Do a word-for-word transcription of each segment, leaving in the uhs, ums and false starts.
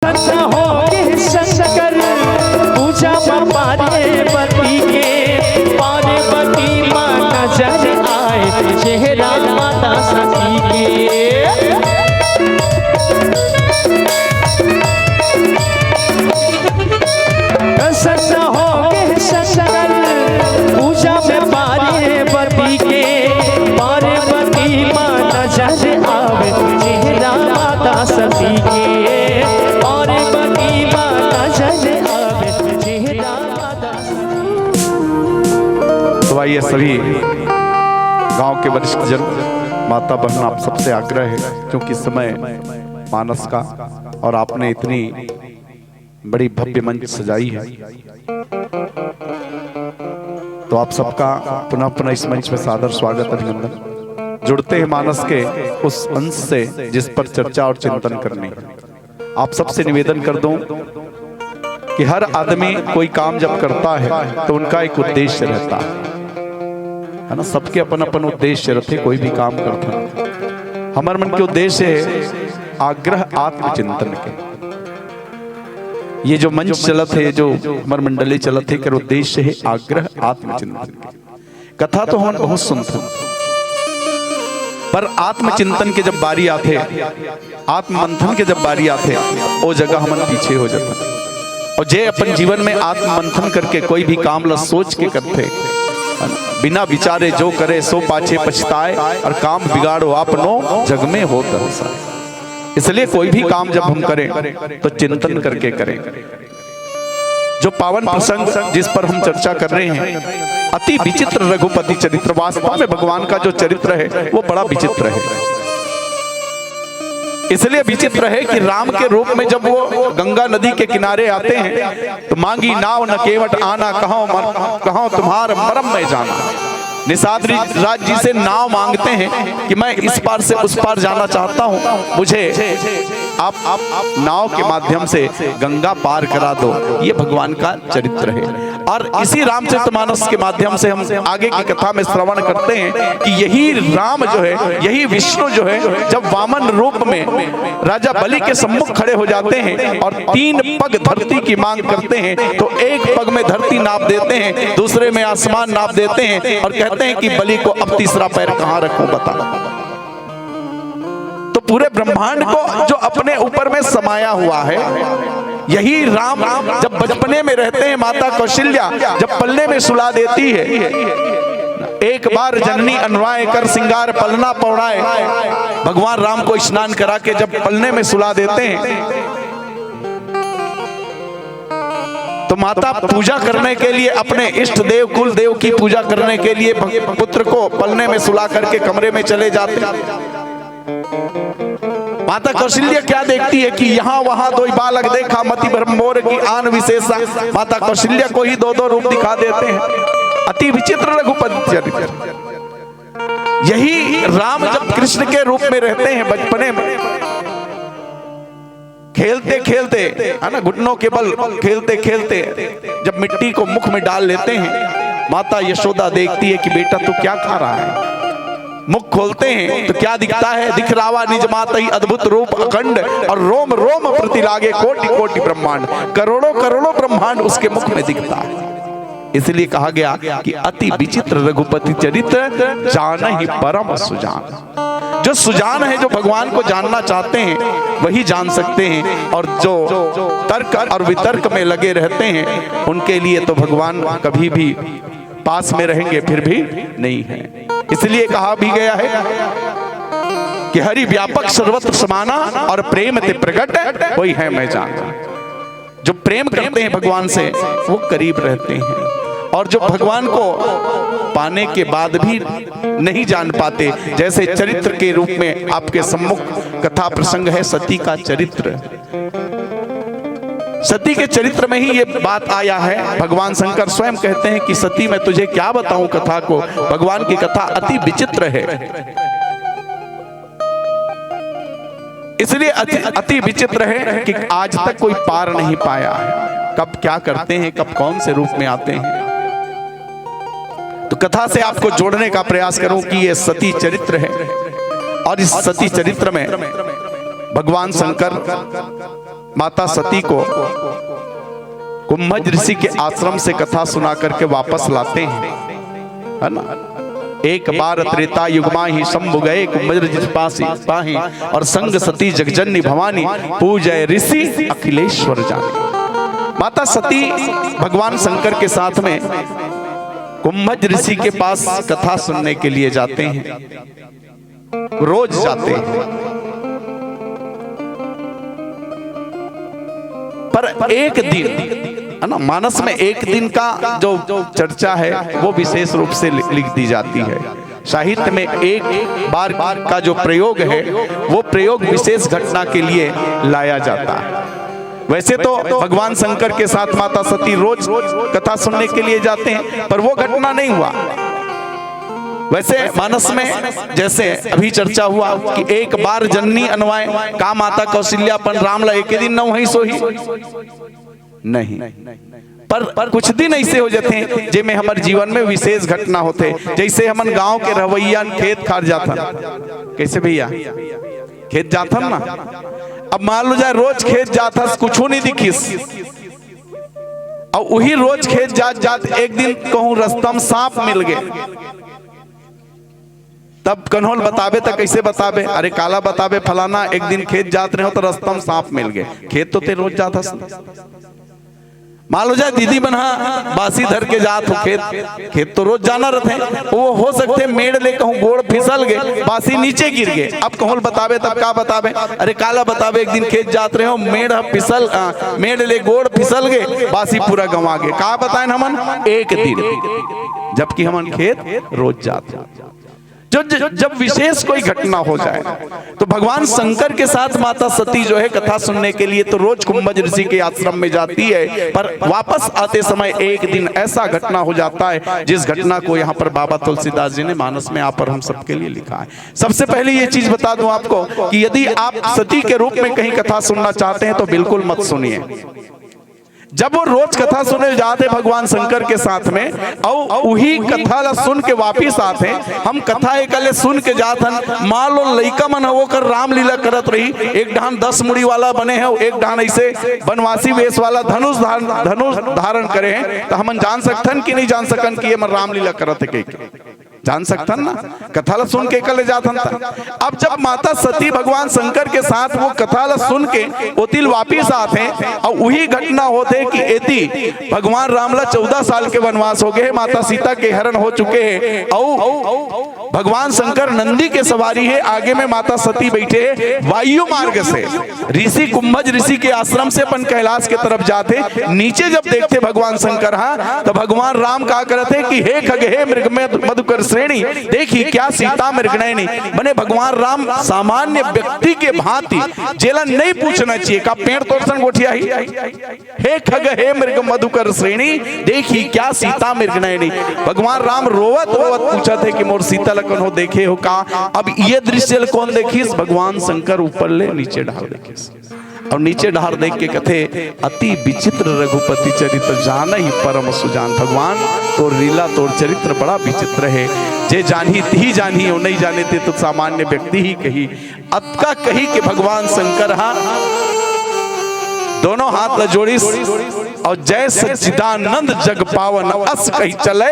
प्रसन्न होके शंकर पूजा म पार्वती के, पार्वती म नजर आए चेहरा माता सती के। प्रसन्न होके शंकर पूजा में पार्वती के, पार्वती म नजर आवे चेहरा माता सती के, पार्वती म नजर आवे चेहरा माता सती। तो आइए सभी गांव के वरिष्ठ जन, माता बहन, आप सबसे आग्रह है, क्योंकि समय मानस का और आपने इतनी बड़ी भव्य मंच सजाई है, तो आप सबका पुनः पुनः इस मंच में सादर स्वागत, अभिनंदन। जुड़ते हैं मानस के उस अंश से जिस पर चर्चा और चिंतन करनी है। आप सबसे निवेदन कर दूं कि हर आदमी कोई काम जब करता है तो उनका एक उद्देश्य रहता है, है ना? सबके अपन अपन उद्देश्य रहते, कोई भी काम करता है। हमर मन के उद्देश्य है आग्रह आत्मचिंतन के। ये जो मंच चलत है, जो हमर मंडली चलत है, एकर उद्देश्य है आग्रह आत्मचिंतन के। कथा तो हमन बहुत सुनथन, पर आत्मचिंतन के जब बारी आथे, आत्ममंथन के जब बारी आथे, ओ जगह हमन पीछे हो जाथन। और जे अपन जीवन में आत्ममंथन करके कोई भी काम ला सोच के करथे, है ना? बिना विचारे जो करे सो पाछे पछताए, और काम बिगाड़ो आपनो जग में होत अहसाए। इसलिए कोई भी काम जब हम करें तो चिंतन करके करें। जो पावन प्रसंग जिस पर हम चर्चा कर रहे हैं, अति विचित्र रघुपति चरित्र, वास्तव में भगवान का जो चरित्र है वो बड़ा विचित्र है। इसलिए विचित्र है कि राम के रूप में जब वो गंगा नदी के किनारे आते हैं तो मांगी नाव न केवट आना, कहो मर-, कहो तुम्हार मरम मैं जाना। निषाद रि-, राज जी से नाव मांगते हैं कि मैं इस पार से उस पार जाना चाहता हूँ, मुझे आप, आप, आप नाव के माध्यम से गंगा पार करा दो। ये भगवान का चरित्र है। और इसी रामचरितमानस के माध्यम से हम आगे की कथा में श्रवण करते हैं कि यही राम जो है, यही विष्णु जो है, जब वामन रूप में राजा बलि के सम्मुख खड़े हो जाते हैं और तीन पग धरती की मांग करते हैं, तो एक पग में धरती नाप देते हैं, दूसरे में आसमान नाप देते हैं और कहते हैं कि बलि को अब तीसरा पैर कहाँ रखूं, बता। तो पूरे ब्रह्मांड को जो अपने ऊपर में समाया हुआ है, यही राम जब बचपने में रहते हैं, माता कौशल्या जब पलने में सुला देती है, एक बार जननी अनुआए कर सिंगार पलना पौड़ाए, भगवान राम को स्नान करा के जब पलने में सुला देते हैं, तो माता पूजा करने के लिए, अपने इष्ट देव कुल देव की पूजा करने के लिए भग-, पुत्र को पलने में सुला करके कमरे में चले जाते। माता कौशल्या क्या देखती है कि यहाँ वहां दोई बालक देखा, मति भरम मोर की आन विशेषा। माता कौशल्या को ही दो दो रूप दिखा देते हैं। अति विचित्र रघुपति चरित्र। यही राम जब कृष्ण के रूप में रहते हैं बचपने में, खेलते खेलते, है ना, घुटनों के बल खेलते खेलते जब मिट्टी को मुख में डाल लेते हैं, माता यशोदा देखती है कि बेटा, तू क्या खा रहा है। मुख खोलते हैं तो क्या दिखता है? दिख रावा निज मात ही अद्भुत रूप अखंड, और रोम रोम प्रति लागे कोटि कोटि ब्रह्मांड, करोड़ों करोड़ों ब्रह्मांड उसके मुख में दिखता है। इसलिए कहा गया कि अति विचित्र रघुपति चरित्र, जान ही परम सुजान। जो सुजान है, जो भगवान को जानना चाहते हैं, वही जान सकते हैं, और जो तर्क और वितर्क में लगे रहते हैं, उनके लिए तो भगवान कभी भी पास में रहेंगे, फिर भी नहीं है। इसलिए कहा भी गया है कि हरि व्यापक सर्वत्र समाना, और प्रेम ते प्रगट होई है मैं जाना। जो प्रेम करते हैं भगवान से, वो करीब रहते हैं, और जो भगवान को पाने के बाद भी नहीं जान पाते, जैसे चरित्र के रूप में आपके सम्मुख कथा प्रसंग है सती का चरित्र। सती के चरित्र में ही ये बात आया है। भगवान शंकर स्वयं कहते हैं कि सती, मैं तुझे क्या बताऊं कथा को, भगवान की कथा अति विचित्र है। इसलिए अति, अति विचित्र है कि आज तक कोई पार नहीं पाया है, कब क्या करते हैं, कब कौन से रूप में आते हैं। तो कथा से आपको जोड़ने का प्रयास करूं कि ये सती चरित्र है, और इस सती चरित्र में भगवान शंकर माता सती को कुंभज ऋषि के आश्रम से कथा सुना करके वापस लाते हैं, है ना। एक बार त्रेता युग माही शंभु गए, कुंभज ऋषि पासी पाही, और संग सती जगजननी भवानी, पूजै ऋषि अखिलेश्वर जानी। माता सती भगवान शंकर के साथ में कुंभज ऋषि के पास कथा सुनने के लिए जाते हैं, रोज जाते हैं। पर एक दिन, है ना, मानस में एक दिन का जो चर्चा है, वो विशेष रूप से लि-, लिख दी जाती है। साहित्य में एक बार का जो प्रयोग है, वो प्रयोग विशेष घटना के लिए लाया जाता है। वैसे तो भगवान शंकर के साथ माता सती रोज कथा सुनने के लिए जाते हैं, पर वो घटना नहीं हुआ। वैसे मानस में जैसे अभी चर्चा हुआ कि एक बार जननी अनवाय, का माता कौशल्या अपन राम ला एके दिन नवही सोही? नहीं। पर कुछ दिन ऐसे हो जाते हैं, जेमे हमर जीवन में विशेष घटना होते, जैसे हमन गांव के रहवैया खेत खार जाथन। कैसे भैया? खेत जाथन ना। अब मान लो जाए, रोज खेत जाथस, कुछू नहीं दिखिस, और वही रोज खेत जात जात एक दिन कहूँ रस्ता में सांप मिल गए, तब कन्होल बताबे त कैसे बताबे? अरे काला बताबे, फलाना एक दिन खेत जात रहे हो तो रस्ता में सांप मिल गए। खेत तो ते रोज जात हस। मान लो जाए दीदी मन हा बासी धर के जात हो खेत, खेत तो रोज जाना रहते, वो हो सकते मेड़ ले कहूँ गोड़ फिसल गए, बासी नीचे गिर गए। अब कहूँ बताबे तब का बताबे? अरे काला बताबे, एक दिन खेत जात रहे हो, मेड़ ह फिसल, आ, मेड़ ले गोड़ फिसल गए, बासी पूरा गंवा गए। का बताए हमन? एक दिन, जबकि हमन खेत रोज जात हो। जो ज-, जब विशेष कोई घटना हो जाए तो भगवान शंकर के साथ माता सती जो है कथा सुनने के लिए तो रोज कुंभज ऋषि के आश्रम में जाती है, पर वापस आते समय एक दिन ऐसा घटना हो जाता है जिस घटना को यहाँ पर बाबा तुलसीदास जी ने मानस में आप और हम सबके लिए लिखा है। सबसे पहले ये चीज बता दूं आपको कि यदि आप सती के रूप में कहीं कथा सुनना चाहते हैं तो बिल्कुल मत सुनिए। जब वो रोज कथा सुने जाते भगवान शंकर के साथ में, अउ उही कथा ला सुन के वापिस आते, हम कथा एकले सुन के जात हन, मान लो लइका मन ह ओकर रामलीला करत रही, एक ढान दस मुड़ी वाला बने है, एक ढान ऐसे बनवासी वेश वाला धनुष धारण, धनुष धारण करे हैं, तो हमन जान सकथन कि नहीं जान सकन कि ये मन रामलीला करत है कहिके? जान सकथन ना, कथा ला सुन के कले जाथन त। अब जब माता सती भगवान शंकर के साथ वो कथा ला सुन के ओतिल वापिस आथे, अउ उही घटना होथे कि एती भगवान राम ला चौदह साल के वनवास हो गए हे, माता सीता के हरण हो चुके हे, अउ भगवान शंकर नंदी के सवारी हे, आगे में माता सती बैठे हे, वायु मार्ग से ऋषि कुंभज ऋषि के आश्रम से अपन कैलाश के तरफ जाथे। नीचे जब देखथे भगवान शंकर हा, तो भगवान राम का करत हे कि हे खग, हे मृग मधु-, मधुकर श्रेणी, देखी क्या सीता मृगनयनी। बने भगवान राम सामान्य व्यक्ति के भांति, जेला नहीं पूछना चाहिए, का पेड़ तोर सन गोठिया ही? हे खग, हे मृग मधुकर श्रेणी, देखी क्या सीता मृगनयनी। भगवान राम रोवत रोवत पूछत हे कि मोर सीता ल कन्हो देखे हो का? अब ये दृश्य ल कौन देखिस? भगवान शंकर ऊपर ले नीचे ढाल देखिस। अउ नीचे ढाल देख के कथे, "अति विचित्र रघुपति चरित्र, जानहि परम सुजान।" भगवान, तोर लीला, तोर चरित्र बड़ा विचित्र हे। जे जानही तिही जानही, अउ नहीं जाने ते तो सामान्य व्यक्ति ही कही। अतका कही के भगवान शंकर हा दोनों हाथ ला जोड़िस अउ जय सच्चिदानंद जग पावन अस कहि चले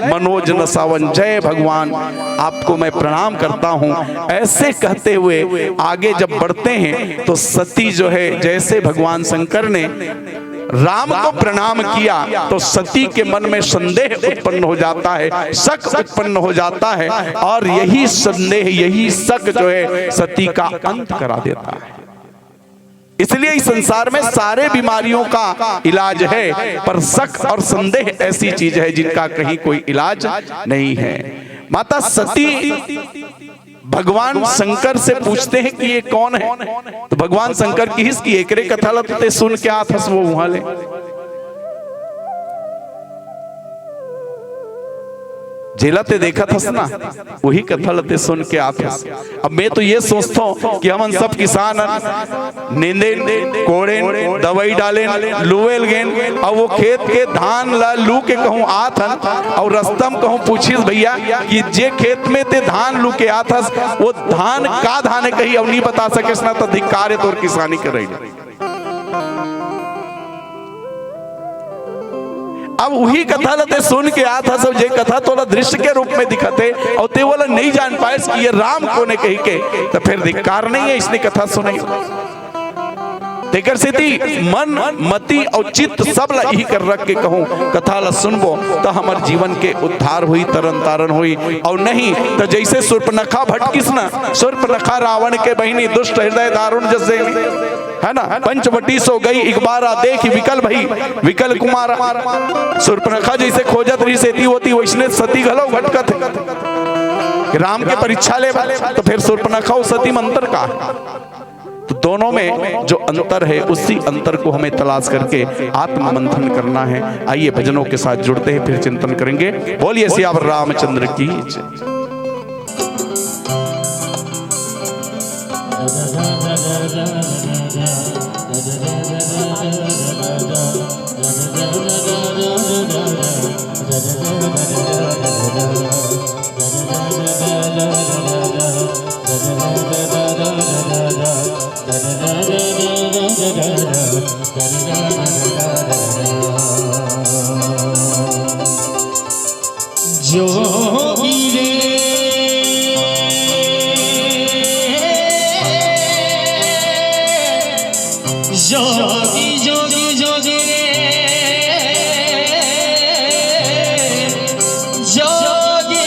मनोज न सावन। जय भगवान, आपको मैं प्रणाम करता हूँ। ऐसे कहते हुए आगे जब बढ़ते हैं तो सती जो है जैसे भगवान शंकर ने राम को प्रणाम किया तो सती के मन में संदेह उत्पन्न हो जाता है, शक उत्पन्न हो जाता है और यही संदेह, यही शक जो है सती का अंत करा देता है। इसलिए इस संसार में सारे बीमारियों का इलाज है, पर शक और संदेह ऐसी चीज है जिनका कहीं कोई इलाज नहीं है। माता सती भगवान शंकर से पूछते हैं कि ये कौन है, तो भगवान शंकर किहिस कि एकरे कथा ला ते सुन के आत हस वो उहाँ ले। जेला ते देखत हस ना, वही कथा ल ते सुन के आत हस। अब मैं तो ये सोचथों कि हमन सब किसान हन, नींदेन, कोड़ेन, दवाई डालेन, लुवेल गेन, अउ वो खेत के धान ला लू के कहूँ आत हन, अउ रस्ता म कहूँ पूछिस भैया कि जे खेत में ते धान लू के आत हस, वो धान का धान हे कही, अउ नहीं बता सकेस ना, त धिक्कार हे तोर किसानी करई। अब उही कथा ला ते सुन के आत हस, सब जे कथा तोला दृश्य के रूप में दिखत हे, अउ ते ओला नइ जान पाएस कि ये राम कोन ए कहिके, त फेर धिक्कार नइ हे इसने कथा सुनई। तेकर सेती मन, मति अउ चित्त सब ला इही कर रख के कहूं, कथा ला सुनबो त हमर जीवन के उद्धार होई, तरन तारन होई, अउ नहीं त जइसे सूर्पनखा भटकिस ना, सूर्पनखा रावण के बहिनी, दुष्ट हृदय दारुण जस देवी, है ना, पंचवटी सो गई एक बार आ, देखि विकल भई विकल कुमार। सूर्पनखा जइसे खोजत रहिस एती ओती, वइसने सती घलो भटकत हे। राम के परीक्षा ले, त फेर सूर्पनखा अउ सती म अंतर का? तो दोनों में जो अंतर है, उसी अंतर को हमें तलाश करके आत्म मंथन करना है। आइए, भजनों के साथ जुड़ते हैं, फिर चिंतन करेंगे। बोलिए सियावर रामचंद्र की जय। जोगी रे, जोगी, जोगी, जोगी रे, जोगी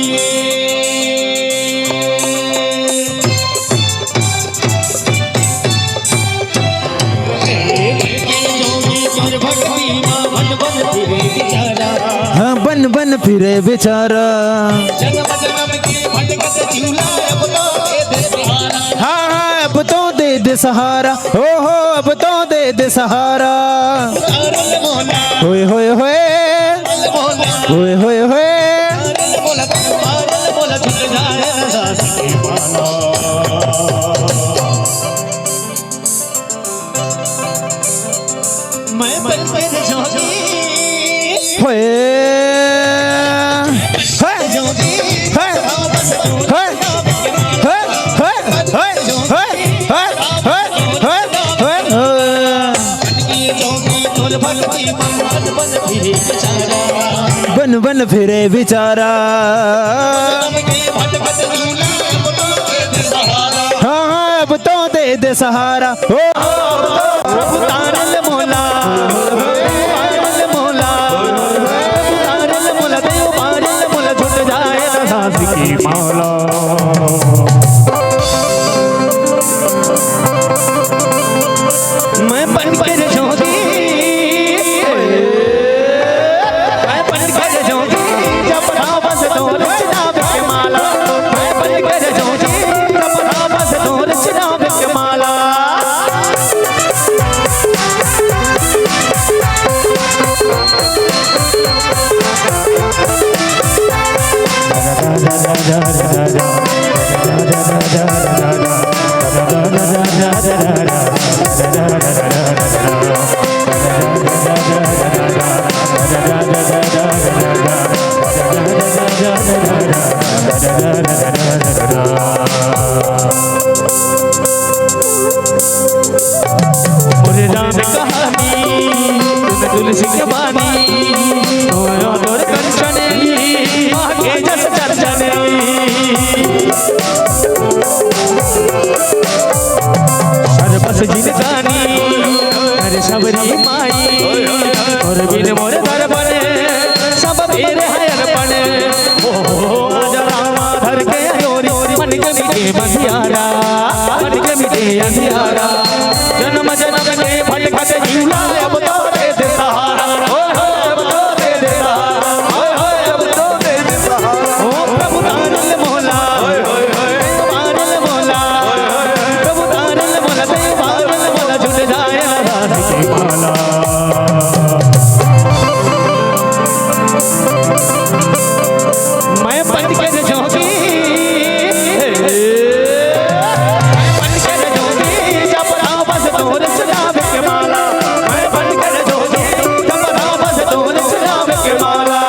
रे। हाँ, बन बन फिरे बेचारा। हाँ, हाँ, अब तो दे दे सहारा। हो, हो, अब तो दे दे सहारा। होए, होए, होए। होए, होए, होए। मैं बन के जोगी। होए। हे। हे। हे। बन बन फिरे बेचारा। हाँ, हाँ, अब तो दे दे सहारा। हो। प्रभु तारल मोला, तारल मोला, प्रभु तारल मोला, देव तारल मोला, छूट जाए ना सांस की माला। मैं बन के जोगी, मैं बन के जोगी, जपना बस तोर चुनाव के माला। मैं बन के जोगी, जपना बस तोर चुनाव के माला। मोरे राम कहानी, तुम तुलसी के बानी, तोरो तोर कंचन, आगे जस चर्चन। हर बस जिनगानी, हर सबरी माई, और बिन मोर दर्पण, सब तेरे है अर्पण। ओ, आजा रामा धर के अयोरी, मन के मिटे अंधियारा, मन के मिटे अंधियारा। जन्म जन्म के भटकत जीवला, अब तो दे दे सहारा। ओ, ओ, अब तो दे दे सहारा। ओ, ओ, अब तो दे दे सहारा। ओ, प्रभु तारल मोला, ओ, ओ, ओ, प्रभु तारल मोला, ओ, ओ, ओ, प्रभु तारल मोला, देव तारल मोला, छूट जाए ना सांस की माला। मैं बन के जोगी, मैं बन के जोगी, जपना बस तोर चुनाव के माला। मैं बन के जोगी, जपना बस तोर चुनाव के माला।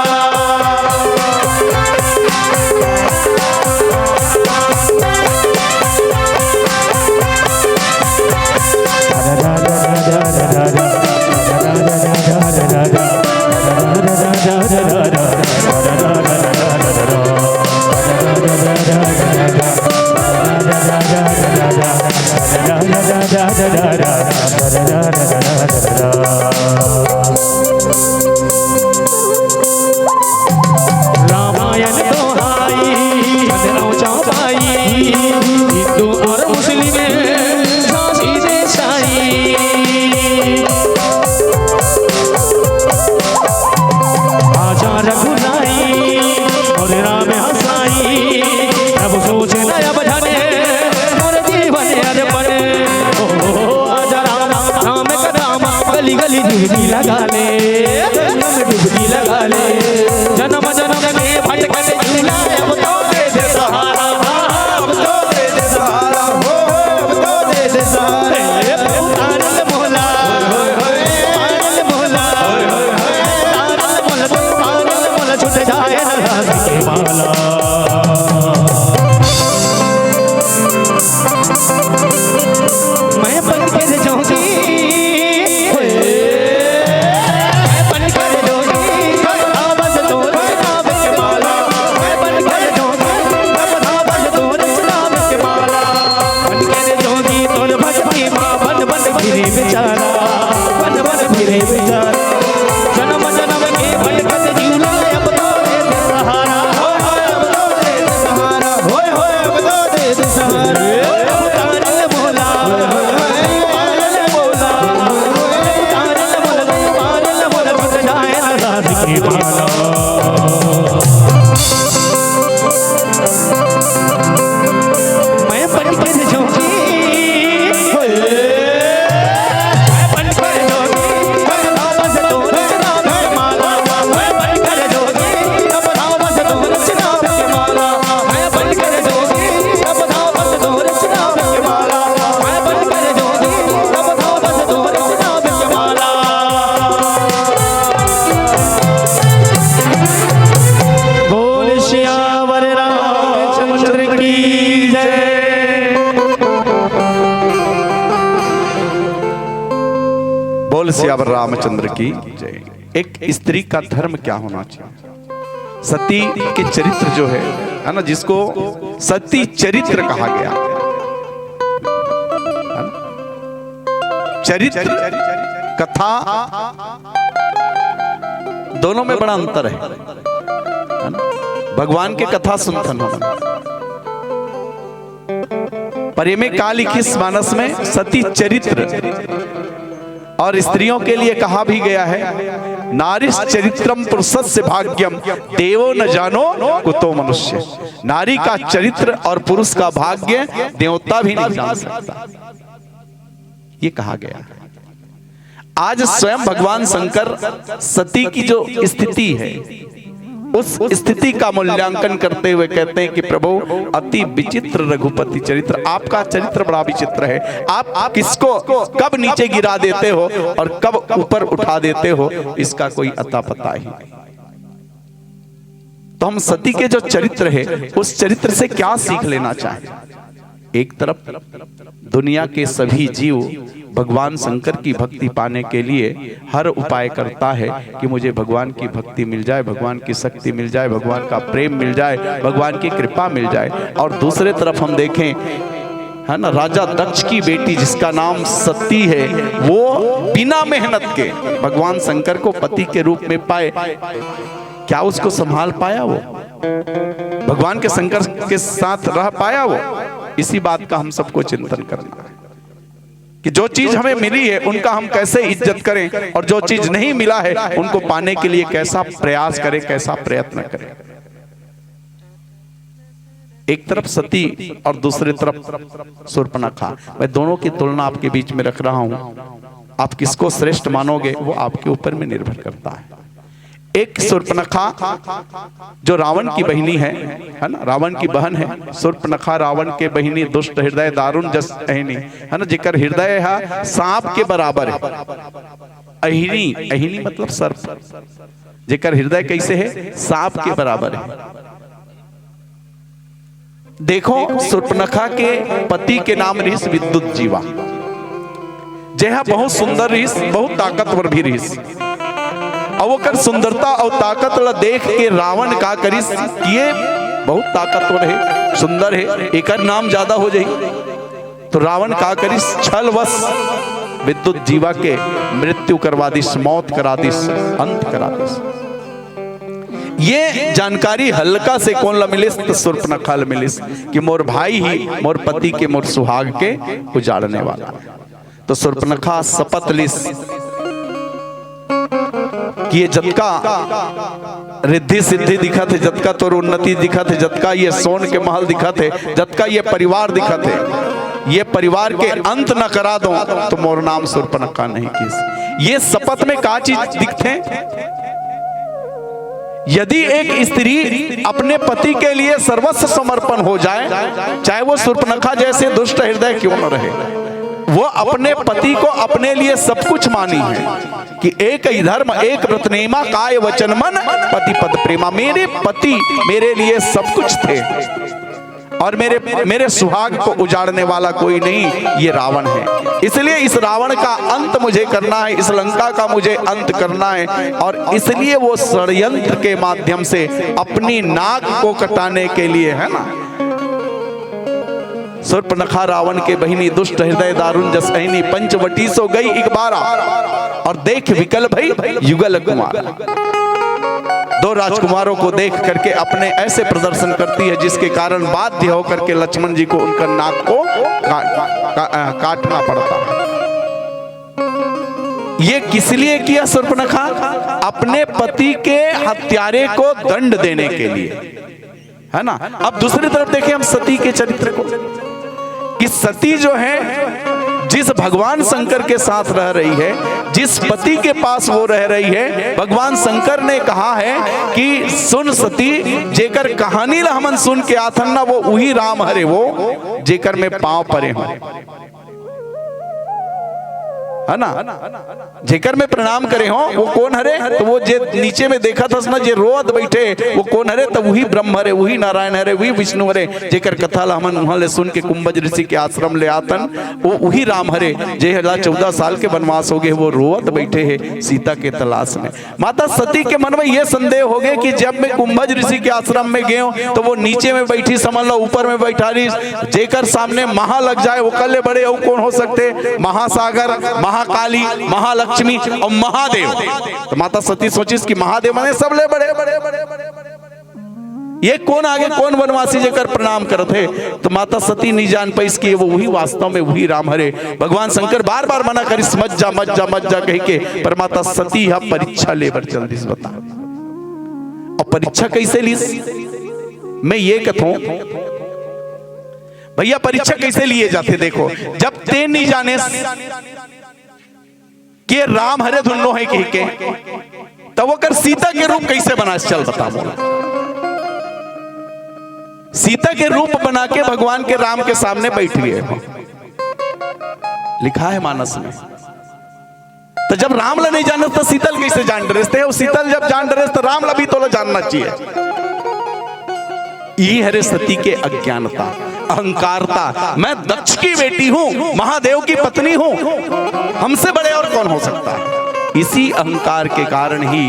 रामायण दोहाई, चंदन चौपाई, हिंदू और मुस्लिम, झांसी से साई। आजा रघुराई और राम हसाई, प्रभु सोच नया बजाने, मोर जीवन अर्पण। ओ, आजा राम, राम कथा मा, गली गली डुबकी लगा ले, डुबकी लगा ले। जन्म जन्म के भटकत झूला, अब तो दे दे सहारा, अब तो दे दे सहारा, हो, हो, अब तो दे दे सहारा। ए, तारल भोला, तारल भोला, तारल भोला, तारल भोला, छूट जाए ना रास के माला। मैं बन के जाऊंगी, मैं बन के जाऊंगी, आवाज तोरे नाम के माला। मैं बन के जाऊंगी, आवाज तोरे नाम के माला। बन के जाऊंगी तोर भक्ति माँ, बन बन फिरे बेचारा, बन बन फिरे बेचारा। जन्म जन्म के भटकत जीवना, अब तो दे दे सहारा, हो, हो, अब तो दे दे सहारा, होय, होय, अब तो दे दे सहारा। ए, तारल भोला, होय, होय, होय, तारल भोला, होय, होय, तारल भोला, तारल भोला, छूट जाए ना रास के माला। मैं बन के जाऊंगी, होय। बोल सियावर रामचंद्र की जय। बोल सियावर रामचंद्र की जय। एक स्त्री का धर्म क्या होना चाहिए? सती के चरित्र जो है, है ना, जिसको सती चरित्र कहा गया, है ना? चरित्र, कथा, दोनों में बड़ा अंतर है, है ना? भगवान के कथा सुनथन हो। पर एमे का लिखिस मानस में? सती चरित्र। और स्त्रियों के लिए कहा भी गया है, नारिश्चरित्रम पुरुषस्य भाग्यम, देवो न जानो कुतो मनुष्य। नारी का चरित्र और पुरुष का भाग्य देवता भी नहीं जान सकता, ये कहा गया है। आज स्वयं भगवान शंकर सती की जो स्थिति है, उस स्थिति का मूल्यांकन करते हुए कहते हैं कि प्रभु, अति विचित्र रघुपति चरित्र, आपका चरित्र बड़ा विचित्र है। आप, आप किसको कब नीचे गिरा देते हो और कब ऊपर उठा देते हो, इसका कोई अता पता ही नहीं। तो हम सती के जो चरित्र है, उस चरित्र से क्या सीख लेना चाहें? एक तरफ दुनिया के सभी जीव भगवान शंकर की भक्ति पाने के लिए हर उपाय करता है कि मुझे भगवान की भक्ति मिल जाए, भगवान की शक्ति मिल जाए, भगवान का प्रेम मिल जाए, भगवान की कृपा मिल जाए। और दूसरे तरफ हम देखें, है ना, राजा दक्ष की बेटी जिसका नाम सती है, वो बिना मेहनत के भगवान शंकर को पति के रूप में पाए, क्या उसको संभाल पाया वो? भगवान के शंकर के साथ रह पाया वो? इसी बात का हम सबको चिंतन करना है कि जो चीज हमें मिली है, उनका हम कैसे इज्जत करें, और जो चीज नहीं मिला है, उनको पाने के लिए कैसा प्रयास करें, कैसा प्रयत्न करें। एक तरफ सती और दूसरे तरफ शूर्पणखा। मैं दोनों की तुलना आपके बीच में रख रहा हूं। आप किसको श्रेष्ठ मानोगे, वो आपके ऊपर में निर्भर करता है। एक शूर्पणखा जो रावण की बहिनी है, है ना, रावण की बहन है शूर्पणखा, रावण के बहिनी, दुष्ट हृदय, दारुण जस अहिनी, है ना, जेकर हृदय है सांप के बराबर है। अहिनी, अहिनी मतलब सर्प। जेकर हृदय कैसे है? सांप के बराबर है। देखो, शूर्पणखा के पति के नाम रिहिस विद्युत जीवा, जेहा बहुत सुंदर रिहिस, बहुत ताकतवर भी रिहिस। अउ ओकर सुंदरता अउ ताकत ला देख के रावण का करिस कि ये बहुत ताकतवर है, सुंदर है, एकर नाम ज्यादा हो जाही। तो रावण का करिस, छलवश विद्युत जीवा के मृत्यु करवा दिस, मौत करा दिस, अंत करा दिस। ये जानकारी हल्का से कोन ल मिलिस? त सूर्पनखा ल मिलिस कि मोर भाई ही मोर पति के, मोर सुहाग के उजाड़ने वाला है। तो सूर्पनखा शपथ लिस कि ये जतका रिद्धि सिद्धि दिखत हे, जतका तोर उन्नति दिखत हे, जतका ये सोन के महल दिखत हे, जतका ये परिवार दिखत हे, ये परिवार के अंत न करा दो तो मोर नाम सूर्पनखा नहीं किस। ये शपथ में का चीज दिखथे? यदि एक स्त्री अपने पति के लिए सर्वस्व समर्पण हो जाए, चाहे वो सूर्पनखा जैसे दुष्ट हृदय क्यों न रहे, वो अपने पति को अपने लिए सब कुछ मानी है कि एक ही धर्म, एक व्रत नेमा, काय वचन मन, पति पद प्रेमा। मेरे पति मेरे लिए सब कुछ थे और मेरे, मेरे सुहाग को उजाड़ने वाला कोई नहीं, ये रावण है। इसलिए इस रावण का अंत मुझे करना है, इस लंका का मुझे अंत करना है। और इसलिए वो षड्यंत्र के माध्यम से अपनी नाक को कटाने के लिए, है ना, सूर्पनखा रावण के बहिनी, दुष्ट हृदय दारुण जस अहिनी, पंचवटी सो गई एक बारा, और देख विकल भई युगल कुमार। दो राजकुमारों को देख करके अपने ऐसे प्रदर्शन करती है जिसके कारण बाध्य होकर के लक्ष्मण जी को उनका नाक को का, का, अ, काटना पड़ता है। ये किस लिए किया सूर्पनखा? अपने पति के हत्यारे को दंड देने के लिए, है ना। अब दूसरी तरफ देखें हम सती के चरित्र को कि सती जो है जिस भगवान शंकर के साथ रह रही है, जिस पति के पास वो रह रही है, भगवान शंकर ने कहा है कि सुन सती, जेकर कहानी ला हमन सुन के आथन ना, वो उही राम हरे वो जेकर में पांव परे हो, है ना। जेकर में प्रणाम करे हो वो कोन हरे? तो वो जे नीचे में देखत हस ना, जे रोत बैठे, वो कोन हरे? तो वही ब्रह्म हरे, वही नारायण हरे, वही विष्णु हरे, जेकर कथा ला हमन उहाँ ले सुन के कुंभज ऋषि के आश्रम ले आतन, वो वही राम हरे जेला चौदह साल के वनवास हो गए, वो रोत बैठे हे सीता के तलाश में। माता सती के मन में ये संदेह हो गए कि जब मैं कुंभज ऋषि के आश्रम में गए हूँ तो वो नीचे में बैठी, समझ लो ऊपर में बैठा रही, जेकर सामने महा लग जाए ओकर ले बड़े अउ कोन हो सकथे? महासागर, महाकाली, महालक्ष्मी अउ महादेव। तो माता सती सोचिस कि महादेव माने सबले बड़े, ये कोन आगे, कोन वनवासी जेकर प्रणाम करत हे? तो माता सती नहीं जान पाइस कि वो वही वास्तव में वही राम हरे। भगवान शंकर बार बार मना करिस, मत जा, मत जा, मत जा कह के, पर माता सती हा परीक्षा लेबर चल दिस। बता, अब परीक्षा कैसे लीस? मैं ये कथों भैया, परीक्षा कैसे लिए जाथे? देखो, जब ते नहीं जाने के राम हरे धुन्नो है कह के, तब ओकर सीता के रूप कैसे बनास? चल बता मोला। सीता के रूप बना के भगवान के राम के सामने बैठ गए हो, लिखा है मानस में। तो जब राम ला नहीं जानस तो सीता ल कैसे जान डरेस? ते सीता ल जब जान डरेस तो राम ला भी तोला जानना चाहिए। ये हरे सती के अज्ञानता, अहंकारता। मैं दक्ष की बेटी हूँ, महादेव की पत्नी हूँ, हमसे बड़े और कौन हो सकता है? इसी अहंकार के कारण ही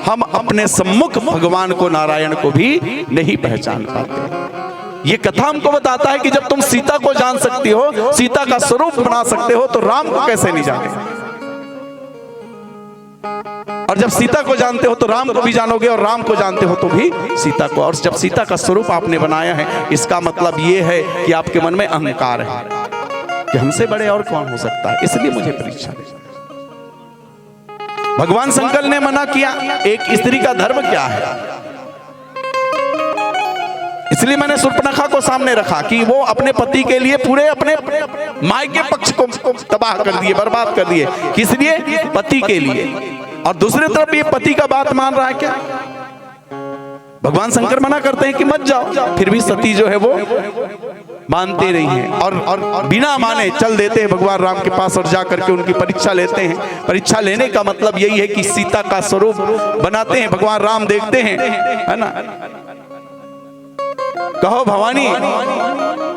हम अपने सम्मुख भगवान को, नारायण को भी नहीं पहचान पाते। ये कथा हमको बताता है कि जब तुम सीता को जान सकती हो, सीता का स्वरूप बना सकते हो, तो राम को कैसे नहीं जाने? और जब सीता को जानते हो तो राम को भी जानोगे, और राम को जानते हो तो भी सीता को। और जब सीता का स्वरूप आपने बनाया है, इसका मतलब ये है कि आपके मन में अहंकार है कि हमसे बड़े और कौन हो सकता है, इसलिए मुझे परीक्षा दे। भगवान शंकर ने मना किया, एक स्त्री का धर्म क्या है? इसलिए मैंने सूर्पनखा को सामने रखा कि वो अपने पति के लिए पूरे अपने मायके पक्ष को तबाह कर दिए, बर्बाद कर दिए। किस लिए? पति के लिए। और दूसरी तरफ ये पति का बात मान रहा है क्या? भगवान शंकर मना करते हैं कि मत जाओ, फिर भी सती जो है वो मानते नहीं है और, और बिना माने चल देते हैं भगवान राम के पास और जा करके उनकी परीक्षा लेते हैं। परीक्षा लेने का मतलब यही है कि सीता का स्वरूप बनाते हैं, भगवान राम देखते हैं, है ना। कहो भवानी,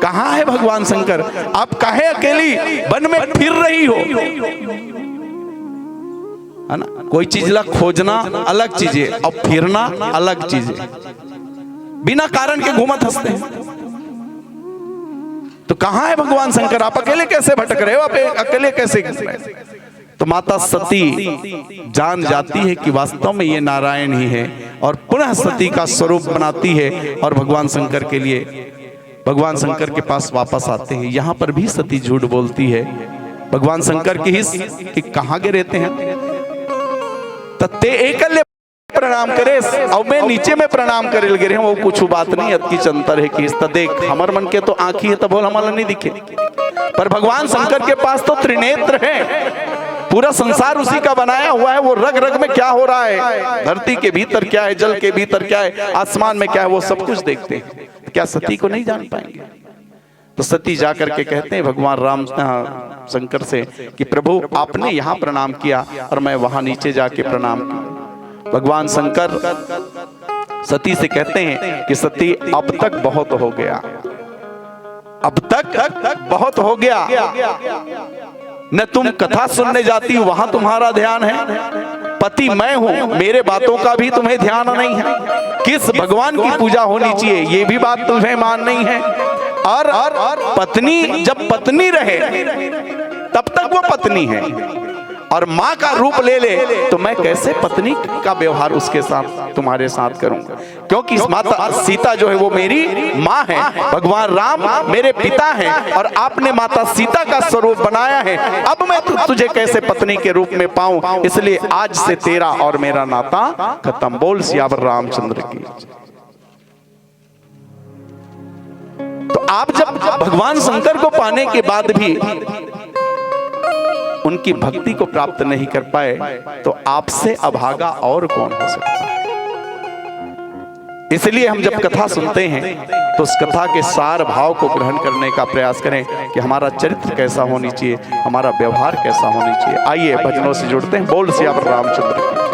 कहाँ है भगवान शंकर? आप काहे अकेली वन में फिर रही हो? है ना, कोई चीज ला खोजना अलग चीज है और फिरना अलग चीज है। बिना कारण के घूमत हंसते हैं। तो कहाँ है भगवान शंकर? आप अकेले कैसे भटक रहे हो, आप अकेले कैसे घूम रहे हो? तो माता सती जान जाती है कि वास्तव में ये नारायण ही है, और पुनः सती का स्वरूप बनाती है और भगवान शंकर के लिए, भगवान शंकर के पास वापस आते हैं। यहाँ पर भी सती झूठ बोलती है भगवान शंकर की हिस कि कहाँ गे रहे तें, त तें एकल्ले प्रणाम करे, अउ मैं नीचे में प्रणाम करे लगे रहे हूँ, वो कुछ बात नहीं, अतकी अंतर हे कि त देख, हमर मन के तो आँखी हे, त भोला मन ला नहीं दिखे, पर भगवान शंकर के पास तो त्रिनेत्र है, पूरा संसार उसी का बनाया हुआ है। वो रग रग में क्या हो रहा है, धरती के भीतर क्या है, जल के भीतर क्या है, आसमान में क्या है, वो सब कुछ देखते हैं। क्या सती को नहीं जान पाएंगे? तो सती जा करके कहते हैं भगवान राम, अ, शंकर से कि प्रभु, आपने यहाँ प्रणाम किया और मैं वहाँ नीचे जाके प्रणाम किया। भगवान शंकर सती से कहते हैं कि सती, अब तक बहुत हो गया, अब तक बहुत हो गया। न तुम कथा सुनने जाती, वहां तुम्हारा ध्यान है। पति मैं हूं, मेरे बातों का भी तुम्हें ध्यान नहीं है। किस भगवान की पूजा होनी चाहिए, ये भी बात तुम्हें मान नहीं है। और पत्नी जब पत्नी रहे, तब तक वो पत्नी है, और माँ का रूप ले ले, तो मैं कैसे पत्नी का व्यवहार उसके साथ, तुम्हारे साथ करूंगा? क्योंकि इस माता सीता जो है, वो मेरी माँ है, भगवान राम मेरे पिता हैं, और आपने माता सीता का स्वरूप बनाया है। अब मैं तु-, तुझे कैसे पत्नी के रूप में पाऊं? इसलिए आज से तेरा और मेरा नाता खत्म। बोल सियावर रामचंद्र की। तो आप जब भगवान शंकर को पाने के बाद भी उनकी भक्ति को प्राप्त नहीं कर पाए, तो आपसे अभागा और कौन हो सकता है? इसलिए हम जब कथा सुनते हैं, तो उस कथा के सार भाव को ग्रहण करने का प्रयास करें कि हमारा चरित्र कैसा होनी चाहिए, हमारा व्यवहार कैसा होना चाहिए। आइए, भजनों से जुड़ते हैं। बोल सियावर रामचंद्र की।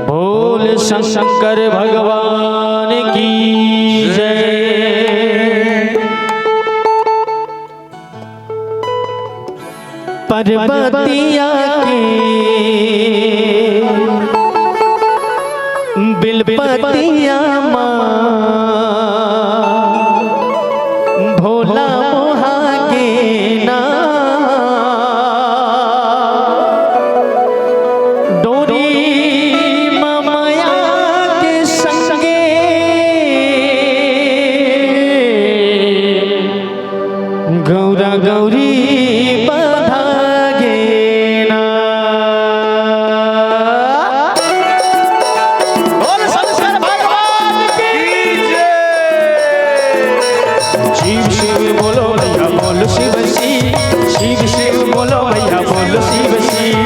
बोल शंकर भगवान की जय। पर्वतिया के बिलपतिया मा भोला मोहा के ना। डोरी ममया के संगे गौरा गौरी बधा गे ना। बोल शंकर भगवान की जय। शिव शिव बोलो भैया बोल शिव शिव, शिव शिव बोलो भैया बोल शिव शिव,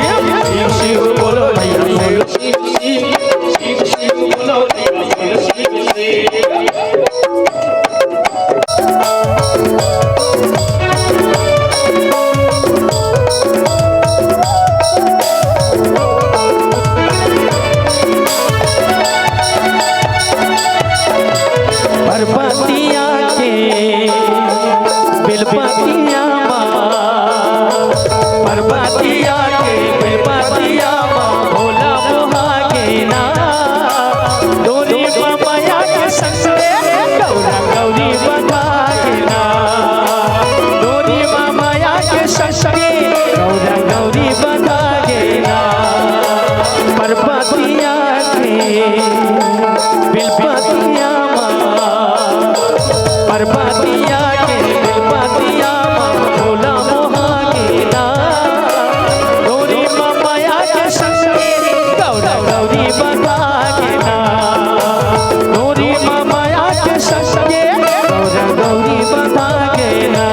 शिव शिव बोलो भैया बोल शिव शिव, शिव शिव बोलो भैया बोल शिव शिव। पर्वतिया के बिलपतिया मा, पर्वतिया के बिलपतिया मा भोला मोहा के ना। डोरी ममया के संगे गौरा गौरी बधा गे ना। डोरी ममया के संगे गौरा गौरी बधा गे ना। पर्वतिया के बिलपतिया मा, पर्वतिया के बिलपतिया मा भोला मोहा गे ना। डोरी ममया के संगे गौरा गौरी बधा गे ना। डोरी ममया के संगे गौरा गौरी बधा गे ना।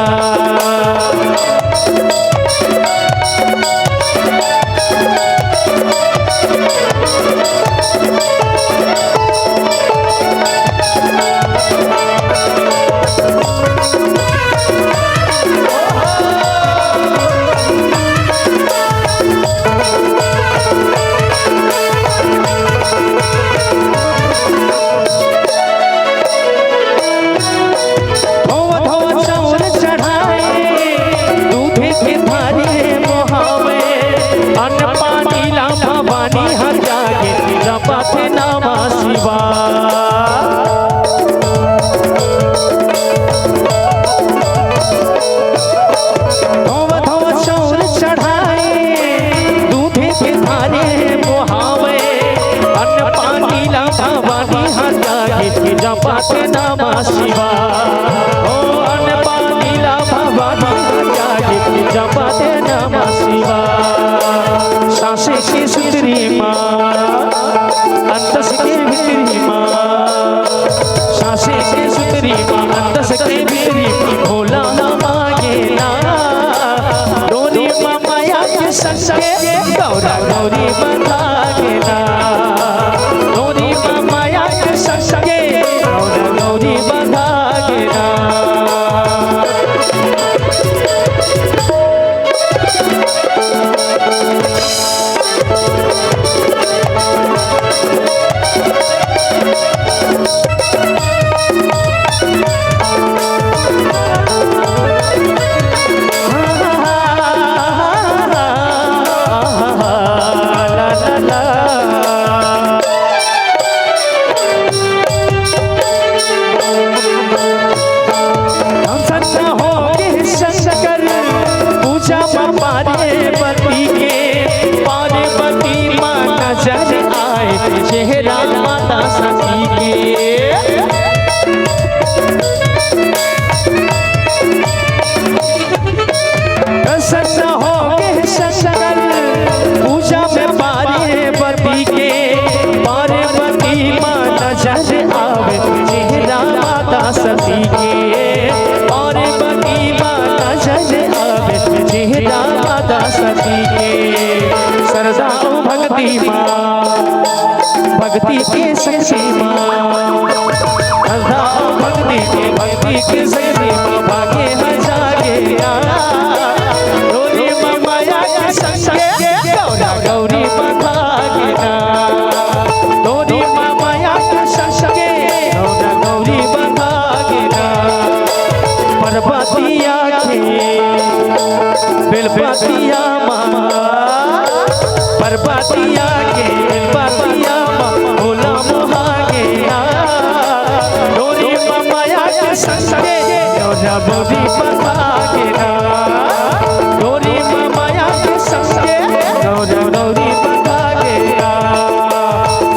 धोवा धोवा चाउर चढ़ाए, दूधे के धारे बोहावे, अन्न पानी ला भवानी हर जागे, जपा के नमः शिवाय। ओ अन्न पानी ला भवानी हर जागे, जपा के नमः शिवाय। सांसे के सुंदरी माँ, अंतस के भीतरी माँ, सांसे के सुंदरी माँ, अंतस के भीतरी माँ, भोला माँ मांगे ना। डोरी माँ माया के संग के गौरा गौरी बंधा के ना। डोरी माँ माया के संग के गौरा गौरी बंधा के ना। धन धन हो के शंकर, पूजा माँ पार्वती के, पार्वती माँ नजर आए, चेहरा माता सती के। प्रसन्न हो के शंकर, पूजा में पार्वती के, पार्वती माँ नजर आवे, चेहरा माता सती के। पार्वती माँ नजर आवे, चेहरा माता सती के। सरदा भक्ति माँ, भक्ति के शक्ति माँ, सरदा भक्ति के, भक्ति के शक्ति माँ, भागे हजारे ना। डोरी माँ माया के संग के, गौरा गौरी बंधा के ना। डोरी माँ माया के संग के, गौरा गौरी बंधा के ना। पर्वतिया के बेलपतिया माँ, पर्वतिया के बेलपतिया माँ, भोला मोहा के ना। डोरी माँ माया के संग के, गौरा गौरी बंधा के ना। डोरी माँ माया के संग के, गौरा गौरी बंधा के ना।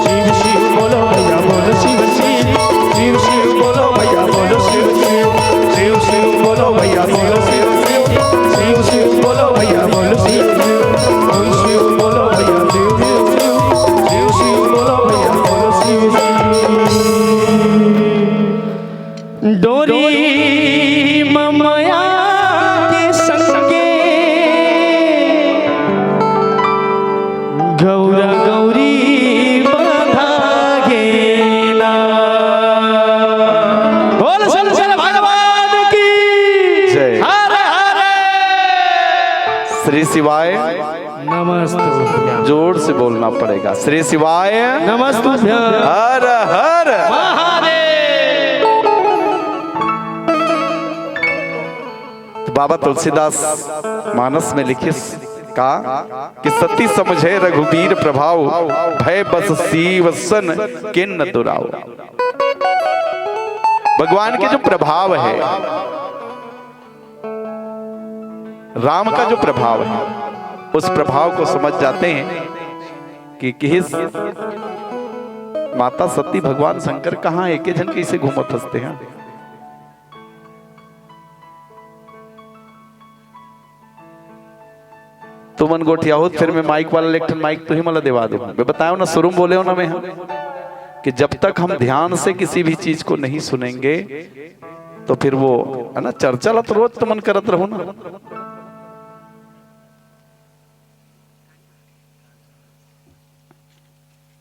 शिव शिव बोलो भैया, बोलो शिव शिव। शिव शिव बोलो भैया, बोलो शिव शिव। शिव शिव बोलो भैया, बोलो शिव शिव। शिव शिव बोलो भैया, बोलो शिव शिव। शिव शिव बोलो भैया, शिव शिव शिव। शिव शिव बोलो भैया, बोलो शिव शिव। डोरी ममया के संगे गौरा गौरी बंधा गेला। बोल शंकर भगवान की जय। हर हर श्री शिवाय। नमस्तुभ्यं। जोर से बोलना पड़ेगा। श्री शिवाय। नमस्तुभ्यं। हर हर महादेव। तो बाबा तुलसीदास मानस में लिखिस का कि सती समझे रघुबीर प्रभाव, भय बस सीवसन किन्न दुराव। भगवान के जो प्रभाव है, राम का जो प्रभाव है, उस प्रभाव को समझ जाते हैं कि किस माता सती भगवान शंकर कहाँ एके झन कैसे घूमत हंसते हैं। तुमन गोठियाहुत, फिर मैं माइक वाला ले एक ठन माइक तुही मन ला देवा दूं। मैं बतायो ना, शुरू में बोले हो ना मैं, हाँ, कि जब तक हम ध्यान से किसी भी चीज को नहीं सुनेंगे, तो फिर वो, है ना, चर्चा ला तो रोज तुमन करत रहो ना।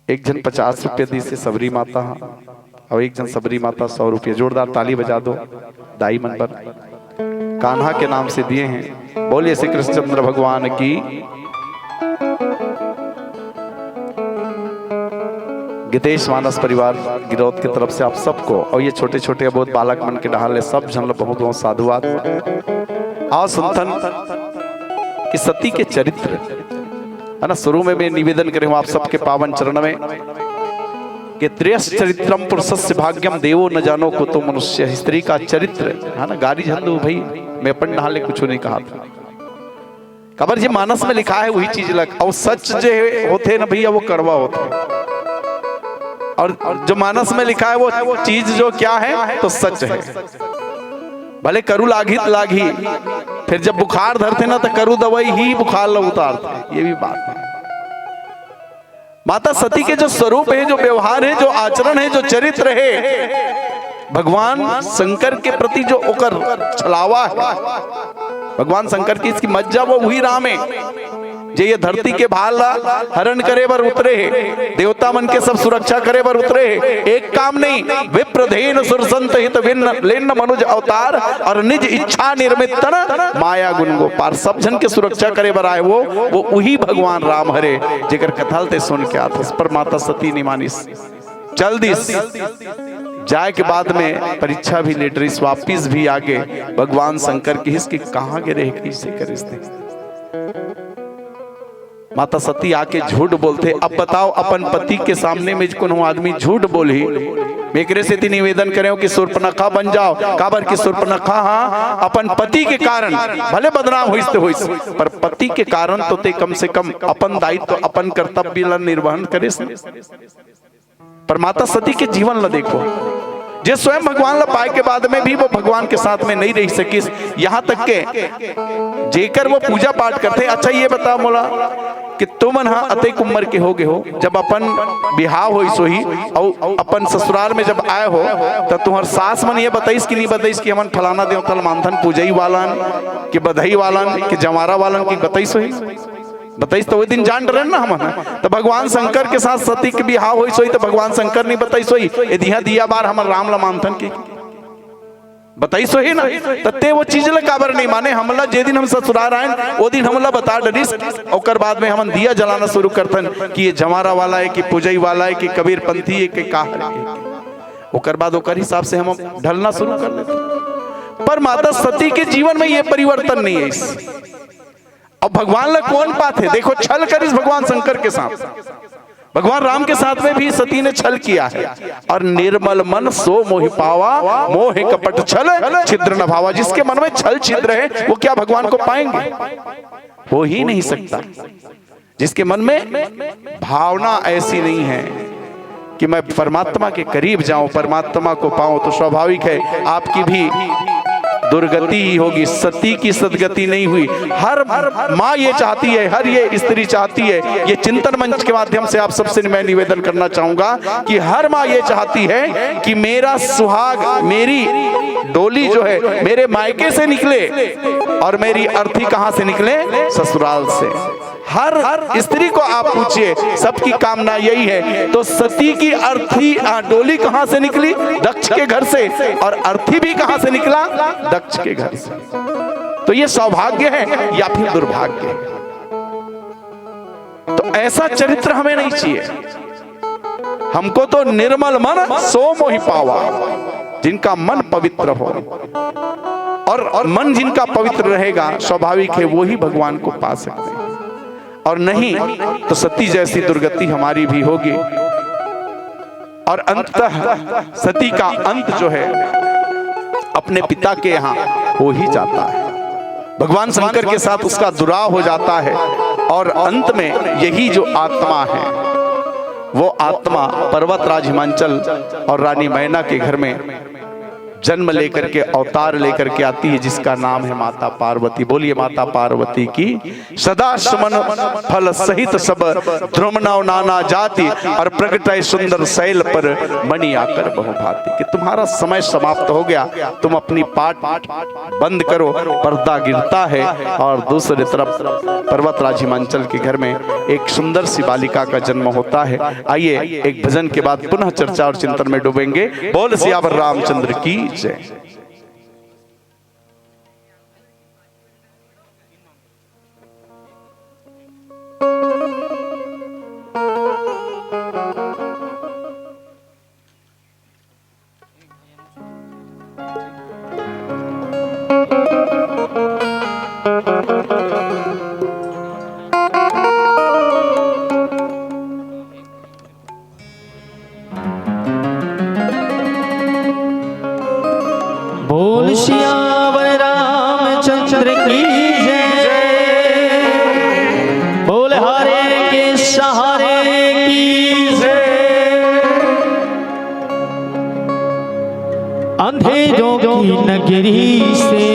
एक झन पचास रुपया दिस हे सबरी माता हा, अउ एक झन सबरी माता सौ रुपया। जोरदार ताली बजा दो दाई मन बर, कान्हा के नाम से दिए हैं। बोलिए श्री कृष्णचंद्र भगवान की। गीतेश मानस परिवार गिरौद के तरफ से आप सबको, अउ ये छोटे छोटे अबोध बालक मन के डहार ले सब झन ला बहुत बहुत साधुवाद। आओ सुनथन कि सती के चरित्र, है ना, शुरू में मैं निवेदन करे हूँ आप सबके पावन चरण में कि "स्त्रियश्चरित्रं पुरुषस्य भाग्यं देवो न जानो कुतो मनुष्य।" स्त्री का चरित्र है ना, गारी झंदू भाई, मैं अपन डहार ले कुछ नहीं कहा था। काबर जे मानस में लिखा है वही चीज लग, और सच जे होथे ना भैया वो कड़वा होथे, और जो मानस में लिखा है वो चीज जो क्या है तो सच है। भले करू लागही त लागही, फिर जब बुखार धरथे ना तो करू दवाई ही बुखार ला उतारथे, ये भी बात है। माता सती के जो स्वरूप है, जो व्यवहार है, जो आचरण है, जो चरित्र है, भगवान शंकर के प्रति जो ओकर छलावा है, भगवान शंकर की इसकी मज्जा, वो वही राम है जे ये धरती के भार ला हरण करे बर उतरे है, देवता मन के सब सुरक्षा करे बर उतरे है। एक काम नहीं, विप्रधेन सुरसंत हित विन्न लेन्न मनुज अवतार, और निज इच्छा निर्मित तन माया गुण गो पार। सब झन के सुरक्षा करे बर आए वो, वो उही भगवान राम हरे, जेकर कथा ल ते सुन के आथस, पर माता सती नहीं मानिस। चल दिस। जाए के बाद में परीक्षा भी निटरिस, वापिस भी आगे। भगवान शंकर किहिस कि कहाँ गे रहे, कैसे करिस ते। माता सती आके झूठ बोलथे। अब बताओ, अपन पति के सामने में कोनो आदमी झूठ बोलही, मैं एकरे सेती निवेदन करेंव कि सूर्पनखा बन जाओ, काबर कि सूर्पनखा हा अपन पति के कारण भले बदनाम होइस ते होइस, पर पति के कारण तो ते कम से कम अपन दायित्व, अपन कर्तव्य ला निर्वहन करिस। पर माता सती के जीवन ला देखो, जे स्वयं भगवान ला पाए के बाद में भी वो भगवान के साथ में नहीं रह सकिस। यहाँ तक के जेकर वो पूजा पाठ करथे, अच्छा ये बता मोला कि तुमन हा अतेक उम्र के हो गए हो, जब अपन बिहाव होइस होही अउ अपन ससुराल में जब आए हो, त तुहर सास मन ये बताइस कि नहीं बताइस कि हमन फलाना देवता ल मानथन, पूजई वालन कि बधई वालन कि जंवारा वालन कि बताइस होही? बताइस त ओहि दिन जान डरेन ना हमन। त भगवान शंकर के साथ सती के बिहाव होइस होही त भगवान शंकर नहीं बताइस होही, ए दिहा दिया बार हमन राम ला मानथन कि बताइस होही ना। त ते वो चीज ला काबर नहीं माने? हमला जे दिन हम ससुराल आयन, ओ दिन हमला बता डरिस। ओकर बाद में हमन दिया जलाना शुरू करथन कि ये जंवारा वाला है कि पूजई वाला है कि कबीर पंथी है कि का है। ओकर बाद ओकर हिसाब से हम ढलना शुरू कर देथन। पर माता सती के जीवन में ये परिवर्तन नहीं आइस। अब भगवान ला कौन पाथे? देखो, छल करिस भगवान शंकर के साथ, भगवान राम के साथ में भी सती ने छल किया है। और "निर्मल मन सो मोहि पावा, मोह कपट छल छिद्र न भावा।" जिसके मन में छल छिद्र है, वो क्या भगवान को पाएंगे? हो ही नहीं सकता। जिसके मन में भावना ऐसी नहीं है कि मैं परमात्मा के करीब जाऊं, परमात्मा को पाऊं, तो स्वाभाविक है आपकी भी दुर्गति ही होगी। सती की सदगति नहीं हुई। हर माँ ये चाहती है, हर ये स्त्री चाहती है, ये चिंतन मंच के माध्यम से आप सबसे मैं निवेदन करना चाहूंगा कि हर माँ ये चाहती है कि मेरा सुहाग, मेरी डोली जो है मेरे मायके से निकले, और मेरी अर्थी कहाँ से निकले? ससुराल से। हर स्त्री को आप पूछिए, सबकी कामना यही है। तो सती की अर्थी, आ, डोली कहाँ से निकली? दक्ष के घर से। और अर्थी भी कहाँ से निकला? दक्ष के घर से। तो ये सौभाग्य है या फिर दुर्भाग्य है? तो ऐसा चरित्र हमें नहीं चाहिए। हमको तो "निर्मल मन सो मोहि पावा", जिनका मन पवित्र हो, और मन जिनका पवित्र रहेगा, स्वाभाविक है वो ही भगवान को पा सकते हैं। और नहीं तो सती जैसी दुर्गति हमारी भी होगी। और अंततः सती का अंत जो है अपने पिता के यहाँ हो ही जाता है। भगवान शंकर के साथ उसका दुराव हो जाता है और अंत में यही जो आत्मा है, वो आत्मा पर्वतराज हिमांचल और रानी मैना के घर में जन्म लेकर के, अवतार लेकर के आती है, जिसका नाम है माता पार्वती। बोलिए माता पार्वती की। सदा सुमन फल सहित सब, द्रुम नव नाना जाति, और प्रगटै सुंदर शैल पर मणि आकर बहुभांति। कि तुम्हारा समय समाप्त हो गया, तुम अपनी पाठ बंद करो, पर्दा गिरता है और दूसरी तरफ पर्वतराज हिमांचल के घर में एक सुंदर सी बालिका का जन्म होता है। आइए, एक भजन के बाद पुनः चर्चा और चिंतन में डूबेंगे। बोल सियावर रामचंद्र की जय। नगरी से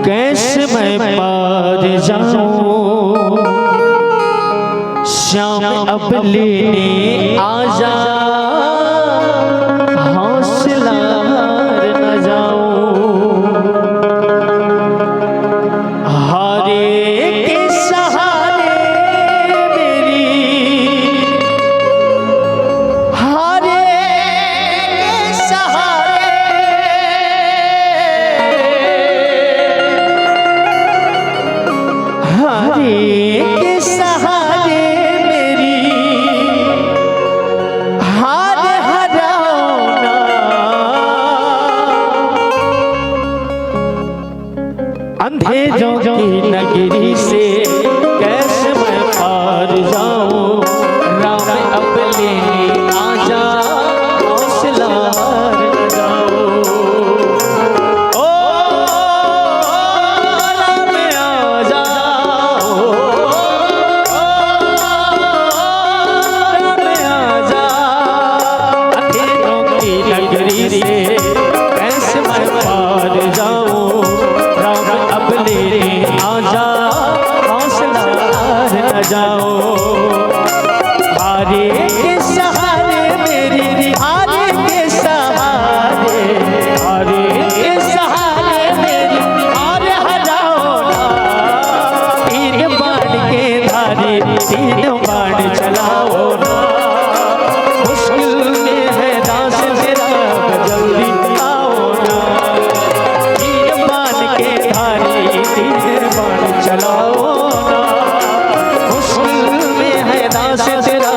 कैसे मैं पार जाऊं? श्याम अब लेने आ जा, हौसला हार न जाऊं। हारे के सहारे मेरी, हारे के सहारे, हारे के सहारे मेरी, हार हराओ ना। अंधेरों की नगरी से कैसे मैं पार जाऊं? राम अब लेने आ जा, हौसला हार न जाऊं। ओ राम आ जा, ओ राम आ जा। अंधेरों की नगरी से कैसे मैं पार जाऊं? राम अब लेने आ जा, हौसला हार न जाऊं। हारे के सहारे मेरी, हारे के सहारे, हारे के सहारे मेरी, हार हराओ ना। तीन बाण के धारी, तीन बाण चलाओ ना। मुश्किल में है दास तेरा, जल्दी आओ ना। तीन बाण के धारी, तीन बाण चलाओ ना। मुश्किल में है दास तेरा,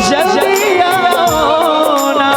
जल्दी आओ ना।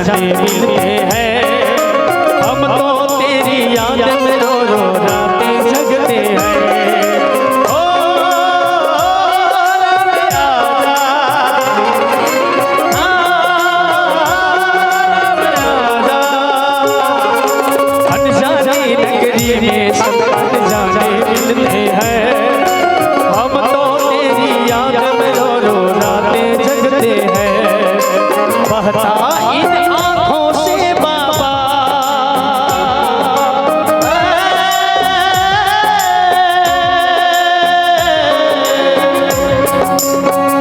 जाने मिलते हैं। हम तो तेरी याद में रो रो रातें जगते हैं। ओ राम राजा, हाँ, राम राजा। अनजाने नगरी में सब अनजाने मिलते हैं। हम तो तेरी याद में रो रो रातें जगते हैं। बहता इन आंखों से बाबा,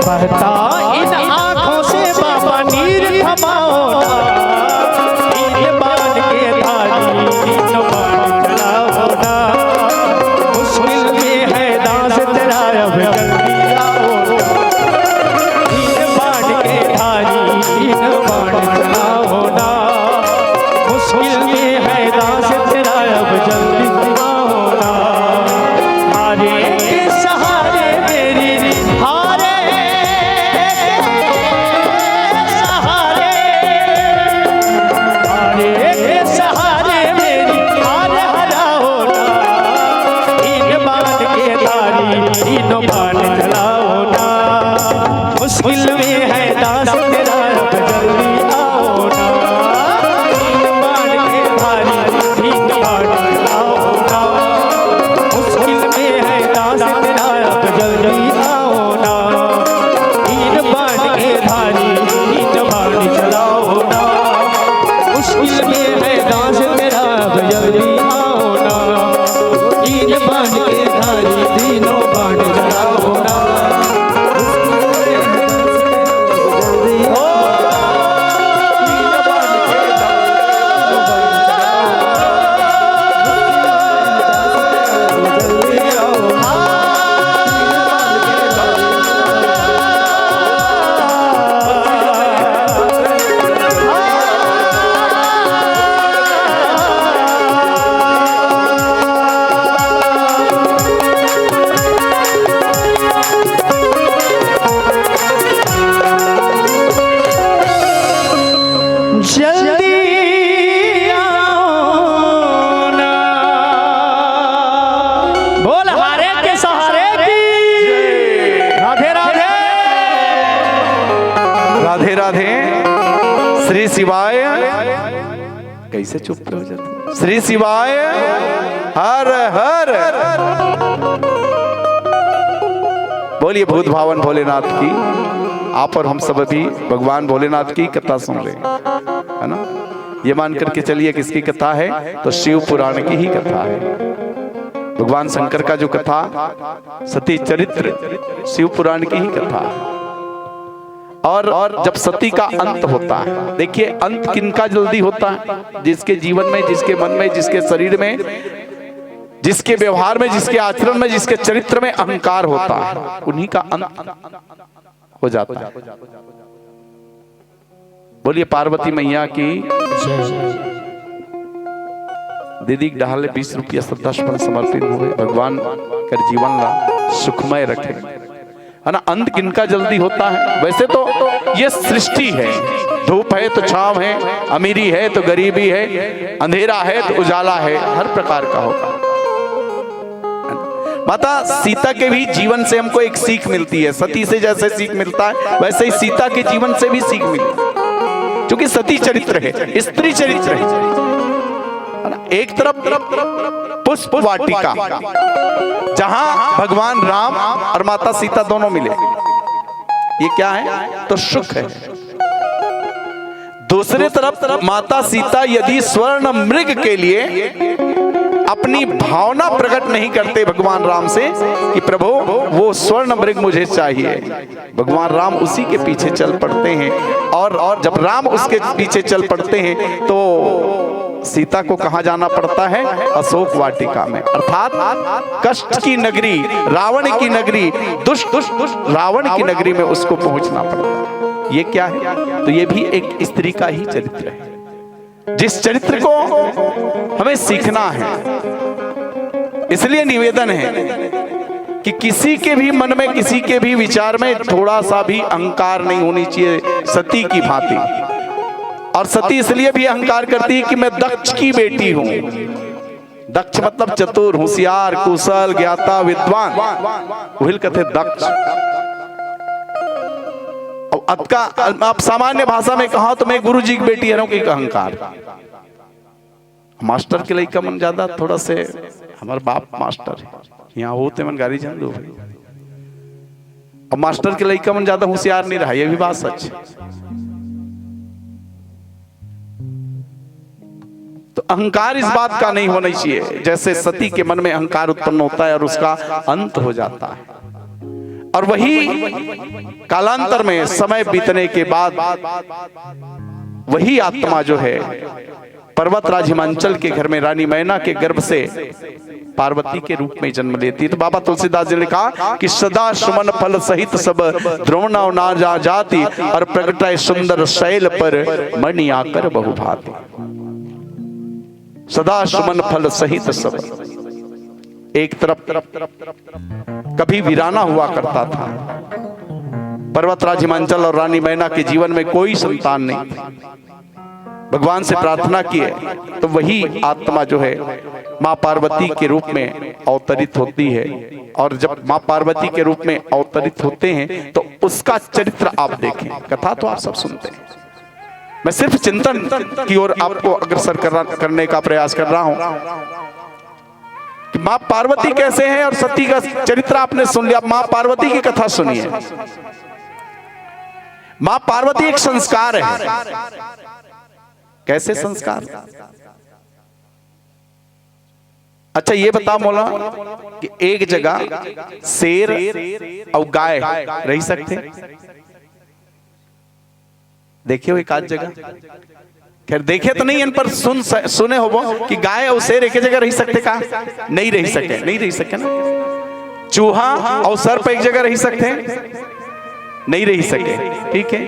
बहता इन आंखों से बाबा नीर थमाओ ना। इन बाण के धारी इन बाण चलाओ ना। मुश्किल में है दास तेरा, अब जल्दी आओ ना। इन बाण के धारी इन बाण चलाओ ना। मुश्किल में है दास तेरा, अब जल्दी आओ ना। हारे के सहारे मेरी, हारे के सहारे, हारे के सहारे मेरी हार हराओ ना। इन बाण के धारी इन बाण चलाओ ना। मुश्किल में है दास तेरा, अब जल्दी आओ ना। इन बाण के धारी इन बाण चलाओ ना। मुश्किल में है दास तेरा, अब जल्दी आओ ना। इन बाण के धारी इन बाण चलाओ ना। मुश्किल में है दास तेरा, अब जल्दी आओ ना। इन बाण के धारी तीनों बाण चलाओ ना। जल्दी आओ ना। बोल हारे के सहारे की। राधे राधे। राधे राधे। श्री शिवाय। कैसे चुप हो जाते? श्री शिवाय। हर हर। बोलिए भूत भावन भोलेनाथ की। आप और हम सब अभी भगवान भोलेनाथ की कथा सुन रहे हैं, है ना? ये मान करके चलिए किसकी कथा है, तो शिव पुराण की ही कथा है। भगवान शंकर का जो कथा, सती चरित्र, शिव पुराण की ही कथा है। और जब सती का अंत होता है, देखिए अंत किनका जल्दी होता है? जिसके जीवन में, जिसके मन में, जिसके शरीर में, जिसके व्यवहार में, जिसके आचरण में, जिसके चरित्र में अहंकार होता है, उन्हीं का अंत हो जाता है। बोलिए पार्वती मैया की। दीदी के डहार ले बीस रुपया श्रद्धासुमन समर्पित हुए। भगवान कर जीवन ला सुखमय रखे, है ना? अंत किनका जल्दी होता है? वैसे तो ये सृष्टि है, धूप है तो छांव है, अमीरी है तो गरीबी है, अंधेरा है तो उजाला है, हर प्रकार का होगा। माता सीता के भी जीवन से हमको एक सीख मिलती है। सती से जैसे सीख मिलता है, वैसे ही सीता के जीवन से भी सीख मिली, क्योंकि सती चरित्र है, स्त्री चरित्र है। एक तरफ पुष्प वाटिका, जहां भगवान राम और माता सीता दोनों मिले, ये क्या है? तो सुख है। दूसरे तरफ माता सीता यदि स्वर्ण मृग के लिए अपनी भावना प्रकट नहीं करते भगवान राम से कि प्रभु, वो स्वर्ण मृग मुझे चाहिए, भगवान राम उसी के पीछे चल पड़ते हैं। और, और जब राम उसके पीछे चल पड़ते हैं तो सीता को कहाँ जाना पड़ता है? अशोक वाटिका में, अर्थात कष्ट की नगरी, रावण की नगरी, दुष्ट, दुष्ट, दुष्ट रावण की नगरी में उसको पहुंचना पड़ता है। ये क्या है? तो ये भी एक स्त्री का ही चरित्र है, जिस चरित्र को हमें सीखना है। इसलिए निवेदन है कि किसी के भी मन में, किसी के भी विचार में थोड़ा सा भी अहंकार नहीं होनी चाहिए, सती की भांति। और सती इसलिए भी अहंकार करती है कि मैं दक्ष की बेटी हूं। दक्ष मतलब चतुर, होशियार, कुशल, ज्ञाता, विद्वान, उहिल कथे दक्ष। अब अतका, अब सामान्य भाषा में कहा तो मैं गुरु जी की बेटी हरंव, कि अहंकार। मास्टर के लइका मन ज्यादा थोड़ा से, हमर बाप मास्टर हे, इहां होते मन गारी झन दो भाई। अब मास्टर के लइका मन ज्यादा होशियार नहीं रहा, ये भी बात सच है। तो अहंकार इस बात का नहीं होना चाहिए, जैसे सती के मन में अहंकार उत्पन्न होता है और उसका अंत हो जाता है। और वही कालांतर में, समय बीतने के बाद, वही आत्मा जो है, पर्वतराज हिमांचल के घर में रानी मैना के गर्भ से पार्वती के रूप में जन्म लेती है। तो बाबा तुलसीदास जी ने कहा कि सदा सुमन फल सहित सब, द्रोण ना जा जाति, और प्रगटय सुंदर शैल पर मणि आकर बहुभांति। सदा सुमन फल सहित सब। एक तरफ कभी वीराना हुआ करता था, पर्वतराज हिमांचल और रानी मैना के जीवन में कोई संतान नहीं थी। भगवान से प्रार्थना किए तो वही आत्मा जो है, माँ पार्वती के रूप में अवतरित होती है। और जब माँ पार्वती के रूप में अवतरित होते हैं तो उसका चरित्र आप देखें, कथा तो आप सब सुनते हैं। मैं सिर्फ चिंतन की ओर आपको अग्रसर कर, करने का प्रयास कर रहा हूं कि माँ पार्वती कैसे हैं और सती का चरित्र आपने सुन लिया। माँ पार्वती की कथा सुनिए। माँ पार्वती एक संस्कार है। कैसे संस्कार? अच्छा, ये बता मोला कि एक जगह शेर और गाय रह सकते? देखियो एक आध जगह, खैर देखे तो नहीं, इन पर सुन स-, सुने होबो कि गाय और शेर एक जगह रह सकते का? नहीं रह सके, नहीं रह सके ना। चूहा और सर्प एक जगह रह सकते? नहीं रह सके, ठीक है,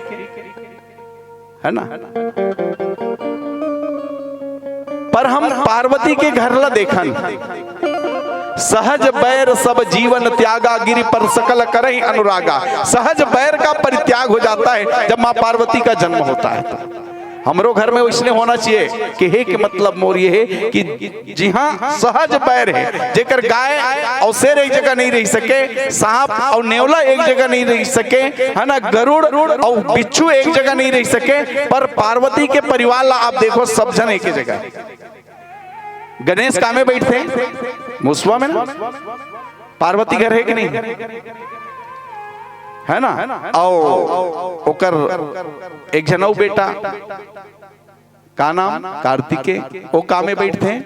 है ना? पर हम पार्वती के घर ला देखन, सहज बैर सब जीवन त्यागा, गिरि पर सकल करहि अनुरागा। सहज बैर का परित्याग हो जाता है जब माँ पार्वती का जन्म होता है। हमरो घर में वैसने होना चाहिए कि हे के मतलब मोर ये है कि जिहां सहज बैर है, जेकर गाय और शेर एक जगह नहीं रह सके, सांप और नेवला एक जगह नहीं रह सके, है ना, गरुड़ और बिच्छू एक जगह नहीं रह सके, पर पार्वती के परिवार ला आप देखो, सब झन एक जगह। गणेश कामे बैठते? मुसवा में ना। पार्वती घर है कि नहीं? है ना? आओ, ओकर एक झन अउ बेटा, का नाम? कार्तिकेय। वो कामे बैठते?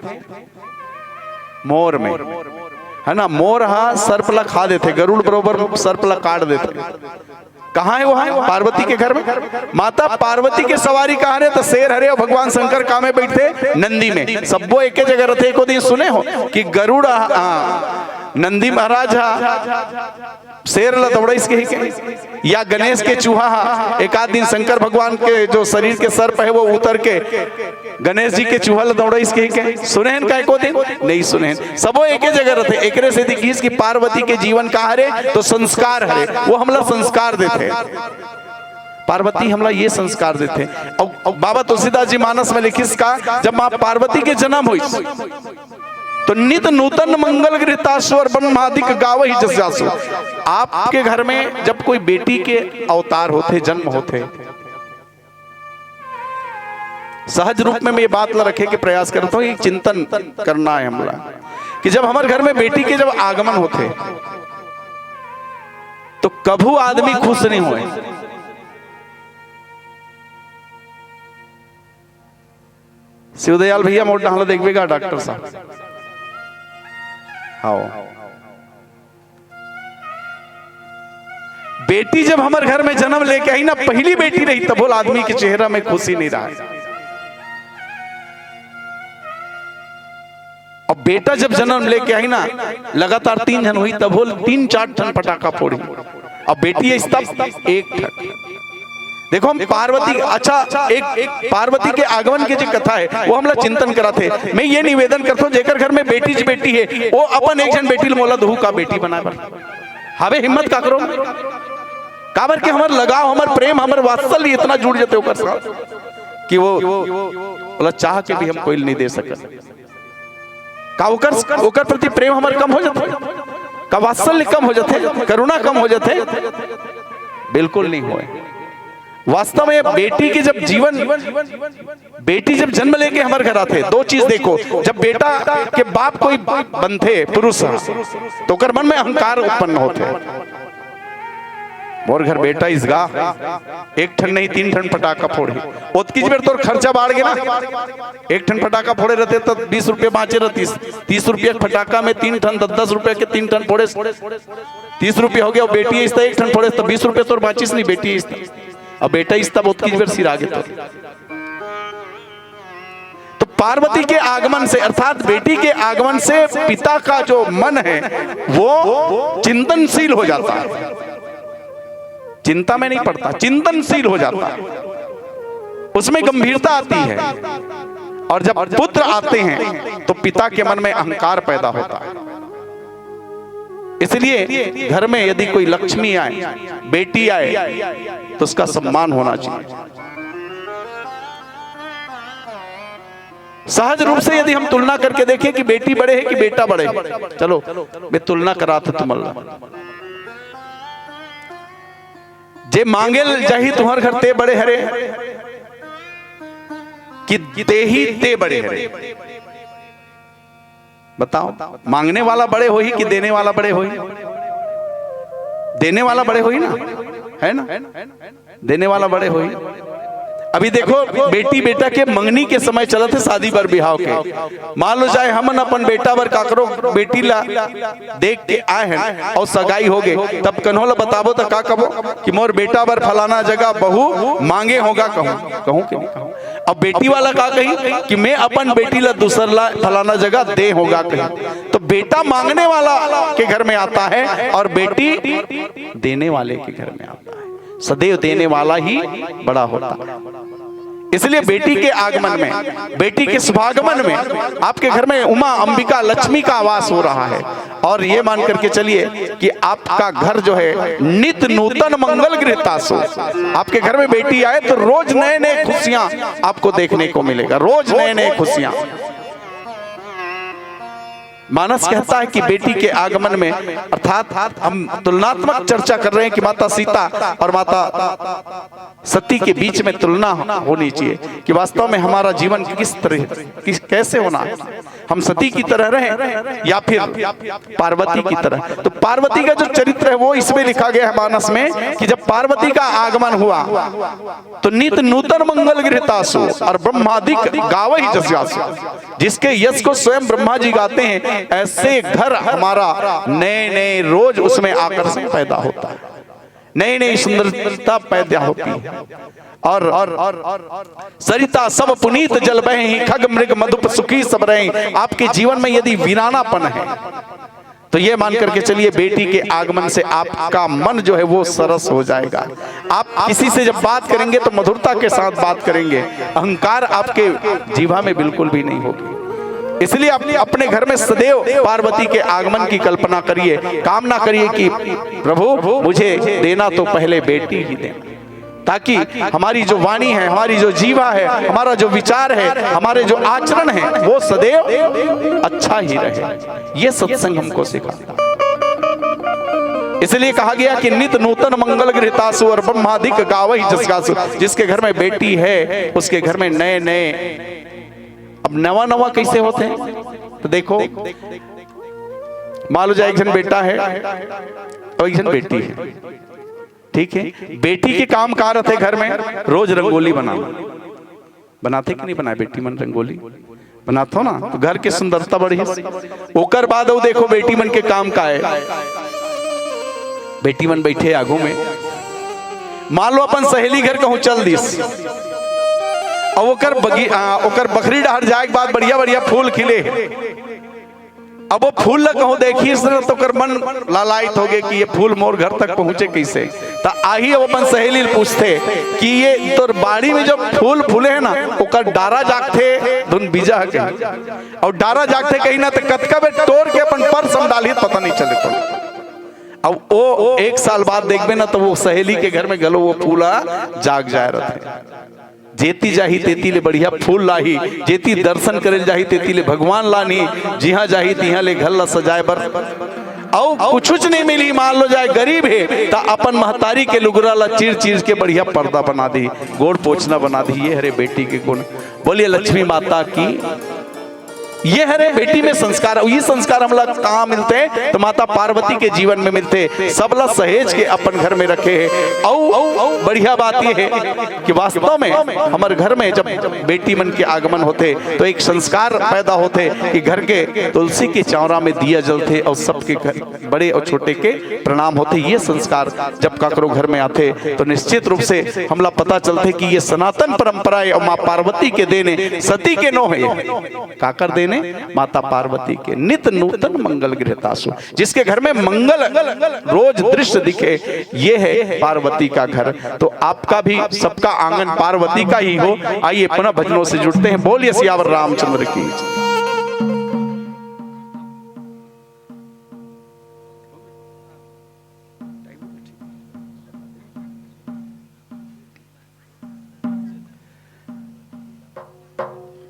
मोर में, है ना? मोर हा सर्प ला खा देथे, गरुड़ बरोबर सर्प ला काट देथे। कहाँ है वो? है पार्वती के घर में। माता पार्वती के सवारी कहाँ रे? तो शेर हरे और भगवान शंकर कामे बैठते? नंदी में। सब्बो एके जगह रहते। एको दिन सुने हो कि गरुड़, आ, नंदी महाराज हा शेर ला दौड़ाइस कही के, या गणेश के चूहा हा, एक आध दिन शंकर भगवान के जो शरीर के सर्प है वो उतर के गणेश जी के चूहा ला दौड़ाइस कही के, सुने हन का एको दिन? नहीं सुने हन। सबो एके जगह रहते। एकरे से दिखिस कि पार्वती के जीवन का हरे तो संस्कार हरे, वो हमला संस्कार देथे। पार्वती हमला ये संस्कार देथे। और, और बाबा तुलसीदास जी मानस में लिखिस का, जब माँ पार्वती के जन्म हुई तो नित नूतन मंगल गृहतासु, अर ब्रह्मादिक गावहि जस जासु। आपके घर में जब कोई बेटी के अवतार होथे, जन्म होथे, सहज रूप में मैं ये बात ला रखे के प्रयास करता हूँ, ये चिंतन करना है हमला कि जब हमर घर में बेटी के जब आगमन होथे तो कभू आदमी खुश नहीं होए। शिवदयाल भैया मोर डाहला देखबे गा डॉक्टर साहब। हाँ, बेटी जब हमर घर में जन्म लेके आई ना, पहली बेटी रही, तभो ले आदमी के चेहरा में खुशी नहीं रहा। अब बेटा जब जन्म लेके आई ना, लगातार तीन झन हुई, तभो ले तीन चार ठन पटाखा फोड़ी। अब बेटी है तब एक ठन। देखो हम पार्वती, अच्छा, एक, एक पार्वती के आगमन के जो कथा है वो हमला चिंतन कराथे। मैं ये निवेदन करता हूँ जेकर घर में बेटी ज बेटी है वो अपन एक झन बेटी ल मोला दहू का बेटी बनाए बर। हवे हिम्मत काकरो? काबर के हमर लगाव, हमर प्रेम, हमर वात्सल्य इतना जुड़ जथे ओकर साथ। कि वो बोला, चाह के भी हम कोई नहीं दे सकत। का ओकर ओकर प्रति प्रेम हमर कम हो जाथे? का वात्सल्य कम हो जाथे? करुणा कम हो जाथे? बिल्कुल नहीं होय। वास्तव में बेटी के जब जीवन, बेटी जब जन्म लेके हमर घर आथे, दो चीज देखो, जब बेटा के बाप कोई बनथे पुरुष ह, तो ओकर मन में अहंकार उत्पन्न होथे। मोर घर बेटा इसगा, एक ठन नहीं, तीन ठन पटाखा फोड़ही। ओतकीच बेर तोर खर्चा बाढ़ गे ना। एक ठन पटाखा फोड़े रहते तो बीस रुपये बाँचे रहतीस। तीस रुपये के पटाखा में तीन ठन, दस दस रुपये के तीन ठन फोड़े, तीस रुपये हो गया। बेटी इसता एक ठन फोड़े तो बीस रुपये तोर बाँचिस नहीं, बेटी इसता। अब बेटा इसता, ओतकीच बेर सिरा गे तो। तो पार्वती के आगमन से, अर्थात बेटी के आगमन से पिता का जो मन है, वो चिंतनशील हो जाता है, चिंता में नहीं पड़ता, चिंतनशील हो जाता है, उसमें गंभीरता आती है। और जब पुत्र आते हैं, तो पिता के मन में अहंकार पैदा होता है। इसलिए घर में यदि कोई लक्ष्मी आए, बेटी आए, तो उसका सम्मान होना चाहिए। सहज रूप से यदि हम तुलना करके देखें कि बेटी बड़े है कि बेटा बड़े है, चलो, मैं तुलना करात हँव तुमन ला। जे मांगे ल जाही तुंहर घर, ते बड़े हरे कि देही, ते बड़े हरे? बताओ, मांगने वाला बड़े होही कि देने वाला बड़े होही? देने वाला बड़े होही ना, है ना? देने वाला बड़े होही। अभी देखो, बेटी बेटा के मंगनी के समय चलत हे, शादी बर बिहाव के। मान लो, चाहे हमन अपन बेटा बर काकरो बेटी ला देख के आए हैं और सगाई हो गए, तब कन्हो ला बताबो त का कबो कि मोर बेटा बर फलाना जगह बहू मांगे होगा, कहूँ, कहूँ कि नहीं कहूँ? अब बेटी वाला का कही कि मैं अपन बेटी ला दूसर ला फलाना जगह दे होगा कही। तो बेटा मांगने वाला के घर में आता है और बेटी देने वाले के घर में आता है। सदैव देने वाला ही बड़ा होता है। इसलिए बेटी के आगमन में, बेटी के शुभागमन में आपके घर में उमा, अंबिका, लक्ष्मी का आवास हो रहा है। और ये मान करके चलिए कि आपका घर जो है, नित नूतन मंगल गृहतासु। आपके घर में बेटी आए तो रोज नए नए खुशियां आपको देखने को मिलेगा, रोज नए नए खुशियां। मानस कहता है कि बेटी के आगमन में, अर्थात हम तुलनात्मक चर्चा कर रहे हैं कि माता सीता और माता सती के बीच में तुलना होनी चाहिए कि वास्तव में हमारा जीवन किस तरह, किस, कैसे होना है, हम सती की तरह रहें या फिर पार्वती की तरह। तो पार्वती का जो चरित्र है, वो इसमें लिखा गया है मानस में कि जब पार्वती का आगमन हुआ तो नित नूतन मंगल गृहतासु और ब्रह्मादिक गावहि जस जासु। जिसके यश को स्वयं ब्रह्मा जी गाते हैं, ऐसे घर हमारा नए नए रोज उसमें आकर्षण पैदा होता है, नई नई सुंदरता पैदा होती है। और सरिता सब पुनीत जल बहै, खग मृग मधुप सुखी सब रहै। आपके जीवन में यदि वीरानापन है तो ये मान करके चलिए, बेटी के आगमन से आपका मन जो है वो सरस हो जाएगा। आप किसी से जब बात करेंगे तो मधुरता के साथ बात करेंगे, अहंकार आपके जीवा में बिल्कुल भी नहीं होगी। इसलिए आप अपने घर में सदैव पार्वती के आगमन की कल्पना करिए, कामना करिए कि प्रभु, मुझे देना तो पहले बेटी ही देना, ताकि हमारी जो वाणी है, हमारी जो जीवा है, हमारा जो विचार है, हमारे जो आचरण है, वो सदैव अच्छा ही रहे। ये सत्संग हमको सिखाता है। इसलिए कहा गया कि नित नूतन मंगल गृहतासु और ब्रह्मादिक गावहि जस जासु। जिसके घर में बेटी है, उसके घर में नए नए, अब नवा नवा कैसे होते हैं तो देखो, मान लो जाए एक जन बेटा है और एक जन बेटी है, ठीक है? बेटी के काम का रहते घर में? रोज रंगोली बनाना। बनाथे कि नहीं बनाए बेटी मन रंगोली? बनाथो ना, तो घर के सुंदरता बढ़िस। ओकर बाद अउ देखो बेटी मन के काम का है। बेटी मन बैठे आगू में, मान लो अपन सहेली घर कहूँ चल दिस, अब ओकर बगी-, आ, ओकर बखरी डहर जाए के बाद बढ़िया बढ़िया फूल खिले। अब वो फूल ल कहूँ देखिस न, तो ओकर मन लालायित होगे कि ये फूल मोर घर तक पहुँचे कैसे। त आही अब अपन सहेली ल पूछथे कि ये तोर बाड़ी में जो फूल फूले है ना, ओकर डारा जागथे धुन बीजा है कहीं, और डारा जागथे कहीं ना, तो कतका बेर टोर के अपन पर्स में डालही त पता नहीं चले तो। अब वो एक साल बाद देखबे ना, तो वो सहेली के घर में घलो वो फूल ह जाग जाए रहथे। जेती जाही तेती ले बढ़िया फूल लाही, जेती दर्शन करे ल जाही तेती ले भगवान लानही, जिहां जाही तिहां ले घर ला सजाए बर अउ कुछुच नहीं मिलही। मान लो जाए गरीब हे त अपन महतारी के लुगरा ला चीर चीर के बढ़िया पर्दा बना दी, गोड़ पोछना बना दी। ये हरे बेटी के गुण। बोलिए लक्ष्मी माता की। ये हरे बेटी में संस्कार, ये संस्कार हमला कहाँ मिलथे? तो माता पार्वती के जीवन में मिलथे। सबला सहेज के अपन घर में रखे हे। अउ, अउ, अउ बढ़िया बात ये हे कि वास्तव में हमर घर में जब बेटी मन के आगमन होथे तो एक संस्कार पैदा होथे कि घर के तुलसी के चौरा में दिया जलथे अउ सबके घर, बड़े अउ छोटे के प्रणाम होथे। ये संस्कार जब काकरो घर में आथे तो निश्चित रूप से हमला पता चलथे कि ये सनातन परंपरा हे अउ माँ पार्वती के देन हे, सती के नो हे। काकर देन हे? माता पार्वती के। नित नूतन मंगल गृहतासु, जिसके घर में मंगल रोज दृश्य दिखे, ये है पार्वती का घर। तो आपका भी, सबका आंगन पार्वती का ही हो। आइए पुनः भजनों से जुड़ते हैं। बोलिए सियावर रामचंद्र की।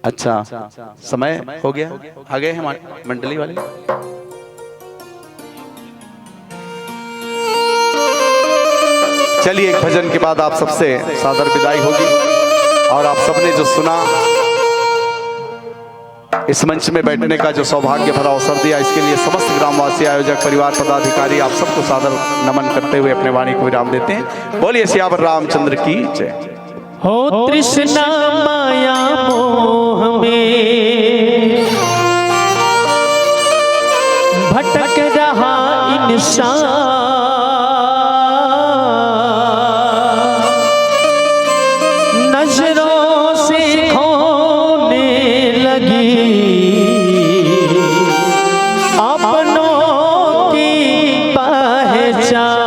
अच्छा, समय हो गया, आ गए हैं मा-, मंडली वाले। चलिए, एक भजन के बाद आप सबसे सादर विदाई होगी और आप सबने जो सुना, इस मंच में बैठने का जो सौभाग्य भरा अवसर दिया, इसके लिए समस्त ग्रामवासी, आयोजक, परिवार, पदाधिकारी, आप सबको सादर नमन करते हुए अपने वाणी को विराम देते हैं। बोलिए सियावर रामचंद्र की जय। हो तृष्णा माया मोह में भटक रहा इंसान, नजरों से खोने लगी अपनों की पहचान।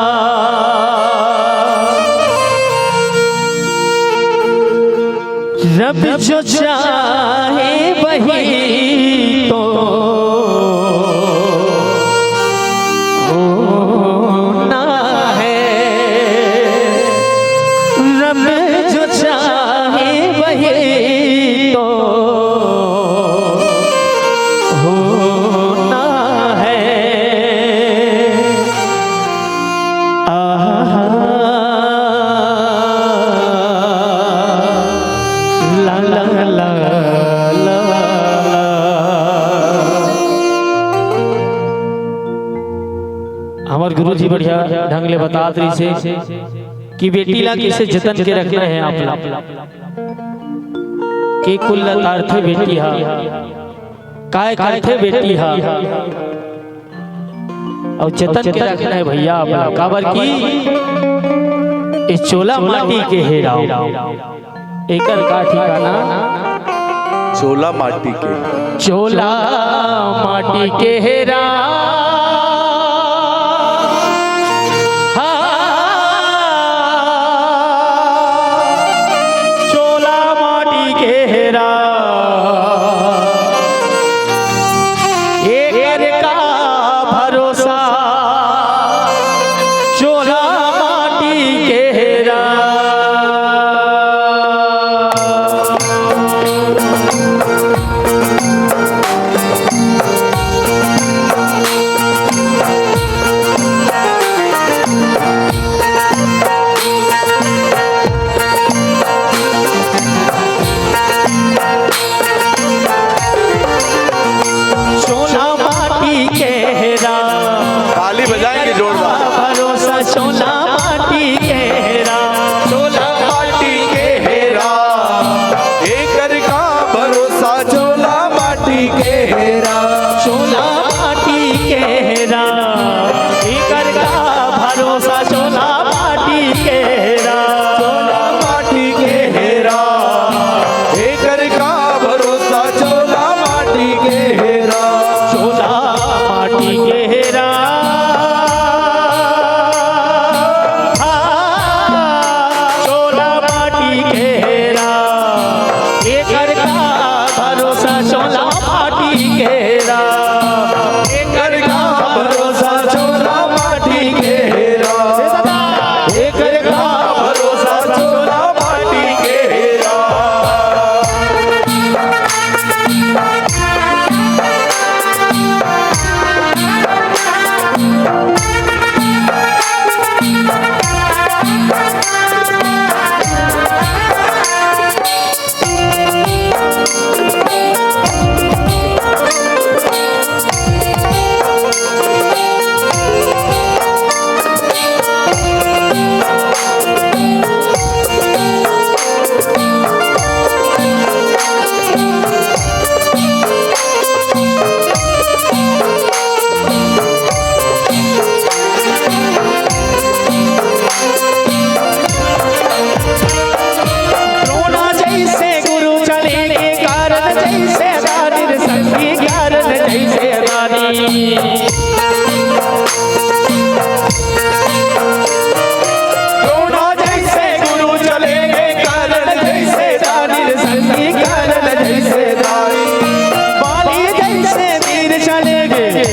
रब जो चाहे वही तो होना है। रब जो चाहे वही तो होना है। आहा, ला, ला, ला, ला, ला। हमर गुरुजी बढ़िया ढंग ले बतात रहिसे कि बेटी ला कइसे जतन के रखना है आप ला। के कुल ला तारथे बेटी हा, काय करथे बेटी हा, अउ जतन के रखना है भैया आप ला, काबर कि ए चोला माटी के हे राव। एकर का ठिकाना? चोला माटी के। चोला माटी के हे राव। हाँ, चोला माटी के हे राव। एकर का भरोसा, चोला माटी के हे राव।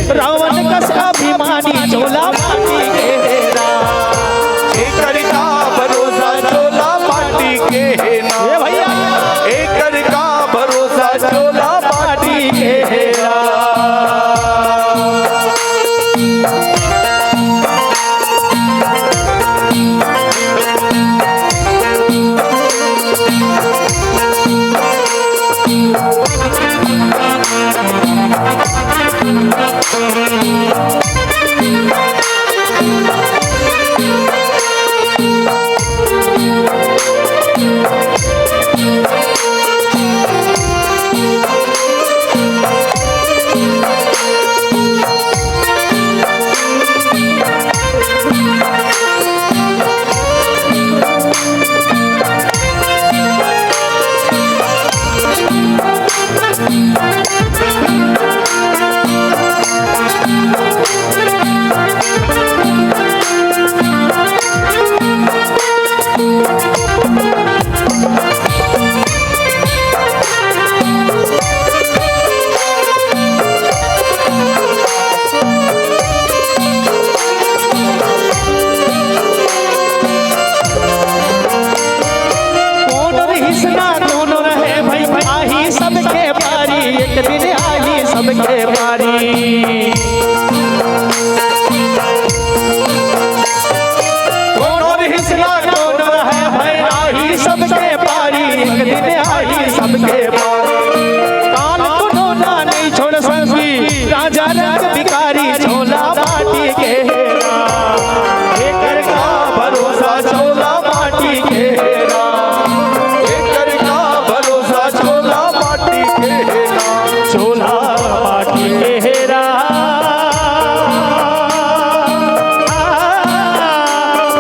रावण कस अभिमानी, झोला माटी के हे राम। एकर का भरोसा, झोला माटी के हे ना। ए भैया। एकर का भरोसा, झोला माटी के हे राम। कोनो रिहिस ना कोनो रहे भाई, आही सबके पारी, एक दिन आही सबके पारी। कोनो रिहिस ना कोनो रहे भाई, आही सबके पारी, एक दिन आही सबके पारी। काल कोनो ना नहीं छोड़ संगी, राजा रंग बिकारी, झोला माटी के हे राम। एकर का भरोसा, झोला माटी के हे राम। एकर का भरोसा, झोला माटी के हे राम। झोला माटी के हे राम।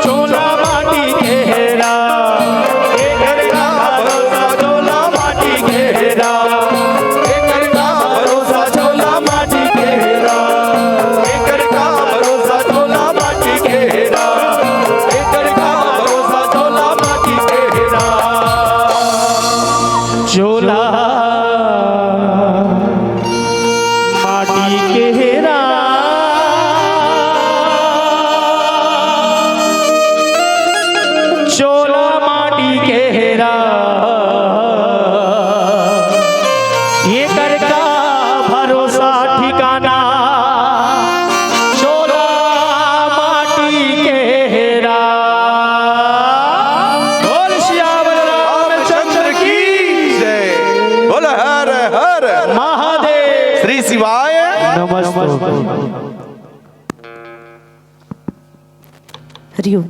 झोला माटी के हे राम। एकर का भरोसा, झोला माटी के हे राम। एकर का भरोसा, झोला माटी के हे राम। एकर का भरोसा, झोला माटी के हे राम। एकर का भरोसा, झोला माटी के हे राम। झोला माटी के हे राम। झोला माटी के हे राम। एकर का भरोसा ठिकाना, झोला माटी के हे राम। बोल सियावर रामचंद्र की जय। बोल हर हर महादेव। श्री शिवाय नमस्तुभ्यं। हरिओम।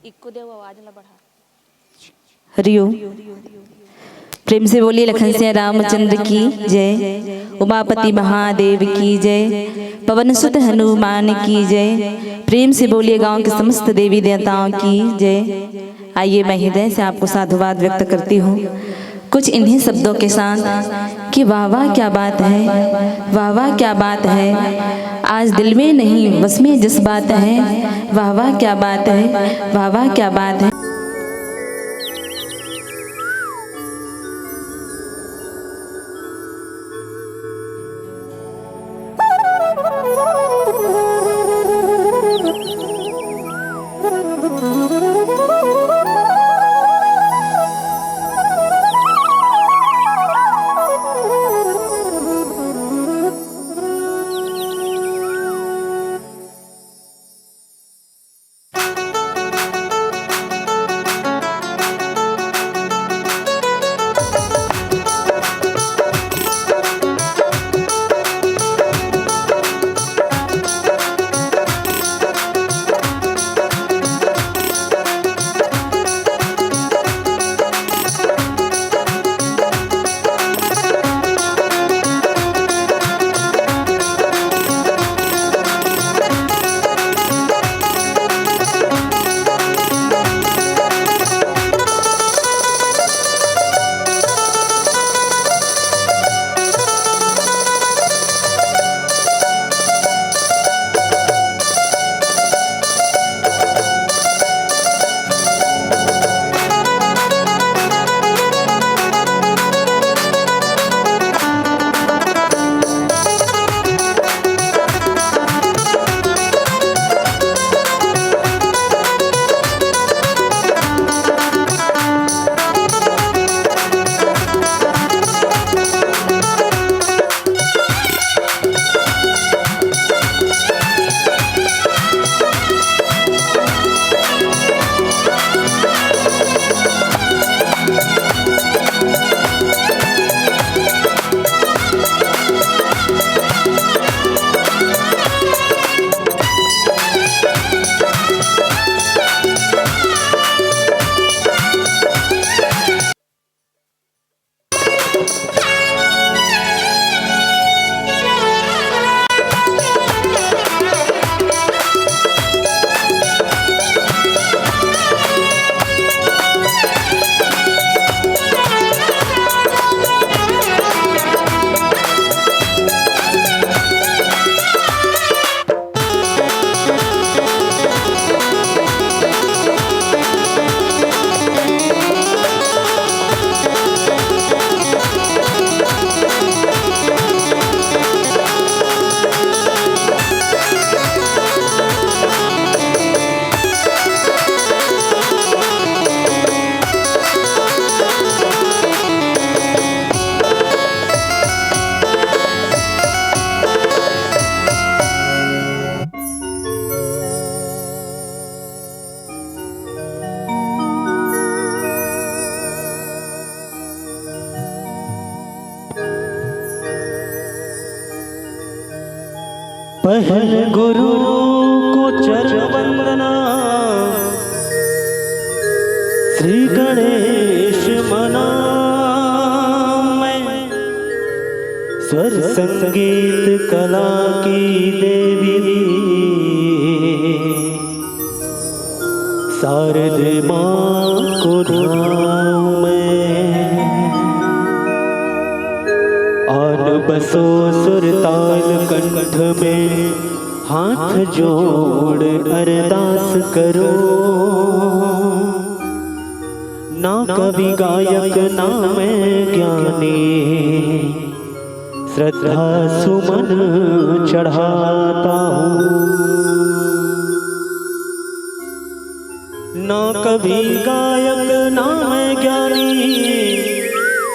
इक्को देव आवाज ला बढ़ा। हरिओम। प्रेम से बोलिए लखन सिया रामचंद्र की जय, उमापति महादेव की जय, पवन सुत हनुमान की जय। प्रेम से बोलिए गांव के समस्त देवी देवताओं की जय। आइए, मैं हृदय से आपको साधुवाद व्यक्त करती हूँ कुछ इन्हीं शब्दों के साथ कि वाह वाह क्या बात है, वाह वाह क्या बात है। आज दिल में नहीं, बस में जज्बात है। वाह वाह क्या बात है, वाह वाह क्या बात है। पहल गुरु को चरण वंदना, श्री गणेश मना मैं, स्वर संगीत कला की देवी, शारद माँ को ध्याऊं मैं। आन बसो सुरताल कंठ में, हाथ जोड़ अरदास करो। ना कवि गायक ना मैं ज्ञानी, श्रद्धा सुमन चढ़ाता हूँ। ना कवि गायक ना मैं ज्ञानी,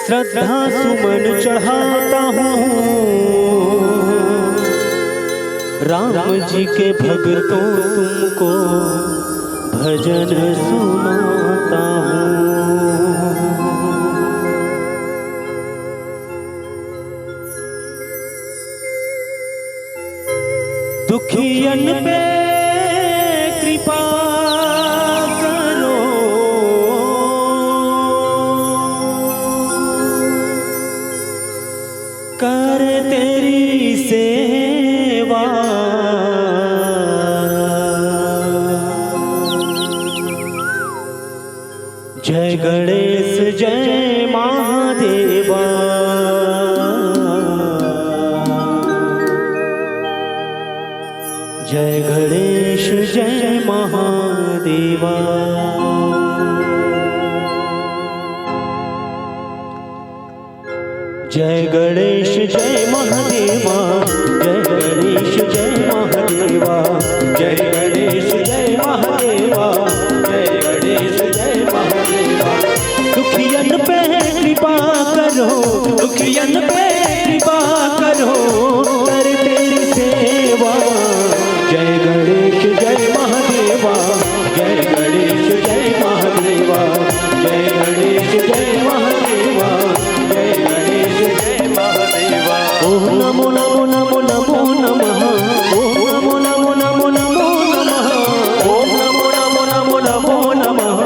श्रद्धा सुमन चढ़ाता हूँ। राम जी के भक्तों, तुमको भजन सुनाता हूँ। दुखियन पे कृपा करो, कर तेरी सेवा। जय गणेश जय महादेवा। जय गणेश जय महादेवा। जय गणेश जय महादेवा। जय गणेश जय महादेवा। जय गणेश जय महादेवा। जय गणेश जय महादेवा। दुखियन पे कृपा करो, दुखियन पे कृपा करो, कर तेरी सेवा। जय गणेश जय महादेवा। जय गणेश जय महादेवा। जय गणेश जय महादेवा। जय गणेश जय महादेवा। ओम नमो नमो नमो नमो नमः। ओम नमो नमो नमो नमो नमः। ओम नमो नमो नमो नमो नमः।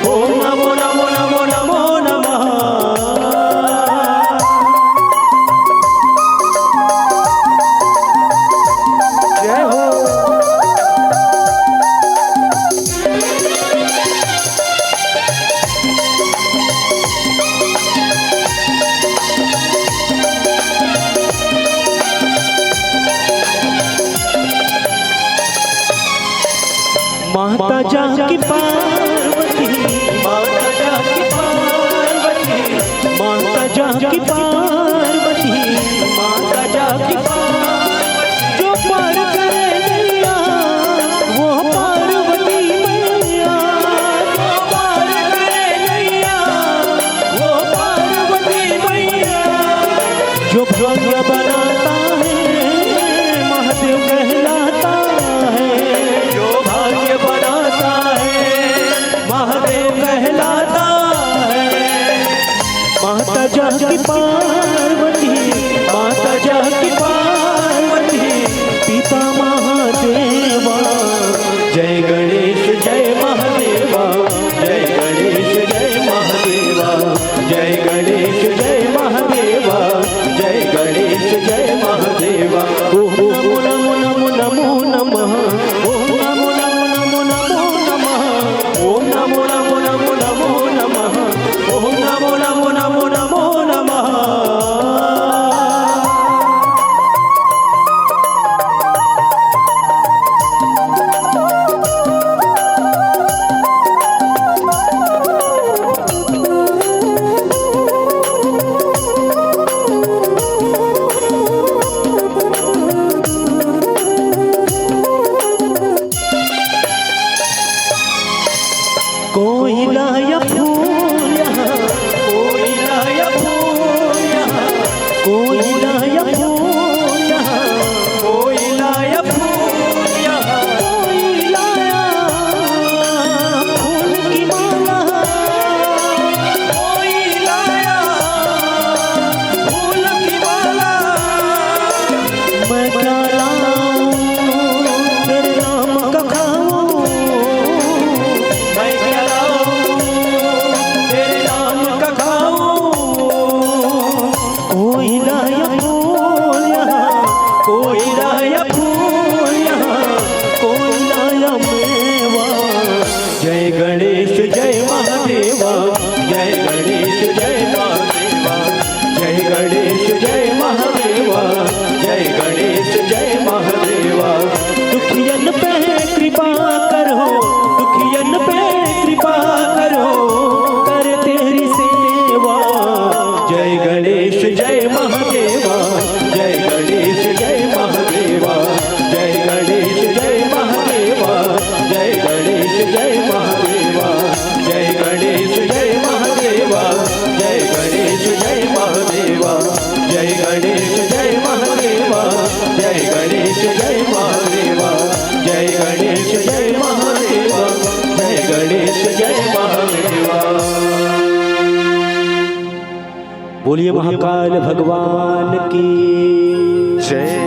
ओम नमो नमो नमो नमो नमः। जय हो। माता जानकी पार्वती, माता जानकी पार्वती, माता जानकी पार्वती, माता जानकी पार्वती। जो पार करे नैया, वो पार्वती मैया। जो पार करे नैया, वो पार्वती मैया। जो भाग्य बनाता है, महादेव कहलाता है। जो भाग्य बनाता है, महादेव कहलाता है। माता जानकी पार्वती, माता जानकी पार्वती। जय गणेश जय महादेवा, जय गणेश जय महादेवा, जय गणेश जय महादेवा। बोलिए महाकाल भगवान की जय।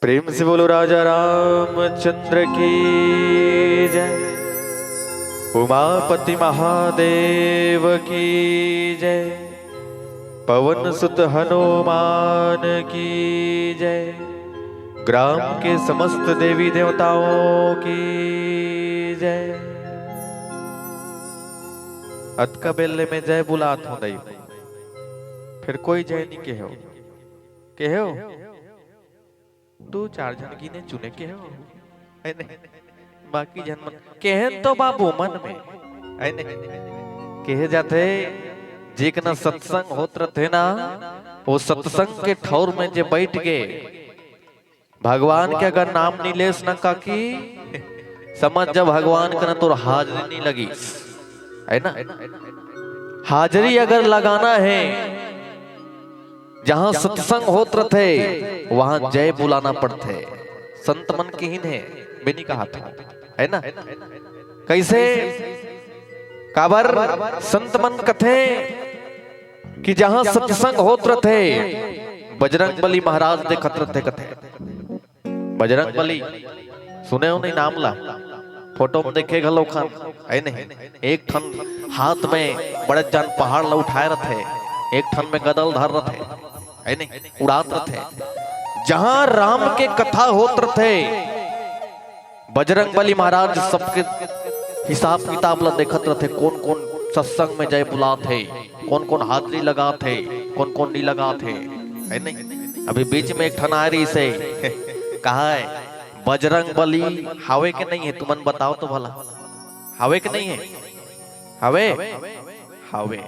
प्रेम से बोलो राजा रामचंद्र की जय, उमापति महादेव की जय, पवन सुत हनुमान की जय, ग्राम के समस्त देवी देवताओं की जय। अतका बेले में जय बुलात हों दई, फिर कोई जय नहीं कहे हो, कहे हो? दू चार झन गिने चुने के हो, है नहीं? बाकी झन मन केहेन तो बाबू मन में, है नहीं? कहे जाथे, जेकना सत्संग होत रथे ना, वो सत्संग के ठौर में जे बैठ के भगवान के अगर नाम नहीं लेस ना काकी, समझ जा भगवान के ना तोर हाजरी नहीं लगिस, है ना? हाजरी अगर लगाना है, जहां सत्संग होत रथे, वहां जय बुलाना पड़थे। संत मन किहिन हे, मैं नहीं कहा था, है ना? कैसे? काबर संत मन कथे कि जहां सत्संग होत रथे, बजरंग बली महाराज देखत रथे, कथे। बजरंग बली, सुने हो नहीं नाम ला? फोटो में देखे घलो खान, है नहीं? एक ठन हाथ में बड़े जान पहाड़ ला उठाए रथे, एक ठन में गदल धर रथे, है नहीं? उड़ात रथे। जहां राम के कथा होत रथे, बजरंग बली महाराज सबके हिसाब किताब ला देखत रथे, कौन कौन सत्संग में जय बुलात हे, कौन कौन हाजरी लगात हे, कौन कौन नहीं लगात हे, है नहीं? अभी बीच में एक ठन आए रहिस हे, कहा है, बजरंग बली हावे के नहीं है, तुमन बताओ तो भला, हावे के नहीं है? हावे, हावे,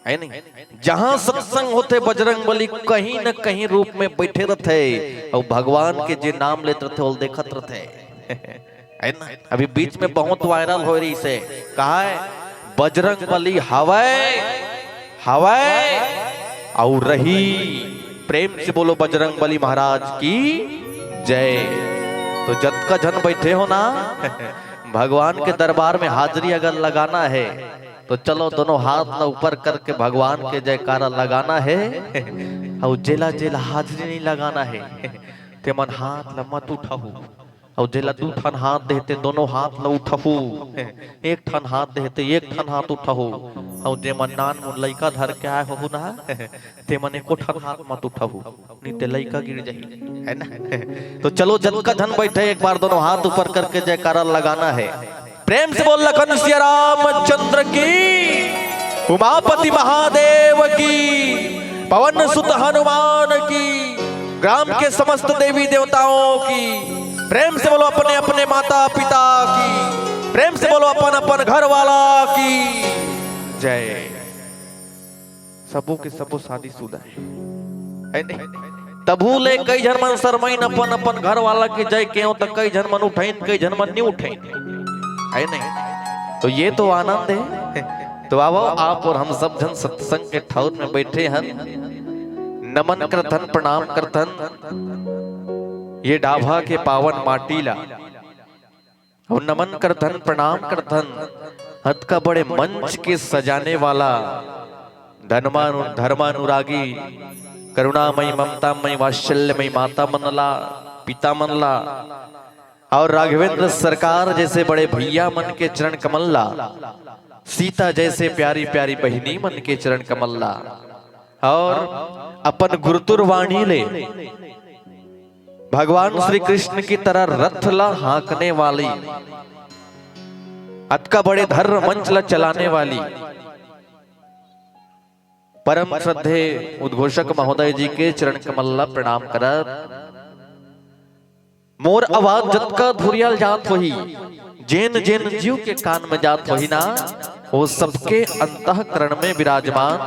है नहीं? जहां सत्संग होथे, बजरंग बली कहीं न कहीं रूप में बैठे रथे, और भगवान के जे नाम लेत रथे, ओला देखत रथे। है ना? अभी बीच में बहुत वायरल हो रहिस हे, कहा है, बजरंग बली हवय, हवय, अउ रही। प्रेम से बोलो बजरंग बली महाराज की जय। तो जतका झन बैठे हो ना, भगवान के दरबार में हाजरी अगर लगाना है, तो चलो दोनों हाथ ला ऊपर करके भगवान के जयकारा लगाना है। अउ जेला जेला हाजरी नहीं लगाना है, तेमन हाथ ला मत उठाहू। अउ जेला दू ठन हाथ देहते, दोनों हाथ ला उठाहू। एक ठन हाथ देहते, एक ठन हाथ उठाहू। अउ जेमन नानमुन लइका धर के आए होहू ना, तेमन एको ठन हाथ मत उठाहू, नहीं ते लइका गिर जाही, है ना? तो चलो, जतका झन बैठे, एक बार दोनों हाथ ऊपर करके जयकारा लगाना है। प्रेम से बोल लखन सिया रामचंद्र की, उमापति महादेव की, पवन सुत हनुमान की, ग्राम के समस्त देवी देवताओं की। प्रेम से बोलो अपने अपने माता पिता की। प्रेम से बोलो अपन अपन घर वाला की जय। सबो के सबो शादीशुदा है, है नहीं? तभू ले कई झन मन शरमाइन अपन अपन घर वाला के जय केहेंव, त कई झन मन उठाइन, कई झन मन नहीं उठाइन, है नहीं? तो ये तो आनंद है। तो आवो, आप और हम सब झन सत्संग के ठौर में बैठे हन, नमन करथन, प्रणाम करथन ये डाभा के पावन माटी ला। अउ नमन करथन, प्रणाम करथन, अतका बड़े मंच के सजाने वाला धर्मानु-, धर्मानुरागी, करुणामयी, ममतामयी, वात्सल्यमयी माता मन ला, पिता मन ला, अउ राघवेंद्र सरकार जैसे बड़े भैया मन के चरण कमल ला, सीता जैसे प्यारी प्यारी बहिनी मन के चरण कमल ला, अउ अपन गुरुतुर वाणी ले भगवान श्री कृष्ण की तरह रथ ला हाँकने वाली, अतका बड़े धर्म मंच ला चलाने वाली परम श्रद्धे उद्घोषक महोदय जी के चरण कमल ला प्रणाम करत, मोर आवाज जतका धुरियाल जात होही, जेन जेन जीव के कान में जात होही ना, वो सबके अंतःकरण में विराजमान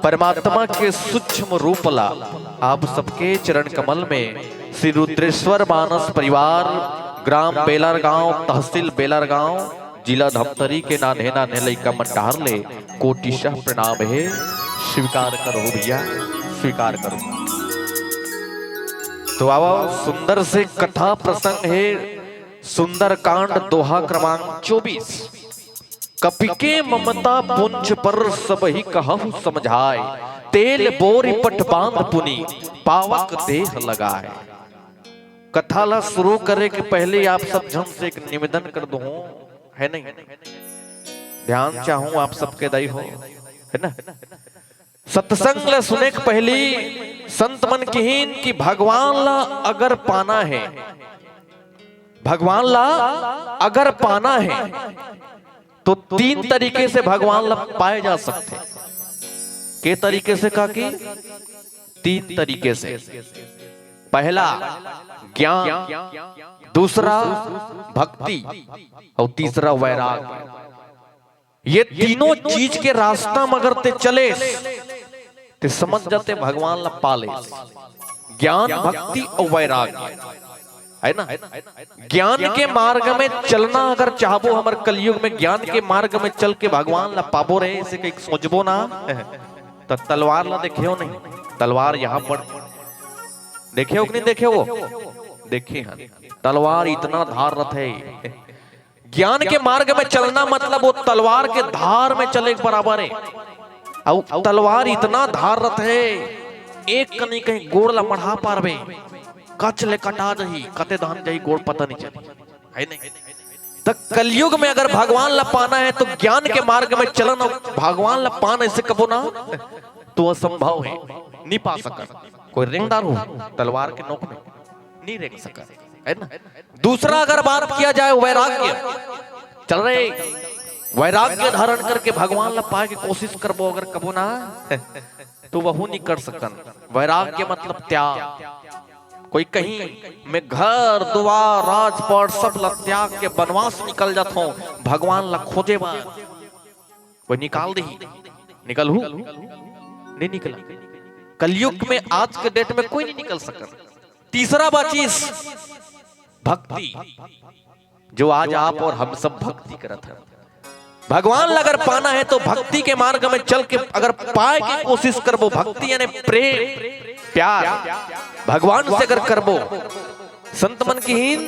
परमात्मा के सूक्ष्म रूप ला आप सबके चरण कमल में श्री रुद्रेश्वर मानस परिवार, ग्राम बेलरगांव, तहसील बेलरगांव, जिला धमतरी के नान्हे नान्हे लइका मन डहार ले कोटिशः प्रणाम हे। स्वीकार करो भैया, स्वीकार करो। तो आवा, सुंदर से कथा प्रसंग हे, सुंदरकांड, दोहा क्रमांक चौबीस। कपिके ममता पुंछ पर सबहि कहहु समझाय, तेल बोरि पट बांध पुनि पावक देह लगाय। कथा ला शुरू करे के पहले आप सब झन से एक निवेदन कर दूं, है नहीं? ध्यान चाहूं आप सबके दाई हो, है ना? सत्संग ला सुने के पहली संत मन किहिन कि भगवान ला अगर पाना है, भगवान ला अगर पाना है, तो तीन तरीके से भगवान ला पाए जा सकथे। के तरीके से काकी? तीन तरीके से। पहला ज्ञान, दूसरा भक्ति और तीसरा वैराग्य। ये तीनों चीज के रास्ता म अगर ते चलेस, ते समझ जाते भगवान ला पालेस। ज्ञान, भक्ति और वैराग्य, है ना? ज्ञान के मार्ग में चलना अगर चाहबो, हमर कलयुग में ज्ञान के मार्ग में चल के भगवान ला पाबो रहे, इसे कहीं सोचबो ना, त तलवार ला देखे हो नहीं? तलवार यहाँ पर देखे हो कि नहीं देखे हो? देखे हैं। तलवार इतना धार रथे। ज्ञान के मार्ग में चलना मतलब वो तलवार के धार में चले के बराबर है। अउ तलवार इतना धार रथे, एक कनी कहीं गोड़ ला मढ़ा पारबे, कच ले कटा जही, कते धान जही गोड़ पता नहीं चली, है नहीं? त कलयुग में अगर भगवान ला पाना है तो ज्ञान के मार्ग में चलन, अउ भगवान ला पाना इसे कबो ना, तो असंभव है, नहीं पा सकत। कोई रेंगदार हो तलवार के नोक में, नहीं रेंग सकत, है ना? दूसरा अगर बात किया जाए वैराग्य, चल रहे, वैराग्य धारण करके भगवान ला पाए के कोशिश करबो अगर कबो ना, तो वहू नहीं कर सकन। वैराग्य मतलब त्याग। कोई कहीं, मैं घर दुआर राजपाट सब ला त्याग के बनवास निकल जात हो भगवान ला खोजे बर, कोई निकाल दही, निकलहू? नहीं निकला। कलयुग में आज के डेट में कोई नहीं निकल सकत। तीसरा बाचिस भक्ति, जो आज आप और हम सब भक्ति करत हैं। भगवान ला अगर पाना है तो भक्ति के मार्ग में चल के अगर पाए के कोशिश करबो, भक्ति यानी प्रेम, प्यार भगवान से अगर करबो, संत मन किहिन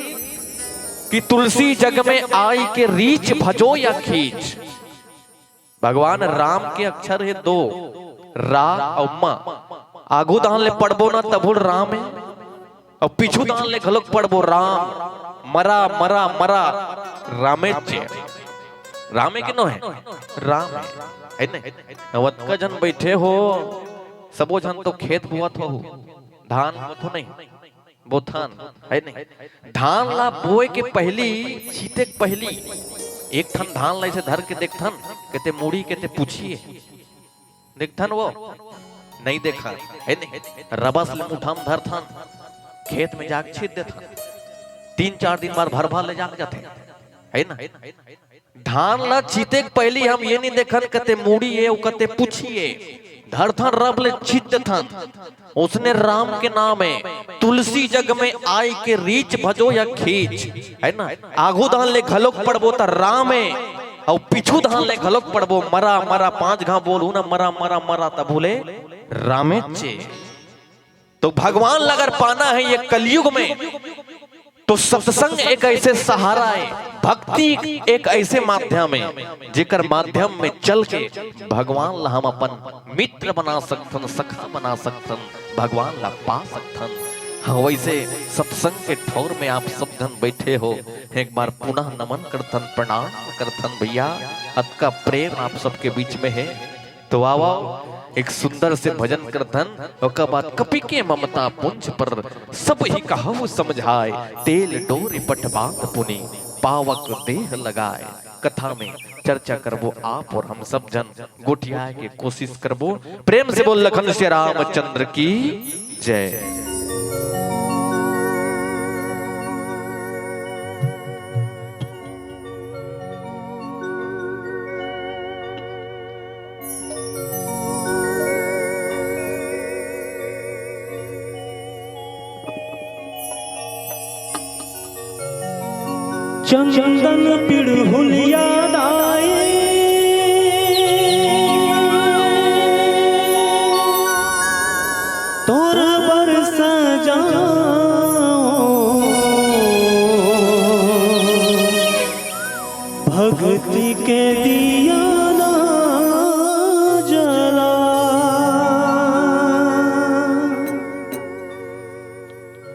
कि तुलसी जग में आई के रीच भजो या खींच। भगवान राम के अक्षर हे दो, रा अउ मा। आगू दान ले पढ़बो ना तभुल राम हे, अउ पीछू दान ले घलोक पढ़बो राम, मरा मरा मरा, रामेच हे। राम हे कि नो हे? राम हे, है नहीं? अउ अतका झन बैठे हो, सबो झन तो खेत बोवत हो, धान बोवत हो नहीं? बोथन, है नहीं? धान ला बोए के पहली, छीते के पहली, एक ठन धान ला ऐसे धर के देखथन, केते मुड़ी, केते पूछी हे। देखथन वो? नहीं देखा, है नहीं? रबस ले मुठा म धरथन, खेत में जाके छीत देथन। तीन चार दिन बाद भर भर ले जाके जाथे, है ना? धान ला छीते के पहली हम ये नहीं देखन कते मुड़ी हे अउ कते पूछी हे, धरथन रब ले छीत देथन। उसने राम के नाम हे, तुलसी जग में आय के रीच भजो या खींच, है ना? आगू धान ले घलोक पढ़बो त राम हे, अउ पीछू धान ले घलोक पढ़बो मरा मरा, पांच घाव बोलहू ना मरा मरा मरा, तभू ले रामेच हे। तो भगवान ला अगर पाना है ये कलयुग में, तो सत्संग एक ऐसे सहारा है, भक्ति एक ऐसे माध्यम है, जेकर माध्यम में चल के भगवान ला हम अपन मित्र बना सकथन, सखा बना सकथन, भगवान ला पा सकथन। हाँ, वैसे सत्संग के ठौर में आप सब झन बैठे हो, एक बार पुनः नमन करथन, प्रणाम करथन भैया। अतका प्रेम आप सबके बीच में है। तो आवा, एक सुंदर से भजन करथन, ओकर बाद कपिके ममता पुंछ पर, सबहि कहहु समझाय, तेल डोरि पट बांध पुनि, पावक देह लगाय। कथा में चर्चा करबो आप और हम सब झन गोठियाय के कोशिश करबो। प्रेम से बोल लखन सिया रामचंद्र की जय। चंदन पिड़हुलिया दाई। भक्ति के दिया ना जला।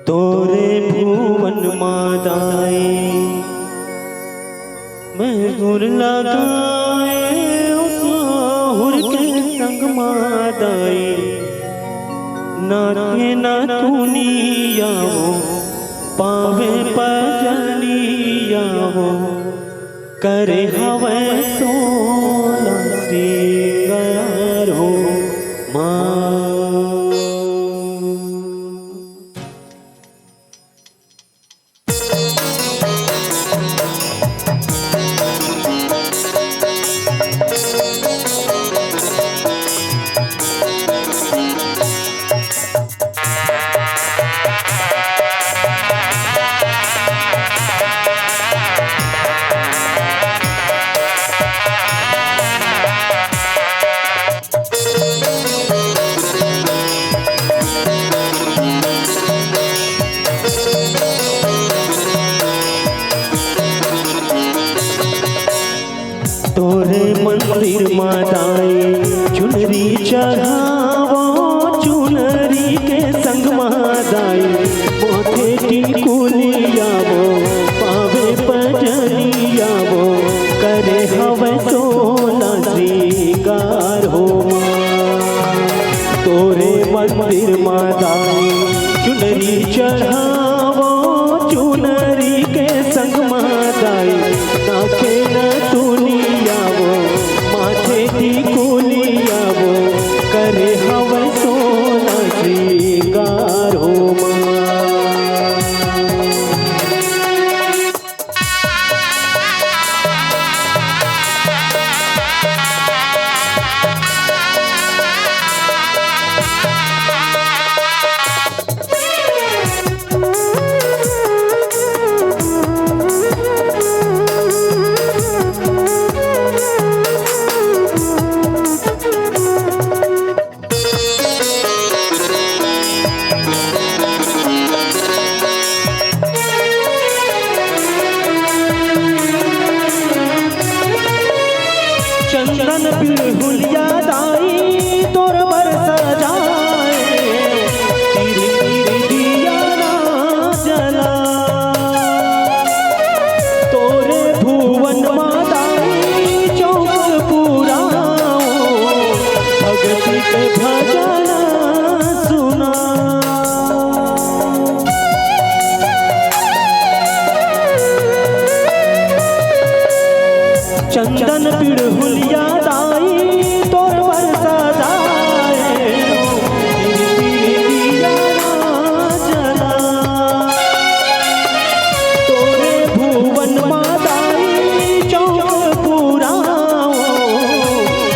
तोरे भुवन मा दाई, माहुर लगाए, माहुर के संग मा दाई, नाचे ना दुनिया हो, पावे पजनिया हो, करे हवै सोला श्रृंगार हो माँ। तोरे मंदिर मा दाई चुनरी चढ़ावो, चुनरी के संग मा दाई माथे टिकुलिया वो, पावे पजनिया वो, करे हवै सोला श्रृंगार हो माँ। तोरे मंदिर मा दाई चुनरी चढ़ावो, चुनरी के संग मा दाई नाचे ना दुनिया वो, माथे टिकुलिया वो, करे हवै सोला श्रृंगार हो माँ। चंदन पिड़हुलिया दाई तोर बर सजाए, तिरी तिरी दिया ना जला। तोरे भुवन मा दाई चौक पुराओ, भगति के भजन सुना। चंदन पिड़हुलिया दाई तोर बर सजाए, दिया ना जला। तोरे भुवन मा दाई चौक पुराओ,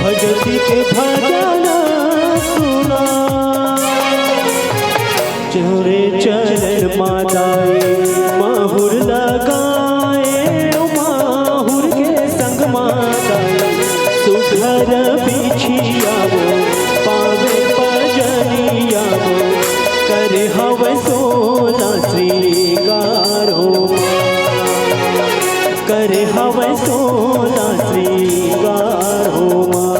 भगति के भजन सुना। तोरे चरण मा दाई माहुर लगाए, माहुर के संग मा दाई सुघर बिछिया वो, पावे पजनिया वो, करे हवै सोला श्रृंगार हो माँ, करे हवै सोला श्रृंगार हो माँ।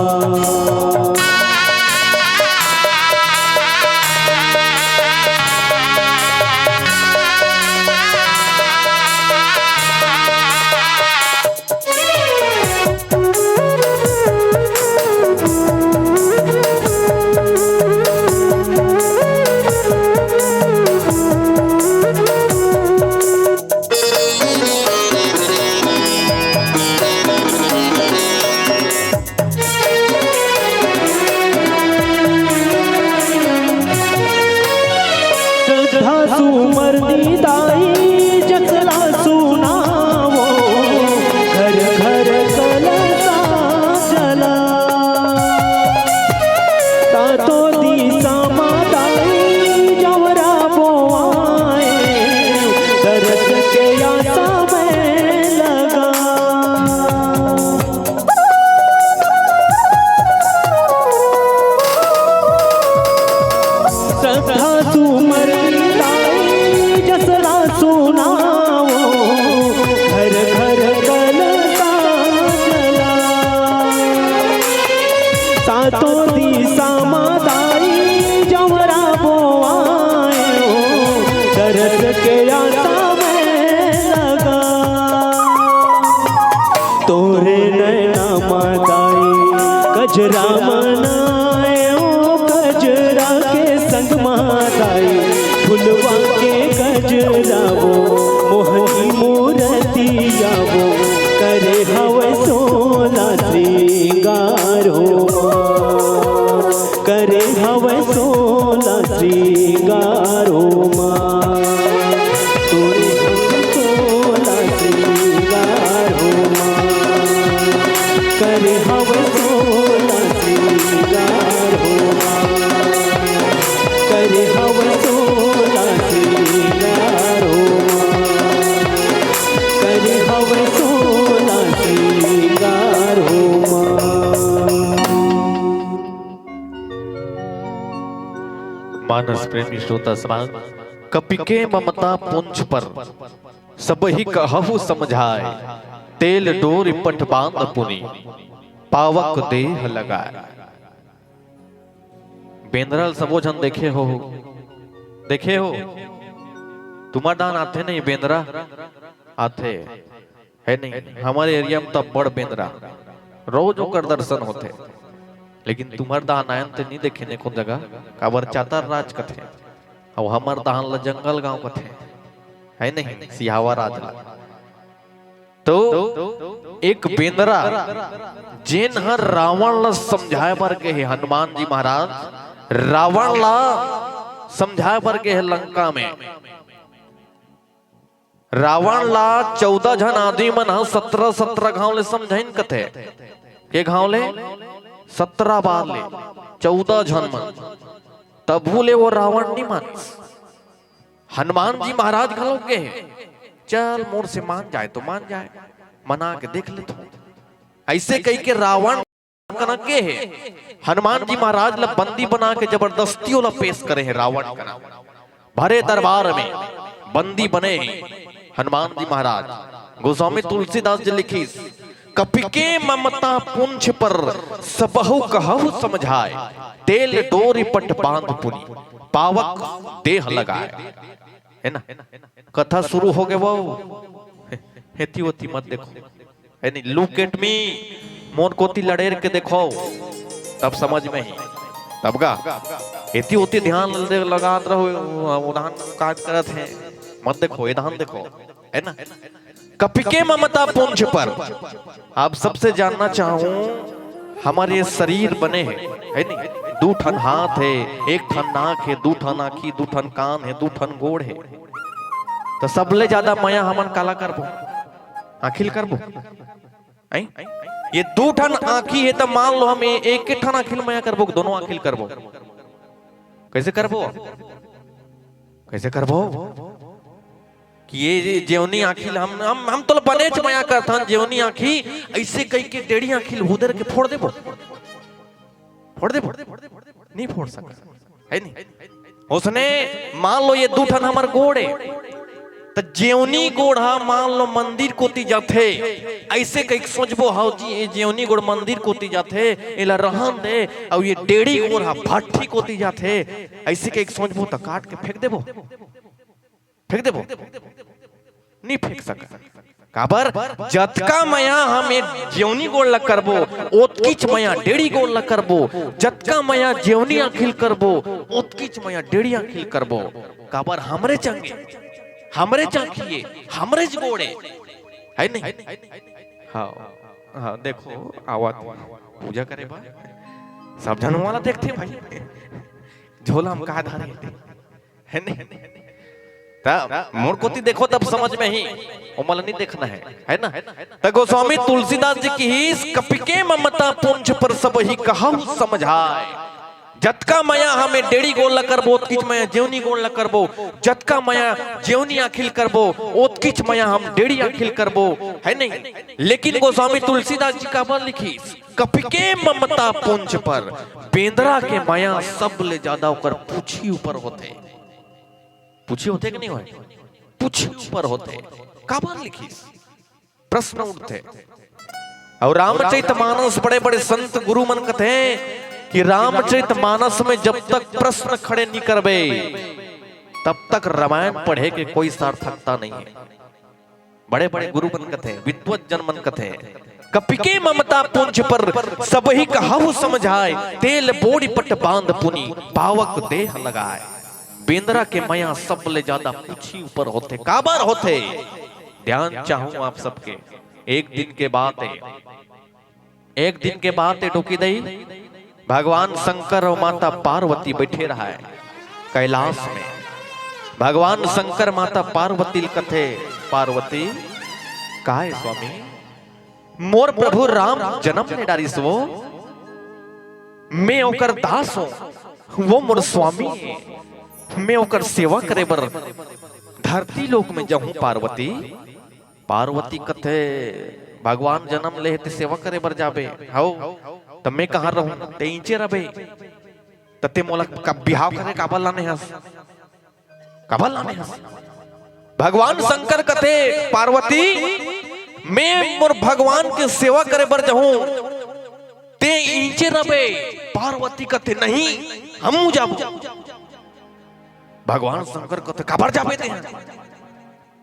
तीसा मा दाई जंवरा बोआए ओ, दरस के आसा में लगा। तोरे नैना मा दाई कजरा मनाए ओ, कजरा के संग मा दाई फुलवा के गजरा वो, मोहनी मूरतिया वो, करे हवय सोला श्रृंगार हो माँ। करे हवय सोला श्रृंगार हो माँ। तोरे हवय सोला श्रृंगार हो माँ। करे हवय सोला श्रृंगार हो माँ। करे हवय सोला श्रृंगार हो माँ। करे हवय सोला श्रृंगार हो माँ। मानस प्रेमी श्रोता समाज, कपि के ममता पुंछ पर, सबहि कहहु समझाय, तेल डोरि पट बांध पुनि, पावक देह लगाय। बेंदरा ल सबो झन देखे हो, देखे हो, तुम्हर दान आथे नहीं बेंदरा, आथे, है नहीं? हमर एरिया में तो बड़ बेंदरा, रोज ओकर दर्शन होथे, लेकिन तुम्हर दान आयन ते नहीं देखे ने कोन जगह, काबर चातर राज कथे, अउ हमर दान ल जंगल गांव कथे, है नहीं? सिहावा राज ल। तो एक बेंदरा जेन ह रावण ल समझाए बर गे हे, हनुमान जी महाराज रावण ल समझाए बर गे हे लंका में। रावण ल चौदह झन आदमी मन ह सत्रह सत्रह घांव ले समझाइन कथे। के घांव ले? सत्रह बार ले, चौदह झन मन। तभू ले वो रावण नहीं मानस। हनुमान जी महाराज घलो गे हे, चल मोर से मान जाए तो मान जाए, मना के देख लेथों। अइसे कहिके रावण कना गे हे, हनुमान जी महाराज ला बंदी बना के जबरदस्ती ओला पेश करे हे रावण कना। भरे दरबार में बंदी बने हे हनुमान जी महाराज। गोस्वामी तुलसीदास जी लिखिस, कपि के ममता पुंछ पर, सबहु कहहु समझाय, तेल डोरि पट बांध पुनि, पावक देह लगाय। है ना? कथा शुरू हो गे वो। हेती ओती मत देखो, है नहीं? Look at me, मोर कोती लड़ेर के देखो, तब समझ में ही। तब गा, हेती ओती ध्यान दे, लगात रहो, उदाहरण काज करत हे, मत देखो, ये ध्यान देखो, है ना? कपि के ममता पुंछ पर। आप सबसे जानना चाहूं, हमर ये शरीर बने हे, है नहीं? दू ठन हाथ हे, एक ठन नाक हे, दू ठन आँखी, दू ठन कान हे, दू ठन गोड़ हे। तो सबले ज्यादा मया हमन काला करबो? आँखी ल करबो? हैं? ये दू ठन आँखी हे, त मान लो हम ए-, एक, एक ठन आँखी ल मया करबो, दोनों आँखी ल करबो? कैसे करबो? कैसे करबो? कि ये जे-, जेवनी आँखी ल हम, हम, हम तोला बनेच मया करथन, जेवनी आँखी, अइसे कहिके डेढ़ी आँखी ल हुदर के फोड़ देबो? फोड़ देबो? नहीं फोड़ सकत, है नहीं? ओसने मान लो ये दू ठन हमर गोड़ हे, त जेवनी गोड़ ह मान लो मंदिर कोती जाथे, अइसे कहिके सोचबो, "हव जी, ये जेवनी गोड़ मंदिर कोती जाथे, एला रहन दे," अउ ये डेढ़ी गोड़ ह भट्ठी कोती जाथे, अइसे कहिके सोचबो, त काट के फेंक देबो? फेंक देबो? नहीं फेंक सकत। काबर? जतका मया हम ए जेवनी गोड़ ला करबो, ओतकीच मया डेढ़ी गोड़ ला करबो। जतका मया जेवनी आँखी ल करबो, ओतकीच मया डेढ़ी आँखी ल करबो। काबर? हमरे चंगे, हमरे चाखिए, हमरे ज गोड़े, है नहीं? हाँ, हाँ, देखो, आवत पूजा करे बा, सब झन वाला देखथे भाई, झोला में का धरे हे। है नहीं? त मोर कोती देखो, तब समझ में ही, ओमन ला नहीं देखना है, है ना? त गोस्वामी तुलसीदास जी किहिस, "कपि के ममता पुंछ पर, सबहि कहहु समझाय।" जतका मया हम ए डेढ़ी गोड़ ला करबो, ओतकीच मया जेवनी गोड़ ला करबो। जतका मया जेवनी आँखी ल करबो, ओतकीच मया हम डेढ़ी आँखी ल करबो, है नहीं? लेकिन गोस्वामी तुलसीदास जी काबर लिखिस, "कपि के ममता पुंछ पर।" बेंदरा के मया सबले ज्यादा ओकर पूछी ऊपर होथे। पूछी होथे कि नहीं होय? पूछी ऊपर होथे। काबर लिखिस? प्रश्न उठथे। अउ रामचरित मानस बड़े-बड़े संत गुरु मन कथे, कि रामचरित मानस में जब तक प्रश्न खड़े नहीं करबे, तब तक रामायण पढ़े के कोई सार्थकता नहीं है। बड़े बड़े गुरु मन कथे, विद्वत जन मन कथे, कपि के ममता पूंछ पर, सबहि कहहु समझाय, तेल बोड़ी पट बांध पुनि, पावक देह लगाय। बेंदरा के मया सबले ज्यादा पूछी ऊपर होथे। काबर होथे? ध्यान चाहूं आप सबके, एक दिन के बात है, एक दिन के बात है डोकी दई, भगवान शंकर और माता पार्वती बैठे रहा है कैलाश में। भगवान शंकर माता पार्वती ल कथे, पार्वती, काय स्वामी, मोर प्रभु राम जन्म ले डारिस वो, मैं ओकर दास हूँ, वो मोर स्वामी है, मैं ओकर सेवा करे बर धरती लोक में जाहूँ पार्वती। पार्वती कथे, भगवान जन्म ले हे ते सेवा करे बर जाबे, हव, त मैं कहाँ रहूं? ते इंचे रबे, त ते मोला कब बिहाव करे काबर लाने हस? काबर लाने हस? भगवान शंकर कथे, पार्वती, मैं मोर भगवान के सेवा करे बर जाहूं, ते इंचे रबे। पार्वती कथे, नहीं, हम जाबो। भगवान शंकर कथे, काबर जाबे ते?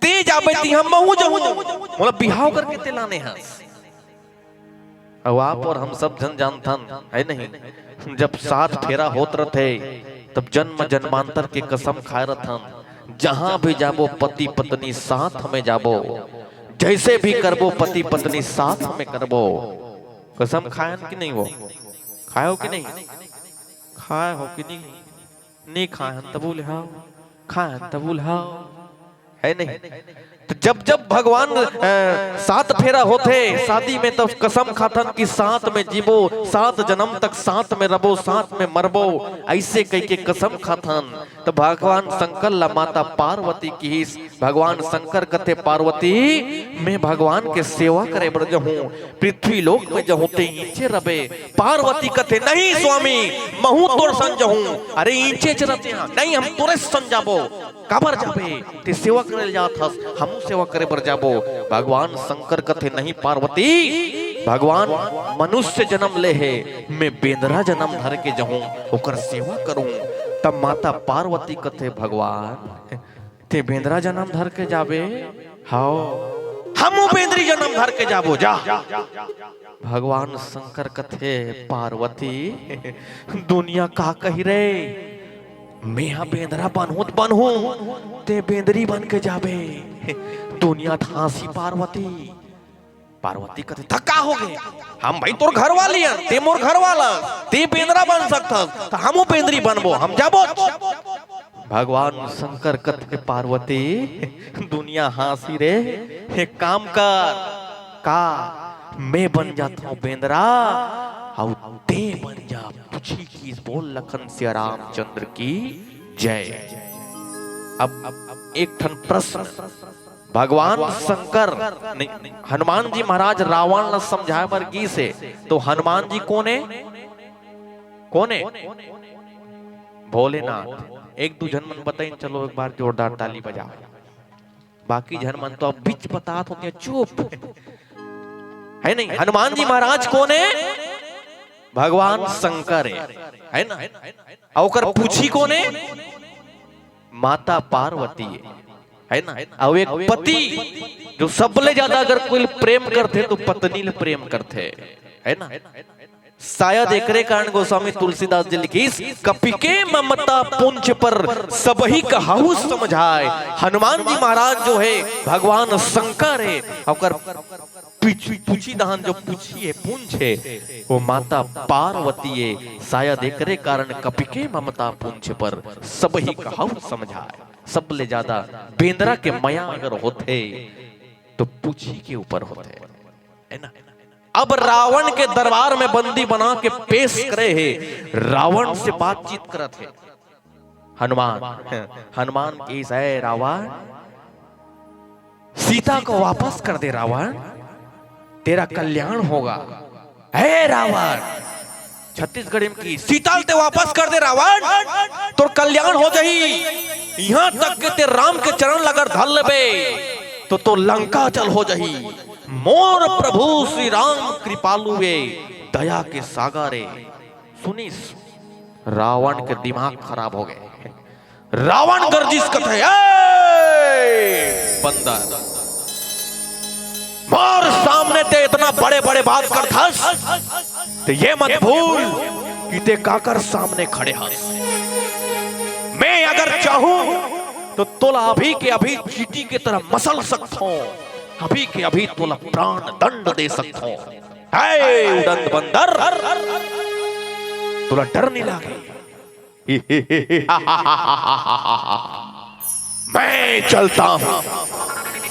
ते जाबे ती हम महू जाहूं, मोला बिहाव करके ते लाने हस। अब आप और हम सब झन जानथन, है नहीं? जब सात फेरा होत रथे, तब जन्म जन्मांतर के कसम खाए रथन, जहां भी जाबो पति पत्नी साथ में जाबो, जैसे भी करबो पति पत्नी साथ में करबो। कसम खायन कि नहीं वो? खायो कि नहीं? खाए हो कि नहीं? नी खाहन तबू ले हाव, खाहन तबू ले हाव, है नहीं? तो जब जब भगवान, अ, सात फेरा होथे शादी में, तब कसम खाथन कि साथ में जीबो, सात जन्म तक साथ में रबो, साथ में मरबो, ऐसे कह के कसम खाथन। तो भगवान शंकर ला माता पार्वती किहिस, भगवान शंकर कथे, पार्वती, मैं भगवान के सेवा करे बर जहूं, पृथ्वी लोक में जहूं, ते इंचे रबे। पार्वती कथे, नहीं स्वामी, महू तोर संग जहूं। अरे इंचे च रथे, नहीं, हम तोरे संग जाबो। काबर जाबे? ते सेवा करे जात हस, हमू सेवा करे बर जाबो। भगवान शंकर कथे, नहीं पार्वती, भगवान मनुष्य जन्म ले हे, मैं बेंदरा जन्म धर के जहूं, ओकर सेवा करूं। तब माता पार्वती कथे, भगवान, ते बेंदरा जन्म धर के जाबे? हाव। हमू बेंदरी जन्म धर के जाबो, जा। भगवान शंकर कथे, पार्वती, दुनिया का कही रे? मेहा बेंदरा बनहूं त बनहूं, ते बेंदरी बन के जाबे। दुनिया त हांसी पार्वती। पार्वती कथे, "त का होगे? हम भाई तोर घर वाली हन, ते मोर घर वाला, ते बेंदरा बन सकथस, त हमू बेंदरी बनबो, हम जाबो।" भगवान शंकर कथे, "पार्वती, दुनिया हांसी रे, एक काम कर, का मैं बन जाथंव बेंदरा, अउ ते बन जा पूछी।" किस बोल लखन सिया रामचंद्र की जय। अब एक ठन प्रश्न, भगवान शंकर नहीं, हनुमान जी महाराज रावण ला समझाए बर गिस हे, तो हनुमान जी कोन हे? कोन हे? भोलेनाथ। एक दू झन मन बताइन, चलो एक बार जोरदार ताली बजाओ। बाकी झन मन तो अब बीच बतात होते हैं, चुप। है नहीं? हनुमान जी महाराज कोन हे? भगवान शंकर हे, है ना? अउ ओकर पूछी कोन हे? माता पार्वती हे, है ना? अउ एक पति जो सबले ज्यादा अगर कोई प्रेम करथे तो पत्नी ले प्रेम करथे, है ना? शायद एकरे कारण गोस्वामी तुलसीदास जी लिखिस, "कपि के ममता पुंछ पर सबहि कहहु समझाय।" हनुमान जी महाराज जो हे भगवान शंकर हे, ओकर पीछ-, पूछी दहन जो पूछी हे, पुंछ हे, वो माता पार्वती हे। शायद एकरे कारण कपि के ममता पुंछ पर सबहि कहहु समझाय। सबले ज्यादा बेंदरा के मया अगर होथे तो पूछी के ऊपर होथे, है ना? अब रावण के दरबार में बंदी बना के पेश करे हे, रावण से बातचीत करत हे। हनुमान, हनुमान किहिस, "ऐ रावण, सीता को वापस कर दे रावण, तेरा कल्याण होगा।" "हे रावण," छत्तीसगढ़ी में किहिस, "सीता ल ते वापस कर दे रावण, तोर कल्याण हो जाही। इहां तक के ते राम के चरण ल अगर धर लेबे तो तोर लंका जल हो जाही। मोर प्रभु श्री राम कृपालु हे, दया के सागर हे।" सुनिस, रावण के दिमाग खराब हो गए। रावण गर्जिस, कथे, "ए बंदर, मोर सामने ते इतना बड़े-बड़े बात करथस, ते ये मत भूल कि ते काकर सामने खड़े हस। मैं अगर चाहूं तो तोला अभी के अभी चींटी के तरह मसल सकथों, अभी के अभी तोला प्राण दंड दे सकथों। हे उड़ंद बंदर, तोला डर नहीं लागे?" मैं चलता हूं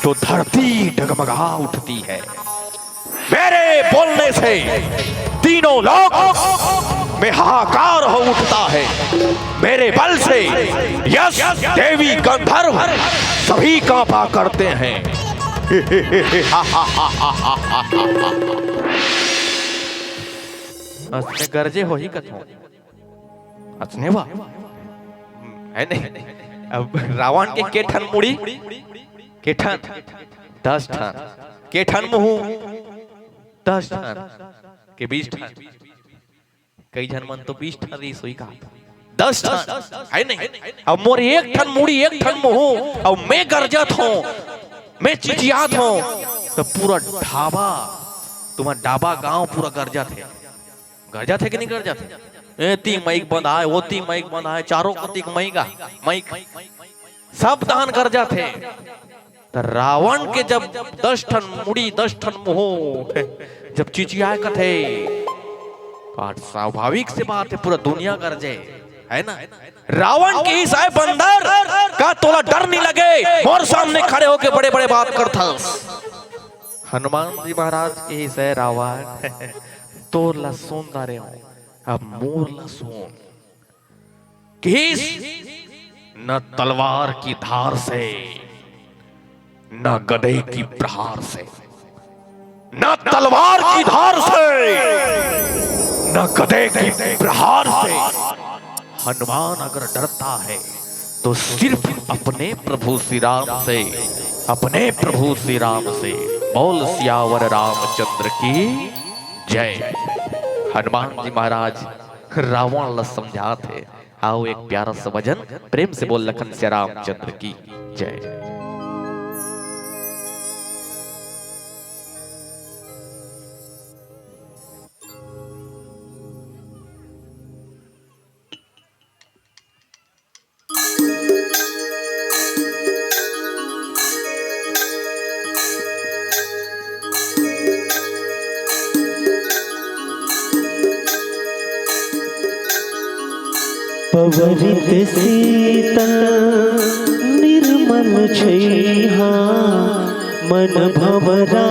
तो धरती डगमगा उठती है। मेरे बोलने से तीनों लोक में हाहाकार हो उठता है। मेरे बल से यश, देवी, गंधर्व सभी कांपा करते हैं। असने गरजे होही कथों। असने वा? है नहीं। अब रावण के के ठन मुड़ी? के ठन? दस ठन। के ठन मुहूं? दस ठन। के बीस ठन? कई झन मन तो बीस ठन रहिस होही का? दस ठन। है नहीं। अब मोर एक ठन मुड़ी, एक ठन मुहूं, अउ मैं गरजत हों, मैं चिचियात हों, त पूरा ढाबा, तुम्हार ढाबा गांव पूरा गरजत हे। गरजत हे कि नहीं गरजत हे? एती माइक बंधाय, ओती माइक बंधाय, चारों कोती के माइक आ, माइक। सब डहन गरजत हे। त रावण के जब दस ठन मुड़ी, दस ठन मुहूं, जब चिचियाय कथे, तो आज स्वाभाविक से बात हे, पूरा दुनिया गरजे, है ना? रावण कहिस, "ए बंदर, का तोला डर नहीं लगे? मोर सामने खड़े होके बड़े-बड़े बात करथस।" हनुमान जी महाराज कहिस, "ए रावण, तोर ला सुन डारे हों, अब मोर ला सुन।" कहिस, "न तलवार की धार से, न गदे की प्रहार से, न तलवार की धार से, न गदे की प्रहार से हनुमान अगर डरता है तो सिर्फ अपने प्रभु श्री राम से, अपने प्रभु श्री राम से।" बोल सियावर रामचंद्र की जय। हनुमान जी महाराज रावण ला समझात हे। आओ एक प्यारा सा भजन, प्रेम से बोल लखन सिया रामचंद्र की जय। पवरित शीतल निर्मल छइहा, मन भंवरा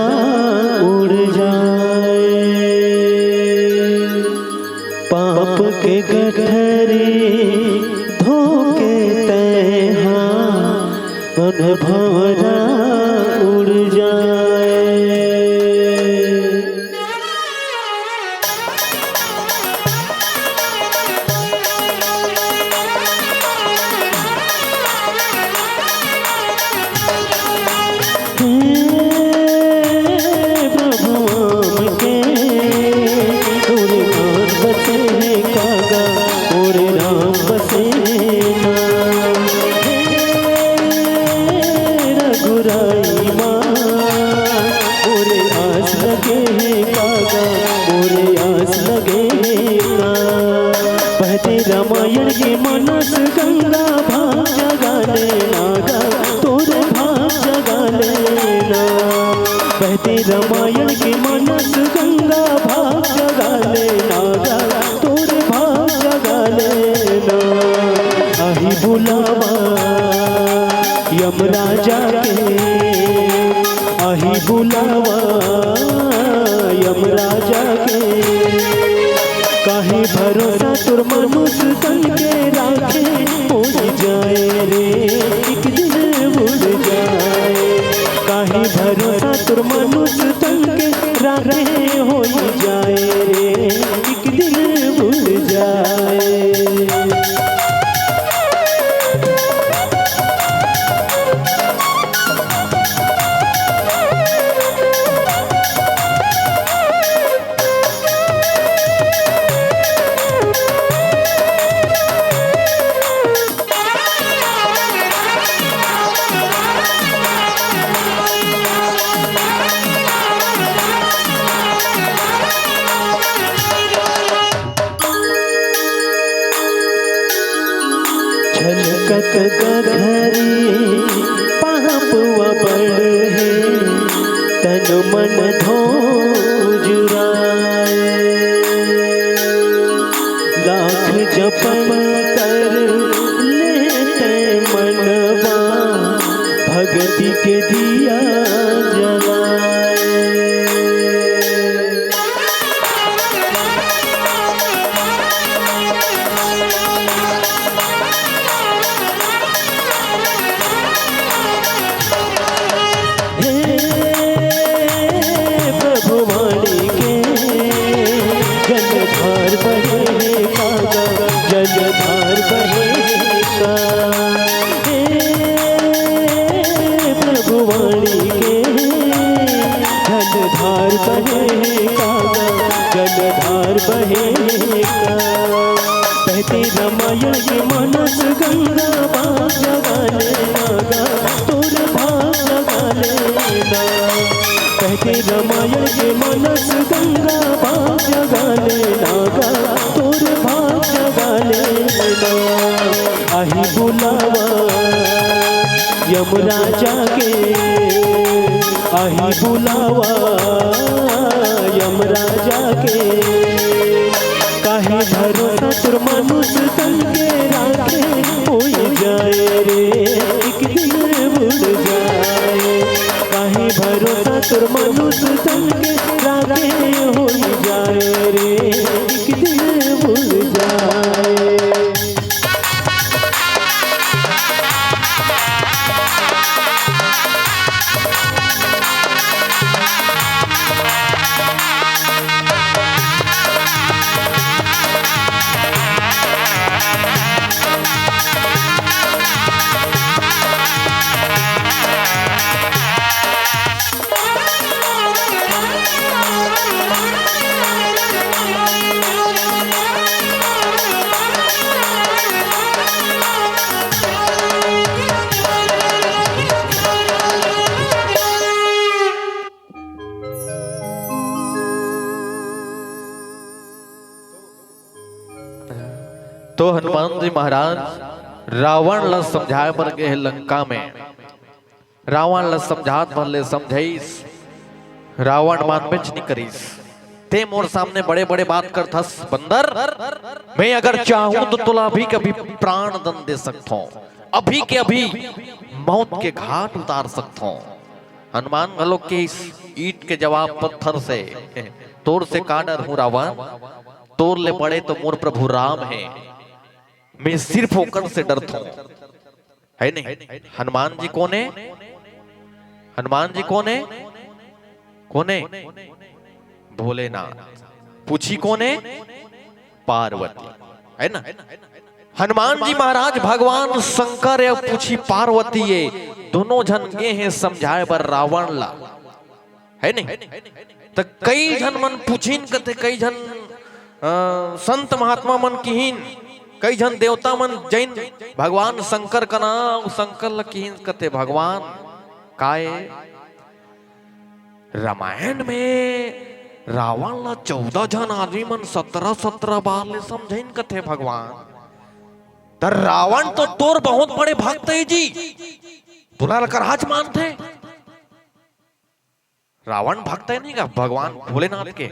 उड़ जाय। पाप के गठरी धोके तैहा, मन भंवरा उड़ जाय। हे प्रभु आम के, तोरे नाम बसे हे कागा, मोरे राम बसे हे ना। हे रघुराई माँ, मोरे आस लगे हे कागा, मोरे आस लगे हे ना। बहते रामायण के मानस गंगा, भाग जगा ले नागा, तोरे भाग जगा ले ना। बहते रामायण के मानस गंगा, भाग जगा ले नागा, तोरे भाग जगा ले ना। आही बुलावा यमराजा के, आही बुलावा यमराजा के। काहे भरोसा तोर मनुष्य तन के राखे, उड़ जाय रे, एक दिन उड़ जाय। काहे भरोसा तोर मनुष्य तन के राखे, होई जाय रे, एक दिन उड़ जाय। झलकत गगरी पाप अबड़ हे, तन मन धो जुराए। लाख जपन कर लेते मनवा, भगति के दिया जलाए। हे प्रभु वाणी के जलधार बहे का, जलधार बहे का। हे प्रभु वाणी के जलधार बहे का, जलधार बहे का। बहते रामायण के मानस गंगा, भाग जगा ले नागा, तोर भाग जगा ले ना। बहते रामायण के मानस गंगा, भाग जगा ले नागा, तोर भाग जगा ले ना। आही बुलावा यमराजा के, आही बुलावा यमराजा के। काहे भरोसा तोर मनुष्य तन के राखे, होई जाए रे एक दिन बुड़ जाए। काहे भरोसा तोर मनुष्य तन के राखे, होई जाए रे एक दिन बुड़ जाए। तो हनुमान जी महाराज रावण ला समझाए बर गे हे लंका में। रावण ला समझात भर ले समझाइस, रावण मानबेच नी करिस। ते मोर सामने बड़े-बड़े बात करथस बंदर, मैं अगर चाहूं तो तोला अभी के अभी प्राण दंड दे सकथों, अभी के अभी मौत के घाट उतार सकथों। हनुमान घलो के इस ईंट के जवाब पत्थर से, तोर से का डरहूं रावण, तोर ले बड़े तो मोर प्रभु राम हे, मैं सिर्फ ओकर से डरथों। हे नहीं? हनुमान जी कोन हे? हनुमान जी कोन हे? कोन हे? भोलेनाथ। पूछी कोन हे? पार्वती। हे ना? हनुमान जी महाराज भगवान शंकर हे, पूछी पार्वती हे। दोनों झन गे हे समझाए बर रावण ला। हे नहीं? त कई झन मन पूछिन कथे, कई झन, अ, संत महात्मा मन किहिन, कई झन देवता मन जैन भगवान शंकर कना, अउ शंकर ल किहिन कथे, भगवान, काय रामायण में रावण ला चौदह झन आदमी मन सत्रह सत्रह बार ले समझाइन कथे भगवान। त रावण तो तोर बहुत बड़े भक्त हे जी, तोला अलकरहाच मानथे। रावण भक्त हे नहीं का भगवान भोलेनाथ के,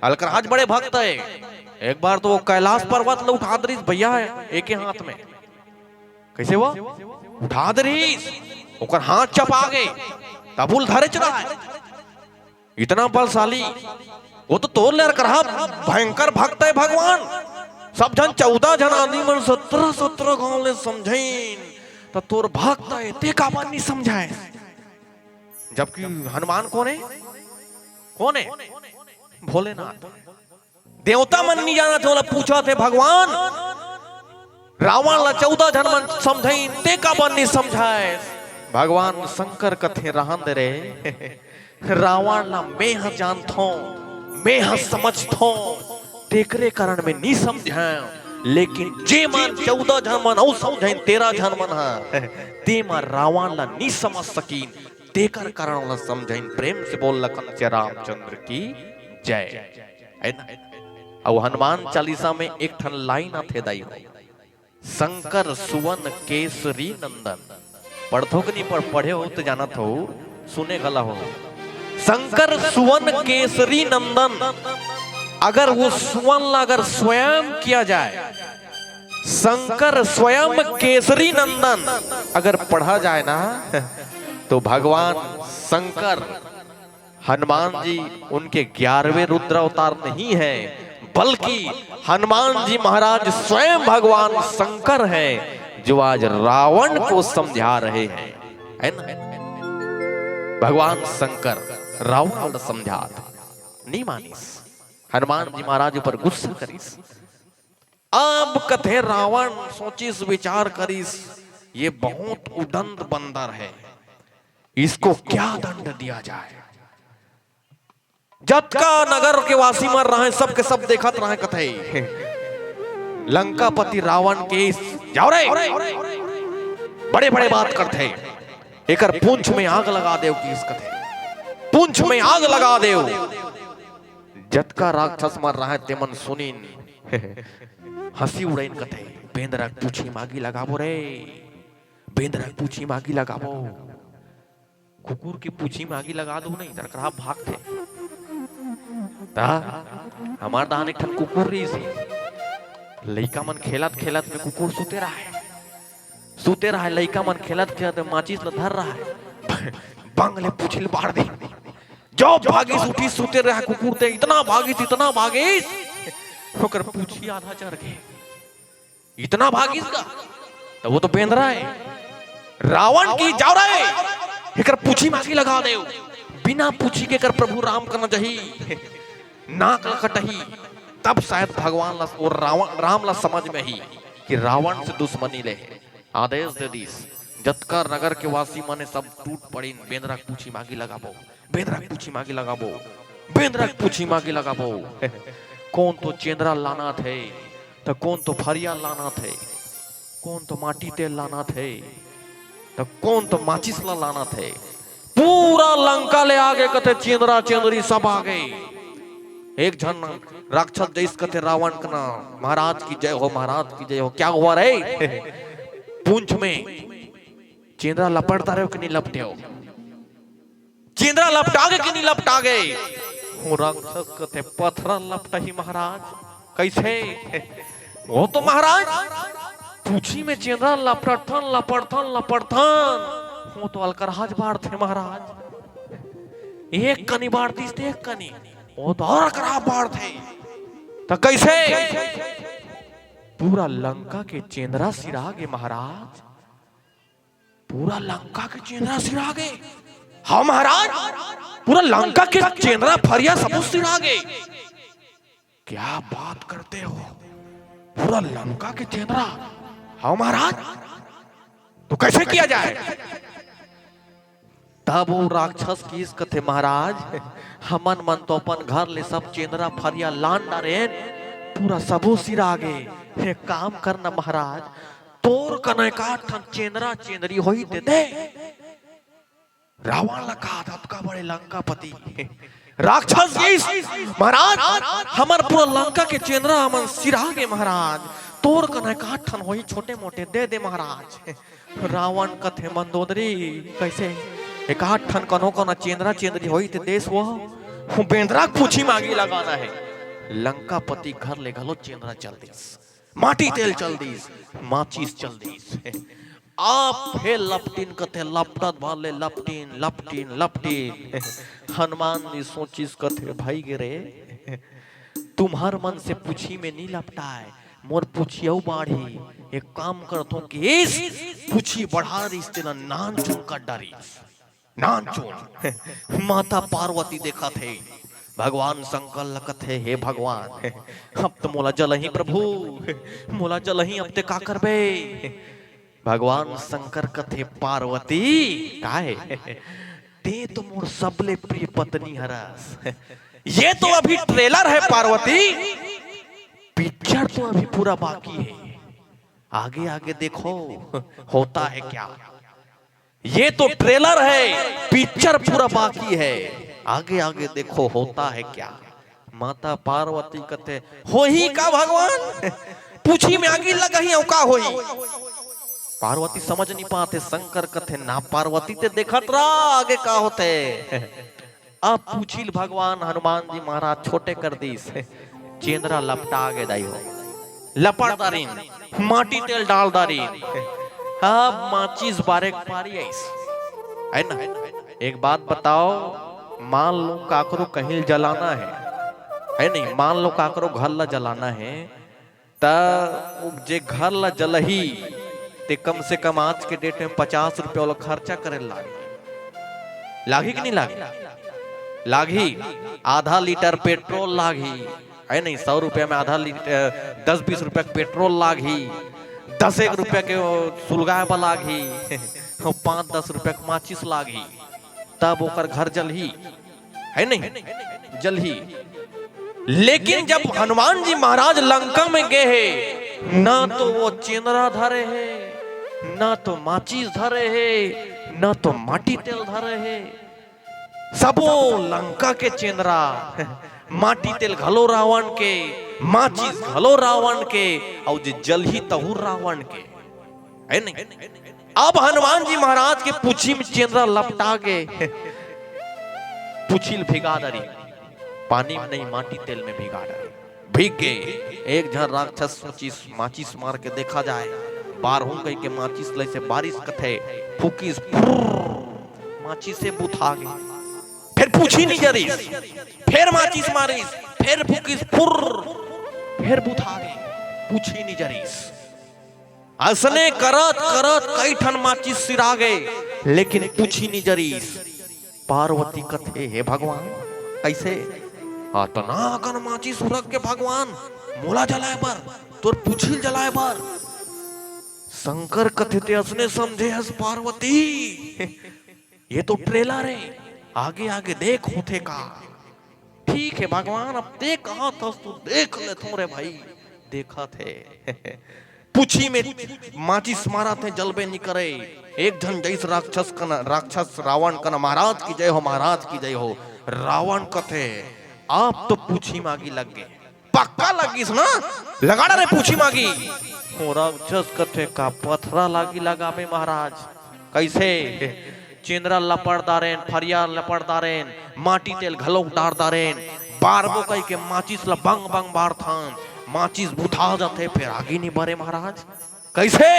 अलकरहाच बड़े भक्त हे। एक बार तो वो कैलाश पर्वत ल उठा दे रिहिस भैया, एके हाथ में। कइसे वो उठा दे रिहिस, ओकर हाथ चपा गे, तब उल धरेच रहय। इतना बलशाली, वो तो तोर ले अलकरहा भयंकर भक्त हे भगवान। सब झन चौदह झन आदमी मन सत्रह सत्रह गांव ले समझाइन, त तोर भक्त हे, ते काबर नी समझाय? जबकि हनुमान कोन हे? कोन हे? भोलेनाथ। देवता मन नी जानत हे, ओला पूछत हे, भगवान, रावण ला चौदह झन मन समझाइन, ते काबर नी समझाय? भगवान शंकर कथे, रहन दे रे, रावण ला मैं ह जानथों, मैं ह समझथों, तेकरे कारण मैं नी समझाय। लेकिन जे मन चौदह झन मन अउ समझाइन, तेरह झन मन ह, ते मन रावण ला नी समझ सकिन, तेकर कारण ओला समझाइन। प्रेम से बोल लखन सिया रामचंद्र की जय। हे ना? अउ हनुमान चालीसा में एक ठन लाइन आथे दाई हो, शंकर सुवन केसरी नंदन। पढ़थो कि नहीं पढ़, पढ़े हो तो जानत हो, सुने घला हो। शंकर सुवन केसरी नंदन, अगर वो सुवन ला अगर स्वयं किया जाए, शंकर स्वयं केसरी नंदन अगर पढ़ा जाए ना, तो भगवान शंकर, हनुमान जी उनके ग्यारहवें रुद्र अवतार नहीं है, बल्कि हनुमान जी महाराज स्वयं भगवान शंकर हैं, जो आज रावण को समझा रहे हैं, है ना? भगवान शंकर रावण ला समझात नहीं मानिस, हनुमान जी महाराज ऊपर गुस्सा करिस। अब कथे रावण सोचिस, विचार करिस, ये बहुत उदंड बंदर है, इसको क्या दंड दिया जाए। जतका नगर के वासी मन रहय, सबके सब देखत रहय, कथे लंकापति रावण के, जाओ रे, बड़े बड़े बात करथे, एकर पूंछ में आग लगा देव, किस कथे पूंछ में आग लगा देव। जतका राक्षस मन रहय तेमन सुनिन, हंसी उड़ाइन, कथे बेंदरा के पूछी मागी लगाबो रे, बेंदरा के पूछी मागी लगाबो। कुकुर के पूछी मागी लगा दो नहीं, तरकरा भागथे। ता हमार दहान एक ठन कुकुर रहिस हे, लइका मन खेलत खेलत में कुकुर सुते रहय, सुते रहय, लइका मन खेलत खेलत में माचिस ल धर रहय, बंग ले पूछी ल बाढ़ दे। जो भागिस उठिस, सुते रहय कुकुर ते, इतना भागिस, इतना भागिस, ओकर पूछी आधा चर गे। इतना भागिस का? तो वो तो बेंदरा हे। रावण की, जाओ रे, एकर पूछी मागी लगा देव। बिना पूछी के एकर प्रभु राम करना चाही, नाक ल कटही। तब शायद भगवान ला, वो रावण, राम ला समझ में ही कि रावण से दुश्मनी ले हे। आदेश दे दिस, जतका नगर के वासी मन हे सब टूट पड़िन, बेंदरा के पूछी मागी लगाबो, बेंदरा के पूछी मागी लगाबो, बेंदरा के पूछी मागी लगाबो। कोन तो चेंदरा लानत हे, त कोन तो फरिया लानत हे, कोन तो माटी तेल लानत हे, त कोन तो माचिस ला लानत हे। पूरा लंका ले आगे, कथे चेंदरा चेंदरी सब आगे। एक झन राक्षस जइस, कथे रावण कना, महाराज की जय हो, महाराज की जय हो। क्या हुआ रे? पूंछ में चेंदरा लपटता रहे हो कि नहीं लपटे हो? चेंदरा लपटा गे कि नहीं लपटा गे? वो राक्षस कथे पथरा लपटही महाराज। कैसे? वो तो महाराज पूछी में चेंदरा लपटथन, लपटथन, लपटथन, वो तो अलकरहाज बाढ़थे महाराज। एक कनी बाढ़तिस ते एक कनी, वो तो और अलकरहा बाढ़थे। त कैसे? पूरा लंका के चेंदरा सिरा गे महाराज। पूरा लंका के चेंदरा सिरा गे। हाँ महाराज, पूरा लंका के चेंदरा फरिया सबो सिरा गे। क्या बात करते हो, पूरा लंका के चेंदरा? हाँ महाराज, तो कैसे किया जाए? तब वो राक्षस किस कथे, महाराज, हमन मन तो अपन घर ले सब चेंदरा फरिया लान डारेन, पूरा सबो सिरा गे। एक काम करना महाराज, तोर कना एकाध ठन चेंदरा चेंदरी होही ते दे। रावण ला कहा था, अतका बड़े लंकापति राक्षस किस, महाराज, हमर पूरा लंका के चेंदरा हमन सिरा गे महाराज, तोर कना एकाध ठन होही छोटे मोटे दे दे महाराज। रावण कथे मंदोदरी, कैसे? एकाध ठन कनो कना चेंदरा चेंदरी होही ते देस वो, वो बेंदरा के पूछी मागी लगाना हे। लंकापति घर ले घलो चेंदरा चल दिस, माटी तेल चल दिस, माचिस चल दिस। आप हे लपटिन कथे, लपटत भर ले लपटिन, लपटिन, लपटिन। हनुमान जी सोचिस कथे, भाई गे रे, तुम्हर मन से पूछी में नी लपटाय, मोर पूछी अउ बाढ़ही। एक काम करथों कि इस पूछी बढ़ा रिस, तेला नान चुन कर डारिस, नान चुन। माता पार्वती देखत हे, भगवान शंकर ल कथे, हे भगवान, अब तो मोला जलही प्रभु, मोला जलही, अब ते का करबे? भगवान शंकर कथे, पार्वती, काहे? ते तो मोर सबले प्रिय पत्नी हरस। ये तो अभी ट्रेलर है पार्वती, पिक्चर तो अभी पूरा बाकी है। आगे आगे देखो होता है क्या। ये तो ट्रेलर है, पिक्चर पूरा बाकी है। आगे आगे देखो होता है क्या। माता पार्वती कथे, होही का भगवान? पूछी में आगी लगही अउ का होही? पार्वती समझ नहीं पाते, शंकर कथे, "ना पार्वती, ते देखत रह आगे का होथे।" अब पूछी ल भगवान हनुमान जी महाराज छोटे कर दीस, चेंदरा लपटा गे दाई हो, लपट दारिन, माटी तेल डाल दारिन। अब माचिस बारे के पारी आइस, है ना? एक बात बताओ, मान लो काकरो कहीं जलाना है, है नहीं? मान लो काकरो घर ला जलाना है, त जे घर ला जलही, ते कम से कम आज के डेट में पचास रुपया वाला खर्चा करे लागही। लागही कि नहीं लागही? लागही। आधा लीटर पेट्रोल लागही, है नहीं? सौ रुपया में आधा लीटर, दस बीस रुपया के पेट्रोल लागही, दस एक रुपया के वो सुलगाए बर लागही, पाँच दस रुपया के माचिस लागही, तब ओकर घर जलही, है नहीं? जलही। लेकिन जब हनुमान जी महाराज लंका में गए हे, ना तो वो चेंदरा धरे हे, ना तो माचिस धरे हे, ना तो माटी तेल धरे हे। सबो लंका के चेंदरा, माटी तेल घलो रावण के, माचिस घलो रावण के, अउ जे जलही तहू रावण के, है नहीं? अब हनुमान जी महाराज के पूछी में चेंदरा लपटा गे, पूछी ल भिगा डारी, पानी में नहीं, माटी तेल में भिगा डारी। भीग गे। एक झन राक्षस सोचिस, माचिस मार के देखा जाए, बारहूं कहि के माचिस लइसे बारिस कथे, फूकिस, फुर्र, माचिस से बुथा गे। फिर पूछी नहीं जरिस, फिर माचिस मारिस, फिर फूकिस, फुर्र, फिर बुथा गे, पूछी नहीं जरिस। असने करत करत कई ठन माचिस सिरा गे, लेकिन पूछी नहीं जरिस। पार्वती कथे, "हे भगवान, कइसे अतना अकन माचिस उरक गे भगवान, मोला जलाए बर, तोर पूछी ल जलाए बर?" शंकर कथे, "ते असने समझे हस पार्वती, ये तो ट्रेलर हे, आगे आगे देख होथे का।" ठीक हे भगवान, अब ते कहत हस तो देख लेथों रे भाई, देखत हे। पूछी में माचिस मारत हे, जलबे नी करे। एक झन जइस राक्षस कन, राक्षस रावण कन, "महाराज की जय हो, महाराज की जय हो।" रावण कथे, "अब तो पूछी में आगी लग गे, पक्का लग गिस ना, लगा डारे पूछी में आगी।" वो राक्षस कथे, "का पथरा ल आगी लगाबे महाराज?" कइसे? चेंदरा लपट दारेन, फरिया लपट दारेन, माटी तेल घलोक डार दारेन, बारबो कहिके माचिस ल बंग बंग बारथन, माचिस बुथा जाथे, फेर आगी नी बरे महाराज। कइसे?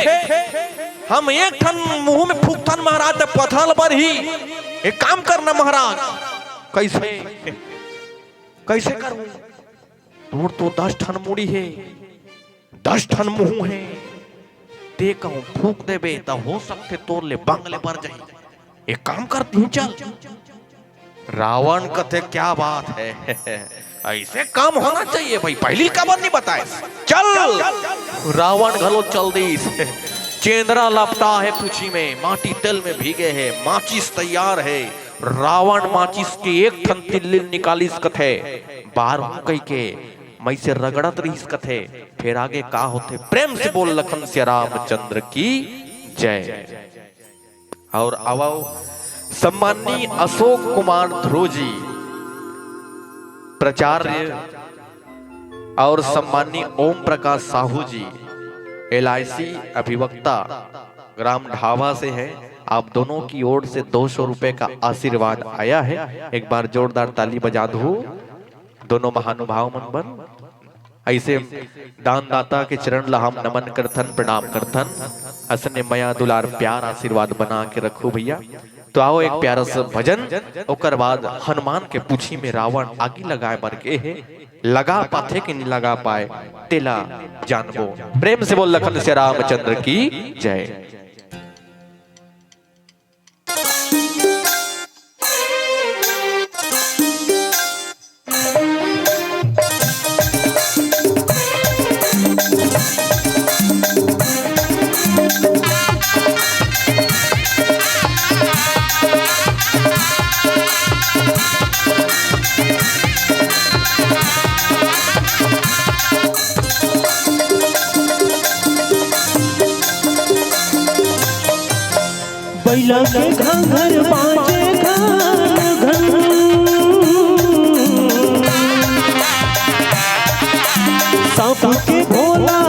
हम एक ठन मुंह में फूकथन महाराज, त पथरा ल बरही। एक काम करना महाराज, कइसे? कइसे करूं? तोर तो दस ठन मुड़ी हे, दस ठन मुंह हे, ते कहूं फूंक देबे त हो सकथे तोर ले बंग ले बर जाही। एक काम करती हूं, चल। रावण कथे, "क्या बात है, अइसे काम होना चाहिए भाई, पहिली काबर नहीं बताएस? चल।" रावण घलो चल दीस। चेंदरा लपटा हे पूछी में, माटी तेल में भीगे हे, माचिस तैयार हे। रावण माचिस के एक ठन तिल्ली ल निकालिस कथे, बारहूं कहिके मइसे रगड़त रहिस कथे। फेर आगे का होथे? प्रेम से बोल लखन सिया रामचंद्र की जय। अउ आवव सम्माननीय अशोक कुमार ध्रुव जी, प्राचार्य, अउ सम्माननीय ओम प्रकाश साहू जी, एलआईसी अभिवक्ता, ग्राम ढाबा से हैं। आप दोनों की ओर से दो सौ रुपए का आशीर्वाद आया है। एक बार जोरदार ताली बजा दो दोनों महानुभाव मन बर। अइसे दानदाता के चरण ला हम नमन करथन, प्रणाम करथन। असने मया दुलार प्यार आशीर्वाद बना के रखो भैया। तो आओ एक प्यारा सा भजन, ओकर बाद हनुमान के पूछी में रावण आगी लगाए बर गे हे, लगा पाथे कि नहीं लगा पाए, तेला जानबो। प्रेम से बोल लखन सिया रामचंद्र की जय। बैला के घाघर बाजे घन घन। सांप के भोला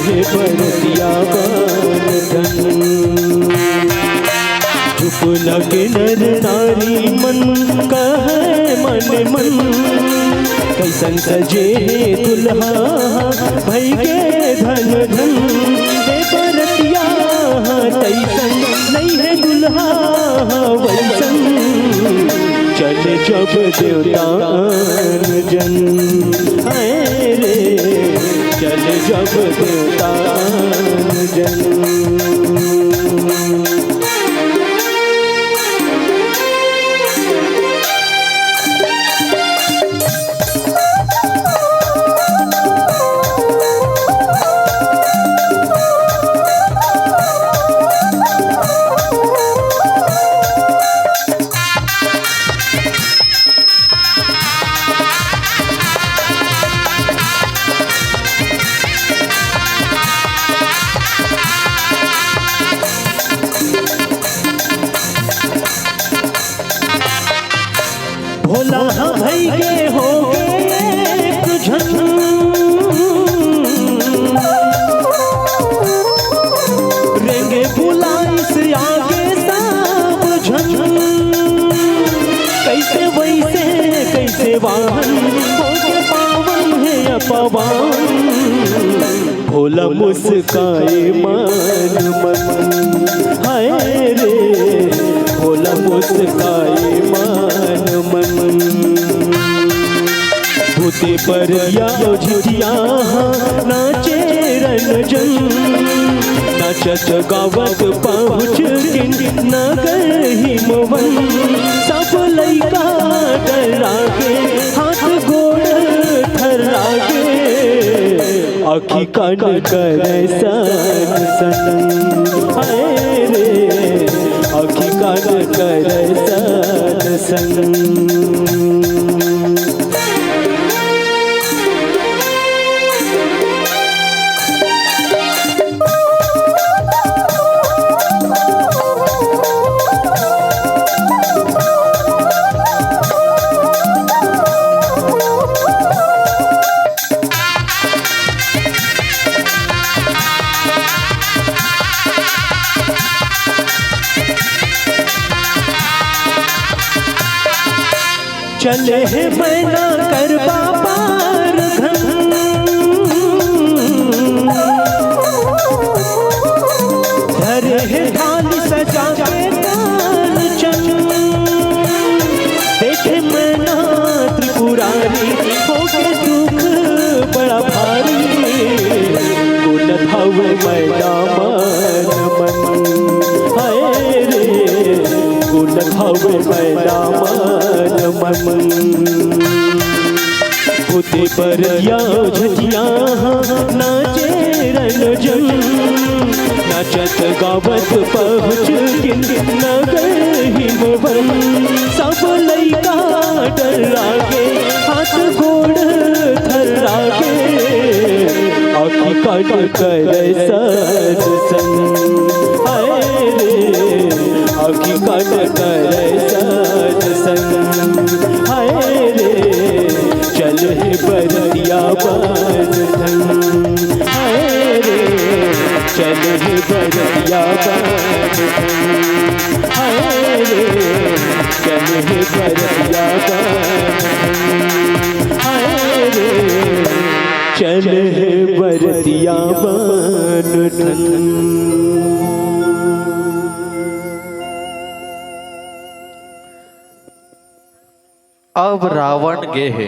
हे बरतिया बन धन। चुप लगे नर नारी मन, कहे मन मन, कैसन सजे हे दुल्हा, भई के धन धन। हे बरतिया, तैसन नई हे दुल्हा, वैसन। चल जब देवता अन जन, हाय रे, चल जब देवता अन जन। भोला ह भई गे होगे एक झन, रेंगे बुलाइस आगे सब झन। कइसे वइसे कइसे वाहन, होगे पावन हे अपवान। भोला मुस्काए मन मन, हाय रे, भोला मुस्काए मन मन। भूते परिया झिझिया हा, नाचे रंजन, नाचत गावत पहुँच किन नगर हिमवन। सब लइका डरा गे, हाथ गोड़ थर्रा गे, आँखी कान करे सन सन। हाय रे, आँखी कान करे सन सन। चले हे मैना करबा पार घन, धरे हे थाली सजा के कांचन। देखे मैना त्रिपुरारी, होगे दुख बड़ा भारी। गुन हवे मैना मन मन, हाय रे, गुन हवे मैना मन मन। भूते परिया झिझिया हा, नाचे रंजन, नाचत गावत पहुँच किन नगर हिमवन। सब लइका डरा गे, हाथ गोड़ थर्रा गे, आँखी कान करे सन सन। हाय रे, आँखी कान करे सन सन। हाय रे, चल हे बरतिया बन धन। हाय रे, चल हे बरतिया बन धन। हाय रे, चल हे बरतिया बन धन। हाय रे, चल हे बरतिया बन धन। अब रावण गे हे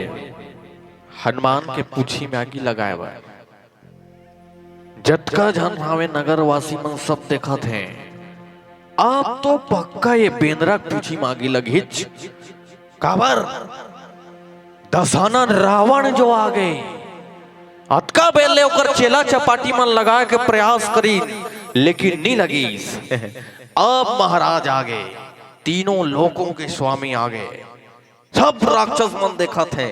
हनुमान के पूछी में आगी लगाए बर। जतका झन हावे नगरवासी मन सब देखत हे। अब तो पक्का ये बेंदरा के पूछी में आगी लगहीच। काबर? दसानन रावण जो आ गे। अतका बेर ले ओकर चेला चपाटी मन लगाए के प्रयास करिन, लेकिन नी लगिस। अब महाराज आ गे, तीनों लोकों के स्वामी आ गे। सब राक्षस मन देखत हे,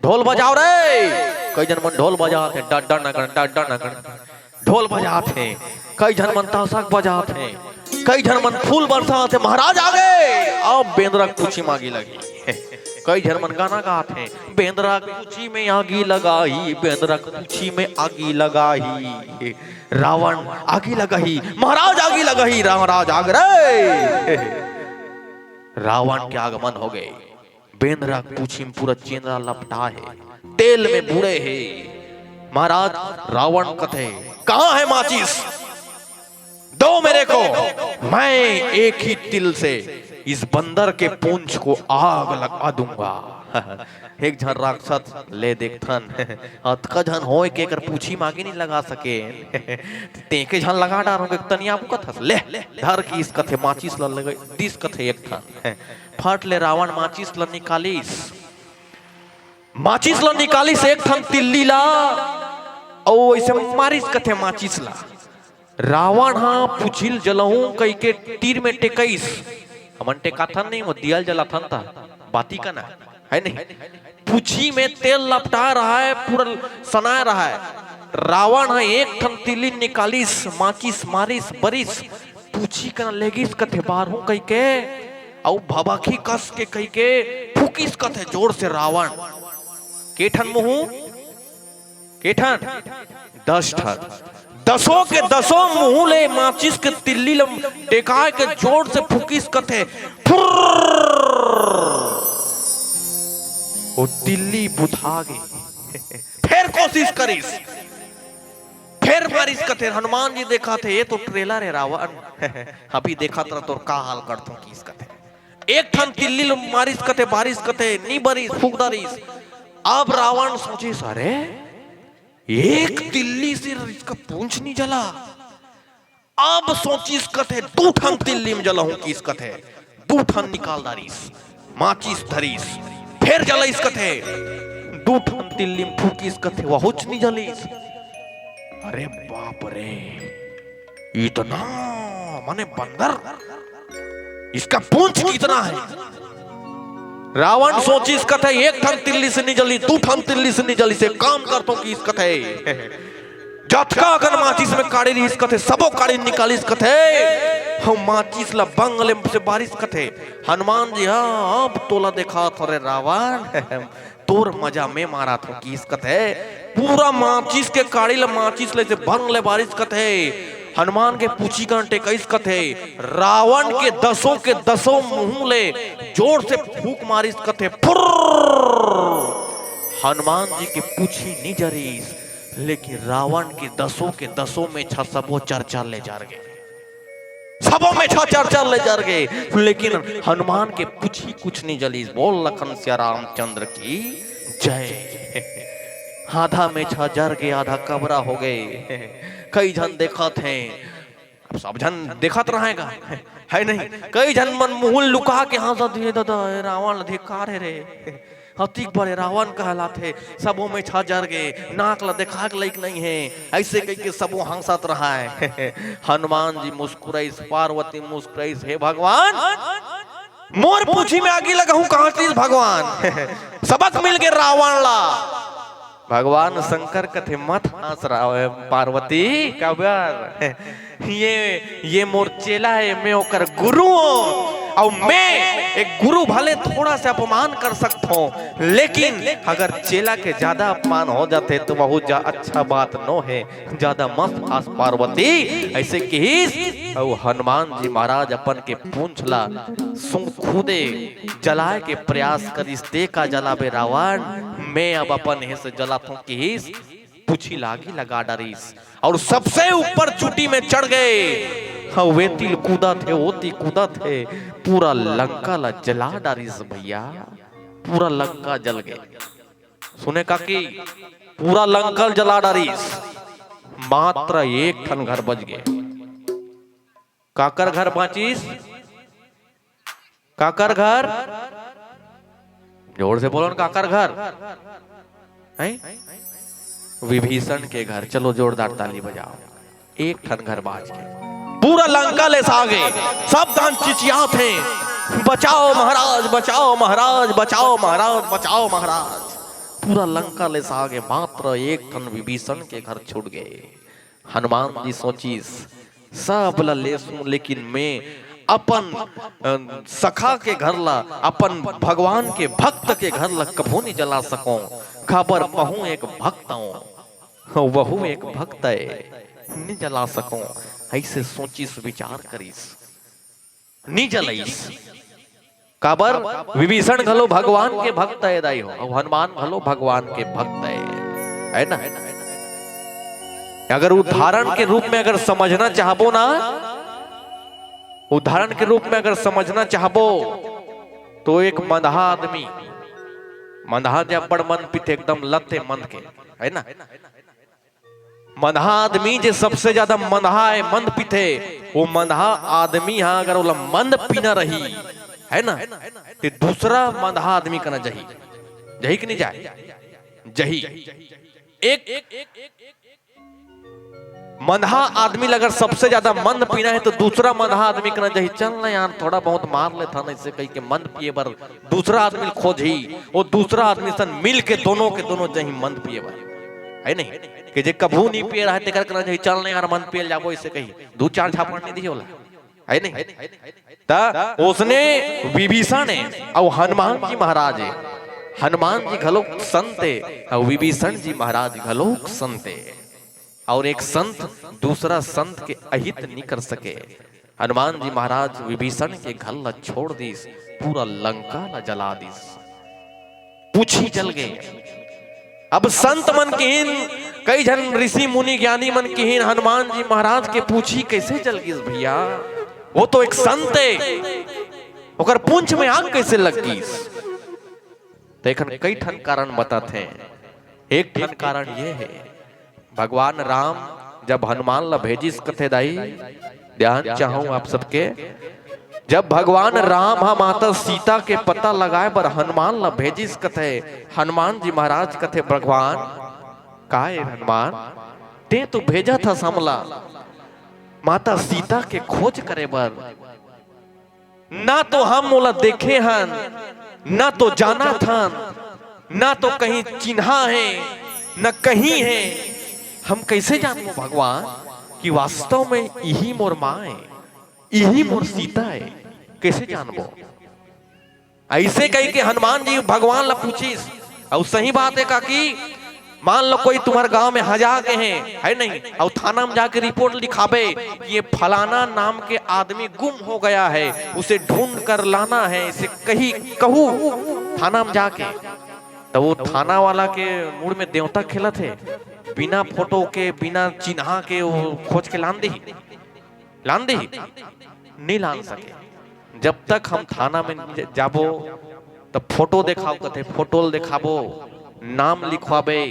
ढोल बजाव रे। कई झन मन ढोल बजात हे, डड्डा नगन, डड्डा नगन, ढोल बजात हे। कई झन मन तासक बजात हे, कई झन मन फूल बरसात हे। महाराज आ गे, अब बेंदरा के पूछी में आगी लगही। कई झन मन गाना गात हे, "बेंदरा के पूछी में आगी लगाही, बेंदरा के पूछी में आगी लगाही, रावण आगी लगाही, महाराज आगी लगाही, महाराज आग रे।" रावण के आगमन हो गए। बेंदरा के पूछी में पूरा चेंदरा लपटा हे, तेल में बूड़े हे। महाराज, रावण कथे, "कहाँ है माचिस? दो मेरे को, मैं एक ही तिल से इस बंदर के पूंछ को आग लगा दूंगा।" एक झन राक्षस, "ले देखथन, अतका झन होय के एकर पूछी में आगी नहीं लगा सके, तेके झन लगा डारहूं, एक तनिया बुकत हस, ले, धर," किस कथे, माचिस ल लगे दिस कथे एक ठन। फट ले रावण माचिस ल निकालिस, माचिस ल निकालिस एक ठन तिल्ली ला, अउ ऐसे मारिस कथे माचिस ला। रावण हा पूछी ल जलहूं कहिके तीर में टेकइस। हमन टेकाथन नहीं, वो दिया ल जलाथन ता बाती का ना, है नहीं? पूछी में तेल लपटा रहा है, पूरा सनाय रहा है। रावण हा एक ठन तिल्ली निकालिस, माचिस मारिस, बरिस, पूछी कना लेगिस कथे बारहूं कहिके, अउ भभकी कस के कहिके फूकिस कथे जोर से रावण। के ठन मुहूं? के ठन? दस ठन। दसों के दसों मुहूं ले माचिस के तिल्ली ल टेकाय के जोर से फूकिस कथे, फुर्र। वो तिल्ली बुता गे। फेर कोशिश करिस, फेर मारिस कथे। हनुमान जी देखत हे, ये तो ट्रेलर है रावण, अभी देखत रह तोर का हाल करथों किस कथे। एक ठन तिल्ली ल मारिस कथे, बारिस कथे, नी बरिस, फूक डारिस। अब रावण सोचिस, "अरे, एक तिल्ली से इसका पूंछ नहीं जला।" अब सोचिस कथे, "दू ठन तिल्ली में जलाहूं किस कथे।" दू ठन निकाल डारिस, माचिस धरिस, फेर जलाइस कथे। दू ठन तिल्ली में फूकिस कथे, वहुच नहीं जलिस। "अरे बाप रे, इतना, माने बंदर, इसका पूंछ कितना है?" रावण सोचिस कथे, "एक ठन तिल्ली से नहीं जली, दू ठन तिल्ली से नहीं जली, से काम करथों किस कथे, जतका अकन माचिस में काड़ी रहिस कथे, सबो काड़ी निकालिस कथे, हम माचिस ला बंग ले से बारिस कथे।" हनुमान जी, "हाँ, अब तोला देखाथों रे रावण, तोर मजा में मारथों किस कथे।" पूरा माचिस के काड़ी ला माचिस ले से बंग ले बारिस कथे। हनुमान के पूछी कना टेकइस कथे। रावण के दसों के दसों मुहूं ले जोर से फूक मारिस कथे, फुर्र। हनुमान जी के पूछी नी जरिस, लेकिन रावण के दसों के दसों मेछा सबो चरचर ले जर गे। सबो मेछा चरचर ले जर गे, लेकिन हनुमान के पूछी कुछ नहीं जलिस। बोल लखन सिया रामचंद्र की जय। आधा मेछा जर गे, आधा कबरा हो गे। कई झन देखत हे, अब सब झन देखत रहेगा, है नहीं? कई झन मन मुंह लुका के हंसत हे, "दादा, ए रावण ला धिक्कार हे रे, अतिक बड़े रावण कहलाथे, सबो मेछा जर गे, नाक ला देखा के लइक नहीं हे।" ऐसे कहिके सबो हंसत रहा है। हनुमान जी मुस्कुराइस, पार्वती मुस्कुराइस, "हे भगवान, मोर पूछी में आगी लगाहूं कहां चीज भगवान?" सबक मिल गे रावण ला। भगवान शंकर कथे, "मत हंस रहा है पार्वती, काबर? ये, ये मोर चेला है, मैं ओकर गुरु हूं, अउ मैं एक गुरु भले थोड़ा सा अपमान कर सकता हूं, लेकिन अगर चेला के ज्यादा अपमान हो जाथे तो बहुत जा-, अच्छा बात नो है, ज्यादा मत हंस पार्वती।" ऐसे किहिस, अउ हनुमान जी महाराज अपन के पूंछ ला सूं खुदे जलाए के प्रयास करिस, "ते का जलाबे रावण, मैं अब अपन हे से जलाथों," किहिस, पूछी ला आगी लगा डारिस अउ सबसे ऊपर चोटी में चढ़ गे। हाँ, वे तिल कूदत हे, वो तिल कूदत हे, पूरा लंका ला जला डारिस भैया, पूरा लंका जल गे। सुने काकी, पूरा लंका जला डारिस, मात्र एक ठन घर बच गे। काकर घर बांचिस? काकर घर? जोर से बोलो न, काकर घर? हैं? विभीषण के घर। चलो जोरदार ताली बजाओ। एक ठन घर बांच गे। पूरा लंका लेसा गे। सब झन चिचियात हे, "बचाओ महाराज, बचाओ महाराज, बचाओ महाराज, बचाओ महाराज।" पूरा लंका लेसा गे, मात्र एक ठन विभीषण के घर छूट गे। हनुमान जी सोचिस, "सब ला लेसूं, लेकिन मैं अपन अ, सखा के घर ला, अपन भगवान के भक्त के घर ला कभू नहीं जला सकों, काबर महूं एक भक्त हूं, वहू एक भक्त है, नहीं जला सकों। ऐसे सोचिस, विचार करिस, नहीं जलाइस। काबर? विभीषण घलो भगवान के भक्त है दाई हो, अउ हनुमान घलो भगवान के भक्त है, है ना? अगर उदाहरण के रूप में अगर समझना चाहबो ना, उदाहरण के रूप में अगर समझना चाहबो, तो एक मंदहा आदमी, मंदहा जे अब्बड़ मंद पीथे, एकदम लते मंद के, है ना? मंदहा आदमी जे सबसे ज्यादा मंदहा है, मंद पीथे, वो मंदहा आदमी हा अगर ओला मंद पीना रही, है ना, ते दूसरा मंदहा आदमी कना जही, जही कि नहीं जाय? जही। एक मंदहा आदमी ला अगर सबसे ज्यादा मंद पीना है, तो दूसरा मंदहा आदमी कना जही, "चल ना यार, थोड़ा बहुत मार लेथन," ऐसे कही के मंद पिए बर दूसरा आदमी खोजही, वो दूसरा आदमी सन मिल के दोनों के दोनों जही मंद पिए बर, है नहीं? कि जे कभू नहीं पिए रहे, तेकर कना जही, "चल ना यार, मंद पिए ल जाबो," ऐसे कही, दू चार झापड़ नहीं दिही ओला, है नहीं? त ओसने विभीषण है, अउ हनुमान जी महाराज है। हनुमान जी घलोक संत है, अउ विभीषण जी महाराज घलोक संत है। अउ एक संत दूसरा संत के अहित नहीं कर सके। हनुमान जी महाराज विभीषण के घर ला छोड़ दिस, पूरा लंका ला जला दिस। पूछी जल गए। अब संत मन किहिन, कई झन ऋषि मुनि ज्ञानी मन किहिन, "हनुमान जी महाराज के पूछी कैसे जल गिस भैया? वो तो एक संत है, ओकर पूंछ में आग कैसे लग गिस?" तो एखन कई ठन कारण बताथे। एक ठन कारण ये है, भगवान राम जब हनुमान ला भेजिस कथे दाई, ध्यान चाहूं आप सबके, जब भगवान राम हा माता सीता के पता लगाए बर हनुमान ला भेजिस कथे, हनुमान जी महाराज कथे, "भगवान, का ए हनुमान, ते तो भेजत हस हमला माता सीता के खोज करे बर, ना तो हम ओला देखे हन, ना तो जानत हन, ना तो कहीं चिन्हा है, न कहीं है। हम कैसे जानबो भगवान कि वास्तव में इही मोर माँ है, इही मोर सीता है? कैसे जानबो?" ऐसे कह के हनुमान जी भगवान ला पूछिस। अउ सही बात है काकी, मान लो कोई तुम्हारे गांव में हजा के हैं, है नहीं, अउ थाना में जाके रिपोर्ट लिखाबे कि ये फलाना नाम के आदमी गुम हो गया है, उसे ढूंढ कर लाना है, इसे कही कहू थाना में जाके, तो वो थाना वाला के मूड में देवता खेलत है, बिना फोटो के, बिना चिन्हा के वो खोज के लान देही, लान देही, नहीं लान सके। जब तक हम थाना में ज-, जाबो, तब फोटो देखाओ कथे, फोटो ल देखाबो, नाम लिखवाबे,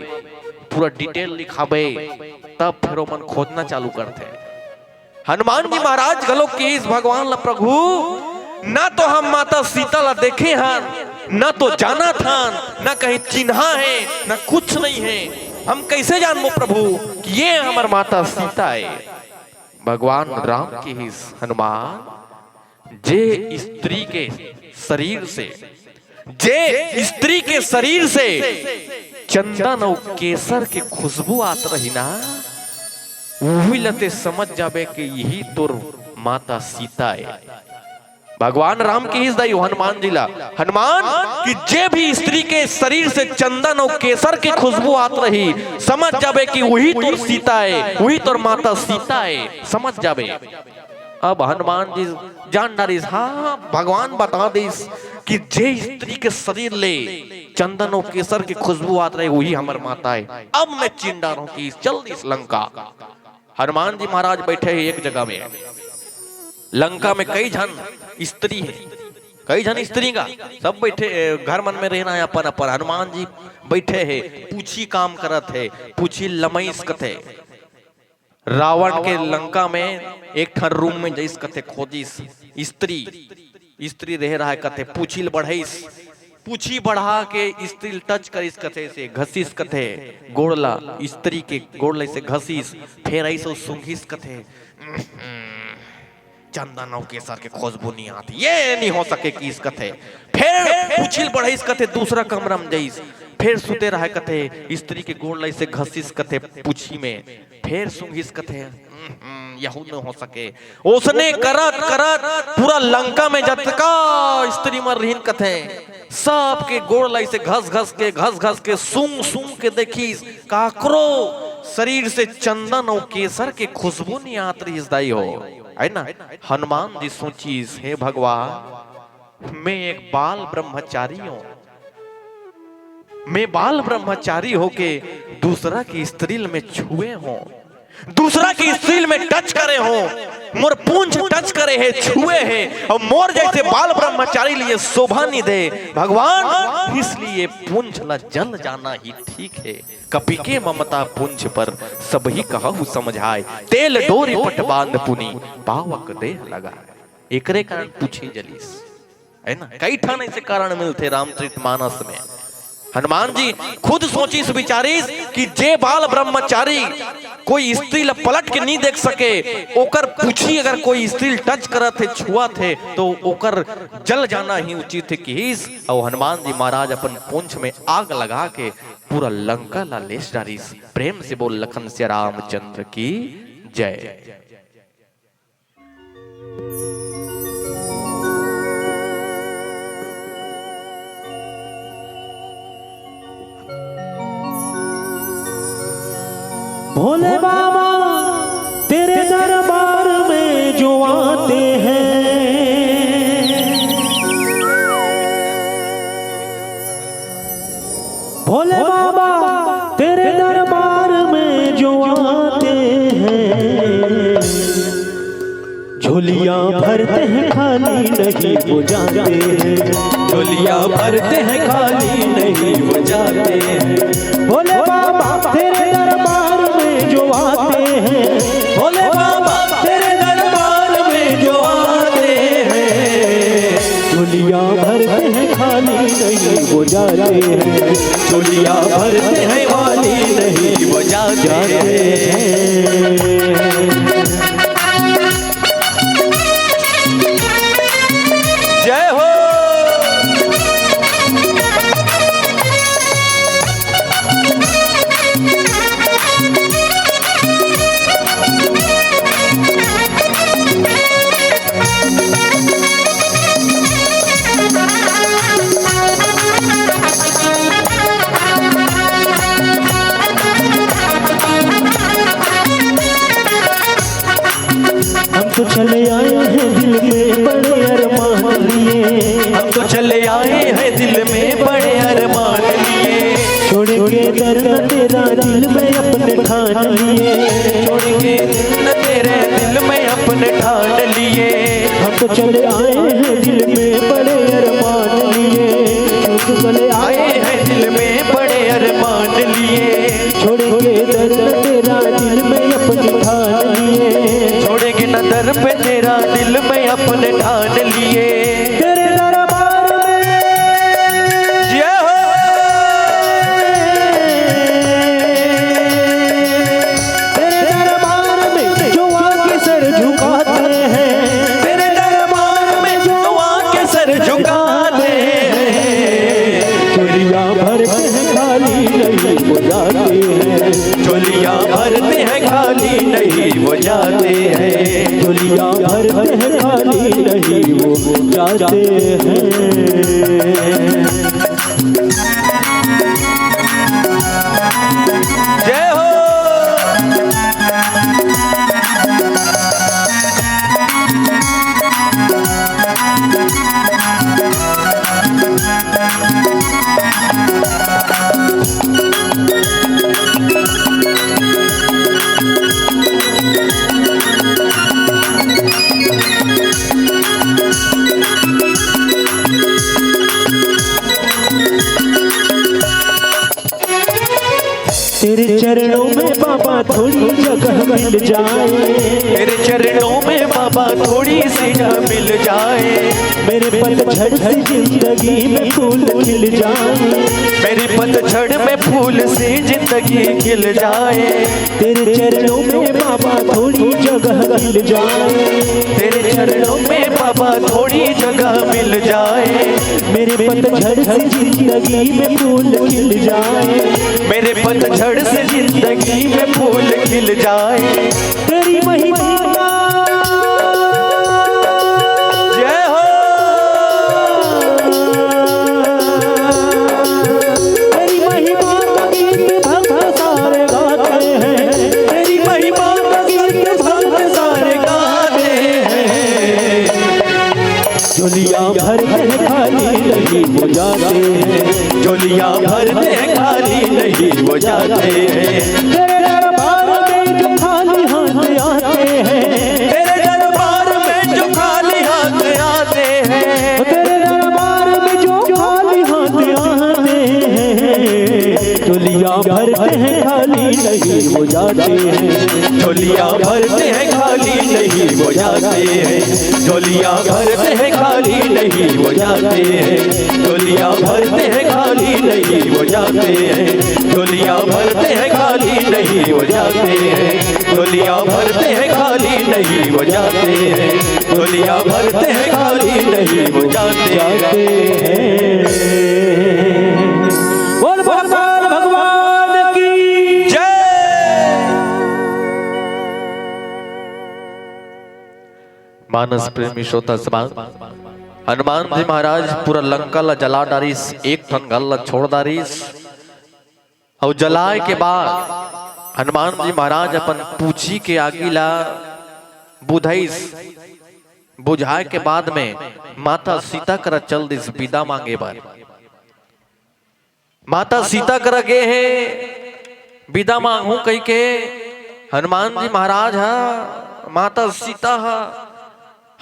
पूरा डिटेल लिखाबे, तब फिर ओमन खोजना चालू करथे। हनुमान जी महाराज घलो किहिस भगवान ला, "प्रभु, ना तो हम माता सीता ला देखे हन, ना तो जानत हन, ना कहीं चिन्हा है, ना कुछ नहीं है। हम कैसे जानबो प्रभु कि ये हमर माता सीता है?" भगवान राम किहिस, "हनुमान, जे स्त्री के शरीर से, जे स्त्री के शरीर से चंदन अउ केसर के खुशबू आत रही ना, उही ल ते समझ जाबे कि यही तोर माता सीता है।" भगवान राम किहिस दाई हनुमान जी ला, "हनुमान, कि जे भी स्त्री के शरीर से चंदन अउ केसर के खुशबू आत रही, समझ जाबे कि उही तोर सीता है, उही तोर माता सीता है, समझ जाबे।" अब हनुमान जी जान डारिस, हाँ, भगवान बता दिस कि जे स्त्री के शरीर ले चंदन अउ केसर के खुशबू आत रहे, वही हमर माता है। अब मैं चिन डारहूं कि चल दिस लंका। हनुमान जी महाराज बैठे हैं एक जगह में। लंका में कई झन स्त्री है, कई झन स्त्री का सब बैठे, ए, घर मन में रहना है अपन अपन। हनुमान जी बैठे हैं, पूछी काम करत है, पूछी लमईस कथे। रावण के लंका में एक ठन रूम में जइस कथे खोजिस स्त्री, स्त्री रहे रहा कथे, पूछी ल बढ़ाइस, पूछी बढ़ा के स्त्री ल टच करिस कथे, से घसीस कथे गोड़ ला, स्त्री के गोड़ ला से घसीस, फेर ऐसो सूंघिस कथे, "चंदन अउ केसर के खुशबू नहीं आती, ये नहीं हो सके" किहिस कथे। फेर पूछी ल बढ़ाइस कथे, दूसरा कमरा में जइस, फेर सुते रहा कथे, स्त्री के गोड़ ला से घसीस कथे पूछी में, फेर सूंघिस कथे, "हम्म, यहू न हो सके। ओसने करत करत पूरा लंका में जतका स्त्री मन रहिन कथे, सबके गोड़ ला अइसे घस घस के, घस घस के, सूंघ सूंघ के देखिस, काकरो शरीर से चंदन अउ केसर के खुशबू नइ आत रहिस दाई हो, है ना? हनुमान जी सोचिस, हे भगवान, मैं एक बाल ब्रह्मचारी हों, मैं बाल ब्रह्मचारी होके दूसरा के स्त्री ल मैं छुए हों, दूसरा के स्त्री ल मैं टच करे हों, मोर पूंछ टच करे हे, छुए हे, अउ मोर जइसे बाल ब्रह्मचारी ल ये शोभा नइ दे भगवान, इसलिए पूंछ ला जल जाना ही ठीक हे। कपि के ममता पूंछ पर, सबहि कहहु समझाय, तेल डोरि पट बांध पुनि, पावक देह लगाय। एकरे कारण पूंछी जलिस। है ना? कई ठन अइसे कारण मिलथे रामचरित मानस में। हनुमान जी खुद सोचिस बिचारिस कि जे बाल ब्रह्मचारी कोई स्त्री ल पलट के नइ देख सके, ओकर पूंछी अगर कोई स्त्री ल टच करत हे, छुअत हे, तो ओकर जल जाना ही उचित हे किहिस। अउ हनुमान जी महाराज अपन पूंछ में आग लगा के पूरा लंका ला लेस डारिस। प्रेम से बोल लखन सिया रामचंद्र की जय। भोले बाबा तेरे दरबार में जो आते हैं, भोले बाबा तेरे दरबार में जो आते हैं, झोलियां भरते हैं खाली नहीं वो जाते हैं, झोलियां भरते हैं खाली नहीं वो जाते हैं। भोले बाबा तेरे दरबार में जो आते हैं, भोले बाबा तेरे दरबार में जो आते हैं, झोलियां भरते हैं खाली नहीं वो जाते हैं, झोलियां भरते हैं खाली नहीं वो जाते हैं। जय हो। हम तो चले आए हैं दिल में बड़े अरमान लिए, हम तो चले आए हैं दिल में बड़े अरमान लिए। छोड़ेंगे दर न तेरा दिल में अपने ठान लिए, छोड़ेंगे दर न तेरे दिल में अपने ठान लिए। हम तो चले आए हैं दिल में बड़े अरमान लिए, हम तो चले आए हैं दिल में बड़े अरमान लिए। छोड़ेंगे दर न तेरा दिल में अपने ठान लिए, छोड़ेंगे न दर पे तेरा दिल में अपने ठान लिए। तेरे दरबार में जय हो। तेरे दरबार में जो आके सर झुकाते हैं, तेरे दरबार में जो आके सर झुकाते हैं, झोलियां भरते हैं खाली नहीं वो जाते हैं, झोलियां भरते हैं खाली नहीं वो जाते हैं, झोलियां भरते हैं खाली नहीं वो जाते हैं। जय हो। तेरे चरणों में बाबा थोड़ी जगह मिल जाए, तेरे चरणों में बाबा थोड़ी सी जगह मिल जाए, मेरे पतझड़ सी जिंदगी में फूल खिल जाए, मेरी पतझड़ में फूल सी जिंदगी खिल जाए। तेरे चरणों में बाबा थोड़ी जगह मिल जाए, तेरे चरणों में बाबा थोड़ी जगह मिल जाए, मेरे पतझड़ से जिंदगी में फूल खिल जाए, मेरे पतझड़ से जिंदगी में फूल खिल जाए। तेरी महिमा झोलियाँ भरते हैं खाली नहीं वो जाते हैं। झोलियाँ भरते हैं खाली नहीं वो जाते हैं। तेरे दरबार में जो खाली हाथ आते हैं। तेरे दरबार में जो खाली हाथ आते हैं। तेरे दरबार में जो खाली हाथ आते हैं। झोलियाँ भरते हैं खाली नहीं वो जाते हैं। झोलियाँ भरते हैं खाली नहीं वो जाते हैं। झोलियाँ भरते हैं खाली नहीं वो जाते हैं। झोलियाँ भरते हैं खाली नहीं वो जाते हैं। झोलियाँ भरते हैं खाली नहीं वो जाते हैं। झोलियाँ भरते हैं खाली नहीं वो जाते हैं। झोलियाँ भरते हैं खाली नहीं वो जाते हैं। बोल भगवान, भगवान की जय। मानस प्रेमी श्रोता समाज, हनुमान जी महाराज पूरा लंका ला जला डारिस, एक ठन घर ला छोड़ डारिस। अउ जलाए के बाद हनुमान जी महाराज अपन पूछी के आगी ला बुझाइस। बुझाए के बाद में माता सीता करा चल दिस बिदा मांगे बर। माता सीता करा गे हे, बिदा मांगहूं कहिके। हनुमान जी महाराज ह, माता सीता ह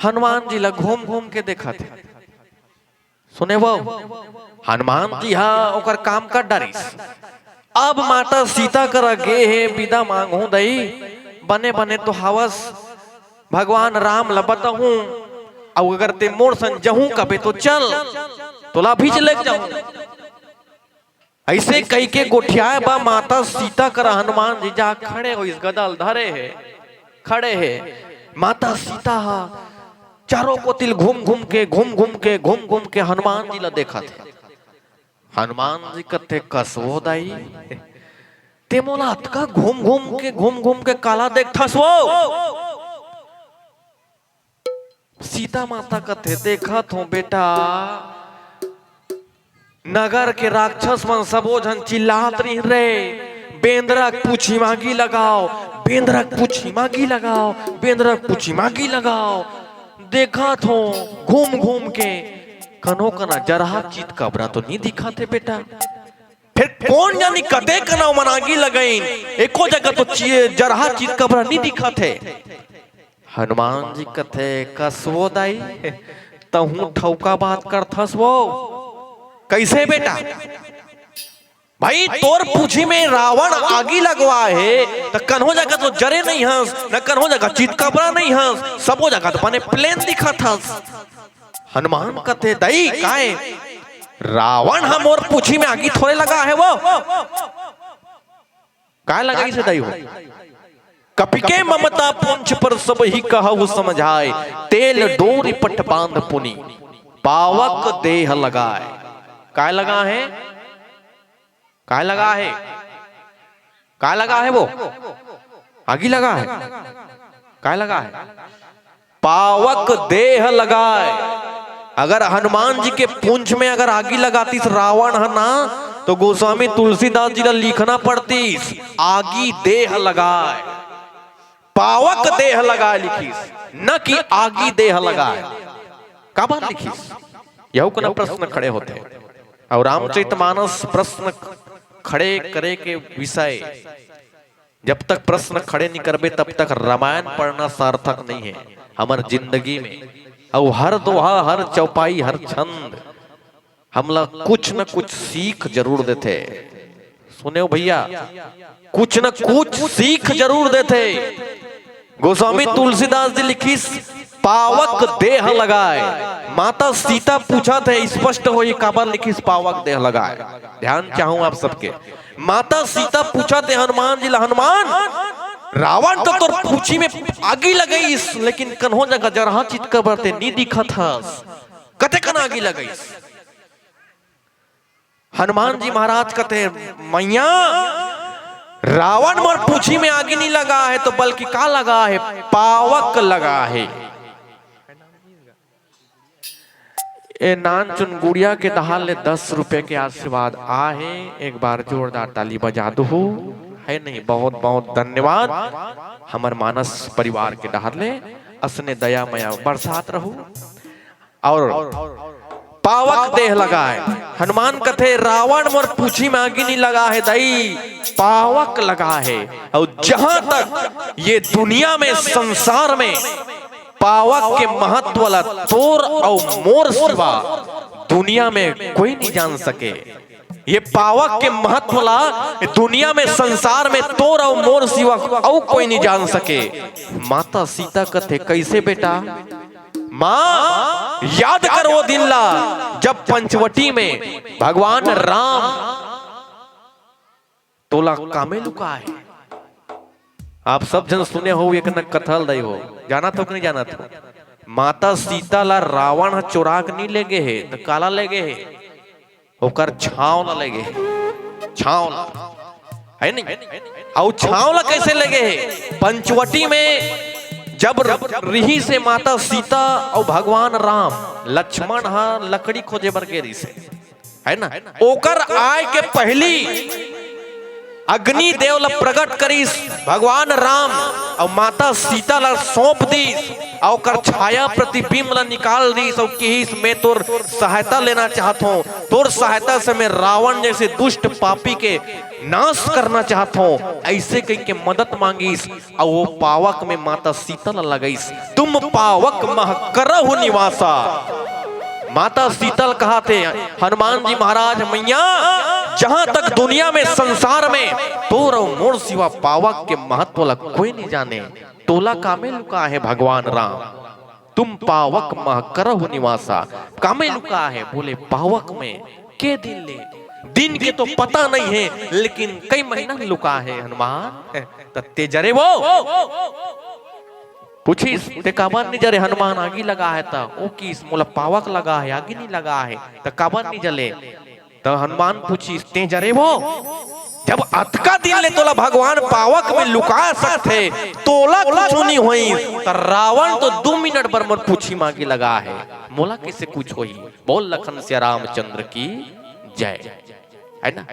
हनुमान जी ला घूम घूम के देखत हे। सुने वो, हनुमान जी ह ओकर काम कर डारिस। अब माता सीता करा गे हे, बिदा मांगहूं दई, बने बने तो हावस, भगवान राम ला बताहूं, अउ अगर ते मोर संग जहूं कबे तो चल, तोला अभीच लेग जाहूं। अइसे कहिके गोठियाए बा माता सीता करा हनुमान जी जा खड़े होइस, गदा ल धरे हे, खड़े हे। माता सीता ह चारों कोतिल घूम घूम के, घूम घूम के, घूम घूम के हनुमान जी ला देखत हे। हनुमान जी कथे, "कस वो दाई, ते मोला अतका घूम घूम के, घूम घूम के काला देखथस वो?" सीता माता कथे, "देखत हों बेटा, नगर के राक्षस मन सबो झन चिल्लात रहिन रे, 'बेंदरा के पूछी म आगी लगाव, बेंदरा के पूछी म आगी लगाव, बेंदरा के पूछी म आगी लगाव।' देखत हों घूम घूम के, कनो कना जरहा चितकबरा तो नी दिखत हे बेटा। फेर कोन जानी कते कना मन आगी लगाइन, एको जगह तो चि-, जरहा चितकबरा नी दिखत हे।" हनुमान जी कथे, "कस वो दाई, तहूं ठौका बात करथस वो? कइसे बेटा? भाई, तोर पूछी में रावण आगी लगवा हे, त कन्हो जगह तो जरे नइ हस, न कन्हो जगह चितकबरा नइ हस, सबो जगह तो बने plain दिखत हस।" हनुमान कथे, "दाई, काय? रावण ह मोर पूछी में आगी थोड़े लगा हे वो।" काय लगाइस हे दाई वो? "कपि के ममता पुंछ पर सबहि कहउ समझाय, तेल डोरि पट बांध पुनि पावक देह लगाय।" काय लगा हे? काय लगा हे? काय लगा हे वो? आगी लगा हे? काय लगा हे? पावक देह लगाय। अगर हनुमान जी के पूंछ में अगर आगी लगातिस रावण ह ना, तो गोस्वामी तुलसीदास जी ला लिखना पड़तिस, "आगी देह लगाय।" पावक देह लगाय लिखिस, न कि आगी देह लगाय। काबर लिखिस? यहू कना प्रश्न खड़े होथे। अउ रामचरितमानस प्रश्न खड़े करे के विषय। जब तक प्रश्न खड़े नइ करबे, तब तक रामायण पढ़ना सार्थक नइ हे हमर जिंदगी में। अउ हर दोहा, हर चौपाई, हर छंद हमला कुछ न कुछ सीख जरूर देथे। सुनेव भइया, कुछ न कुछ सीख जरूर देथे। गोस्वामी तुलसीदास जी लिखिस, "पावक देह लगाय।" माता सीता पूछत हे, स्पष्ट होही काबर लिखिस पावक देह लगाय। ध्यान चाहूं आप सबके, माता सीता पूछत हे हनुमान जी ला, "हनुमान, रावण तो तोर पूछी में आगी लगाइस, लेकिन कन्हो जगह जरहा चितकबर ते नी दिखत हस, कते कन आगी लगाइस?" हनुमान जी महाराज कथे, "मइया, रावण मोर पूछी में आगी नी लगा हे, तो बल्कि का लगा हे? पावक लगा हे।" ए नानचुन गुड़िया के डहार ले दस रुपए के आशीर्वाद आहे, एक बार जोरदार ताली बजा दुहू, हे नहीं? बहुत बहुत धन्यवाद हमर मानस परिवार के डहार ले, असने दया मया बरसात रहू। और पावक देह लगा है। हनुमान कथे, "रावण मोर पूछी में आगी नहीं लगा है दाई, पावक लगा है।" और जहां तक ये दुनिया में, संसार में पावक के महत्व ला तोर और मोर सिवा दुनिया में कोई नहीं जान सके। ये पावक के महत्व ला दुनिया में, संसार में तोर और मोर सिवा अउ कोई नहीं जान सके। माता सीता कथे, "कैसे बेटा?" माँ, याद कर वो दिन ला, जब पंचवटी में भगवान राम तोला कामे लुकाए। आप सब झन सुने हो, एक न कथा ल दई हो, जानत हो कि नहीं जानत हो? माता सीता ला रावण ह चोरा के नहीं लेगे हे, त काला लेगे हे? ओकर छांव ला लेगे हे, छांव ला, है नहीं? अउ छांव ला कैसे लेगे हे? पंचवटी में जब रिहिस हे माता सीता अउ भगवान राम, लक्ष्मण ह लकड़ी खोजे बर गे रिहिस हे, है ना? ओकर आय के पहली अग्नि देव ला प्रकट करिस भगवान राम, अउ माता सीता ला सौंप दिस, अउ ओकर छाया प्रतिबिंब ला निकाल दिस, अउ किहिस, "मैं तोर सहायता लेना चाहत हूँ, तोर सहायता से मैं रावण जैसे दुष्ट पापी के नाश करना चाहत हूँ।" ऐसे कह के मदद मांगिस, अउ वो पावक में माता सीता ला लगाइस, "तुम पावक मह करहु निवासा।" माता सीता ला कहाथे हनुमान जी महाराज, "मैया, जहां तक दुनिया में, संसार में तोर अउ मोर सिवा पावक के महत्व ला कोई नहीं जाने, तोला कामे लुका है भगवान राम?" "तुम पावक मह करहु निवासा।" कामे लुका है? बोले, "पावक में।" के दिन ले? दिन के तो पता नहीं है, लेकिन कई महीना लुका है हनुमान। त ते जरे वो पूछिस, "ते काबर नहीं जरे हनुमान? आगी लगा है।" त ओ किहिस, "मोला पावक लगा है, आगी नहीं लगा है।" त काबर नहीं जले? त हनुमान पूछिस, "ते जरे वो? जब अतका दिन ले तोला भगवान पावक में लुका सकथे, तोला कुछ नहीं होई, त रावण तो दू मिनट बर मोर पूछी मांगी लगा है, मोला कैसे कुछ होई?" बोल लखन सिया रामचंद्र की जय। है ना?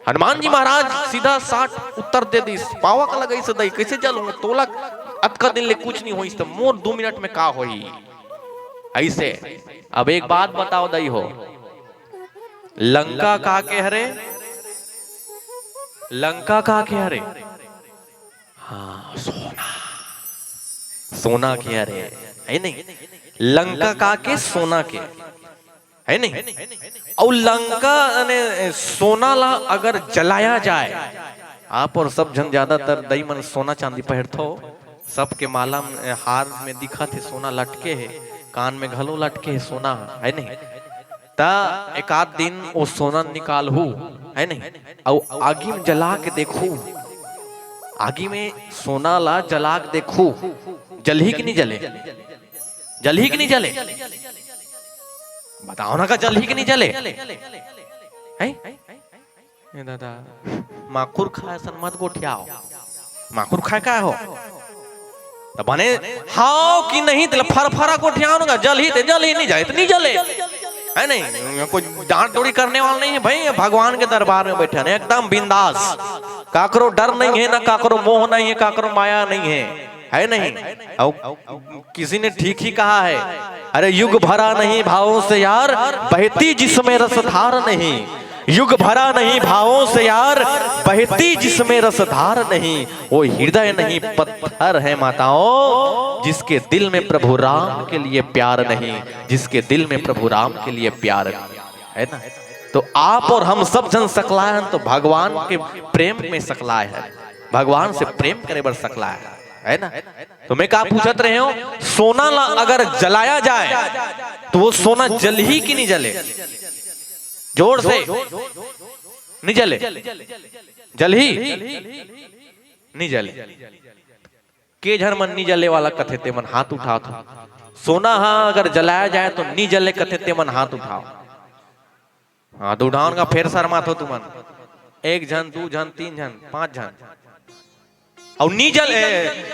हनुमान जी महाराज सीधा साठ उत्तर दे दिस, "पावक लगाइस दई, कैसे जलहूं? तोला अतका दिन ले कुछ नहीं होइस, त मोर दू मिनट में का होई?" ऐसे अब एक बात बताओ दई हो, लंका का के हरे? लंका का के हरे? हाँ, सोना, सोना के हरे, है नहीं? लंका का के? सोना के, है नहीं? अउ लंका ने सोना ला अगर जलाया जाए, आप और सब झन ज्यादातर दई मन सोना चांदी पहनथो, सबके माला में, हार में दिखत हे, सोना लटके हे, कान में घलो लटके हे सोना, है नहीं? त एक आध दिन वो सोना निकालहू, है नहीं? अउ आगी में जला के देखहू, आगी में सोना ला जला के देखहू, जलही कि नहीं जले? जलही कि नहीं जले? बताओ ना, का जलही कि नहीं जले? हैं? ए दादा, माखुर खाए सन मत गोठियाओ। माखुर खाए का हो? त बने हाव कि नहीं, तेला फरफरा गोठियाओ ना, जलही ते जलही, नहीं जाए त नहीं जले। है नहीं? कोई डांट डोरी करने वाला नहीं है भाई, भगवान के दरबार में बैठे हैं, एकदम बिंदास। काकरो डर नहीं है, ना काकरो मोह नहीं है, काकरो माया नहीं है, है नहीं? अउ किसी ने ठीक ही कहा है, "अरे युग भरा नहीं भावों से यार, बहती जिसमें रसधार नहीं। युग भरा नहीं भावों से यार, बहती जिसमें रसधार नहीं। वो हृदय नहीं पत्थर है माताओं, जिसके दिल में प्रभु राम के लिए प्यार नहीं, जिसके दिल में प्रभु राम के लिए प्यार नहीं।" है ना? तो आप और हम सब झन सकलाय हन, तो भगवान के प्रेम में सकलाय हन, भगवान से प्रेम करे बर सकलाय हन, है ना? तो मैं का पूछत रहे हूं, सोना ला अगर जलाया जाए, तो वो सोना जलही कि नहीं जले? जोर से। नहीं जले? जलही? नहीं जले। के झन मन नहीं जले वाला कथे, ते मन हाथ उठावत हो। सोना हा अगर जलाया जाए तो नहीं जले कथे, ते मन हाथ उठाओ। हाथ उठाओ ना, फेर शर्मात हो तुमन। एक झन, दू झन, तीन झन, पांच झन। अउ नी जल, ए,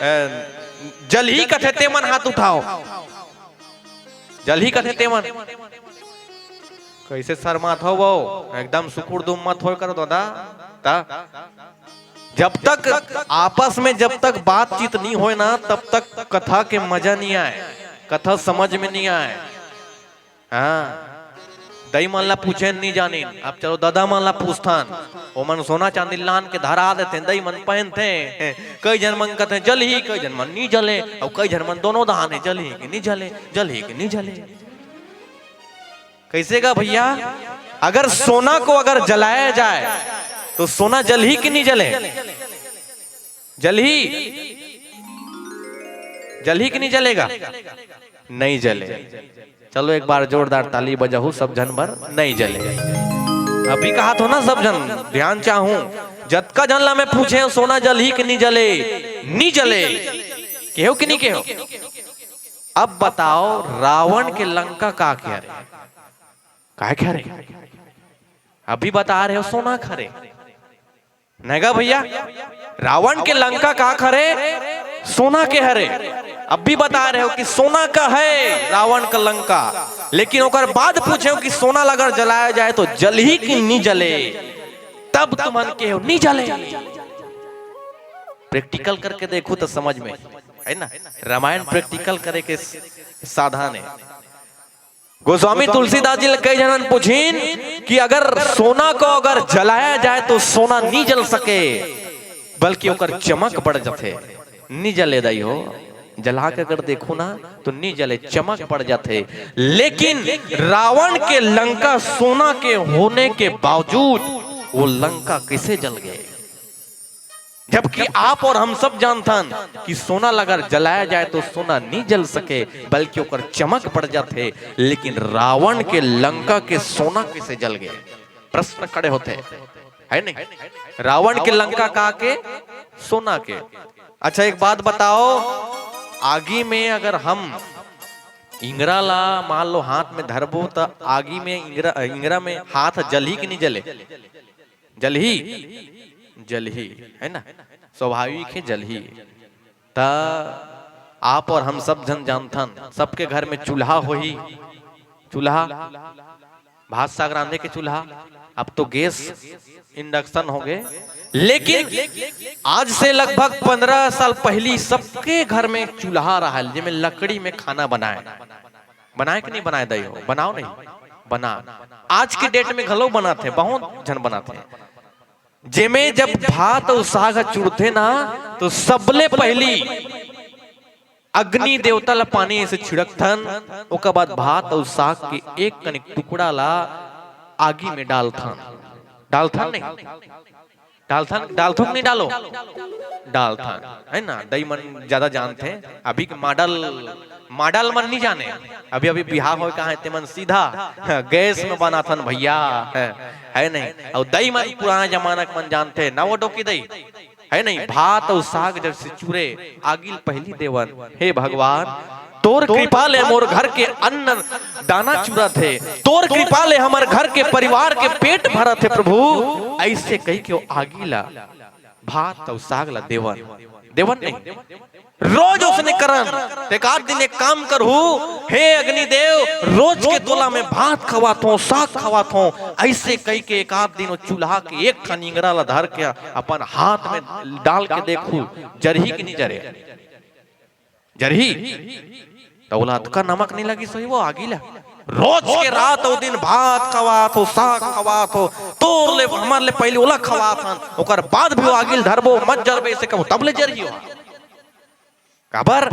ए, जलही कथे तेमन हाथ उठाओ। जलही कथे तेमन। कैसे शर्मात हो वो? एकदम सुकुर दुम मत होय करो दादा। ता? जब तक आपस में, जब तक बातचीत नहीं होय ना, तब तक कथा के मजा नहीं आए, कथा समझ में नहीं आए। हाँ, दई मन ला पूछेन, नी जानिन। अब चलो ददा मन ला पूछथन, ओमन सोना चांदी लान के धरा देथे, दई मन पहनथे। कई झन मन कथे जलही, कई झन मन नी जले, अउ कई झन मन दोनों दहान हे, जलही कि नी जले, जलही कि नी जले। कैसे गा भैया, अगर सोना को अगर जलाया जाए तो सोना जलही कि नी जले? जलही, जलही कि नी जलेगा? नहीं जले। चलो एक बार जोरदार ताली बजाहू सब झन बर, नहीं जले। अभी कहा थो ना सब झन, ध्यान चाहूं, जतका झन ला मैं पूछे हूं, सोना जलही कि नी जले? नी जले। केहो कि नी केहो? अब बताओ, रावण के लंका का के हरे? काय के हरे? अभी बता रहे हो, सोना के हरे। नहीं गा भैया, रावण के लंका का के हरे? सोना के हरे। अब भी बता रहे हो कि सोना का है रावण का लंका, लेकिन ओकर बाद पूछे हो कि सोना ला अगर जलाया जाए तो जलही कि नी जले? तब तुमन केहो नी जले। प्रैक्टिकल करके देखो तो समझ में, है ना? रामायण प्रैक्टिकल करे के स-, साधन है। गोस्वामी तुलसीदास जी ले कई झन पूछिन कि अगर सोना को अगर जलाया जाए तो सोना नी जल सके, बल्कि ओकर चमक बढ़ जाथे। नी जले दाई हो, जला के अगर देखो ना तो नी जले, चमक बढ़ जाथे। लेकिन रावण के लंका सोना के होने के बावजूद वो लंका कैसे जल गए? जबकि आप और हम सब जानथन कि सोना ला अगर जलाया जाए तो सोना नी जल सके, बल्कि ओकर चमक बढ़ जाथे। लेकिन रावण के लंका के सोना कैसे जल गए, प्रश्न खड़े होथे, है नहीं? रावण के लंका का के? सोना के। अच्छा, एक बात बताओ, आगी में अगर हम इंगरा ला मान लो हाथ में धरबो, त आगी में इंगरा, इंगरा में हाथ जलही कि नी जले? जलही, जलही, है ना? स्वाभाविक है, जलही। त आप और हम सब झन जानथन, सबके घर में चूल्हा होही, चूल्हा, भात साग रांधे के चूल्हा। अब तो गैस, इंडक्शन हो गए, लेकिन आज से लगभग पंद्रह साल पहली सबके घर में चूल्हा रहल, जेमे लकड़ी में खाना बनाए। बनाए कि नहीं बनाए दाई हो? बनाओ नहीं, बना। आज के डेट में घलो बनाथे, बहुत झन बनाथे। जेमे जब भात अउ साग ह चुड़थे ना, तो सबले पहली अग्नि देवता ला पानी से छिड़कथन, ओकर बाद भात अउ साग के एक कनिक टुकड़ा ला आगी में डालथन। डालथन नहीं? डालथन, डालथो कि नहीं डालो? डालथन, है ना? दई मन ज्यादा जानथे। अभी के मॉडल, मॉडल मन नहीं जाने। अभी, अभी बिहाव होय कहाँ है, ते मन सीधा गैस में बनाथन भैया, है, है नहीं? अउ दई मन पुराना जमाना के मन जानथे, ना वो डोकी दई, है नहीं? भात अउ साग जब से चूरे, आगिल पहली देवन, हे भगवान, तोर कृपा ले मोर घर के अन्न दाना चुरत हे, तोर कृपा ले हमर घर के परिवार के पेट भरत हे प्रभु। ऐसे कही के वो आगी ला, भात अउ साग ला देवन, देवन नहीं, रोज उसने करन। ते एक आध दिन एक काम करहू, हे अग्निदेव, रोज के तोला मैं भात खवात हों, साग खवात हों। ऐसे कही के एक आध दिन वो चूल्हा के एक ठन इंगरा ला धर के अपन हाथ में डाल के देखहू, जरही कि नहीं जरे? जरही। त ओला अतका नमक नहीं लगिस होही वो आगी ला। रोज के रात अउ दिन भात खवात हो, साग खवात हो, तोर ले, हमर ले पहली ओला खवात हन, ओकर बाद भी वो आगी ल धरबो, मत जरबे, ऐसे कबो, तब ले जरही हो। काबर?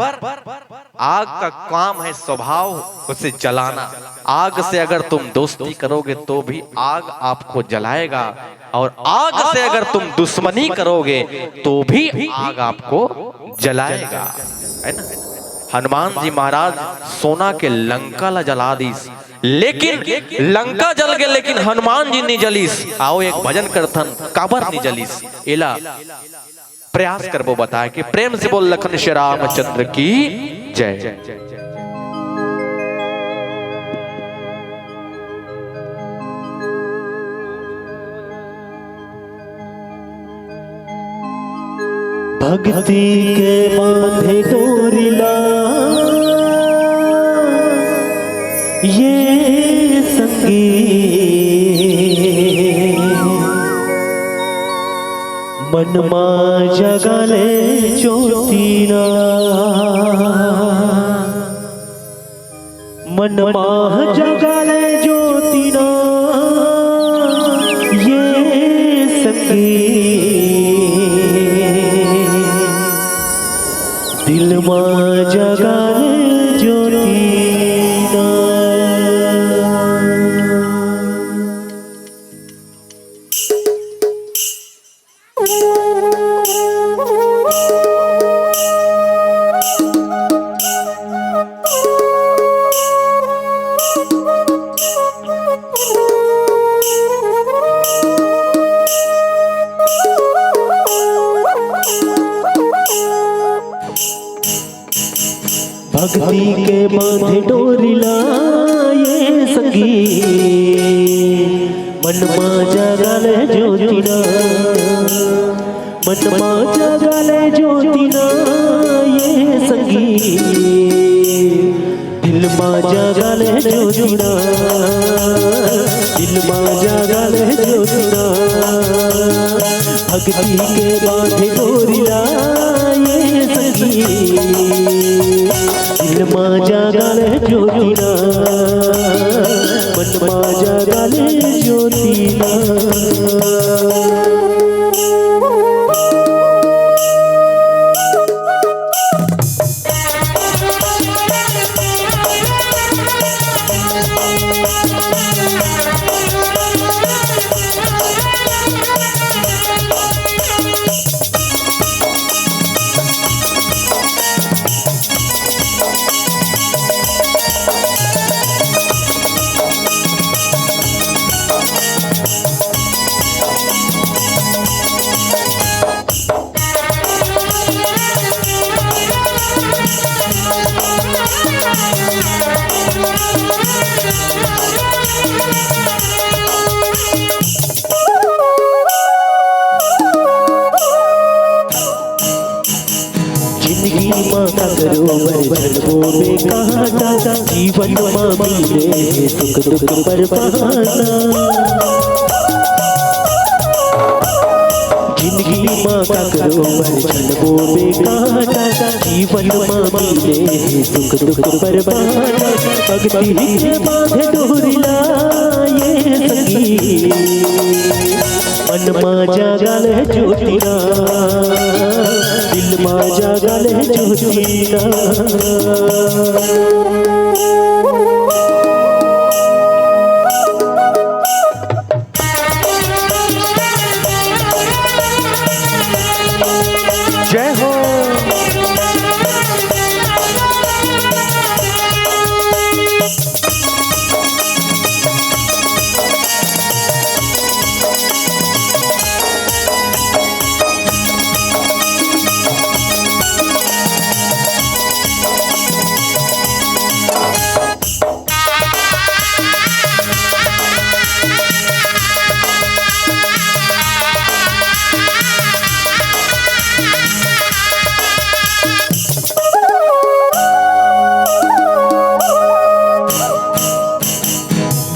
आग का काम है स्वभाव, उसे जलाना। आग से अगर तुम दोस्ती करोगे तो भी आग आपको जलाएगा, और आग से अगर तुम दुश्मनी करोगे तो भी आग आपको जलाएगा, है ना? हनुमान जी महाराज सोना के लंका ला जला दीस, लेकिन लंका जल गए, लेकिन हनुमान जी नहीं जलीस। आओ एक भजन करथन, काबर नहीं जलीस, एला प्रयास करबो बताए के। प्रेम से बोल लखन श्री रामचंद्र की जय। भक्ति के बांधे डोरी ला ये संगी, मन मा जगा ले ज्योति ला, मन मा जगा दिल मा जगा ले ज्योति ना। भक्ति के बांधे डोरी ला ये संगी, मन मा जगा ले ज्योति ना, मन मा जगा ले ज्योति ना ये संगी, दिल मा जगा ले ज्योति ना, दिल मा जगा ले ज्योति ना। भक्ति के बांधे डोरी ला ये संगी, दिल मा जगा ले ज्योति ना, मन मा जगा ले ज्योति ना। जिंदगी मा ककरो बर झन बोबे कांटा, जीवन मा मिले हे सुख दुख पर बहाना। जिंदगी मा ककरो बर झन बोबे कांटा, जीवन मा मिले हे सुख दुख पर बहाना। भक्ति के बांधे डोरी ला ये संगी, मन मा जगा ले ज्योति ना, दिल मा जगा ले ज्योति ना। जय हो।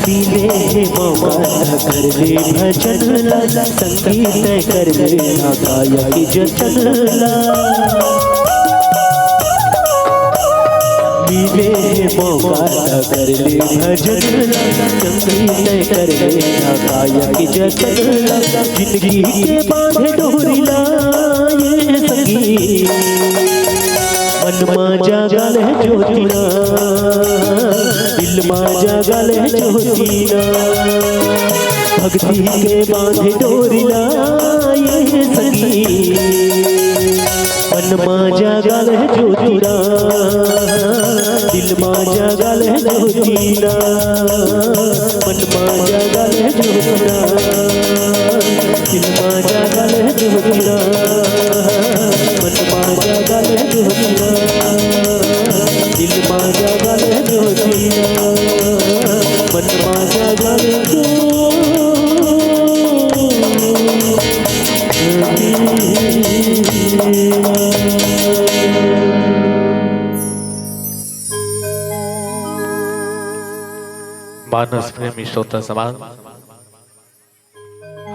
मिले हे मौका त कर ले भजन ला, संगीत कर ले ना गायक जतन ला। मिले हे मौका त कर ले भजन ला, संगीत कर ले ना गायक जतन ला। जिंदगी के बांधे डोरी ला ये संगी, मन मा जगा ले ज्योति ना, दिल मा जगा ले ज्योति ना। भक्ति के बांधे डोरी ला ये संगी, मन मा जगा ले ज्योति ना, दिल मा जगा ले ज्योति ना। मन मा जगा ले ज्योति ना, दिल मा जगा ले ज्योति ना। मन मा जगा ले ज्योति ना, दिल मा जगा ले ज्योति ना। मन मा जगा ले ज्योति ना। मानस प्रेमी श्रोता समाज,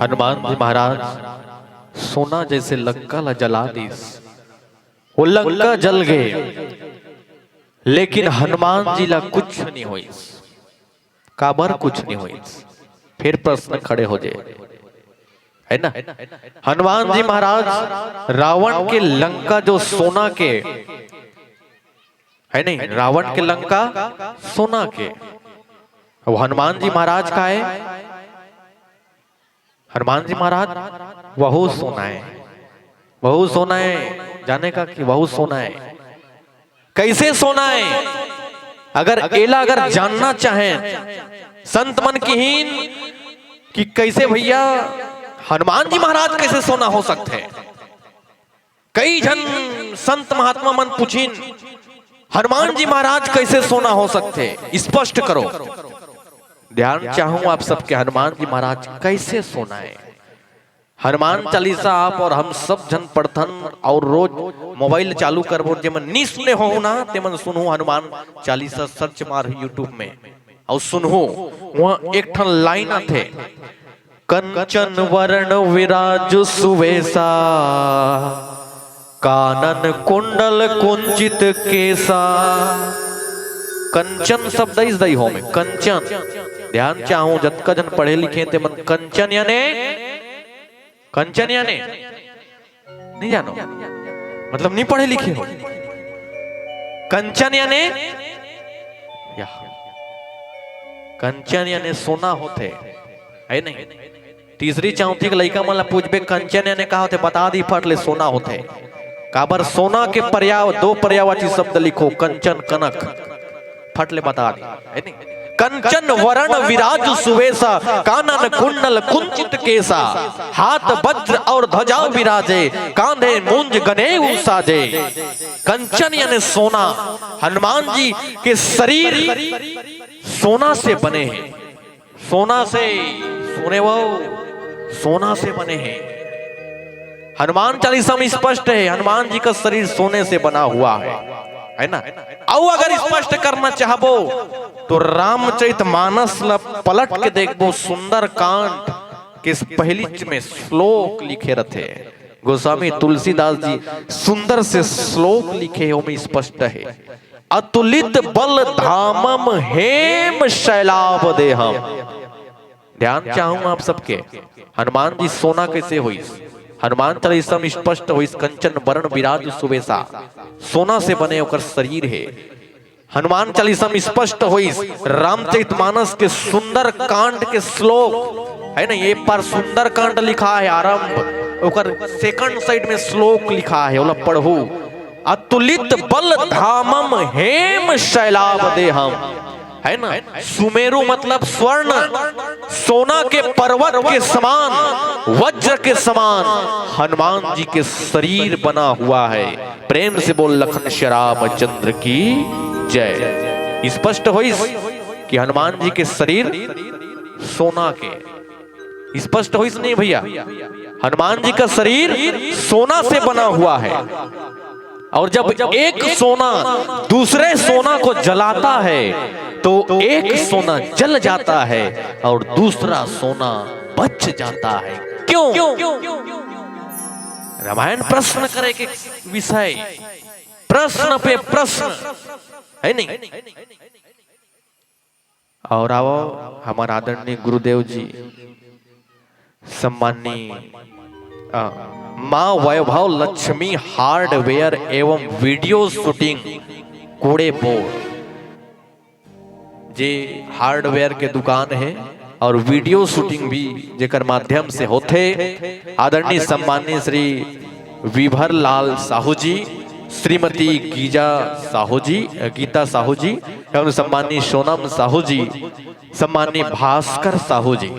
हनुमान जी महाराज सोना जैसे लंका ला जला दिस, वो लंका जल गए, लेकिन हनुमान जी ला कुछ नहीं होइस। काबर कुछ नहीं होइस? फिर प्रश्न खड़े हो जाए, है ना? हनुमान जी महाराज रावण के लंका जो सोना के है नहीं? रावण के लंका सोना के, अब हनुमान जी महाराज का है? हनुमान जी महाराज वहू सोना है, वहू सोना है। जाने का कि वहू सोना है, कैसे सोना है? अगर एला अगर जानना चाहें, संत मन किहिन कि कैसे भैया हनुमान जी महाराज कैसे सोना हो सकते हैं? कई झन संत महात्मा मन पूछिन, हनुमान जी महाराज कैसे सोना हो सकते? स्पष्ट करो। ध्यान चाहूं आप सबके, हनुमान जी महाराज कैसे सोना है? हनुमान चालीसा आप और हम सब झन पढ़थन और रोज मोबाइल चालू करबो, जेमन नी सुने हो ना, तेमन सुनहु हनुमान चालीसा, सर्च मार YouTube में और सुनहु। वहां एक ठन लाइन आथे, कंचन वरण विराज सुवेसा, कानन कुंडल कुंचित केसा। कंचन शब्द इस दई हो में, कंचन। ध्यान चाहूं, जतका झन पढ़े लिखे ते मन कंचन याने, कंचन याने नहीं जानो, मतलब नहीं पढ़े लिखे हो। कंचन याने, या, कंचन याने सोना होथे, है नहीं? तीसरी चौथी के लइका मन ला पूछबे, "कंचन याने का होथे?" बता दी फट ले, "सोना होथे।" काबर सोना के पर्याय, दो पर्यायवाची शब्द लिखो, कंचन, कनक, फट ले बता दी, है नहीं? कंचन वरण विराज सुवेसा, कानन कुंडल कुंचित केसा, हाथ वज्र और ध्वजा विराजे, कांधे मूंज गनेऊ साजे। कंचन यानी सोना, हनुमान जी के शरीर सोना से बने हैं। सोना से, सोने वो सोना से बने हैं। हनुमान चालीसा में स्पष्ट है, हनुमान जी का शरीर सोने से बना हुआ है, है ना? अउ अगर स्पष्ट करना चाहबो तो रामचरित मानस ला पलट के देखबो, सुंदरकांड के पहली में श्लोक लिखे रहते, गोस्वामी तुलसीदास जी सुंदर से श्लोक लिखे हो, में स्पष्ट है, अतुलित बल धामम हेम शैलाभ देहम। ध्यान चाहूं आप सबके, हनुमान जी सोना कैसे होइस? हनुमान चालीसा में स्पष्ट होइस, कंचन वरण विराज सुवेसा, सोना से बने ओकर शरीर है। हनुमान चालीसा में स्पष्ट होइस, रामचरित मानस के सुंदर कांड के श्लोक है ना, ये पर सुंदर कांड लिखा है आरंभ, ओकर सेकंड साइड में श्लोक लिखा है, ओला पढ़ू। अतुलित बल धामम हेम शैलाभ देहम, है ना? सुमेरु मतलब स्वर्ण, सोना के पर्वत के समान, वज्र के समान हनुमान जी के शरीर बना हुआ है। प्रेम से बोल, लखन श्री रामचंद्र की जय। स्पष्ट होइस कि हनुमान जी के शरीर सोना के, स्पष्ट होइस नहीं भैया? हनुमान जी का शरीर सोना से बना हुआ है, और जब एक सोना दूसरे सोना को जलाता है तो एक सोना जल जाता है और दूसरा सोना बच जाता है। क्यों? रामायण प्रश्न करे के विषय, प्रश्न पे प्रश्न, है नहीं? और आओ, हमार आदरणीय गुरुदेव जी, सम्माननीय, अ, माँ वैभव लक्ष्मी हार्डवेयर एवं वीडियो शूटिंग कोड़े बोर्ड, जे हार्डवेयर के दुकान है और वीडियो शूटिंग भी जेकर माध्यम से होथे। आदरणीय सम्माननीय श्री विभर लाल साहू जी, श्रीमती गीजा साहू जी, गीता साहू जी एवं सम्माननीय सोनम साहू जी, सम्माननीय भास्कर साहू जी,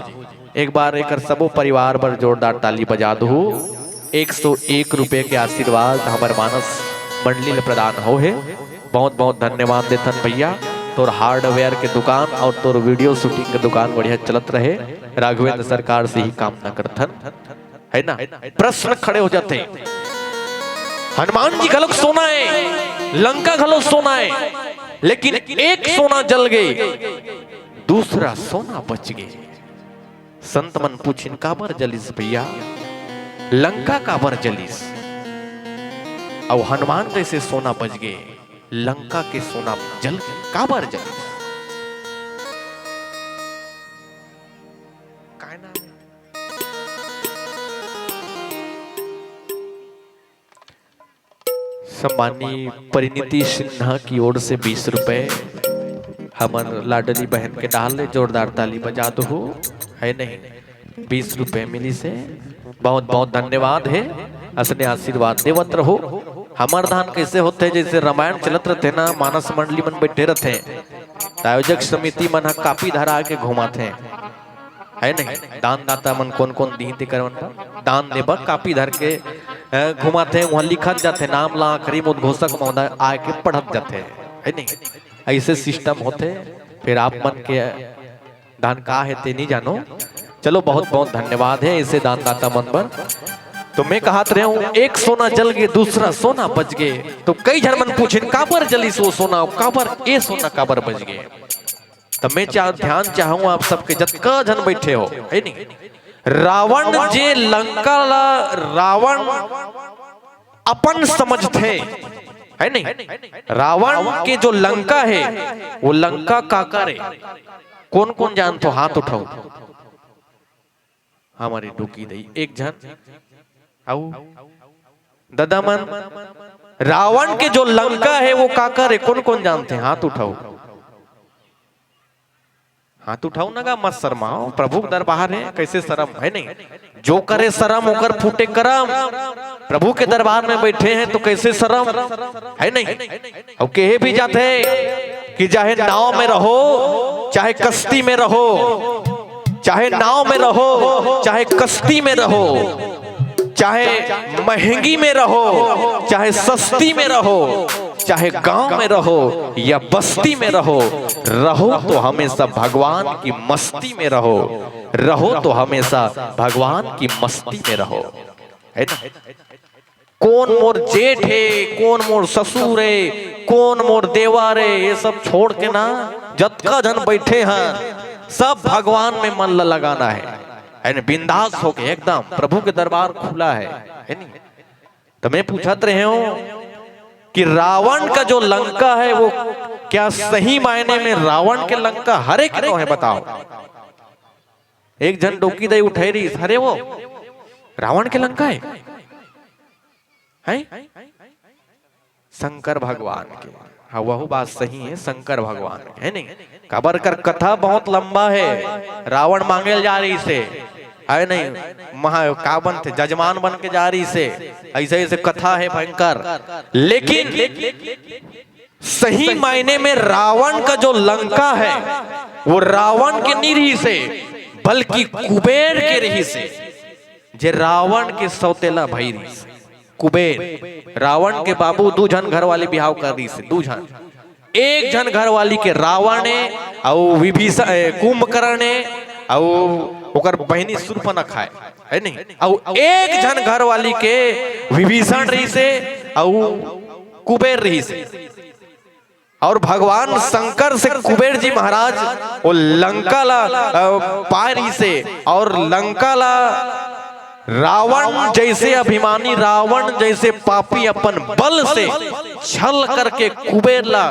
एक बार एकर सबो परिवार बर जोरदार ताली बजा दहू। एक सौ एक रुपये के आशीर्वाद हमर मानस मंडली ल प्रदान हो हे। बहुत बहुत धन्यवाद देथन भैया। तोर हार्डवेयर के दुकान और तोर वीडियो शूटिंग के दुकान बढ़िया चलत रहे, राघवेंद्र सरकार से ही कामना करथन, है ना? प्रश्न खड़े हो जाते हैं, हनुमान जी घलोक सोना है, लंका घलो सोना है, लेकिन एक सोना जल गए, दूसरा सोना बच गए। संत मन पूछिन, "काबर जलिस भैया? लंका काबर जलिस? अउ हनुमान जैसे सोना बच गए, लंका के सोना जल गए, काबर जलिस?" काय नाम है? सम्मानी परिणीति सिन्हा की ओर से बीस रुपए, हमर लाडली बहन के डाल ले जोरदार ताली बजा दो, है नहीं? बीस रुपए मिली से बहुत बहुत धन्यवाद है। असने आशीर्वाद देवत रहो। हमर धान कैसे होते, जैसे रामायण चलत रहते ना, मानस मंडली मन बैठे रहते, त आयोजक समिति मन ह कापी धरा के घुमाथे, है नहीं? दान दाता मन कोन कोन दिही तेकर मन पर दान देबर कापी धर के अ, घुमाथे, वहाँ लिखत जाथे नाम ला, आखिरी में उद्घोषक महोदय आके पढ़त जाथे, है नहीं? ऐसे सिस्टम होथे। फिर आप मन के धान का हे ते नहीं जानो। चलो, बहुत बहुत धन्यवाद है ऐसे दानदाता मन बर। तो मैं कहत रहे हूँ, एक सोना जल गे, दूसरा सोना बच गे। तो कई झन मन पूछिन, काबर जलिस वो सोना, काबर ए सोना काबर बच गे? तो मैं चाह ध्यान चाहूँ आप सबके, जतका झन बैठे हो, है नहीं? रावण जे लंका ला रावण अपन समझथे, है नहीं? रावण के जो लंका है, वो लंका काकर है? कोन कोन जानथो, हाथ उठाओ। हमारी डुकी दई एक झन, आओ दादा मन, रावण के जो लंका है वो काकर है, कोन कोन जानथे, हाथ उठाओ। हाथ उठाओ ना गा, मत शर्माओ, प्रभु के दरबार है, कैसे शर्म है नहीं? जो करे शर्म ओकर फूटे करम। प्रभु के दरबार में बैठे हैं तो कैसे शर्म है नहीं? और कहे भी जाते हैं कि चाहे नाव में रहो, चाहे कश्ती में रहो, चाहे नाव में रहो, चाहे कश्ती में रहो, चाहे महंगी में रहो, चाहे सस्ती में रहो, चाहे गांव में रहो या बस्ती में रहो, रहो तो हमेशा भगवान की मस्ती में रहो। रहो तो हमेशा भगवान की मस्ती में रहो, है ना? कोन मोर जेठ है, कोन मोर ससुर है, कोन मोर देवर है, ये सब छोड़ के ना, जतका झन बैठे हैं, सब भगवान में मन ला लगाना है, है ना? बिंदास होके एकदम, प्रभु के दरबार खुला है, है नहीं? तो मैं पूछत रहे हूं कि रावण का जो लंका है, वो क्या सही मायने में रावण के लंका हरे कि नो है, बताओ? एक झन डोकी दई उठे रही, हरे वो रावण के लंका है, है? शंकर भगवान के। हाँ, वहू बात सही है, शंकर भगवान के, है नहीं? काबर कर कथा बहुत लंबा है। रावण मांगे ल जा रहिसे, है नहीं? महा का बनथे, जजमान बन के जा रहिसे। ऐसे ऐसे कथा है भयंकर। लेकिन सही मायने में रावण का जो लंका है, वो रावण के नहीं रहिसे, बल्कि कुबेर के रहिसे, जे रावण के सौतेला भाई रहिसे। कुबेर, रावण के बाबू दू झन घर वाली बिहाव कर रहिसे, दू झन। एक झन घर वाली के रावण है, अउ विभीषण, ए, कुंभकर्ण है, अउ ओकर बहिनी शूर्पणखा है, है नहीं? अउ एक झन घर वाली के विभीषण रहिसे, अउ कुबेर रहिसे। और भगवान शंकर से कुबेर जी महाराज वो लंका ला, अ, पाए रहिसे, और लंका ला रावण जैसे अभिमानी, रावण जैसे पापी अपन बल से छल करके कुबेर ला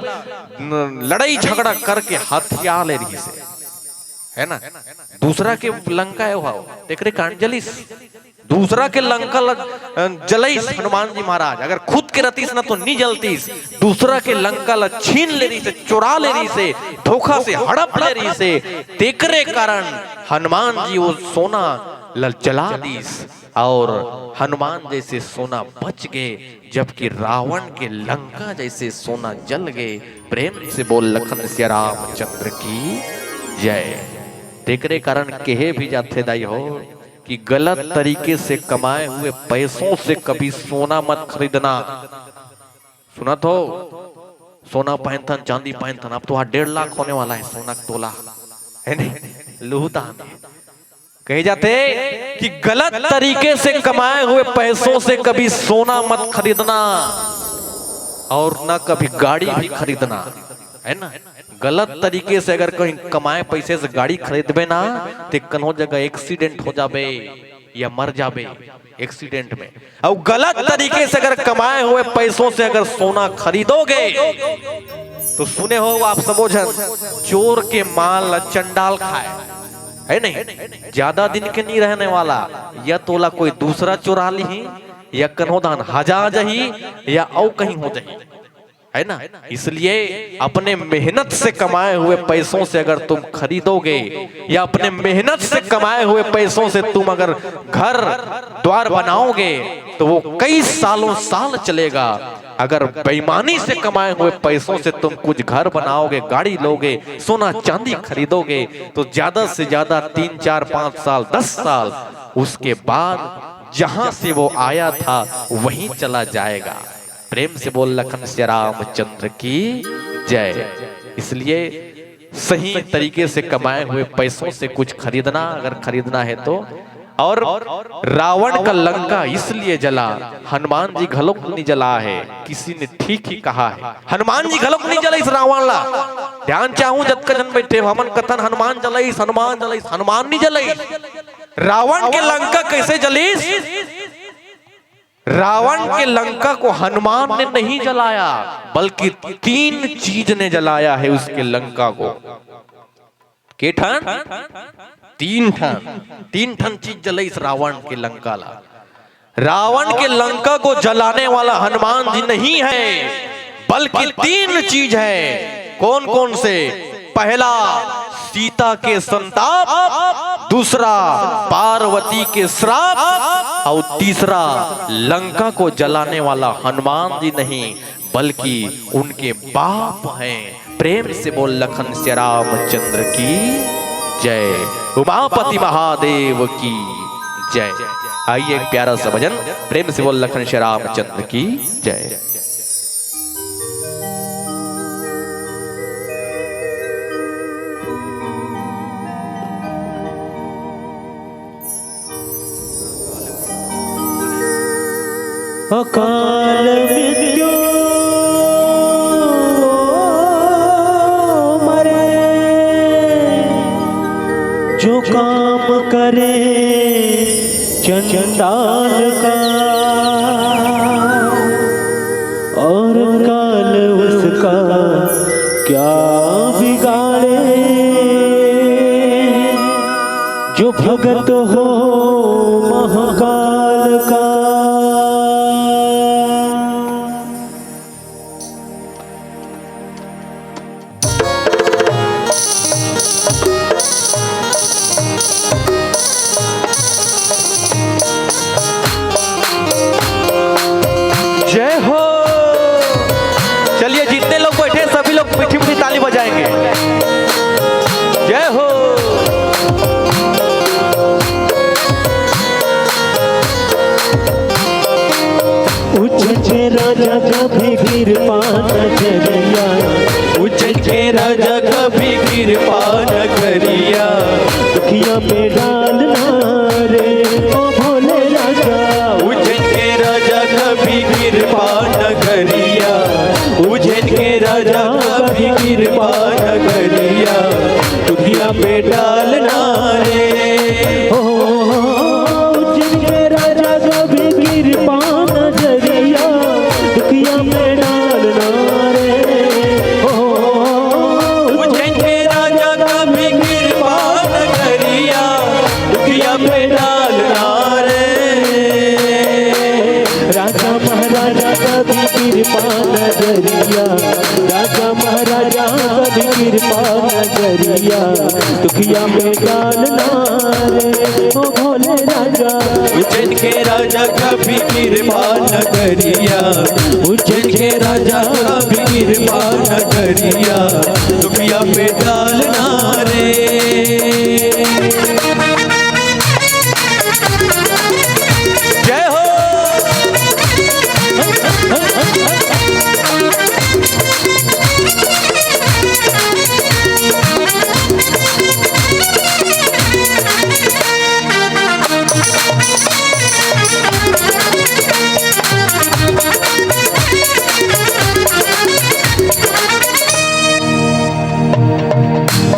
न-, लड़ाई झगड़ा करके हथिया ले रहिसे, है ना? दूसरा के लंका है, तेकरे कांड जलिस। दूसरा के लंका ल, अ, जलइस हनुमान जी महाराज। अगर खुद के रतिस ना तो नी जलतीस। दूसरा के लंका ल छीन ले रहिसे, चोरा ले रहिसे, धोखा से हड़प ले रहिसे। तेकरे कारण हनुमान जी वो सोना ल जला दीस और हनुमान जैसे सोना बच गे, जबकि रावण के लंका जैसे सोना जल गे। प्रेम से बोल लखन सिया रामचंद्र की जय। तेकरे कारण कहे भी जाथे दाई हो कि गलत तरीके से कमाए हुए पैसों से कभी सोना मत खरीदना। सुनत हो, सोना पहनथन, चांदी पहनथन, अब तो आज डेढ़ लाख होने वाला है सोना का तोला, है नहीं? लूहू तहान कहे जाथे कि गलत तरीके से कमाए हुए पैसों से कभी सोना मत खरीदना और ना कभी गाड़ी भी खरीदना, है ना? गलत तरीके से अगर कहीं कमाए पैसे से गाड़ी खरीदबे ना, तो कन्हो जगह एक्सीडेंट हो जाबे या मर जाबे एक्सीडेंट में। और गलत तरीके से अगर कमाए हुए पैसों से अगर सोना खरीदोगे, तो सुने हो आप सबो झन, चोर के माल ला चंडाल खाए, है नहीं? ज्यादा दिन के नहीं रहने वाला, या तोला कोई दूसरा चुरा ली, या कन्हो धान हजा जाही, या अउ कहीं हो जाही, है ना? इसलिए अपने मेहनत से कमाए हुए पैसों से अगर तुम खरीदोगे, या अपने मेहनत से कमाए हुए पैसों से तुम अगर घर द्वार बनाओगे, तो वो कई सालों साल चलेगा। अगर बेईमानी से कमाए हुए पैसों से तुम कुछ घर बनाओगे, गाड़ी लोगे, सोना चांदी खरीदोगे, तो ज्यादा से ज्यादा तीन, चार, पाँच साल, दस साल, उसके बाद जहां से वो आया था, वहीं चला जाएगा। प्रेम से बोल लखन श्री रामचंद्र की जय। इसलिए सही तरीके से कमाए हुए पैसों से कुछ खरीदना, अगर खरीदना है तो। और रावण का लंका इसलिए जला, हनुमान जी घलोक नहीं जला है, किसी ने ठीक ही कहा है, हनुमान जी घलोक नहीं जलाइस रावण ला। ध्यान चाहूं, जतका जन बैठे हो, हमन कथन हनुमान जलाइस, हनुमान जलाइस, हनुमान नहीं जलाइस। रावण के लंका कैसे जलीस? रावण के लंका को हनुमान ने नहीं जलाया, बल्कि तीन चीज ने जलाया है उसके लंका को। के ठन? तीन ठन। तीन ठन चीज जलाइस रावण के लंका ला। रावण के लंका को जलाने वाला हनुमान जी नहीं है, बल्कि तीन चीज है। कौन कौन से? पहला सीता के संताप, दूसरा पार्वती के श्राप, और तीसरा लंका को जलाने वाला हनुमान जी नहीं, बल्कि उनके बाप हैं। प्रेम से बोल लखन श्री रामचंद्र की जय, उमापति महादेव की जय। आइए, एक प्यारा सा भजन, प्रेम से बोल लखन श्री रामचंद्र की जय। अकाल मृत्यु मरे, जो काम करे चंडाल का, और काल उसका क्या बिगाड़े, जो भगत हो महाकाल का। जय हो। चलिए, जितने लोग बैठे हैं, सभी लोग मीठी मीठी ताली बजाएंगे। जय हो। उज्जैन के राजा कभी कृपा नजरिया, उज्जैन के राजा कभी कृपा नजरिया, दुखिया पे डालना रे ओ भोले राजा। उज्जैन के राजा कभी कृपा नगरिया, उज्जैन के राजा कभी कृपा नगरिया, दुखिया पे डालना रे। ओ, उज्जैन के राजा कभी कृपा नजरिया, दुखिया पे डालना रे। ओ, उज्जैन के राजा कभी कृपा नगरिया, दुखिया पे डालना रे। राजा महाराजा कभी कृपा नजरिया, राजा महाराजा कभी कृपा नजरिया, दुखिया पे डालना रे ओ भोले राजा। उज्जैन के राजा कभी कृपा नगरिया, उज्जैन के राजा कभी कृपा नगरिया, दुखिया पे डालना रे। जय हो।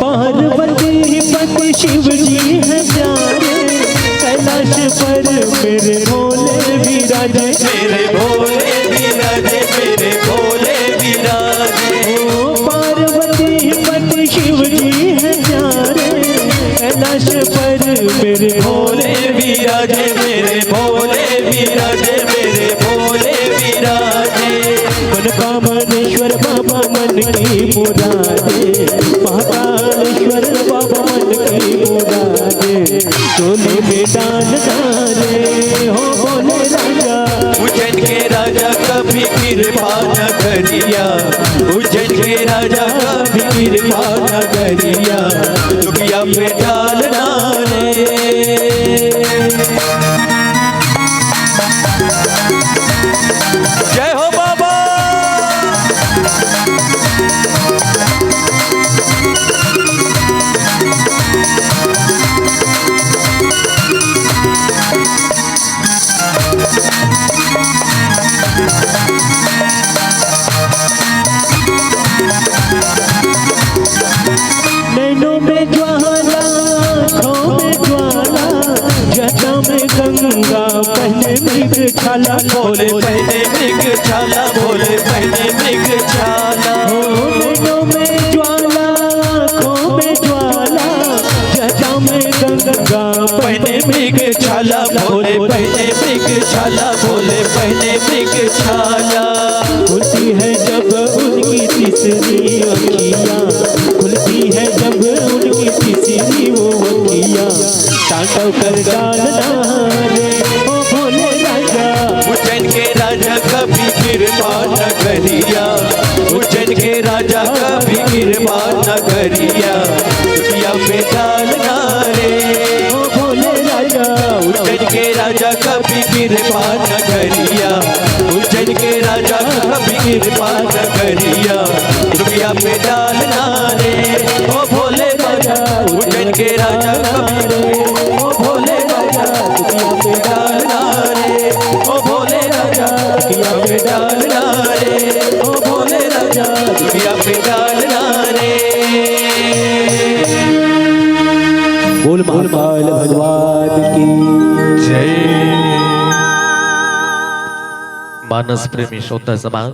पार्वती पति शिव जी हैं प्यारे, कैलाश पर मेरे भोले विराजे। मेरे भोले विराजे, मेरे भोले विराजे। ओ पार्वती पति शिव जी हैं प्यारे, कैलाश पर मेरे भोले विराजे, मेरे भोले विराजे, मेरे बाबा मन की मुरादे, महाकालेश्वर बाबा मन की मुरादे, झोली में डालना रे हो भोले राजा। उज्जैन के राजा कभी कृपा नगरिया, उज्जैन के राजा कभी कृपा नगरिया, चुकिया पे डालना रे। जय हो बाबा। नैनों में ज्वाला, आँखों में ज्वाला, जटा में गंगा, पहने मृग छाला, भोले पहने मृग छाला, भोले पहने मृग छाला। ओ नैनों में ज्वाला, आँखों में ज्वाला, जटा में गंगा, पहने मृग छाला, भोले पहने मृग छाला, भोले पहने मृग छाला। खुलती है जब उनकी तीसरी अखियाँ, खुलती है जब उनकी तीसरी वो अखियाँ, तांडव कर डालना रे ओ भोले राजा। उज्जैन के राजा कभी कृपा नगरिया, उज्जैन के राजा कभी कृपा नगरिया, चुकिया पे डालना रे ओ भोले राजा। उज्जैन के राजा कभी कृपा नगरिया, उज्जैन के राजा कभी कृपा नगरिया, चुकिया पे डालना रे ओ भोले राजा। उज्जैन के राजा कभी, ओ भोले राजा, चुकिया पे डालना रे ओ भोले राजा, चुकिया पे डालना रे ओ भोले राजा, चुकिया पे डालना रे। बोल महाकाल भगवान की जय। मानस प्रेमी श्रोता समाज,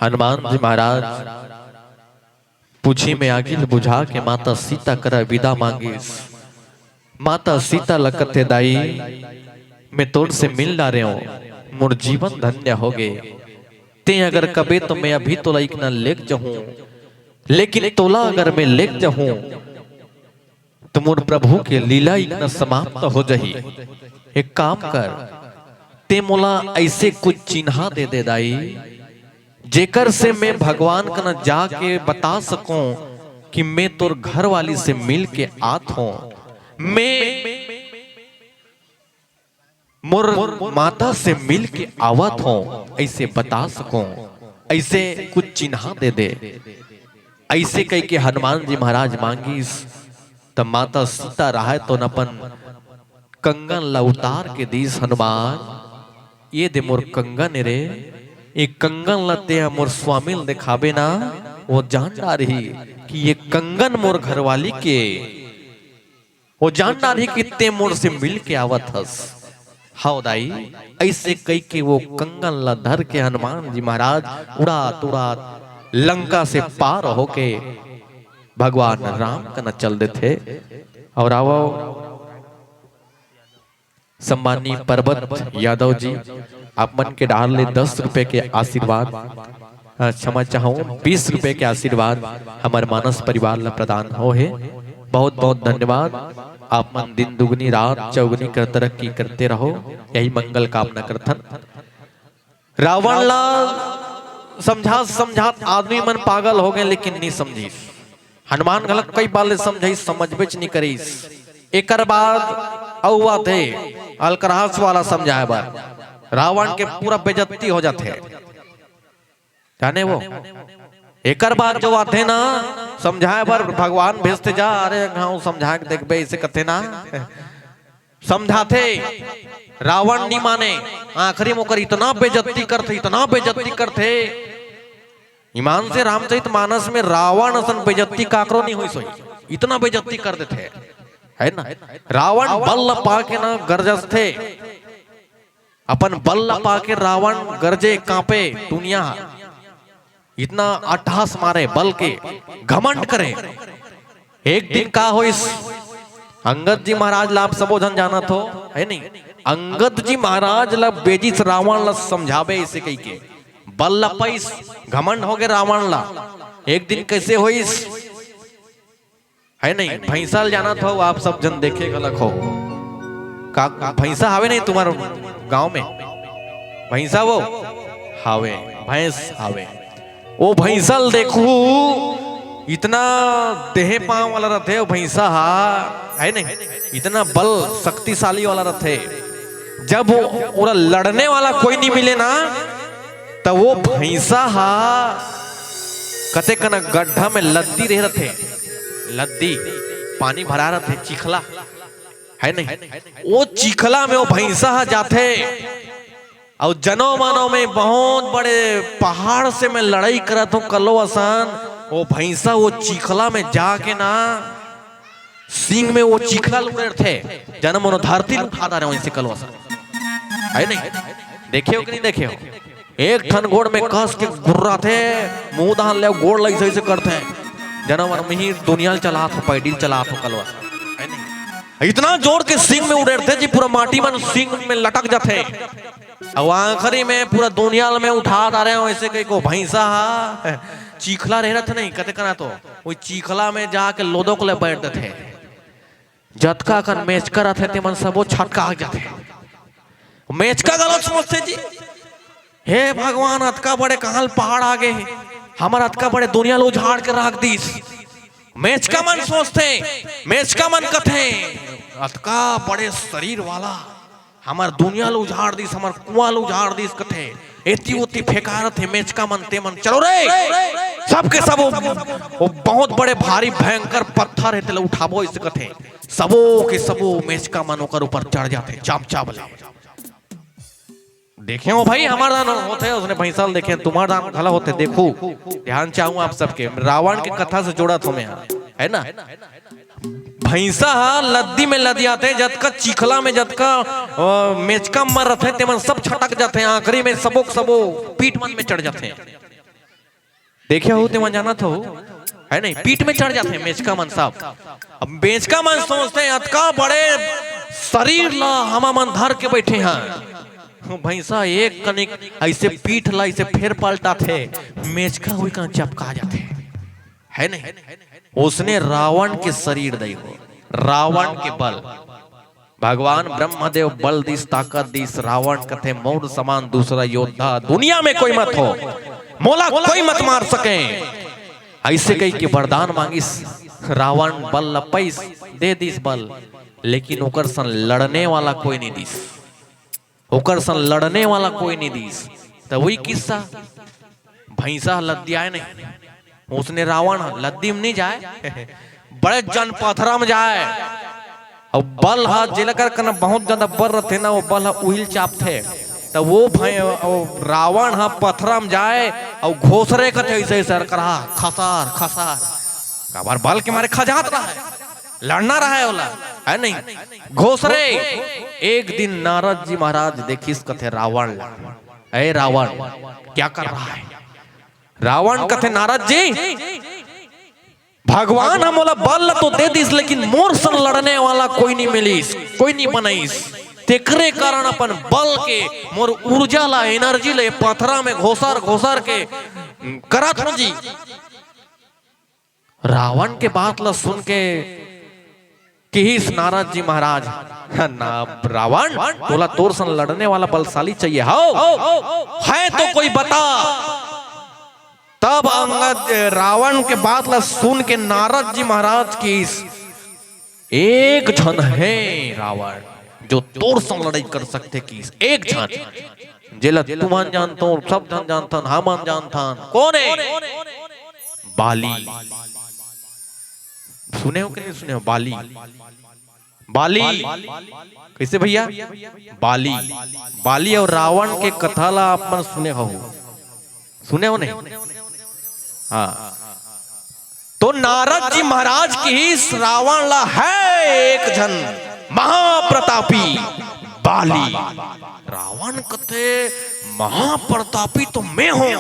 हनुमान जी महाराज पूछी में आगी ल बुझा के माता सीता करा विदा मांगिस। माता सीता ल कथे, दाई, मैं तोर से मिल डारेंव, मोर जीवन धन्य होगे। तें अगर कबे तो मैं अभी तोला इकना लेग जहूं, लेकिन तोला अगर मैं लेग जहूं तो मोर प्रभु के लीला इकना समाप्त हो जही। एक काम कर, तें मोला ऐसे कुछ चिन्हा दे दे दाई, जेकर से मैं भगवान कना जाके बता सकूं कि मैं तोर घरवाली से मिल के आत हों, मैं मोर माता से मिल के आवत हों, ऐसे बता सकूं, ऐसे कुछ चिन्हा दे दे। ऐसे कह के हनुमान जी महाराज मांगिस, त माता सीता राहय तो अपन कंगन ला उतार के दीस, हनुमान, ये दे मोर कंगन रे, ये कंगन ला तें मोर स्वामी ल देखाबे ना, वो जान डारही कि ये कंगन मोर घरवाली के, वो जान डारही कि तें मोर से मिल के आवत हस। हव दाई, ऐसे कह के वो कंगन ला धर के हनुमान जी महाराज उड़ात उड़ात लंका से पार होके भगवान राम कना चल देथे। और आवो, सम्मानी परबत यादव जी, आप मन के डाहर ले दस रुपए के आशीर्वाद, अ, क्षमा चाहूँ, बीस रुपए के आशीर्वाद हमर मानस परिवार ला प्रदान हो हे। बहुत बहुत धन्यवाद। आप मन दिन दुगनी रात चौगुनी कर तरक्की करते रहो, यही मंगल कामना करथन। रावण ला समझात समझात आदमी मन पागल हो गए, लेकिन नहीं समझिस। हनुमान घलक कई बार ले समझाइस, समझबेच नहीं करिस। एकर बाद अउ आथे अलकरहस वाला समझाए बर, रावण के पूरा बेइज्जती हो जाथे, जाने वो। एकर बाद जो आथे ना समझाए बर, भगवान भेजथे, जा, अरे घाव समझा के देखबे, इसे कथे ना। समझाथे, रावण नी माने। आखिरी में ओकर इतना बेइज्जती करथे, इतना बेइज्जती करथे। ईमान से रामचरित मानस में रावण असन बेइज्जती काकरो नी होइस होही, इतना बेइज्जती कर देथे, है ना? रावण बल ल पाके ना गरजथे, अपन बल ल पाके रावण गरजे, कांपे दुनिया ह। इतना अट्टहास मारे, बल के घमंड करे। एक दिन का होइस, अंगद जी महाराज ला आप सबो झन जानत हो, है नहीं? अंगद जी महाराज ला भेजिस रावण ला समझाबे इसे कहिके। बल ल पइस, घमंड होगे रावण ला। एक दिन कइसे होइस, हे नहीं? भैंसा ल जानत हो आप सब झन, देखे घलक हो का? भैंसा हावे नहीं तुम्हार गांव में? भैंसा वो हावे, भैंस हावे। वो भैंसा ल देखू, इतना देहे पांव वाला रथे वो भैंसा हा, हे नहीं? इतना बल शक्तिशाली वाला रथे। जब वो, ओला लड़ने वाला कोई नहीं मिले ना, त वो भैंसा हा कते कना गड्ढा में लद्दी रहे रथे। लद्दी, पानी भरा रथे, चिखला, हे नहीं? वो चिखला में वो भैंसा हा जाथे। अउ जनो मानो में बहुत बड़े पहाड़ से मैं लड़ाई करत हूँ कलो असन, वो भैंसा वो चिखला में जाके ना, सिंग में वो चिखला ल उड़ेरथे, जनो मानो धरती ल उठा डारे वइसे कलो असन। हे नहीं? देखे हो कि नहीं देखे हो? एक ठन गोड़ में कस के गुर्राथे, मुंह दान ले गोड़ ल अइसे अइसे करथे, जनो मानो मिही दुनिया ल चलात हो, पैडी ल चलात हो कलो असन। हे नहीं? इतना जोर के सिंग में उड़ेरथे जी, पूरा माटी मन सिंग में लटक जाथे। अउ आखिरी में पूरा दुनिया ल मैं उठा डारे हूँ, अइसे कहिके वो भैंसा हा चिखला रहे रथे नहीं, कते कना तो वो चिखला में जाके लोदोक ले बैठ देथे। जतका कन मेचका रथे, तेमन सबो छटका जाथे। मेचका घलो सोचथे जी, हे भगवान, अतका बड़े कहाँ ल पहाड़ आ गे हे, हमर अतका बड़े दुनिया ल उजाड़ के रख दिस। मेचका मन सोचथे, मेचका मन कथे, अतका बड़े शरीर वाला हमर दुनिया ल उजाड़ दिस, हमर कुआं ल उजाड़ दिस कथे। एती ओती फेंका रथे मेचका मन, ते मन, चलो रे, सबके सब वो, वो बहुत बड़े भारी भयंकर पत्थर हे, तेला उठाबो अइसे कथे। सबो के सबो मेचका मन ओकर ऊपर चढ़ जाथे, चाप चाप ले। देखे हो भाई, हमर दान होथे, उसने भैंसा ल देखे, तुम्हार दान घला होथे। देखू, ध्यान चाहूं आप सबके, रावण के कथा से जोड़त हूं मैं, हे ना? भैंसा हा लद्दी में लदियाथे, जतका चिखला में जतका, अ, मेचका मन रथे, तेमन सब छटक जाथे, आखिरी में सबो के सबो पीठ मन में चढ़ जाथे। देखे हो, तेमन जानत हो, हे नहीं? पीठ में चढ़ जाथे मेचका मन सब। अब मेचका मन सोचथे, अतका बड़े शरीर ला हमन मन धर के बैठे हन, भैंसा एक कनिक अइसे पीठ ला अइसे फेर पलटाथे, मेचका उही कन चपका जाथे, हे नहीं? उसने रावण के शरीर दई हो, रावण के बल। भगवान ब्रह्मदेव बल दिस, ताकत दिस। रावण कथे, मोर समान दूसरा योद्धा दुनिया में कोई मत हो, मोला कोई मत मार सके। अइसे कहिके वरदान मांगिस, रावण बल ल पइस, दे दिस बल, लेकिन ओकर सन लड़ने वाला कोई नहीं दिस, ओकर सन लड़ने वाला कोई नहीं दिस। त वही किस्सा, भैंसा ह लद्दी आए नहीं, उसने रावण ह लद्दी में नहीं जाए, बड़े जन पथरा में जाए। अउ बल ह जेला कर कना बहुत ज्यादा बल रथे ना, वो बल ह उहिल चापथे। त वो भै-, वो रावण ह पथरा में जाए अउ घोसरे कथे अइसे, अइसे करहा, खसार, खसार। काबर बल के मारे खजात रहा है, लड़ना रहा है ओला, हे नहीं? घोसरे। एक दिन नारद जी महाराज देखिस कथे रावण ला, "ए रावण, क्या कर रहा है?" रावण कथे, "नारद जी, भगवान ह मोला बल ल तो दे दिस, लेकिन मोर सन लड़ने वाला कोई नहीं मिलिस, कोई नहीं बनइस। तेकरे कारण अपन बल के, मोर ऊर्जा ला, एनर्जी ले पथरा में घोसर घोसर के करत हूं जी।" रावण के बात ला सुन के किहिस नारद जी महाराज, "ना रावण, तोला तोर सन लड़ने वाला बलशाली चाहिए, हव? है तो कोई बता।" तब अंगद, रावण के बात ला सुन के नारद जी महाराज किहिस, "एक झन है रावण, जो तोर संग लड़ाई कर सकथे," किहिस, "एक झन, जेला तुमन जानथव, सब झन जानथन, हमन जानथन।" "कोन हे?" "बाली।" सुने हो कि नहीं सुने हो? बाली, बाली। कइसे भैया? बाली। बाली अउ रावण के कथा ला आप मन सुने हो, सुने हो नहीं? हाँ। तो नारद जी महाराज किहिस, "रावण ला है एक झन महाप्रतापी बाली।" रावण कथे, "महाप्रतापी तो मैं हूं,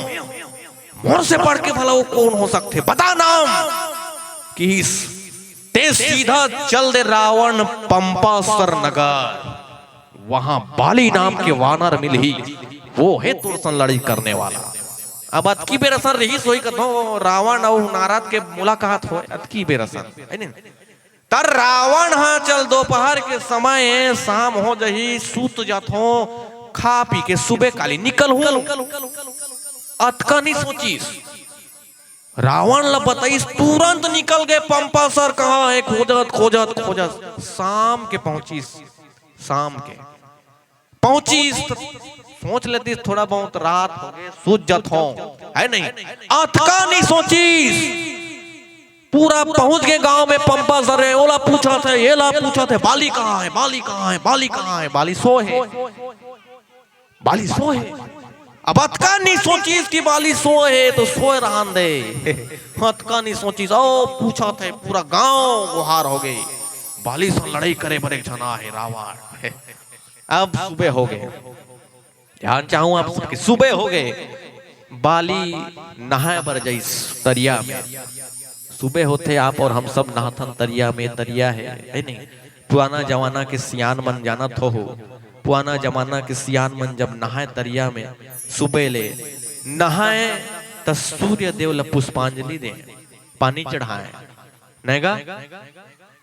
मोर से बढ़ के भला वो कोन हो सकथे? बता नाम।" किहिस, "ते सीधा चल दे रावण पंपासर नगर, वहां बाली नाम के वानर मिलही, वो हे तोर सन लड़ाई करने वाला।" अब अतकी बेर असन रिहिस होही कथों, रावण अउ नारद के मुलाकात होय, अतकी बेर असन, हे नहीं? त रावण ह चल दोपहर के समय, शाम हो जही, सूत जाथों, खा पी के सुबह काली निकलहूं। अतका नहीं सोचिस, रावण ल बताइस, तुरंत निकल गे पंपासर। कहाँ हे? खोजत खोजत खोजत शाम के पहुंचिस। शाम के पहुंचिस त सोच लेतिस, थोड़ा बहुत रात हो गे, सूत जाथों, हे नहीं? अतका नहीं सोचिस, पूरा पहुंच गे गांव में पंपासर हे, ओला पूछत हे, एला पूछत हे, बाली कहाँ हे, बाली कहाँ हे, बाली कहाँ हे? बाली सोए हे, बाली सोए हे। अब अतका नहीं सोचिस कि बाली सोए हे त सोए रहन दे। अतका नहीं सोचिस, ओ पूछत हे, पूरा गांव गुहार हो गे, बाली से लड़ाई करे बर एक झन आहे रावण। अब सुबह हो गे, ध्यान चाहूं आप सबके, सुबह हो गे, बाली नहाए बर जइस तरिया में। सुबह होथे, आप और हम सब नहाथन तरिया में, तरिया हे, हे नहीं? पुराना जमाना के सियान मन जानत होहू, पुराना जमाना के सियान मन जब नहाए तरिया में, सुबह ले नहाए, त सूर्य देव ल पुष्पांजलि दे, पानी चढ़ाए, नहीं गा?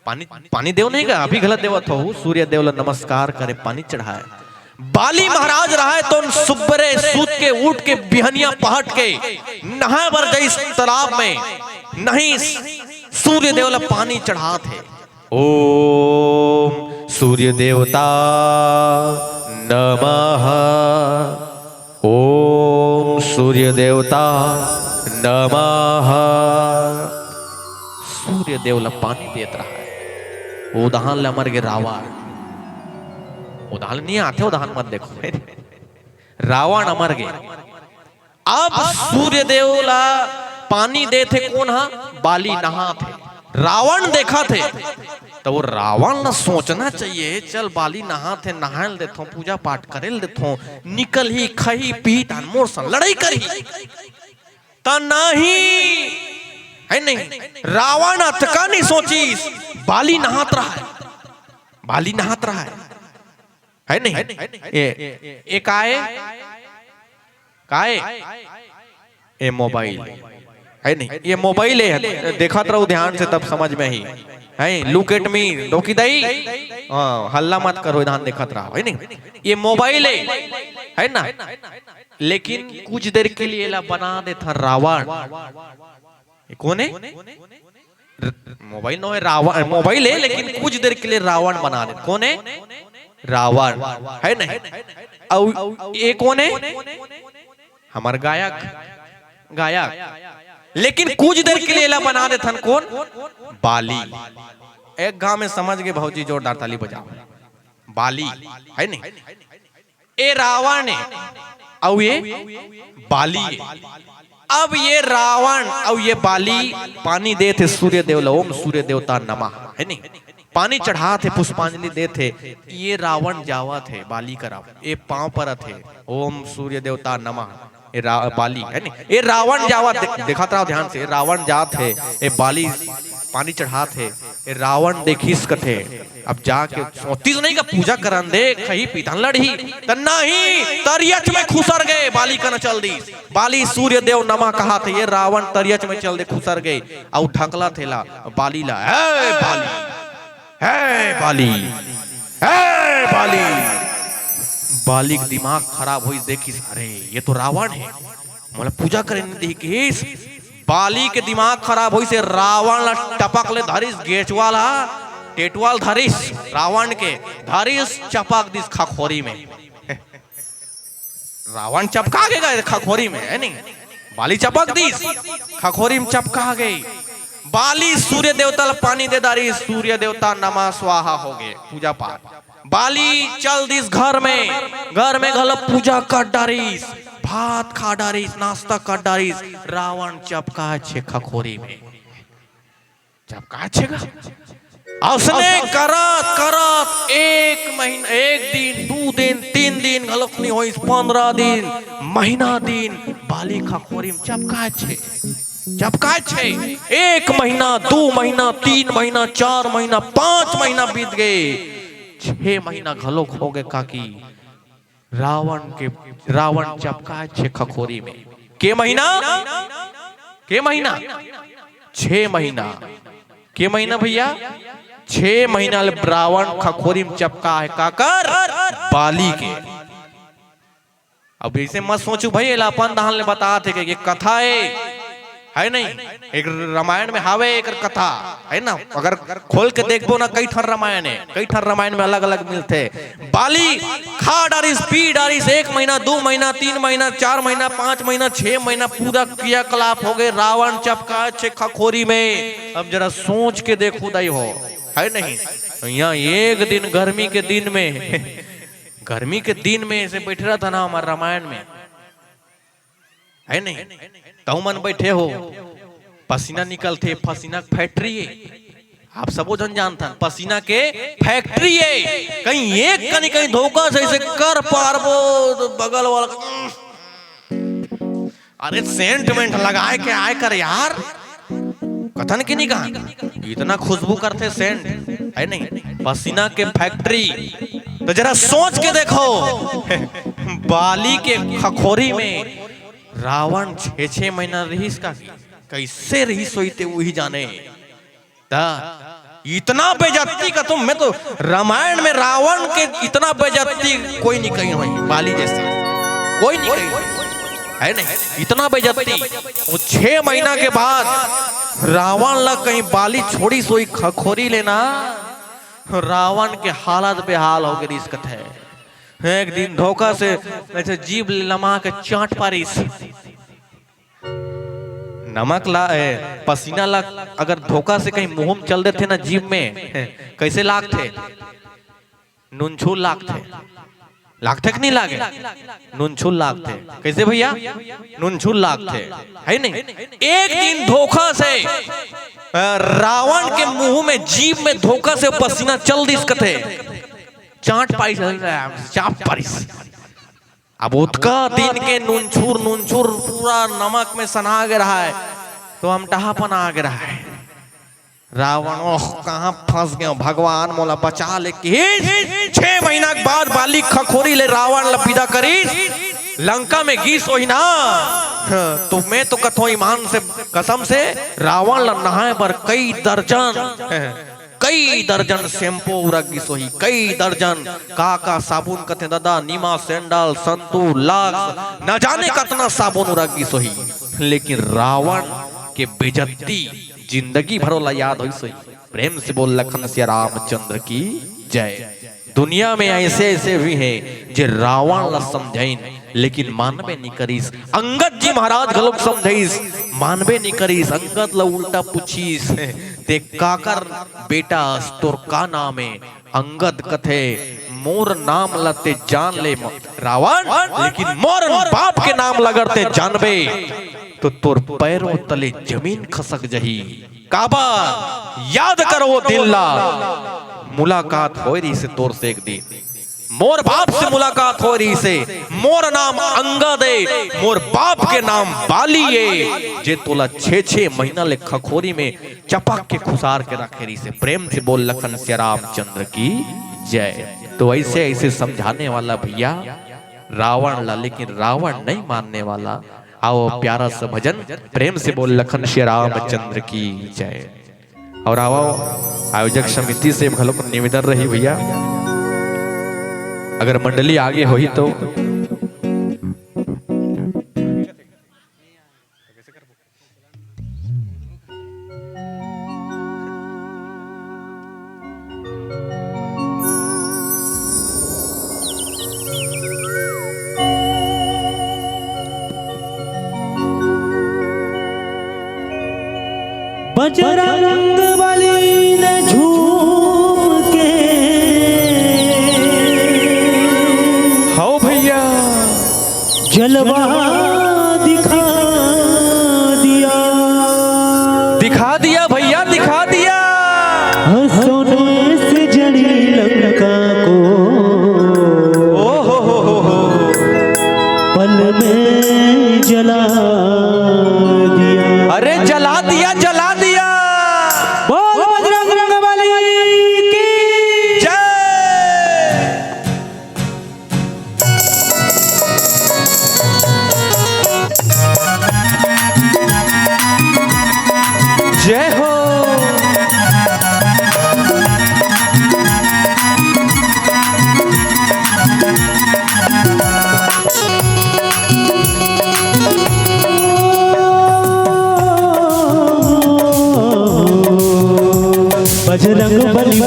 पानी, पानी देव नहीं गा, अभी गलत देवत होहू, सूर्य देव ल नमस्कार करे, पानी चढ़ाए। बाली महाराज रहय तो सुबेरे सूत के उठ के बिहनिया पहट के नहाए बर जइस तालाब में, नहीं, सूर्य देव ल पानी चढ़ात हे। ओम सूर्य देवता नमः, ओम सूर्य देवता नमः। सूर्य देव ल पानी देत रहय। उदहान ले अमर गे रावण। उदहान नहीं आथे, उदहान मत देखो। रावण अमर गे। अब सूर्य देव ल पानी देथे कोन ह? बाली नहात हे। रावण देखत हे, त वो रावण ल सोचना चाहिए, चल बाली नहात हे, नहाए ल देथों, पूजा पाठ करे ल देथों, निकलही, खही, पीही, तहन मोर संग लड़ाई करही। त नहीं, हे नहीं, रावण अतका नहीं सोचिस, बाली नहात रहय, बाली नहात रहय, हे नहीं? ए, ए काय? काय? ए मोबाइल, हे नहीं? ये मोबाइल हे, देखत रहू ध्यान से, तब समझ में ही। हे, look at me, डोकी दाई, हाँ, हल्ला मत करो, ध्यान देखत रहो, हे नहीं? ये मोबाइल हे, हे ना? लेकिन कुछ देर के लिए एला बना देथन रावण। ये कोन हे? र-, मोबाइल नोहे, रावण, मोबाइल हे, लेकिन कुछ देर के लिए रावण बना दे। कोन हे? रावण, हे नहीं? अउ ये कोन हे? हमर गायक, गायक। लेकिन कुछ देर के लिए एला बना देथन कोन? बाली। एक घाव में समझ गे भौजी, जोरदार ताली बजाओ। बाली, हे नहीं? ए रावण हे, अउ ये बाली हे। अब ये रावण अउ ये बाली पानी देथे सूर्य देव ल, ओम सूर्य देवता नमः, हे नहीं? पानी चढ़ात हे, पुष्पांजलि देथे। ये रावण जावत हे बाली करा, ये पांव परत हे, ओम सूर्य देवता नमः। ये रा-, बाली, हे नहीं? ये रावण जावत, दे-, देखत रहो ध्यान से, रावण जात हे, ये बाली पानी चढ़ात हे, ये रावण देखिस कथे, अब जाके सोतिस नहीं का पूजा करन दे, खही पीही तहन लड़ही, त नहीं, तरियच में खुसर गे, बाली कना चल दिस। बाली सूर्य देव नमः कहत हे, ये रावण तरियच में चल दे, खुसर गे, अउ ढकलत हे ला, बाली ला, "हे बाली, हे बाली, हे बाली।" बाली के दिमाग खराब होइस, देखिस, "अरे, ये तो रावण हे, मोला पूजा करे नहीं दिही," कहिस। बाली के दिमाग खराब होइस, रावण ला टपक ले धरिस, गेचवा ला, टेटवा ल धरिस, रावण के धरिस, चपक दिस खखोरी में। रावण चपका गे गा खखोरी में, हे नहीं? बाली चपक दिस, खखोरी में चपका गे। बाली सूर्य देवता ल पानी दे डारिस, सूर्य देवता नमः स्वाहा हो गे, पूजा पाठ। बाली चल दिस घर में, घर में घलो पूजा कर डारिस, भात खा डारिस, नाश्ता कर डारिस। रावण चपकाय छे खखोरी में, चपकाय छे गा। अइसने करत करत एक महीना, एक दिन, दू दिन, तीन दिन घलोक नहीं होइस, पंद्रह दिन, महीना दिन बाली खखोरी में चपकाय छे, चपकाय छे। एक महीना, दू महीना, तीन महीना, चार महीना, पांच महीना बीत गे, छे महीना घलोक हो गे काकी। रावण के, रावण चपकाय छे खखोरी में। के महीना, के महीना, छह महीना, के महीना भैया, छह महीना ले रावण खखोरी में चपका हे। काकर? बाली के। अब ऐसे मत सोचू भाई, एला अपन दहान ले बतात हे के, के कथा हे, हे नहीं? एक रामायण में हावे एकर कथा, हे ना? अगर खोल के देखबो ना, कई ठन रामायण हे, कई ठन रामायण में अलग-अलग मिलथे। बाली खा डारिस, पी डारिस, एक महीना, दू महीना, तीन महीना, चार महीना, पाँच महीना, छह महीना, पूरा क्रियाकलाप हो गए, रावण चपका छे खखोरी में। अब जरा सोच के देखो दाई हो, हे नहीं? यहाँ एक दिन गर्मी के दिन में गर्मी के दिन में ऐसे बैठ रहा था ना हमारे रामायण में, हे नहीं? तहु मन बैठे हो, पसीना निकलथे, पसीना के फैक्ट्री हे। आप सबो जन जानथन, पसीना के फैक्ट्री हे। कहीं एक कनी कहीं धोखा से ऐसे कर पारबो, तो बगल वाला अरे सेंट वेंट लगाए के आए कर यार, कथन की नहीं कहा, इतना खुशबू करथे सेंट, हे नहीं? पसीना के फैक्ट्री। तो जरा सोच के देखो, बाली के खखोरी में रावण छे छे महीना रहिस का, कैसे रहिस होई ते वही जाने। ता इतना बेइज्जती का तुम, मैं तो रामायण में रावण के इतना बेइज्जती कोई नहीं कही होई, बाली जैसे कोई नहीं कही होई, हे नहीं? इतना बेइज्जती। वो छह महीना के बाद रावण ला कहीं बाली छोड़ी सोई खखोरी लेना, रावण के हालत बेहाल हो गई रिस कथे। एक दिन धोखा से ऐसे जीभ लमा के चाट पारिस। नमक ला, ए, पसीना ला अगर धोखा से कहीं मुंह में चल देथे ना जीभ में, कैसे लागथे? नुनछुर लागथे। लागथे कि नहीं लागे? नुनछुर लागथे। कैसे भैया? नुनछुर लागथे, हे नहीं? एक दिन धोखा से, अ, रावण के मुंह में, जीभ में धोखा से पसीना चल दिस कथे, चाट पारिस, चाप पारिस। अब ओतका दिन के नुनछुर, नुनछुर पूरा नमक में सना गे रहा हे, तो अमटहापन आ गे रहा हे। रावण, ओह, कहाँ फंस गयो भगवान, मोला बचा ले किहिस। छह महीना के बाद बाली खखोरी ले रावण ला विदा करिस, लंका में गिस होही ना। हाँ, तो मैं तो कथों ईमान से, कसम से, रावण ला नहाए बर कई दर्जन कई दर्जन shampoo उरग गिस होही, कई दर्जन का का साबुन कथे दादा, निमा, सैंडल, संतूर, लक्स, न जाने कतना साबुन उरग गिस होही, लेकिन रावण के बेइज्जती जिंदगी भर ओला याद होइस होही। प्रेम से बोल लखन सिया रामचंद्र की जय। दुनिया में ऐसे ऐसे भी हैं जे रावण ला समझाइन, लेकिन मानबे नहीं करिस। अंगद जी महाराज घलोक समझाइस, मानबे नहीं करिस। अंगद ला उल्टा पूछिस, "ते काकर बेटा अस, तोर का नाम हे?" अंगद कथे, "मोर नाम ला ते जान ले म-, रावण, लेकिन मोर बाप के नाम ला अगर ते जानबे, तो तोर पैरों तले जमीन खसक जही।" काबर? याद कर वो दिन ला, मुलाकात होय रहिसे तोर से एक दिन। मोर बाप से मुलाकात होय रहिसे। मोर नाम अंगद ए, मोर बाप के नाम बाली ए, जे तोला छे छे महीना ले खखोरी में चपक के खुसार के रखे रहिसे। प्रेम से बोल लखन सिया रामचंद्र की जय। तो ऐसे ऐसे समझाने वाला भैया रावण ला, लेकिन रावण नहीं मानने वाला। आओ प्यारा सा भजन, प्रेम से बोल लखन सिया रामचंद्र की जय। और आओ आयोजक समिति से घलोक निवेदन रही भैया, अगर मंडली आगे होही तो। बजरंग बली ने झूम के हौ भैया। जलवा दिखा दिया। दिखा दिया भैया, दिखा दिया। हंसों ने सजड़ी लंका को ओ हो हो हो हो। पल में जला दिया। अरे जला दिया, जला दिया। बोल बजरंग बली की जय।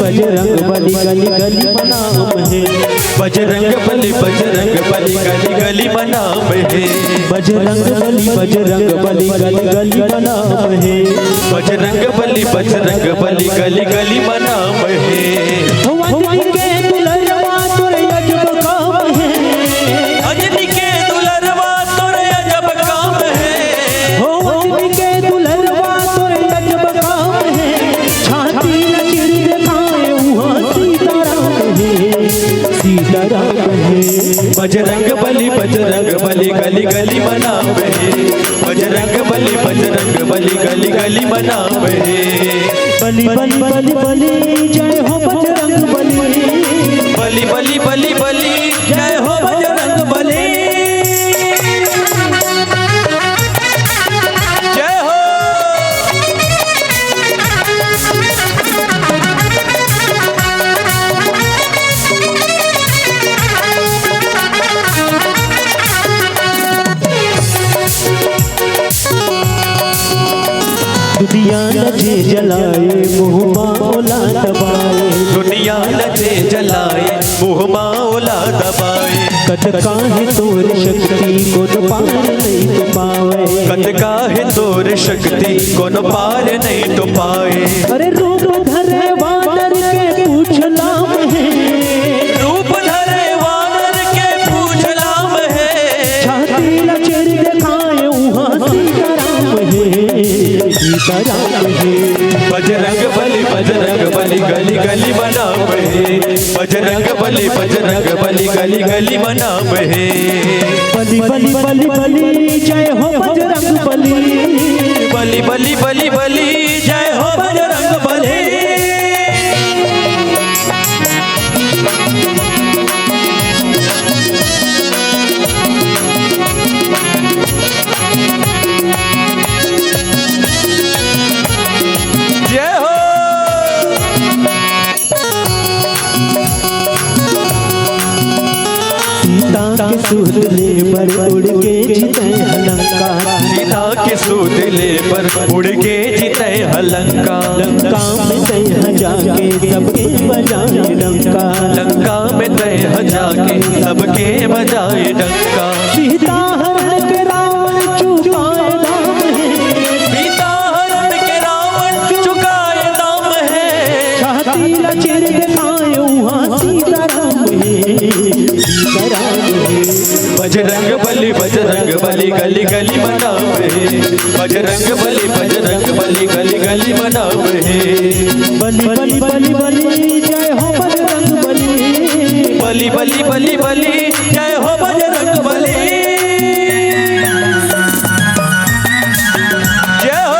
बजरंग बली गली गली म नाम हे। बजरंग बली, बजरंग बली गली गली म नाम हे। बजरंग बली, बजरंग बली गली गली म नाम हे। बजरंग बली, बजरंग बली गली गली म नाम हे। हो अंजनी के दुलरवा तोर अजब काम हे। अंजनी के दुलरवा तोर अजब काम हे। हो अंजनी के दुलरवा तोर अजब काम हे। छाती ला चीर देखाए उहाँ सीताराम हे, सीताराम हे। बजरंग बली, बजरंग बली गली गली म नाम हे। बजरंग बली, बजरंग बली गली गली म नाम हे। बली बली बली बली जय हो बजरंग बली। बली बली बली बली जय हो बजरंग बली। जय हो। दुनिया ल जे जलाए, मुँह मा ओला दबाए। दुनिया ल जे जलाए, मुँह मा ओला दबाए। कतका हे तोर शक्ति, कोनो पार नइ तो पावय। कतका हे तोर शक्ति, कोनो पार नइ तो पावय। अरे रूप धरे वानर के पूछ लाम हे। रूप धरे वानर के पूछ लाम हे। छाती ला चीर देखाए उहाँ सीताराम हे, सीताराम हे। बजरंग बली, बजरंग बली गली गली म नाम हे। बजरंग बली, बजरंग बली गली गली म नाम हे। बली बली बली बली जय हो बजरंग बली। बली बली बली बली जय हो बजरंग बली। जय हो। सीता के सूत ले बर उड़ के जी तैं ह लंका। सीता के सूत ले बर उड़ के जी तैं ह लंका। लंका में तैं ह जाके सबके बजाए डंका। लंका में तैं ह जाके सबके बजाए डंका। सीता हरण के रावण चुकाए दाम हे। सीता हरण के रावण चुकाए दाम हे। छाती ला चीर देखाए उहाँ सीताराम हे, सीताराम हे। बजरंग बली, बजरंग बली गली गली म नाम हे। बजरंग बली, बजरंग बली गली गली म नाम हे। बली बली बली बली जय हो बजरंग बली। बली बली बली बली जय हो बजरंग बली। जय हो।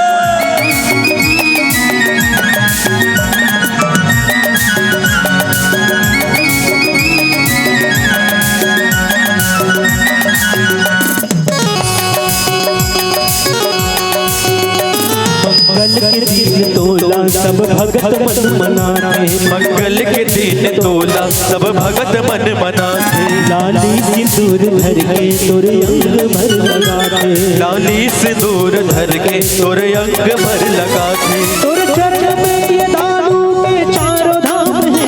मंगल के दिन तोला सब भगत मन मनाथे। मंगल के दिन तोला सब भगत मन मनाथे। लाली सिंदूर धर के तोर अंग भर लगाथे। लाली सिंदूर धर के तोर अंग भर लगाथे। तोर चरण में ये दानों के चारों धाम हे।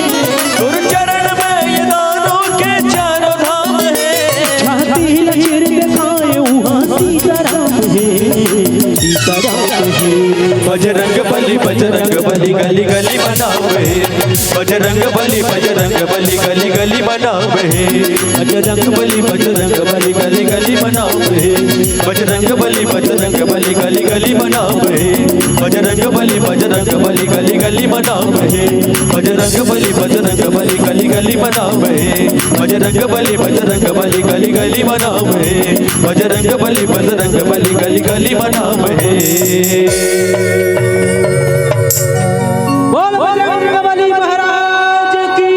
तोर चरण में ये दानों के चारों धाम हे। छाती ला चीर देखाए उहाँ सीताराम हे, सीताराम हे। बजरंग बली, बजरंग बली गली गली म नाम हे। बजरंग बली, बजरंग बली गली गली म नाम हे। बजरंग बली, बजरंग बली गली गली म नाम हे। बजरंग बली, बजरंग बली गली गली म नाम हे। बजरंग बली, बजरंग बली गली गली म नाम हे। बजरंग बली, बजरंग बली गली गली म नाम हे। बजरंग बली, बजरंग बली गली गली म नाम हे। बजरंग बली, बजरंग बली गली गली म नाम हे। बोल बजरंग बली महाराज की।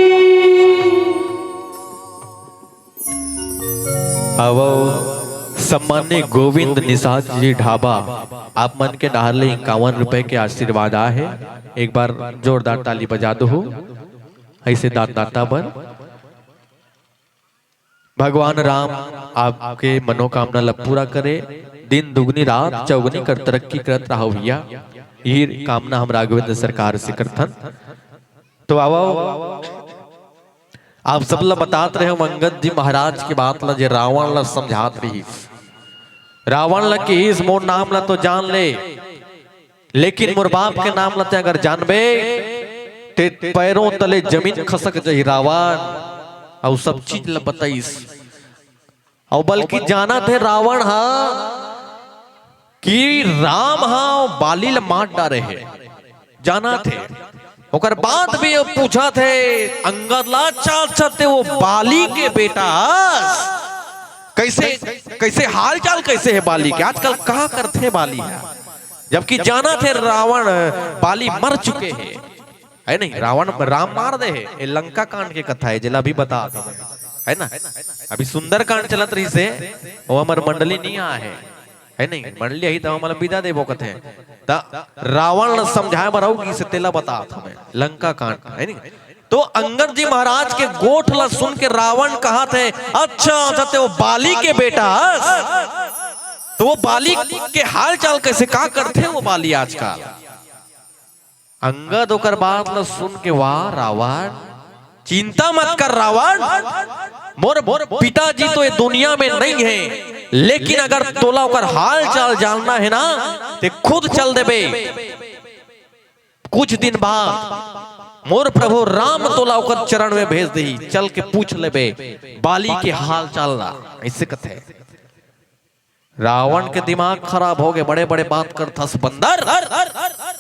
आवो, सम्मान्य गोविंद निषाद जी ढाबा, आप मन के डहार ले इक्यावन रुपए के आशीर्वाद आहे। एक बार जोरदार ताली बजा दो हो, ऐसे दानदाता बर। भगवान राम आपके मनोकामना ला पूरा करे, दिन दुगनी रात चौगनी कर तरक्की करत रहो भैया, ये कामना हम राघवेंद्र सरकार से करथन। तो आवव, आप सब ला बतात रहे हो अंगद जी महाराज के बात ला, जे रावण ला समझात रहिस। रावण ला किहिस, "मोर नाम ला तो जान ले, लेकिन मोर बाप के नाम ला ते अगर जानबे, ते पैरों तले जमीन खसक जही रावण।" अउ सब चीज ला बताइस। अउ बल्कि जानत हे रावण हा कि राम हा बाली ला मार डारे हे, जानत हे। ओकर बाद भी अब पूछत हे अंगद ला, "अच्छा, अच्छा, ते वो बाली के बेटा हस? कैसे, कैसे हाल चाल कैसे हे बाली के? आजकल का करथे बाली हा?" जबकि जानत हे रावण, बाली मर चुके हे, है नहीं? रावण, राम मार दे हे। ये लंका कांड के कथा है, जेला अभी बतात हंव, है ना? अभी सुंदर कांड चलत रहिस हे, वो हमर मंडली नहीं आए हे, है नहीं? मंडली आही त हमला विदा देबो कथे। त रावण ल समझाए बर अउ किसे तेला बतात हंव, लंका कांड, है नहीं? तो अंगद जी महाराज के गोठ ला सुन के रावण कहत हे, "अच्छा, अच्छा, ते वो बाली के बेटा हस? तो वो बाली के हाल चाल कैसे, का करथे वो बाली आजकल?" अंगद ओकर बात ला सुन के, "वाह रावण, चिंता मत कर रावण, मोर, मोर पिताजी तो ये दुनिया में नहीं है, लेकिन अगर तोला ओकर हाल चाल जानना है ना, ते खुद चल देबे। कुछ दिन बाद मोर प्रभु राम तोला ओकर चरण में भेज देही, चल के पूछ लेबे बाली के हाल चाल ला।" ऐसे कथे। रावण के दिमाग खराब हो गए, बड़े बड़े बात करथस बंदर,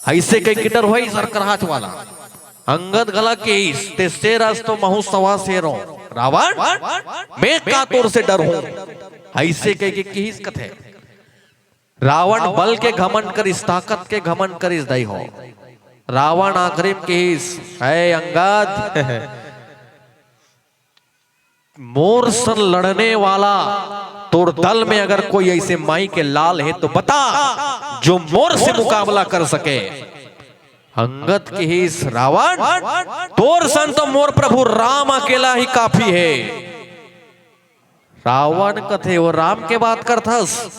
ऐसे कह के डर होई सरकरहाच वाला। अंगद घला किहिस, "ते शेर अस तो महूं सवा शेर हों रावण, मैं का तोर से डरहूं?" ऐसे कह के किहिस कथे। रावण बल के घमंड करिस, ताकत के घमंड करिस दाई हो। रावण आखिरी में किहिस, "ऐ अंगद, मोर सन लड़ने वाला तोर दल में अगर कोई ऐसे माई के लाल है तो बता, जो मोर से मुकाबला कर सके।" अंगद किहिस, "रावण, तोर सन तो मोर प्रभु राम अकेला ही काफी है।" रावण कथे, "वो राम के बात करथस?"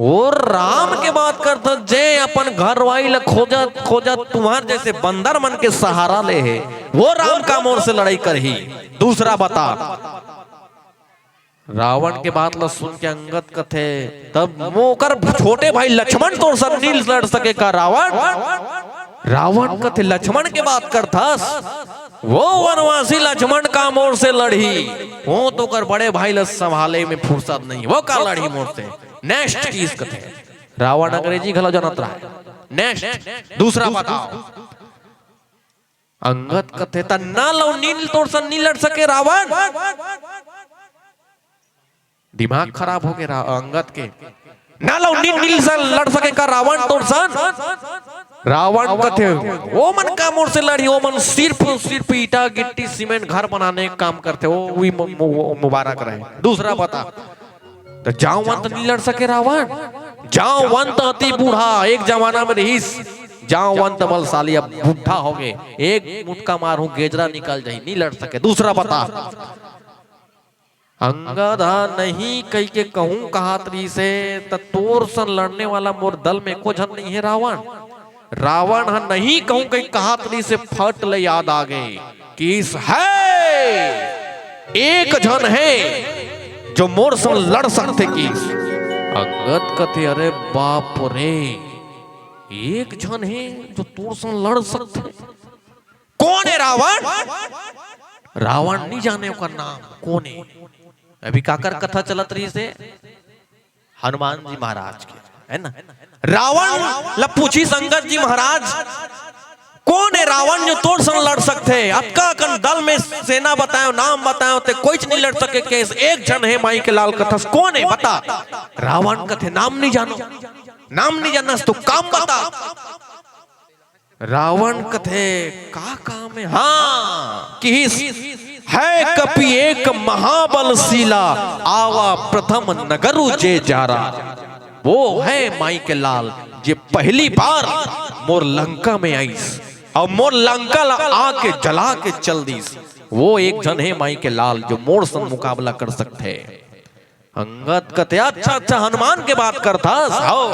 वो राम के बात करथस, जे अपन घरवाली ला खोजत खोजत तुम्हार जैसे बंदर मन के सहारा ले हे, वो राम का मोर से लड़ाई करही? दूसरा बता। रावण के बात ला सुन के अंगद कथे, "तब वो ओकर छोटे भाई लक्ष्मण तोर से नहीं लड़ सके का रावण?" रावण कथे, "लक्ष्मण के बात करथस? वो वनवासी लक्ष्मण का मोर से लड़ही? वो तो ओकर बड़े भाई ला संभाले में फुर्सत नहीं, वो का लड़ही मोर से?" नेक्स्ट किहिस कथे। रावण अंग्रेजी घलो जानत रहा। नेक्स्ट, दूसरा बताओ। अंगद कथे, "त ना लव नील तोर सन नी लड़ सके रावण?" दिमाग खराब हो गए रा-, अंगद के। "ना लव नील, नील से लड़ सके का रावण तोर सन?" रावण कथे, "वो मन का मोर से लड़ी, वो मन सिर्फ, सिर्फ ईटा, गिट्टी, सीमेंट, घर बनाने का काम करथे, वो भी मु-, मु-, मुबारक रहे।" दूसरा बता। त जांवंत नहीं लड़ सके रावण। जांवंत अति बूढ़ा, एक जमाना में रहिस जांवंत बलशाली, अब बुढ़ा हो गए, एक मुटका मारहूं गेजरा निकल जाही, नहीं लड़ सके। दूसरा बता। अंगद हा नहीं कहि के कहूं कहात रहिसे, त तोर सन लड़ने वाला मोर दल में एको झन नहीं है रावण। रावण ह नहीं कहूं कहि कहात रहिसे, फट ले याद आ गए। किहिस, "है, एक झन है जो मोर संग लड़ सकथे।" किहिस। अंगद कथे, "अरे बाप रे, एक झन है जो तोर संग लड़ सकथे? कौन है रावण?" रावण नहीं जाने ओकर नाम, कौन है? अभी काकर कथा चलत रहिसे? हनुमान जी महाराज के, है ना? रावण ला पूछिस अंगद जी महाराज, "कौन है रावण जो तोर संग लड़ सकथे? अतका अकन दल में सेना बतायो, नाम बतायो, ते कोईच नहीं लड़ सके।" किहिस, "एक झन है माई के लाल।" कथस, "कौन है? बता।" रावण कथे, "नाम नहीं जानो।" "नाम नहीं जानस तो काम बता।" रावण कथे, "का काम है?" हाँ, किहिस, "है कपि एक महाबलशीला, आवा प्रथम नगरु जे जारा।" वो है माई के लाल, जे पहली बार मोर लंका में आइस अउ मोर लंका ला आके जला के चल दिस। वो एक झन है माई के लाल, जो मोर संग मुकाबला कर सकथे। अंगद कथे, "अच्छा, अच्छा, हनुमान के बात करथस?" "हव।"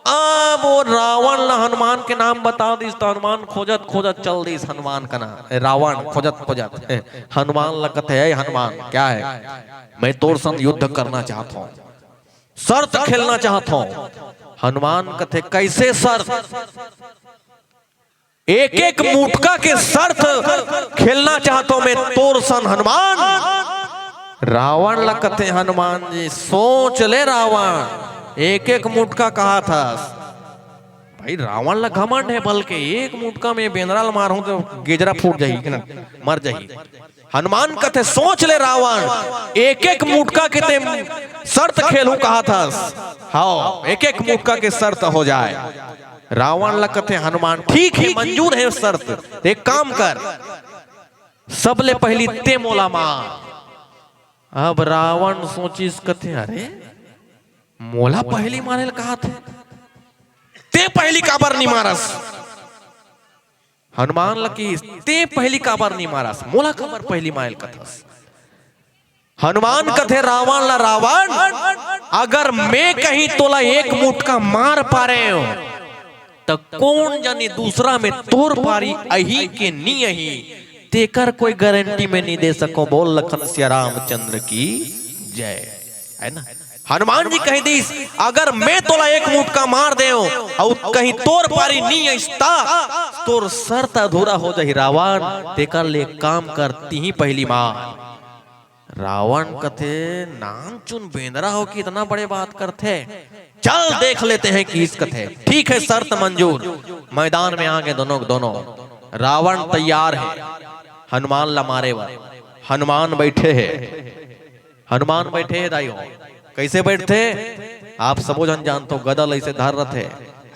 अब वो रावण ला हनुमान के नाम बता दिस, तो हनुमान खोजत खोजत चल दिस हनुमान कना, ए, रावण खोजत खोजत, ए, हनुमान ला कथे, "ए हनुमान, क्या है?" "मैं तोर संग युद्ध करना चाहत हूँ, शर्त खेलना चाहत हूँ।" हनुमान कथे, "कैसे शर्त?" "एक एक मुटका के शर्त खेलना चाहत हूँ मैं तोर सन हनुमान।" रावण ला कथे हनुमान जी, "सोच ले रावण, एक एक मुटका कहा थस।" भाई, रावण ला घमंड है, बल्कि एक मुटका में बेंदरा ला मारहूं तो गेजरा फूट जाही, है ना, मर जाही। हनुमान कथे, "सोच ले रावण, एक एक मुटका के ते शर्त खेलहूं कहा थस। हाँ, एक एक मुटका के शर्त हो जाए।" रावण ला कथे हनुमान, "ठीक है, मंजूर है शर्त, एक काम कर, सबले पहली ते मोला मार।" अब रावण सोचिस, कथे, "अरे, मोला पहली मारे ल कहा थे, ते पहली काबर नहीं मारस?" हनुमान ल किहिस, "ते पहली काबर नहीं मारस, मोला काबर पहली मारे ल कथस?" हनुमान कथे रावण ला, "रावण, अगर मैं कहीं तोला एक मुटका मार पारेंव, त कोन जनी दूसरा में तोर पारी अही के नी अही, तेकर कोई गारंटी में नी दे सको।" बोल लखन सिया रामचंद्र की जय, है ना? हनुमान जी कह दीस, "अगर मैं तोला एक मुटका मार देव अउ कहीं तोर पारी नी अइस त तोर शर्त अधूरा हो जाही रावण, तेकर ले काम कर, तिही पहली मार।" रावण कथे, "नानचुन बेंदरा हो कि इतना बड़े बात करथे, चल देख लेते हैं किहिस कथे।" "ठीक है, शर्त मंजूर।" मैदान में आगे दोनों दोनों। रावण तैयार है हनुमान ला मारे बर। हनुमान बैठे है, हनुमान बैठे है दाई हो। कैसे बैठथे? आप सबो झन जानथो, गदा ल अइसे धर रथे,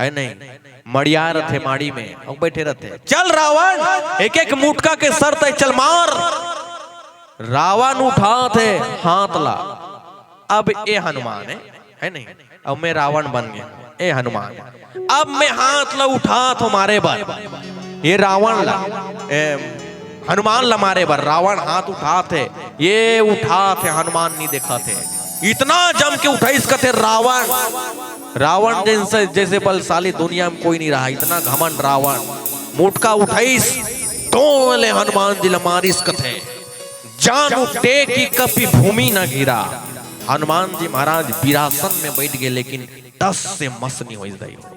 है नहीं? मड़िया रथे माड़ी में, अउ बैठे रथे। "चल रावण, एक एक मुटका के शर्त है, चल मार।" रावण उठात हे हाथ ला। अब ए हनुमान हे, है नहीं? अब मैं रावण बन गया, ए हनुमान। अब मैं हाथ ला उठात हों मारे बर, ये रावण ला, ए, हनुमान ला मारे बर रावण हाथ उठात हे, ये उठात हे, हनुमान नहीं देखत हे। इतना जम के उठाइस कथे रावण, रावण जैसे, जैसे बलशाली दुनिया में कोई नहीं रहा, इतना घमंड रावण। मुटका उठाइस, तोले हनुमान जी ला मारिस कथे। "जानू टेकी कपि भूमि न गिरा।" हनुमान जी महाराज विरासन में बैठ गए, लेकिन टस से मस नहीं होइस दाई हो।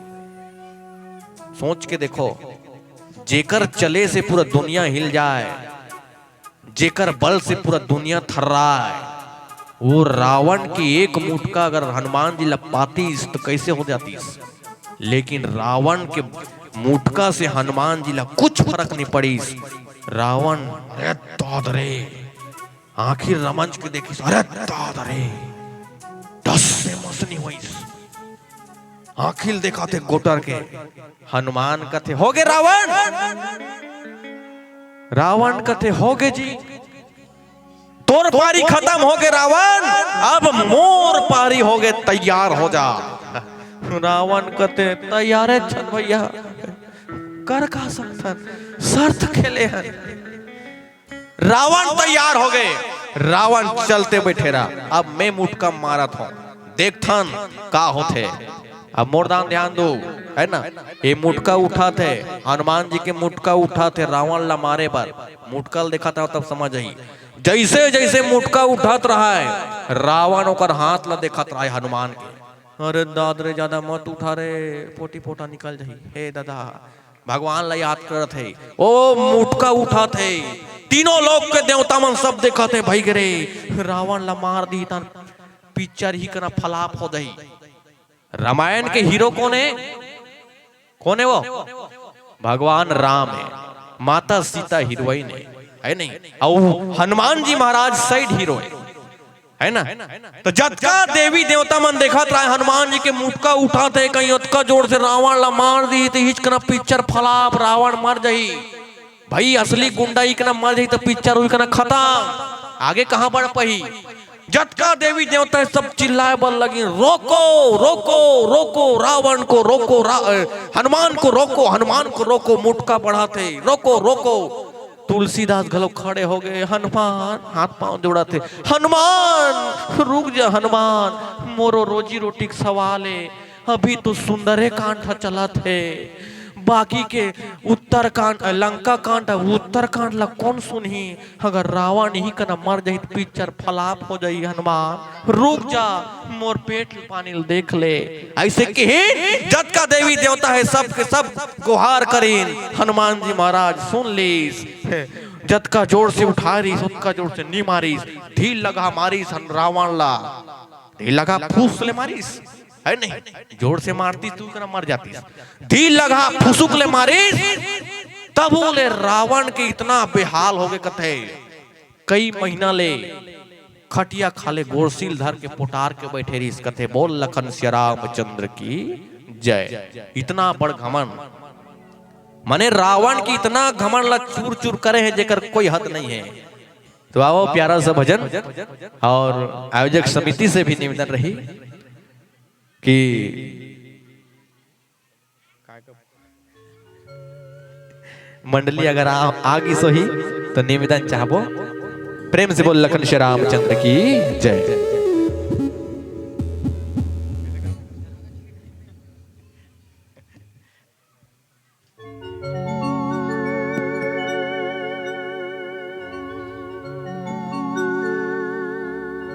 सोच के देखो, जेकर चले से पूरा दुनिया हिल जाए, जेकर बल से पूरा दुनिया थर्राए, वो रावण के एक मुटका अगर हनुमान जी ला पातीस तो कैसे हो जातीस? लेकिन रावण के मुटका से हनुमान जी ला कुछ फर्क नहीं पड़ीस। रावण, अरे दाद रे, आखिर रमंज के देखिस, अरे दाद रे, टस से मस नहीं होइस। आखिर देखा थे गोटर के, हनुमान कथे, "होगे रावण?" रावण कथे, "होगे जी, तोर पारी खतम होगे रावण, अब मोर पारी होगे, तैयार हो जा।" रावण कथे, "तैयार हे छन भैया, कर का सकथन, शर्त खेले हन।" रावण तैयार होगे, रावण चलते बैठे रहा। अब मैं मुटका मारत हों, देखथन का होथे। अब मोर दान ध्यान दो, है ना? ये मुटका उठात हे, हनुमान जी के मुटका उठात हे रावण ला मारे बर। मुटका ल देखत रहा तब समझ आई। जैसे जैसे मुटका उठात रहा है, रावण ओकर हाथ ला देखत रहा है हनुमान के। "अरे दाद रे, ज्यादा मत उठा रे, पोटी पोटा निकल जाही।" हे दादा, भगवान ला याद करत हे, ओ मुटका उठात हे, तीनों लोक के देवता मन सब देखत हे, "भाई रे, रावण ला मार दी तन पिक्चर ही कना फ्लॉप हो जाही।" रामायण के हीरो कोन हे? कोन हे वो? भगवान राम हे, माता सीता हीरोइन हे, है नहीं? अउ हनुमान जी महाराज साइड हीरो हे, है ना? तो जतका देवी देवता मन देखत रहे, हनुमान जी के मुटका उठात हे, कहीं ओतका जोर से रावण ला मार दी, तो हिच कना पिक्चर फ्लॉप, रावण मर जाही। भाई, असली गुंडा इकना मर जाही, तो पिक्चर उइकना खतम, आगे कहाँ बढ़ पाही? जतका देवी देवता हे, सब चिल्लाए बर लगिन, "रोको, रोको, रोको, रावण को रोको, रा-, अ, हनुमान को रोको, हनुमान को रोको, मुटका बढ़ात हे, रोको, रोको।" तुलसीदास घलो खड़े हो गए, "हनुमान," हाथ पांव जोड़त हे, "हनुमान, रुक जा हनुमान, मोरो रोजी रोटी के सवाल हे, अभी तो सुंदरे कांड ह चलत हे, बाकी के उत्तर कांड, लंका कांड, उत्तर कांड ला कौन सुनही? अगर रावण इही कना मर जाही त पिक्चर फ्लॉप हो जाही। हनुमान, रुक जा, मोर पेट के पानी ल देख ले। ऐसे किहिन, जतका देवी देवता हे, सब के सब गुहार करिन। हनुमान जी महाराज सुन लीस, जतका जोर से उठाय रिहिस, ओतका जोर से नी मारिस, ढील लगा मारिस हन रावण ला। ढील लगा फूस ले मारिस, है नहीं? जोर से मारतिस त एकरा मर जातिस। ढील लगा फुसुक ले मारिस, तभो ले रावण के इतना बेहाल हो गे कथे, कई महीना ले खटिया खाले गोरसी ल धर के पोटार के बैठे रिहिस। कथे, "बोल लखन सिया रामचंद्र की जय।" इतना बड़ घमंड, माने रावण के इतना घमंड ला चूर चूर करे हे, जेकर कोई हद नहीं हे। तो आओ, प्यारा सा भजन, और आयोजक समिति से भी निवेदन रही कि मंडली अगर आ, आ गिस होही तो निवेदन चाहबो, प्रेम से बोल लखन श्री रामचंद्र की जय।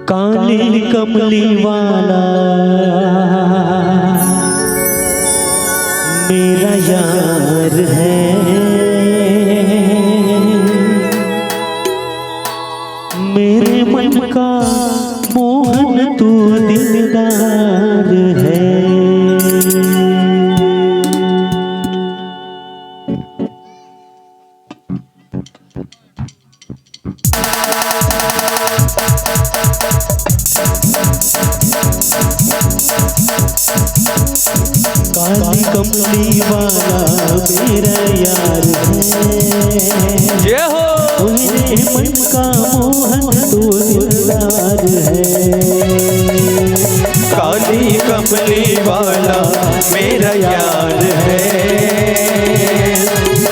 काली कमली वाला मेरा यार है, मेरे मन का मोहन तू दिलदार है। काली कमली वाला मेरा यार है। जय हो। मेरे मन का मोहन तू दिलदार है। काली कमली वाला मेरा यार है,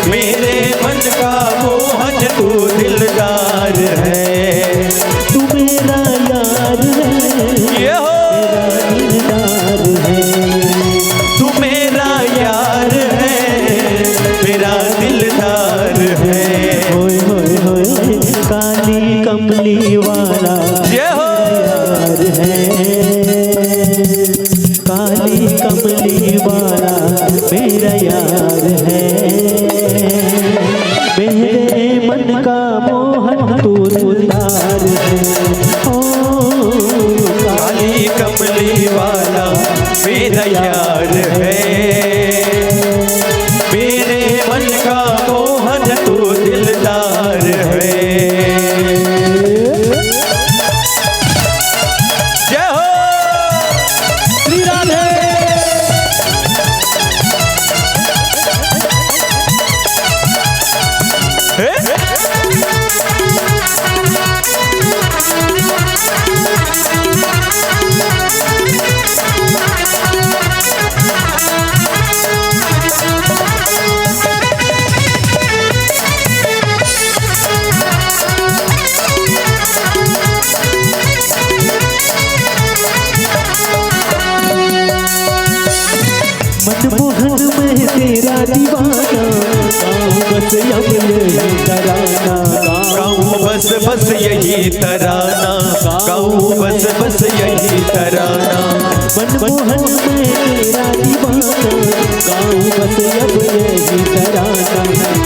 मेरे मन का मोहन तू दिलदार है। तू मेरा यार है, ये हो। मेरा दिलदार है। तू मेरा यार है, मेरा दिलदार है। होए, होए, होए, काली कमली वाला ये हो। यार है। काली कमली वाला मेरा यार है, मेरे मन का मोहन तू दिलदार है। ओ काली कमली वाला मेरा यार है, मेरे मन का मोहन तू दिलदार है। जय हो श्री राधे। हे? मनमोहन मैं तेरा दीवाना, गाँव बस अब यही तराना। गाँव बस बस यही तराना, गाँव बस बस यही तराना। मनमोहन मैं तेरा दीवाना, गाँव बस अब यही तराना।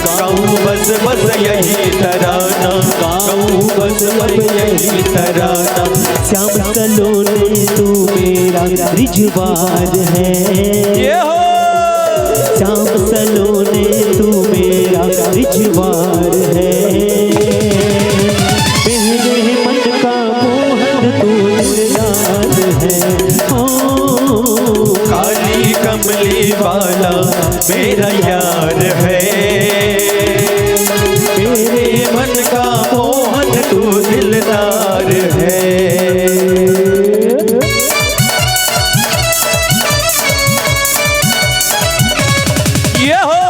गाँव बस बस यही तराना, गाँव बस अब यही तराना। श्याम सलोने तू मेरा रिजवार है। ये हो। श्याम सलोने तू मेरा रिजवार है। मेरे मन का मोहन तू दिलदार है। ओ काली कमली वाला मेरा यार है, मेरे मन का मोहन तू दिलदार है। ये हो।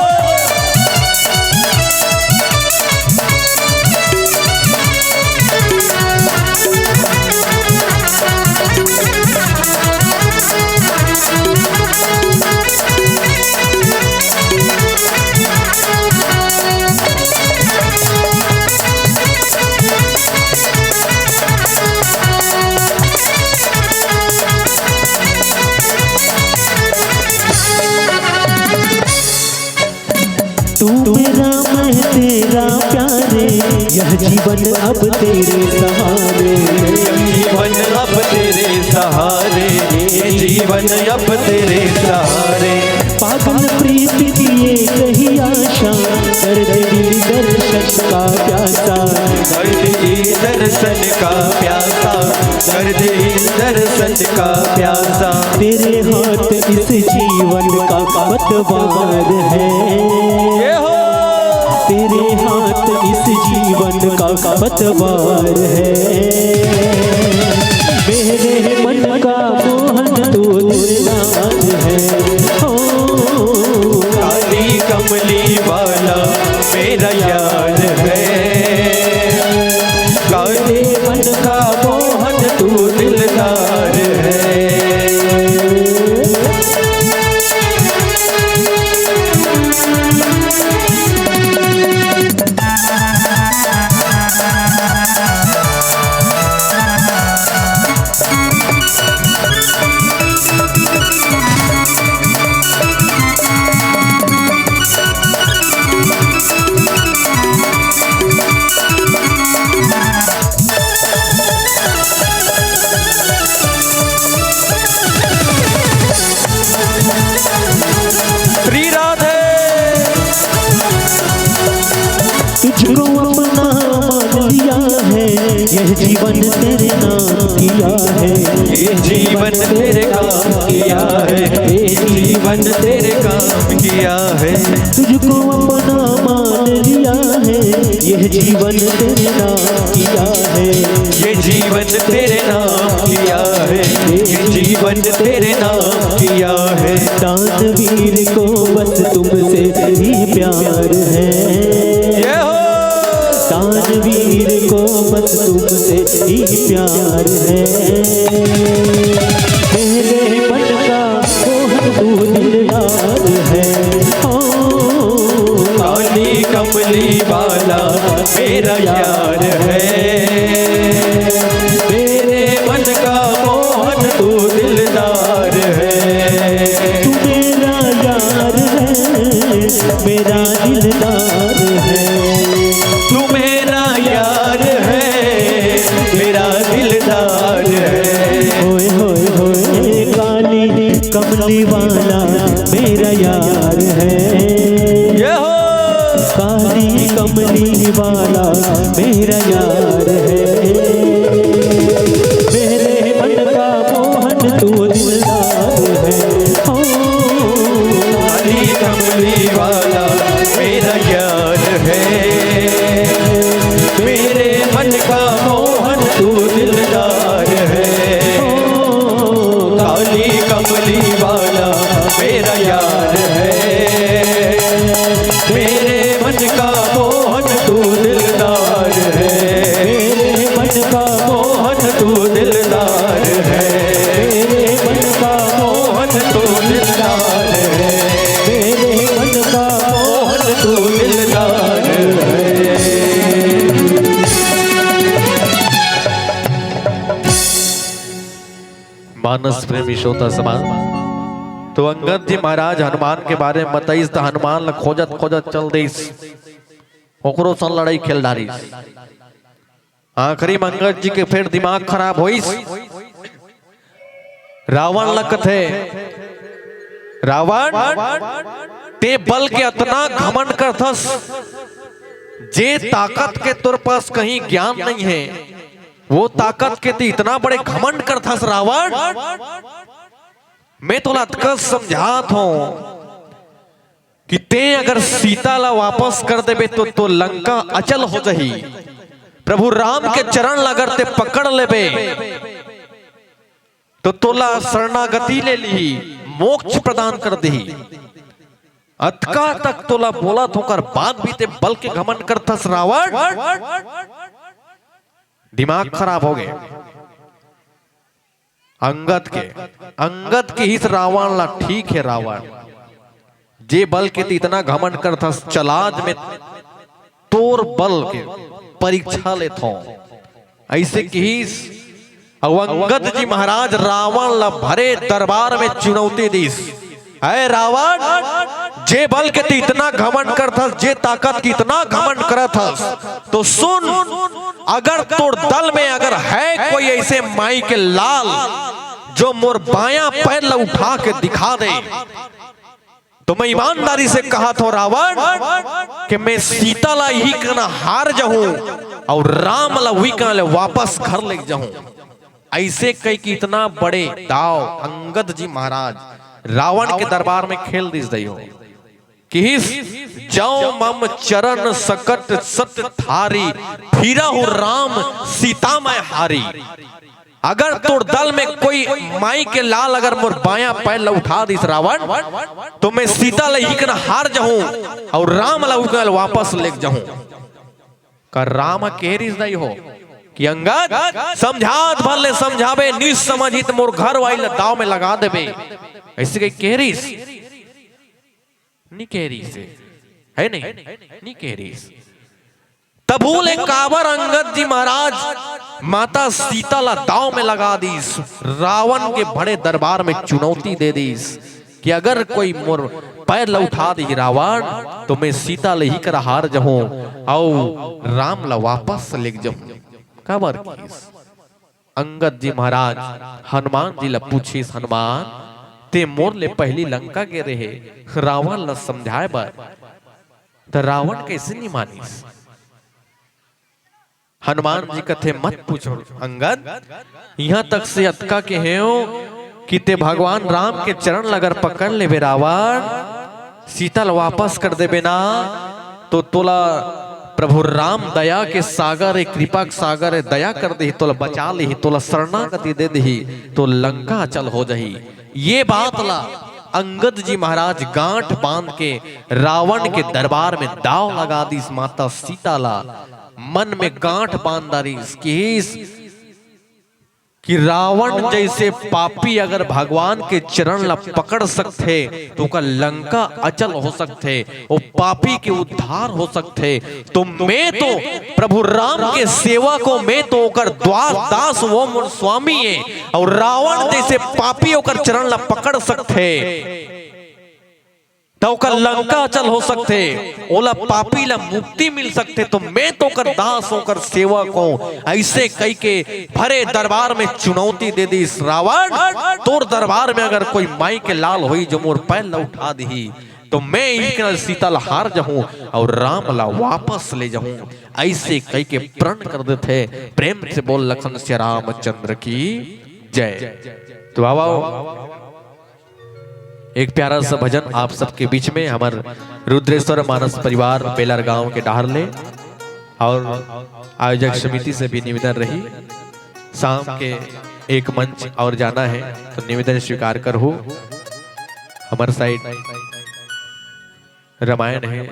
तू मेरा, मैं तेरा प्यारे, यह जीवन अब तेरे सहारे। जीवन अब तेरे सहारे, ये जीवन अब तेरे सहारे। पागल प्रीत की ये कही आशा, कर दे दिल दर्शन का प्यासा। कर दे दर्शन का प्यासा, कर दे दर्शन का प्यासा। तेरे हाथ इस जीवन का पतवार है। ये हो तेरे हाथ इस जीवन का पतवार है। मेरे मन का मोहन तू दिलदार है। ओ काली कमली वाला मेरा यार है। काली मन का मोहन तू दिलदार है। श्री राधे। तुझको अपना मान लिया है, यह जीवन तेरे नाम किया है। ये जीवन तेरे काम किया है, ये जीवन तेरे काम किया है। तुझको अपना मान लिया है, यह जीवन तेरे नाम किया है। ये जीवन तेरे नाम किया है, ये जीवन तेरे नाम किया है। दानवीर को बस तुमसे ही प्यार है। ये हो दानवीर को बस तुमसे ही प्यार है। मेरे मन का मोहन तू दिलदार है। ओ काली कमली वाला मेरा यार है। मेरे मन का मोहन तू दिलदार है। तू मेरा यार है, मेरा दिलदार है। तू मेरा यार है, मेरा दिलदार है। होए होए होए काली कमली वाला मेरा यार है। ये हो काली कमली वाला मेरा यार है। मेरे मन का मोहन तू दिलदार है। ओ काली कमली वाला मेरा यार है। मेरे मन का मोहन तू दिलदार है। काली कमली वाला मेरा यार है। मेरे मन का मोहन तू दिलदार है। मेरे मन का मोहन तू दिलदार है। मेरे मन का मोहन तू दिलदार है। मेरे मन का मोहन तू दिलदार है। मानस प्रेमी श्रोता समाज, तो अंगद जी महाराज हनुमान के बारे में बताइस, तो हनुमान ला खोजत खोजत चल देस, ओकरो संग लड़ाई खेल डारिस। आखिरी में अंगद जी के फिर दिमाग खराब होइस। रावण ला कथे, रावण, ते बल के अतना घमंड करथस, जे ताकत के तोर पास कहीं ज्ञान नहीं है, वो ताकत के ते इतना बड़े घमंड करथस रावण। मैं तोला अतका समझात हूं कि ते अगर सीता ला वापस कर देबे तो, तो लंका अचल हो जाही। प्रभु राम के चरण ला अगर ते पकड़ लेबे तो तोला शरणागति ले लिही, मोक्ष प्रदान कर दिही। अतका तक तोला बोलत होकर बाद भी ते बल के घमंड करथस रावण। दिमाग खराब हो गए अंगद के। अंगद के हिस रावण ला, ठीक है रावण, जे बल के ते इतना घमंड करथस, चल आज मैं तोर बल के परीक्षा लेथों। ऐसे किहिस। अउ अंगद जी महाराज रावण ला भरे दरबार में चुनौती दिस अरे रावण, जे बल के तैं इतना घमंड करत हस, जे ताकत के इतना घमंड करत हस, तो सुन, अगर तोर दल में अगर है कोई ऐसे माई के लाल जो मोर बायां पैर ला उठा के दिखा दे, तो मैं ईमानदारी से कहत हों रावण कि मैं सीता ला इही कना हार जाहूं अउ राम ला उही कना ले वापस घर लेग जाहूं। अइसे कहिके इतना बड़े दाव अंगद जी महाराज रावण के दरबार में खेल दिस दई हो। किहिस, "जौ मम चरण सकट सत थारी, फिरहु राम सीता मैं हारी।" अगर तोर दल में कोई माई के लाल अगर मोर बायां पैर ला उठा दिस रावण, तो मैं सीता ला इही कना हार जाहूं अउ राम ला उही कना ले वापस लेग जाहूं। का राम ह कहे रिहिस दई हो कि अंगद, समझात भर ले समझाबे, नी समझही त मोर घर वाली ला दाव में लगा देबे। अइसे कहिके कहे रिहिस? नी कहे रिहिस हे, है नहीं? नी कहे रिहिस। तभू ले काबर अंगद जी महाराज माता सीता ला दाव में लगा दिस, रावण के बड़े दरबार में चुनौती दे दिस कि अगर कोई मोर पैर ला उठा दिही रावण, तो मैं सीता ले इही करा हार जाहूं अउ राम ला वापस लेग जाहूं। काबर किहिस? अंगद जी महाराज हनुमान जी ला पूछिस, "हनुमान, तैं मोर ले पहिली लंका गे रहे रावण ला समझाय बर, त रावण कइसे नी मानिस?" हनुमान जी कथे, "मत पूछो अंगद, इहां तक से अतका कहेंव कि तैं भगवान राम के चरण ला अगर पकड़ लेबे रावण, सीता ला वापस कर देबे ना, तो तोला प्रभु राम दया के सागर ए, कृपा के सागर ए, दया कर देही, तोला बचा लेही, तोला शरणागति दे देही, तो लंका अचल हो जाही।" ये बात ला अंगद जी महाराज गांठ बांध के रावण के दरबार में दाव लगा दिस, माता सीता ला मन में गांठ बांध डारिस, किहिस कि रावण जइसे पापी अगर भगवान के चरण ला पकड़ सकथे, तो ओकर लंका अचल हो सकथे, ओ पापी के उद्धार हो सकथे। तो मैं तो प्रभु राम के सेवक हों, मैं तो ओकर दास, दास हों, मोर स्वामी हे, अउ रावण जइसे पापी ओकर चरण ला पकड़ सकथे, त ओकर लंका अचल हो सकथे, ओला पापी ला मुक्ति मिल सकथे, तो मैं तो ओकर दास हों, ओकर सेवक हों। अइसे कहिके भरे दरबार में चुनौती दे दिस, "रावण, तोर दरबार में अगर कोई माई के लाल होही जो मोर पैर ला उठा दिही, तो मैं इही करा सीता ला हार जाहूं अउ राम ला वापस ले जाहूं।" अइसे कहिके प्रण कर देथे। प्रेम से बोल लखन सिया रामचंद्र की जय। तो आओ, एक प्यारा सा भजन आप सबके बीच में, हमर रुद्रेश्वर मानस परिवार बेलर गांव के डहर ले, अउ आयोजक समिति से भी निवेदन रही, शाम के एक मंच अउ जाना हे, तो निवेदन स्वीकार करहू। हमर साइड रामायण हे,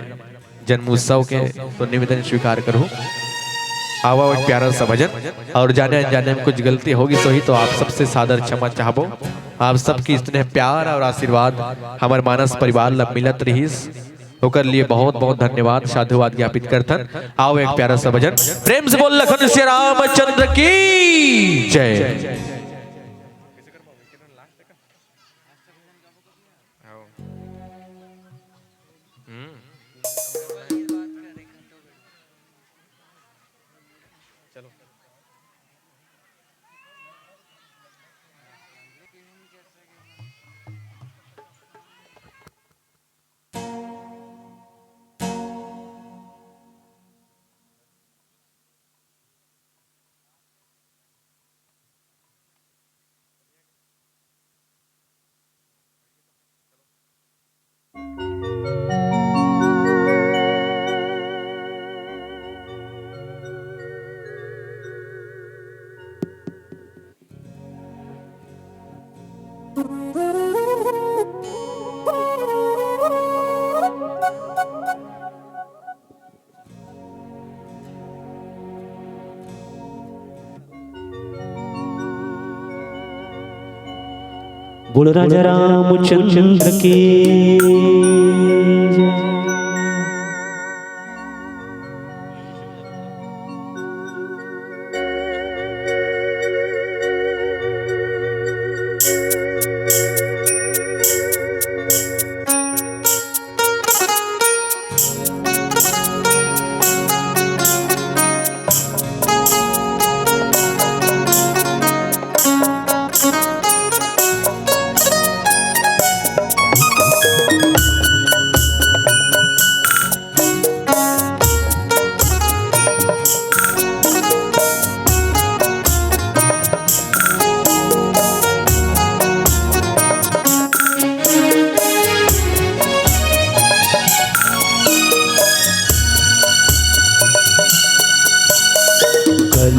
जन्मोत्सव के, तो निवेदन स्वीकार करहू। आवा एक प्यारा सा भजन, अउ जाने अनजाने में कुछ गलती होगे होही तो आप सबसे सादर क्षमा चाहबो। आप सबके स्नेह, प्यार अउ आशीर्वाद हमर मानस परिवार ला मिलत रहिस, ओकर लिए बहुत बहुत धन्यवाद, साधुवाद ज्ञापित करथन। आवा एक प्यारा सा भजन, प्रेम से बोल लखन सिया रामचंद्र की जय। बोल राजा रामचंद्र की जय।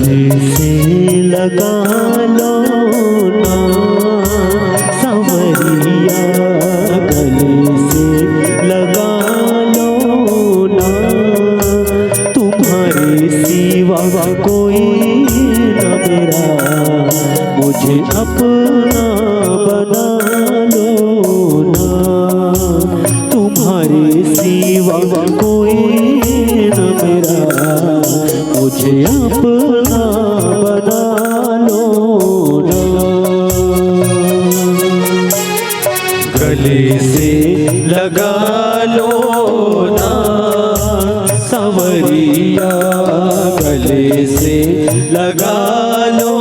से लगा लो ना, सांवरिया, गले से लगा लो ना। तुम्हारे सिवा कोई न मेरा, मुझे अपना बना लो ना। तुम्हारे सिवा कोई न मेरा, मुझे अपना बना लो ना। गले से लगा लो ना, सांवरिया, गले से लगा लो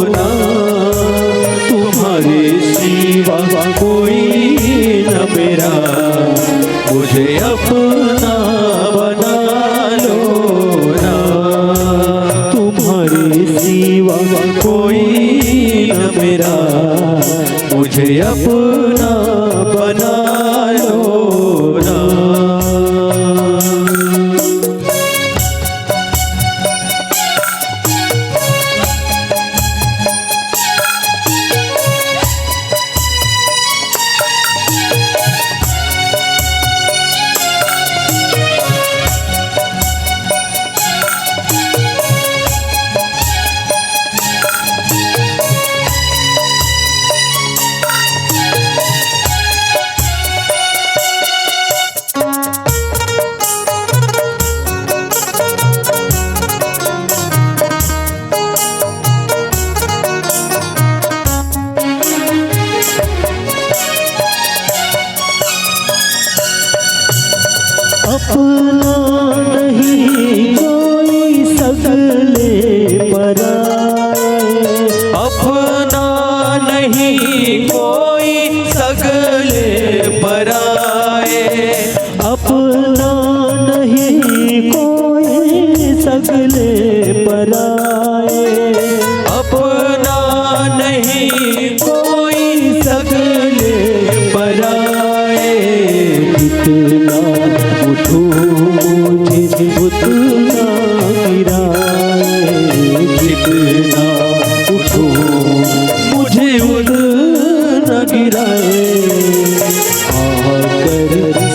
ना। तुम्हारे सिवा कोई न मेरा, मुझे अपना बना लो ना। तुम्हारे सिवा कोई न मेरा, मुझे अपना बना लो ना। अपना नहीं कोई सगले पराए। अपना नहीं कोई सगले पराए। अपना नहीं कोई सगले पराए। अपना नहीं कोई सगले पराए। जितना उठूं मुझे उतना गिराए। जितना उठूं मुझे उतना गिराए। आकर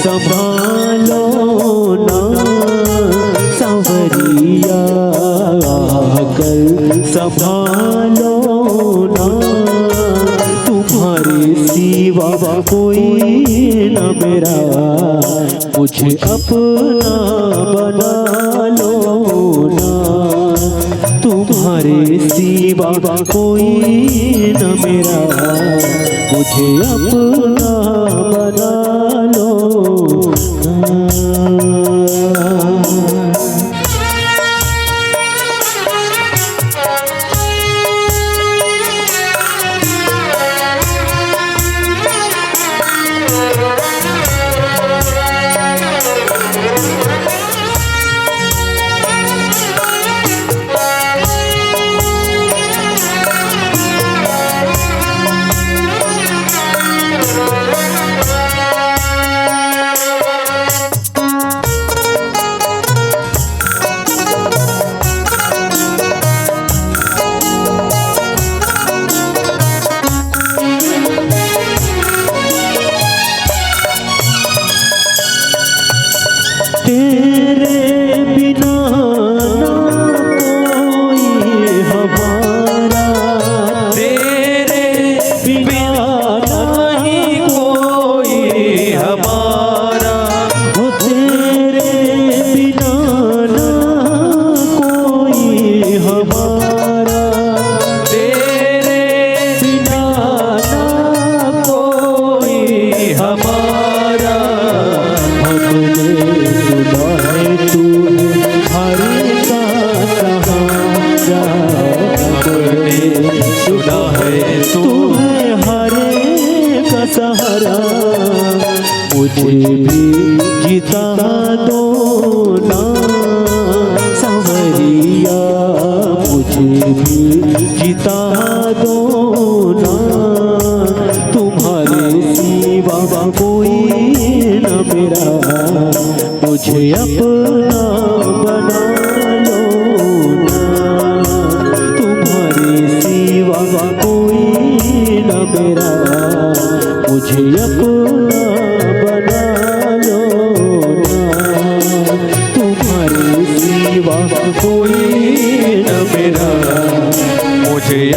संभालो ना, सांवरिया, आकर संभालो ना। तुम्हारे सिवा कोई न मेरा, मुझे अपना बना लो ना। तुम्हारे सिवा कोई न मेरा, मुझे अपना बना लो ना। तेरे बिना ना कोई हमारा, तेरे बिना नहीं कोई हमारा। हो तेरे बिना ना कोई हमारा, तेरे बिना ना कोई हमारा। हमने सुना है तू है हर का सहारा। हमने सुना है तू है हर का सहारा। मुझे भी जिता दो ना, सांवरिया, मुझे भी जिता दो ना। तुम्हारे सिवा कोई न मेरा, मुझे अपना बना लो ना।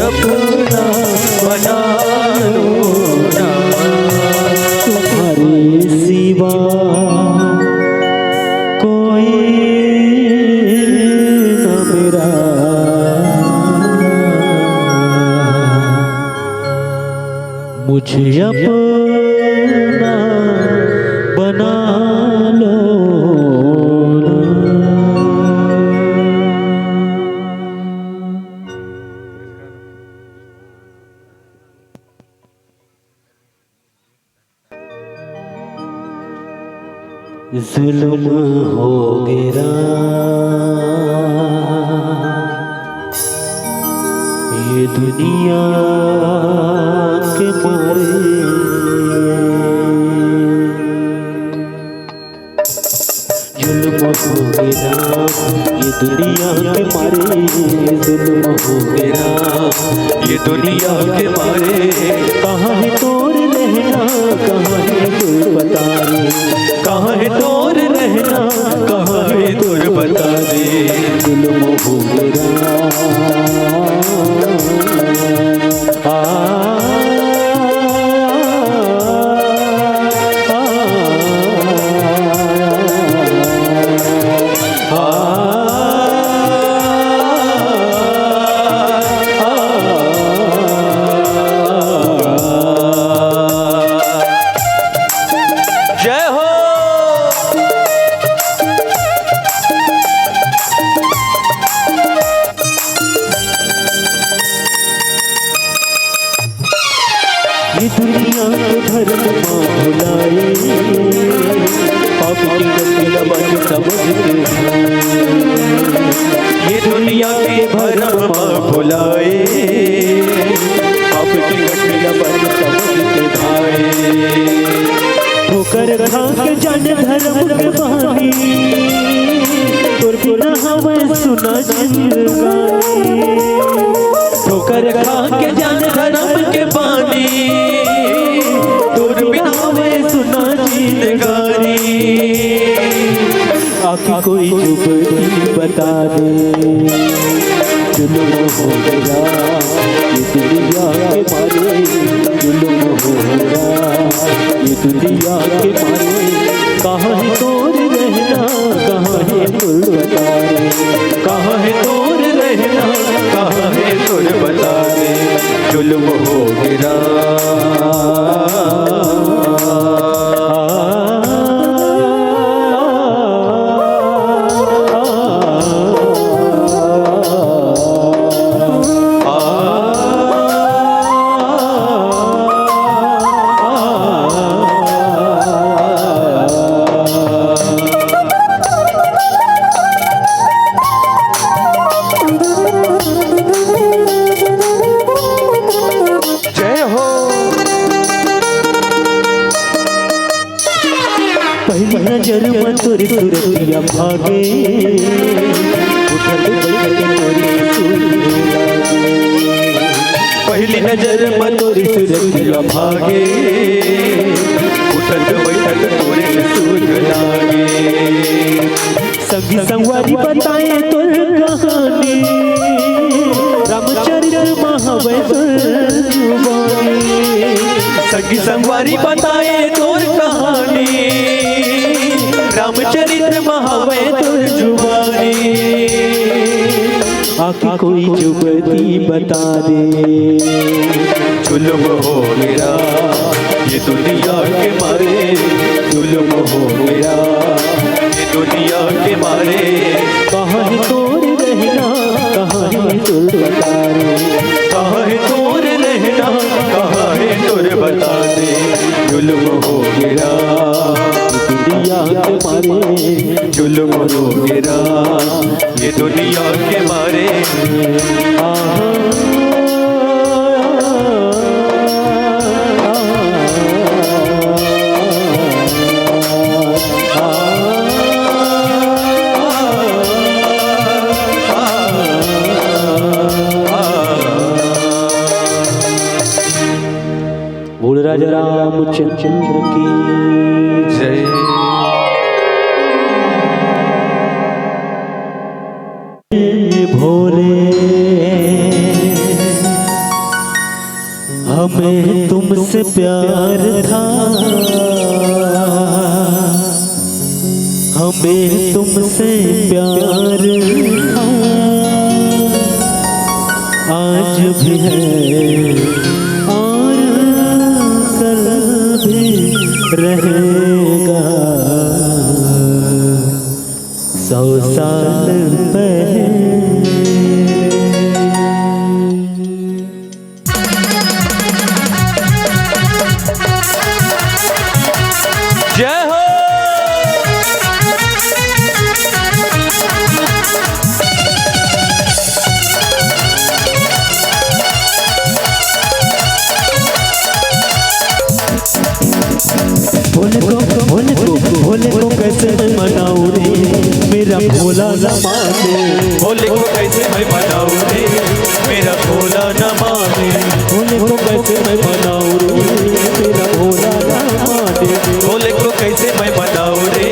अपना बना लो ना। तुम्हारे सिवा कोई न मेरा, मुझे अपना बना लो ना। जुल्म हो गे राम, ये दुनिया के मारे। जुल्म हो गे राम, ये दुनिया के मारे, जुल्म हो गे राम, ये दुनिया के मारे। कहाँ है तोर रहना, कहाँ है तोर बता रे, कहाँ है तोर रहना, कहाँ है तोर बता रे। जुल्म हो गे राम। आ, आ, आ, आ, जय हो। ये दुनिया के भरम मा भुलाए, पाप के गति ला बन समझ के। ये दुनिया के भरम मा भुलाए, पाप के गति ला बन समझ के भाई। ठोकर खा के जान धरम के बानी, तोर बिना हवय सुना जिंदगानी। ठोकर खा के जान धरम के बानी, तोर बिना हवय सुना जिंदगानी। आके कोई जुगती बता दे। जुल्म हो गे राम, ये दुनिया के मारे, जुल्म हो गे राम, ये दुनिया के मारे। कहाँ है तोर रहना, कहाँ है तोर बता रे, कहाँ है तोर रहना, कहाँ है तोर बता रे। जुल्म हो गे राम। जय हो। पहली नजर में तोरी सूरतिया भागे, उठत बैठत तोरी सुरतिया लागे। पहली नजर में तोरी सूरतिया भागे, उठत बैठत तोरी सुरतिया लागे। संगी संगवारी बताए तोर कहानी, रामचरित मा हवय तोर जुबानी। संगी संगवारी बताए तोर कहानी, रामचरित मा हवय तोर जुबानी। आके कोई जुगती बता दे। जुल्म हो गे राम, ये दुनिया के मारे, जुल्म हो गे राम, ये दुनिया के मारे। कहाँ है तोर रहना, कहाँ है तोर बता रे, कहाँ है तोर रहना, कहाँ है तोर बता रे। जुल्म हो गे राम, ये दुनिया के मारे, जुल्म हो गे राम, ये दुनिया के मारे। आहा। बोल राजा रामचंद्र की जय। भोले प्यार था, हमें तुमसे प्यार था, आज भी है और कल भी रहेगा, सौ साल पहले। जय हो। भोले को, भोले को, भोले को कैसे मैं मनाऊं रे, मेरा भोला न माने। भोले को कैसे मैं मनाऊं रे, मेरा भोला न माने। भोले को कैसे मैं मनाऊं रे, मेरा भोला न माने। भोले को कैसे मैं मनाऊं रे,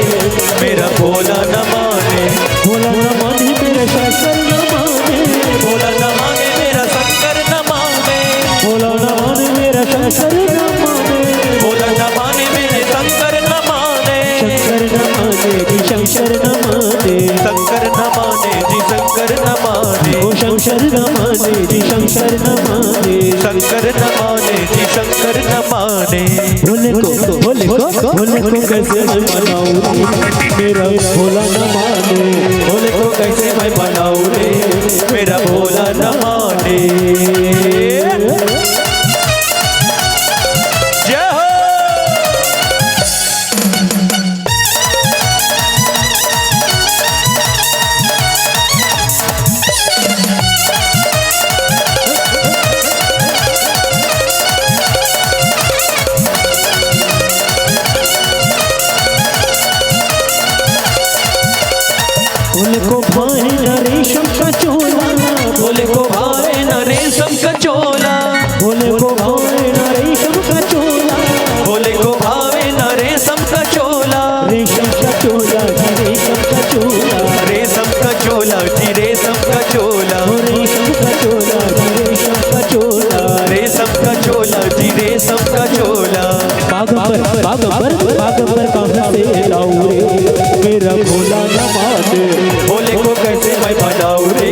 मेरा भोला न माने। भोला न माने, मेरा शंकर न माने। भोला न माने, मेरा शंकर न माने। भोला न माने, मेरा शंकर न माने। भोला न माने, मेरे शंकर न माने। शंकर न माने जी, शंकर न माने। शंकर न माने जी, शंकर न माने। ओ शंकर न माने जी, शंकर न माने। शंकर न माने जी, शंकर न माने। भोले को, भोले को, भोले को कैसे मैं मनाऊं, मेरा भोला न माने। भोले को कैसे मैं मनाऊं रे, मेरा भोला न माने। जय हो। उनको भाए न रेशम का चोला। भोले को भावे न रेशम का चोला। भोले को भावे न रेशम का चोला। भोले को भावे न रेशम का चोला। रेशम का चोला जी, रेशम का चोला। रेशम का चोला जी, रेशम का चोला। ओ रेशम का चोला जी, रेशम का चोला। रेशम का चोला जी, रेशम का चोला। बागंबर, बागंबर, बागंबर कहाँ से लाऊं रे, मेरा भोला न माने। भोले को कैसे मैं मनाऊं रे,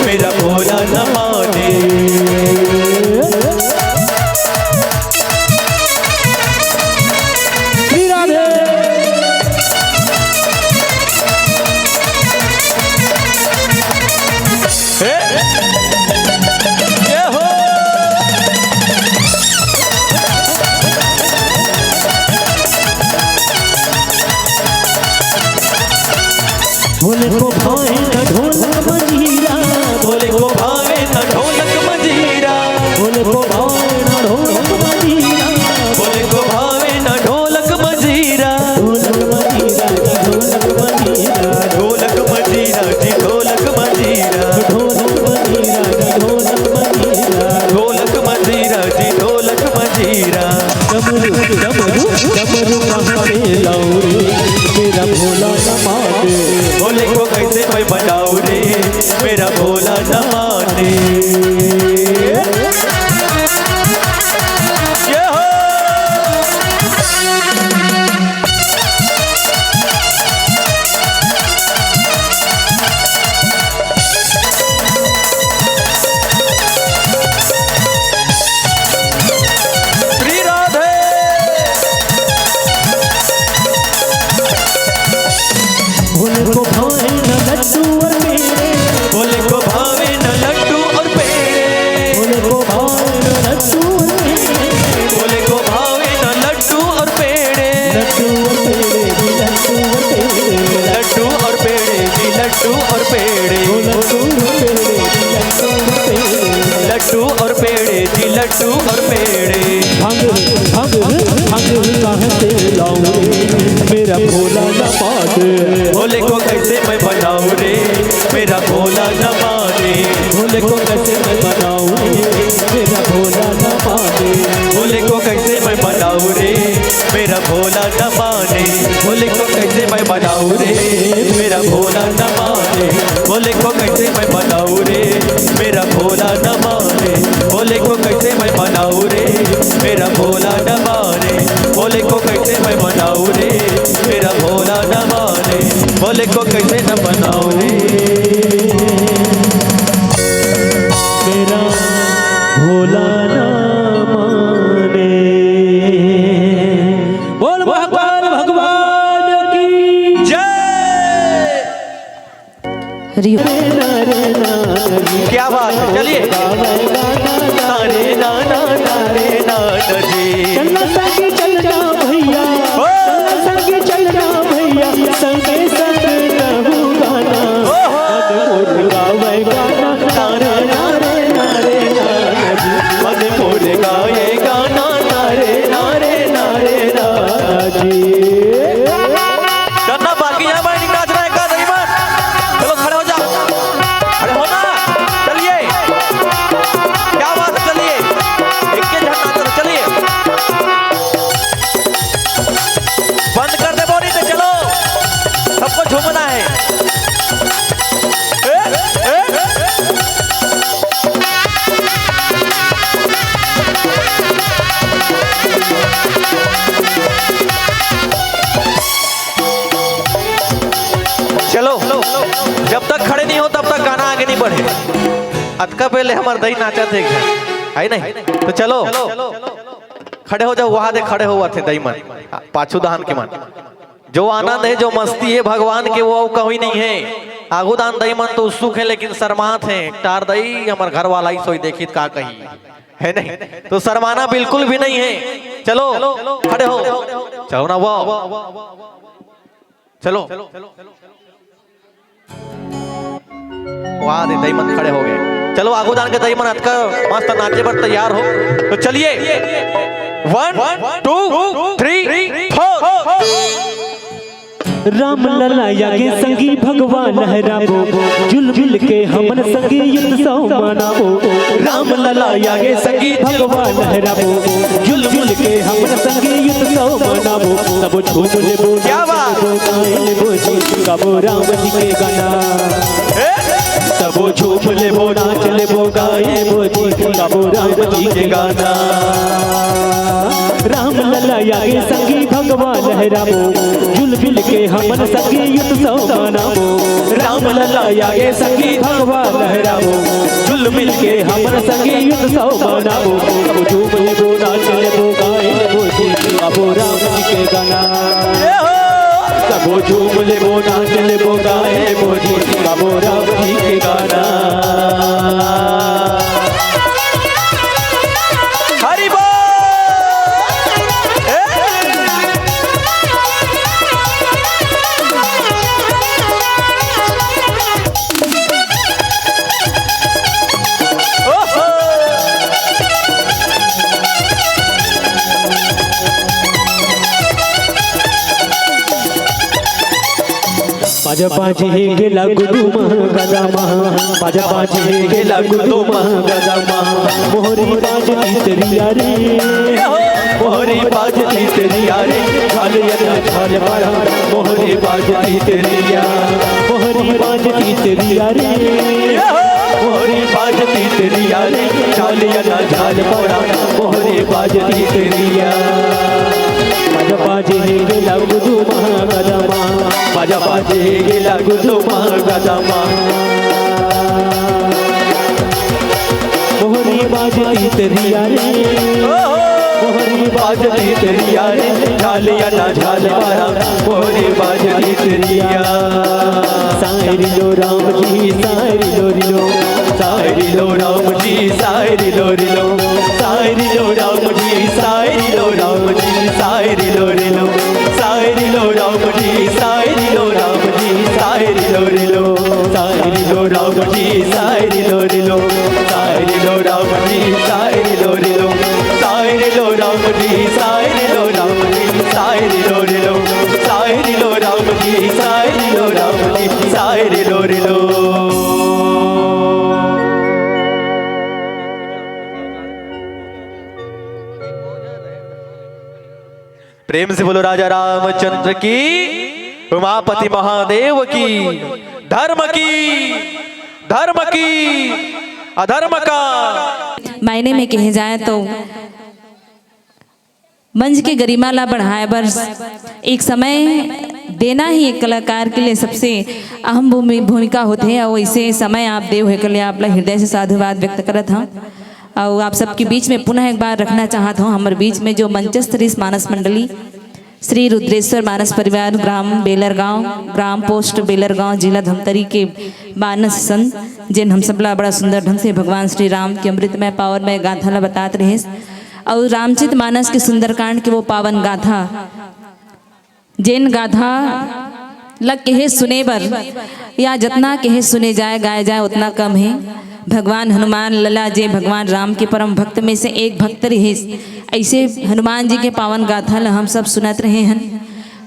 मेरा भोला न माने। श्री राधे। हे। जय हो। भोले को भाए न ढोलक मंजीरा। भोले को भावे न ढोलक मंजीरा। भोले को भावे न ढोलक मंजीरा। भोले को भावे न ढोलक मंजीरा। ढोलक मंजीरा जी, ढोलक मंजीरा। ढोलक मंजीरा जी, ढोलक मंजीरा। ढोलक मंजीरा जी, ढोलक मंजीरा। ढोलक मंजीरा जी, ढोलक मंजीरा। डमरू, डमरू, डमरू कहाँ से लाऊं रे, मेरा भोला न माने। भोले को कैसे मैं मनाऊं रे, मेरा भोला न माने। ये हो। श्री राधे। भोले को भावे न लड्डू और पेड़े। भोले को भावे न लड्डू और पेड़े। भोले को भावे न लड्डू और पेड़े। भोले को भावे न लड्डू और पेड़े। लड्डू और पेड़े जी, लड्डू और पेड़े। लड्डू और पेड़े जी, लड्डू और पेड़े। ओ लड्डू और पेड़े जी, लड्डू और पेड़े। लड्डू और पेड़े जी, लड्डू और पेड़े। भंग, भंग, भंग कहाँ से लाऊं रे, मेरा भोला न माने। भोले को कैसे मैं मनाऊं रे, मेरा भोला न माने। भोले को कैसे मैं मनाऊं रे, मेरा भोला न माने। भोले को कैसे मैं मनाऊं रे, मेरा भोला न माने। भोले को कैसे मैं मनाऊं रे, मेरा भोला न माने। भोले को कैसे मैं मनाऊं रे, मेरा भोला न माने। भोले को कैसे मैं मनाऊं रे, मेरा भोला न माने, भोले को कैसे मैं मनाऊं रे। मेरा भोला न माने, भोले को कैसे न मनाऊं रे। मेरा भोला न माने। बोल महाकाल भगवान की जय। हरि ओम। क्या बात है, चलिए। तारे ना ना तारे ना ना जी। चलना संगी चलना भैया, ओ। चलना संगी चलना भैया, संगे संग कहूँ गाना। ओ हो। मन मोर गावे गाना, तारे ना रे ना रे ना ना जी। मन मोर गावे गाना, तारे ना रे ना रे ना जी। डरना बाकी है भाई, नाचना है का नहीं बस। चलो खड़े हो जाओ, खड़े हो ना, चलिए, क्या बात है, चलिए, एक के झंडा, चलो चलिए, बंद कर दे बोली तो चलो, सबको झूमना है। ए, ए, ए, ए। चलो, जब तक खड़े नहीं हो तब तक गाना आगे नहीं बढ़े। अतका पहले हमार दई नाचा थे घर, है नहीं? तो चलो, खड़े हो जाओ, वहां दे खड़े हो थे दई मन, पाछू दान के मन। जो आनंद है, जो मस्ती है भगवान के, वो कहीं नहीं है। आगू दान दई मन तो उत्सुक है, लेकिन शर्मात है। टार दई हमार घर वाला ही सोई देखी का कही, है नहीं? तो शर्माना बिल्कुल भी नहीं है। चलो, खड़े हो, चलो ना वो, चलो। वाह दे, दई मन खड़े हो गए। चलो, आगू जान के दई मन अतका मस्त नाचे बर तैयार हो। तो चलिए, वन, टू, थ्री, फोर। राम लला आगे संगी भगवान लहराबो, जुलमिल के हमन संगी उत्सव मनाबो। राम लला आगे संगी भगवान लहराबो, जुलमिल के हमन संगी उत्सव मनाबो। सबो झूम लेबो, क्या बात? नाच लेबो, गाए लेबो जी, गाबो राम जी के गाना। ए? सबो झूम लेबो, नाच लेबो, गाए लेबो जी, गाबो राम जी के गाना। राम लला आगे संगी भगवान लहराबो, जुलमिल के हमन संगी उत्सव मनाबो। राम लला आगे संगी भगवान लहराबो, जुलमिल के हमन संगी उत्सव मनाबो। सबो झूम लेबो, नाच लेबो, गाए लेबो जी, गाबो राम जी के गाना। सबो झूम लेबो, नाच लेबो, गाए लेबो जी, गाबो राम जी के गाना। हरि बोल। ए! ओहो। बाजा बाजे हे गेला गुदुमा गदमा, बाजा बाजे हे गेला गुदुमा गदमा, मोहरी बाज तीतरिया रे, मोहरी बाज तीतरिया रे, झाल या ना झाल बड़ा, मोहरी बाज तीतरिया, मोहरी बाज तीतरिया रे, मोहरी बाज तीतरिया रे, झाल या ना झाल बड़ा, मोहरी बाज तीतरिया। बाजा बाजे हे गेला गुदुमा गदमा, बाजा बाजे हे गेला गुदुमा गदमा। मोहरी बाज तीतरिया रे, मोहरी बाज तीतरिया रे, झाल या ना झाल बड़ा, मोहरी बाज तीतरिया। सायरी लो राम जी, सायरी लो री लो, सायरी लो राम जी, सायरी लो री लो, सायरी लो राम जी, सायरी लो राम जी, सायरी लो री लो, सायरी लो राम जी, सायरी लो राम जी, सायरी लो री लो, सायरी लो राम जी, सायरी लो री लो, सायरी लो राम जी, सायरी लो री लो, सायरी लो राम जी, सायरी लो राम जी, सायरी लो री लो, सायरी लो राम जी, सायरी लो राम जी, सायरी लो री लो। प्रेम से बोलो राजा रामचंद्र की, उमापति महादेव की, धर्म की, धर्म की, अधर्म का। मायने में कहे जाए तो मंच के गरिमा ला बढ़ाए बर एक समय देना ही एक कलाकार के लिए सबसे अहम भूमि-, भूमिका होथे। अउ ऐसे समय आप देव हे के लिए आप ला हृदय से साधुवाद व्यक्त करत हंव। अउ आप सबके बीच में पुनः एक बार रखना चाहत हंव, हमर बीच में जो मंचस्थ रिहिस मानस मंडली, श्री रुद्रेश्वर मानस परिवार, ग्राम बेलरगांव, ग्राम पोस्ट बेलरगांव, जिला धमतरी के मानस संत, जेन हम सब ला बड़ा सुंदर ढंग से भगवान श्री राम के अमृतमय पावनमय गाथा ला बतात रहिस। अउ रामचरित मानस के सुंदरकांड के वो पावन गाथा, जेन गाथा ला कहे सुने बर या जतना कहे सुने जाए, गाए जाए, उतना कम हे। भगवान हनुमान लला, जे भगवान राम के परम भक्त में से एक भक्त रहिस, ऐसे हनुमान जी के पावन गाथा ला हम सब सुनत रहे हन।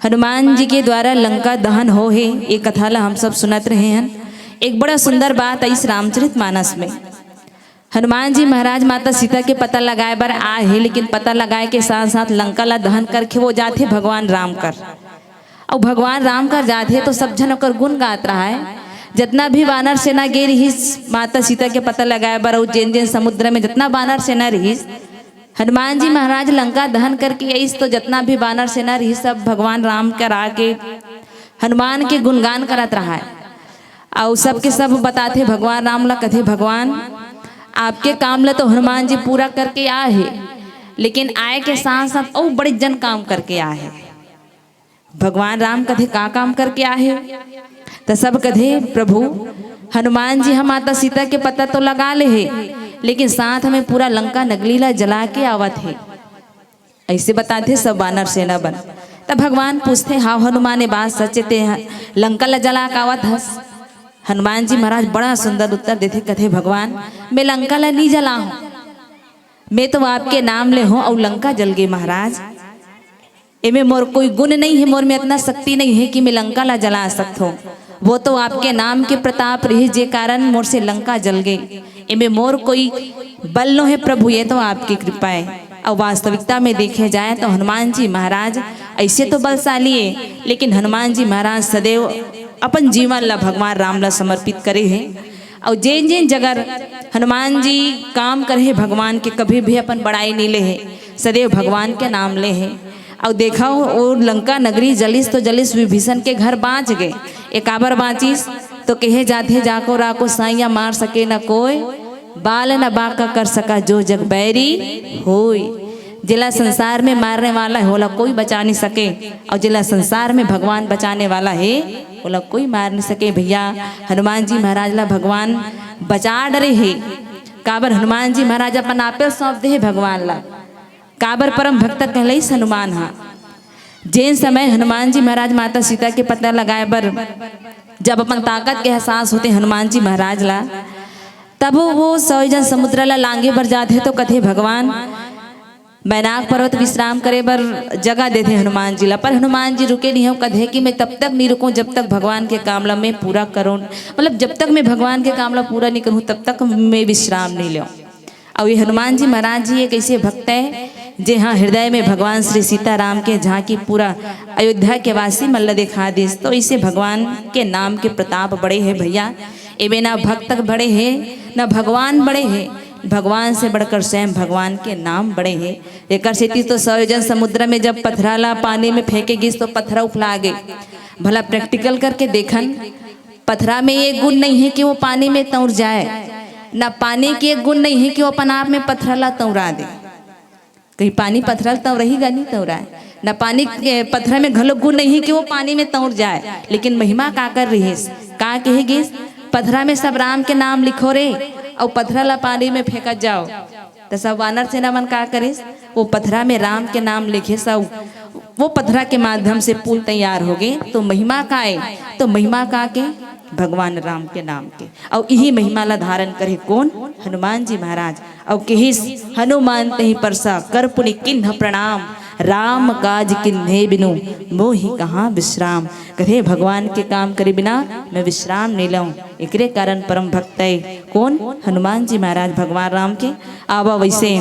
हनुमान जी के द्वारा लंका दहन हो हे, ये कथा ला हम सब सुनत रहे हन। एक बड़ा सुंदर बात आइस रामचरित मानस में। हनुमान जी महाराज माता सीता के पता लगाए बर आए हे, लेकिन पता लगाए के साथ साथ लंका ला दहन करके वो जाथे भगवान राम कर। अउ भगवान राम कर जाथे तो सब झन ओकर गुण गात रहाय। जतना भी वानर सेना गे रिहिस माता सीता के पता लगाए बर, अउ जेन जेन समुद्र में जतना वानर सेना रिहिस, हनुमान जी महाराज लंका दहन करके आइस तो जतना भी वानर सेना रिहिस सब भगवान राम कर आके हनुमान के गुणगान करत रहाय। अउ सबके सब बताथे भगवान राम ला, कथे, "भगवान, आपके काम ला तो हनुमान जी पूरा करके आए हे, लेकिन आए के साथ साथ अउ बड़े जन काम करके आए हे।" भगवान राम कथे, "का काम करके आए हे?" त सब कथे, "प्रभु, हनुमान जी ह माता सीता के पता तो लगा ले हे, लेकिन साथ में पूरा लंका नगरी ला जला के आवत हे।" ऐसे बताथे सब वानर सेना मन। तब भगवान पूछथे, "हाव हनुमान, ये बात सच हे, तें ह-, लंका ला जला के आवत हस?" हनुमान जी महाराज बड़ा सुंदर उत्तर देथे, कथे, "भगवान, मैं लंका ला नी जलाहूं, मैं तो आपके नाम ले हूं अउ लंका जल गे महाराज। एमे मोर कोई गुण नहीं हे, मोर में इतना शक्ति नहीं हे कि मैं लंका ला जला सकथों। वो तो आपके नाम के प्रताप रहिस, जे कारण मोर से लंका जल गे। एमे मोर कोई बल नो हे प्रभु, ये तो आपकी कृपा हे।" अउ वास्तविकता में देखे जाए तो हनुमान जी महाराज ऐसे तो बलशाली हे, लेकिन हनुमान जी महाराज सदैव अपन जीवन ला भगवान राम ला समर्पित करे हे। अउ जेन जेन जगह हनुमान जी काम करे हे, भगवान के कभी भी अपन बड़ाई नहीं ले हे, सदैव भगवान के नाम ले हे। अउ देखा, वो लंका नगरी जलिस तो जलिस, विभीषण के घर बांच गे। ए काबर बांचिस? तो कहे जाथे, "जाको राको साइया, मार सके न कोई, बाल न बांका कर सका, जो जग बैरी होई।" जेला संसार में मारने वाला हे, ओला कोई बचा नहीं सके, अउ जेला संसार में भगवान बचाने वाला हे, ओला कोई मार नहीं सके। भैया, हनुमान जी महाराज ला भगवान बचा डरे हे। काबर? हनुमान जी महाराज अपन आपे सौंप दे हे भगवान ला। काबर? परम भक्त कहलाइस हनुमान हा। जेन समय हनुमान जी महाराज माता सीता के पता लगाए बर जब अपन ताकत के एहसास होथे हनुमान जी महाराज ला, तब वो सौ जन समुद्र ला लांगे बर जाथे तो कथे, "भगवान, मैनाक पर्वत विश्राम करे बर जगह देथे हनुमान जी ला, पर हनुमान जी रुके नहीं हो।" कथे कि, "मैं तब तक नहीं रुकूं जब तक भगवान के काम ला मैं पूरा करूं, मतलब जब तक मैं भगवान के काम ला पूरा नहीं करूं तब तक मैं विश्राम नहीं लेऊं।" अउ ये हनुमान जी महाराज जी एक ऐसे भक्त हे, जे हाँ हृदय में भगवान श्री सीताराम के झांकी पूरा अयोध्या के वासी मन ला दिखा दिस। तो ऐसे भगवान के नाम के प्रताप बड़े हे भैया। एमे ना भक्त बड़े हे, ना भगवान बड़े हे, भगवान से बढ़कर स्वयं भगवान के नाम बड़े हे। एकर सेती तो सौ जन समुद्र में जब पथरा ला पानी में फेंके गिस तो पथरा उफला गे। भला practical करके देखन, पथरा में ये गुण नहीं है कि वो पानी में तौर जाए, ना पानी के गुण नहीं है कि वो अपन आप में पथरा ला तौरा दे। कहीं पानी पथरा ला तौरही गा, नहीं तौराए। ना पानी के, पथरा में घलो गुण नहीं है कि वो पानी में तौर जाए। लेकिन महिमा काकर रिहिस, का कहे गिस, "पथरा में सब राम के नाम लिखो रे, अउ पथरा ला पानी में फेंकत जाओ।" त सब वानर सेना मन का करिस, वो पथरा में राम के नाम लिखे, सब वो पथरा के माध्यम से पुल तैयार हो गे। तो महिमा का ए, तो महिमा का के, भगवान राम के नाम के। अउ इही महिमा ला धारण करे कोन? हनुमान जी महाराज। अउ किहिस, "हनुमान तहि परसा कर पुनि किन्ह प्रणाम, राम काज किन्हे बिनु मोहि कहाँ विश्राम।" कथे, "भगवान के काम करे बिना मैं विश्राम नहीं लऊं।" एकरे कारण परम भक्त ए कोन? हनुमान जी महाराज भगवान राम के। आवा वैसे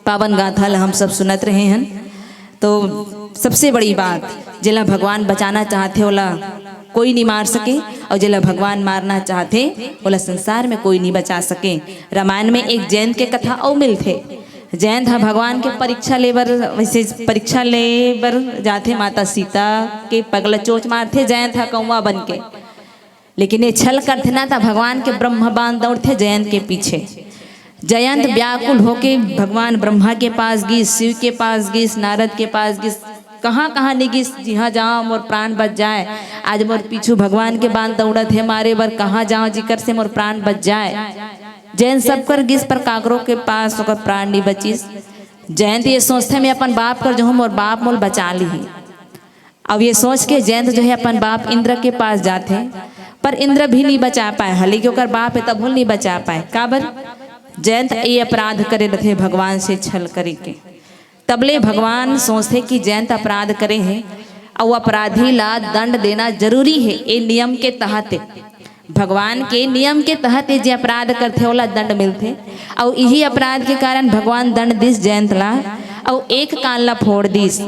पावन गाथा ला हम सब सुनत रहे हन। तो सबसे बड़ी बात, जेला भगवान बचाना चाहथे, ओला कोई नहीं मार सके, अउ जेला भगवान मारना चाहथे, ओला संसार में कोई नहीं बचा सके। रामायण में एक जैन के कथा अउ मिलथे, जयंत ह भगवान के परीक्षा ले बर, वैसे परीक्षा ले बर जाथे, माता सीता के पग ल चोंच मारथे जयंत ह कौवा बन के। लेकिन ये छल करथे ना, त भगवान के ब्रह्मा बाण दौड़थे जयंत के पीछे। जयंत व्याकुल होके भगवान ब्रह्मा के पास गिस, शिव के पास गिस, नारद के पास गिस, कहाँ कहाँ नहीं गिस, जिहाँ जाओ मोर प्राण बच जाए। आज मोर पीछू भगवान के बाण दौड़त हे मारे बर, कहाँ जाओ जिकर से मोर प्राण बच जाए। जयंत सबकर गिस, पर काकरो के पास ओकर प्राण नहीं बचिस। जयंत ये सोचथे, मैं अपन बाप कर जो हूँ, मोर बाप मोल बचा ली। अब ये सोच के जयंत जो है अपन बाप इंद्र के पास जाथे, पर इंद्र भी नहीं बचा पाए, हालांकि ओकर बाप है तब नहीं बचा पाए। काबर? जयंत ये अपराध करे रथे भगवान से छल करे के। तबले भगवान सोचथे कि जयंत अपराध करे हे, अउ अपराधी ला दंड देना जरूरी हे। ए नियम के तहत, भगवान के नियम के तहत ये जे अपराध करथे ओला दंड मिलथे, अउ इही अपराध के कारण भगवान दंड दिस जयंत ला, अउ एक कान ला फोड़ दिस।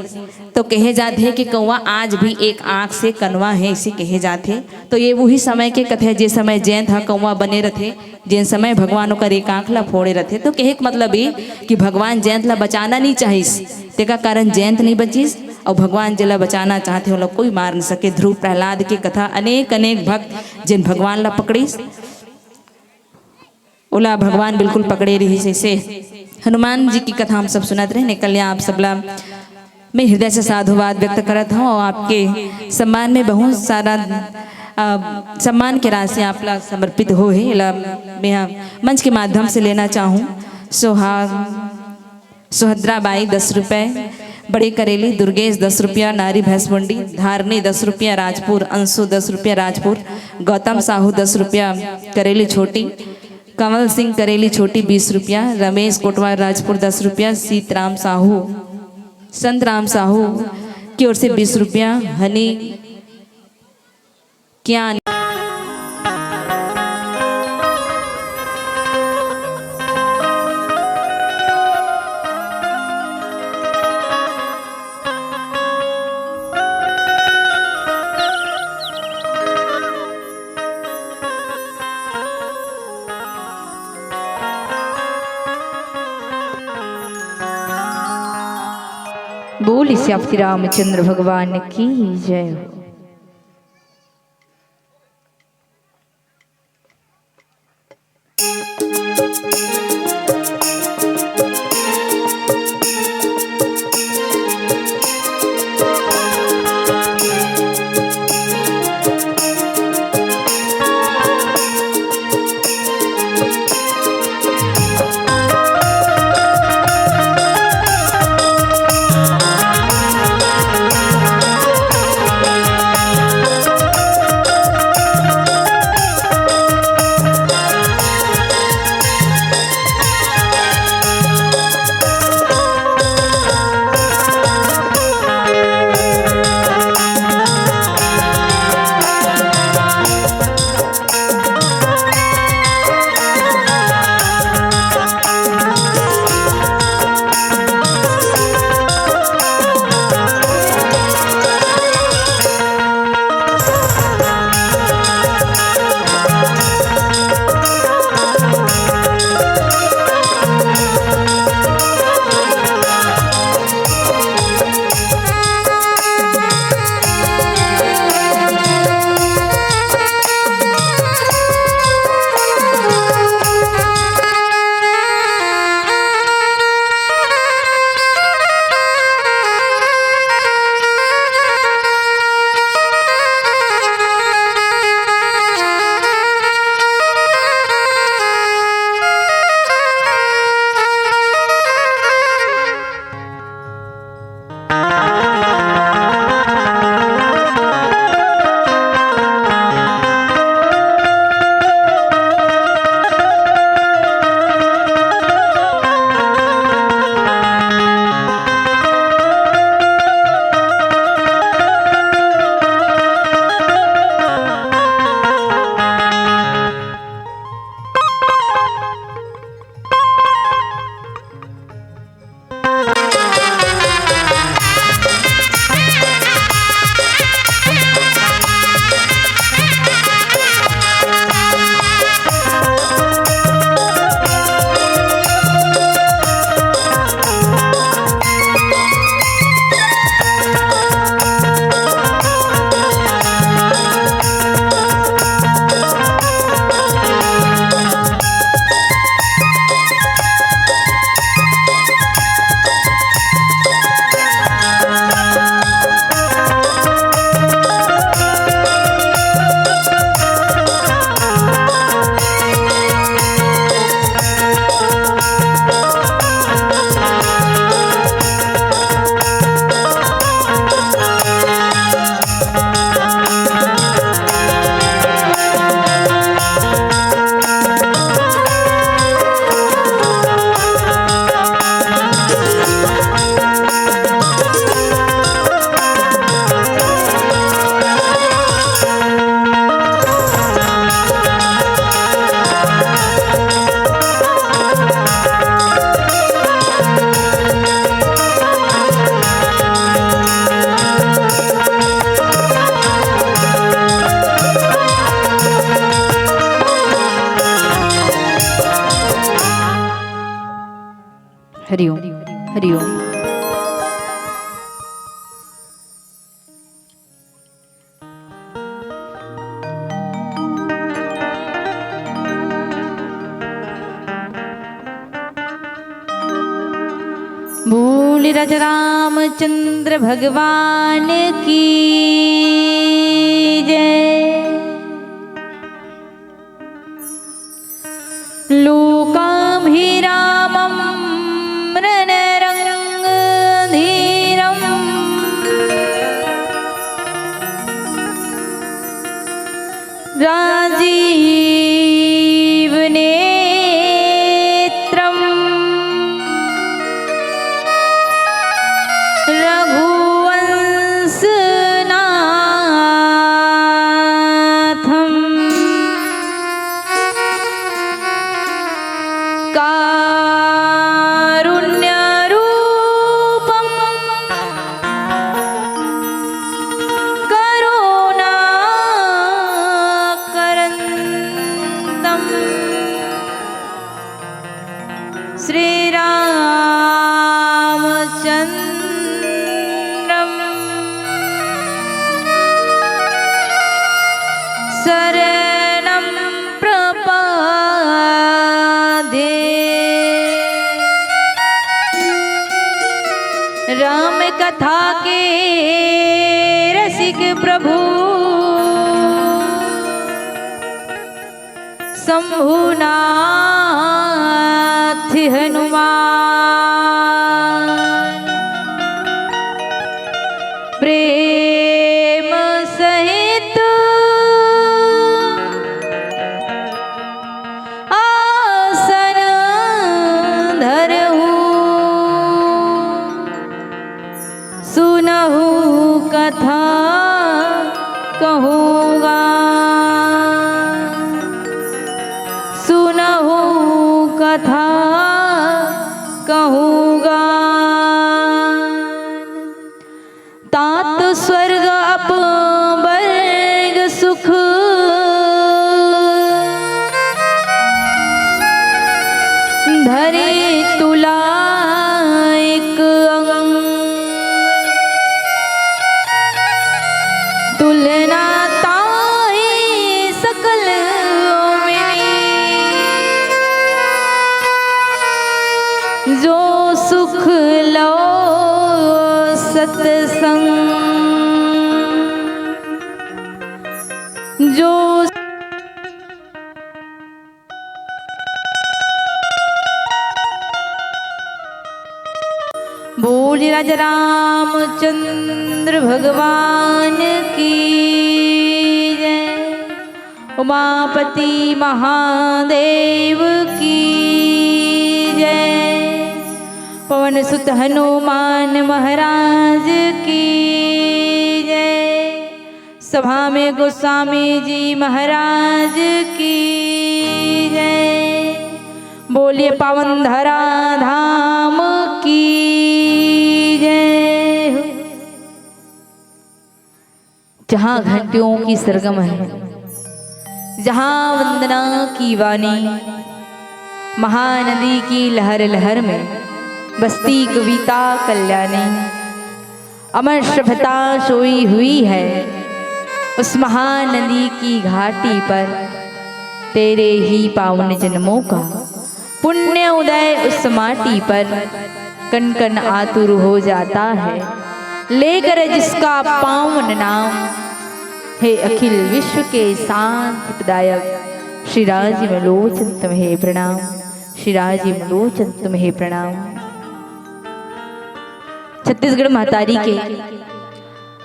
तो कहे जाथे कि कौवा आज भी एक आंख से कनवा है, इसे कहे जाथे। तो ये वही समय के कथे, जे समय जयंत ह कौवा बने रथे, जेन समय भगवान ओकर एक आंख ला फोड़े रथे। तो कहे के मतलब ये कि भगवान जयंत ला बचाना नहीं चाहिस, तेका कारण जयंत नहीं बचिस, अउ भगवान जेला बचाना चाहथे ओला कोई मार न सके। ध्रुव प्रहलाद के कथा, अनेक अनेक भक्त जेन भगवान ला पकड़िस, ओला भगवान बिल्कुल पकड़े रहिस। ऐसे हनुमान जी की कथा हम सब सुनत रहे। निकल आप सबला मैं हृदय से साधुवाद व्यक्त करत हूँ और आपके सम्मान में बहुत सारा, अ, सम्मान के राशि आपला समर्पित हो है, एला मैं मंच के माध्यम से लेना चाहूँ। सोहाग सुभद्रा बाई दस रुपये, बड़े करेली दुर्गेश दस रुपया, नारी भैंसमुंडी धारनी दस रुपया राजपुर, अंशु दस रुपया राजपुर, गौतम साहू दस रुपया करेली छोटी, कंवल सिंह करेली छोटी बीस रुपया, रमेश कोटवार राजपुर दस रुपया, सीतराम साहू, संतराम साहू की ओर से बीस रुपया, हनी क्या बोल सियापति रामचंद्र भगवान की जय हो। हरिओम। हरिओम। बोल राजा रामचंद्र भगवान की जय। लोकाभिरामं रणरंगधीरम्। राजीवनेत्रं रघुवंशनाथं कारुण्यरूपं करुणाकरन्दम्। श्रीरामचन्द्रं शरणं प्रपद्ये। राम कथा के रसिक प्रभु शंभुनाथ हनुमान, प्रेम सहित आसन धरहु। सुनहु कथा कहूँगा, सुनहु कथा कहूँगा। तात स्वर्ग अपवर्ग सुख, धरे तुला एक अंग। तुलना ताहि सकल मिली, जो सुख लो सतसंग। जो बोल राजा रामचंद्र भगवान की जय, उमापति महादेव की जय, पवन सुत हनुमान महाराज की जय। सभा में गोस्वामी जी महाराज की जय। बोलिए पावन धरा धाम की जय। जहाँ घंटियों की सरगम है, जहाँ वंदना की वाणी, महानदी की लहर लहर में बसती कविता कल्याणी। अमर सभ्यता सोई हुई है उस महानदी की घाटी पर। तेरे ही पावन जन्मों का पुण्य उदय उस माटी पर कण कण आतुर हो जाता है, लेकर जिसका पावन नाम। हे अखिल विश्व के शांति प्रदायक श्री राजीव लोचन तुम्हें प्रणाम, श्री राजीव लोचन तुम्हें प्रणाम। छत्तीसगढ़ महतारी के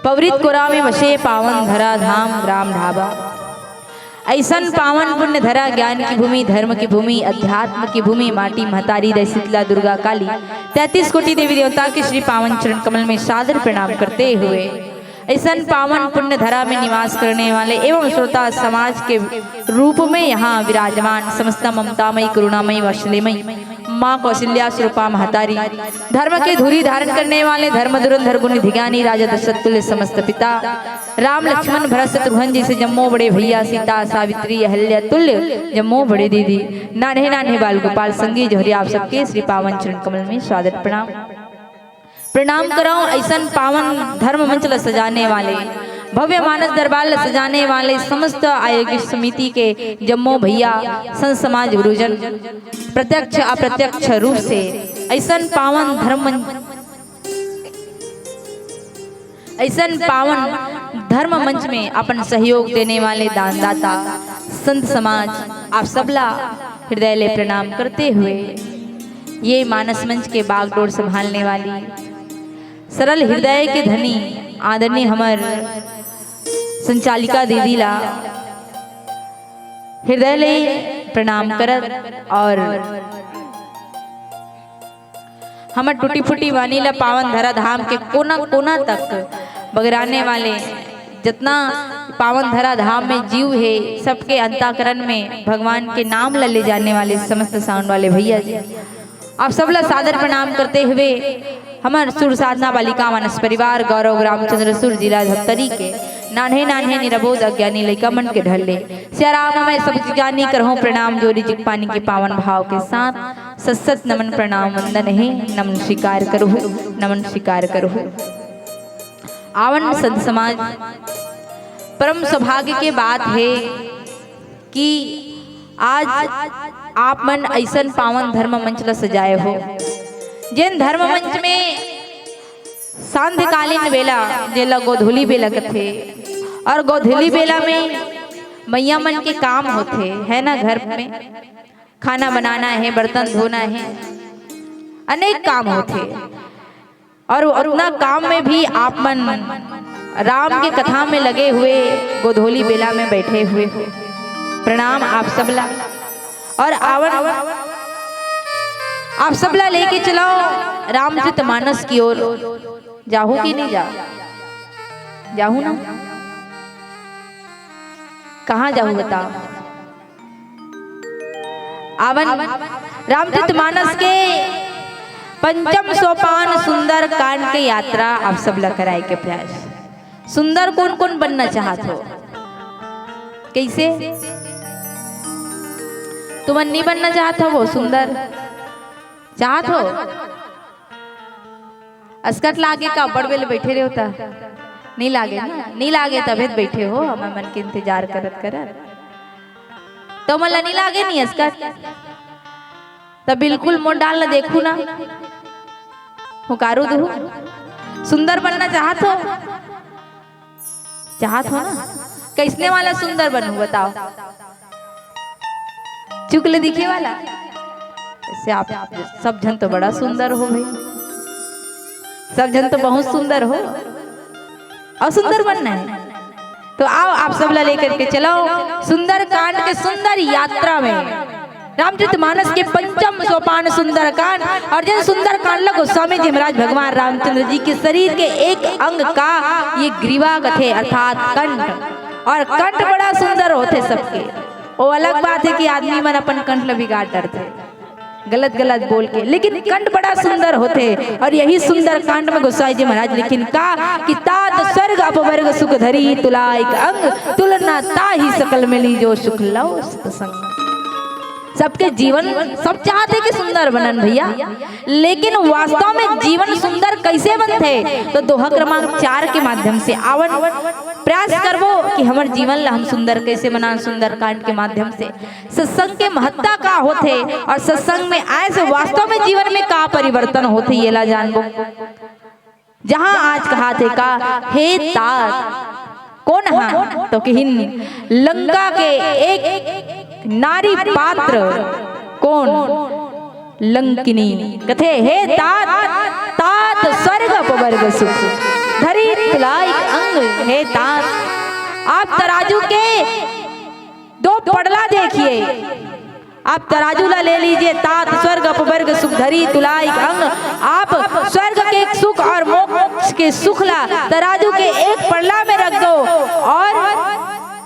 पवरित कोरा में बसे पावन धरा धाम राम ढाबा। ऐसन पावन पुण्य धरा, ज्ञान की भूमि, धर्म की भूमि, अध्यात्म की भूमि, माटी महतारी दे शीतला दुर्गा काली, तैंतीस कोटि देवी देवता के श्री पावन चरण कमल में सादर प्रणाम करते हुए, ऐसन पावन पुण्य धरा में निवास करने वाले एवं श्रोता समाज के रूप में यहाँ विराजमान समस्त ममतामयी, करुणामयी, वात्सल्यमयी माँ कौशल्या स्वरूपा महतारी, धर्म के धुरी धारण करने वाले धर्म धुरंधर गुण निधि ज्ञानी राजा दशरथ तुल्य समस्त पिता, राम लक्ष्मण भरत शत्रुघ्न जइसे जम्मो बड़े भैया, सीता सावित्री अहल्या तुल्य जम्मो बड़े दीदी, नान्हे नान्हे बाल गोपाल संगी जोहरी, आप सबके श्री पावन चरण कमल में सादर प्रणाम। प्रणाम करौं अइसन पावन धर्म मंच ल सजाने वाले, भव्य मानस दरबार ल सजाने वाले समस्त आयोजक समिति के जम्मो भैया, संत समाज, गुरुजन, प्रत्यक्ष अप्रत्यक्ष रूप से अइसन पावन धर्म मंच, अइसन पावन धर्म मंच में अपन सहयोग देने वाले दानदाता, संत समाज, आप सबला हृदय ले प्रणाम करते हुए ये मानस मंच के बागडोर संभालने वाली सरल हृदय के धनी आदरणीय हमर संचालिका दीदी ला हृदय ले प्रणाम करत और हमर टूटी फूटी वाणी ला पावन धरा धाम के कोना कोना तक बगराने वाले जतना पावन धरा धाम में जीव हे, सबके अंतःकरण में भगवान के नाम ला ले जाने वाले समस्त साउंड वाले भैया जी, आप सबला सादर प्रणाम करते हुए हमर सुर साधना बालिका मानस परिवार गौरव रामचंद्र सुर जिला धमतरी के नान्हे नान्हे निरबोध अज्ञानी लइका मन के ढल्ले सियाराम मैं सब जानी करहूँ प्रणाम जोरी जिग पानी के पावन भाव के साथ सत सत नमन प्रणाम वंदन हे। नमन स्वीकार करहु, नमन स्वीकार करहु। आवन संत समाज, परम सौभाग्य के बात हे कि आज आप मन अइसन पावन धर्म मंच ल सजाए हो, जेन धर्म मंच में सांध्यकालीन बेला, जेला गोधूली बेला कथे, और गोधूली बेला में मइया मन के काम होथे, है ना, घर में खाना बनाना हे, बर्तन धोना हे, अनेक काम होथे। और उतना काम में भी आप मन राम के कथा में लगे हुए गोधूली बेला में बैठे हुए हो। प्रणाम आप सबला। और आवन आप सबला लेके चलौं रामचरित मानस की ओर। जाहू कि नहीं जाहू? जाहू ना? कहाँ जाहू बताओ? आवन रामचरित मानस के पंचम सोपान सुंदर कांड के यात्रा आप सब ला कराए के प्रयास। सुंदर कोन कोन बनना चाहत हो? कइसे? तुमन नहीं बनना चाहत हो वो सुंदर? चाहत हो? अस्कट लागे का? बड़ बेले बैठे रहो ता। नहीं लागे ना? नहीं लागे तभे तो बैठे हो, हमर मन के इंतजार करत करत। तो मन ला नहीं लागे नहीं अस्कट? तब बिल्कुल मोर डाल ला देखू ना। हुकारू दुहू। सुंदर बनना चाहत हो? चाहत हो ना? कइसने वाला सुंदर बनू बताओ? चुकले दिखे वाला? ऐसे आप सब झन तो बड़ा सुंदर हो भाई, सब झन तो बहुत सुंदर हो और सुंदर बनना है। तो आओ आप सब ला लेकर के चलो सुंदर कांड के सुंदर यात्रा में। रामचरित मानस के पंचम सोपान सुंदरकांड, और जिन सुंदरकांड ला गोस्वामी जी महाराज भगवान रामचंद्र जी के शरीर के एक अंग का ये ग्रीवा कथे अर्थात कंठ, और कंठ बड़ा सुंदर होथे सबके। वो अलग बात है कि आदमी मन अपन कंठ ला बिगाड़ डरथे गलत गलत बोल के, लेकिन कंठ बड़ा सुंदर होथे। और यही सुंदरकांड में गोसाई जी महाराज लिखिन का कि तात स्वर्ग अपवर्ग सुख धरी तुला एक अंग, तुलना ताहि सकल मिली जो सुख लव सतसंग। सबके जीवन, सब चाहथे कि सुंदर बनन भैया, लेकिन वास्तव में जीवन सुंदर कइसे बनथे? तो दोहा क्रमांक चार के माध्यम से आवन प्रयास करबो कि हमर जीवन ला हम सुंदर कइसे बनान, सुंदरकांड के माध्यम से सत्संग के महत्ता का होथे और सत्संग में आए से वास्तव में जीवन में का परिवर्तन होथे, येला जानबो। जहां आज कहाथे का, हे तात, कोन हा? तो किहिन लंका के एक नारी पात्र। कोन? लंकिनी। कथे, हे तात, तात स्वर्ग अपवर्ग सुख धरी तुला एक अंग। हे तात, आप तराजू के दो पड़ला देखिए, आप तराजू ला ले लीजिए, तात स्वर्ग अपवर्ग सुख धरी तुला एक अंग। आप स्वर्ग के सुख और मोक्ष के सुख ला तराजू के एक पड़ला में रख दो और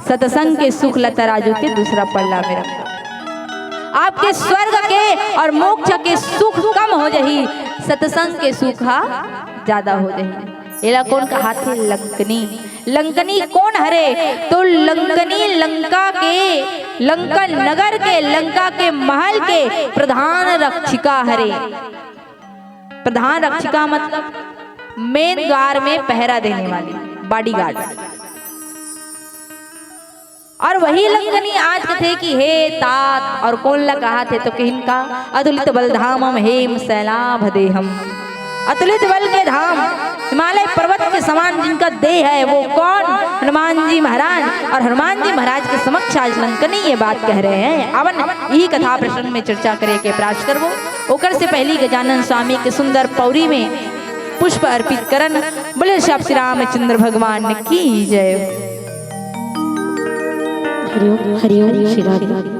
सत्संग के सुख ला तराजू के दूसरा पड़ला में रख दो। आपके स्वर्ग के और मोक्ष के सुख कम हो जही, सत्संग के सुख हा ज्यादा हो जही। एला कोन कहाथे? लंकनी। लंकनी कोन हरे? तो लंकनी लंका के, लंका नगर के, लंका के महल के प्रधान रक्षिका हरे। प्रधान रक्षिका मतलब मेन द्वार में पहरा देने वाली, बॉडीगार्ड। और वही लंकनी आज कथे कि हे तात, और कोन ला कहाथे? तो किहिन का? अतुलित बल धामम हेम सैलाभ देहम। अतुलित बल के धाम, हिमालय पर्वत के समान जिनका देह है, वो कौन? हनुमान जी महाराज। और हनुमान जी महाराज के समक्ष आज लंकनी ये बात कह रहे हैं। अवन यही कथा प्रसंग में चर्चा करे के प्रयास करबो। ओकर से पहली गजानन स्वामी के सुंदर पौरी में पुष्प अर्पित करन। बोले श्री रामचंद्र भगवान की जय। हरिओम, हरिओम, श्री राधे।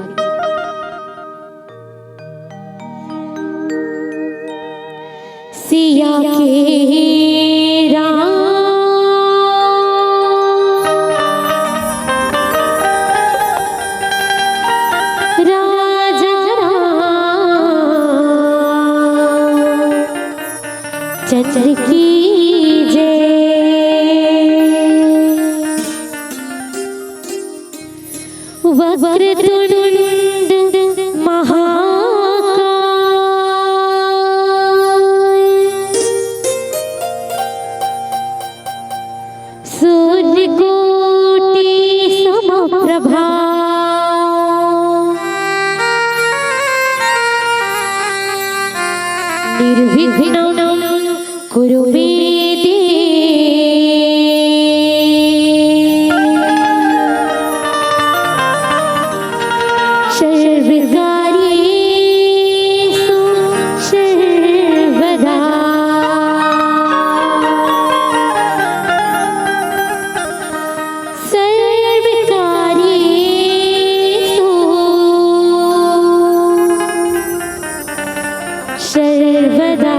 सिया के राम राजा राम चंद्र की जय। वक्रतुंड महाकाय सूर्यकोटि समप्रभा। निर्विघ्नं कुरु मे देव। सर्वकार्येषु सर्वदा। सर्वकार्येषु सर्वदा।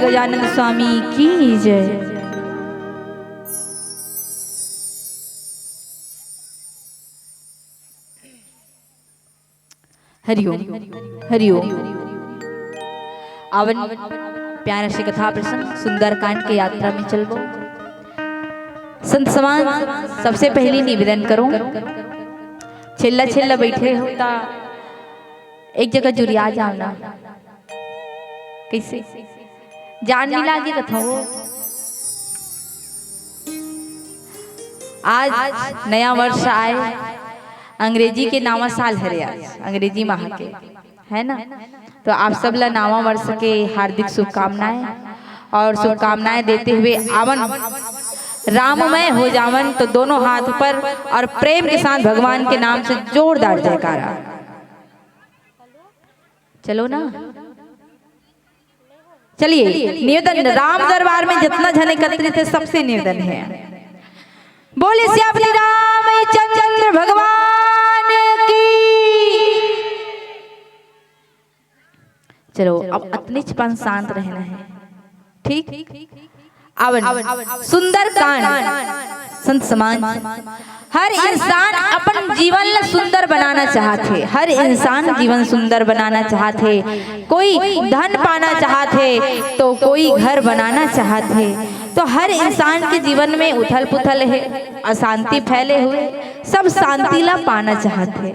गजानंद स्वामी की जय। हरिओम, हरिओम। आवन प्यारा से कथा प्रसंग सुंदरकांड के यात्रा में चलबो। संत समाज, सबसे पहली निवेदन करो, छेल्ला छेल्ला बैठे हो ता एक जगह जुरिया जाओ ना। कैसे? जान नहीं लागे कथो। आज नया वर्ष आए, अंग्रेजी के नवा साल हरे आज, अंग्रेजी माह के, है ना? तो आप सब ला नवा वर्ष के हार्दिक शुभकामनाएं और शुभकामनाएं देते हुए आवन राममय हो जावन। तो दोनों हाथ ऊपर और प्रेम के साथ भगवान के नाम से जोरदार जयकारा। चलो ना, चलिए निवेदन, राम दरबार में जितना जन एकत्रित है सबसे निवेदन है, बोले सियापति रामचंद्र भगवान की। चलो अब अतनी छिपन शांत रहना है, ठीक? आवन सुंदरकांड। संत समाज, हर इंसान अपन जीवन ला सुंदर बनाना चाहत हे, हर इंसान जीवन सुंदर बनाना चाहत हे। कोई धन पाना चाहत हे तो कोई घर बनाना चाहत हे। तो हर इंसान के जीवन में उथल पुथल हे, अशांति फैले हुए, सब शांति ला पाना चाहत हे।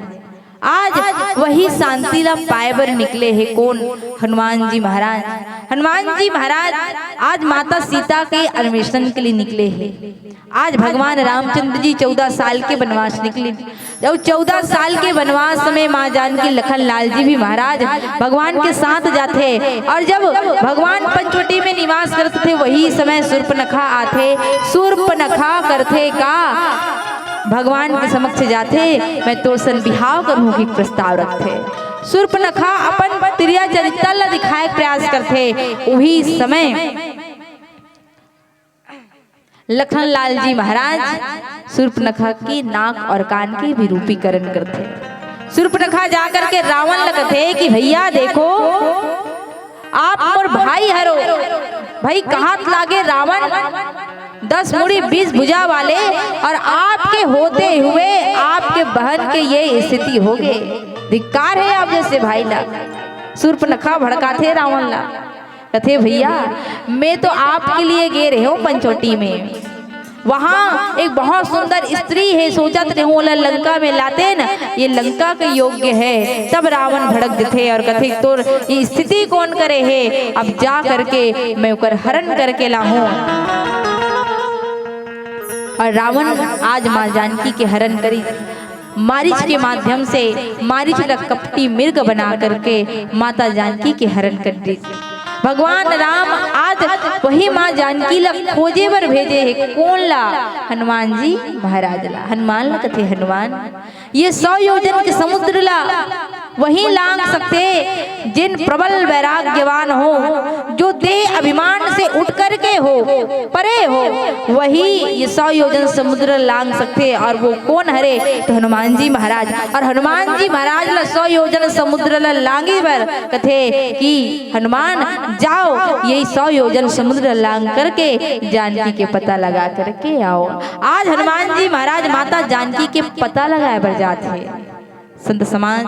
आज वही शांति ला पाए बर निकले हे कोन? हनुमान जी महाराज। हनुमान जी महाराज आज माता सीता के अन्वेषण के लिए निकले हे। आज भगवान रामचंद्र जी चौदह साल के वनवास निकले। जब चौदह साल के वनवास में माँ जानकी लखन लाल जी भी महाराज भगवान के साथ जाथे और जब भगवान पंचवटी में निवास करत थे वही समय सूर्पनखा आथे। सूर्पनखा करथे का? भगवान के समक्ष जाथे, मैं तोर सन बिहाव करहूं के प्रस्ताव रखथे। सूर्पनखा अपन तिरिया चरित्र ला दिखाए के प्रयास करथे। उही समय लखन लाल जी महाराज सूर्पनखा की नाक और कान के विरूपीकरण करथे। सूर्पनखा जा करके रावण ल कथे कि भैया देखो, आप मोर भाई हरो, भाई कहत लागे रावण दस मुड़ी बीस भुजा वाले, और आपके होते हुए आपके बहन के ये स्थिति हो गए। धिक्कार है आप जैसे भाई ला। सूर्पनखा भड़काथे रावण ला, कथे भैया मैं तो आपके लिए गे रहे हूँ पंचवटी में, वहाँ एक बहुत सुंदर स्त्री है, सोचत रहूं ओला लंका में लातेन, ये लंका के योग्य है। तब रावण भड़क जथे और कथे तोर ये स्थिति कौन करे है, अब जा करके मैं ओकर हरण करके लाहूं। और रावण आज माँ जानकी के हरण करी, मारिच के माध्यम से, मारिच ल कपटी मृग बना करके माता जानकी के हरण कर दी। भगवान राम आज वही माँ जानकी ला खोजे बर भेजे हे। कोन ला? हनुमान जी महाराज ला। हनुमान ला कथे, हनुमान, ये सौ योजन के समुद्र ला वही लांग सकथे, जिन प्रबल वैराग्यवान हो, जो देह अभिमान से उठ करके हो, परे हो, वही ये सौ योजन समुद्र लांग सकथे। और वो कोन हरे? तो हनुमान जी महाराज। और हनुमान जी महाराज ला सौ योजन समुद्र ला लांगे बर कथे कि हनुमान जाओ, यही सौ योजन समुद्र लांग करके जानकी के पता लगा करके आओ। आज हनुमान जी महाराज माता जानकी के पता लगाए बर जात हे, संत समाज।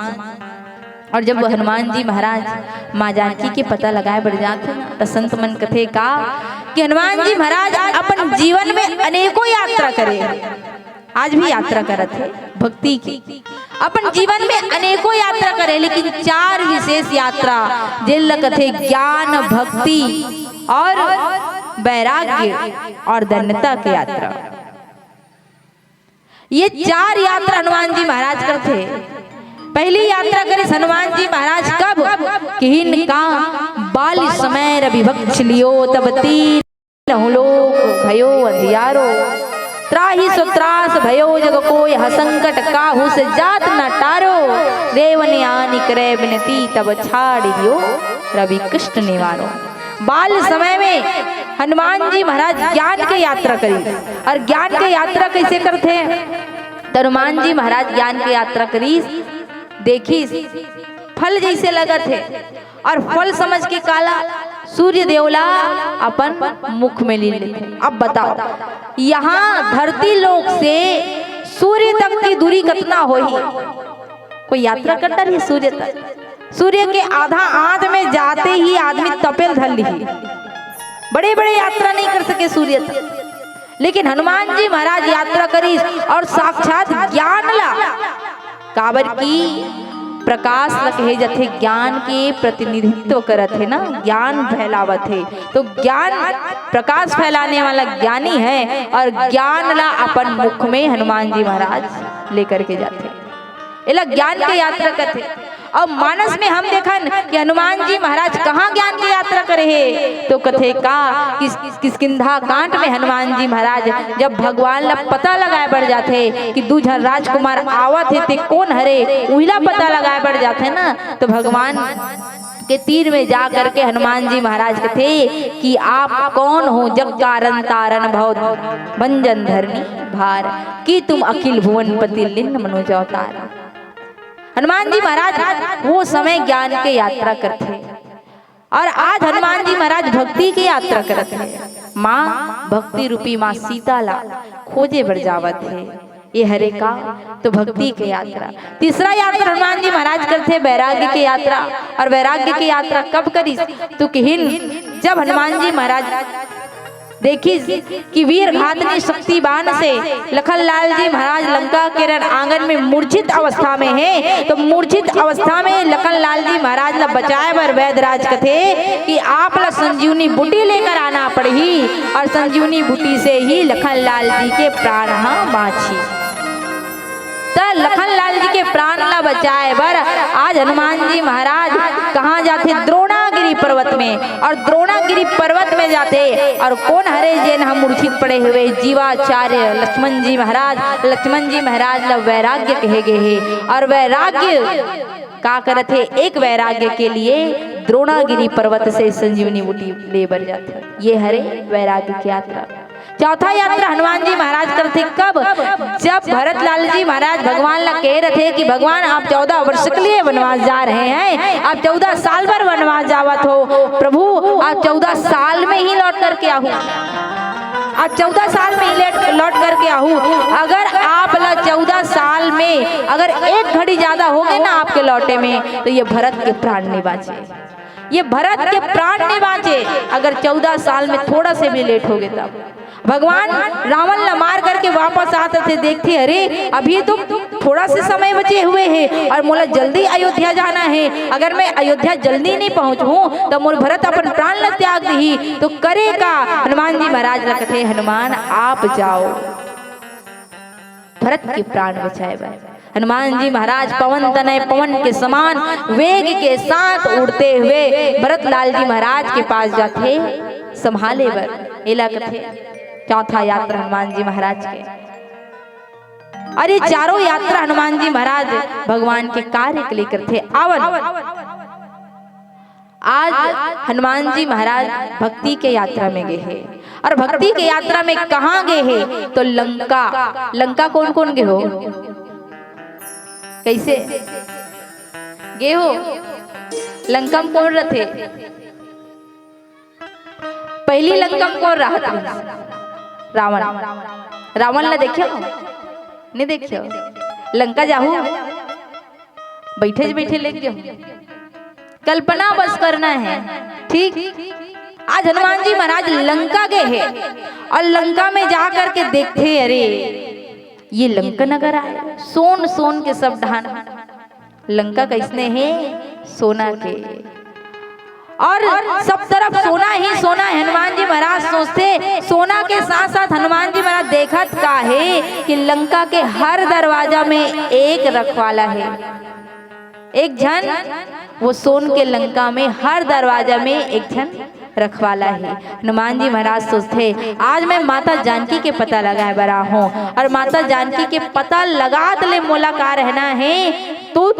और जब हनुमान जी महाराज माँ जानकी के पता लगाए बर जात हे ना, त संत मन कथे का कि हनुमान जी महाराज अपन जीवन में अनेकों यात्रा करे, आज भी यात्रा करत हे भक्ति की। अपन जीवन में अनेकों यात्रा करे, लेकिन चार विशेष यात्रा, जेन ल कथे ज्ञान, भक्ति और वैराग्य और धन्यता के यात्रा। ये चार यात्रा हनुमान जी महाराज करथे। पहली यात्रा करिस हनुमान जी महाराज कब? किहिन का बाल समय रवि बक्ष लियो तब तीन लहु लोक भयो अंधियारो। त्राहि सो त्रास भयो जग कोय, ह संकट काहू से जात न टारो। देव ने आनि करे बिनती, तब छाड़ि दियो रवि कष्ट निवारो। बाल समय में हनुमान जी महाराज ज्ञान के यात्रा करिस। और ज्ञान के यात्रा कैसे करथे? त हनुमान जी महाराज ज्ञान के यात्रा करिस, देखिस फल जैसे लगत हे, और फल समझ के काला सूर्य देव ला अपन मुख में ले लेथे। अब बताओ, यहाँ धरती लोक से सूर्य तक की दूरी कतना होही? कोई यात्रा करता रही सूर्य तक? सूर्य के आधा आंच में जाते ही आदमी तपेल धर लिही। बड़े बड़े यात्रा नहीं कर सके सूर्य तक, लेकिन हनुमान जी महाराज यात्रा करिस और साक्षात ज्ञान ला, काबर की प्रकाश ला कहे जथे, ज्ञान के प्रतिनिधित्व करत हे ना, ज्ञान फैलावत हे। तो ज्ञान, प्रकाश फैलाने वाला ज्ञानी है और ज्ञान ला अपन मुख में हनुमान जी महाराज लेकर के जाथे। एला ज्ञान के यात्रा कथे। और मानस में हम देखन कि हनुमान जी महाराज कहाँ ज्ञान के यात्रा करे हे, तो कथे का कि किष्किंधा कांड में हनुमान जी महाराज जब भगवान ला पता लगाए बर जाथे कि दू झन राजकुमार आवत हे, ते कोन हरे, उहिला पता लगाए बर जाथे ना, तो भगवान के तीर में जा करके हनुमान जी महाराज कथे कि आप कौन हो, जग कारण तारण भव भंजन धरनी भार, कि तुम अखिल भुवन पति लिन्न मनोज अवतार। हनुमान जी महाराज वो समय ज्ञान के यात्रा करथे और आज हनुमान जी महाराज भक्ति के यात्रा करत हे। माँ भक्ति रूपी माँ सीता ला खोजे बर जावत हे। ये हरे का तो भक्ति के यात्रा। तीसरा यात्रा हनुमान जी महाराज करथे वैराग्य के यात्रा। और वैराग्य के यात्रा कब करिस? तो किहिन, जब हनुमान जी महाराज देखिस कि वीर घातनी शक्ति बाण से लखन लाल जी महाराज लंका के रण आंगन में मूर्छित अवस्था में हे, तो मूर्छित अवस्था में लखन लाल जी महाराज ला बचाए बर वैद्यराज कथे कि आप ला संजीवनी बूटी लेकर आना पड़ही और संजीवनी बूटी से ही लखन लाल जी के प्राण ह बाँचही। त लखन लाल जी के प्राण ला बचाए बर आज हनुमान जी महाराज कहाँ जाथे? द्रोणागिरी पर्वत में। और द्रोणागिरी पर्वत में जाथे और कोन हरे जेन ह मूर्छित पड़े हुए? जीवाचार्य लक्ष्मण जी महाराज। लक्ष्मण जी महाराज ला वैराग्य कहे गे हे और वैराग्य का करत हे? एक वैराग्य के लिए द्रोणागिरी पर्वत से संजीवनी बूटी ले बर जाथे। ये हरे वैराग्य की यात्रा। चौथा यात्रा हनुमान जी महाराज करथे कब? जब भरत लाल जी महाराज भगवान ला कहे रथे कि भगवान, आप चौदह वर्ष के लिए वनवास जा रहे हैं, आप चौदह साल भर वनवास जावत हो, प्रभु आप चौदह साल में ही लौट करके आहू, आप चौदह साल में ही लेट-, लौट करके आहू। अगर आप ला चौदह साल में अगर एक घड़ी ज्यादा हो गे ना आपके लौटे में, तो ये भरत के प्राण नहीं बाँचे। ये भरत के प्राण नहीं बाँचे, अगर चौदह साल में थोड़ा से भी लेट हो गे तब। भगवान रावण ला मार करके वापस आत रथे, देखथे, अरे अभी तो थोड़ा से समय बचे हुए हे और मोला जल्दी अयोध्या जाना हे, अगर मैं अयोध्या जल्दी नहीं पहुँचहूँ तो मोर भरत अपन प्राण ला त्याग दिही। तो करे का? हनुमान जी महाराज ला कथे, हनुमान आप जाओ भरत के प्राण बचाए बर। हनुमान जी महाराज पवन तनय पवन के समान वेग के साथ उड़ते हुए भरत लाल जी महाराज के पास जाथे संभाले बर। एला कथे चौथा यात्रा हनुमान जी महाराज के। और ये चारों यात्रा हनुमान जी महाराज भगवान के कार्य के लिए करथे। आवन आज हनुमान जी महाराज भक्ति के यात्रा में गे हे। और भक्ति के यात्रा में कहाँ गे हे? तो लंका। लंका कोन कोन गे हो? कैसे गे हो? लंका में कोन रथे? पहली लंका में कोन रहत रहिस? रावण। रावण ला देखे हो? नहीं देखे हो? लंका जाहू, बैठे बैठे लेट जाहू। कल्पना बस करना है, ठीक। आज हनुमान जी महाराज लंका गे हे और लंका में जा करके देखथे, अरे ये लंका नगर आय, सोन सोन के सब ढान। लंका कैसने हे? सोना के। और सब तरफ सोना ही सोना है। हनुमान जी महाराज सोचथे, सोना के साथ साथ हनुमान जी महाराज देखत का हे कि लंका के हर दरवाजा में एक रखवाला हे, एक झन। वो सोन के लंका में हर दरवाजा में एक झन रखवाला हे। हनुमान जी महाराज सोचथे, आज मैं माता जानकी के पता लगाए बर आहूँ और माता जानकी के पता लगात ले मोला का रहना हे? तो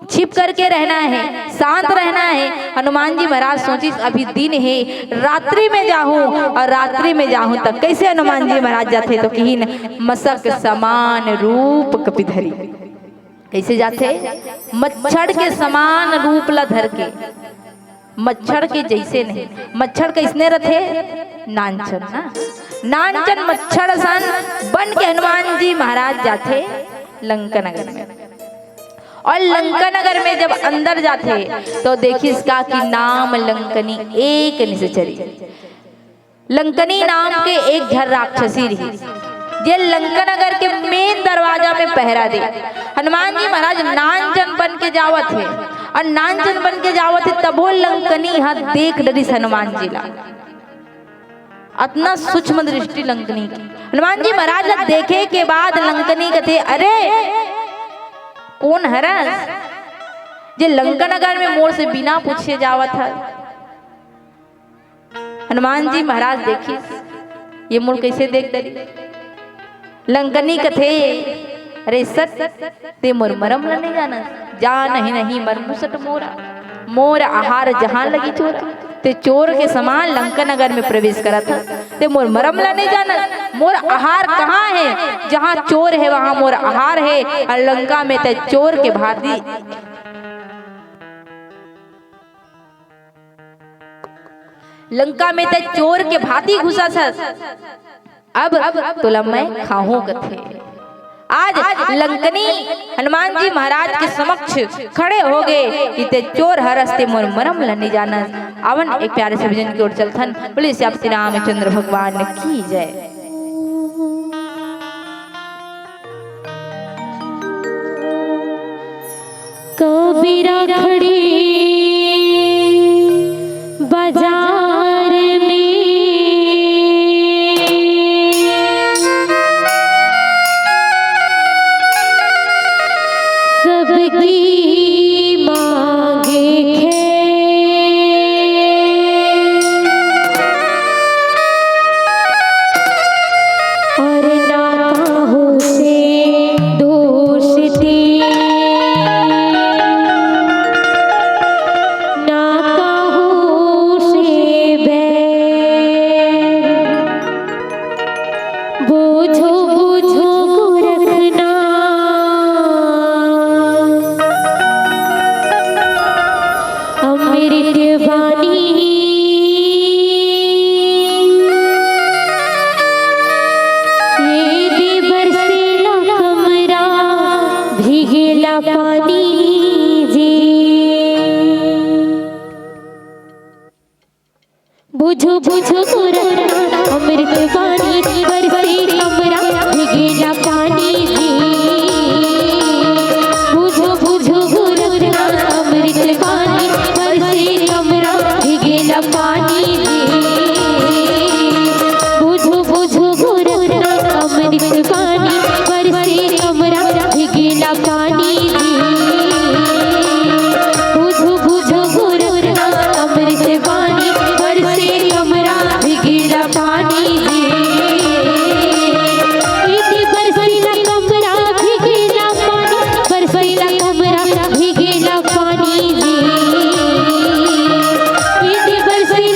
छिप करके रहना हे, शांत रहना हे। हनुमान जी महाराज सोचिस, अभी दिन हे, रात्रि में जाहूँ और रात्रि में जाहूँ तक। कैसे हनुमान जी महाराज जाथे? तो किहिन, मसक समान रूप कपि धरी। कैसे जाथे? मच्छर के समान रूप ला धर के। मच्छर के जइसे नहीं। मच्छर कइसने रथे? नानचन ना, नानचन मच्छर असन बन के हनुमान जी महाराज जाथे लंका नगर में। और लंका नगर में जब अंदर जाथे तो देखिस का कि नाम लंकनी एक निसचरी। लंकनी नाम के एक झन राक्षसी रही, जे लंका नगर के मेन दरवाजा में पहरा दे। हनुमान जी महाराज नानचन बन के जावत हे, और नानचन बन के जावत हे, तभो लंकनी ह देख डरिस हनुमान जी ला। अतना सूक्ष्म दृष्टि लंकनी के। हनुमान जी महाराज ला देखे के बाद लंकनी कथे, "अरे, कोन हरस, जे लंका नगर में मोर से बिना पूछे जावत हस?" हनुमान जी महाराज देखिस, ये मोर कइसे देख डरिस। लंकनी कथे, "अरे सट, ते मोर मरम ल नइ जानस, जानही नहीं मरम सट मोरा। मोर आहार जहाँ लगी चोरा।" ते चोर के समान लंका नगर में प्रवेश करत हस, ते मोर मरम ल नइ जानस। मोर आहार कहाँ हे? जहाँ चोर हे, वहाँ मोर आहार हे। और लंका में ते चोर के भांति लंका में ते चोर के भांति घुसत हस। अब तोला मैं खाहूं कथे। आज लंकनी हनुमान जी महाराज के समक्ष खड़े हो गे कि ते चोर हरस, ते मोर मरम ल नइ जानस। आवन एक प्यारे से भजन की ओर चलथन। बोले श्री रामचंद्र भगवान की जय। कबीरा खड़ी बाजार में, सबकी मांगे खैर। और ना काहू से दोष दे, ना काहू से बैर। बूझो बूझो गोरखनाथ, अमृत बानी। ये दे बरसेला कमरा, भीगेला पानी जी। बूझो बूझो गोरखनाथ, अमृत बानी, बरसे कमरा, भीगेला पानी जी। बूझो बूझो गोरखनाथ, अमृत बानी, बरसे कमरा, भीगेला पानी जी। बूझो बूझो गोरखनाथ, अमृत बानी, बरसे कमरा, भीगेला पानी जी। बूझो बूझो गोरखनाथ, अमृत बानी, बरसे कमरा, भीगेला पानी जी। इति बरसेला कमरा, भीगेला पानी, बरसेला कमरा, भीगेला पानी जी। इति बरसेला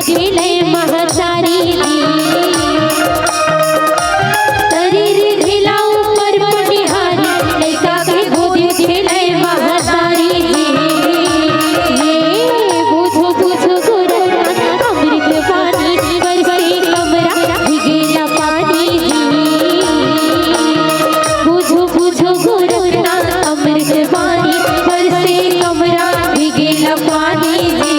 खेले महतारी जी। शरीर ढीला ऊपर पनिहारी, लइका के गोदी खेले महतारी जी। ये बुझो, बुझो गोरखनाथ, अमृत पानी बरसे कमरा, भीगेला पानी जी। बुझो, बुझो गोरखनाथ, अमृत पानी बरसे कमरा, भीगेला पानी जी।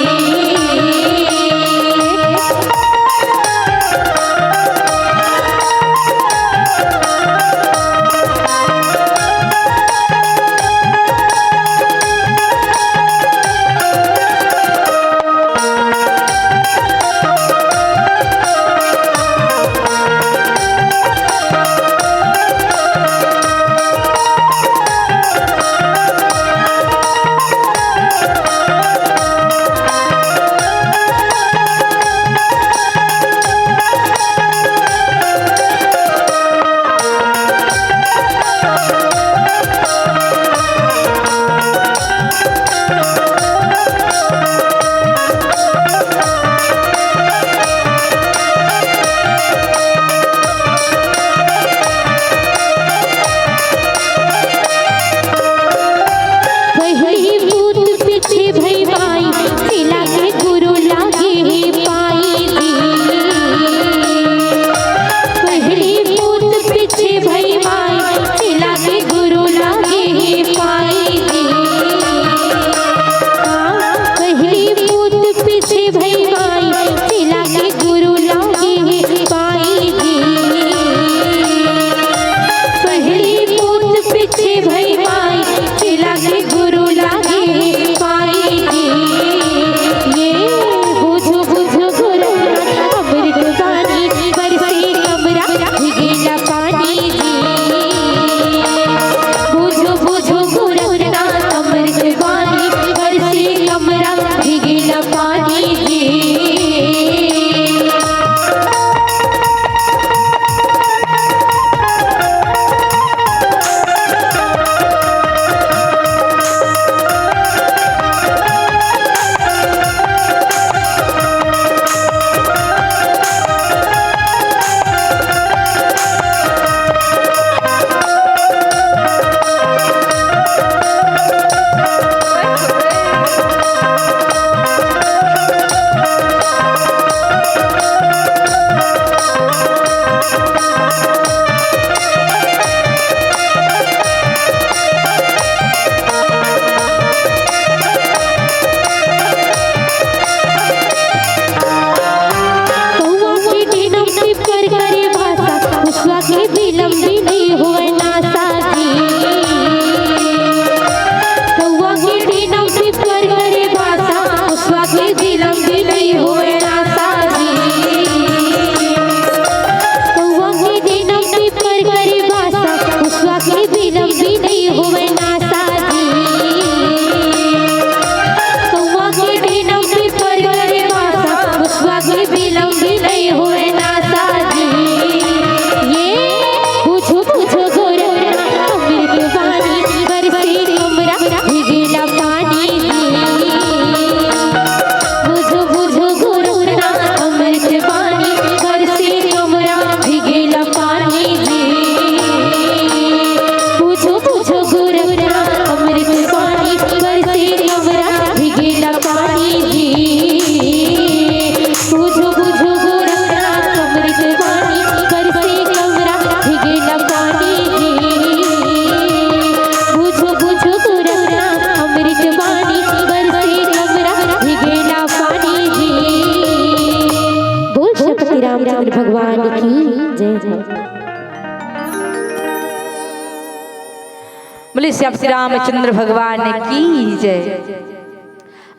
पहिली पूत पीछे भई माई, चेला के गुरु लागे हे पाई जी। पहिली पूत पीछे भई माई, चेला के गुरु लागे हे पाई जी। हाँ, पहिली पूत पीछे भई माई, चेला के गुरु लागे हे पाई जी। पहिली पूत पीछे भई माई, चेला के गुरु लागे हे पाई जी। ये बुझो, बुझो गोरखनाथ, अमृत पानी बरसे कमरा, भीगेला पानी जी। बुझो, बुझो गोरखनाथ, अमृत पानी बरसे कमरा, भीगेला पानी जी। कौआ के डेना पीपर करे भाषा, मुसवा के बिलम्बी नइ होय नासा जी। कौआ के डेना पीपर करे भाषा, मुसवा के बिलम्बी नइ होय नासा जी। कौआ के डेना पीपर करे भाषा, मुसवा के बिलम्बी नइ होय नासा जी। कौआ के डेना पीपर करे भाषा, मुसवा के बिलम्बी नइ होय नासा जी। ये बुझो, बुझो गोरखनाथ, अमृत पानी बरसे कमरा, भीगेला पानी जी। बुझो, बुझो गोरखनाथ, अमृत पानी बरसे कमरा, भीगेला पानी जी। बुझो, बुझो गोरखनाथ, अमृत पानी बरसे कमरा, भीगेला पानी जी। बुझो, बुझो गोरखनाथ, अमृत पानी बरसे कमरा, भीगेला पानी जी। बुझो, बुझो गोरखनाथ, अमृत पानी बरसे कमरा, भीगेला पानी जी। बोल श्रीपति रामचंद्र भगवान की जय। बोले श्री रामचंद्र भगवान की जय।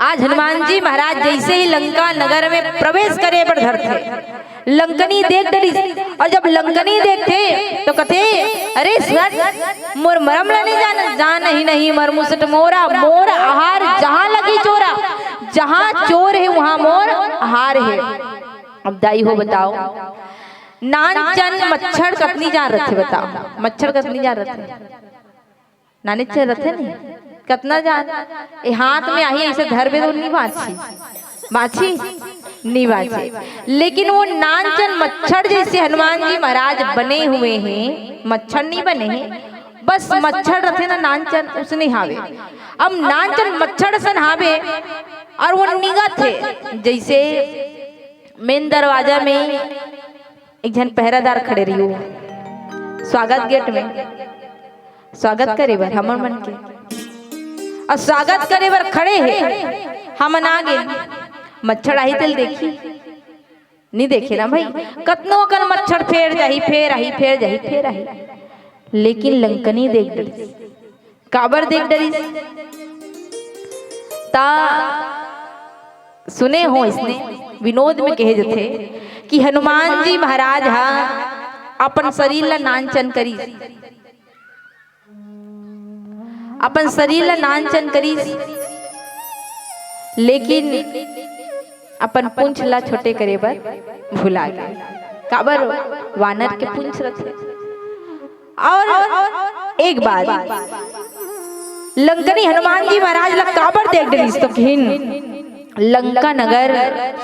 आज हनुमान जी महाराज जैसे ही लंका नगर में प्रवेश करे बर धरथे, लंकनी देख डरिस। और जब लंकनी देखथे तो कथे, "अरे सर, मोर मरम ला नहीं जान, जान ही नहीं मर मुसट मोरा, मोर आहार जहाँ लगी चोरा, जहाँ चोर हे वहाँ मोर आहार हे।" अब दाई हो बताओ, नानचन मच्छर कतनी जान रथे बताओ, मच्छर कतनी जान रथे? नानेच रथे नहीं, कतना जान। ए हाथ में आही ऐसे धरबे तो नहीं बाँची, बाँची। नी बाचे। लेकिन वो नानचन मच्छर जइसे हनुमान जी महाराज बने हुए हैं, मच्छर नहीं बने हैं, बस मच्छर रथे ना नानचन, उसने हावे। अब नानचन मच्छर सन हावे और वो निगत हे, जइसे मेन दरवाजा में एक झन पहरादार खड़े रहियो, स्वागत गेट में, स्वागत करे बर हमर मन के, अउ स्वागत करे बर खड़े हे, हमन आ गेन, मच्छर आही तेल देखी, नी देखे ना भाई, कतनो अकन मच्छर फेर जाही, फेर आही, फेर जाही, फेर आही, लेकिन लंकनी देख डरिस। काबर देख डरिस? ता सुने हो इसने, विनोद में कहे जथे कि हनुमान जी महाराज हा अपन शरीर ला नानचन करिस, अपन शरीर ला नानचन करिस, लेकिन अपन पूंछ ला छोटे करे बर भुला गे। काबर? वानर के पूंछ रथे। और एक बात, लंकनी हनुमान जी महाराज ला काबर देख डरिस तो किहिन, लंका नगर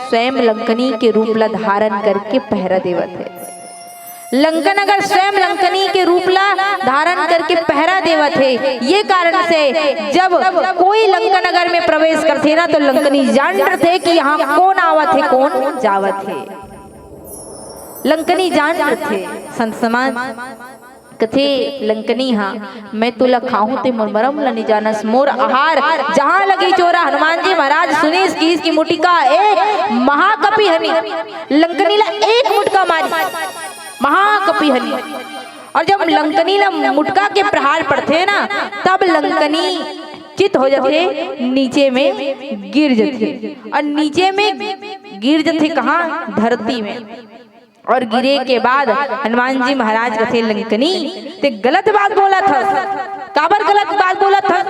स्वयं लंकनी के रूप ला धारण करके पहरा देवत हे। लंका नगर स्वयं लंकनी के रूप ला धारण करके पहरा देवत हे। ये कारण से जब कोई लंका नगर में प्रवेश करथे ना, तो लंकनी जान डरथे कि यहाँ कौन आवत हे, कौन जावत हे। लंकनी जान डरथे। संत समाज कथे, लंकनी हा, मैं तोला खाहूं ते मोर मरम ला नी जानस, मोर आहार जहां लगी चोरा। हनुमान जी महाराज सुनिस कि इसकी मुटिका ए महाकपि हनी, लंकनी ला एक मुटका मारी, महाकपि हनी। और जब लंकनी ला मुटका के प्रहार पड़थे ना, तब लंकनी चित हो जाथे, नीचे में गिर जाथे। और नीचे में गिर जाथे कहाँ? धरती में। और गिरे के बाद हनुमान जी महाराज कथे, लंकनी, ते गलत बात बोलत हस। काबर गलत बात बोलत हस?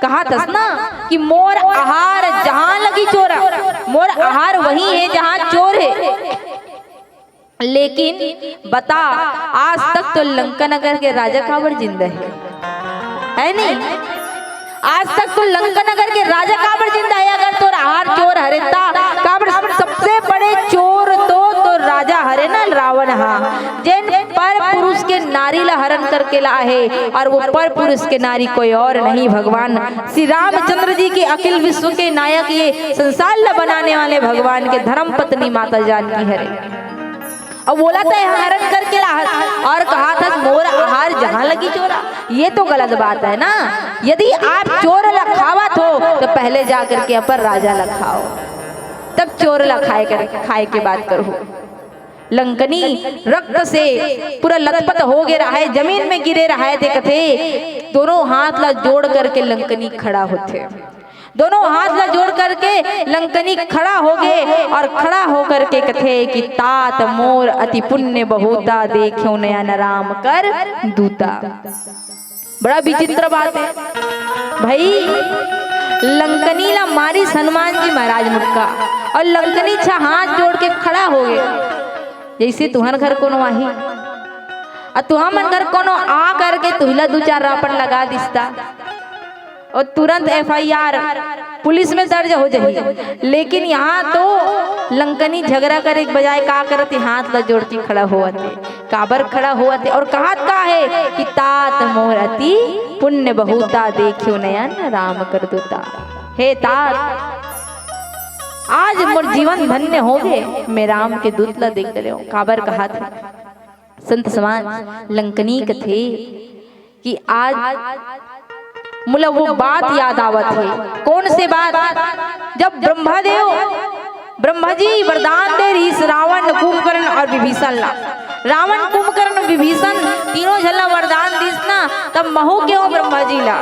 कहत हस ना कि मोर आहार जहां लगी चोरा, मोर आहार वही हे जहां चोर हे। लेकिन बता, आज तक तो लंका नगर के राजा काबर जिंदा हे? हे नहीं? आज तक तो लंका नगर के राजा काबर जिंदा हे? अगर तोर आहार चोर हरे ता, काबर सबसे बड़े चोर तो, तो राजा हरे ना रावण हा, जेन पर पुरुष के नारी ला हरण करके लाए हे, और वो पर पुरुष के नारी कोई और नहीं, भगवान श्री रामचंद्र जी के, अखिल विश्व के नायक, ये संसार ला बनाने वाले भगवान के धर्म पत्नी माता जानकी हरे। अब बोला तो हरण करके लाहत और कहा था, मोर आहार जहां लगी चोरा। ये तो गलत बात है ना। यदि आप चोर ला खावत हो तो पहले जा करके अपन राजा ला खाओ, तब चोर ला खाए कर, खाए के बात करो। लंकनी रक्त से पूरा लथपथ हो गए रहा है, जमीन में गिरे रहा है। देखते दोनों हाथ ला जोड़ करके लंकनी खड़ा होथे। दोनों हाथ ला जोड़ करके लंकनी खड़ा हो गए और खड़ा होकर के कथे कि तात मोर अति पुण्य बहुता, देख्यो नयन राम कर दूता। बड़ा विचित्र बात है भाई, लंकनी ला मारिस हनुमान जी महाराज मुटका और लंकनी छह हाथ जोड़ के खड़ा हो गए, जैसे तुहन घर कोनो आही, और तुहन मन घर कोनो आ करके तुहिला दू चार रापट लगा दिसता। और तुरंत एफ आई आर पुलिस में दर्ज हो जाही। लेकिन यहाँ तो लंकनी झगड़ा करे के बजाय का करत हे, हाथ ला जोड़ के खड़ा होवत हे। काबर खड़ा होवत हे और कहत का हे कि तात मोर अति पुण्य बहुता, देख्यो नयन राम कर दूता। हे तात, आज मोर जीवन धन्य हो गए, मैं राम के दूत ला देख रहे हूँ। काबर कहत हे? संत समाज, लंकनी कथे कि आज मोला वो बात याद आवत हे। कौन से बात? जब ब्रह्मा देव, ब्रह्मा जी वरदान दे रहिस रावण, कुंभकर्ण और विभीषण ला। रावण, कुंभकर्ण, विभीषण तीनों झन ला वरदान दिस ना, तब महू केहेंव ब्रह्मा जी ला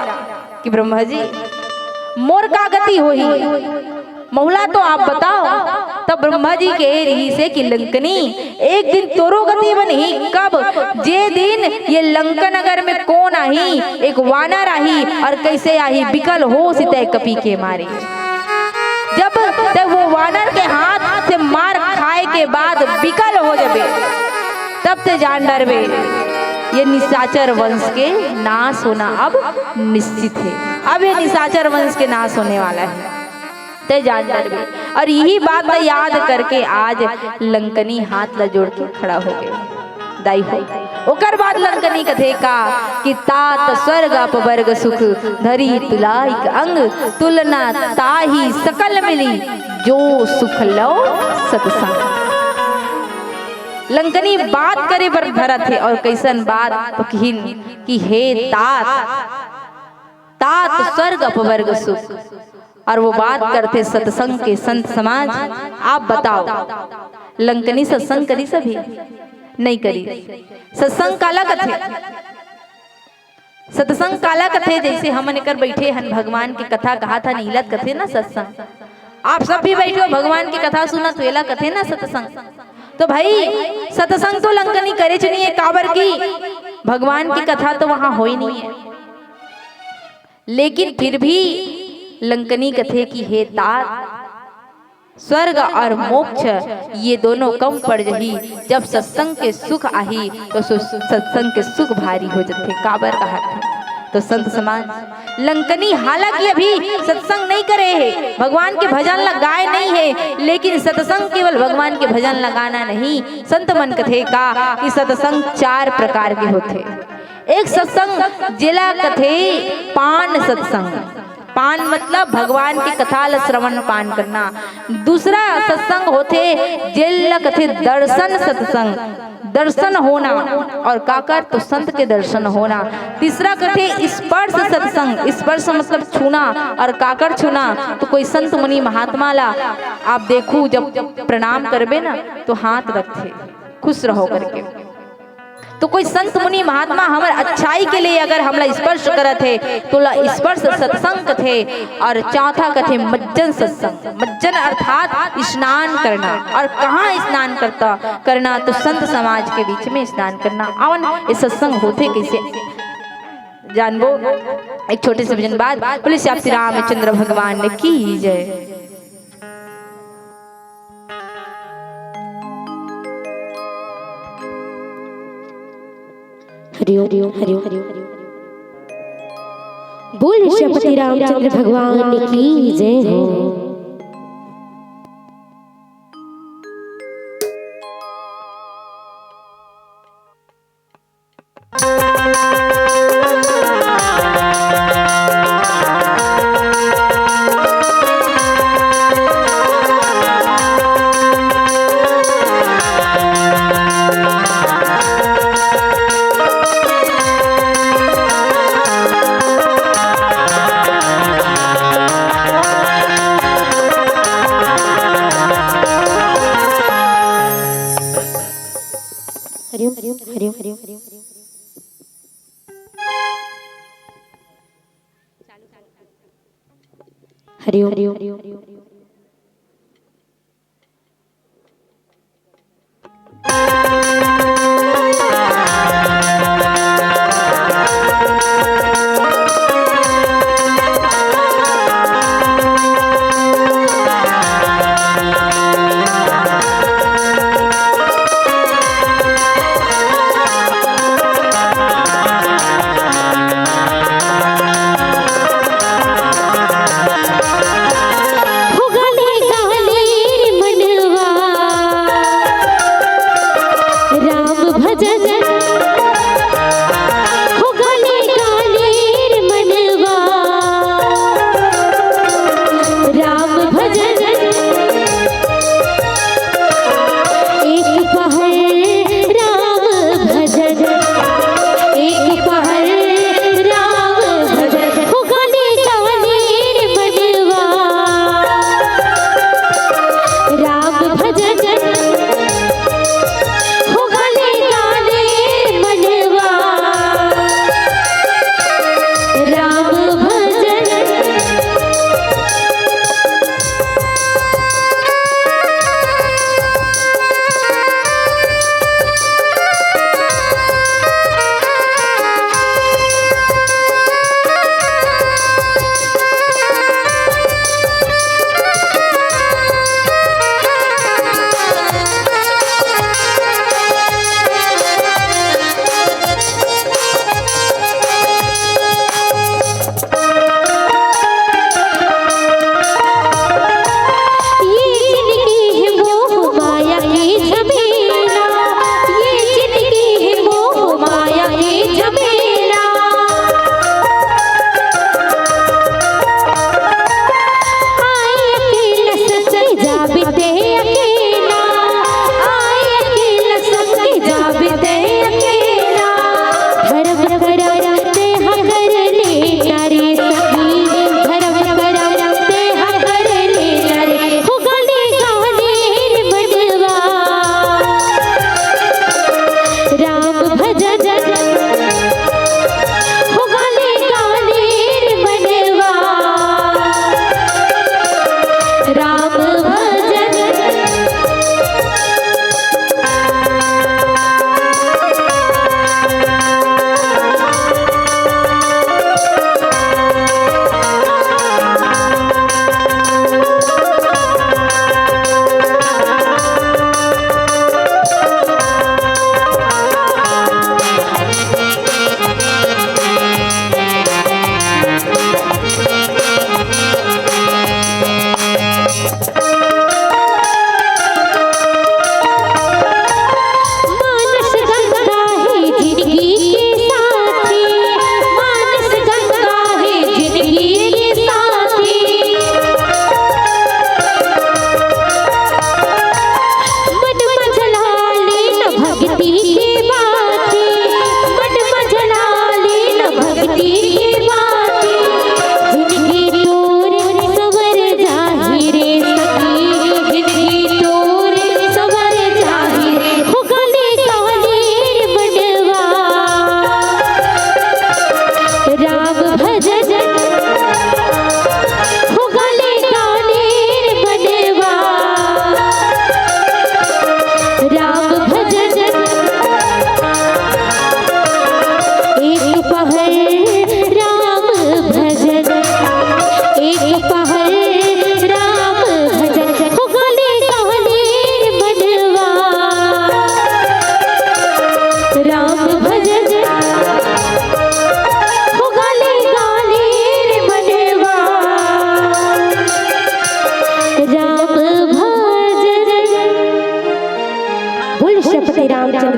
कि ब्रह्मा जी, मोर का गति होही? महू ला तो आप बताओ। तब ब्रह्मा जी कहे रहिस हे कि लंकनी, एक दिन तोरो गति बनही। कब? जे दिन ये लंका नगर में कोन आही, एक वानर आही, और कैसे आही? बिकल हो सितय कपि के मारे। जब तैं वो वानर के हाथ से मार खाए के बाद बिकल हो जाबे, तब तैं जान डरबे, ये निशाचर वंश के नाश होना अब निश्चित हे। अब ये निशाचर वंश के नाश होने वाला हे। तैं जान डरबे। और यही बात ला याद करके आज लंकनी हाथ ला जोड़ के खड़ा हो गे। दाई हो, ओकर बाद लंकनी कथे का कि तात स्वर्ग अपवर्ग सुख, धरी तुलाइक अंग, तुलना ताहि सकल मिली, जो सुख लव सतसंग। लंकनी बात करे बर धरत हे और कइसन बात तो किहिन कि हे तात, तात स्वर्ग अपवर्ग सुख। और वो बात करथे सत्संग के। संत समाज, आप बताओ, लंकनी सत्संग करिस अभी? नइ करिस। सत्संग काला कथे? सत्संग काला कथे? जइसे हमन एकर बइठे हन, भगवान के कथा कहत हन, इला कथे ना सत्संग। आप सब भी बइठे हो, भगवान के कथा सुनत हो, एला कथे ना सत्संग। तो भाई, सत्संग तो लंकनी करेच नइ हे, काबर कि भगवान के कथा तो वहाँ होय नइ हे। लेकिन फिर भी लंकनी कथे कि हे तात, स्वर्ग और मोक्ष ये दोनों कम पड़ जही, जब सत्संग के सुख आही तो सु-, सत्संग के सुख भारी हो जथे। काबर कहत हे? तो संत समाज, लंकनी हालांकि अभी सत्संग नइ करे हे, भगवान के भजन ला गाय नइ हे, लेकिन सत्संग केवल भगवान के भजन ला गाना नहीं, संत मन कथे का कि सत्संग चार प्रकार के होथे। एक सत्संग जेला कथे पान सत्संग, पान मतलब भगवान के कथा ल श्रवण पान करना। दूसरा सत्संग होथे जेला कथे दर्शन सत्संग, दर्शन होना, और काकर तो संत के दर्शन होना। तीसरा कथे स्पर्श सत्संग, स्पर्श मतलब छूना, और काकर छूना तो कोई संत मुनि महात्मा ला आप देखू, जब प्रणाम करबे ना तो हाथ रखथे खुश रहो करके। तो कोई संत मुनि महात्मा हमर अच्छाई के लिए अगर हमला स्पर्श करत हे, तो ला स्पर्श सत्संग कथे। और चौथा कथे मज्जन सत्संग। मज्जन अर्थात स्नान करना। और कहाँ स्नान करता, करना? तो संत समाज के बीच में स्नान करना। आवन, ये सत्संग होथे कइसे, जानबो एक छोटे से भजन बाद। बोले श्री रामचंद्र भगवान की जय। हरि ओम, हरि ओम, हरि ओम। बोल श्रीपति रामचंद्र भगवान की जय हो। हरि ओम, हरि ओम, हरि ओम, हरि ओम। हरि ओम।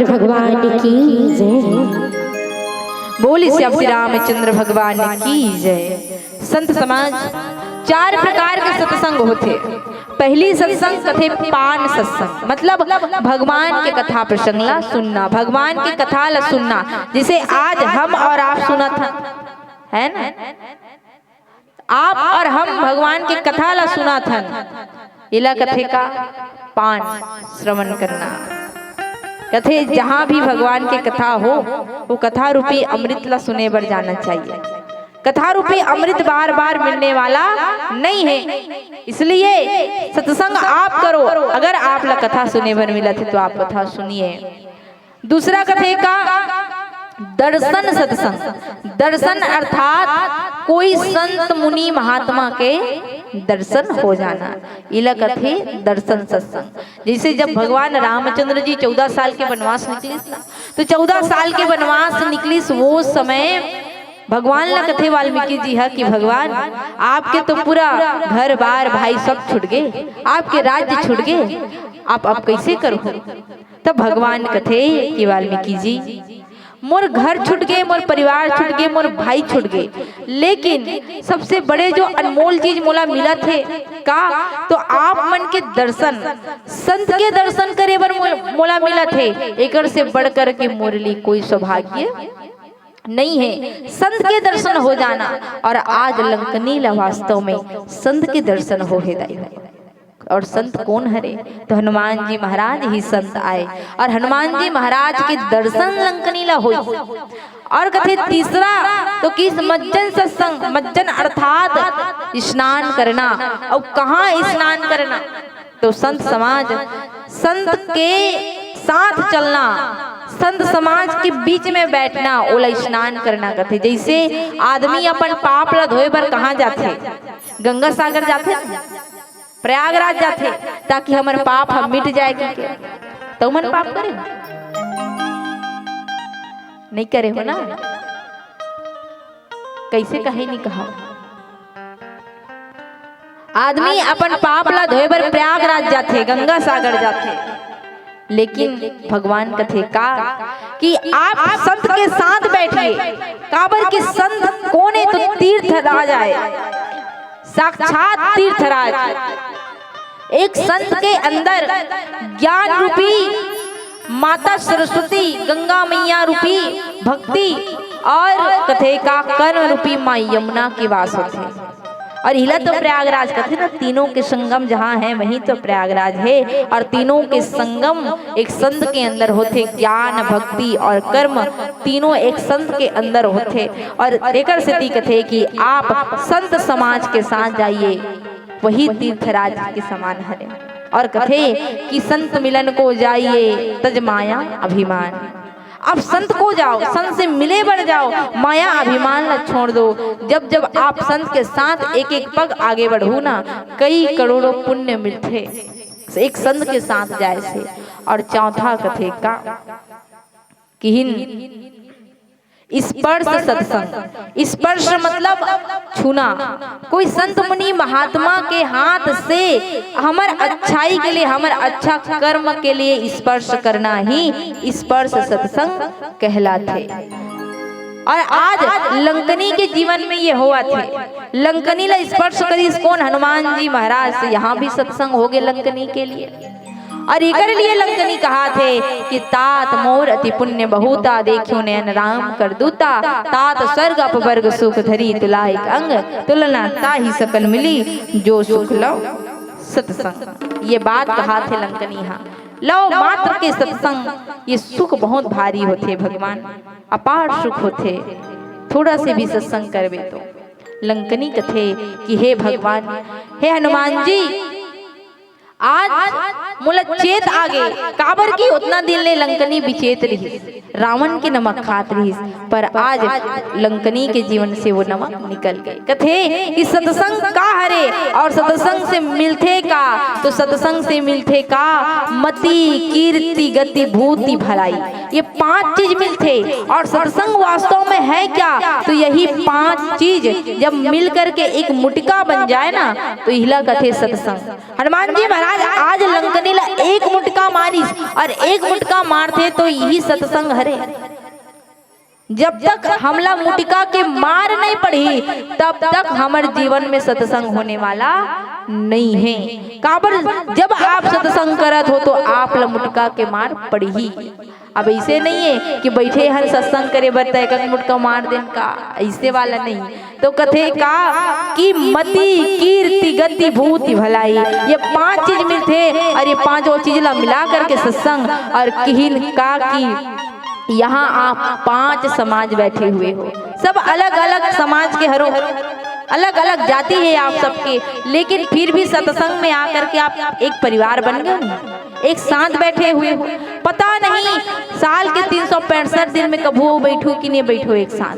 भगवान की जय। बोल श्री रामचंद्र भगवान की जय। संत समाज, चार प्रकार के सत्संग होथे। पहली सत्संग कथे पान सत्संग, मतलब भगवान के कथा प्रसंग ला सुनना, भगवान के कथा ला सुनना, जिसे आज हम और आप सुनत हन, है ना? आप और हम भगवान के कथा ला सुनत हन, एला कथे का? पान श्रवण करना। कथे जहाँ भी भगवान के कथा हो, वो कथा रूपी अमृत ला सुने बर जाना चाहिए। कथा रूपी अमृत बार बार मिलने वाला नहीं है, इसलिए सत्संग आप करो। अगर आप ला कथा सुने बर मिलत हे तो आप कथा सुनिए। दूसरा कथे का? दर्शन सत्संग। दर्शन अर्थात कोई संत मुनि महात्मा के दर्शन हो जाना, इला कथे दर्शन सत्संग। जैसे जब भगवान रामचंद्र जी चौदह साल के वनवास निकलिस ना, तो चौदह साल के वनवास निकलिस, वो समय भगवान ला कथे वाल्मीकि जी हा कि भगवान, आपके तो पूरा घर बार भाई सब छूट गे, आपके राज्य छूट गे, आप अब कैसे करो? तब भगवान कथे कि वाल्मीकि जी, मोर घर छूट गे, मोर परिवार छूट गे, मोर भाई छूट गे, लेकिन सबसे बड़े जो अनमोल चीज मोला मिलत हे का, तो आप मन के दर्शन, संत के दर्शन करे बर मोल-, मोला मिलत हे। एकर से बढ़कर के मोर लिए कोई सौभाग्य नहीं है। संत के दर्शन हो जाना, और आज लंकनी ला वास्तव में संत के दर्शन हो हे दाई। और संत कोन हरे? तो हनुमान जी महाराज ही संत आए, और हनुमान जी महाराज के दर्शन लंकनी ला होई। और कथे तीसरा तो किस मज्जन सत्संग, मज्जन अर्थात स्नान करना। और कहाँ स्नान करना? तो संत समाज, संत के साथ चलना, संत समाज के बीच में बैठना, ओला स्नान करना कथे। जैसे आदमी अपन पाप ला धोए बर कहाँ जाथे? गंगा सागर जाथे, प्रयागराज जाथे, ताकि हमर पाप ह मिट जाए कहिके। त उमन पाप करे हो? नहीं करे हो ना? कैसे कहे नहीं कहा? आदमी अपन पाप ला धोए बर प्रयागराज जाथे, गंगा सागर जाथे, लेकिन भगवान कथे का कि आप संत के साथ बैठिए, काबर कि संत कोन ए तो तीर्थराज आए, साक्षात तीर्थराज। एक संत के अंदर ज्ञान रूपी माता सरस्वती, गंगा मैया रूपी भक्ति और कथे का कर्म रूपी माँ यमुना के वास होथे। और इला तो प्रयागराज कथे ना, तीनों के संगम जहाँ है वहीं तो प्रयागराज है। और तीनों के संगम एक संत के अंदर होथे, ज्ञान, भक्ति और कर्म तीनों एक संत के अंदर होथे। और एकर सेती कथे कि आप संत समाज के साथ जाइए, वही तीर्थराज के समान हरे। और कथे कि संत मिलन को जाइए तज माया अभिमान। आप संत को जाओ, संत से मिले बर जाओ, माया अभिमान ला छोड़ दो। जब जब आप संत के साथ एक एक पग आगे बढ़ू ना, कई करोड़ों पुण्य मिलथे एक संत के साथ जाए से। और चौथा कथे का किहिन स्पर्श सत्संग। स्पर्श मतलब छूना। कोई संत मुनि महात्मा के हाथ से हमर अच्छाई के लिए, हमर अच्छा कर्म के लिए स्पर्श करना ही स्पर्श सत्संग कहलाथे। और आज लंकनी के जीवन में ये होवत हे। लंकनी ला स्पर्श करिस कोन? हनुमान जी महाराज से। यहाँ भी सत्संग हो गए लंकनी के लिए। और एकर लिए लंकनी कहाथे कि तात मोर अति पुण्य बहुता, देख्यो नयन राम कर दूता। तात स्वर्ग अपवर्ग सुख धरी, तुला एक अंग तुलना ताहि सकल मिली, जो सुख लव सत्संग। ये बात कहाथे लंकनी हा, लव मात्र के सत्संग, ये सुख बहुत भारी होथे भगवान, अपार सुख होथे। थोड़ा से भी सत्संग करबे तो। लंकनी कथे कि हे भगवान, हे हनुमान जी, आज मोला चेत आगे, काबर कि उतना दिन ले लंकनी बिचेत रहिस, रावण के नमक खात रहिस, पर आज लंकनी के जीवन से वो नमक निकल गए। कथे कि सत्संग का हरे और सत्संग से मिलथे का? तो सत्संग से मिलथे का? मति, कीर्ति, गति, भूति, भलाई, ये पांच चीज मिलथे। और सत्संग वास्तव में है क्या? तो यही पांच चीज जब मिल करके एक मुटका बन जाए ना, तो इहिला कथे सत्संग। हनुमान जी महाराज आज लंकनी ला एक मुटका मारी और एक मुटका मारथे तो यही सत्संग हरे। जब तक हमला मुटका के मार नहीं पड़ही, तब तक हमर जीवन में सत्संग होने वाला नहीं है। काबर, जब आप सत्संग करत हो तो आप ला मुटका के मार पड़ही। अब ऐसे नहीं है कि बैठे हन सत्संग करे बर त एक मुटका मार देन का, ऐसे वाला नहीं। तो कथे का कि मति, कीर्ति, गति, भूति, भलाई, ये पांच चीज मिलथे और ये पांचों चीज ला मिला करके सत्संग। और किहिन का कि यहाँ आप पांच समाज बैठे हुए हो, सब अलग-अलग समाज के हरो, अलग-अलग जाति है आप सबके, लेकिन फिर भी सत्संग में आकर के आप एक परिवार बन गए हो, एक साथ बैठे हुए हो। पता नहीं साल के तीन सौ पैंसठ दिन में कभू बैठो कि नहीं बैठो एक साथ,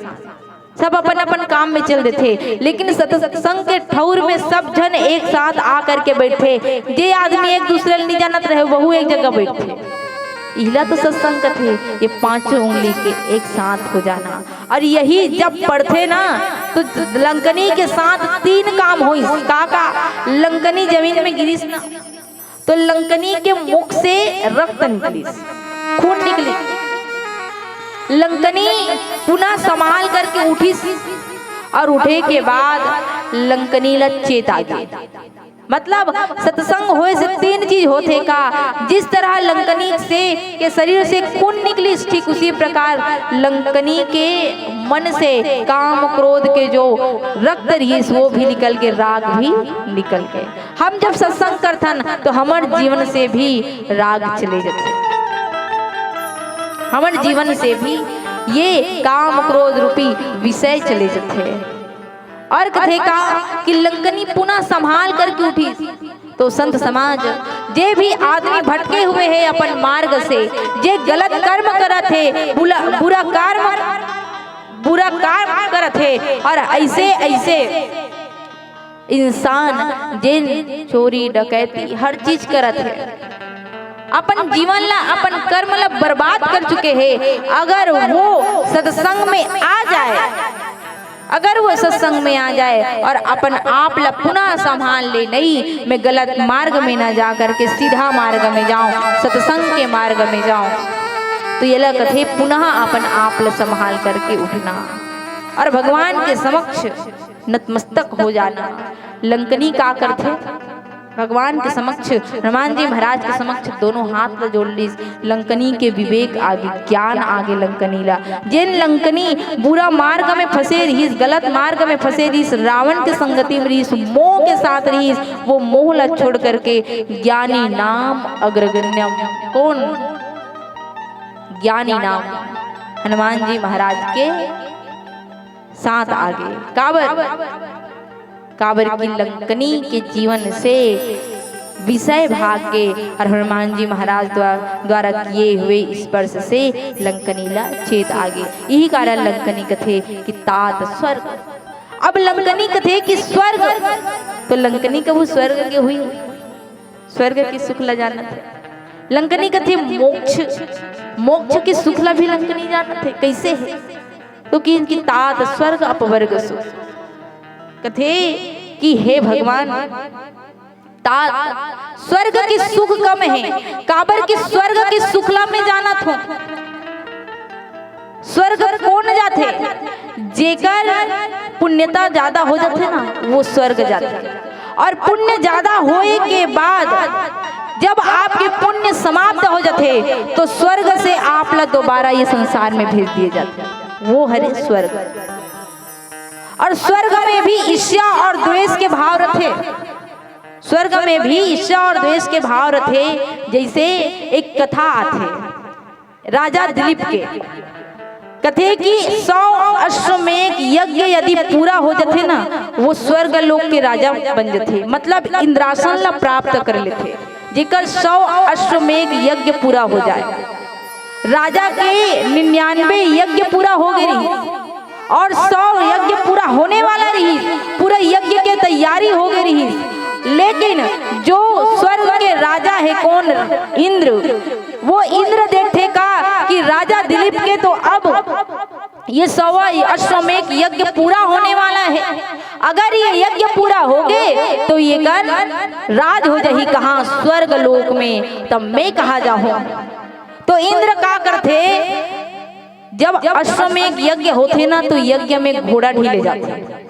सब अपन अपन काम में चल देथे, लेकिन सत्संग के ठौर में सब झन एक साथ आ करके बैठे। जे आदमी एक दूसरे ल नहीं जानत रहे, वहू एक जगह बैठे। इला तो सत्संग कथे, ये पांचों उंगली के एक साथ हो जाना। और यही जब पड़थे ना, तो लंकनी के साथ तीन काम होइस। का का? लंकनी जमीन में गिरिस ना, तो लंकनी के मुख से रक्त निकलिस, खून निकलिस। लंकनी पुनः संभाल करके उठिस और उठे के बाद लंकनी ला चेत आ गे। मतलब, सत्संग होए से तीन चीज होथे का? जिस तरह लंकनी से, के शरीर से खून निकलिस, ठीक उसी प्रकार लंकनी के मन से काम क्रोध के जो रक्त रहिस, वो भी निकल के राग भी निकल के। हम जब सत्संग करथन तो हमर जीवन से भी राग चले जथे, हमर जीवन से भी ये काम क्रोध रूपी विषय चले जथे। और कथे का कि लंकनी पुनः संभाल करके उठी। तो संत समाज, जे भी आदमी भटके हुए है अपन मार्ग से, जे गलत कर्म करत है, बुला-, बुरा कर्म, बुरा कर्म करत है, और ऐसे ऐसे इंसान जेन चोरी डकैती हर चीज करत है, अपन जीवन ला, अपन कर्म ला बर्बाद कर चुके हैं, अगर वो सत्संग में आ जाए, अगर वो सत्संग में आ जाए और अपन आप ला पुनः संभाल ले, नहीं, मैं गलत मार्ग में ना जा करके सीधा मार्ग में जाऊं, सत्संग के मार्ग में जाऊं, तो ये ला कथे पुनः अपन आप ला संभाल करके उठना और भगवान के समक्ष नतमस्तक हो जाना। लंकनी का करथे? भगवान के समक्ष, हनुमान जी महाराज के समक्ष दोनों हाथ ला जोड़ लिस। लंकनी के विवेक आगे, ज्ञान आगे लंकनी ला। जेन लंकनी बुरा मार्ग में फंसे रहिस, गलत मार्ग में फंसे रहिस, रावण के संगति में रहिस, मोह के साथ रहिस, वो मोह ला छोड़ करके ज्ञानी नाम अग्रगण्यम। कौन? ज्ञानी नाम हनुमान जी महाराज के साथ आगे। काबर? काबर कि लंकनी के जीवन से विषय भाग के और हनुमान जी महाराज द्वा-, द्वारा किए हुए स्पर्श से लंकनी ला चेत आगे। यही कारण लंकनी कथे कि तात स्वर्ग। अब लंकनी कथे कि स्वर्ग, तो लंकनी कभू स्वर्ग गे हुई, स्वर्ग के सुख ला जानत हे। लंकनी कथे मोक्ष, मोक्ष के सुख ला भी लंकनी जानत हे। कैसे हे? तो कि इनकी तात स्वर्ग अपवर्ग सुख। कथे कि हे भगवान, तात स्वर्ग के सुख कम हे, काबर कि स्वर्ग के सुख ला मैं जानत हूँ। स्वर्ग कौन जाथे? जेकर पुण्यता ज्यादा हो जाथे ना, वो स्वर्ग जाथे। और पुण्य ज्यादा होए के बाद जब आपके पुण्य समाप्त हो जाथे, तो स्वर्ग से आप ला दोबारा ये संसार में भेज दिए जाथे, वो हरे स्वर्ग। और स्वर्ग में भी ईर्ष्या और द्वेष के भाव रथे। स्वर्ग में भी ईर्ष्या और द्वेष के भाव रथे। जैसे एक कथा आथे राजा दिलीप के, कथे कि सौ अश्वमेघ यज्ञ यदि पूरा हो जाथे ना, वो स्वर्ग लोक के राजा बन जाथे, मतलब इंद्रासन ला प्राप्त कर लेथे, जेकर सौ अश्वमेघ यज्ञ पूरा हो जाए। राजा के निन्यानवे यज्ञ पूरा हो गए रही और सौ यज्ञ पूरा होने वाला रही, पूरा यज्ञ के तैयारी हो गए रही। लेकिन जो स्वर्ग के राजा है कौन? इंद्र। वो इंद्र देखथे का कि राजा दिलीप के तो अब ये सवा अश्वमेघ यज्ञ पूरा होने वाला है। अगर ये यज्ञ पूरा होगे तो ये कर राज हो जाही कहाँ, स्वर्ग लोक में, तब मैं कहाँ जाहूँ। तो इंद्र का करथे, जब अश्वमेघ यज्ञ होथे ना, तो यज्ञ में घोड़ा ढीले जाथे,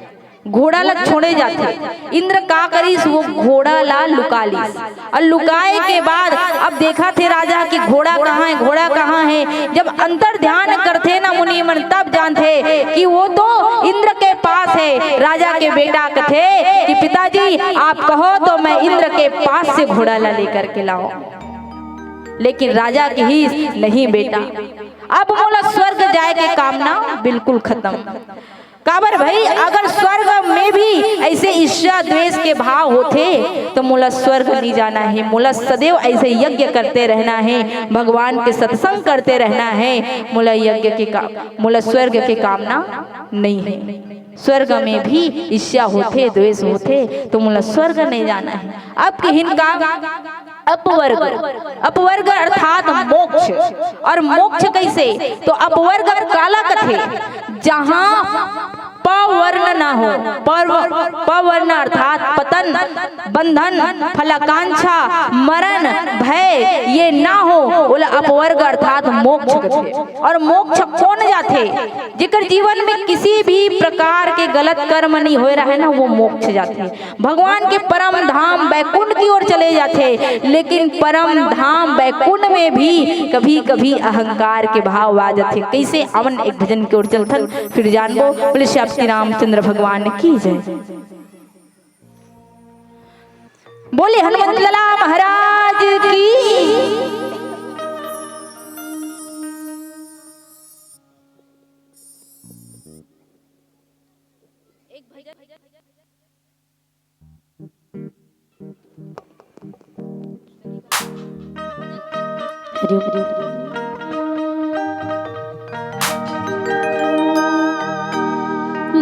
घोड़ा ला छोड़े जाथे। इंद्र का करिस, वो घोड़ा ला लुका लिस। अउ लुकाए के बाद अब देखथे राजा कि घोड़ा कहाँ हे, घोड़ा कहाँ हे। जब अंतर ध्यान करथे ना मुनिमन, तब जानथे कि वो तो इंद्र के पास हे। राजा के बेटा कथे कि पिताजी, आप कहो तो मैं इंद्र के पास से घोड़ा ला लेकर के लाऊं, लेकिन राजा कहिस, नहीं बेटा, अब मोला स्वर्ग जाए के कामना बिल्कुल खतम। काबर भई, अगर स्वर्ग में भी ऐसे ईर्ष्या द्वेष के भाव होथे, तो मोला स्वर्ग नहीं जाना हे। मोला सदैव ऐसे यज्ञ करते रहना हे, भगवान के सत्संग करते रहना हे। मोला यज्ञ के का, मोला स्वर्ग के कामना नहीं हे। स्वर्ग में भी ईर्ष्या होथे, द्वेष होथे, तो मोला स्वर्ग नहीं जाना हे। अब किहिन का अपवर्ग, अपवर्ग अर्थात मोक्ष। अउ मोक्ष कइसे? तो अपवर्ग काला कथे? जहाँ पवर्ण ना हो, पर्व-, पवर्ण अर्थात पतन, बंधन, फलाकांक्षा, मरण, भय ये ना हो, ओला अपवर्ग अर्थात मोक्ष कथे। अउ मोक्ष कोन जाथे? जेकर जीवन में किसी भी प्रकार के गलत कर्म नहीं होए रहे ना, वो मोक्ष जाथे। भगवान के परम धाम बैकुंठ की ओर चले जाथे, लेकिन परम धाम बैकुंठ में भी कभी-कभी अहंकार के भाव आ जाथे। कइसे? आवन एक भजन की ओर चलथन, फिर जानबो। बोले श्री रामचंद्र भगवान की जय। बोले हनुमंत लाला महाराज की। हरि ओम।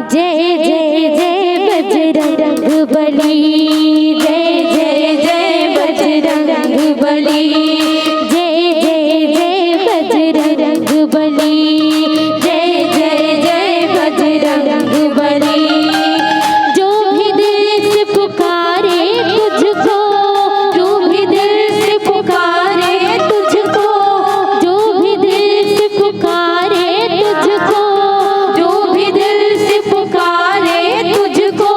जय जय जय बजरंग बली, जय जय जय बजरंग बली, जय जय जय बजरंग बली, जय जय जय बजरंग बली। जो भी दिल से पुकारे तुझको, जो भी दिल से पुकारे तुझको, जो भी दिल से पुकारे तुझको, जो भी दिल से पुकारे तुझको,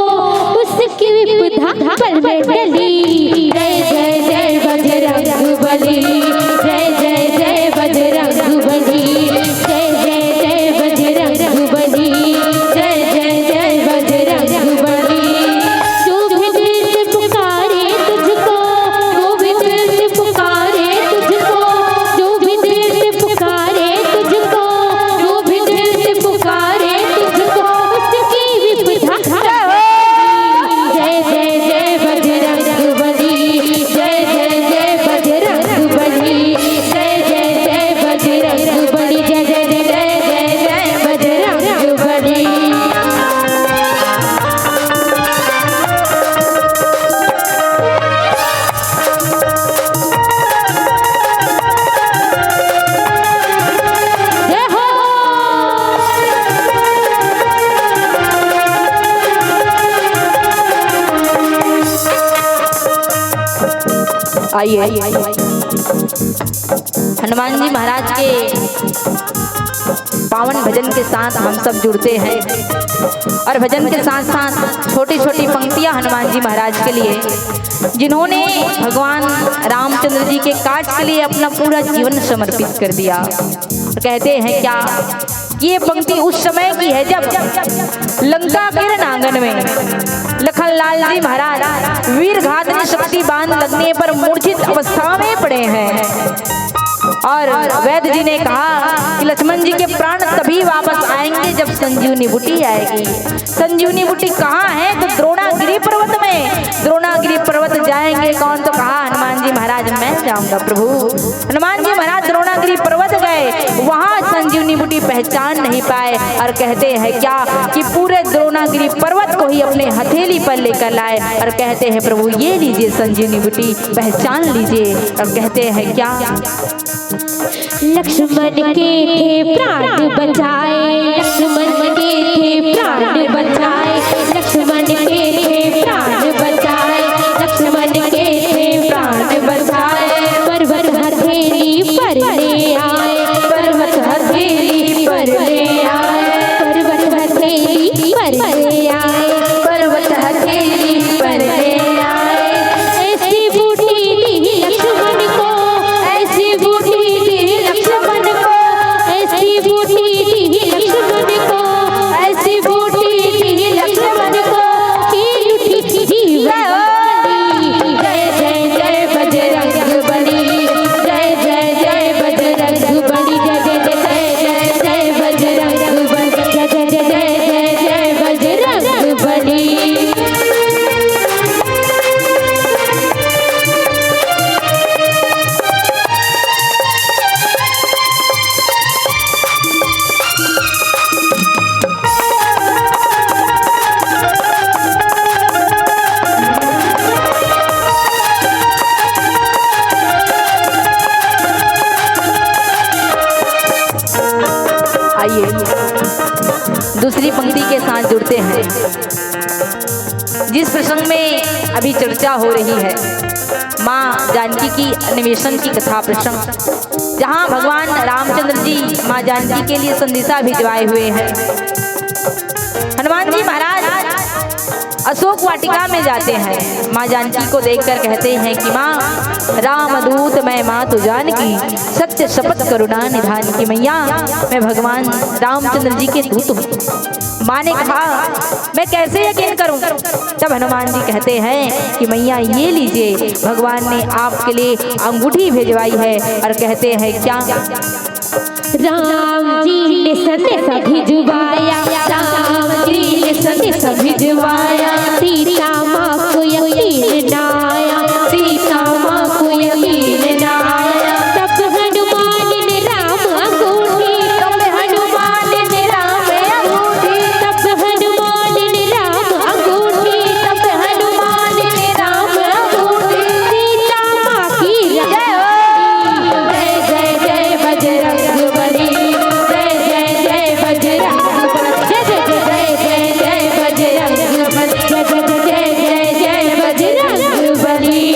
उसकी विपदा पल में टली। जय जय जय बजरंग बली, जय जय जय बजरंग बली, जय जय जय बजरंग बली, जय जय जय बजरंग बली। जो भी दिल से पुकारे तुझको, जो भी दिल से पुकारे तुझको, जो भी दिल से पुकारे तुझको, जो भी दिल से पुकारे तुझको, उसकी विपदा। जय जय जय बजरंग बली, जय जय जय बजरंग बली, जय जय जय बजरंग बली, जय जय जय जय जय जय बजरंग बली। जय हो। आइए, हनुमान जी महाराज के पावन भजन के साथ हम सब जुड़ते हैं और भजन के साथ साथ छोटी छोटी पंक्तियां हनुमान जी महाराज के लिए, जिन्होंने भगवान रामचंद्र जी के काज के लिए अपना पूरा जीवन समर्पित कर दिया। और कहते हैं क्या, ये पंक्ति उस समय की है जब लंका के रण आंगन में लखन लाल जी महाराज वीरघात शक्ति बाण लगने पर मूर्छित अवस्था में पड़े हैं। और वैद्य जी ने कहा कि लक्ष्मण जी के प्राण तभी वापस आएंगे जब संजीवनी बूटी आएगी। संजीवनी बूटी कहाँ है? तो द्रोणागिरी पर्वत में। द्रोणागिरी पर्वत जाएंगे कौन? तो कहा हनुमान जी महाराज, मैं जाऊंगा प्रभु। हनुमान जी महाराज द्रोणागिरी पर्वत गए, वहां संजीवनी बूटी पहचान नहीं पाए और कहते हैं क्या कि पूरे द्रोणागिरी पर्वत को ही अपने हथेली पर लेकर लाए और कहते हैं, प्रभु, ये लीजिए संजीवनी बूटी, पहचान लीजिए। और कहते हैं क्या, लक्ष्मण के थे प्राण बचाए, लक्ष्मण के थे प्राण बचाए, लक्ष्मण के थे प्राण बचाए, लक्ष्मण के थे प्राण बचाए। पर्वत हथेली पर ले आए, पर्वत हथेली पर ले आए, पर्वत हथेली पर ले आए, पर्वत हथेली पर ले आए। ऐसी बूटी दी लक्ष्मण को, ऐसी बूटी दी लक्ष्मण को, ऐसी बूटी दी लक्ष्मण को, ऐसी बूटी दी लक्ष्मण को, कीन उठी जीवन। जय, जय, जय बजरंग बली, जय, जय, जय बजरंग बली, जय, जय, जय, जय, जय बजरंग बली, जय, जय, जय, जय, जय बजरंग बली। आइए, दूसरी पंक्ति के साथ जुड़ते हैं। जिस प्रसंग में अभी चर्चा हो रही है, माँ जानकी की अन्वेषण की कथा प्रसंग, जहाँ भगवान रामचंद्र जी माँ जानकी के लिए संदेशा भिजवाए हुए हैं। हनुमान जी महाराज अशोक वाटिका में जाते हैं, माँ जानकी को देखकर कहते हैं कि माँ, राम दूत मैं मातु जानकी, सत्य शपथ करुणा निधान की। मैया, मैं भगवान रामचंद्र जी के दूत हूँ। माँ ने कहा, मैं कैसे यकीन करूं? तब हनुमान जी कहते हैं कि मैया, ये लीजिए, भगवान ने आपके लिए अंगूठी भिजवाई है। और कहते हैं क्या, राम जी ने संदेश भिजवाया, राम जी ने संदेश भिजवाया, सीता माँ को यकीन ना आया, सीता माँ को यकीन ना आया। तब हनुमान ने राम अंगूठी, तब हनुमान ने राम अंगूठी, तब हनुमान ने राम अंगूठी, तब हनुमान ने राम अंगूठी, सीता माँ की जय हो। जय जय जय बजरंग बली, जय जय जय बजरंग बली, जय जय जय जय बजरंग बली, जय जय जय जय बजरंग बली।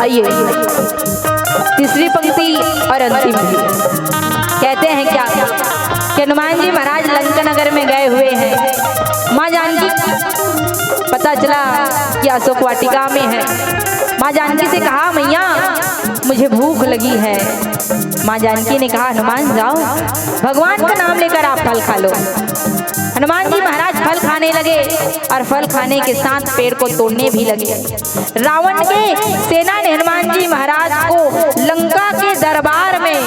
आइए, तीसरी पंक्ति और अंतिम भी। कहते हैं क्या कि हनुमान जी महाराज लंका नगर में गए हुए हैं। माँ जानकी, पता चला कि अशोक वाटिका में है। माँ जानकी से कहा, मैया, मुझे भूख लगी है। माँ जानकी ने कहा, हनुमान, जाओ, भगवान का नाम लेकर आप फल खा लो। हनुमान जी महाराज फल खाने लगे और फल खाने के साथ पेड़ को तोड़ने भी लगे। रावण के सेना ने हनुमान जी महाराज को लंका के दरबार में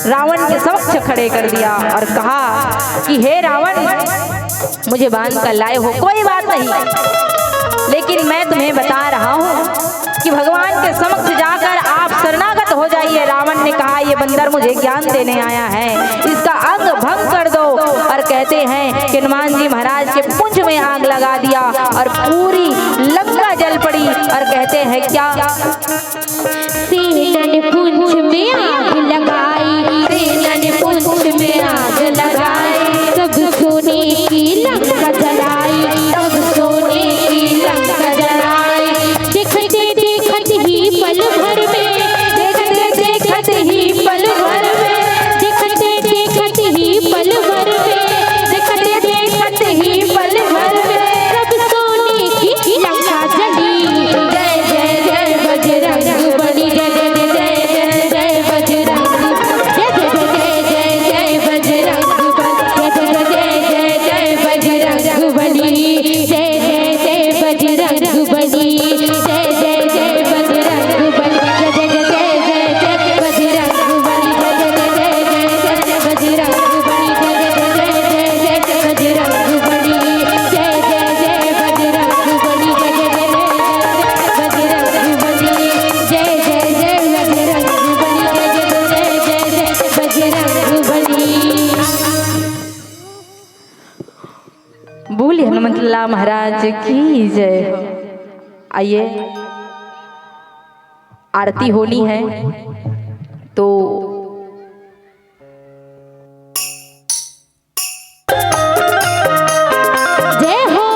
रावण के समक्ष खड़े कर दिया और कहा कि हे रावण, मुझे बांध कर लाए हो, कोई बात नहीं, लेकिन मैं तुम्हें बता रहा हूँ कि भगवान के समक्ष जाकर आप शरणागत हो जाइए। रावण ने कहा, ये बंदर मुझे ज्ञान देने आया है, इसका अंग भंग कर दो। और कहते हैं कि हनुमान जी महाराज के पूंछ में आग लगा दिया और पूरी लंका जल पड़ी। और कहते हैं क्या, सेनन पूंछ में आग लगाई, सेनन पूंछ में आग लगाई, सब सोने की लंका जलाई, सब सोने की लंका जलाई। देखते देखत ही पल भर में, देखते देखत ही पल भर में, देखते देखत ही पल भर में, देखते देखत बोले हनुमंत लाल महाराज की जय। आइए, आरती होनी है, तो जय हो।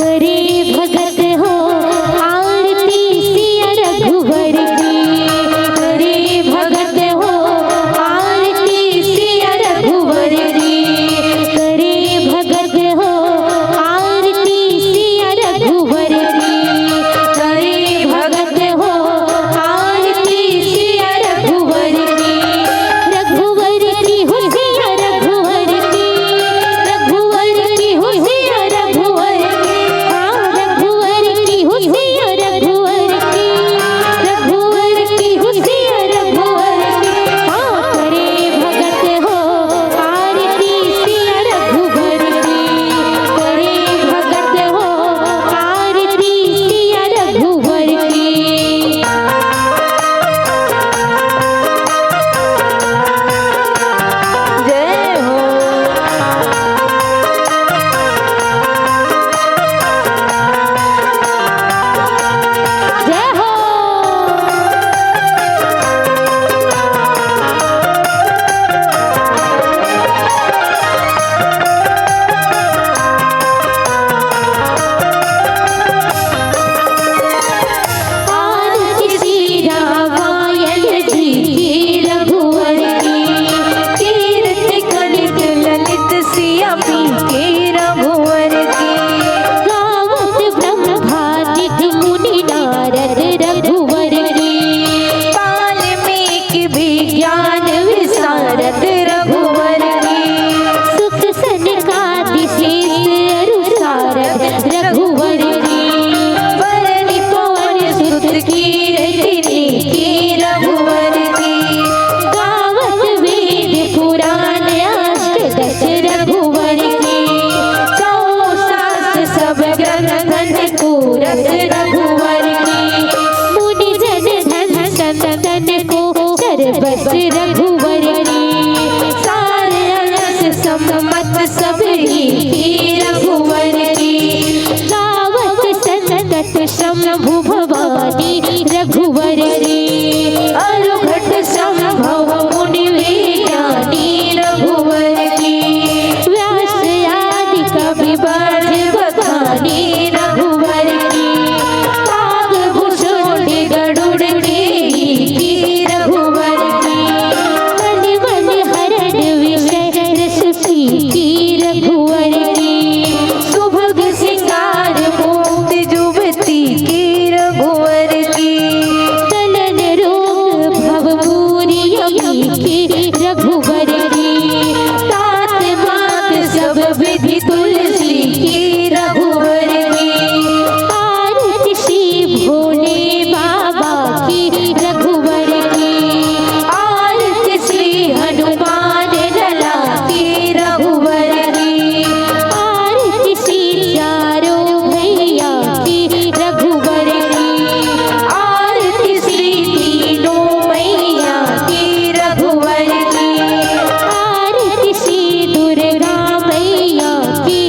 करे भगत हो आरती सिया रघुवर की, करे भगत हो आरती सिया रघुवर की, करे भगत हो आरती सिया रघुवर की, करे भगत हो आरती सिया रघुवर की। रघुवर की हो सिया रघुवर की, रघुवर की हो सिया रघुवर की, हाँ, रघुवर की हो सिया रघुवर की, रघुवर की हो सिया रघुवर की। हाँ, करे भगत हो आरती सिया रघुवर की, करे भगत हो आरती सिया रघुवर की। जय हो। जय हो। आरती सिया पायल जी की रघुवर की, कीरत कलित ललित सिया पी के रघुवर की। गावत ब्रह्मादिक मुनि नारद रघुवर की, वाल्मीकि विज्ञान विशारद रघुवर की। सुख सनकादि शीश अरु सारद रघुवर की, बरनि पवन सुत कीरति नीकी रघुवर की। गावत वेद पुराण अष्ट दश रघुवर की, चौसठ सब ग्रंथन को रस रघुवर की। मुनि जन धन संतन को सरबस रघुवर की। सार अरस सम्मत सब ही की रघुवर की। गावत संकट शंभु भवानी रघुवर की। अरुघट संभव मुनि विज्ञानी रघुवर की। व्यास आदि कवि बाज बखानी रघुवर की। काग भुजोड़ गरुड़ के ही की रघुवर की। मन मन हरण विषय रस पी की रघुवर की। सुभग सिंगार मोद जुवती की रघुवर की। कलन रोग भव भूरि अमी की रघुवर की। तात मात सब विधि तुलसी की रघुवर की। आरती श्री भोले बाबा की रघुवर की। आरती श्री हनुमान लला की रघुवर की। आरती श्री चारों भैया की रघुवर की। आरती श्री तीनों मैया की रघुवर की। आरती श्री दुर्गा मैया की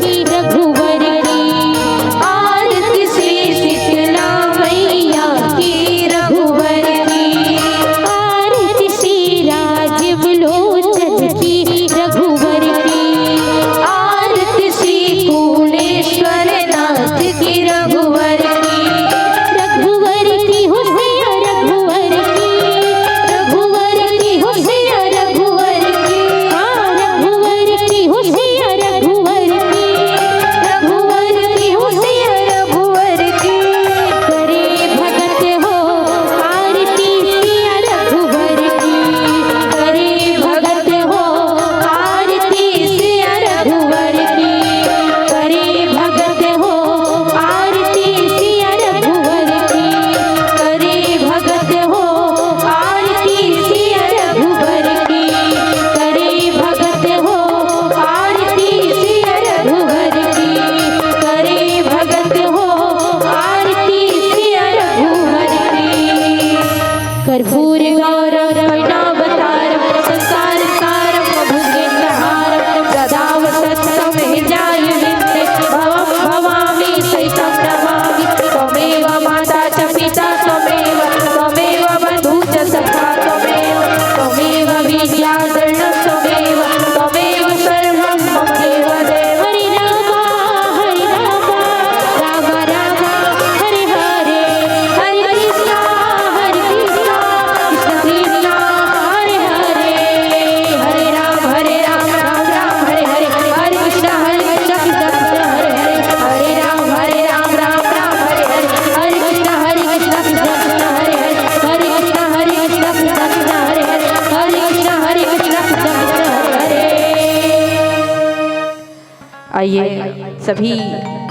आइए, सभी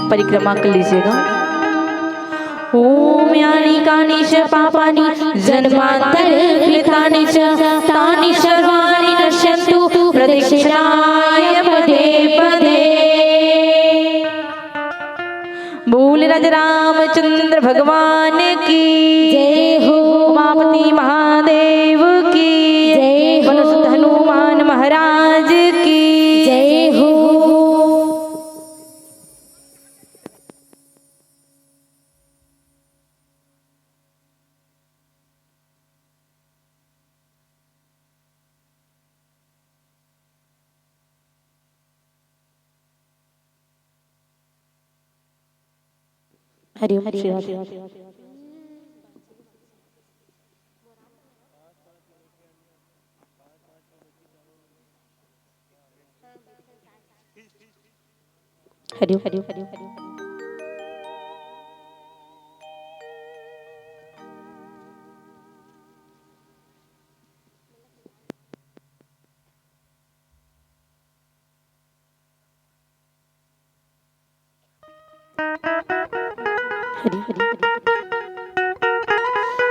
परिक्रमा कर लीजिएगा। ओम यानि कानि च पापानि जन्मांतर कृतानि च, तानि सर्वाणि नश्यंतु प्रदक्षिणाय पदे पदे। बोल राजा रामचंद्र भगवान की जय हो। उमापति महादेव की जय हो। बोलो संत हनुमान महाराज की जय हो। हरि ओम शिवाय। हरि ओम, हरि ओम, हरि ओम, हरि ओम। हरि हरि।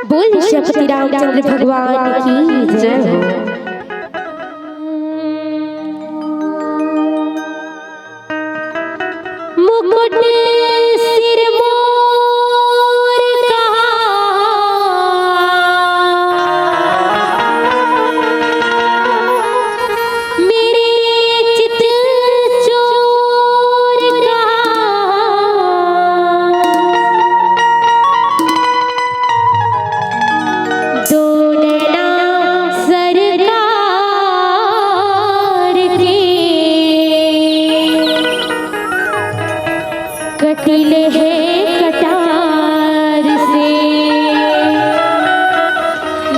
बोल सियापति रामचंद्र भगवान की जय हो। मुकुट सिर मोर कहा, मेरे चित चोर कहा। दो नैना सरकार के, कटिले है कटार से।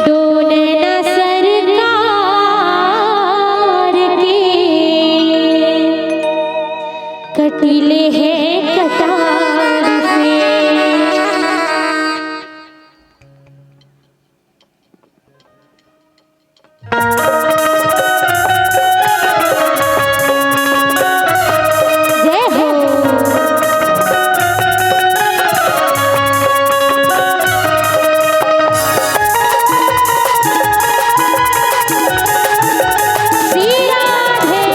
दो नैना सरकार के, कटिले है कटार से। जय हो। श्री राधे।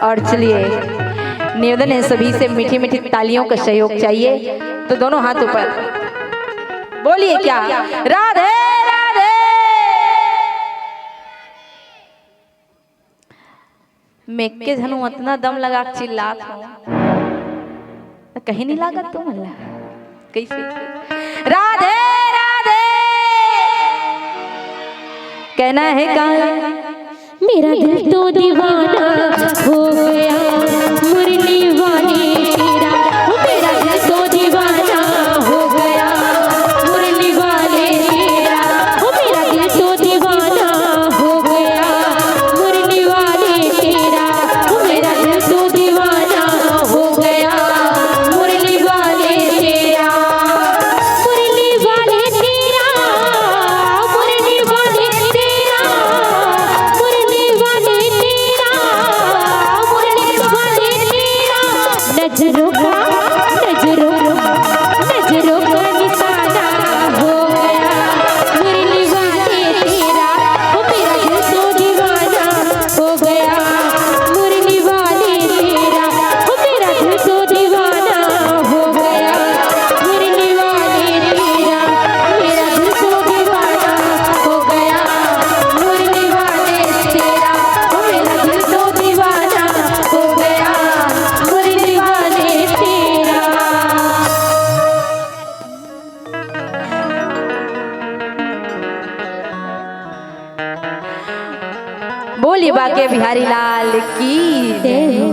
और चलिए, निवेदन है सभी से, मीठी मीठी तालियों का सहयोग चाहिए। तो दोनों हाथ ऊपर, बोलिए क्या? राधे राधे। मैं के झनु अतना दम लगा के चिल्लात हूँ, त कहीं नहीं लागत तुमन ला? कैसे? राधे राधे। कहना है का? मेरा दिल तो दीवाना हो गया मुरली वाले तेरा, ओ मेरा दिल तो दीवाना हो गया मुरली वाले तेरा, ओ मेरा दिल तो दीवाना हो गया मुरली वाले तेरा, ओ मेरा दिल तो दीवाना हो गया मुरली वाले तेरा, मुरली वाले तेरा, मुरली वाले तेरा, मुरली वाले तेरा, मुरली वाले तेरा। नजरों का, नजरों, नजरों का निशाना हो गया मुरली वाले तेरा, ओ मेरा दिल तो दीवाना हो गया मुरली वाले तेरा, ओ मेरा दिल तो दीवाना हो गया मुरली वाले तेरा, मेरा दिल तो दीवाना हो गया मुरली वाले तेरा, ओ मेरा दिल तो दीवाना हो गया मुरली वाले तेरा। बोलिए बांके बिहारी लाल की जय हो।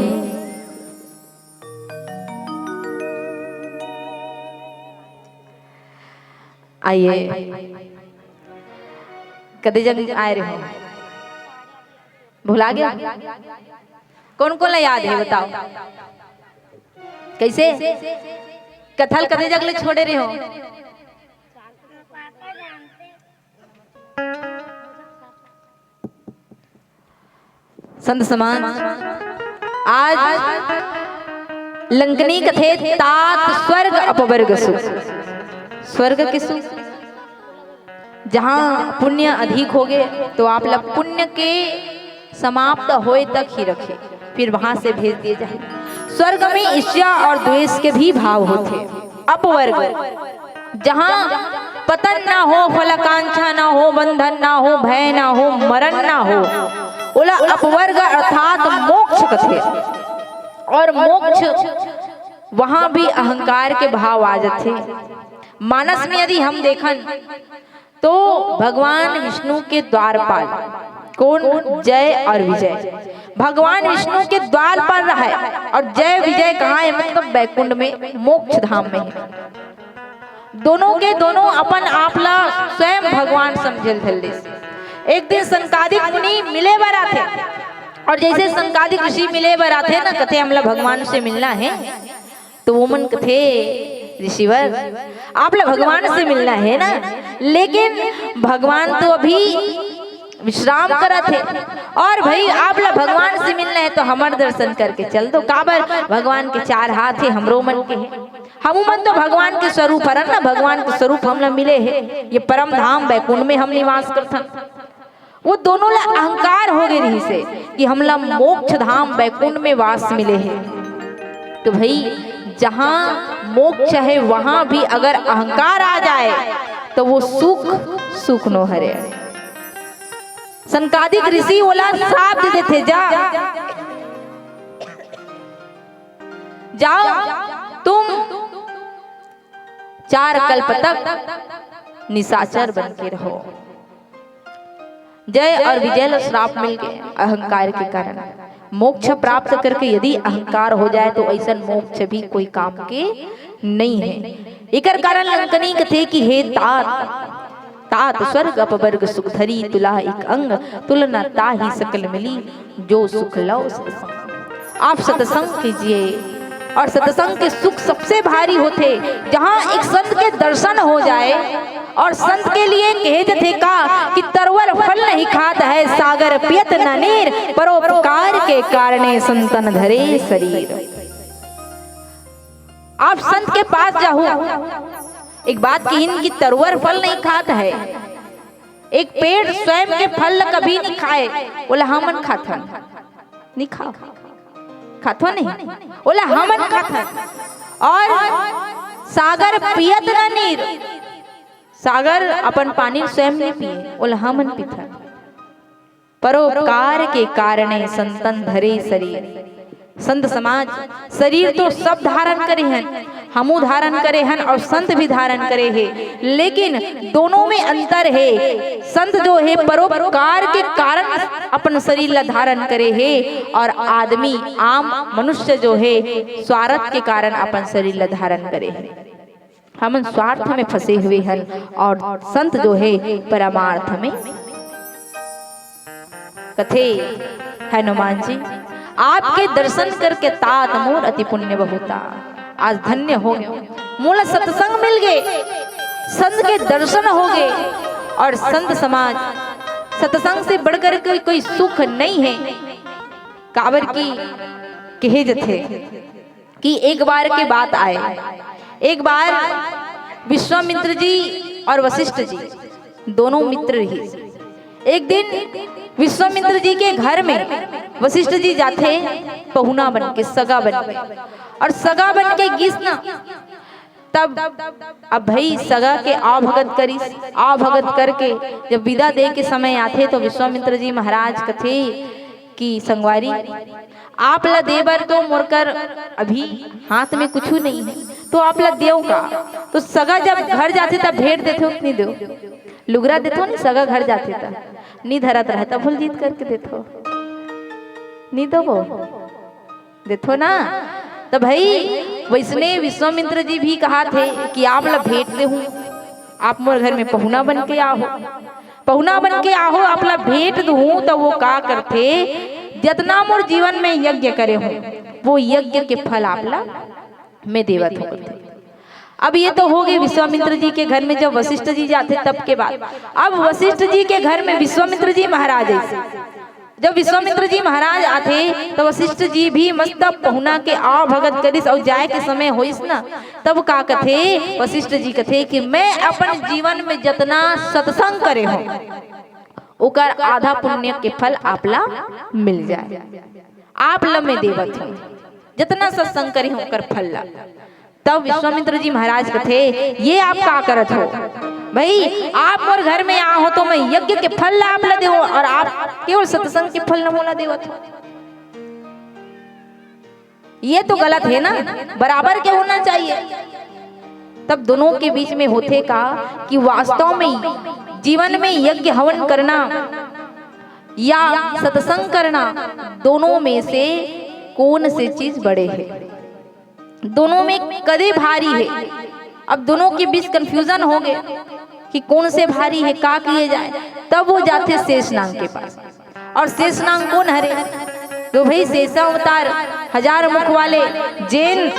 आइए, कदे जन आए रहे हो, भुला गया? कौन कौन ला याद है, बताओ। कैसे? कथा ल कदे जग ले छोड़े रहे हो? संत समाज, आज लंकनी कथे, तात स्वर्ग अपवर्ग सुख। स्वर्ग के सुख, जहाँ पुण्य अधिक होगे, तो आप ला पुण्य के समाप्त होए तक ही रखे, फिर वहां से भेज दिए जाए। स्वर्ग में ईर्ष्या और द्वेष के भी भाव होथे। अपवर्ग, जहाँ पतन ना हो, फलाकांक्षा ना हो, बंधन ना हो, भय ना हो, मरण ना हो, ओला अपवर्ग अर्थात मोक्ष कथे। और मोक्ष, वहां भी अहंकार के भाव आ जाथे। मानस में यदि हम देखन, तो भगवान विष्णु के द्वारपाल कौन? जय और विजय। भगवान विष्णु के द्वारपाल रहे और जय विजय कहाँ है? मतलब बैकुंठ में, मोक्ष धाम में है। दोनों के दोनों अपन आप ला स्वयं भगवान समझे ल धर लेस। एक दिन सनकादिक मुनि मिले बर आथे, और जैसे सनकादिक ऋषि मिले बर आथे ना, कथे, "हमला भगवान से मिलना है।" तो वो मन कथे, "ऋषिवर, आप ला भगवान से मिलना है ना, लेकिन भगवान तो अभी विश्राम करत हे, और भाई, आप ला भगवान से मिलना है तो हमर दर्शन करके चल दो। काबर, भगवान के चार हाथ हे, हमरो मन के हे, हमू मन तो भगवान के स्वरूप हरन ना, भगवान के स्वरूप हमला मिले हे, ये परम धाम बैकुंठ में हम निवास करथन।" वो दोनों ला अहंकार हो गए रहिस हे कि हमला मोक्ष धाम बैकुंठ में वास मिले हे। तो भाई, जहाँ मोक्ष है, वहाँ भी अगर अहंकार आ जाए, तो वो सुख, सुख नो हरे। सनकादिक ऋषि ओला श्राप दे देथे, "जा, जाओ, तुम चार कल्प तक निशाचर बन के रहो।" जय और विजय ला श्राप मिल गए अहंकार के कारण। मोक्ष प्राप्त करके यदि अहंकार हो जाए, तो ऐसन मोक्ष भी कोई काम के नहीं है। एकर कारण लंकनी कथे कि हे तात, तात स्वर्ग अपवर्ग सुख धरी, तुला एक अंग तुलना ताहि सकल मिली, जो सुख लव सत्संग। आप सत्संग कीजिए, और सत्संग के सुख सबसे भारी होथे, जहाँ एक संत के दर्शन हो जाए। और संत के लिए कहे जथे का कि तरवर फल नहीं खात है, सागर पियत न नीर, परोपकार के कारणे संतन धरे शरीर। आप संत के पास जाहू, एक बात कहिन कि तरवर फल नहीं खात है, एक पेड़ स्वयं के फल ला कभी नहीं खाए, ओला हमन खाथन, नहीं खाओ। खाथो नहीं, ओला हमन खाथन। और सागर पियत न नीर, सागर अपन पानी स्वयं नहीं पिए, ओला हमन पीथन। परोपकार के कारणे संतन धरे शरीर। संत समाज शरीर तो सब धारण करे हन, हमू धारण करे हन और संत भी धारण करे हे, लेकिन दोनों में अंतर हे। संत जो हे परोपकार के कारण अपन शरीर ला धारण करे हे और आदमी आम मनुष्य जो हे स्वार्थ के कारण अपन शरीर ला धारण करे हे। हमन स्वार्थ में फंसे हुए हन और संत जो हे परमार्थ में। कथे हनुमान जी, आपके दर्शन करके तात मोर अति पुण्य बहुता। आज धन्य हो गए, मोला सत्संग मिल गए, संत के दर्शन हो गए। और संत समाज, सत्संग से बढ़कर के कोई सुख नहीं है। काबर की कहे जथे कि एक बार के बात आए, एक बार विश्वामित्र जी और वशिष्ठ जी दोनों मित्र रहिस। एक दिन विश्वामित्र जी के घर में वशिष्ठ जी जाथे पहुना बन के, सगा बन के, और सगा बन के गिस ना, तब अब भाई सगा के आवभगत करिस। आवभगत करके जब विदा दे के समय आथे तो विश्वामित्र जी महाराज कथे कि संगवारी, आप ला दे बर तो मोर कर अभी हाथ में कुछु नहीं है, तो आप ला देव का? तो सगा जब घर जाथे तब भेंट देथे कि नहीं देव? लुगरा देथो नहीं, सगा घर जाथे त नहीं धरत रहे, तब भूल जीत करके देथो, नहीं देवो? देथो ना। तो भाई वैसने विश्वामित्र जी भी कहा थे कि आप ला भेंट देहूं, आप मोर घर में पहुना बन के आहो, पहुना बन के आहो, आप ला भेंट दूं, तो वो का करथे, जतना मोर जीवन में यज्ञ करे हूं, वो यज्ञ के फल आप ला मैं देवत हूं, करथे। अब ये तो हो गए विश्वामित्र जी के घर में जब वशिष्ठ जी जाथे तब के बात। अब वशिष्ठ जी के घर में विश्वामित्र जी महाराज आइस। जब विश्वामित्र जी महाराज आथे तो वशिष्ठ जी भी मस्त पहुना के आवभगत करिस, और जाए के समय होइस ना, तब का कथे वशिष्ठ जी, कथे कि मैं अपन जीवन में जतना सत्संग करे हूं, ओकर आधा पुण्य के फल आप ला मिल जाए, आप ला मैं देवत हूं, जतना सत्संग करे हूं ओकर फल ला। तब विश्वामित्र जी महाराज कथे, ये आप का करत हो भाई? आप मोर घर में आ हो तो मैं यज्ञ के फल ला आप ला देहूं और आप केवल सत्संग के फल न मोला देवत हो, ये तो गलत है ना, बराबर के होना चाहिए। तब दोनों के बीच में होथे का कि वास्तव में जीवन में यज्ञ हवन करना या सत्संग करना, दोनों में से कौन से चीज बड़े है, दोनों में कदे भारी है। अब दोनों के बीच कन्फ्यूजन हो गए कि कौन से भारी है, का किए जाए। तब वो जाथे शेषनांग के पास। और शेषनांग कौन हरे? तो भाई शेषावतार, हजार मुख वाले, जेन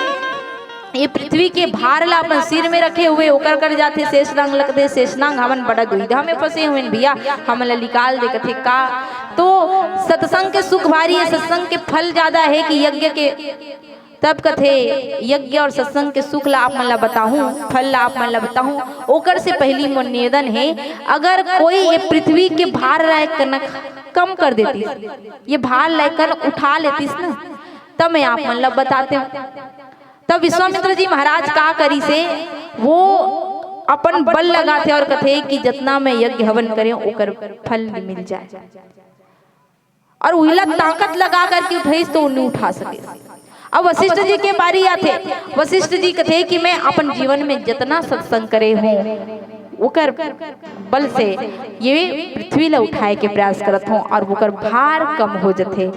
ये पृथ्वी के भार ला अपन सिर में रखे हुए, ओकर कर जाथे शेषनांग। लगथे शेषनांग, हमन बड़ा दुविधा में फंसे हुए हैं भैया, हमन ला निकाल दे, कथे का? तो सत्संग के सुख भारी है, सत्संग के फल ज्यादा है कि यज्ञ के? तब कथे, यज्ञ और सत्संग के सुख ला आप मन ला बताहूं, फल ला आप मन ला बताहूं, ओकर से पहली मोर निवेदन है, अगर कोई ये पृथ्वी के भार ला एक कनक कम कर देतिस, ये भार ला एक कन उठा लेतिस ना, तब मैं आप मन ला बताते हूं। तब विश्वामित्र जी महाराज का करिसे, वो अपन बल लगाथे और कथे कि जतना मैं यज्ञ हवन करे ओकर फल मिल जाए। और उहिला ताकत लगा करके उठाइस तो नहीं उठा सके। अब वशिष्ठ जी के बारी आथे, वशिष्ठ जी कथे कि मैं अपन जीवन में जतना सत्संग करे हूं, ओकर बल से ये पृथ्वी ला उठाए के प्रयास करत हूं और ओकर भार कम हो जथे।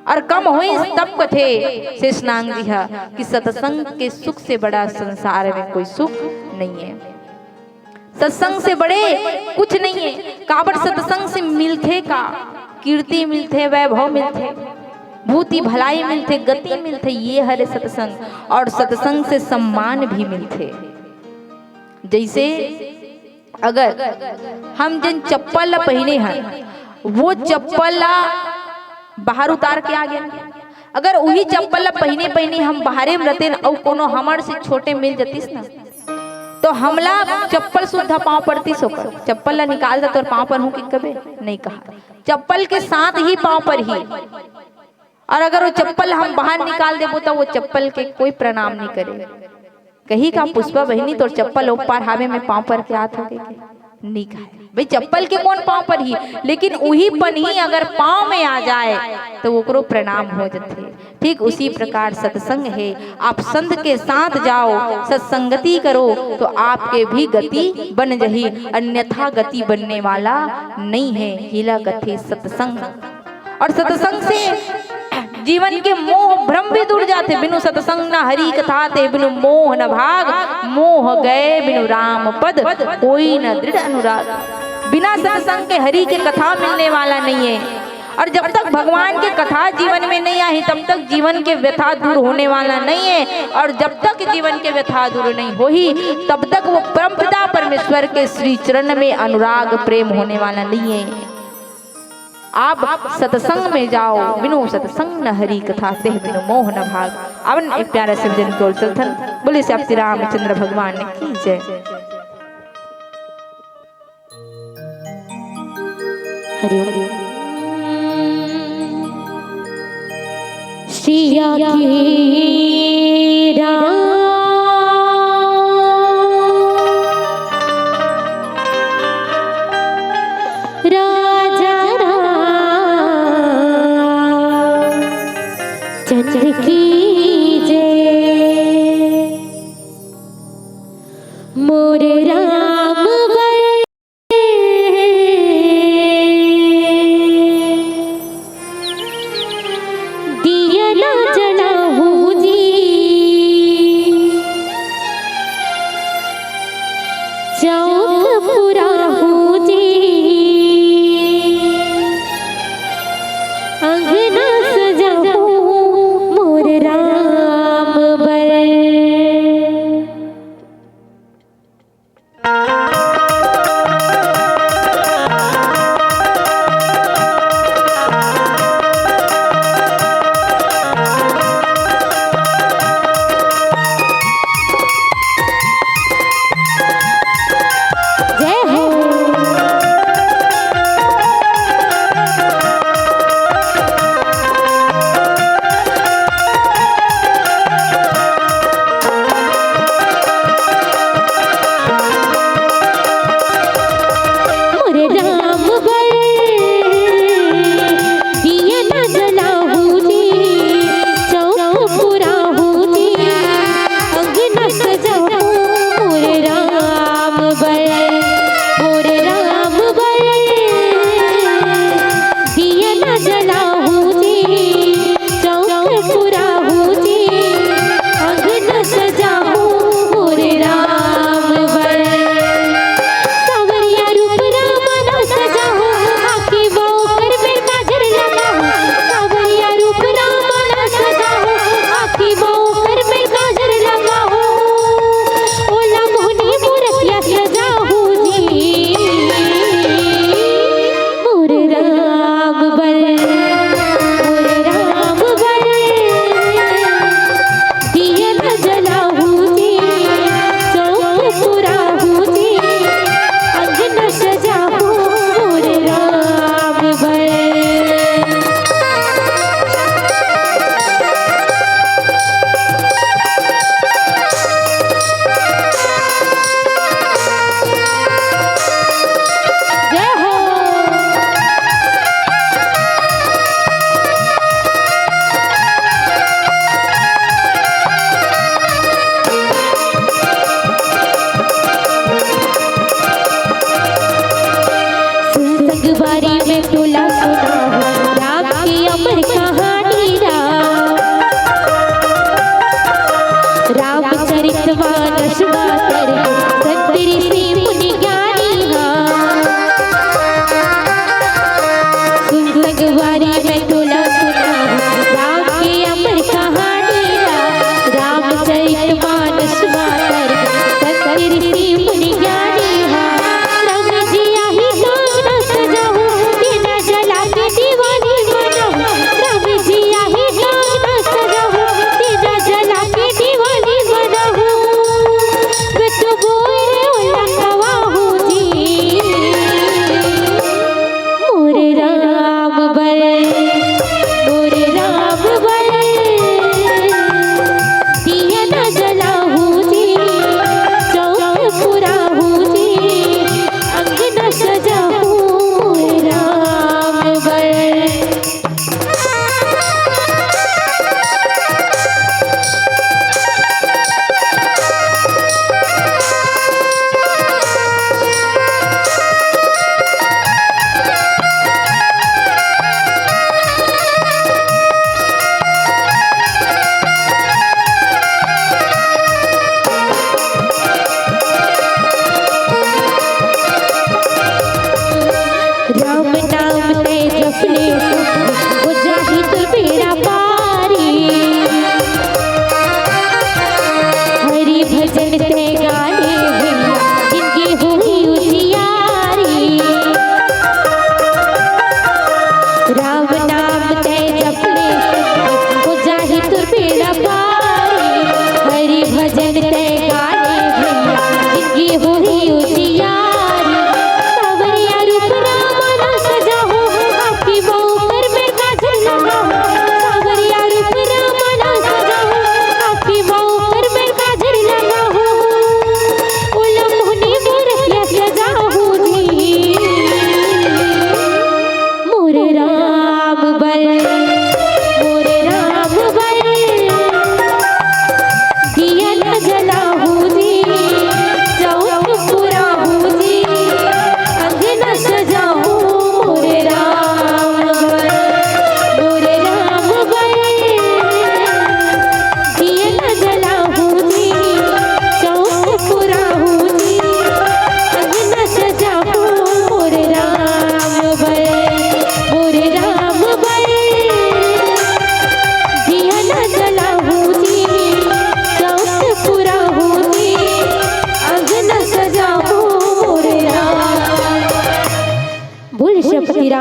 और कम होइस तब कथे शेषनांग जी हा कि सत्संग के सुख से बड़ा संसार में कोई सुख नहीं है, सत्संग से बड़े कुछ नहीं है। काबर सत्संग से मिलथे का? कीर्ति मिलथे, वैभव मिलथे, भूति भलाई मिलथे, गति मिलथे, ये हरे सत्संग। और सत्संग से सम्मान भी मिलथे। जैसे अगर हम जेन चप्पल ला पहिने हन, वो चप्पल ला बाहर उतार के आ गेन, अगर उही चप्पल ला पहिने पहिने हम बाहरे में रहतेन अउ कोनो हमर से छोटे मिल जतिस ना, तो हमला चप्पल सुद्धा पाँव पड़तिस ओकर। चप्पल ला निकाल दे तोर पाँव पर हूँ कि कबे नहीं कहा, चप्पल के साथ ही पाँव पर ही। और अगर वो चप्पल हम बाहर निकाल देबो, त वो चप्पल के कोई प्रणाम नहीं करे। कही का, "पुष्पा बहिनी, तोर चप्पल ओ पार हावे में पाँव पर के आत हो के?" नहीं कहे। भाई, चप्पल के कौन पाँव पर ही, लेकिन उही पनही अगर पाँव में आ जाए, तो ओकरो प्रणाम हो जथे। ठीक उसी प्रकार सत्संग है, आप संत के साथ जाओ, सत्संगति करो, तो आपके भी गति बन जही, अन्यथा गति बनने वाला नहीं है। हिला कथे सत्संग। और सत्संग से जीवन के मोह भ्रम भी दूर जाथे। बिनु सत्संग न हरि कथा ते, बिनु मोह न भाग, मोह गए बिनु राम पद, कोई न दृढ़ अनुराग। बिना सत्संग के हरि के कथा मिलने वाला नहीं है। और जब तक भगवान के कथा जीवन में नहीं आई, तब तक जीवन के व्यथा दूर होने वाला नहीं है। और जब तक जीवन के व्यथा दूर नहीं होही, तब तक वो परमपिता परमेश्वर के श्री चरण में अनुराग प्रेम होने वाला नहीं है। आप सत्संग में जाओ, बिनु सत्संग न हरि कथा, ते बिनु मोह न भाग। अब एक प्यारे से भजन को चलथन। बोले श्री रामचंद्र भगवान की जय। हरि ओम। सिया की राम राजा राम चंद्र की जय। मोर राम बर दिया ना जलाहू जी, चौक पुराहू जी, अंगना सजाहू मोर राम बर। जय हो।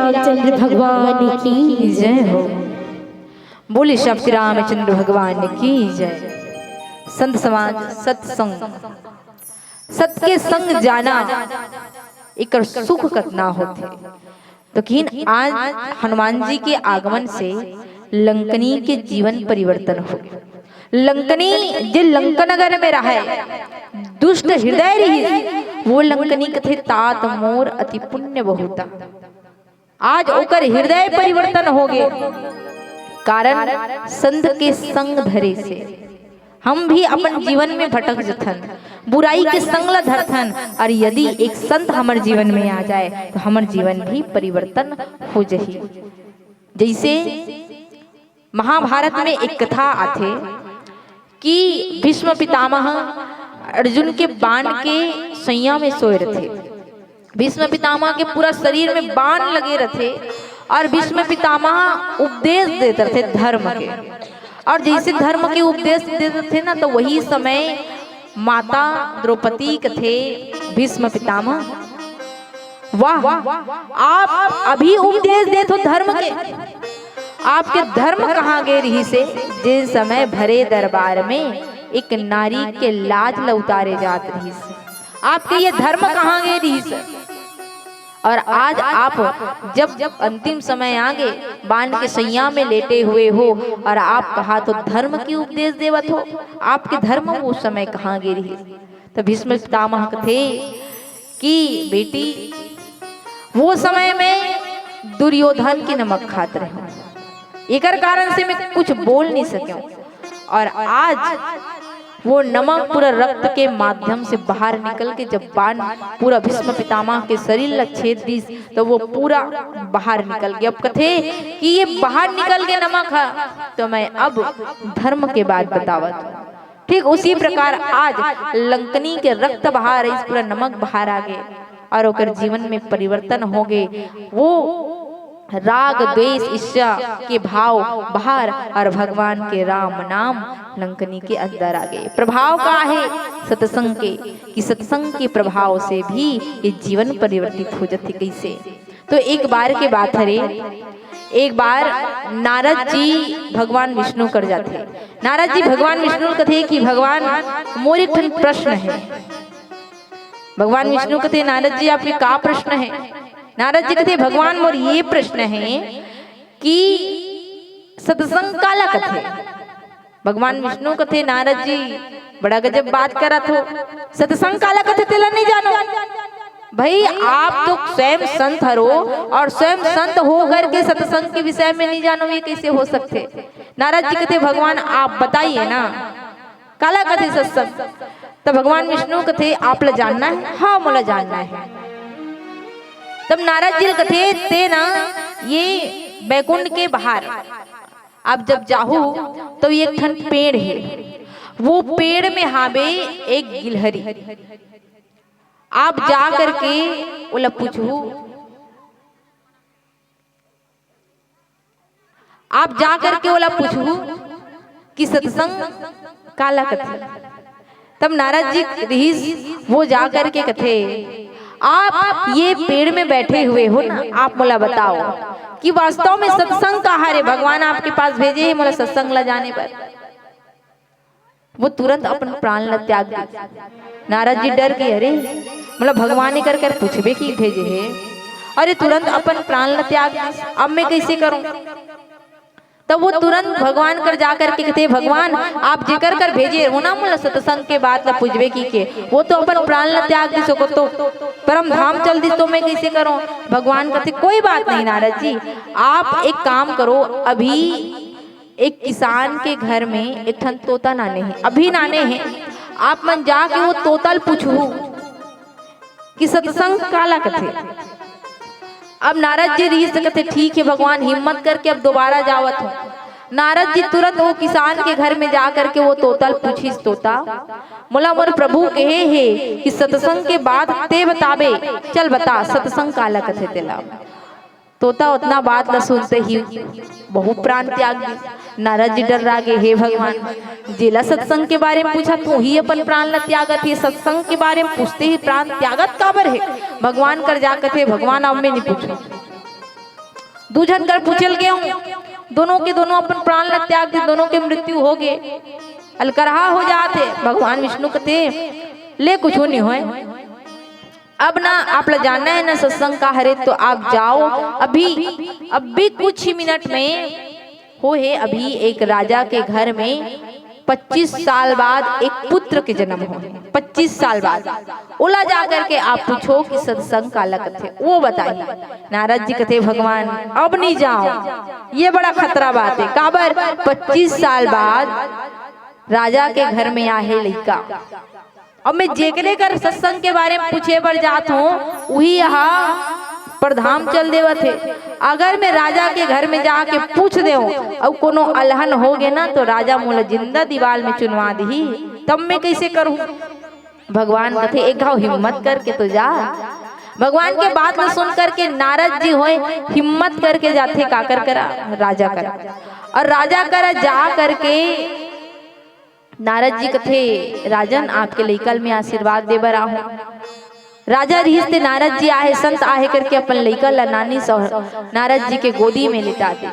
रामचंद्र भगवान की जय हो। बोले श्री रामचंद्र भगवान की जय। संत समाज, सत्संग, सत के संग जाना, एकर सुख कतना होथे। तो किन आज हनुमान जी के आगमन से लंकनी के जीवन परिवर्तन हो गे। लंकनी जे लंका नगर में रहय, दुष्ट हृदय रहिस, वो लंकनी कथे, "तात मोर अति पुण्य बहुता।" आज ओकर हृदय परिवर्तन हो गे, कारण संत के संग धरे से। हम भी अपन जीवन में भटक जथन, बुराई के संग ला धरथन, और यदि एक संत हमर जीवन में आ जाए, तो हमर जीवन भी परिवर्तन हो जही। जैसे महाभारत में एक कथा आथे कि भीष्म पितामह अर्जुन के बाण के सैया में सोए रथे। भीष्म पितामह के पूरा शरीर में बाण लगे रथे और भीष्म पितामह उपदेश देत रथे धर्म के। और जैसे धर्म के उपदेश देत रथे ना, तो वही समय माता द्रौपदी कथे, "भीष्म पितामह, वाह, आप अभी उपदेश देत हो धर्म के, आपके धर्म कहाँ गे रहिस हे, जेन समय भरे दरबार में एक नारी के लाज ल उतारे जात रहिस? आपके ये धर्म कहाँ गे रहिस? और आज आप जब, जब अंतिम समय आ गे, बाण के सैया में लेटे हुए हो और आप कहा तो धर्म की उपदेश देवत हो, आपके धर्म वो समय कहाँ गे रहिस?" तो भीष्म पितामह कथे कि बेटी, वो समय में दुर्योधन के नमक खात रहे, एकर कारण से मैं कुछ बोल नहीं सके। और आज वो नमक पूरा रक्त के माध्यम से बाहर निकल के जब बाण पूरा भीष्म पितामह के शरीर ला छेद दिस, तो वो पूरा बाहर निकल गया। अब कथे कि ये बाहर निकल के नमक है, तो मैं अब धर्म के बात बतावत हूँ। ठीक उसी प्रकार आज लंकनी के रक्त बाहर, इस पूरा नमक बाहर आ गे और ओकर जीवन में परिवर्तन हो गे। वो राग, द्वेष, ईर्ष्या के भाव बाहर और भगवान के राम नाम लंकनी के अंदर आ गे। प्रभाव का हे सत्संग के, कि सत्संग के प्रभाव से भी ये जीवन परिवर्तित हो जाथे। कैसे? तो एक बार के बात हरे, एक बार नारद जी भगवान विष्णु कर जाथे। नारद जी भगवान विष्णु ल कथे कि भगवान, मोर एक ठन प्रश्न हे। भगवान विष्णु कथे, नारद जी, आपके का प्रश्न हे? नारद जी कथे, भगवान, मोर ये प्रश्न हे कि सत्संग काला कथे? भगवान विष्णु कथे, नारद जी, बड़ा गजब बात करत हो, सत्संग काला कथे तेला नहीं जानो? भाई, आप तो स्वयं संत हरो और स्वयं संत हो करके सत्संग के विषय में नहीं जानो, ये कैसे हो सकथे? नारद जी कथे, भगवान, आप बताइए ना, काला कथे सत्संग? तब भगवान विष्णु कथे, आप ला जानना हे? हाँ, मोला जानना हे। तब नारद जी कथे, ते ना, ये बैकुंठ के बाहर आप जब जाहू, तो एक ठन पेड़ हे, वो पेड़ में हावे एक गिलहरी। आप जा करके ओला पूछहू, आप जा करके ओला पूछहू कि सत्संग काला कथे। तब नारद जी रिहिस, वो जा करके कथे, आप ये पेड़ में बैठे हुए हो ना, आप मोला बताओ कि वास्तव में सत्संग का हरे? भगवान आपके पास भेजे हे मोला सत्संग ला जाने बर। वो तुरंत अपन प्राण ला त्याग दे। नारद जी डर गए, अरे, मतलब भगवान एकर कर पूछबे कि भेजे हे, अरे, तुरंत अपन प्राण ला त्याग दे, अब मैं कैसे करूं? तब वो तुरंत भगवान कर जा करके कथे, भगवान, आप जेकर कर भेजे हो ना मोला सत्संग के बात ला पूछबे कि के, वो तो अपन प्राण ला त्याग दिस, ओकर तो परम धाम चल दिस, तो मैं कैसे करूं? भगवान कथे, कोई बात नहीं नारद जी, आप एक काम करो, अभी एक किसान के घर में एक ठन तोता नाने हे, अभी नाने हे, आप मन जाके वो तोता ल पूछहू कि सत्संग काला कथे। अब नारद जी रिहिस कथे, ठीक हे भगवान, हिम्मत करके अब दोबारा जावत हूँ। नारद जी तुरंत वो किसान के घर में जा करके वो तोता ल पूछिस, तोता, मोला मोर प्रभु कहे हे कि सत्संग के बाद ते बताबे, चल बता सत्संग काला कथे तेला। तोता ओतना बात ला सुनते ही बहुत प्राण त्याग दिस। नारद जी डर्रा गे, हे भगवान, जेला सत्संग के बारे में पूछा, तू ही अपन प्राण ला त्यागत हे, सत्संग के बारे में पूछते ही प्राण त्यागत काबर हे? भगवान कर जा कथे, भगवान, अब मैं नहीं पूछूं। दू झन कर पूछे ल गेंव, दोनों के दोनों अपन प्राण ला त्याग दे, दोनों के मृत्यु हो गे, अलकरहा हो जात हे। भगवान विष्णु कथे, ले कुछु नहीं होय, अब ना आप ला जानना हे ना सत्संग का हरे, तो आप जाओ, अभी, अभी कुछ ही मिनट में हो हे, अभी एक राजा के घर में पच्चीस साल बाद एक पुत्र के जन्म हो हे, पच्चीस साल बाद। ओला जा करके आप पूछो कि सत्संग काला कथे, वो बताही। नारद जी कथे, भगवान, अब नहीं जाओ, ये बड़ा खतरा बात हे। काबर? पच्चीस साल बाद राजा के घर में आहे लइका। अब मैं जेकरे कर सत्संग के बारे में पूछे बर जात हों, उही यहाँ परधाम चल देवत हे। अगर मैं राजा के घर में जाके पूछ देंव अउ कोनो अलहन हो गे ना, तो राजा मोला जिंदा दीवाल में चुनवा दिही, तब मैं कइसे करहूं? भगवान कथे, एक घाव हिम्मत करके तो जा। भगवान के बात ला सुन करके नारद जी होय, हिम्मत करके जाथे काकर करा? राजा करा। अउ राजा करा जा करके नारद जी कथे, राजन, आपके लइका ल में आशीर्वाद दे बर आहूं। राजा रिहिस ते नारद जी आहे, संत आहे करके अपन लइका ल नानिस अउ नारद जी के गोदी में लिटा दे।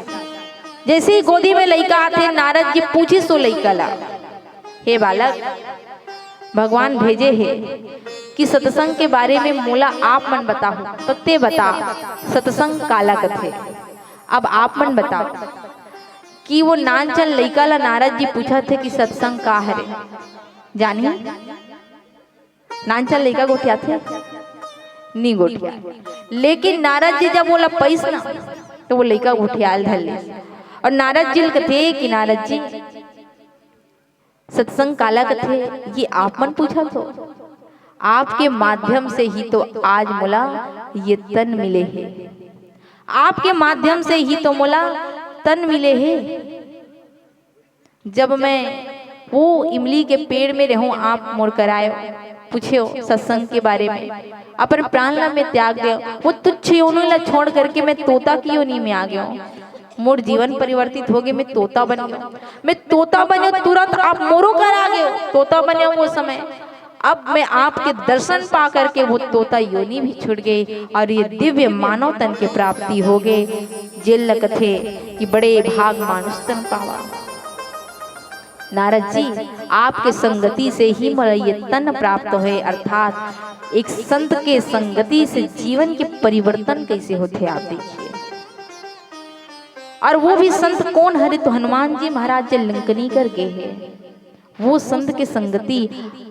जइसे ही गोदी में लइका आथे, नारद जी पूछिस ओ लइका ल, हे बालक, भगवान भेजे हे कि सत्संग के बारे में मोला आप मन बताहू, तो ते बता, सत्संग काला कथे? अब आप मन बताओ कि वो नानचन लइका ला नारद जी पूछत हे कि सत्संग का हरे, जानही? नानचन लइका गोठियाथे? नी गोठिया। लेकिन नारद जी जब ओला पइस ना, तो वो लइका गोठियाल धर ले। अउ नारद जी ल कथे कि नारद जी, सत्संग काला कथे, ये आप मन पूछत हो? आपके माध्यम से ही तो आज मोला ये तन मिले हे, आपके माध्यम से ही तो मोला तन मिले हे। जब मैं वो इमली के पेड़ में रहूं, आप मोर कराए पूछेव सत्संग के बारे में, अपन प्राण ला मैं त्याग देव, वो तुच्छ योनि ला छोड़ करके मैं तोता की योनि में आ गया हूं। मोर जीवन परिवर्तित हो गे, मैं तोता बन गया। मैं तोता बने, तुरंत आप मोरो कर आ गए, तोता बने वो समय। अब मैं आपके दर्शन पा करके वो तोता योनि भी छूट गई और ये दिव्य मानव तन की प्राप्ति हो गई। जेल ल कथे कि बड़े भाग मानुष तन पावा। नारद जी, आपके संगति से ही मोला ये तन प्राप्त होए, अर्थात एक संत के संगति से जीवन के परिवर्तन कैसे होथे, आप देखिए। और वो भी संत कौन हरे? तो हनुमान जी महाराज जे लंकनी कर गे हे, वो संत के संगति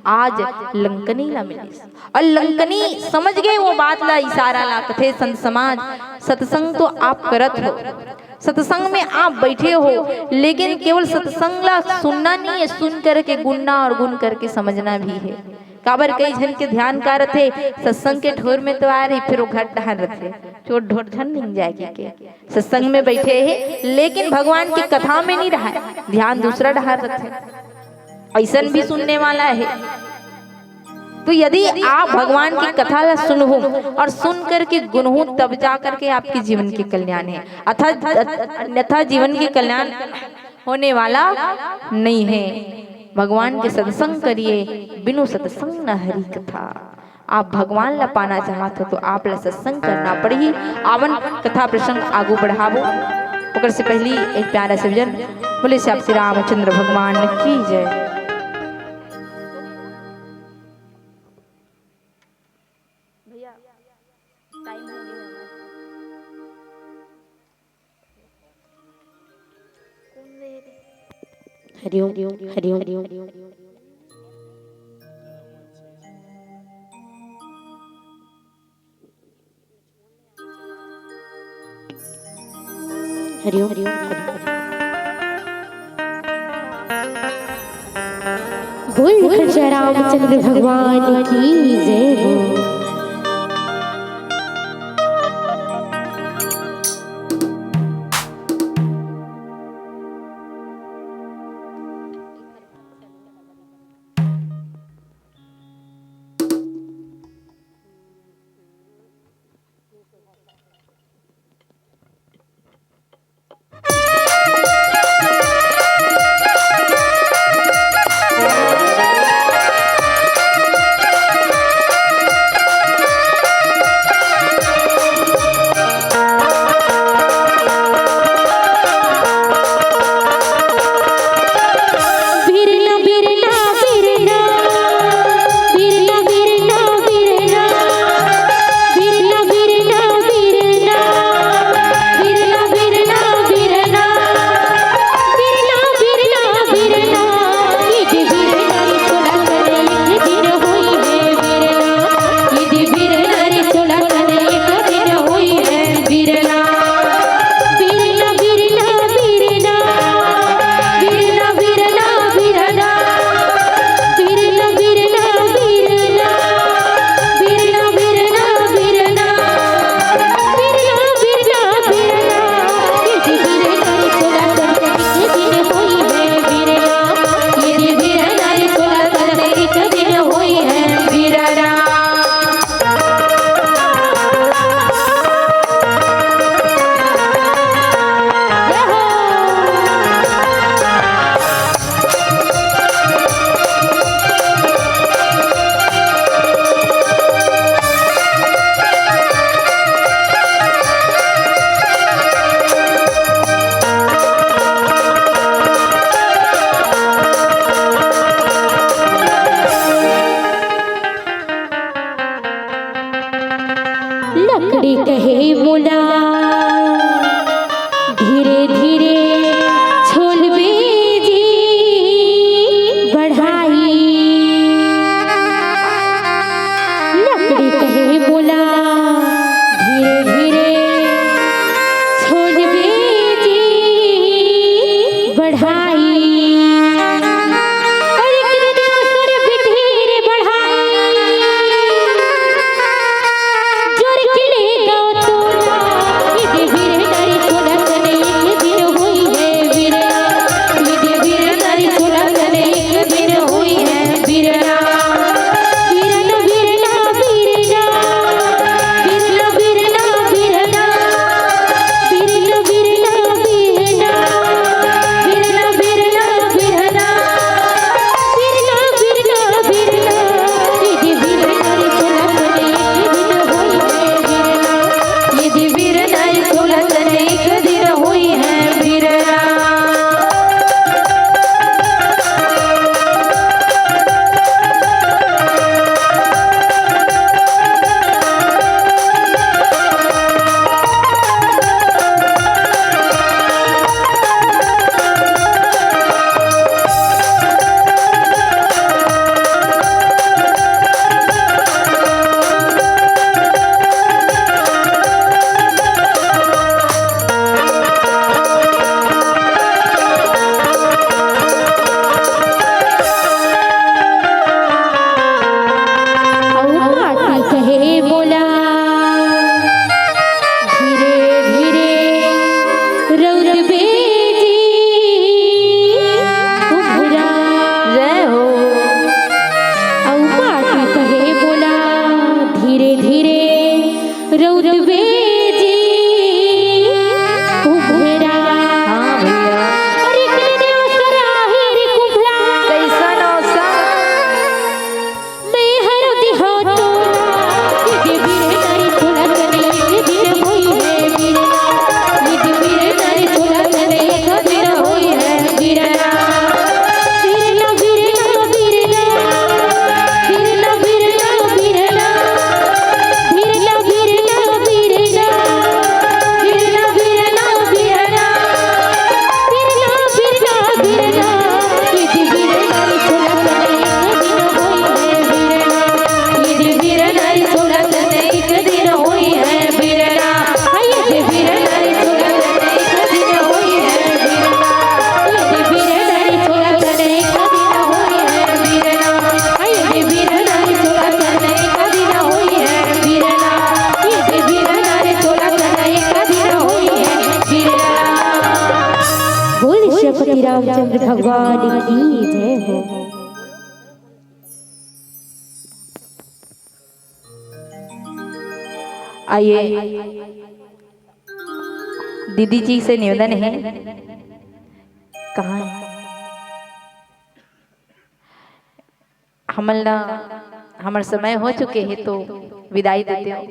आज लंकनी ला मिलिस। और लंकनी समझ गए वो बात ला, इशारा ला, कथे संत समाज, सत्संग तो आप करत हो, सत्संग में आप बैठे हो, लेकिन केवल सत्संग ला सुनना नहीं है, सुन करके गुनना और गुन करके समझना भी है। काबर कई झन के ध्यान का रथे, सत्संग के ठोर में तो आ रही, फिर वो घर डहर रथे, चोर ढोर झन निंग जाए के, के। सत्संग में बैठे हे, लेकिन भगवान की कथा में नहीं रहा है, ध्यान दूसरा डहर रथे। ऐसन भी सुनने वाला है। तो यदि आप भगवान की कथा ला सुनहु और सुन करके गुनहु, तब जा करके आपके जीवन के कल्याण है, अथा, अन्यथा जीवन के कल्याण होने वाला नहीं है। भगवान के सत्संग करिए, बिनु सत्संग न हरि कथा। आप भगवान ला पाना चाहत हो तो आप ला सत्संग करना पड़ही। आवन कथा प्रसंग आगू बढ़ाबो, ओकर से पहली एक प्यारा से भजन। बोले श्री रामचंद्र भगवान की जय। भैया, टाइम हो गया। हरिओम, हरिओम, हरिओम। हरिओम, हरिओम, हरिओम। बोल खर्चा रामचंद्र भगवान की जय हो। रे कहे मोला धीरे धीरे छोड़बे जी बढ़ाई। लकड़ी कहे मोला धीरे धीरे छोड़बे जी बढ़ाई। अरे कृष्ण सुर बिधीर बढ़ाई। जोर के ले गाओ तोला, ये दे वीर नारी छोला तने एक दिन होई है वीरना। ये दे वीर नारी छोला तने एक दिन होई है वीरना। वीरना, वीरना, वीरना। वीरना, वीरना, वीरना। वीरना, वीरना, वीरना। वीरना, वीरना, वीरना। वीरना, वीरना, वीरना। ये दे वीरना रे छोला तने एक दिन होई है वीरना। ये दे वीरना रे छोला तने एक दिन होई है वीरना। अउ माटी कहे मोला धीरे धीरे रौद बेजी उभरा। जय हो। अउ माटी कहे मोला धीरे धीरे रौद बेजी उभरा। हाँ भैया। अरे कने देव सराही रे कुभला। कैसन औसम। मैं हर दिहा तोला, ये दे वीर नारी छोला तने एक दिन होई है वीरना। ये दे वीर नारी छोला तने एक दिन होई है वीरना। वीरना, वीरना, वीरना। वीरना, वीरना, वीरना। वीरना, वीरना, वीरना। वीरना, वीरना, वीरना। वीरना, वीरना, वीरना। ये दे वीरना रे छोला तने एक दिन होई है वीरना। ये दे वीरना रे छोला तने एक दिन होई है वीरना। हाँ, ये दे वीरना रे छोला तने एक दिन होई है वीरना। ये दे वीरना रे छोला तने एक दिन होई है वीरना। हाँ, ये दे वीरना रे छोला तने एक दिन होई है वीरना। ये दे वीरना रे छोला तने एक दिन होई है वीरना। बोल श्रीपति रामचंद्र भगवान की जय हो। आइए, दीदी जी से निवेदन है, कहाँ है? हमन ला, हमर समय हो चुके हे तो विदाई देते हो।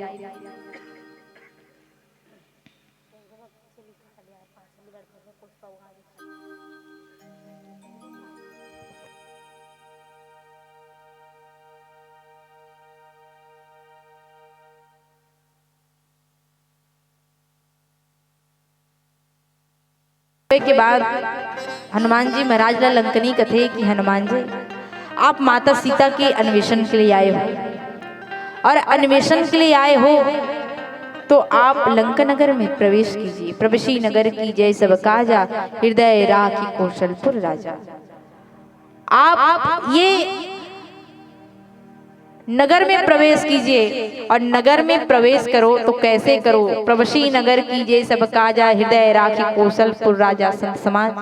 के बाद हनुमान जी महाराज ला लंकनी कथे कि हनुमान जी, आप माता सीता के अन्वेषण के लिए आए हो, और अन्वेषण के लिए आए हो तो आप लंका नगर में प्रवेश कीजिए। प्रवेशी नगर की जय सब काजा, हृदय राखी कौशलपुर राजा। आप ये नगर में प्रवेश कीजिए, और नगर में प्रवेश करो तो कैसे करो? प्रवेशी नगर कीजिए सब काजा, हृदय राखी कौशलपुर राजा संत समाज।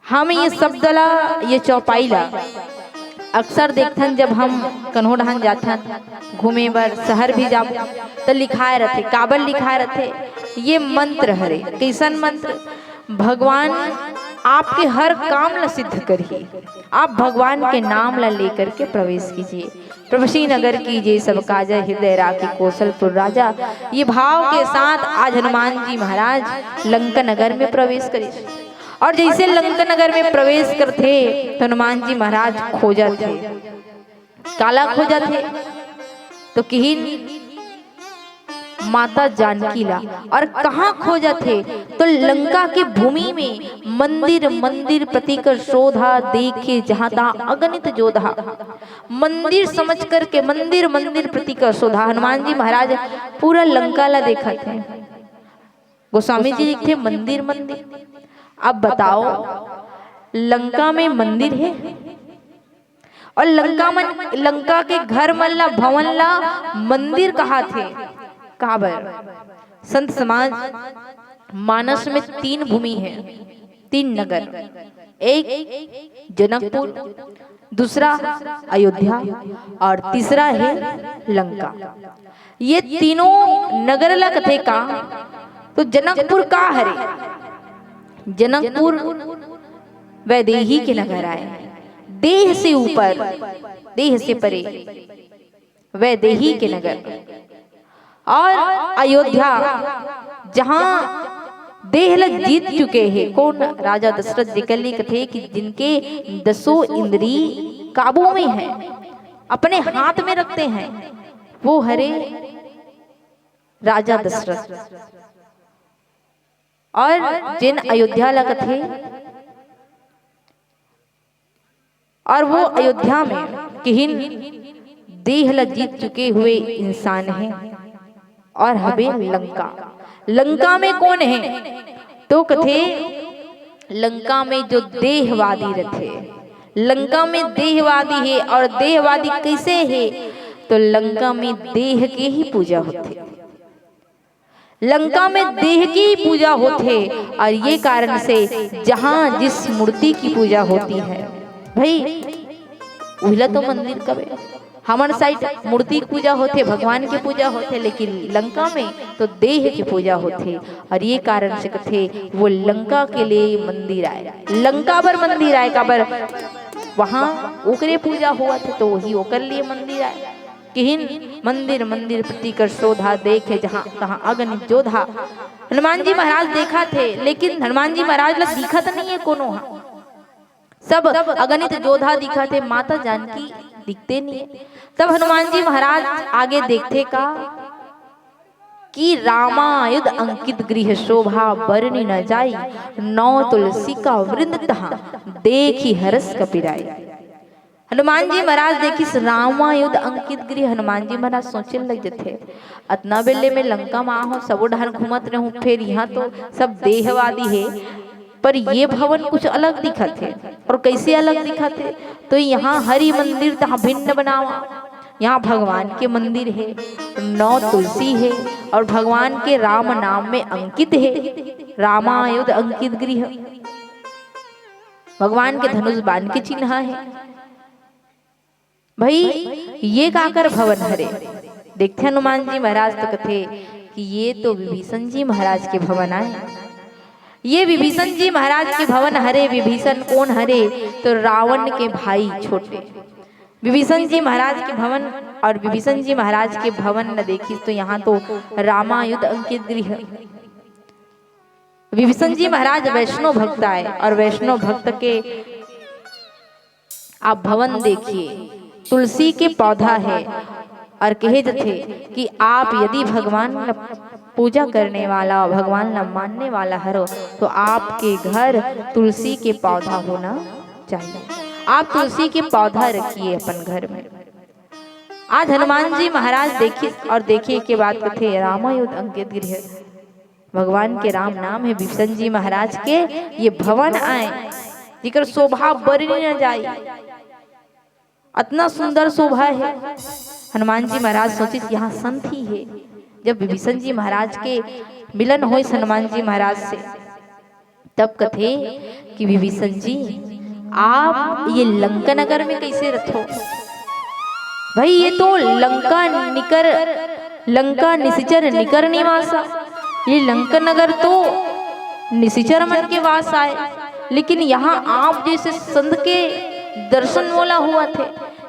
हम ये शब्द ला, ये चौपाई ला अक्सर देखथन, जब हम कन्हो डहान जाथन घूमे बर, शहर भी जाबो, त लिखाए रथे। काबर लिखाए रथे? ये मंत्र हरे। कैसन मंत्र? भगवान आपके हर काम ला सिद्ध करही। आप भगवान के नाम ला लेकर के प्रवेश कीजिए। प्रवेशी नगर कीजिए सब काजा, हृदय राखी कौशलपुर राजा। ये भाव के साथ आज हनुमान जी महाराज लंका नगर में प्रवेश करिस। और जैसे लंका नगर में प्रवेश करथे तो हनुमान जी महाराज खोजत हे। काला खोजत हे? तो किहिन माता जानकी ला। और कहाँ खोजत हे? तो लंका के भूमि में मंदिर, मंदिर प्रति कर शोधा देखे जहाँ तहाँ अगणित जोधा। मंदिर समझ करके मंदिर, मंदिर प्रति कर शोधा। हनुमान जी महाराज पूरा लंका ला देखत हे। गोस्वामी जी लिखथे मंदिर, मंदिर। अब बताओ, लंका में मंदिर हे? और लंका मन, लंका के घर मन ला, भवन ला मंदिर कहाथे। काबर? संत समाज, मानस में तीन भूमि हे, तीन नगर, एक जनकपुर, दूसरा अयोध्या और तीसरा हे लंका। ये तीनों नगर ला कथे का? तो जनकपुर का हरे? जनकपुर वैदेही के नगर आय, देह से ऊपर, देह से परे, वैदेही के नगर। और अयोध्या, जहाँ देह ल जीत चुके हे। कोन? राजा दशरथ, जेकर लिए कथे कि जिनके दसों इंद्री काबू में है, अपने हाथ में रखते हैं, वो हरे राजा दशरथ। और जेन अयोध्या ला कथे, और वो अयोध्या में किहिन देह ला जीत चुके हुए इंसान हे। और हबे लंका। लंका में कोन हे? तो कथे, लंका में जो देहवादी रथे, लंका में देहवादी हे। और देहवादी कैसे हे? तो लंका में देह के ही पूजा होथे। लंका में देह की पूजा होथे, और ये कारण से जहाँ जिस मूर्ति की पूजा होती है, भाई, उहिला तो मंदिर कबे। हमर साइड मूर्ति की पूजा होथे, भगवान की पूजा होथे, लेकिन लंका में तो देह की पूजा होथे। और ये कारण से कथे, वो लंका के लिए मंदिर आय, लंका बर मंदिर आय, काबर वहाँ ओकरे पूजा होवत हे, तो वही ओकर लिए मंदिर आय। किहिन, मंदिर मंदिर प्रति कर शोधा, देखे जहाँ तहाँ अगणित जोधा। हनुमान जी महाराज देखत हे, लेकिन हनुमान जी महाराज ला दिखत नहीं हे कोनो हा, सब अगणित जोधा दिखत हे, माता जानकी दिखते नहीं हे। तब हनुमान जी महाराज आगे देखथे का कि रामायुध अंकित गृह शोभा बरनि न जाई, नौ तुलसी का वृंद तहाँ देखि हरष कपिराई। हनुमान जी महाराज देखिस रामायुध अंकित गृह। हनुमान जी महाराज सोचे लग जथे, अतना बेले में लंका में आहूँ, सबो डहर घूमत रहूँ, फेर यहाँ तो सब देहवादी हे, पर ये भवन कुछ अलग दिखत हे। और कैसे अलग दिखत हे? तो यहाँ हरि मंदिर तहाँ भिन्न बनावा, यहाँ भगवान के मंदिर हे, नौ तुलसी हे, और भगवान के राम नाम में अंकित हे, रामायुध अंकित गृह, भगवान के धनुष बाण के चिन्ह हे। भाई, ये काकर भवन हरे? देखथे हनुमान जी महाराज तो कथे कि ये तो विभीषण जी महाराज के भवन आय। ये विभीषण जी महाराज के भवन हरे। विभीषण कोन हरे? तो रावण के भाई छोटे। विभीषण जी महाराज के भवन, और विभीषण जी महाराज के भवन न देखिस तो यहाँ तो रामायुध अंकित गृह। विभीषण जी महाराज वैष्णव भक्त आय, और वैष्णव भक्त के आप भवन देखिए, तुलसी के पौधा हे, और कहे जथे कि आप यदि भगवान ला पूजा करने वाला, भगवान ला मानने वाला हरो, तो आपके घर तुलसी के पौधा होना चाहिए। आप तुलसी के पौधा रखिए अपन घर में। आज हनुमान जी महाराज देखिस, और देखे के बाद कथे, रामायुध अंकित गृह, भगवान के राम नाम हे, विभीषण जी महाराज के ये भवन आय, जेकर शोभा बरनि न जाई। अतना सुंदर शोभा हे। हनुमान जी महाराज सोचिस, यहाँ संत ही हे। जब विभीषण जी महाराज के मिलन होइस हनुमान जी महाराज से, तब कथे कि विभीषण जी, आप ये लंका नगर में कैसे रथो? भाई, ये तो लंका निकर, लंका निशिचर निकर निवासा, ये लंका नगर तो निशिचर मन के वास आय, लेकिन यहाँ आप जैसे संत के दर्शन मोला होवत हे।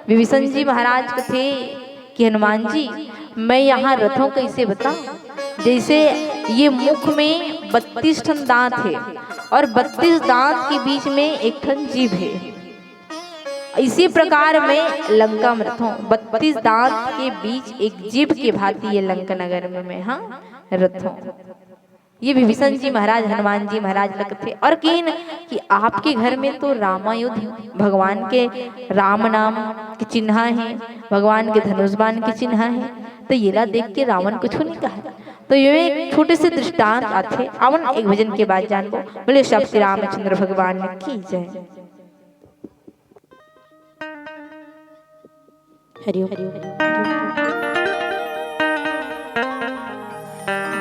विभीषण जी महाराज कथे कि हनुमान जी, मैं यहाँ रथों कैसे बताऊं? जैसे ये मुख में बत्तीस ठन दांत हे, और बत्तीस दांत के बीच में एक ठन जीभ हे। इसी प्रकार मैं लंका में रथों, बत्तीस दांत के बीच एक जीभ के भांति ये लंका नगर में मैं, हाँ, रथों। ये विभीषण जी महाराज, हनुमान जी महाराज लगथे और कहिन कि आपके घर में तो रामायुध, भगवान के राम नाम के चिन्हा हे, भगवान के धनुष बाण के चिन्हा हे, तो येला देख के रावण कुछु नहीं कहा। तो ये एक छोटे से दृष्टांत आथे, आवन एक भजन के बाद जानबो। बोले सब श्री रामचंद्र भगवान की जय। हरि ओम।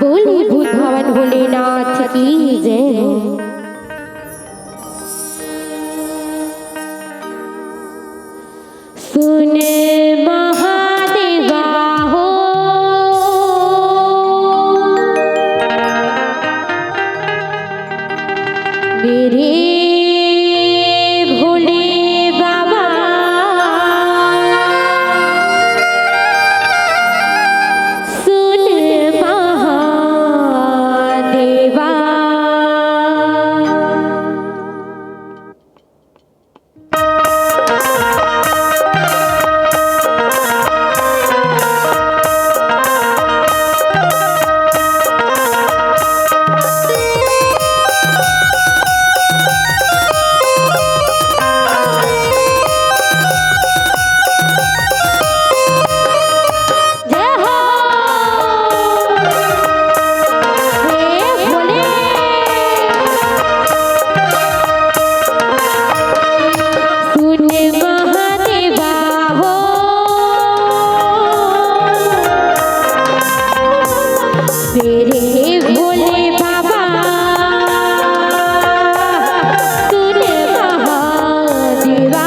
बोले भूत भवन भोलेनाथ की जय। सुन महादेवा हो, मेरे भोले बाबा, सुन महादेवा। जय हो। हे भोले। सुन महादेवा हो, मेरे भोले बाबा, सुन महादेवा।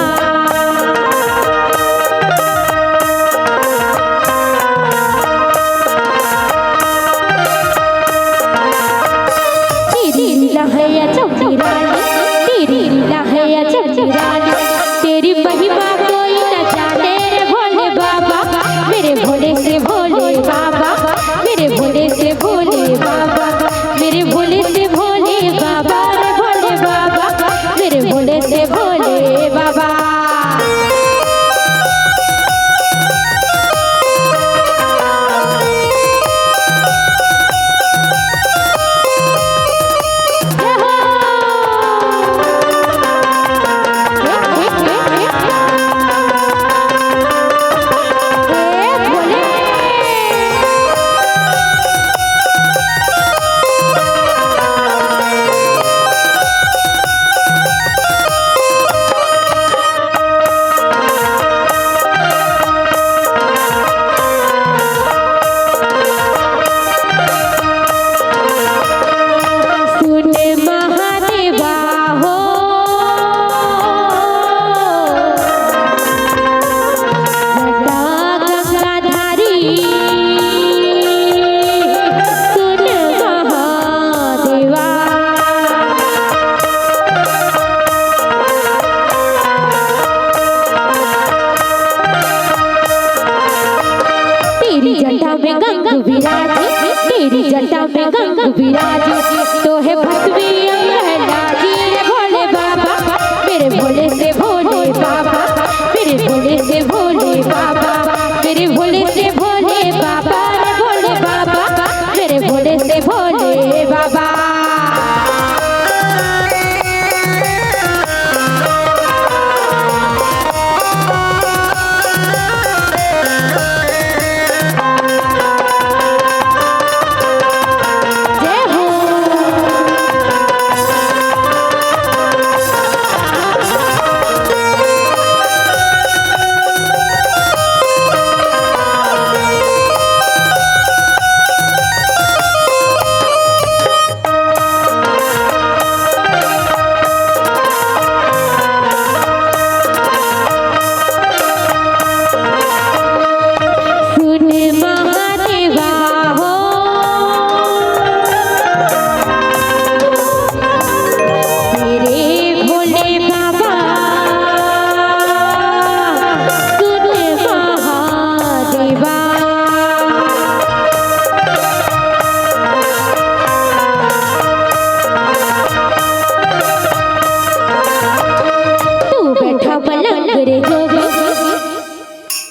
तेरी लीला है अजब निराली, तेरी लीला है अजब निराली, तेरी महिमा कोई न जाने रे भोले बाबा। मेरे भोले से भोले बाबा, मेरे भोले से भोले बाबा, मेरे भोले से भोले बाबा, रे भोले बाबा, मेरे भोले से भोले बाबा। सुन महादेवा हो, जटा गंगाधारी, सुन महादेवा। तेरी जटा में गंग विराजे, तेरी जटा में गंग विराजे, तो है भस्मी अंग है लागी रे भोले बाबा, मेरे भोले से भोले बाबा, मेरे भोले से भोले बाबा, मेरे भोले से भोले बाबा, रे भोले बाबा, मेरे भोले से भोले बाबा। जय हो।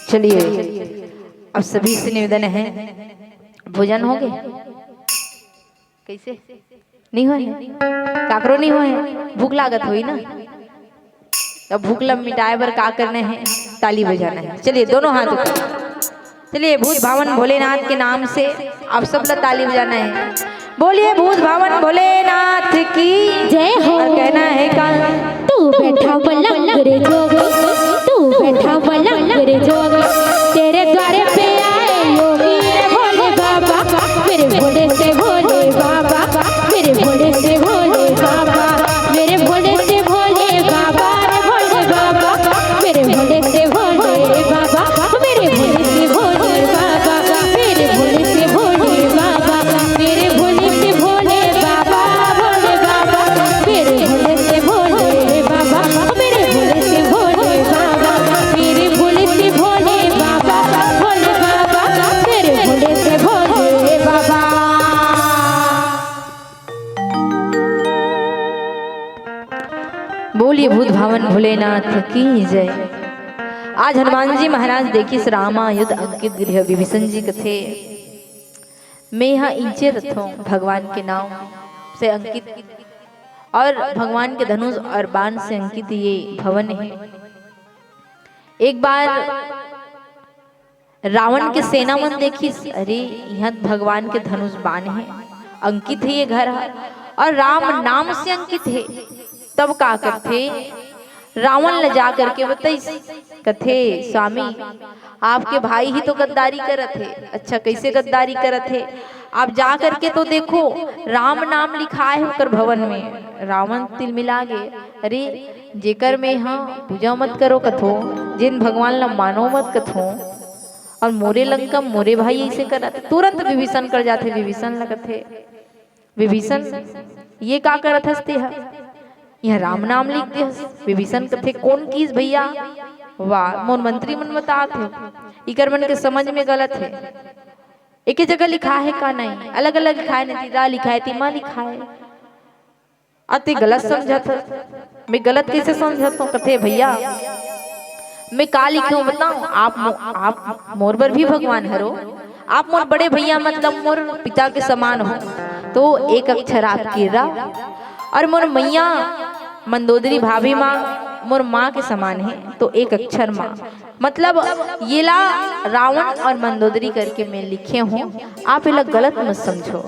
चलिए, अब सभी से निवेदन है, भोजन हो गए? कैसे? नहीं होए? काकरो नहीं होए? भूख लागत होई ना? अब भूख ला मिटाए बर का करना है? ताली बजाना है। चलिए, दोनों हाथ ऊपर। चलिए, भूत भावन भोलेनाथ के नाम से आप सब ला ताली बजाना है। बोलिए भूत भावन भोलेनाथ की जय हो। और कहना है का? तू बैठा पलंग रे जोगी, तू बैठा पलंग रे जोगी, तेरे द्वारे पे आए योगी रे भोले बाबा, मेरे भोले से भोले बाबा, मेरे भोले से भोले बाबा, मेरे भोले से भोले बाबा, रे भोले बाबा, मेरे भोले से भोले बाबा, मेरे भोले से भोले बाबा, मेरे भोले से भोले बाबा, मेरे भोले से भोले बाबा, भोले बाबा, मेरे भोले से भोले बाबा, मेरे भोले से भोले बाबा, मेरे भोले से भोले बाबा, भोले बाबा, मेरे भोले से भोले बाबा। बोलिए भूत भावन भोलेनाथ की जय। आज हनुमान जी महाराज देखिस रामायुध अंकित गृह। विभीषण जी कथे, मैं यहाँ इंचे रथों भगवान के नाम से अंकित और भगवान के धनुष और बाण से अंकित ये भवन है। एक बार रावण के सेना मन देखिस, अरे, यहाँ भगवान के धनुष बाण है, अंकित है ये घर ह, और राम नाम से अंकित है। तब का करथे, रावण ल जा करके बताइस, कथे, स्वामी, आपके भाई ही तो गद्दारी करत है। अच्छा, कैसे गद्दारी करत है? आप जा करके तो देखो, राम नाम लिखाए है ओकर भवन में। रावण तिलमिला गे, अरे, जेकर में हाँ पूजा मत करो कथो, जिन भगवान ला मानो मत कथो, और मोरे लंका मोरे भाई ऐसे करत, तुरंत विभीषण कर जाथे। विभीषण लगत हे, विभीषण, ये का करत हस तेहा? यहाँ राम नाम लिख दे हस। विभीषण कथे, कौन किस भैया? वाह, मोर मंत्री मन बतात हे, इकर मन के समझ में गलत है। एक ही जगह लिखा है का नहीं, अलग अलग लिखा है, नहीं, तीरा लिखा है, तीमा लिखा है। अति गलत समझत हस। मैं गलत कैसे समझत हूँ? कथे, भैया, मैं का लिखे हूँ बताऊँ? आप मो-, आप मोर बर भी भगवान हरो। आप मोर बड़े भैया, मतलब मोर पिता के समान हो। तो एक अक्षर आपके रा, और मोर मैया मंदोदरी भाभी माँ मोर माँ के समान है, तो एक अक्षर माँ। मतलब येला रावण और मंदोदरी करके मैं लिखे हूँ, आप एला गलत मत समझो।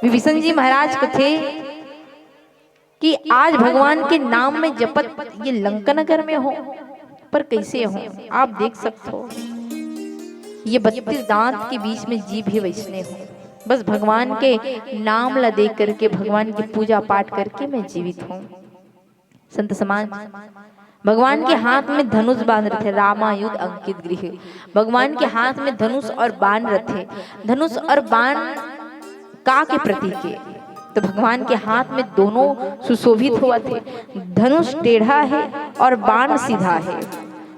विभीषण जी महाराज कथे कि आज भगवान के नाम में जपत ये लंका नगर में हो, पर कैसे हो? आप देख सकते हो, ये बत्तीस दांत के बीच में जीभ ही वैसने हो। बस भगवान के नाम ला देख करके, भगवान की पूजा पाठ करके मैं जीवित हूँ। संत समाज, भगवान के हाथ में धनुष बाण रथे, रामायुध अंकित गृह। भगवान के हाथ में धनुष और बाण रथे। धनुष और बाण का के प्रतीक है? तो भगवान के हाथ में दोनों सुशोभित होवत हे, धनुष टेढ़ा है और बाण सीधा है।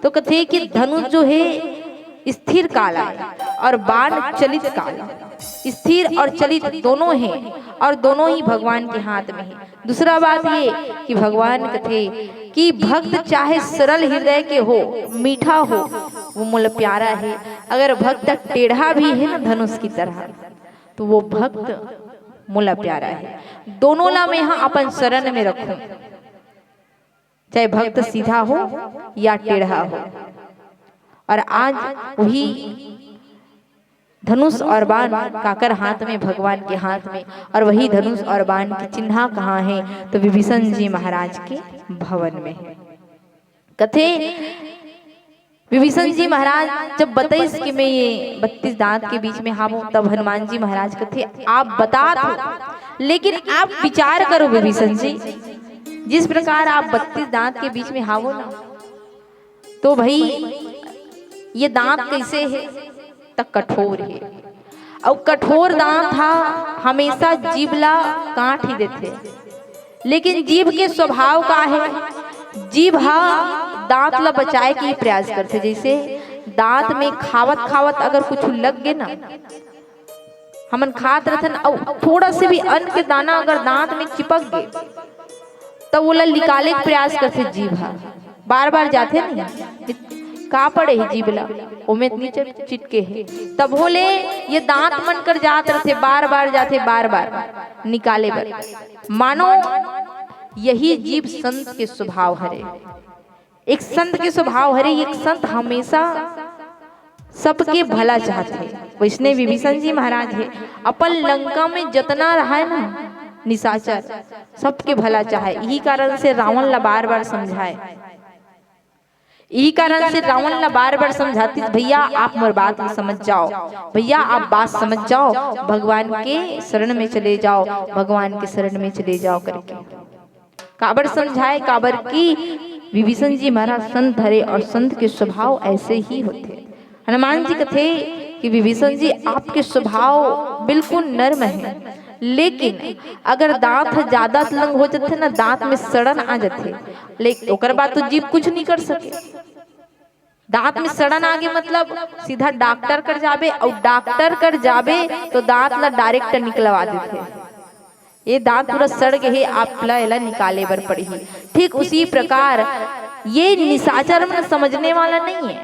तो कथे कि धनुष जो है स्थिर काल आय और बाण चलित काल। स्थिर और चलित दोनों हैं और दोनों ही भगवान के हाथ में है। दूसरा बात ये कि भगवान कथे कि भक्त चाहे सरल हृदय के हो, मीठा हो, वो मोला प्यारा है। अगर भक्त टेढ़ा भी है ना धनुष की तरह, तो वो भक्त मोला प्यारा है। दोनों ला मैं हा अपन शरण में रखूं, चाहे भक्त सीधा हो या टेढ़ा हो। और आज वही धनुष और बाण काकर हाथ में? भगवान के हाथ में। और वही धनुष और बाण की चिन्हा कहाँ है? तो विभीषण जी महाराज के भवन में है। कथे विभीषण जी महाराज जब बताइस कि मैं ये बत्तीस दांत के बीच में हावों, तब हनुमान जी महाराज कथे, आप बतात हो, लेकिन आप विचार करो विभीषण जी, जिस प्रकार आप बत्तीस दांत के बीच में हावो ना, तो भाई ये दांत कैसे है? त कठोर है। अउ कठोर दांत हा हमेशा जीभ ला काट ही देथे। लेकिन जीभ के स्वभाव का है? जीभ हा दांत ला बचाए के ही प्रयास करथे। जैसे दांत में खावत खावत अगर कुछ लग गे ना, हमन खात रथन अउ थोड़ा से भी अन्न के दाना अगर दांत में चिपक गे, त ओला निकाले के प्रयास करथे जीभ हा। बार बार जाथे नहीं, का पड़े हे जीभ ला, ओमे इतनी चट-, चिटके हे। तभो ले ये दांत मन कर जात रथे, बार-बार जाथे, बार-बार निकाले बर। मानो यही जीभ संत के स्वभाव हरे। एक संत के स्वभाव हरे, एक संत हमेशा सबके भला चाहथे। वइसने विभीषण जी महाराज हे, अपन लंका में जतना रहय ना निशाचर, सबके भला चाहय। इही कारण से रावण ला बार-बार समझाय, इही कारण से रावण ला बार-बार समझातिस, "भैया, आप मोर बात ला समझ जाव, भैया, आप बात समझ जाव, भगवान के शरण में चले जाव, भगवान के शरण में चले जाव," करके। काबर समझाय? काबर कि विभीषण जी महाराज संत हरे अउ संत के स्वभाव अइसे ही होथे। हनुमान जी कथे कि विभीषण जी, आपके स्वभाव बिल्कुल नरम हे, लेकिन अगर दांत ह जादा तलंग हो जाथे ना, दांत में सड़न आ जाथे, लेकिन ओकर बाद तो जीभ कुछ नहीं कर सके। दांत में सड़न आगे मतलब सीधा डॉक्टर कर जाबे, अउ डॉक्टर कर जाबे तो दांत ला direct निकलवा देथे। ये दांत पूरा सड़ गे हे, आप ला एला निकाले बर पड़ही। ठीक उसी प्रकार ये निशाचर मन समझने वाला नहीं है,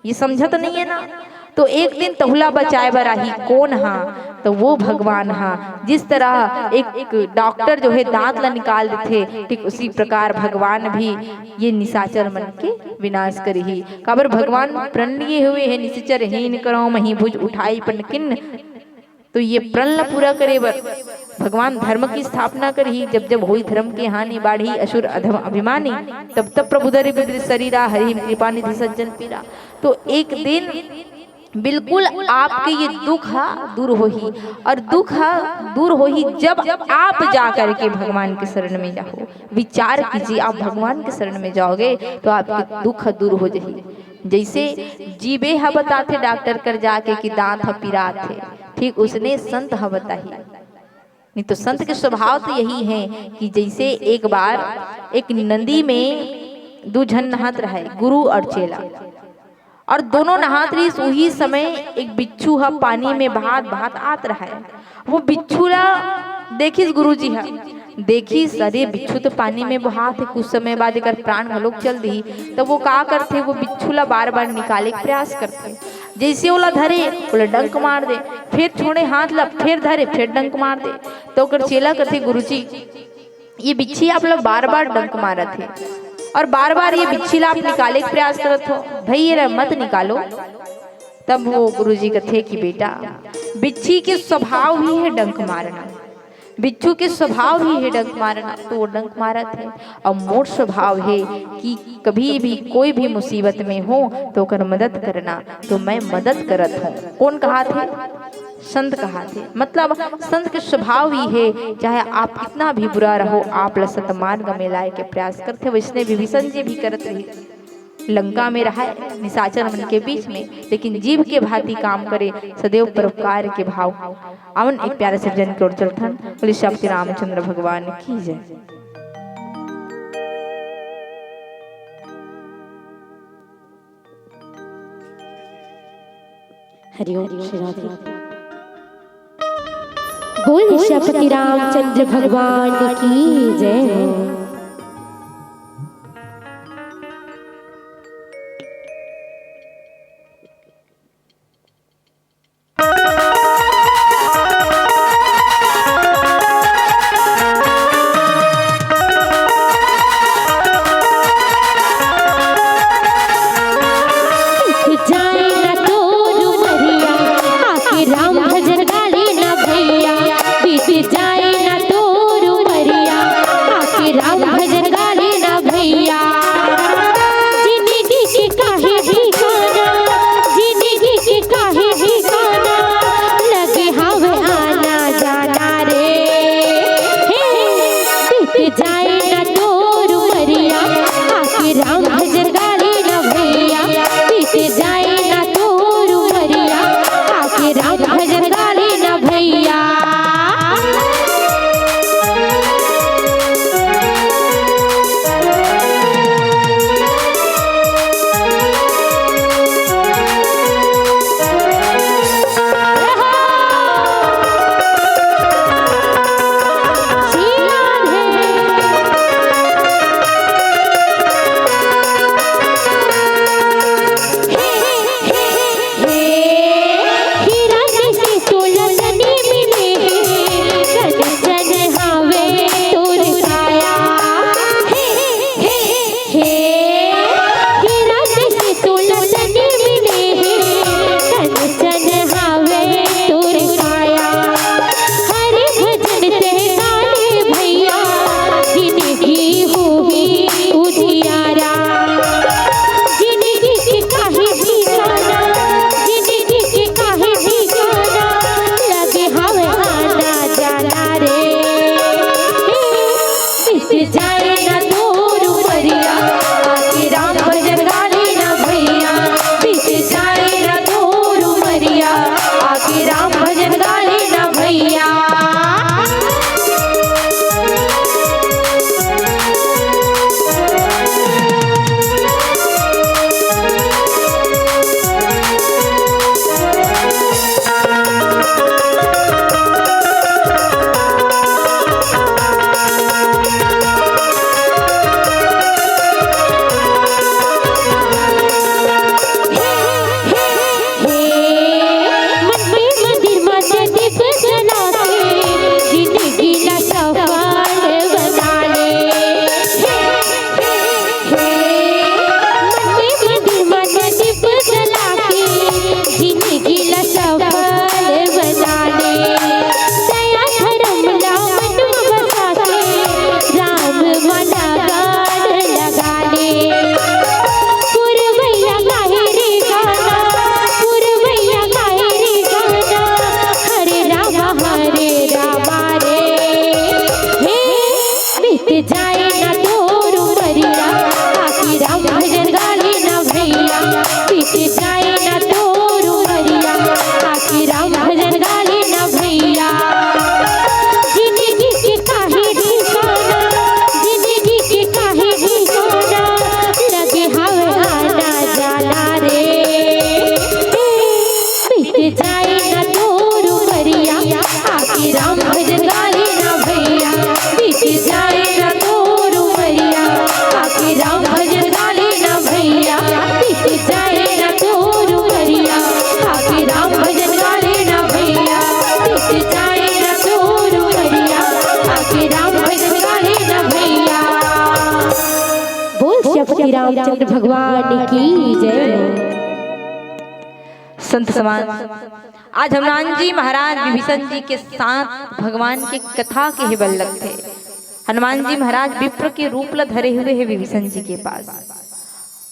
ये समझत नहीं है ना। तो एक दिन तहुला बचाए बर आही, कौन हा? तो वो भगवान हा। जिस तरह एक डॉक्टर जो है दांत ला निकाल देथे, ठीक उसी प्रकार भगवान भी ये निशाचर मन के विनाश करही। काबर भगवान प्रण लिए हुए है, "निशाचर हीन करौ मही भुज उठाई पन किन।" तो ये प्रण ला पूरा करे बर भगवान धर्म की स्थापना करही। जब जब होई धर्म के हानि, बाढ़ी असुर अधम अभिमानी, तब तब प्रभु धरे विविध शरीरा, हरि कृपा निधि सज्जन पीरा। तो एक दिन बिल्कुल आपके ये दुख ह दूर होही, और दुख ह दूर होही जब आप जा करके भगवान के शरण में जाओ। विचार कीजिए, आप भगवान के शरण में जाओगे तो आपके दुख ह दूर हो जाही। जैसे जीबे ह बताथे डॉक्टर कर जाके कि दांत ह पिरात हे, ठीक उसने संत ह बताही। नहीं तो संत के स्वभाव तो यही है कि जैसे एक बार एक नदी में दू झन नहात रहे, गुरु और चेला, और दोनों नहात रहिस। उही समय एक बिच्छू ह पानी में बहात बहात आत रहे। वो बिच्छू ला देखिस गुरुजी ह, देखिस, "अरे, बिच्छू तो पानी में बहात हे, कुछ समय बाद एकर प्राण घलोक चल दिही।" तब वो का करथे, वो बिच्छू ला बार बार निकाले के प्रयास करथे। जैसे ओला धरे, ओला डंक मार दे, फिर छोड़े हाथ ला, फिर धरे, फिर डंक मार दे। तो ओकर चेला कथे, "गुरुजी, ये बिच्छी आप ला बार बार डंक मारत हे और बार बार ये बिच्छी ला आप निकाले के प्रयास करत हो, भई एला मत निकालो।" तब वो गुरुजी कथे कि बेटा, बिच्छी के स्वभाव ही है डंक मारना, बिच्छू के स्वभाव ही है डंक मारना, तो वो डंक मारत हे। और मोर स्वभाव है कि कभी भी कोई भी मुसीबत में हो तो ओकर मदद करना, तो मैं मदद करत हूँ। कौन कहाथे? संत कहाथे। मतलब संत के स्वभाव ही है, चाहे आप कितना भी बुरा रहो, आप ला सतमार्ग में लाए के प्रयास करथे। वैसने विभीषण जी भी करत रही, लंका में रहे निशाचर मन के बीच में, लेकिन जीव के भांति काम करे, सदैव परोपकार के भाव। अवन एक प्यारे से भजन के ओर चलथन। बोले श्री रामचंद्र भगवान की जय। हरिओम श्री राधे। बोल सियापति रामचंद्र भगवान की जय। रामचंद्र भगवान की जय हो। संत समाज, आज हनुमान जी महाराज विभीषण जी के साथ भगवान के कथा कहे बर लगथे। हनुमान जी महाराज विप्र के रूप ला धरे हुए हे विभीषण जी के पास,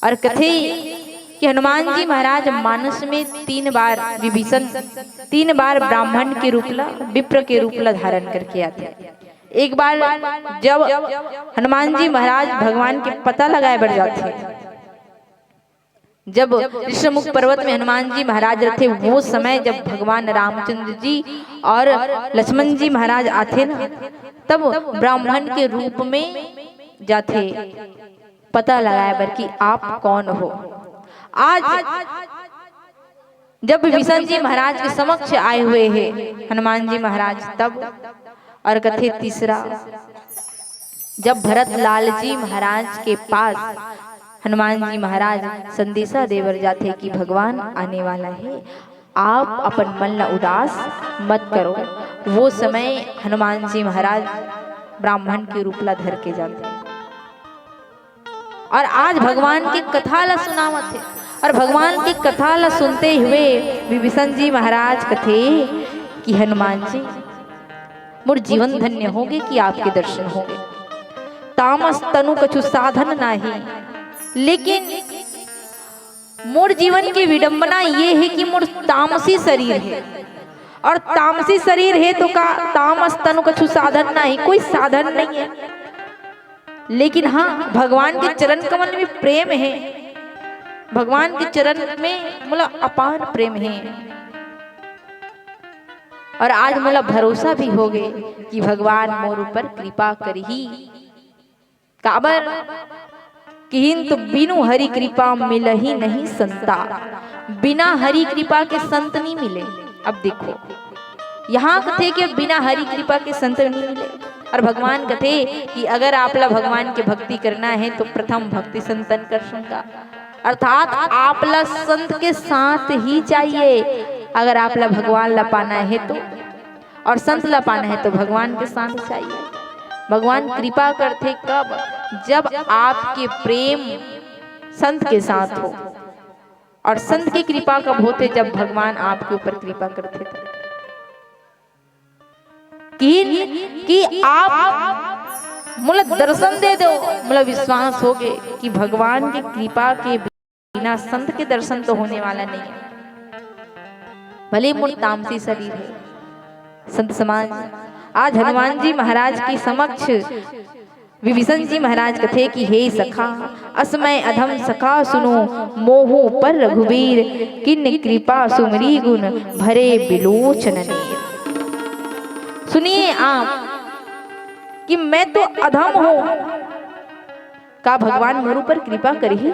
और कथे कि हनुमान जी महाराज मानस में तीन बार विभीषण, तीन बार ब्राह्मण के रूप ला, विप्र के रूप ला धारण करके आथे। एक बार जब हनुमान जी महाराज भगवान के पता लगाए बर जाथे, जब ऋषमुख पर्वत में हनुमान जी महाराज रथे, वो समय जब भगवान रामचंद्र जी और लक्ष्मण जी महाराज आथे ना, तब ब्राह्मण के रूप में जाथे पता लगाए बर कि आप कौन हो। आज जब विभीषण जी महाराज के समक्ष आए हुए हे हनुमान जी महाराज, तब और कथे तीसरा, जब भरत लाल जी महाराज के पास हनुमान जी महाराज संदेशा देवर जाथे कि भगवान आने वाला है, आप अपन मन ला उदास मत करो। वो समय हनुमान जी महाराज ब्राह्मण के रूप ला धर के जाथे। और आज भगवान के कथा ला सुनावत हे, और भगवान के कथा ला सुनते हुए विभीषण जी महाराज कथे कि हनुमान जी, मोर जीवन धन्य होगे कि आपके दर्शन होगे। तामस तनु कछु साधन नाही, लेकिन मोर जीवन के विडंबना ये हे कि मोर तामसी शरीर हे, और तामसी शरीर हे तो का तामस तनु कछु साधन नाही, कोई साधन नहीं है। लेकिन हाँ, भगवान के चरण कमल में प्रेम हे, भगवान के चरण में मोला अपार प्रेम हे। और आज मोला भरोसा भी होगे कि भगवान मोर ऊपर कृपा करही। काबर किहिन तो बिनु हरि कृपा मिलही नहीं संता, बिना हरि कृपा के संत नहीं मिले। अब देखो, यहाँ कथे कि बिना हरि कृपा के संत नहीं मिले, और भगवान कथे कि अगर आप ला भगवान के भक्ति करना है तो प्रथम भक्ति संतन कर संगा, अर्थात आप ला संत के साथ ही चाहिए। अगर आप ला भगवान ला पाना है तो, और संत ला पाना है तो भगवान के साथ चाहिए। भगवान कृपा करथे कब? जब आपके प्रेम संत के साथ हो। और संत की कृपा कब होथे? जब भगवान आपके ऊपर कृपा करथे तब। कि, कि आप मोला दर्शन दे दो, मोला विश्वास होगे कि भगवान की कृपा के बिना संत के दर्शन तो होने वाला नहीं है, भले मोर तामसी शरीर है। संत समाज, आज हनुमान जी महाराज के समक्ष विभीषण जी महाराज कथे कि हे सखा, अस मैं अधम सखा सुनो मोहु पर रघुबीर, किन्हि कृपा सुमरी गुन भरे बिलोचन नीर। सुनिए आप कि मैं तो अधम हूँ, का भगवान मोर ऊपर कृपा करही?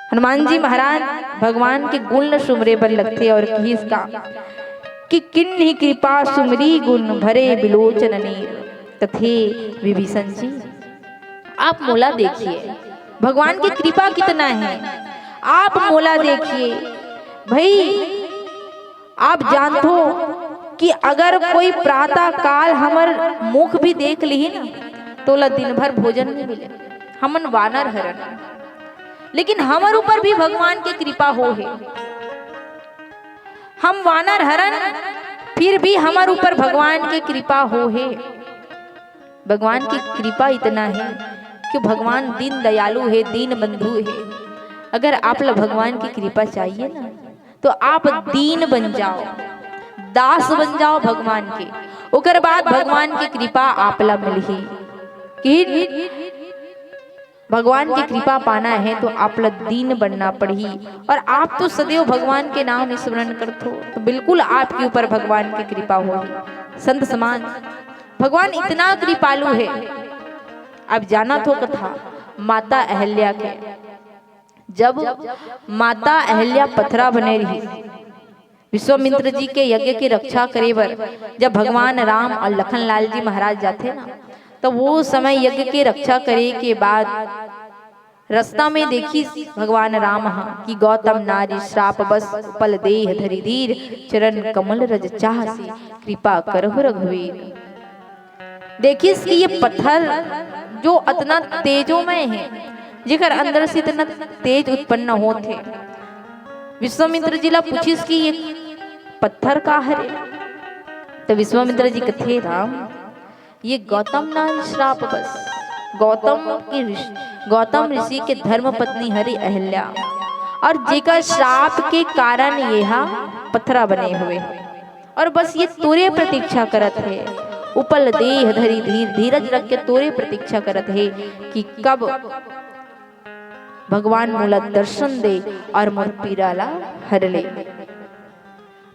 हनुमान जी महाराज भगवान के गुण ल सुमरे बर लगथे और किहिस का कि किन्हि कृपा सुमरी गुन भरे बिलोचन नीर। कथे विभीषण जी, आप मोला देखिए, भगवान की कृपा कितना है, आप मोला देखिए भाई। आप जानथो कि अगर कोई प्रातः काल हमर मुख भी देख लिही ना, तो ओला दिन भर भोजन नहीं मिले। हमन वानर हरन, लेकिन हमर ऊपर भी भगवान के कृपा हो हे। हम वानर हरन, फिर भी हमर ऊपर भगवान के कृपा हो हे। भगवान की कृपा इतना है कि भगवान दीन दयालु है, दीन बंधु है। अगर आप ला भगवान की कृपा चाहिए ना, तो आप दीन बन जाओ, दास बन जाओ भगवान के, ओकर बाद भगवान की कृपा आप ला मिलही। कि भगवान की कृपा पाना है तो आप ला दीन बनना पड़ही। और आप तो सदैव भगवान के नाम स्मरण करथो, तो बिल्कुल आपके ऊपर भगवान की कृपा होही। संत समाज, भगवान इतना कृपालु है। अब जाना थो कथा माता अहल्या के। जब माता अहल्या पथरा बने रही, विश्वामित्र जी के यज्ञ के रक्षा करे बर जब भगवान राम और लखन लाल जी महाराज जाथे ना, तो वो समय यज्ञ के रक्षा करे के बाद रास्ता में देखिस भगवान राम ह कि गौतम नारी श्राप बस उपल देह धरि धीर, चरण कमल रज चाहसि कृपा करहु रघुवीर। देखिस कि ये पत्थर जो अतना तेजोमय हे, जेकर अंदर से इतना तेज उत्पन्न होत हे। विश्वामित्र जी ला पूछिस कि ये पत्थर का हरे? त विश्वामित्र जी कथे, राम, ये गौतम नान श्राप बस। गौतम के ऋषि, गौतम ऋषि के धर्म पत्नी हरी अहिल्या, और जेकर श्राप के कारण ये हा पथरा बने हुए, और बस ये तोरे प्रतीक्षा करत हे, उपल देह धरी धीर, धीरज रख के तोरे प्रतीक्षा करत हे कि कब भगवान मोला दर्शन दे और मोर पीरा ला हर ले।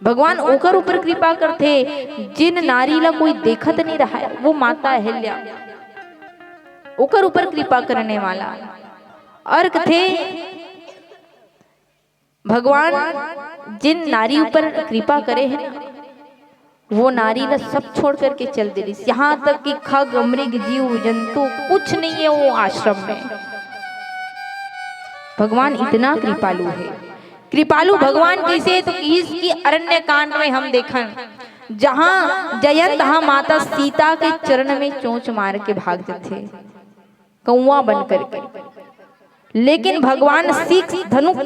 भगवान ओकर ऊपर कृपा करथे, जिन नारी ला कोई देखत नहीं रहा है, वो माता अहिल्या, ओकर ऊपर कृपा करने वाला। और कथे, भगवान जिन नारी ऊपर कृपा करे हे ना, वो नारी ला सब छोड़ करके चल दे रहिस, यहाँ तक कि खग, मृग, जीव, जंतु, कुछ नहीं है वो आश्रम में। भगवान इतना कृपालु हे। कृपालु भगवान कैसे हे? तो किहिस कि अरण्य कांड में हम देखन, जहाँ जयंत हा माता सीता के चरण में चोंच मार के भाग जथे, कौआ बन करके। लेकिन भगवान सीख धनुष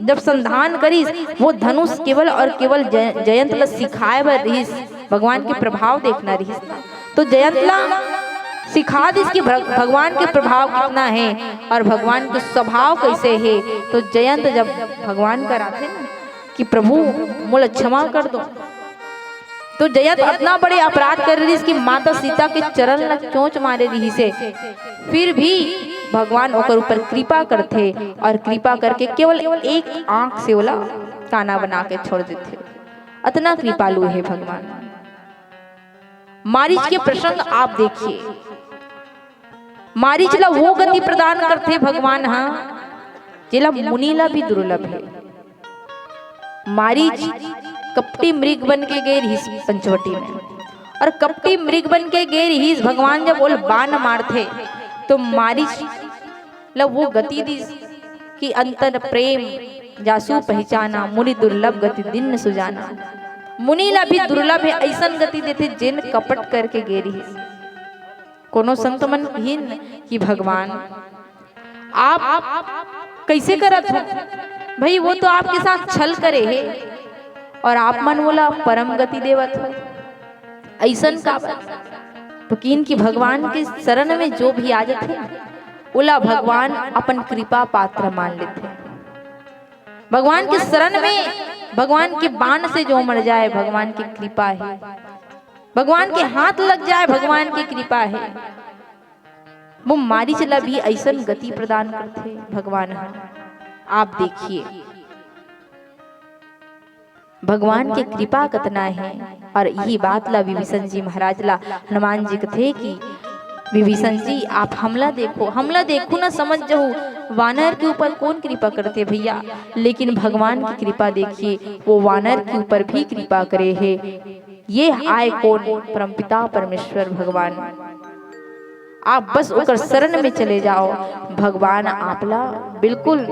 जब संधान करिस, वो धनुष केवल और केवल जय-, जयंत ला सिखाए बर रहिस, भगवान के प्रभाव देखना रहिस ना। तो जयंत ला सिखा दिस कि भग-, भगवान के प्रभाव कितना हे और भगवान के स्वभाव कैसे हे। तो जयंत जब भगवान करा आथे ना कि प्रभु, मोला क्षमा कर दो, तो जयंत अतना बड़े अपराध कर रहिस कि माता सीता के चरण ला चोंच मारे रहिस हे, फिर भी भगवान ओकर ऊपर कृपा करथे और कृपा करके केवल एक आंख से ओला काना बना के छोड़ देथे। अतना कृपालु हे भगवान। मारीच के प्रसंग आप देखिए, मारीच ला वो गति प्रदान करथे भगवान हा, जेला मुनि ला भी दुर्लभ हे। मारीच कपटी मृग बन के गे रिहिस पंचवटी में, और कपटी मृग बन के गे रिहिस, भगवान जब ओल बाण मारथे, तो मारीच ला वो गति दिस कि अंतर प्रेम जासु पहचाना, मुनि दुर्लभ गति दीन्ह सुजाना। मुनि ला भी दुर्लभ हे, अइसन गति देथे, जेन कपट करके गे रिहिस। कोनो संत मन कहिन कि भगवान, आप कैसे करत हो? भाई, वो तो आपके साथ छल करे हे और आप मन ओला परम गति देवत हो, अइसन काबर? तो किहिन कि भगवान के शरण में जो भी आ जाथे, ओला भगवान अपन कृपा पात्र मान लेथे। भगवान के शरण में, भगवान के बाण से जो मर जाए, भगवान की कृपा हे। भगवान के हाथ लग जाए, भगवान की कृपा हे। वो मारीच ला भी अइसन गति प्रदान करथे भगवान ह। आप देखिए, भगवान के कृपा कतना हे। और यही बात ला विभीषण जी महाराज ला हनुमान जी कथे कि विभीषण जी, आप हमला देखो, हमला देखो ना, समझ जाहू, वानर के ऊपर कौन कृपा करथे भैया। लेकिन भगवान की कृपा देखिए, वो वानर के ऊपर भी कृपा करे हे। ये आय कौन? परमपिता परमेश्वर भगवान। आप बस ओकर शरण में चले जाओ, भगवान आपला बिल्कुल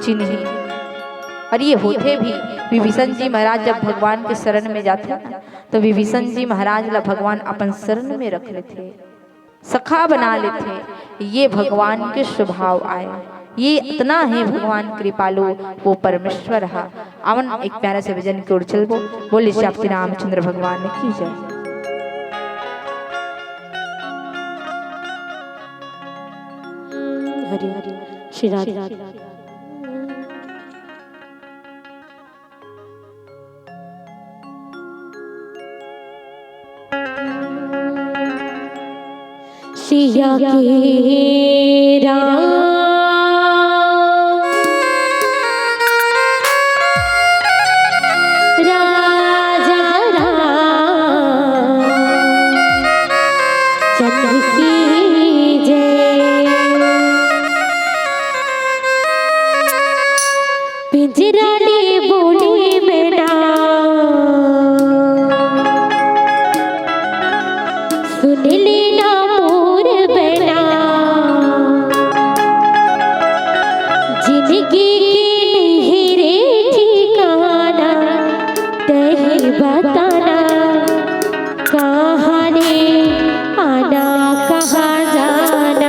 चिन्ही। और ये होथे भी, विभीषण जी महाराज जब भगवान के शरण में जाथे ना, तो विभीषण जी महाराज ला भगवान अपन शरण में रख लेथे, सखा बना लेथे। ये भगवान के स्वभाव आय, ये इतना हे भगवान कृपालु, वो परमेश्वर हा। आवन एक प्यारा से भजन की ओर चलबो। बोले श्री आपके रामचंद्र भगवान की जय। हरि हरि श्री राधे। सिया के राम राजा राम चंद्र की जय। पिंजरा ले बोले मैना, सुन लेना मोर बहना, जिंदगी के नहीं रे ठिकाना, तही बताना, कहाँ ने आना, कहाँ जाना।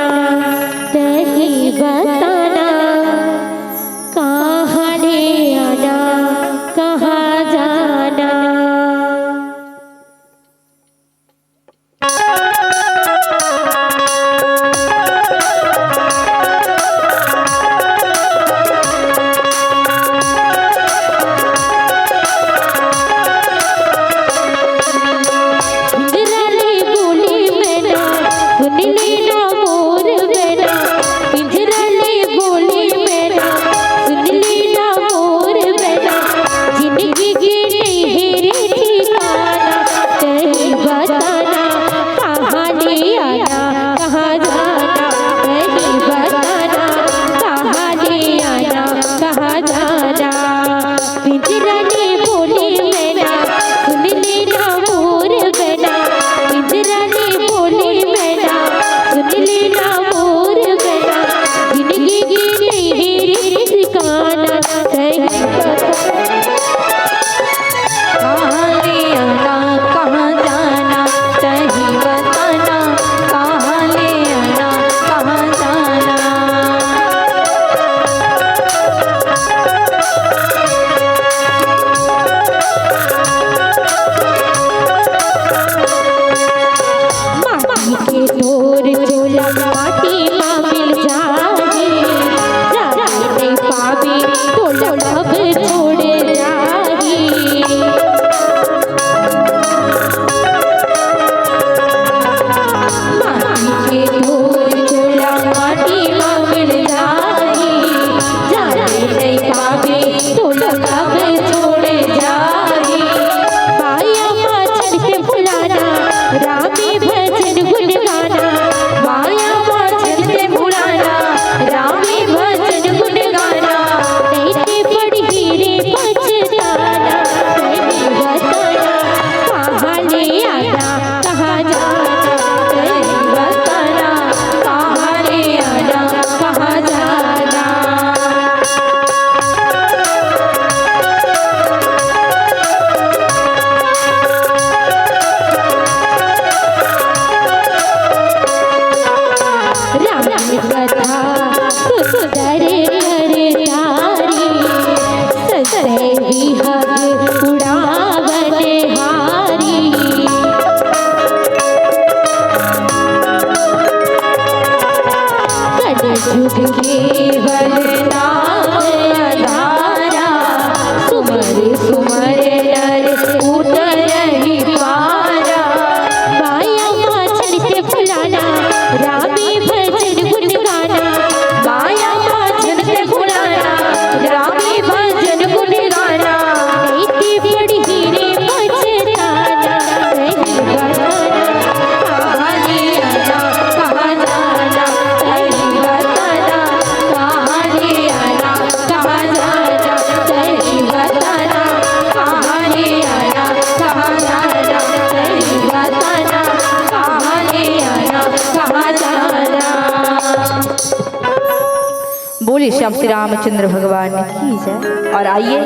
श्याम श्री रामचंद्र भगवान की जय। और आइए,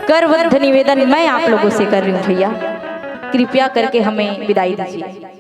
करबद्ध निवेदन मैं आप लोगों से कर रही हूँ भैया, कृपया करके हमें विदाई दीजिए।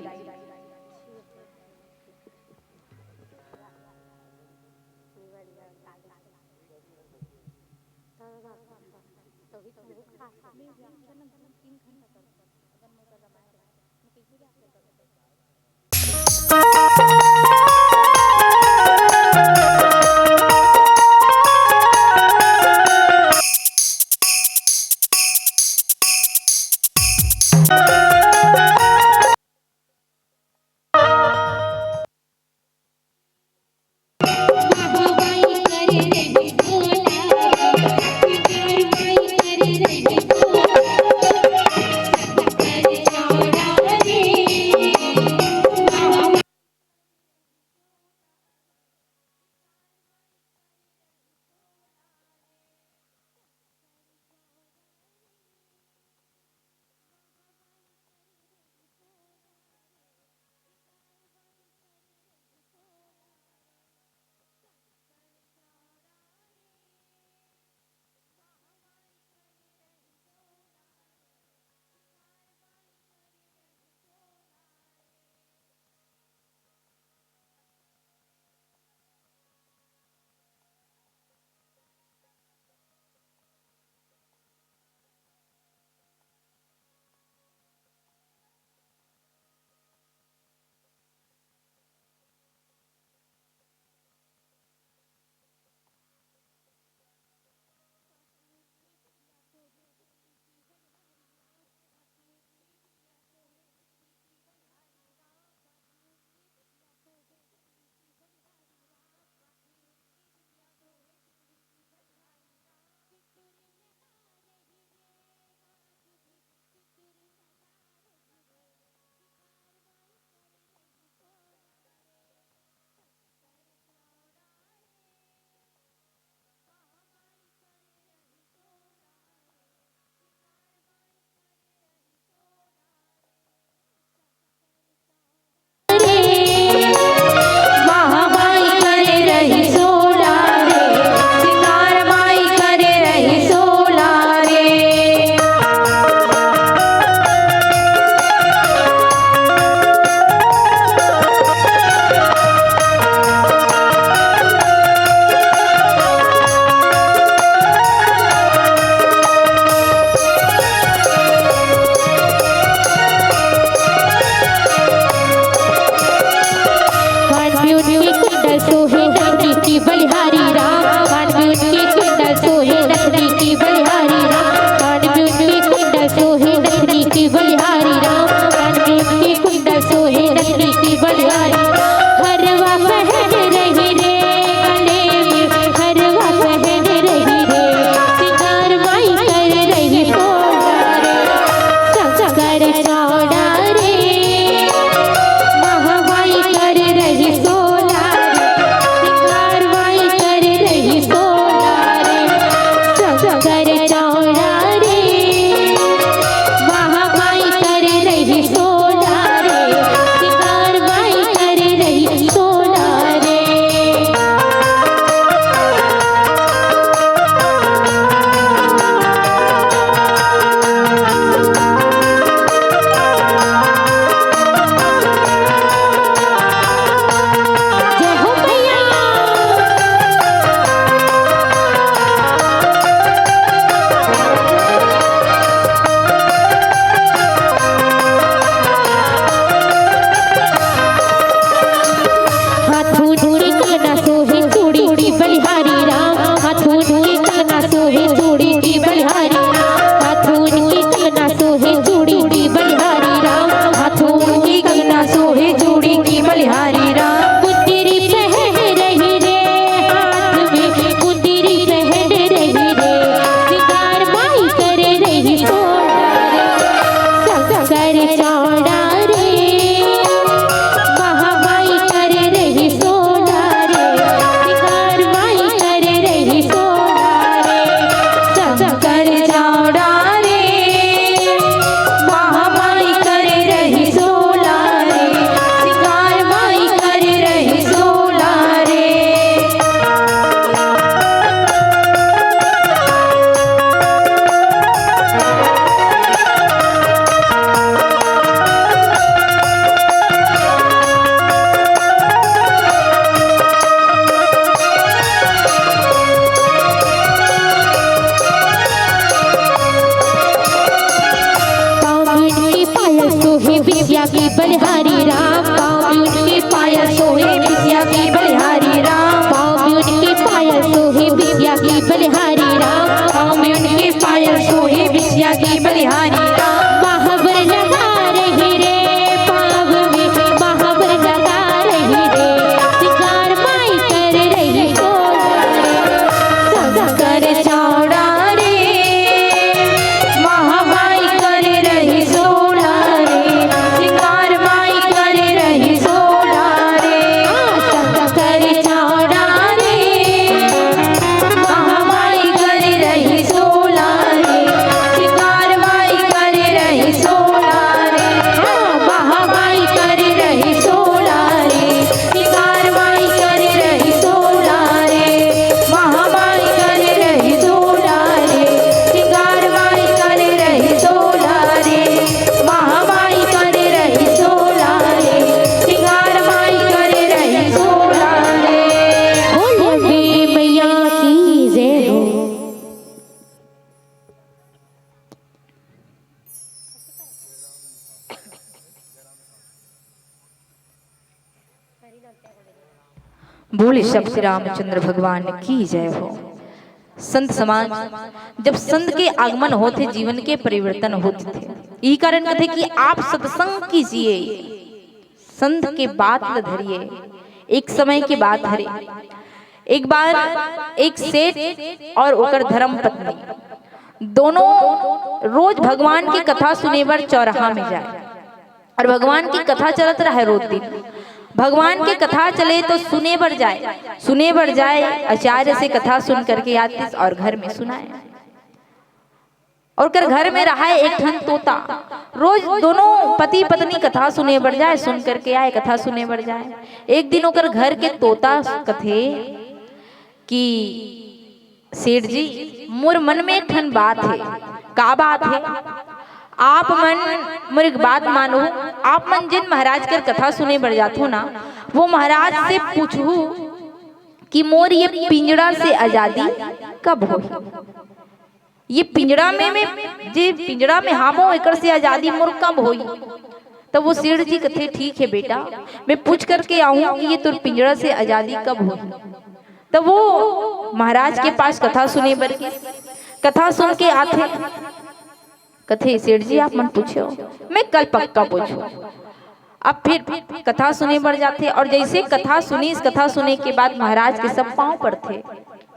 की बलिहारी राम, पाँव में उनके पायल सोहे, बिटिया की बलिहारी राम, पाँव में उनके पायल सोहे, बिटिया की बलिहारी राम, पाँव में उनके पायल सोहे, बिटिया की बलिहारी राम। महावर लगा रही रे, पाँव में महावर लगा रही रे, सिंगार माई कर रही सोना रे, शंकर चौड़ा रे, महामाई कर रही सोना रे, सिंगार माई कर रही सोना रे, शंकर चौड़ा रे, महामाई कर रही सोना रे, सिंगार माई कर रही सोना रे, हाँ, महामाई कर रही सोना रे, सिंगार माई कर रही सोना रे, महामाई कर रही सोना रे, सिंगार माई कर रही सोना रे, महामाई कर रही सोना रे, सिंगार माई कर रही सोना रे। बोल अम्बे मैया की जय हो। बोले श्री रामचंद्र भगवान की जय हो। संत समाज, जब संत के आगमन होथे, जीवन के परिवर्तन होथे। ई कारण कथे कि आप सत्संग कीजिए, संत के बात ल धरिए। एक समय के बात हरे, एक बार एक सेठ और ओकर धर्म पत्नी दोनों रोज भगवान की कथा सुने बर चौराहा में जाए। और भगवान की कथा चलत रहे रोज दिन। भगवान की कथा चले तो सुने बर जाए, सुने बर जाए, आचार्य से कथा सुन करके आतिस और घर में सुनाए। और कर घर में रहा एक ठन तोता, रोज दोनों पति पत्नी कथा सुने बर जाए, सुन करके आए, कथा सुने बर जाए। एक दिन ओकर घर के तोता कथे कि सेठ जी, मोर मन में एक ठन बात हे। का बात हे? आप मन मोर एक बात मानहू, आप मन जिन महाराज कर कथा सुने बर जाथो ना, वो महाराज से पूछहू कि मोर ये पिंजड़ा से आजादी कब होही? ये पिंजड़ा में, में जे पिंजड़ा में हामो, एकर से आजादी मोर कब होही? तब वो सेठ जी कथे, ठीक है बेटा, मैं पूछ करके आहूँ कि ये तोर पिंजड़ा से आजादी कब होही। तब वो महाराज के पास कथा सुने बर गे। कथा सुन के आथे, कथे, सेठ जी, आप मन पूछे हो, मैं कल पक्का पूछूं। अब फिर कथा सुने बर जाथे और जैसे कथा सुनिस, कथा सुने के बाद महाराज के सब पाँव पड़थे।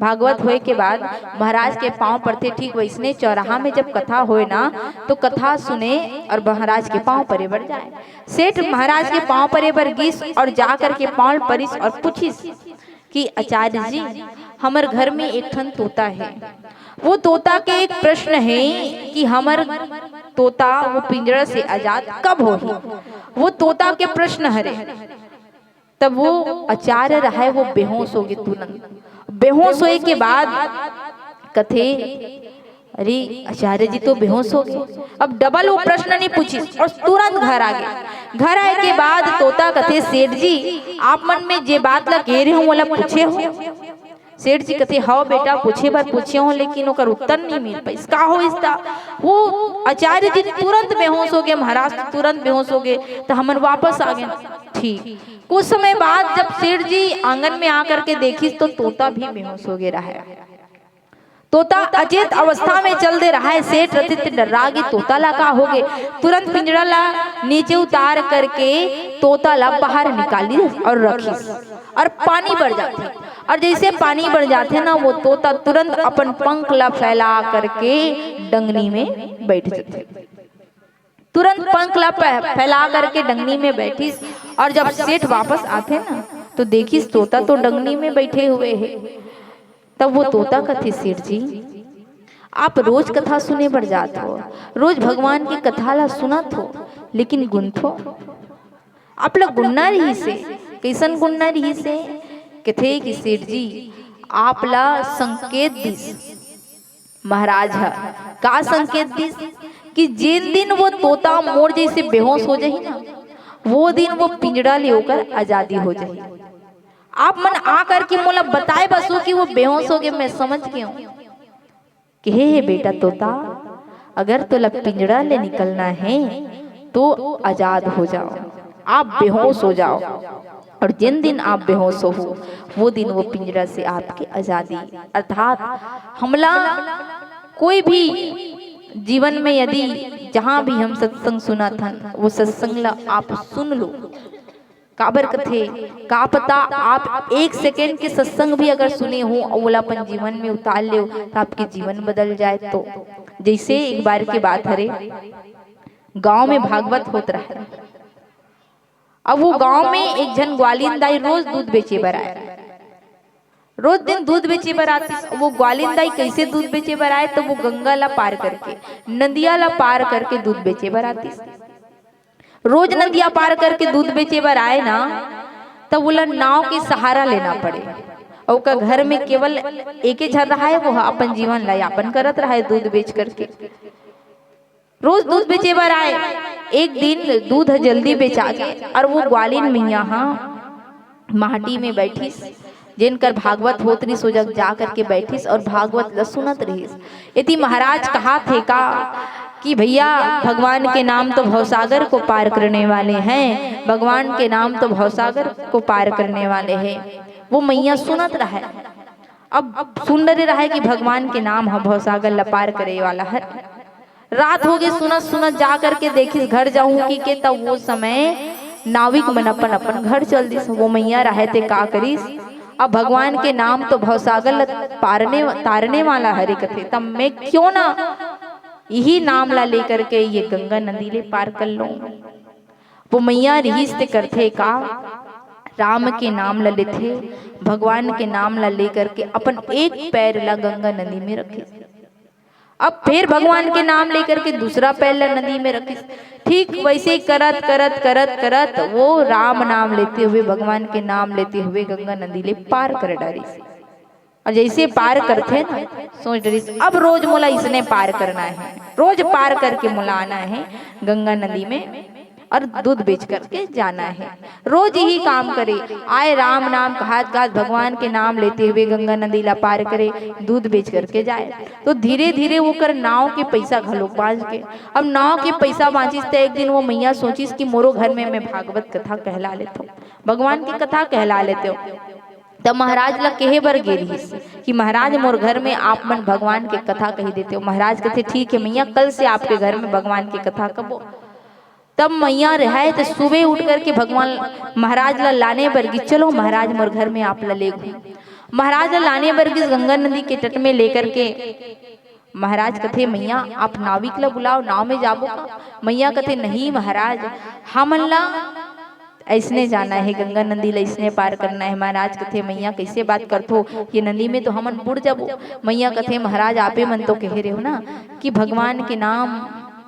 भागवत होए के बाद महाराज के पाँव पड़थे। ठीक वैसने चौराहा में जब कथा होए ना, तो कथा सुने और महाराज के पाँव परे बर जाए। सेठ महाराज के पाँव परे बर गिस और जा करके पाँव परिस और पूछिस कि आचार्य जी, हमर घर में एक ठन तोता है। वो तोता के एक प्रश्न है कि हमर तोता वो पिंजड़ा से आजाद कब होही? वो तोता के प्रश्न हरे। तब वो आचार्य रहे, वो बेहोश हो गे तुरंत। बेहोश होए के बाद कथे, अरे, आचार्य जी तो बेहोश हो गे। अब डबल वो प्रश्न नहीं पूछिस और तुरंत घर आ गे। घर आए के बाद तोता कथे, सेठ जी, आप मन में जे बात ला कहे रहे हो, मोला पूछे हो? सेठ जी कथे, हव बेटा, पूछे बर पूछे हो, लेकिन ओकर उत्तर नहीं मिल पाइस। का होइस ता? वो आचार्य जी तुरंत बेहोश हो गे, महाराज तो तुरंत बेहोश हो गे, तो हमन वापस आ गे। ठीक, कुछ समय बाद जब सेठ जी आंगन में आकर के देखिस, तो तोता भी बेहोश हो गे रहे। तोता अचेत अवस्था में चल दे रहा है। सेठ रतित डर्रा गे, तोता ला का हो गे? तुरंत पिंजड़ा ला नीचे उतार करके तोता ला बाहर निकालिस और रखिस और पानी बर जाथे। और जैसे पानी बर जाथे ना, वो तोता तुरंत अपन पंख ला फैला करके डंगनी में बैठ जाथे। तुरंत पंख ला फै-, फैला करके डंगनी में बैठिस। और जब सेठ वापस आथे ना, तो देखिस तोता तो डंगनी में बैठे हुए है। तब वो तोता कथे, सेठ जी, आप रोज कथा सुने बर जात हो, रोज भगवान की कथा ला सुनत हो, लेकिन गुनथो? आप ला गुनना रहिसे। कैसन गुनना रहिसे? कथे कि सेठ जी, आप ला संकेत दिस महाराज ह। का संकेत दिस? कि जेन दिन वो तोता मोर जैसे बेहोश हो जाही ना, वो दिन वो पिंजड़ा ले ओकर आजादी हो जाही। आप मन आ करके मोला बताए बसो कि वो बेहोश हो गे, मैं समझ गे हूँ। कहे, हे बेटा तोता, अगर तोला पिंजड़ा ले निकलना है, तो आजाद हो जाओ, आप बेहोश हो जाओ। और जिन दिन आप बेहोश हो, वो दिन वो पिंजरा से आपके आजादी। अर्थात हमला कोई भी जीवन में यदि जहाँ भी हम सत्संग सुनत हन, वो सत्संग ला आप सुन लो। काबर कथे, का पता आप एक सेकंड के सत्संग भी अगर सुने हो और ओला अपन जीवन में उतार ले, तो आपके जीवन बदल जाए। तो जैसे एक बार के बात हरे, गांव में भागवत होत रहे। अब वो गांव में एक झन ग्वालिन दाई रोज दूध बेचे बर आए, रोज दिन दूध बेचे बर आतिस। वो ग्वालिन दाई कैसे दूध बेचे बर आए? तो वो गंगा ला पार करके, नदिया ला पार करके दूध बेचे बर आतिस। रोज नदिया पार करके दूध बेचे बर आए ना, तब ओला नाव के सहारा लेना पड़े। और ओकर घर में केवल एके झन रहाय, वो ह अपन जीवन ला यापन करत रहाय दूध बेच करके। रोज दूध बेचे बर आए, एक दिन दूध ह जल्दी बेचा गे और वो ग्वालिन मैया ह माटी में बैठिस, जेन कर भागवत होत रिहिस, ओ जग जा करके बैठिस और भागवत ल सुनत रिहिस। यदि महाराज कहा थे का कि भैया, भगवान के नाम तो भवसागर को पार करने वाले हैं, भगवान के नाम तो भवसागर को पार करने वाले हैं, वो मैया सुनत रहे। अब सुन डरे रहे कि भगवान के नाम ह भवसागर ल पार करे वाला है। रात हो गे, सुनत सुनत जा करके देखिस घर जाहूं कि के, तब वो समय नाविक मन अपन अपन घर चल दिस। वो मैया रहे ते का करिस, अब भगवान के नाम तो भवसागर ल पारने, तारने वाला हरे कथे, तब मैं क्यों ना यही नाम ला लेकर के ये गंगा नदी ले पार कर लूं। वो मैया रिहिस ते करथे का, राम के नाम ला लेथे, भगवान के नाम ला लेकर के अपन एक पैर ला गंगा नदी में रखिस। अब फिर भगवान के नाम लेकर के दूसरा पैर ला नदी में रखिस। ठीक वैसे करत, करत, करत, करत वो राम नाम लेते हुए, भगवान के नाम लेते हुए गंगा नदी ले पार कर डारिस। और जैसे पार करथे ना, सोच डरिस, अब रोज मोला इसने पार करना है, रोज पार करके मोला आना है गंगा नदी में और दूध बेच करके जाना है। रोज यही काम करे, आए राम नाम कहत कहत भगवान के नाम लेते हुए गंगा नदी ला पार करे, दूध बेच करके जाए। तो धीरे धीरे ओकर नाव के पैसा घलो बांच गे। अब नाव के पैसा बांचिस त एक दिन वो मैया सोचिस कि मोरो घर में मैं भागवत कथा कहला लेथों, भगवान की कथा कहला लेथों। तब महाराज ला कहे बर गे रिहिस कि महाराज, मोर घर में आप मन भगवान के कथा कही देते हो। महाराज कथे, ठीक है मैया, कल से आपके घर में भगवान की कथा कबो। तब मैया रहे तो सुबह उठ करके भगवान महाराज ला लाने बर गिस, चलो महाराज, मोर घर में आप ला ले घूम। महाराज ला लाने बर गिस गंगा नदी के तट में लेकर के। महाराज कथे, मैया, आप नाविक ला बुलाओ, नाव में जाबो का? मैया कथे, नहीं महाराज, हमन ला ऐसने जाना है, गंगा नदी ला ऐसने पार करना है। महाराज कथे, मैया, कैसे बात करथो, ये नदी में तो हमन बुड़ जाबो। मैया कथे, महाराज, आपे मन तो कहे रहे हो ना कि भगवान के नाम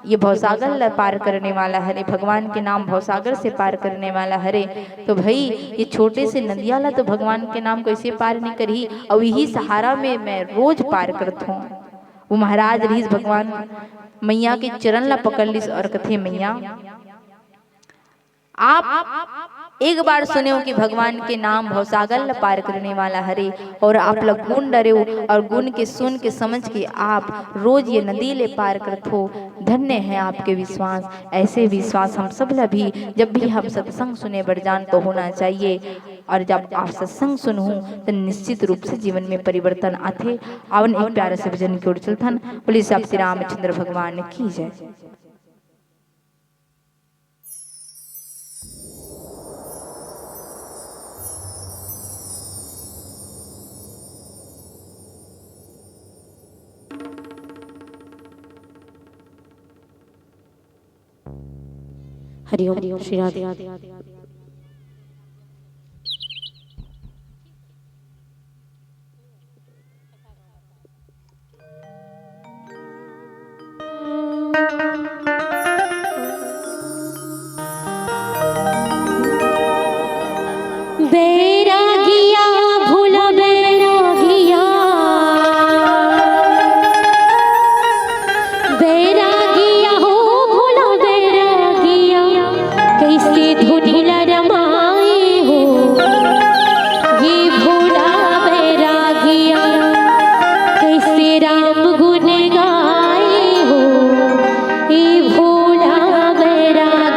ये भवसागर ला पार करने वाला हरे, भगवान के नाम भवसागर से पार करने वाला हरे। तो भाई, ये छोटे से नदिया ला तो भगवान के नाम कैसे पार नहीं करही? और यही सहारा में मैं रोज पार करथों। वो महाराज रिहिस भगवान मैया के चरण ला पकड़ लिस और कथे, मैया, आप एक बार सुने हो कि भगवान के नाम भवसागर ला पार करने वाला हरे, और आप ला गुण डरे हो, और गुण के सुन के समझ के आप रोज ये नदी ले पार करथो। धन्य है आपके विश्वास। ऐसे विश्वास हम सब ला भी, जब भी हम सत्संग सुने बर जान, तो होना चाहिए। और जब आप सत्संग सुनहू, तो निश्चित रूप से जीवन में परिवर्तन आथे। आवन एक प्यारे से भजन की ओर चलथन। बोलिए श्री रामचंद्र भगवान की जय। हरिओम, हरिओम, श्री राधे। बैरागिया, भोला बैरागिया। बैरागिया हो भोला बैरागिया, कैसे धुनिला रमाए हो ये भोला बैरागिया, कैसे राम गुण गाए हो ये भोला बैरागिया।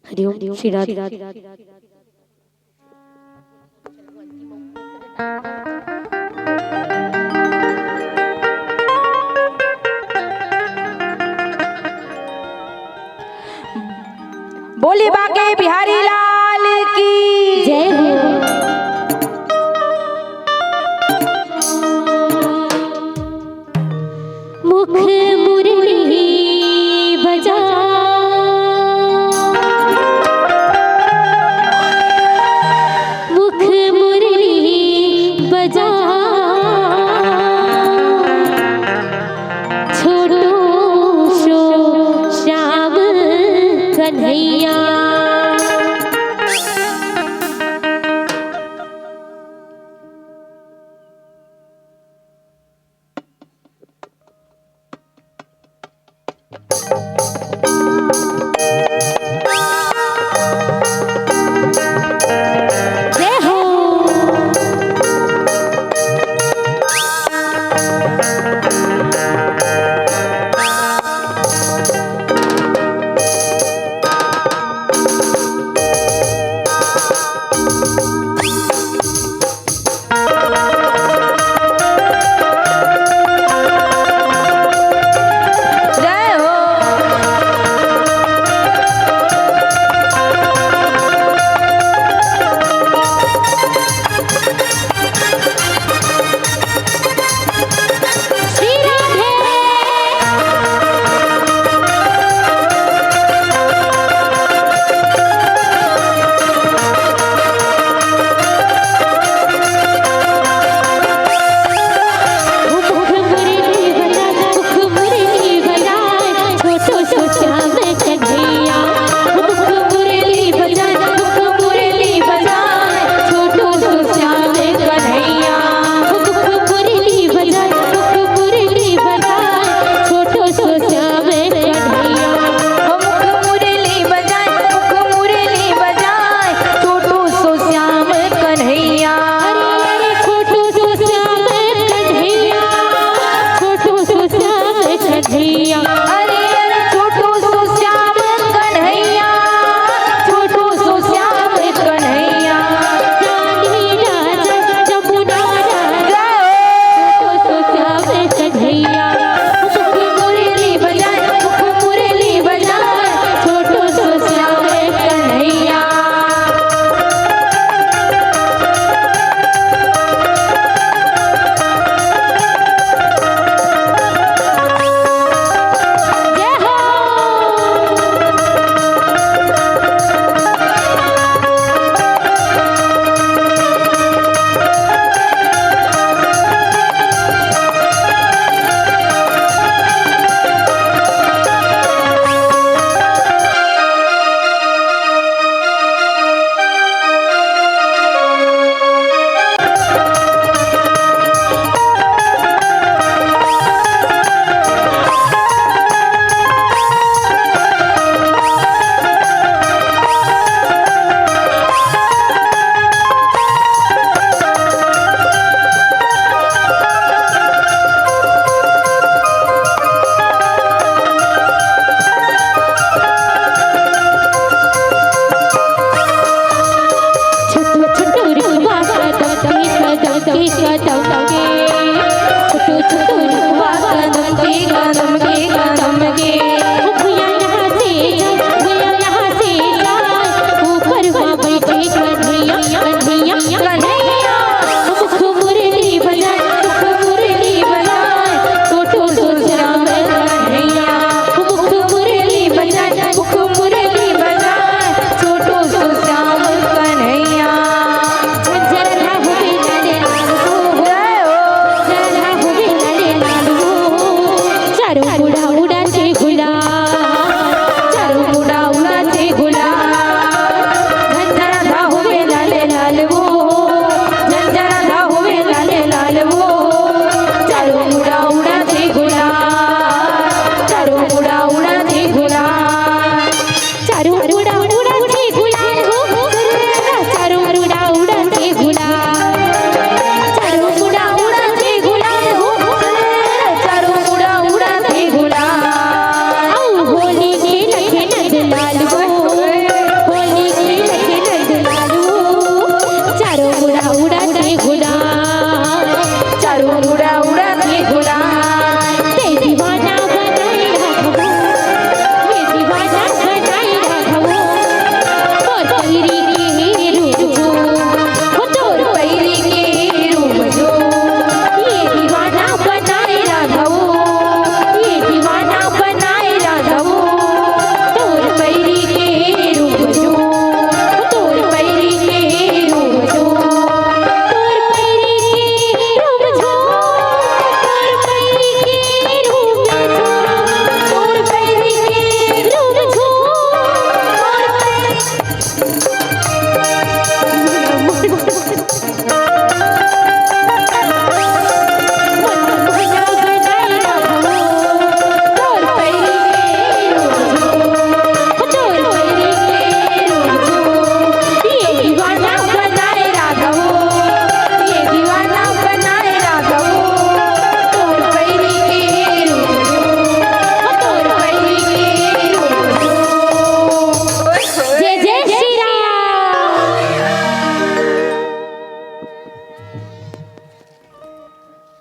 हरिओम श्री राधे। बोले बांके बिहारी लाल की जय हो। मुख मुरली बजा, मुख मुरली बजा, छोटू सो श्याम कन्हैया।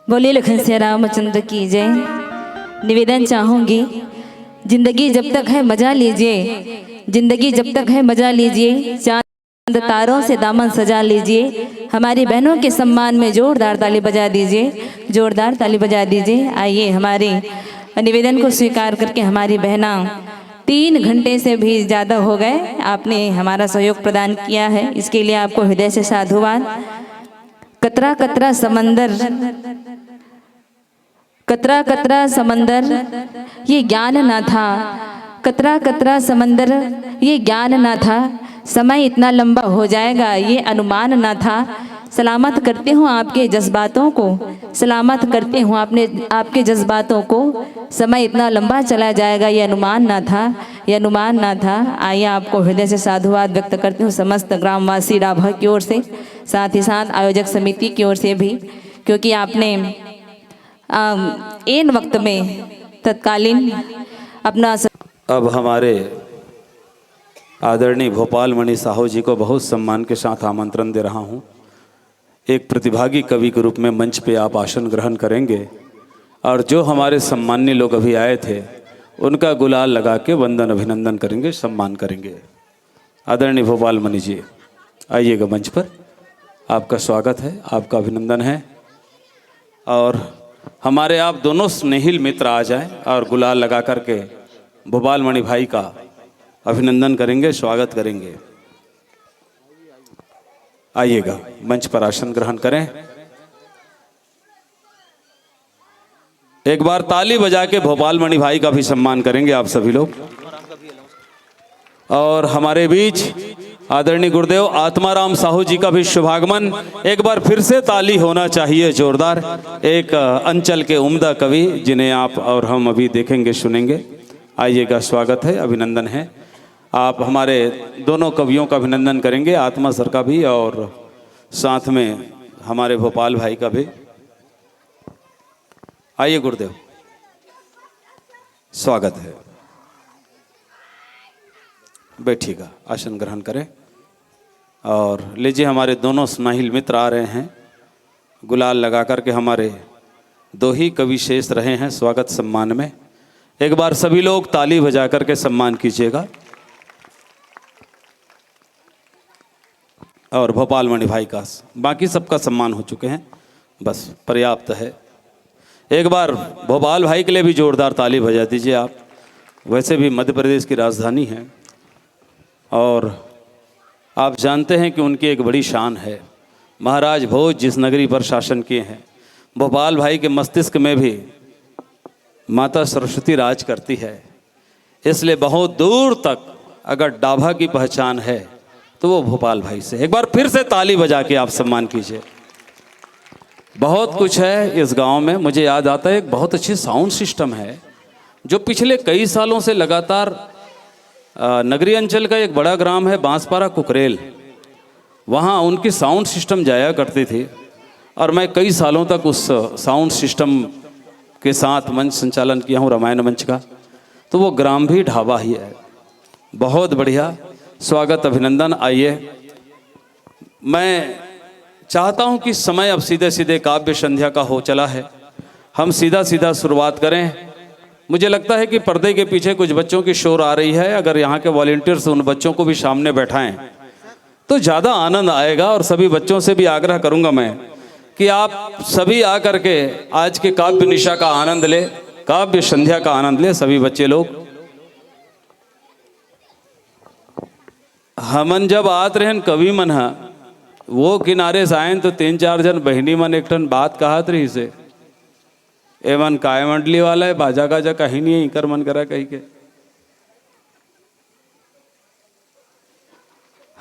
बोलिए लखन सिया रामचंद्र की जय। निवेदन चाहूंगी, जिंदगी जब तक है मजा लीजिए, जिंदगी जब तक है मजा लीजिए, चांद तारों से दामन सजा लीजिए। हमारी बहनों के सम्मान में जोरदार ताली बजा दीजिए, जोरदार ताली बजा दीजिए। आइए, हमारे निवेदन को स्वीकार करके हमारी बहना, तीन घंटे से भी ज़्यादा हो गए, आपने हमारा सहयोग प्रदान किया है, इसके लिए आपको हृदय से साधुवाद। कतरा कतरा समंदर, कतरा कतरा समंदर, ये ज्ञान ना था। कतरा कतरा समंदर, ये ज्ञान ना था। समय इतना लंबा हो जाएगा, ये अनुमान ना था। सलामत करते हूँ आपके जज्बातों को, सलामत करते हूँ आपने, आपके जज्बातों को। समय इतना लंबा चला जाएगा, ये अनुमान ना था, ये अनुमान ना था। आइए, आपको हृदय से साधुवाद व्यक्त करती हूँ समस्त ग्रामवासी डाभा की ओर से, साथ ही साथ आयोजक समिति की ओर से भी, क्योंकि आपने, अम, एन वक्त में तत्कालीन अपना स- अब हमारे आदरणीय भोपाल मणि साहू जी को बहुत सम्मान के साथ आमंत्रण दे रहा हूँ। एक प्रतिभागी कवि के रूप में मंच पे आप आसन ग्रहण करेंगे और जो हमारे सम्मान्य लोग अभी आए थे, उनका गुलाल लगा के वंदन अभिनंदन करेंगे, सम्मान करेंगे। आदरणीय भोपाल मणि जी, आइएगा मंच पर, आपका स्वागत है, आपका अभिनंदन है। और हमारे आप दोनों स्नेहिल मित्र आ जाएं और गुलाल लगा करके भोपाल मणि भाई का अभिनंदन करेंगे, स्वागत करेंगे। आइएगा, मंच पर आसन ग्रहण करें। एक बार ताली बजा के भोपाल मणि भाई का भी सम्मान करेंगे आप सभी लोग। और हमारे बीच आदरणीय गुरुदेव आत्माराम साहू जी का भी शुभागमन। एक बार फिर से ताली होना चाहिए जोरदार। एक, अ, अंचल के उम्दा कवि, जिन्हें आप और हम अभी देखेंगे, सुनेंगे। आइएगा, स्वागत है, अभिनंदन है। आप हमारे दोनों कवियों का अभिनंदन करेंगे, आत्मा सर का भी और साथ में हमारे भोपाल भाई का भी। आइए गुरुदेव, स्वागत है। बैठिएगा, आसन ग्रहण करें। और लीजिए, हमारे दोनों स्नेहिल मित्र आ रहे हैं, गुलाल लगा करके हमारे दो ही कवि शेष रहे हैं स्वागत सम्मान में। एक बार सभी लोग ताली बजा करके सम्मान कीजिएगा। और भोपाल मणि भाई का, बाकी सबका सम्मान हो चुके हैं, बस पर्याप्त है। एक बार भोपाल भाई के लिए भी जोरदार ताली बजा दीजिए आप। वैसे भी मध्य प्रदेश की राजधानी है और आप जानते हैं कि उनकी एक बड़ी शान है। महाराज भोज जिस नगरी पर शासन किए हैं, भोपाल भाई के मस्तिष्क में भी माता सरस्वती राज करती है। इसलिए बहुत दूर तक अगर डाभा की पहचान है तो वो भोपाल भाई से। एक बार फिर से ताली बजा के आप सम्मान कीजिए। बहुत कुछ है इस गांव में। मुझे याद आता है, एक बहुत अच्छी साउंड सिस्टम है जो पिछले कई सालों से लगातार, अ, नगरी अंचल का एक बड़ा ग्राम है बांसपारा कुकरेल, वहाँ उनकी साउंड सिस्टम जाया करती थी और मैं कई सालों तक उस साउंड सिस्टम के साथ मंच संचालन किया हूँ, रामायण मंच का। तो वो ग्राम भी ढाबा ही है। बहुत बढ़िया, स्वागत, अभिनंदन। आइए, मैं चाहता हूं कि समय अब सीधे सीधे काव्य संध्या का हो चला है, हम सीधा सीधा शुरुआत करें। मुझे लगता है कि पर्दे के पीछे कुछ बच्चों की शोर आ रही है, अगर यहाँ के वॉलंटियर्स उन बच्चों को भी सामने बैठाएं तो ज़्यादा आनंद आएगा। और सभी बच्चों से भी आग्रह करूंगा मैं कि आप सभी आकर के आज के काव्य निशा का आनंद ले, काव्य संध्या का आनंद ले सभी बच्चे लोग। हमन जब आत रहन कवि मन ह, वो किनारे से आयन तो तीन चार जन बहिनी मन एक ठन बात कहत रहिस हे, "एमन काय मंडली वाला हे, बाजा गाजा कहीं नहीं है, इकर मन करा," कही के।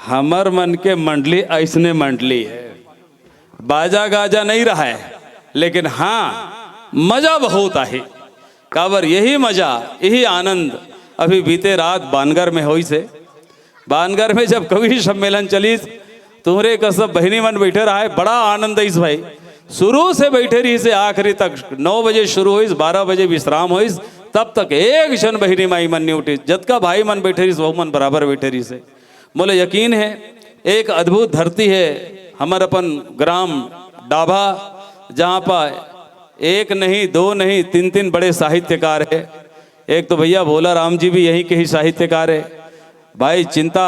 हमर मन के मंडली ऐसने मंडली है, बाजा गाजा नहीं रहा है, लेकिन हाँ, मजा बहुत आहे। काबर यही मजा, यही आनंद अभी बीते रात बानगर में होइस हे। बानगर में जब कवि सम्मेलन चलिस, तुम्हरे कस सब बहिनी मन बैठे रहा है, बड़ा आनंद आइस भाई। शुरू से बैठे रहिस हे आखिरी तक, नौ बजे शुरू होइस, बारह बजे विश्राम होइस, तब तक एक झन बहिनी माई मन नहीं उठिस। जतका भाई मन बैठे रहिस, वहू मन बराबर बैठे रहिस हे। मोला यकीन है, एक अद्भुत धरती है हमर अपन ग्राम डाभा, जहाँ पर एक नहीं, दो नहीं, तीन तीन बड़े साहित्यकार है। एक तो भैया भोला राम जी भी यहीं के ही साहित्यकार है, भाई चिंता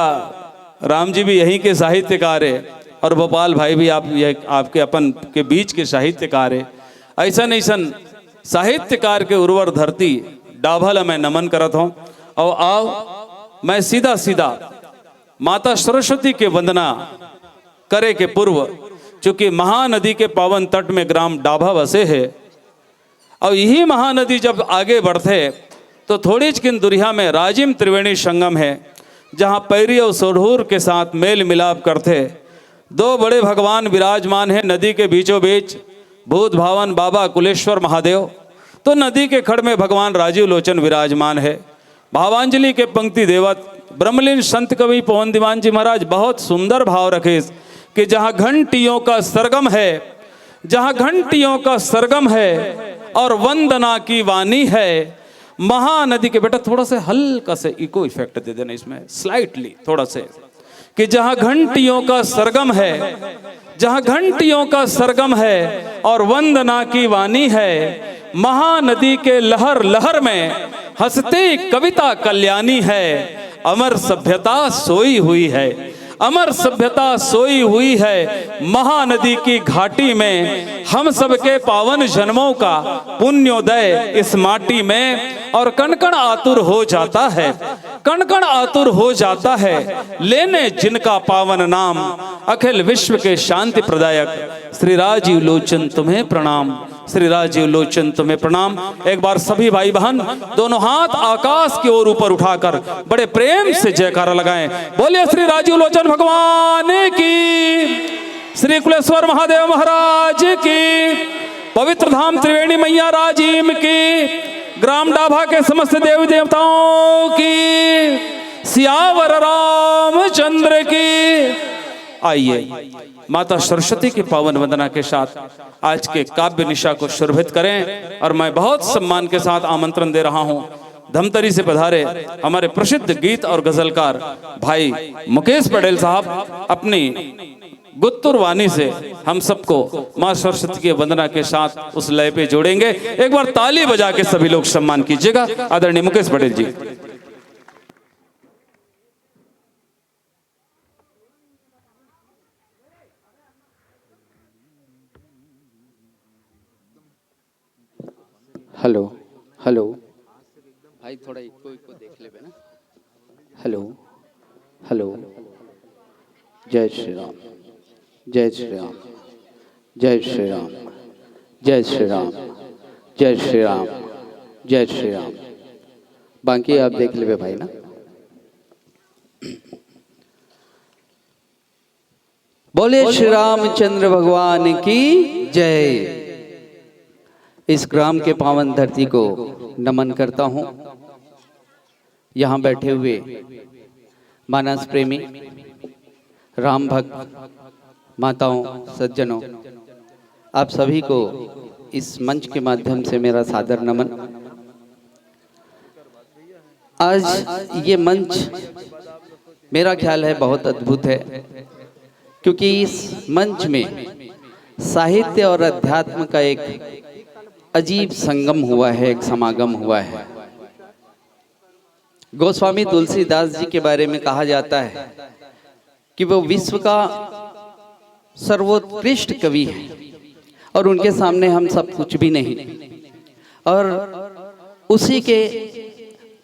राम जी भी यहीं के साहित्यकार है, और भोपाल भाई भी आप ये आपके अपन के बीच के साहित्यकार है। ऐसन ऐसन साहित्यकार के उर्वर धरती डाभा ल मैं नमन करत हूँ। और आओ, मैं सीधा सीधा माता सरस्वती के वंदना करे के पूर्व, चूंकि महानदी के पावन तट में ग्राम डाभा बसे है, और यही महानदी जब आगे बढ़थे तो थोड़ी किन दुरिहा में राजिम त्रिवेणी संगम है, जहाँ पैरी और सोढ़ूर के साथ मेल मिलाप करथे। दो बड़े भगवान विराजमान हैं नदी के बीचों बीच, भूत भावन बाबा कुलेश्वर महादेव, तो नदी के खड़ में भगवान राजीव लोचन विराजमान है। भावांजलि के पंक्ति देवत ब्रह्मलीन संत कवि पवन दीवान जी महाराज बहुत सुंदर भाव रखेस कि जहाँ घंटियों का सरगम है, जहाँ घंटियों का सरगम है और वंदना की वाणी है महानदी के। बेटा, थोड़ा सा हल्का से इको इफेक्ट दे देना इसमें, स्लाइटली थोड़ा से, कि जहाँ घंटियों का सरगम है, जहाँ घंटियों का सरगम है और वंदना की वाणी है, महानदी के लहर लहर में हंसती कविता कल्याणी है। अमर सभ्यता सोई हुई है, अमर सभ्यता सोई हुई है महानदी की घाटी में। हम सबके पावन जन्मों का पुण्योदय इस माटी में, और कण कण आतुर हो जाता है, कण कण आतुर हो जाता है लेने जिनका पावन नाम। अखिल विश्व के शांति प्रदायक श्री राजीव लोचन तुम्हें प्रणाम, श्री राजीव लोचन तुम्हें प्रणाम। एक बार सभी भाई बहन दोनों हाथ आकाश की ओर ऊपर उठाकर बड़े प्रेम से जयकारा लगाएं। बोलिए श्री राजीव लोचन भगवान की, श्री कुलेश्वर महादेव महाराज की, पवित्र धाम त्रिवेणी मैया राजीम की, ग्राम डाभा के समस्त देवी देवताओं की, सियावर रामचंद्र की। आइए, माता सरस्वती की पावन वंदना के साथ आज के काव्य निशा को शोभित करें। और मैं बहुत सम्मान के साथ आमंत्रण दे रहा हूं धमतरी से पधारे हमारे प्रसिद्ध गीत और गजलकार भाई मुकेश पटेल साहब अपनी गुत्तुर वाणी से हम सबको माँ सरस्वती की वंदना के साथ उस लय पे जोड़ेंगे। एक बार ताली बजा के सभी लोग सम्मान कीजिएगा आदरणीय मुकेश पटेल जी। Hello, hello. भाई, थोड़ा इको इको देख लेबे ना। Hello, hello. जय श्री राम, जय श्री राम, जय श्री राम, जय श्री राम, जय श्री राम, जय श्री राम। बाकी आप देख लेबे भाई ना। बोले श्री रामचंद्र भगवान की जय। इस ग्राम के पावन धरती को नमन करता हूँ। यहाँ बैठे हुए मानस प्रेमी, राम भक्त, माताओं, सज्जनों, आप सभी को इस मंच के माध्यम से मेरा सादर नमन। आज ये मंच, मेरा ख्याल है, बहुत अद्भुत है, क्योंकि इस मंच में साहित्य और अध्यात्म का एक अजीब संगम हुआ है, एक समागम हुआ है। गोस्वामी तुलसीदास जी के बारे में कहा जाता है कि वो विश्व का सर्वोत्कृष्ट कवि है और उनके सामने हम सब कुछ भी नहीं। और उसी के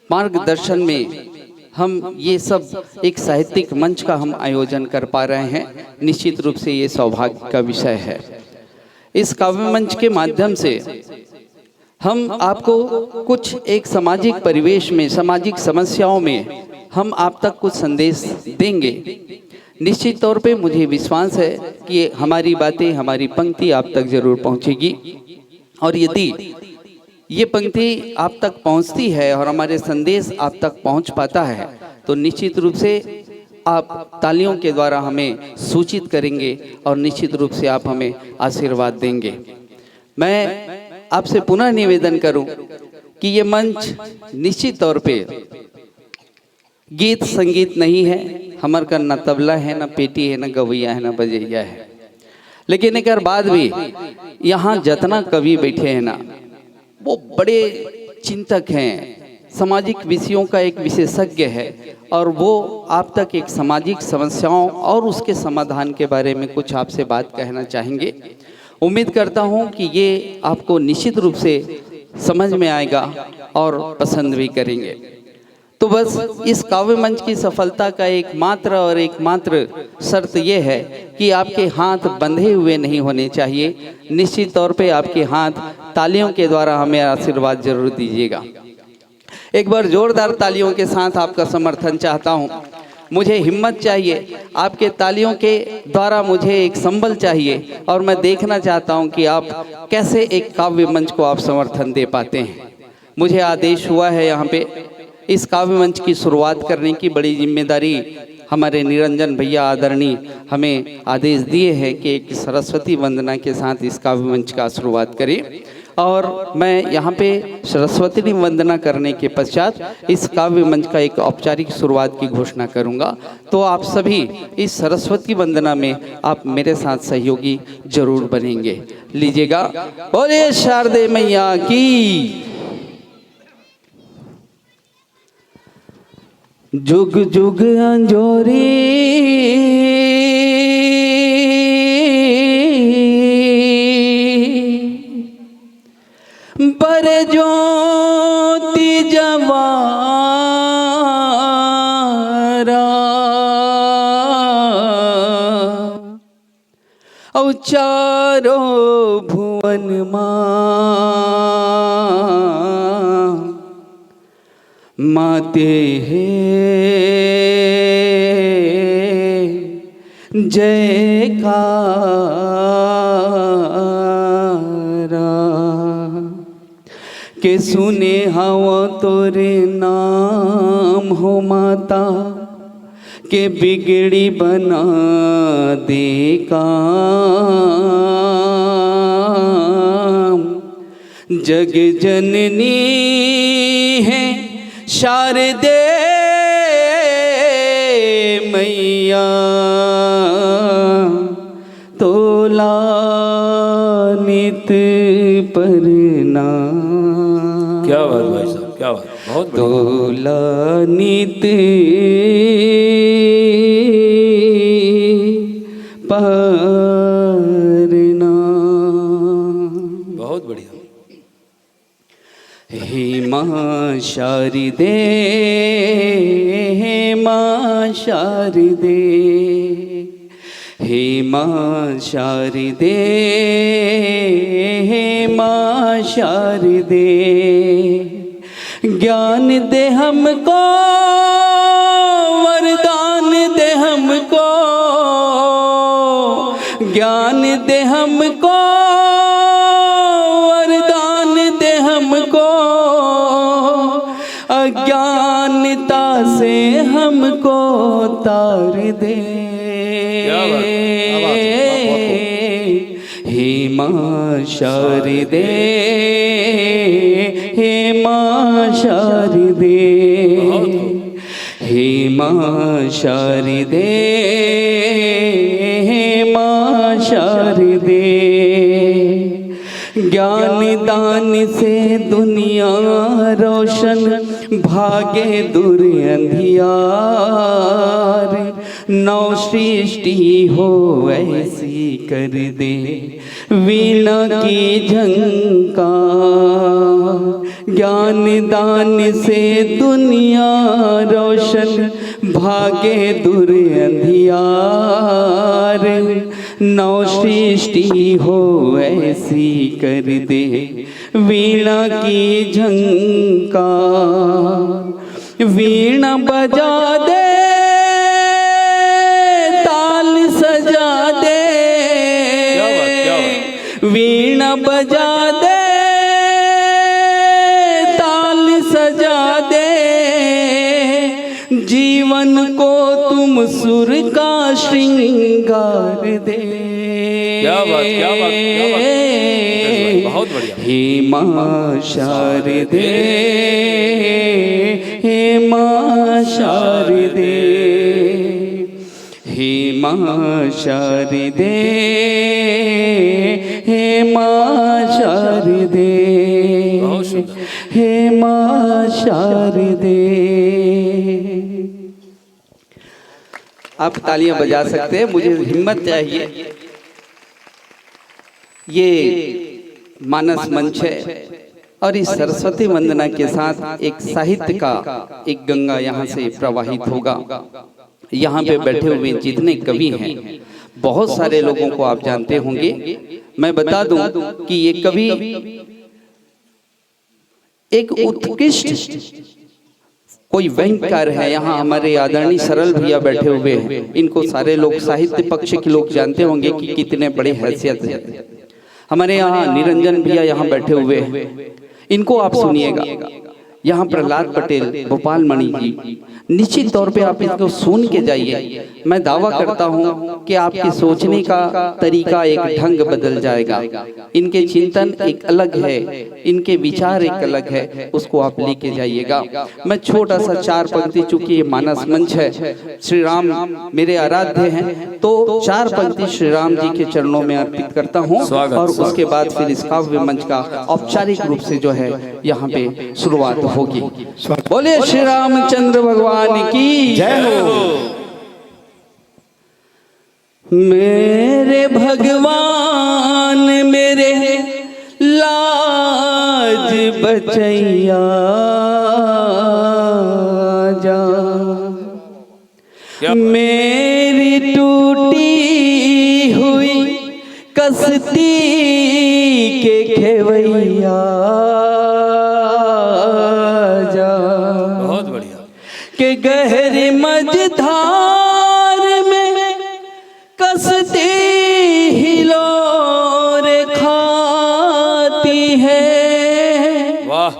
मार्गदर्शन में हम ये सब एक साहित्यिक मंच का हम आयोजन कर पा रहे हैं। निश्चित रूप से ये सौभाग्य का विषय है। इस काव्य मंच के माध्यम से हम आपको कुछ एक सामाजिक परिवेश में, सामाजिक समस्याओं में हम आप तक कुछ संदेश देंगे। निश्चित तौर पे मुझे विश्वास है कि हमारी बातें, हमारी पंक्ति आप तक जरूर पहुंचेगी। और यदि ये पंक्ति आप तक पहुंचती है और हमारे संदेश आप तक पहुंच पाता है, तो निश्चित रूप से आप तालियों के द्वारा हमें सूचित करेंगे और निश्चित रूप से आप हमें आशीर्वाद देंगे। मैं आपसे पुनः निवेदन करूं कि ये मंच निश्चित तौर पे गीत संगीत नहीं है, हमर कर ना तबला है, ना पेटी है, ना गवैया है, ना बजैया है। लेकिन एकर बाद भी यहाँ जतना कवि बैठे हैं ना, वो बड़े चिंतक हैं, सामाजिक विषयों का एक विशेषज्ञ है, और वो आप तक एक सामाजिक समस्याओं और उसके समाधान के बारे में कुछ आपसे बात कहना चाहेंगे। उम्मीद करता हूँ कि ये आपको निश्चित रूप से समझ में आएगा और पसंद भी करेंगे। तो बस इस काव्य मंच की सफलता का एकमात्र और एकमात्र शर्त यह है कि आपके हाथ बंधे हुए नहीं होने चाहिए। निश्चित तौर पे आपके हाथ तालियों के द्वारा हमें आशीर्वाद जरूर दीजिएगा। एक बार जोरदार तालियों के साथ आपका समर्थन चाहता हूँ। मुझे हिम्मत चाहिए, आपके तालियों के द्वारा मुझे एक संबल चाहिए, और मैं देखना चाहता हूँ कि आप कैसे एक काव्य मंच को आप समर्थन दे पाते हैं। मुझे आदेश हुआ है यहाँ पे इस काव्य मंच की शुरुआत करने की बड़ी जिम्मेदारी हमारे निरंजन भैया आदरणीय हमें आदेश दिए हैं कि एक सरस्वती वंदना के साथ इस काव्य मंच का शुरुआत करें। और मैं यहाँ पे सरस्वती वंदना करने के पश्चात इस काव्य मंच का एक औपचारिक शुरुआत की घोषणा करूँगा। तो आप सभी इस सरस्वती वंदना में आप मेरे साथ सहयोगी जरूर बनेंगे। लीजिएगा, बोलिए शारदे मैया की। जुग जुग अंजोरी पर ज्योति जवारा, अउ चारों भुवन मा माते हे जयकारा। के सुने हव तोरे नाम हो माता, के बिगड़ी बना दे काम। जग जननी है शारदे मैया, तोला नित परना। क्या बात भाई साहब, क्या बात, बहुत बढ़िया। तोला नित परना। बहुत बढ़िया। हे माँ शारदे, हे माँ शारदे, हे माँ शारदे, हे माँ शारदे। ज्ञान दे हमको, वरदान दे हमको, ज्ञान दे हमको, वरदान दे हमको, अज्ञानता से हमको तार दे। क्या बात, क्या बात, वाह, बहुत खूब। हे माँ शारदे, हे माँ शारदे, बहुत खूब। हे माँ शारदे, हे माँ शारदे। ज्ञान दान से दुनिया रोशन, भागे दूर अंधियार। नौ सृष्टि हो ऐसी कर दे वीणा की झंकार। ज्ञान दान से दुनिया रोशन, भागे दूर अंधियार। नौ सृष्टि हो ऐसी कर दे वीणा की झंकार। वीणा बजा दे, ताल सजा दे। क्या बात, क्या बात। वीणा बजा दे, ताल सजा दे, जीवन को तुम सुर का श्रृंगार दे। क्या बात, क्या बात, क्या बात। बहुत बढ़िया। हे माँ शारदे, हे माँ शारदे, हे माँ शारदे, हे माँ शारदे, बहुत सुंदर। हे माँ शारदे। आप तालियां बजा सकते हैं, मुझे हिम्मत चाहिए। ये मानस मंच है और इस सरस्वती वंदना के साथ एक साहित्य का एक गंगा यहाँ से प्रवाहित होगा। यहाँ पे बैठे हुए जितने कवि हैं, बहुत सारे लोगों को आप जानते होंगे। मैं बता दूं कि ये कवि एक उत्कृष्ट कोई व्यंगकार है। यहाँ हमारे आदरणीय सरल भैया बैठे हुए हैं, इनको सारे लोग, साहित्य पक्ष के लोग जानते होंगे कि कितने बड़ी हैसियत है। हमारे यहाँ निरंजन भैया यहाँ बैठे हुए हैं, इनको आप सुनिएगा। यहाँ प्रहलाद पटेल, भोपाल मणि जी, निश्चित तौर पे आप इसको सुन के जाइए। मैं दावा करता हूँ कि आपके सोचने का तरीका, एक ढंग बदल जाएगा। इनके चिंतन एक अलग है, इनके विचार एक अलग है, उसको आप लेके जाइएगा। मैं छोटा सा चार पंक्ति, चूंकि ये मानस मंच है, श्री राम मेरे आराध्य हैं, तो चार पंक्ति श्री राम जी के चरणों में अर्पित करता हूँ स्वागत, और स्वागत। उसके बाद फिर इस काव्य मंच का औपचारिक रूप से जो है यहाँ पे शुरुआत होगी। बोलिए श्री रामचंद्र भगवान की। जय हो। मेरे भगवान, मेरे लाज बचैया जा, क्या बात? मेरी टूटी हुई कश्ती के खेवैया जा, बहुत बढ़िया। के गहरी मझधार में कश्ती हिलोर खाती है। वाह।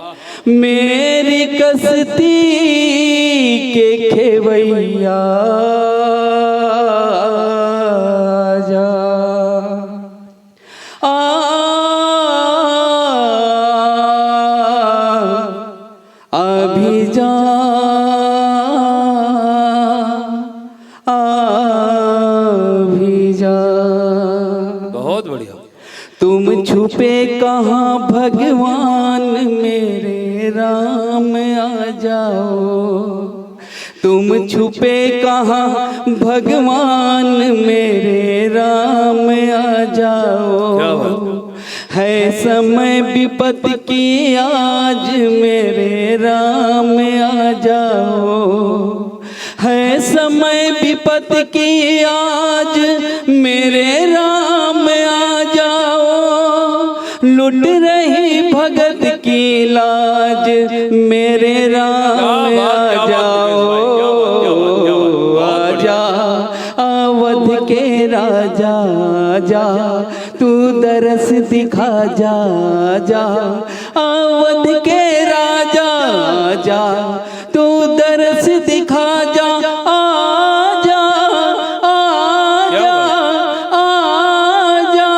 मेरी कश्ती के खेवैया जा, आ, अभी जा, अभी जा। बहुत बढ़िया। तुम छुपे कहाँ भगवान, मेरे राम आ जाओ। तुम छुपे कहाँ भगवान, मेरे राम आ जाओ। क्या बात। है समय विपत की आज, मेरे राम आ जाओ। है समय विपत की आज, मेरे राम आ जाओ। लुट रही भगत की लाज, मेरे राम क्या बात, आ क्या बात, जाओ। दिनेश भाई, क्या बात, क्या बात, क्या बात, क्या बात। आजा, अवध के राजा आजा, तू दरस दिखा जा, जा। अवध के राजा आजा, तू दरस दिखा जा, आजा, आजा, आजा।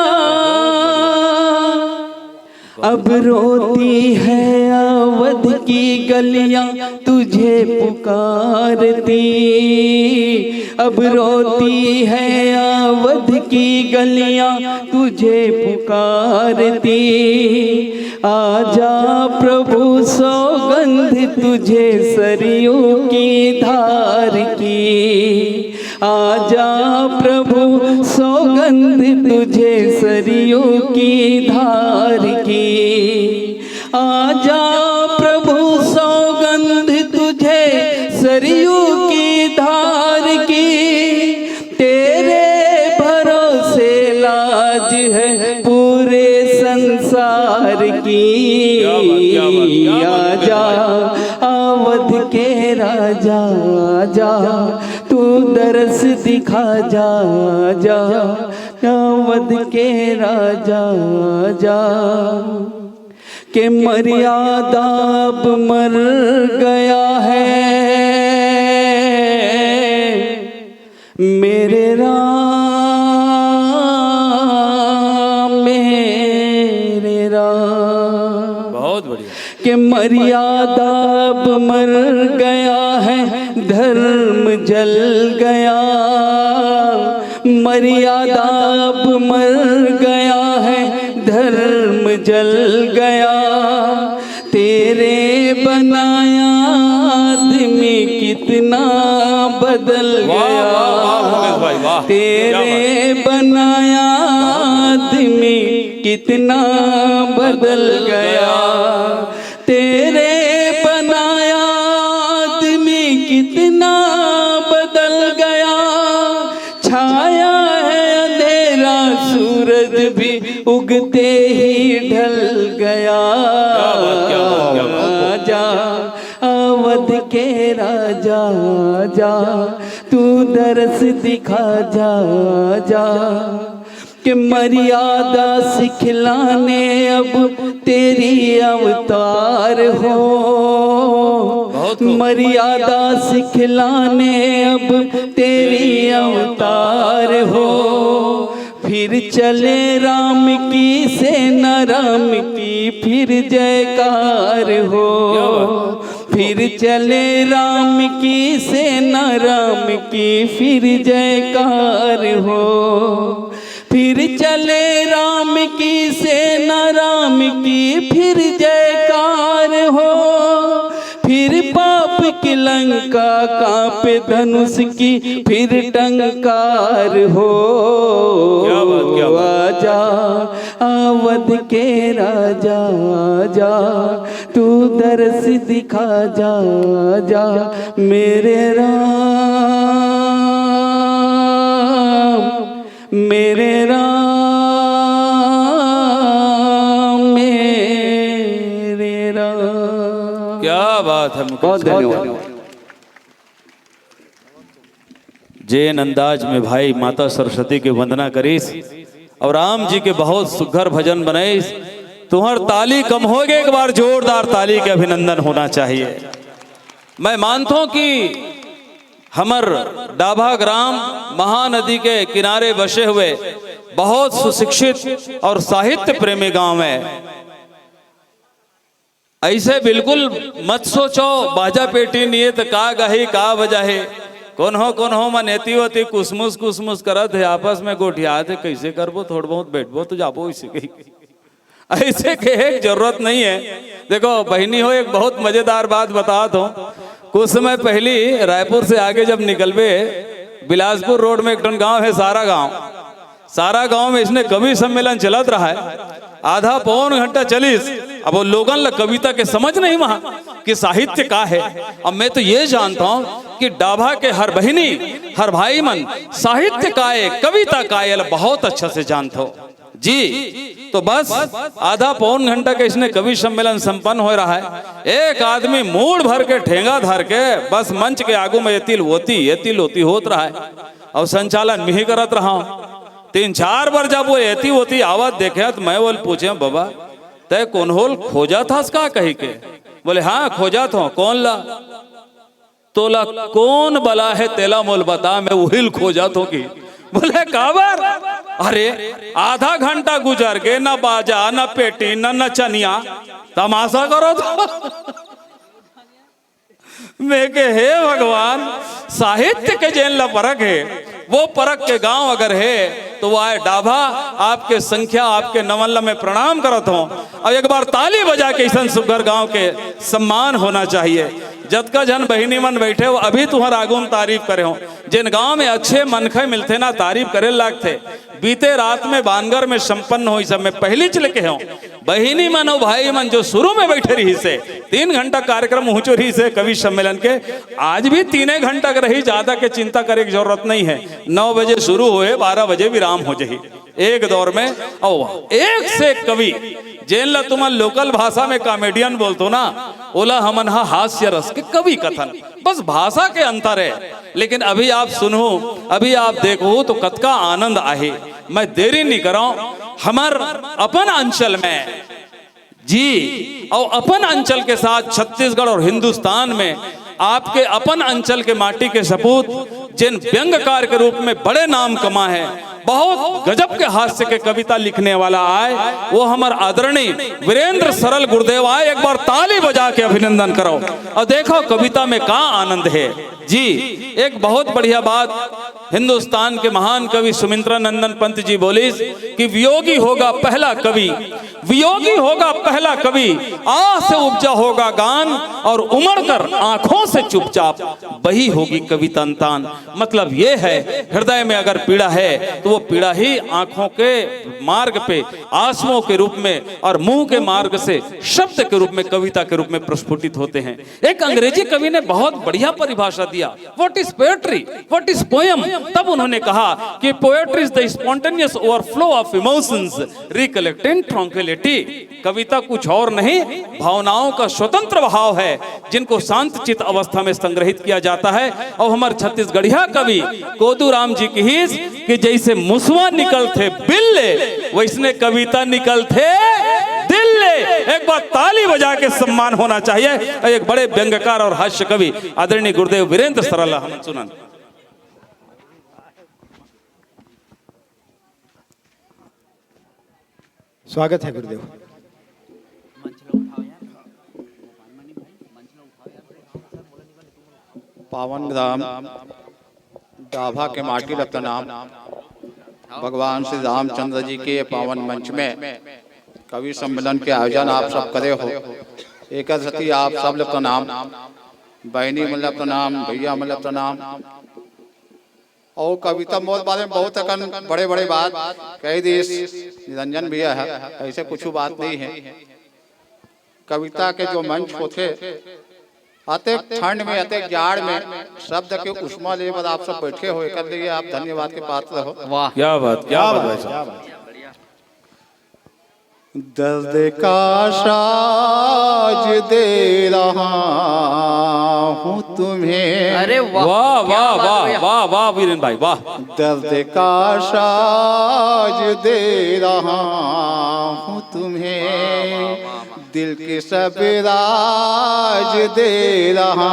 अब रोती है अवध की गलियां, तुझे पुकारती। अब रोती है अवध की गलियां, तुझे पुकारती। आजा प्रभु, सौगंध तुझे सरयू की धार की। आजा प्रभु, सौगंध तुझे सरयू की धार की। आजा प्रभु, सौगंध तुझे सरयू की धार की। तेरे भरोसे लाज है पूरे संसार की। क्या बात, क्या बात, क्या बात, आजा अवध के राजा आजा, तू दरस दिखा जा, जा। अवध के राजा आजा, के मर्यादा अब मर गया है। मेरे राम, मेरे राम, बहुत बढ़िया। के मर्यादा अब मर गया है, धर्म जल गया। मर्यादा अब मर गया है, धर्म जल गया। तेरे बनाया आदमी कितना बदल गया। तेरे बनाया आदमी कितना बदल गया। तेरे बनाया आदमी कितना बदल गया। छाया है अंधेरा, सूरज भी उगते ही ढल गया। आजा अवध के राजा, जा तू दरस दिखा, जा जा। कि मर्यादा सिखलाने अब तेरी अवतार हो। मर्यादा सिखलाने अब तेरी अवतार हो। फिर चले राम की सेना, राम की फिर जयकार हो। फिर चले राम की सेना, राम की फिर जयकार हो। फिर चले राम की सेना, राम की फिर जयकार हो। फिर पाप की लंका कांपे धनुष की फिर टंकार हो। आजा अवध के राजा, जा तू दरस दिखा, जा जा मेरे राम, मेरे राम, मेरे राम। क्या बात है मुकेश, बहुत धन्यवाद। जेन अंदाज में भाई माता सरस्वती के वंदना करिस और राम जी के बहुत सुघर भजन बनाइस, तुहर ताली कम होगे, एक बार जोरदार ताली के अभिनंदन होना चाहिए। मैं मानथों कि हमर डाभा ग्राम महानदी के किनारे बसे हुए बहुत सुशिक्षित और साहित्य प्रेमी गांव है। ऐसे बिल्कुल मत सोचो, बाजा पेटी नहीं है तो का गाही, का बजाही। कोनो कोनो मन एती ओती कुसमुस कुसमुस करत है, आपस में गोठियात है, कैसे करबो, थोड़ बहुत बैठबो तो जाबो, इसे कही। ऐसे कहे के जरूरत नहीं है। देखो बहिनी हो, एक बहुत मजेदार बात बतात हों। कुछ समय पहली रायपुर से आगे जब निकलबे, बिलासपुर रोड में एक ठन गांव है, सारा गांव। सारा गांव में इसने कवि सम्मेलन चलत रहा है। आधा पौन घंटा चलिस। अब वो लोगन ला कविता के समझ नहीं वहां कि साहित्य का है। अब मैं तो ये जानता हूं कि डाभा के हर बहिनी, हर भाई मन साहित्य का है, कविता का है, ला बहुत अच्छा से जानता हूं जी। तो बस आधा पौन घंटा के इसने कवि सम्मेलन संपन्न हो रहा है। एक आदमी मूड़ भर के ठेंगा धर के बस मंच के आगू में एतिल ओती, एतिल ओती होत रहा है और संचालन मिही करत रहा हूं। तीन चार बार जब वो एती ओती आवत देखे तो मैं बोल पूछे, "बाबा, तय कोन होल खोजत हस का?" कही के बोले, "हाँ, खोजत हों।" "कौन ला?" "तोला कौन बला है, तेला मोल बता, मैं उहिल खोजत हों कि।" बोले, "काबर?" "अरे, आधा घंटा गुजर गे, ना बाजा, ना पेटी, ना नचनिया, तमाशा करो तो।" मैं के, "हे भगवान, साहित्य के जेन ला परख है, वो परख के गांव अगर है तो वो आए डाभा।" आपके संख्या, आपके नमन ला मैं प्रणाम करत हों। अब एक बार ताली बजा के ऐसन सुघर गांव के सम्मान होना चाहिए। जतका झन बहिनी मन बैठे हो, अभी तुहर आगू में तारीफ करे हों। जेन गांव में अच्छे मनखे मिलथे ना, तारीफ करे लागथे। बीते रात में बानगर में संपन्न होइस, मैं पहली चल के हों। बहिनी मन अउ भाई मन जो शुरू में बैठे रहिस हे, तीन घंटा कार्यक्रम हुचो रहिस हे कवि सम्मेलन के, आज भी तीने घंटा के रही, ज्यादा के चिंता करे के जरूरत नहीं है। नौ बजे शुरू होए, बारह बजे विराम हो जाही। एक दौर में अउ एक से एक कवि, जेन ला तुमन लोकल भाषा में कॉमेडियन बोलथो ना, ओला हमन हा हास्य रस के कवि कथन। बस भाषा के अंतर है, लेकिन अभी आप सुनहू, अभी आप देखहू तो कतका आनंद आही। मैं देरी नहीं कराऊं, हमर अपन अंचल में जी, अउ अपन अंचल के साथ छत्तीसगढ़ और हिंदुस्तान में आपके अपन अंचल के माटी के सपूत, जेन व्यंगकार के रूप में बड़े नाम कमा है, बहुत गजब के हास्य के कविता लिखने वाला आए, वो हमर आदरणीय वीरेंद्र सरल गुरुदेव आए। एक बार ताली बजा के अभिनंदन करो और देखो कविता में का आनंद है। जी, एक बहुत बढ़िया बात हिंदुस्तान के महान कवि सुमित्रा नंदन पंत जी बोलिस कि वियोगी होगा पहला कवि, वियोगी होगा पहला कवि, आह से उपजा होगा गान, और उमड़ कर आंखों से चुपचाप बही होगी कवि तन तान। मतलब ये है, हृदय में अगर पीड़ा है तो वो पीड़ा ही आंखों के मार्ग पे, आंसुओं के रूप में और मुंह के मार्ग से शब्द के रूप में, कविता के रूप में प्रस्फुटित होते हैं। एक अंग्रेजी कवि ने बहुत बढ़िया परिभाषा दिया, what is poetry, what is poem। तब उन्होंने कहा कि poetry is the spontaneous overflow of emotions recollecting tranquility। कविता कुछ और नहीं, भावनाओं का स्वतंत्र बहाव है, जिनको शांत चित अवस्था में संग्रहित किया जाता है। और हमारे छत्तीसगढ़िया कवि कोदू राम जी कहिस कि जैसे मुसवा निकलथे बिल ले, वैसने कविता निकलथे दिल ले। एक बार ताली बजा के सम्मान होना चाहिए। एक बड़े व्यंग्यकार और हास्य कवि आदरणीय गुरुदेव वीरेंद्र सरल ला हमन सुनन। स्वागत है गुरुदेव। पावन ग्राम डाभा के माटी ल प्रणाम। भगवान श्री रामचंद्र जी के पावन मंच में कवि सम्मेलन के आयोजन आप सब करे हो, एकर सेती आप सब ल प्रणाम। बहिनी मन ल प्रणाम, भैया मन ल प्रणाम। और कविता मोर बारे में बहुत अकन बड़े बड़े बात कह दिस निरंजन भैया है, ऐसे कुछ बात नहीं है। कविता के जो मंच होथे, अतेक ठंड में, अतेक जाड़ में शब्द के उष्मा ले बर आप सब बैठे हो, एकर लिए आप धन्यवाद के पात्र हो। वाह। क्या बात, क्या बात भाई साहब। दर्द का साज दे रहा हूँ तुम्हें। अरे वाह, वाह, क्या वाह, बात वाह, भैया। वाह, वाह, वीरेन भाई, वाह। दर्द का साज दे रहा हूँ तुम्हें, दिल के सब राज दे रहा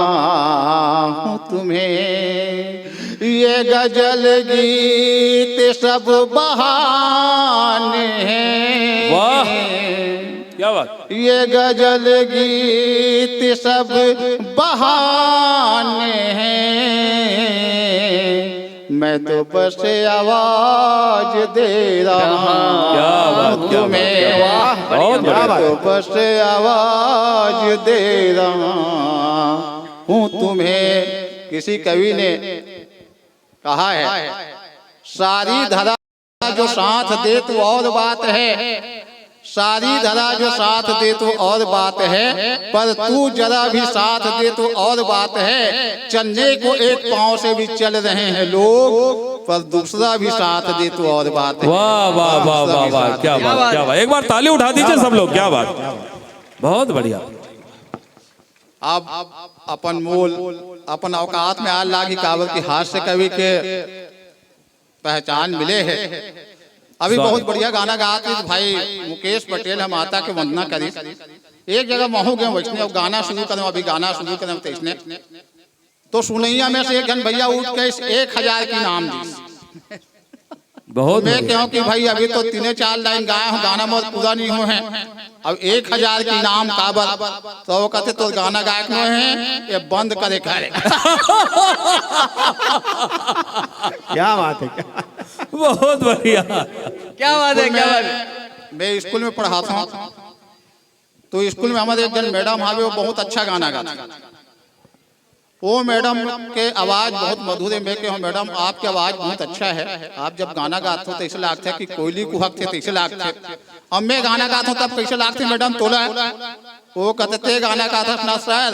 हूँ तुम्हें। ये गजल गीत सब बहाने हैं। वाह, क्या बात। ये गजल गीत सब बहाने हैं, मैं तो बस आवाज दे रहा हूँ। क्या बात, क्या बात, तुम्हें। क्या बात। बहुत बढ़िया। मैं तो बस आवाज दे रहा हूँ तुम्हें। किसी कवि ने कहा है, सारी धरा जो साथ दे तो और बात है, सारी धरा जो साथ दे तो और बात है, पर तू जरा भी साथ दे तो और बात है। चलने को एक पाँव से भी चल रहे हैं लोग, पर दूसरा भी साथ दे तो और बात है। वाह, वाह, वाह, दूसरा वाह, भी वाह, साथ क्या दे। बात, क्या बात। एक बार ताली उठा दीजिए सब लोग, क्या बात, बहुत बढ़िया। अब अपन मोल, अपन औकात में आए लागी, काबर कि हास्य कवि के पहचान मिले है। अभी स्वागत। बहुत बढ़िया गाना गात हे भाई मुकेश पटेल, हम माता के वंदना करी। एक जगह महू गए वैसने, अब गाना शुरू करें, अभी गाना शुरू करें तो इसने तो सुनैया में से एक जन भैया उठ के इस एक हजार के इनाम दी। बहुत मैं बढ़िया। कहूँ कि भाई अभी तो तीने चार लाइन गाए हो, गाना मोर पूरा नहीं हो है, अब एक हजार के इनाम काबर? तो वो कहते, "तोर गाना गायक नो है, ये बंद करे करे।" क्या बात है, क्या बहुत बढ़िया। क्या बात है, स्कूल क्या में, बात है। मैं स्कूल में पढ़ाता हूँ, तो स्कूल में हमारे एक जन मैडम हावे, वो बहुत अच्छा गाना गाती। वो मैडम के आवाज बहुत मधुर है। मैं कहूँ, "मैडम, आपके आवाज बहुत अच्छा है, आप जब गाना गाते हो तो ऐसे लगता है कि कोयली कुहकथे, तो ऐसे लगता है।" अब मैं गाना गाता हूँ तब कैसे लगते मैडम तोला? वो कहते, "ते गाना गाता ना सर,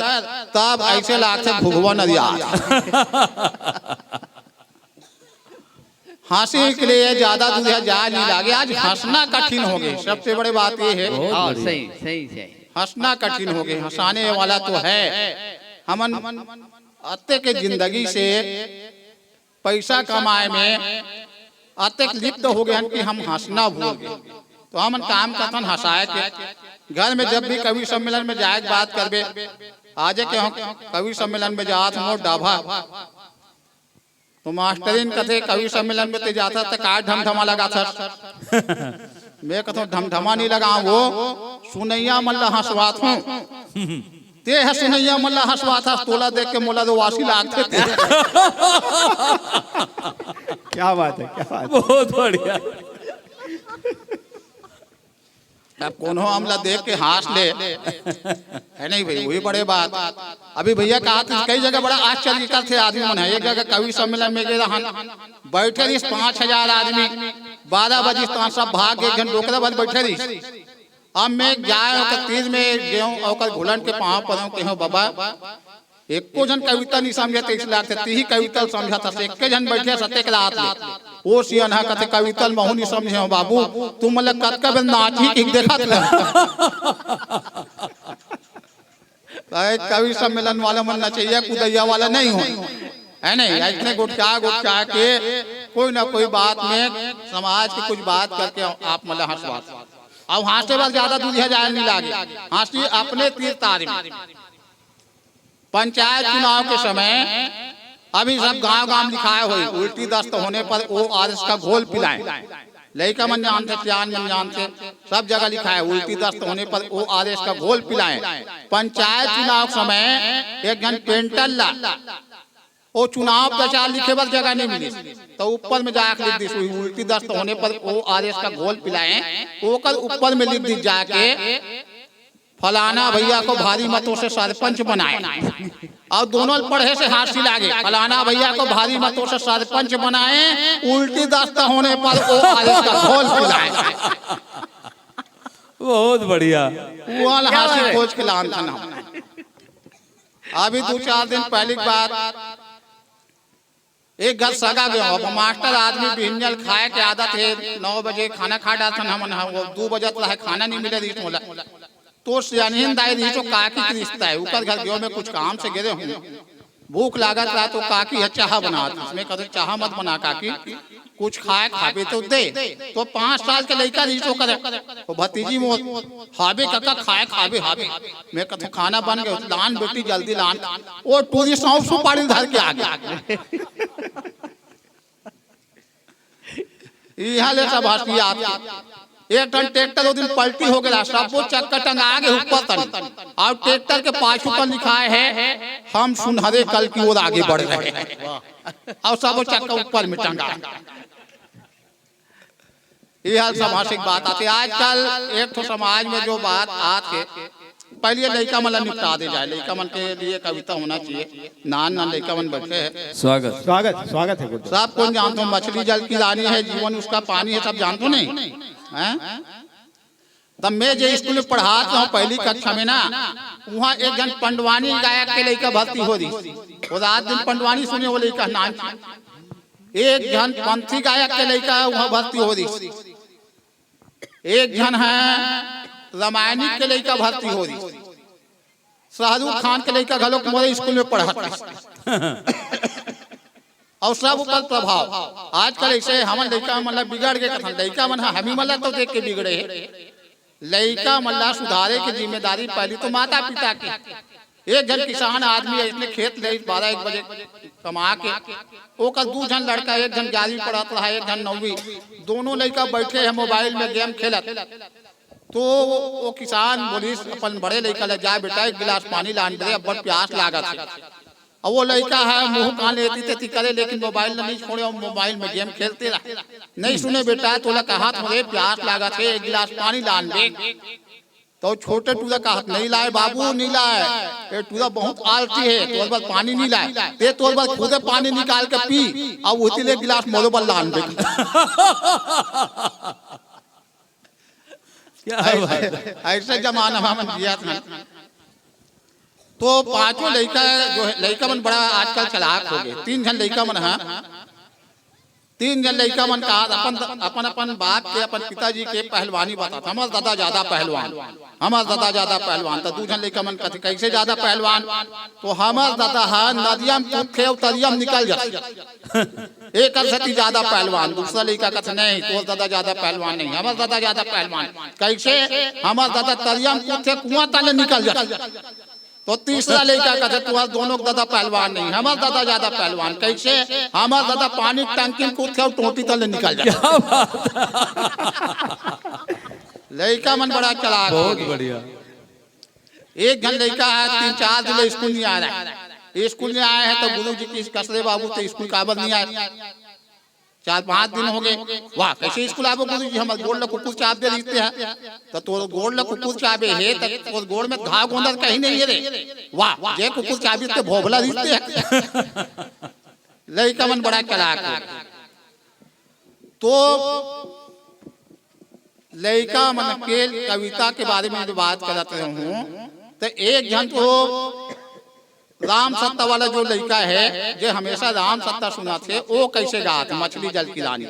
तब ऐसे लगते भुगवा नरिया।" हंसी के लिए ज्यादा दूर जा नहीं लागे। आज हंसना कठिन हो गए, सबसे बड़ी बात ये है। बहुत हाँ, बढ़िया। सही, सही, सही। हंसना कठिन हो गए, हंसाने वाला तो है। हमन अत्ते के जिंदगी से पैसा कमाए में अतेक लिप्त हो गए हन कि हम हंसना भूल गए। तो हमन काम करथन हंसाए के। घर में जब भी कवि सम्मेलन में जाए के बात करबे, आजे के हम कवि सम्मेलन में जात हूँ डाभा, तो मास्टरिन कथे, "कवि सम्मेलन में ते जाथस त का ढमढमा लगाथस?" मैं कथों, "ढमढमा नहीं लगाऊं, वो सुनैया मन ला हंसवात हूँ।" "ते ह सुनैया मन ला हंसवाथस, तोला देख के मोला तो वासी लागथे ते।" क्या बात है, क्या बात है। बहुत बढ़िया। अब कोनो हमला देख के हाँस ले, है नहीं भाई, वही बड़े बात। अभी भैया कहा थे, कई जगह बड़ा आश्चर्य करथे आदमी मन ह। एक जगह कवि सम्मेलन में गे रहन, बैठे रहिस पाँच हजार आदमी, बारह बजे तहाँ सब भाग गे, एक झन डोकरा बस बैठे रहिस। अब मैं जाए ओकर तीर में गेहूं, ओकर घुलन के पाँव परंव, कहेंव, "बाबा, एको झन कविता नहीं समझे, तेईस लाख से तीही कविता ल समझत हस, एके झन बैठे हस अतेक रात ले।" ओ सियन ह कथे, "कविता ल महू नहीं समझे हंव बाबू, तुमन ल कतका बेर नाचही कहिके देखत रहे।" कहे, कवि सम्मेलन वाला मन नचइया कुदैया वाला नहीं हो, है नहीं? इतने गोठिया गोठिया के कोई ना कोई बात में समाज के कुछ बात करके आप मन ल हंसवात। अब हाँसे बर ज्यादा दूरिहा जाए नहीं लागे, हाँसी अपने तीर तार में। पंचायत चुनाव के समय अभी सब गांव गांव लिखाए होही, उल्टी दस्त होने पर ओआरएस का घोल पिलाएं। लइका मन जानथे, सियान मन जानथे, सब जगह लिखाए, उल्टी दस्त होने पर ओआरएस का घोल पिलाएं। पंचायत चुनाव के समय एक झन पेंटर ला ओ चुनाव प्रचार लिखे बर जगह नहीं मिलिस, त ऊपर में जाके लिख दिस, उल्टी दस्त होने पर ओआरएस का घोल पिलाएं, ओकर ऊपर में लिख दिस जाके, "फलाना भैया को भारी मतों से सरपंच बनाएं।" अउ दोनों ल पढ़े से हाँसी लागे, "फलाना भैया को भारी मतों से सरपंच बनाएं, उल्टी दस्त होने पर ओआरएस का घोल पिलाएं।" बहुत बढ़िया। वो वाला क्या हाँसी बात है? खोज के लान था ना। अभी दू चार दिन पहली बात, एक घर सगा गेंव, अब मास्टर आदमी बिहनिया ल खाए के आदत हे, नौ बजे खाना खा डारथन हमन ह, वो दू बजत रहे, खाना नहीं मिले रहिस मोला। तो सियानहिन दाई रहिस, वो काकी के रिश्ता हे, ओकर घर गेंव मैं कुछ काम से गे रहेंव। भूख लागत रहा तो काकी ह चाहा बनात रहिस, मैं कहेंव, "चाहा मत बना काकी, कुछ खाए खाबे तो दे।" तो पाँच साल के लइका रहिस ओकर, वो भतीजी मोर, "हाबे कका, खाए खाबे हाबे।" मैं कहेंव, "खाना बन गे, लान बेटी जल्दी लान।" वो टूरी सौंफ सुपारी धर के आ गे। इहाँ ले सब हँसी आत हे। एक ठन ट्रैक्टर ओ दिन पलटी हो गे, सबो चक्का टंगा गे ऊपर तनी, अउ ट्रैक्टर के पाछू पर लिखाए हे, "हम सुनहरे कल की ओर आगे बढ़ रहे हैं।" अउ सबो चक्का ऊपर में टंगा। ये हाल सामाजिक बात आथे। आजकल एक ठो समाज में जो बात आत हे, पहली लइका मन ला निपटा दे जाए, लइका मन के लिए कविता होना चाहिए। नान नान लइका मन बैठे हैं। स्वागत। स्वागत, स्वागत है गुड्डू। सब कोई जानथो, मछली जल की रानी है, जीवन उसका पानी है, सब जानथो नहीं? हैं? तब मैं जे स्कूल में पढ़ात रहेंव पहली कक्षा में ना, उहाँ एक झन पंडवानी गायक के लइका भर्ती हो रहिस। वो रात दिन पंडवानी सुने, वो लइका नान। एक झन पंथी गायक के लइका उहाँ भर्ती हो रहिस। एक झन ह रामायणी के लइका भर्ती हो रहिस। शाहरुख खान के लइका घलोक मोरे स्कूल में पढ़त रहिस। अउ सब ऊपर प्रभाव। आजकल अइसे हमन लइका मन ला बिगड़ गे कथन, लइका मन ह हमी मन ला तो देख के बिगड़े हे। लइका मन ला सुधारे के जिम्मेदारी पहली तो माता पिता के। एक झन किसान आदमी अइसने खेत ले बारह एक बजे कमा के, ओकर दू झन लड़का, एक झन ग्यारहवीं पढ़त रहा, एक झन नौवीं, दोनों लइका बैठे हे मोबाइल में गेम खेलत। तो वो किसान बोलिस अपन बड़े लइका ला, "जा बेटा, एक गिलास पानी लान दे, अब्बड़ प्यास लागत हे।" अब वो लइका ह मुंह कान एती तेती करे, लेकिन मोबाइल ल नहीं छोड़े, अउ मोबाइल में गेम खेलते रहा। "नहीं सुने बेटा, तोला कहत हों रे, प्यास लागत हे, एक गिलास पानी लान दे।" तो छोटे टूरा कहत, "नहीं लाए बाबू, नहीं लाए, ये टूरा बहुत आलसी हे, तोर बर पानी नहीं लाए, ते तोर बर खुदे पानी निकाल के पी, अउ उही ले एक गिलास मोरो बर लान दे।" क्या बात है। अइसे जमाना में हमन जियत हन। तो पांचों लइका जो हे, लइका मन बड़ा आजकल चालाक हो गे। तीन झन लइका मन ह, तीन झन लइका मन का अपन, अपन, अपन बाप के, अपन पिताजी के पहलवानी बताथे, "हमर ददा ज्यादा पहलवान, हमर ददा ज्यादा पहलवान।" तो दू झन लइका मन कथे, "कइसे ज्यादा पहलवान?" तो, "हमर ददा ह नदिया म कूदथे अउ तरिया म निकल जाथे।" एकर सेती ज्यादा पहलवान। दूसरा लइका कथे, "नहीं, तोर ददा ज्यादा पहलवान नहीं, हमर ददा ज्यादा पहलवान।" कइसे? "हमर ददा तरिया म कूदथे, कुआं तले निकल जाथे।" तो तीसरा लइका कथे, "तुहर दोनों के ददा पहलवान नहीं, हमर ददा ज्यादा पहलवान।" कइसे? "हमर ददा पानी के टंकी म कूदथे अउ टोंटी तले निकल जाथे।" क्या बात है। लइका मन बड़ा चालाक हो बहुत गे। बढ़िया। एक झन लइका हे, तीन चार दिन ले स्कूल नहीं आ रहा है। स्कूल नहीं आए हैं तो गुरु जी कहिस, "कस रे बाबू, ते स्कूल काबर नहीं आए?" चार पांच दिन हो गए। वाह, कैसे स्कूल आबो गुरु जी, हमर गोड़ ल कुकुर चाब दे रहिस हे। त तोर गोड़ ल कुकुर चाबे हे, त तोर गोड़ में घाव गोंदर कहीं नहीं हे रे। वाह, जे कुकुर चाबिस ते भोभला रहिस हे। लइका मन बड़ा चालाक हे। तो लइका मन के कविता के बारे में जो बात करत रहूं, त एक झन तो राम सत्ता वाला जो लइका हे, जे हमेशा राम सत्ता सुनाथे, ओ कैसे गात मछली जल की रानी।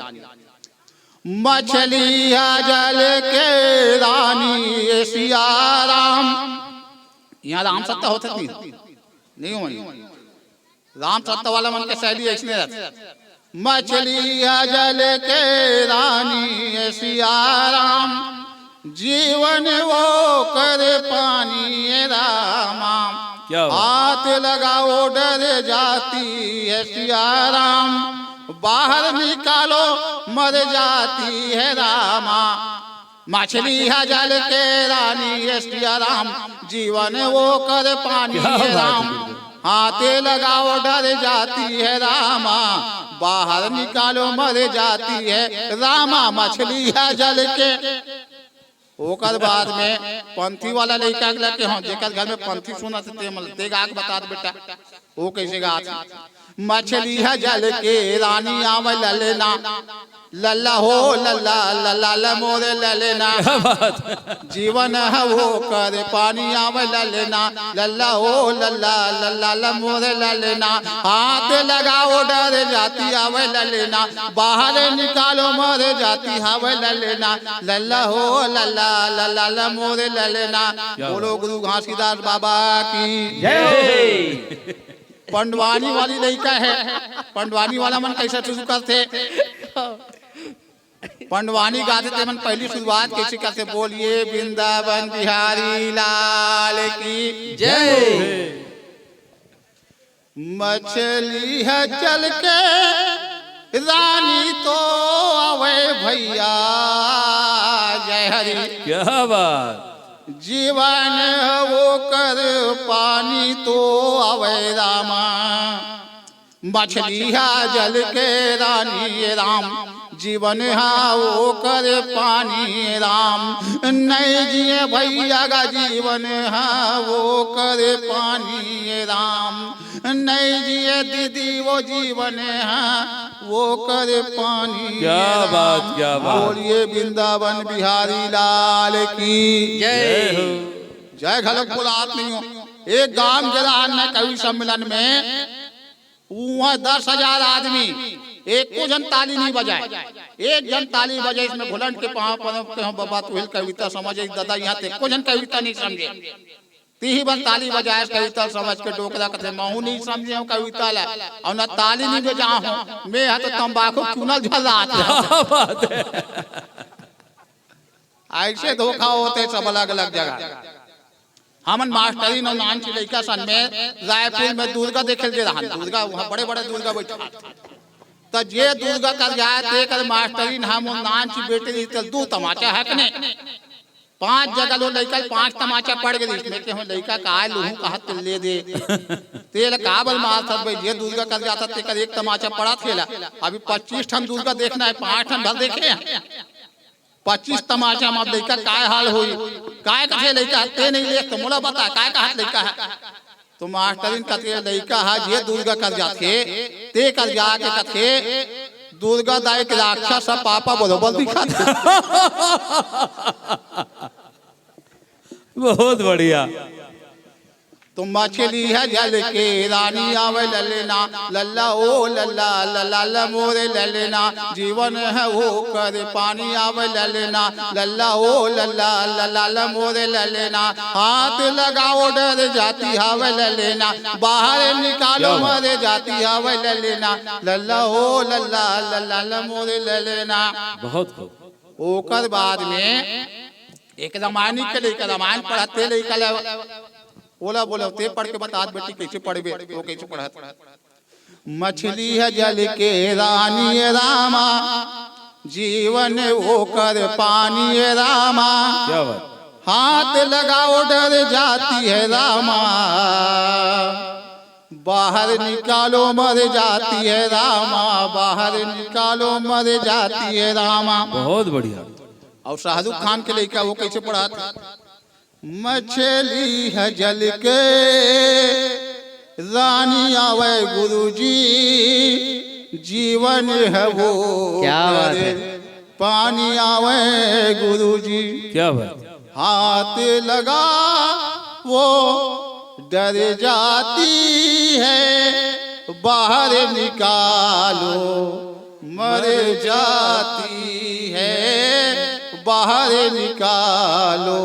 मछली ह जल के रानी ए सिया राम। इहां राम सत्ता होथे कि नहीं होही? राम सत्ता वाला मन के शैली अइसने रहिथे। मछली ह जल के रानी ए सिया राम, जीवन ओकर पानी ए रामा। क्या बात। हाथ लगाओ डर जाती है सिया राम, बाहर निकालो मर जाती है रामा। मछली ह जल के रानी ए सिया राम, जीवन ओकर पानी क्या हे बात है, राम। बिल्कुल। हाथे लगाओ डर जाती है रामा, बाहर निकालो मर जाती है रामा, मछली ह जल के। ओकर बाद में पंथी वाला लइका के लगे हों, जेकर घर में पंथी सुनत हे, ते मन ल ते गा के बता दे बेटा, ओ कैसे गात हे। मछली ह जल के रानी आवय ललना, लल्ला हो लल्ला, लल्ला ल मोरे ललना। क्या बात है। जीवन ह ओकर पानी आवय ललना, लल्ला हो लल्ला, लल्ला ल मोरे ललना। हाथ लगाओ डर जाती आवय ललना, बाहर निकालो मर जाती आवय ललना, लल्ला हो लल्ला, लल्ला ल मोरे ललना। क्या बोलो बात। गुरु घासीदास बाबा की जय। पंडवानी वाली लइका हे, पंडवानी वाला मन कैसे शुरू करथे? पंडवानी गाथे ते मन पहली शुरुआत कैसे करथे? बोलिए वृंदावन बिहारी लाल की जय। मछली ह जल के रानी तो आवय भैया, जय हरि। क्या बात। जीवन ह ओकर पानी तो आवय रामा। मछली ह जल के रानी राम, जीवन ह ओकर पानी राम। नहीं जिए भैया गा जीवन ह ओकर पानी राम, नहीं जिए दीदी वो जीवन ह ओकर पानी क्या राम। बात, क्या बात। बोलिए वृंदावन बिहारी लाल की जय। जय हो। जय घलक बोला आदमी हो। एक गांव गेला हन कवि सम्मेलन में, उहां दस हजार आदमी, एको झन ताली नहीं बजाय। एक झन ताली बजाय, इसमें घुलंट के पांव पड़ो के हों, "बबा, तुही ल कविता समझ आइस ददा, इहां ते एको झन कविता नहीं समझे। तिही बर ताली बजाय, कविता समझ के।" डोकरा कथे, "महूं नहीं समझे हों कविता ला, अउ न ताली नहीं बजाय हों, मैं ह तो तंबाकू चूना ल झर्रात हों।" क्या बात है। अइसे धोखा होथे सब अलग-अलग जगह। हमन मास्टरी नौ नानची लइका सन में रायपुर में दुर्गा देखे ल गे रहन। दुर्गा, उहां बड़े-बड़े दुर्गा बइठे रहथे। त जे दुर्गा कर जाय, तेकर मास्टरी न हमन नानची बेटी रहिस ते दू तमाचा हकने। पांच जगह ले ओ लइका ल पांच तमाचा पड़ गे रहिस। मैं कहेंव, "लइका काय लुहूं कहत ते ले दे।" तेला काबर मारथस बे, जे दुर्गा कर जाथे तेकर एक तमाचा पड़त हे ला। अभी पच्चीस ठन दुर्गा देखना हे, पांच ठन भर देखे हन। पच्चीस तमाचा म लइका काय हाल होही? काय कथे लइका, "ते नहीं ले त मोला बता, काय कहत लइका ह?" तो मास्टरिन कथे, "लइका ह जे दुर्गा कर जाथे, ते कर जाके कथे, 'दुर्गा दाई के राक्षस ह पापा बरोबर दिखत।'" बहुत बढ़िया। तो मछली ह जल के रानी आवय ललना, लल्ला ओ लल्ला, लल्ला ल मोरे ललना, जीवन ह ओकर पानी आवय ललना, लल्ला ओ लल्ला, लल्ला ल मोरे ललना, हाथ लगाओ डर जाती हवय ललना, बाहर निकालो क्या बात? मर जाती हवय ललना, लल्ला ओ लल्ला, लल्ला ल मोरे ललना। बहुत खूब। ओकर बाद में एक रामायणी के लइका रामायण पढ़त हे, लइका ल ओला बोले, "ते पढ़ के बता बेटी, कइसे पढ़बे?" वो कइसे पढ़त? मछली ह जल के रानी ए रामा, जीवन ओकर पानी ए रामा। क्या बात? हाथ लगाओ डर जाती है रामा, बाहर निकालो मर जाती है रामा, बाहर निकालो मर जाती है रामा। बहुत बढ़िया। और शाहरुख खान के लइका वो कैसे पढ़ा था? मछली है जल के रानी आवे गुरुजी, जीवन है वो क्या बात है। पानी आवे गुरुजी। क्या बात है। हाथ लगा वो डर जाती है, बाहर निकालो मर जाती है, बाहर निकालो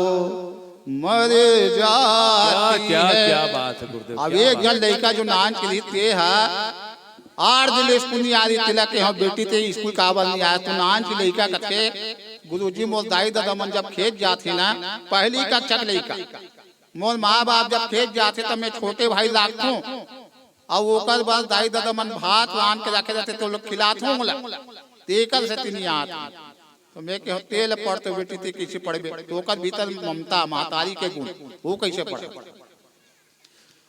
मर जाती क्या, क्या, है। क्या बात है गुरुदेव, अब क्या एक बात जन है। लइका जो नान के लिए ते है, आठ दिन ले स्कूल नहीं आ रही, तिलक के हम बेटी ते स्कूल काबर नहीं आया, तो नान के लइका कथे, गुरुजी मोर दाई दादा मन जब खेत जाथे ना, पहली कक्षा के लइका, मोर माँ बाप जब खेत जाथे तब मैं छोटे भाई लागथों, अउ ओकर बाद दाई ददा मन भात रांध के रखे रहथे, तो लोग खिलात हो मोला, तेकर से तिनी आत। तो मैं कहो, "तेल पढ़ तो बेटी, ते कैसे पढ़बे?" तो ओकर भीतर ममता, महतारी के गुण, वो कैसे पढ़े?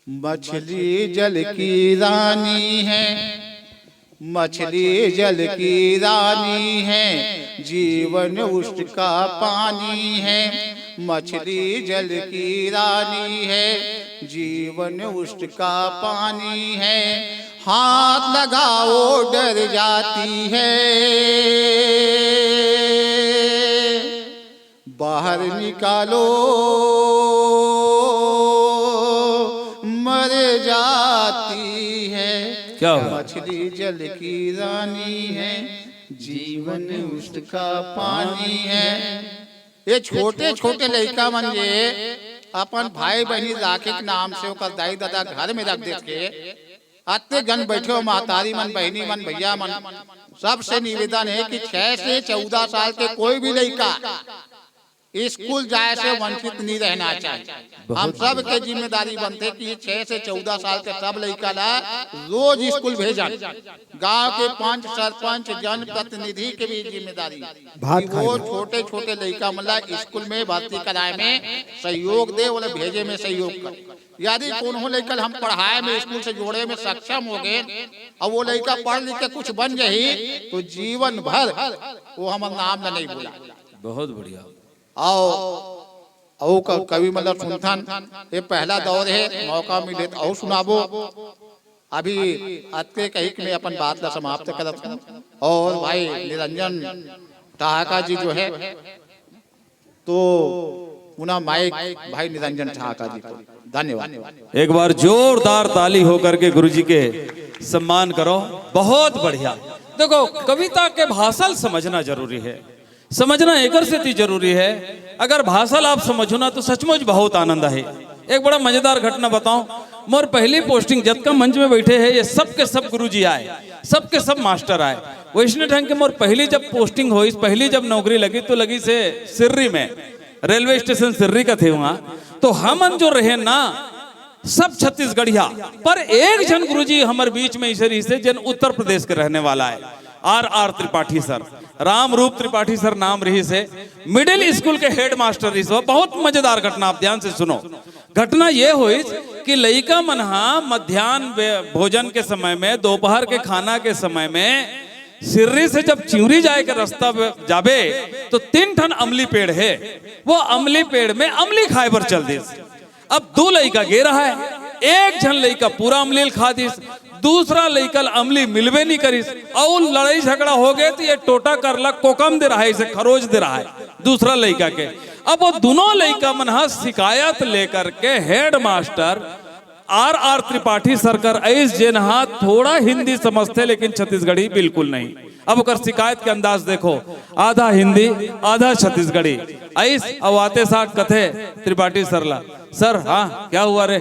मछली जल की रानी है, मछली जल की रानी है, जीवन उसका पानी है। मछली जल की रानी है, जीवन उसका पानी है। हाथ लगाओ डर जाती है, बाहर निकालो मर जाती है। क्या बात। मछली जल की रानी है, जीवन उसका पानी है। ये छोटे छोटे लइका मन जे अपन भाई बहिनी राखे के नाम से ओकर दाई ददा घर में रख देथे, अत्ते जन बैठे हो, महतारी मन, बहिनी मन, भैया मन, सबसे निवेदन है कि छह से चौदह साल के कोई भी लइका स्कूल जाए से वंचित नहीं रहना चाहिए। हम सब के जिम्मेदारी बनथे कि छह से चौदह साल के सब लइका ला रोज स्कूल भेजन। गांव के पंच, सरपंच, जनप्रतिनिधि के भी जिम्मेदारी है कि वो छोटे छोटे लइका मन ला स्कूल में भर्ती कराए में सहयोग दे, ओला भेजे में सहयोग करे। यदि कोनो लइका ला हम पढ़ाए में, स्कूल से जोड़े में सक्षम हो गए, अब वो लइका पढ़ लिख के कुछ बन जाही, तो जीवन भर वो हमर नाम ला नहीं भूला। बहुत बढ़िया। आओ, अउ क-, कवि मतलब सुनथन, ये पहला दौर है, मौका मिले तो अउ सुनाबो। अभी अतके कही के मैं अपन बात ला समाप्त करत हूँ। और भाई निरंजन ठहाका जी जो है, तो पुनः माइक भाई निरंजन ठहाका जी को। धन्यवाद। एक बार जोरदार ताली होकर के गुरुजी के सम्मान करो। बहुत बढ़िया। देखो, कविता के भाषा ल समझना जरूरी है, समझना एकर सेती जरूरी है। अगर भाषा ल आप समझो ना, तो सचमुच बहुत आनंद है। एक बड़ा मजेदार घटना बताऊं, मोर पहली पोस्टिंग, जतका मंच में बैठे हैं, ये सब के सब गुरुजी आए, सब के सब मास्टर आए। वैसने ढंग के मोर पहली जब पोस्टिंग होइस, पहली जब नौकरी लगी, तो लगिस हे सिर्री में, रेलवे स्टेशन सिर्री कथे उहाँ। तो हमन जो रहे ना, सब छत्तीसगढ़िया, पर एक झन गुरुजी हमर बीच में ऐसे रहिस हे, जेन उत्तर प्रदेश के रहने वाला है, आर आर त्रिपाठी सर, राम रूप त्रिपाठी सर नाम रहिस हे, मिडिल स्कूल के हेडमास्टर रहिस हे। बहुत मजेदार घटना, आप ध्यान से सुनो। घटना ये होइस कि लइका मन हा मध्यान्ह बे-, भोजन के समय में, दोपहर के खाना के समय में सिर्री से जब चिउरी जाए के रास्ता ब-, जाबे, तो तीन ठन अमली पेड़ हे, वो अमली पेड़ में अमली खाए बर चल दिस। अब दू लइका गे रहय, एक झन लइका पूरा अमली ल खा दिस, दूसरा लइका ल अमली मिलबे नहीं करिस, अउ लड़ाई झगड़ा हो गए तो ये टोटा कर ला कोकम दे रहय, इसे खरोच दे रहय दूसरा लइका के। अब वो दोनों लइका मन हा शिकायत लेकर के हेडमास्टर आर आर त्रिपाठी सर कर आइस, जेन हा थोड़ा हिंदी समझथे लेकिन छत्तीसगढ़ी बिल्कुल नहीं। अब ओकर शिकायत के अंदाज देखो, आधा हिंदी आधा छत्तीसगढ़ी। आइस अउ आते साथ कथे त्रिपाठी सर ला, "सर, हाँ, क्या हुआ रे?"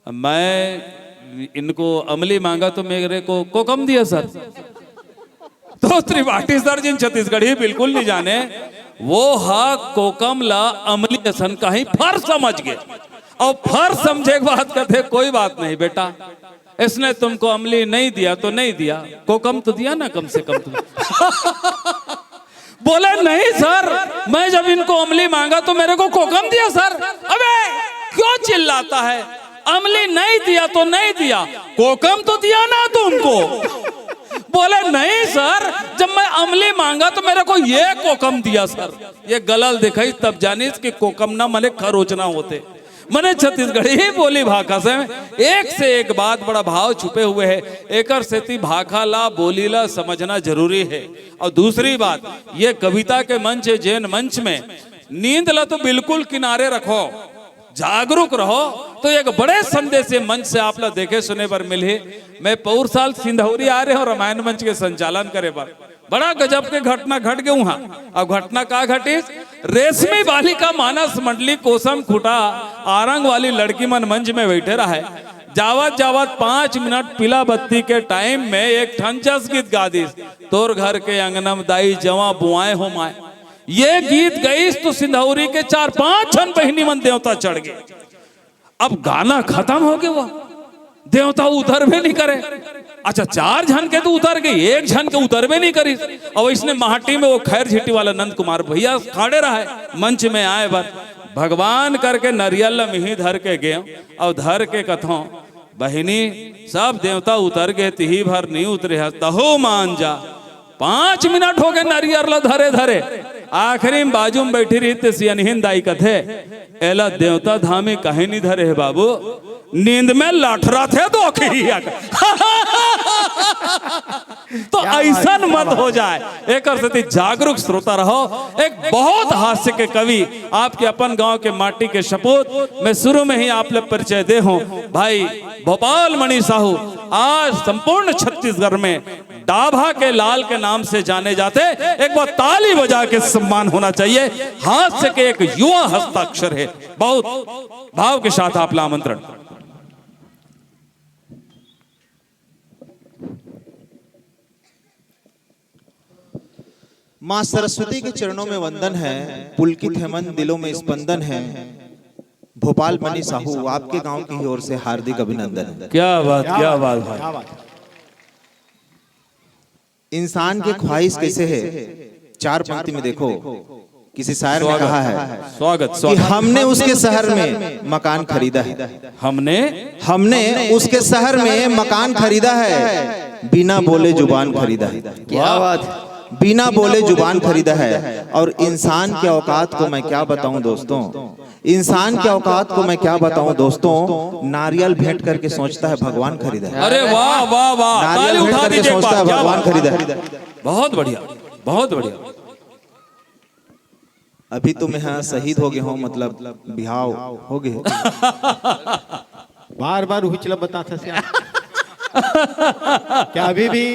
"मैं इनको अमली मांगा तो मेरे को कोकम दिया सर।" तो त्रिपाठी सर, जिन छत्तीसगढ़ी बिल्कुल नहीं जाने, वो हा कोकम ला अमली असन कहीं फर समझ गे। अउ फर समझे के बाद कथे, "कोई बात नहीं बेटा, इसने तुमको अमली नहीं दिया तो नहीं दिया, कोकम तो दिया ना कम से कम तुम।" बोले, "नहीं सर, मैं जब इनको अमली मांगा तो मेरे को कोकम दिया सर।" अबे क्यों चिल्लाता है? अमली नहीं दिया तो नहीं दिया, कोकम तो दिया ना तुमको। बोले, नहीं सर, जब मैं अमली मांगा तो मेरे को ये कोकम दिया सर। ये गलल दिखाई तब जानिस कि कोकम ना मने खरोचना होथे। मने छत्तीसगढ़ी बोली भाखा से एक से एक बात, बड़ा भाव छुपे हुए हे। एकर सेती भाखा ला, बोली ला समझना जरूरी हे। अउ दूसरी बात, ये कविता के मंच हे, जेन मंच में नींद ला तो बिल्कुल किनारे रखो, जागरूक रहो, तो एक बड़े संदेश ये मंच से आप ला देखे सुने बर मिलही। मैं पौर साल सिंधौरी आय रहेंव रामायण मंच के संचालन करे बर। बड़ा गजब के घटना घट गे उहाँ। अब घटना का घटिस? रेशमी बालिका मानस मंडली कोसम खुटा आरंग वाली लड़की मन मंच में बइठे रहय। जावत जावत पाँच मिनट पीला बत्ती के टाइम में एक ठन जस गीत गा दिस, तोर घर के अंगना म दाई जवां बोआय हो माय। ये गीत गइस तो सिंधौरी के चार पांच झन बहिनी मन देवता चढ़ गे। अब गाना खतम हो गे, वो देवता उतरबे नहीं करे। अच्छा, चार झन के तो उतर गे, एक झन के उतरबे नहीं करिस। अब इसने माटी में वो खैर झिटी वाला नंद कुमार भैया खड़े रहय मंच में आय बर। भगवान करके नरियल ल मिही धर के गेंव, अउ धर के कथंव, बहिनी, सब देवता उतर गे, तिही भर नहीं उतरे हस, तहू मान जा। पांच मिनट हो गे नरियर ल धरे धरे। आखिरी में बाजू में बइठी रहिस ते सियनहिन दाई कथे, एला देवता धामी काहे नहीं धरे हे बाबू, नींद में लठरथे तो खिया। तो क्या बात, अइसन क्या मत बात। हो जाय, एकर सेती जागरूक श्रोता रहो। एक बहुत हास्य के कवि, आपके अपन गांव के माटी के सपूत। मैं शुरू में ही आप ले परिचय दे हूं भाई भोपाल मणि साहू। आज संपूर्ण छत्तीसगढ़ में डाभा के लाल के नाम से जाने जाते, एक बार ताली बजा के सम्मान होना चाहिए। हास्य के एक युवा हस्ताक्षर हे। बहुत भाव के साथ आप ला आमंत्रण। माँ सरस्वती के चरणों में वंदन है, पुलकित है मन, दिलों में स्पंदन है। भोपाल मणि साहू, आपके गांव की ओर से हार्दिक अभिनंदन है। क्या बात, क्या बात भाई। इंसान की ख्वाहिश कैसे है? चार पंक्ति में देखो, किसी शायर ने स्वागत, कहा है स्वागत, कि स्वागत। हमने उसके शहर में मकान खरीदा है। हमने हमने उसके शहर में मकान खरीदा है, बिना बोले जुबान खरीदा है। क्या बात। बिना बोले जुबान खरीदा है। और इंसान की औकात को मैं क्या बताऊं दोस्तों, इंसान की औकात को मैं क्या बताऊं दोस्तों, नारियल भेंट करके सोचता है भगवान खरीदा है। अरे वाह, वाह, वाह। नारियल ताली भेंट उठा करके दीजिए एक सोचता बार, है क्या भगवान बात। खरीदा है। बहुत बढ़िया, बहुत बढ़िया। अभी तो मैं यहाँ शहीद हो गए हूँ, मतलब बिहाव हो गए। बार बार उहिचला बताथा से। क्या अभी भी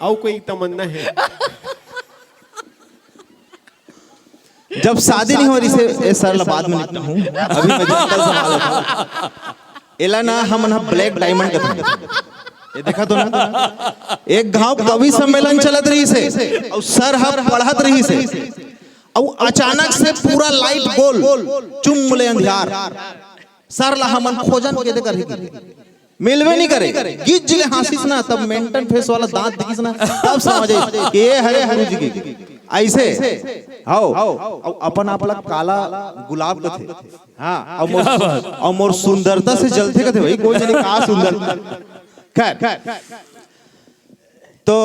अउ कोई तमन्ना है? जब शादी नहीं हो रही से, ए सर ला बाद में निपटाहूँ, अभी मैं जनता संभाल लेता हूँ। एला ना हमन ह ब्लैक डायमंड कथन। ये देखा तो ना, एक घाव कवि सम्मेलन चलत रहिस हे, अउ सर ह पढ़त रहिस हे, अउ अचानक से पूरा लाइट गोल, चुम ले अंधियार। सर ला हमन खोजन के दे करही, मिलबे नहीं करे। गिज्ज ले हाँसिस ना, तब मेंटन फेस वाला दांत दिखिस ना, तब समझ आइस कि ये हरे गुरु जी के। ऐसे, हाव, अउ अपन आप ला काला गुलाब कथे। हाँ, अउ मोर, क्या बात? अउ मोर सुंदरता से जलथे कथे भाई, कोई जनी का सुंदर। खैर, तो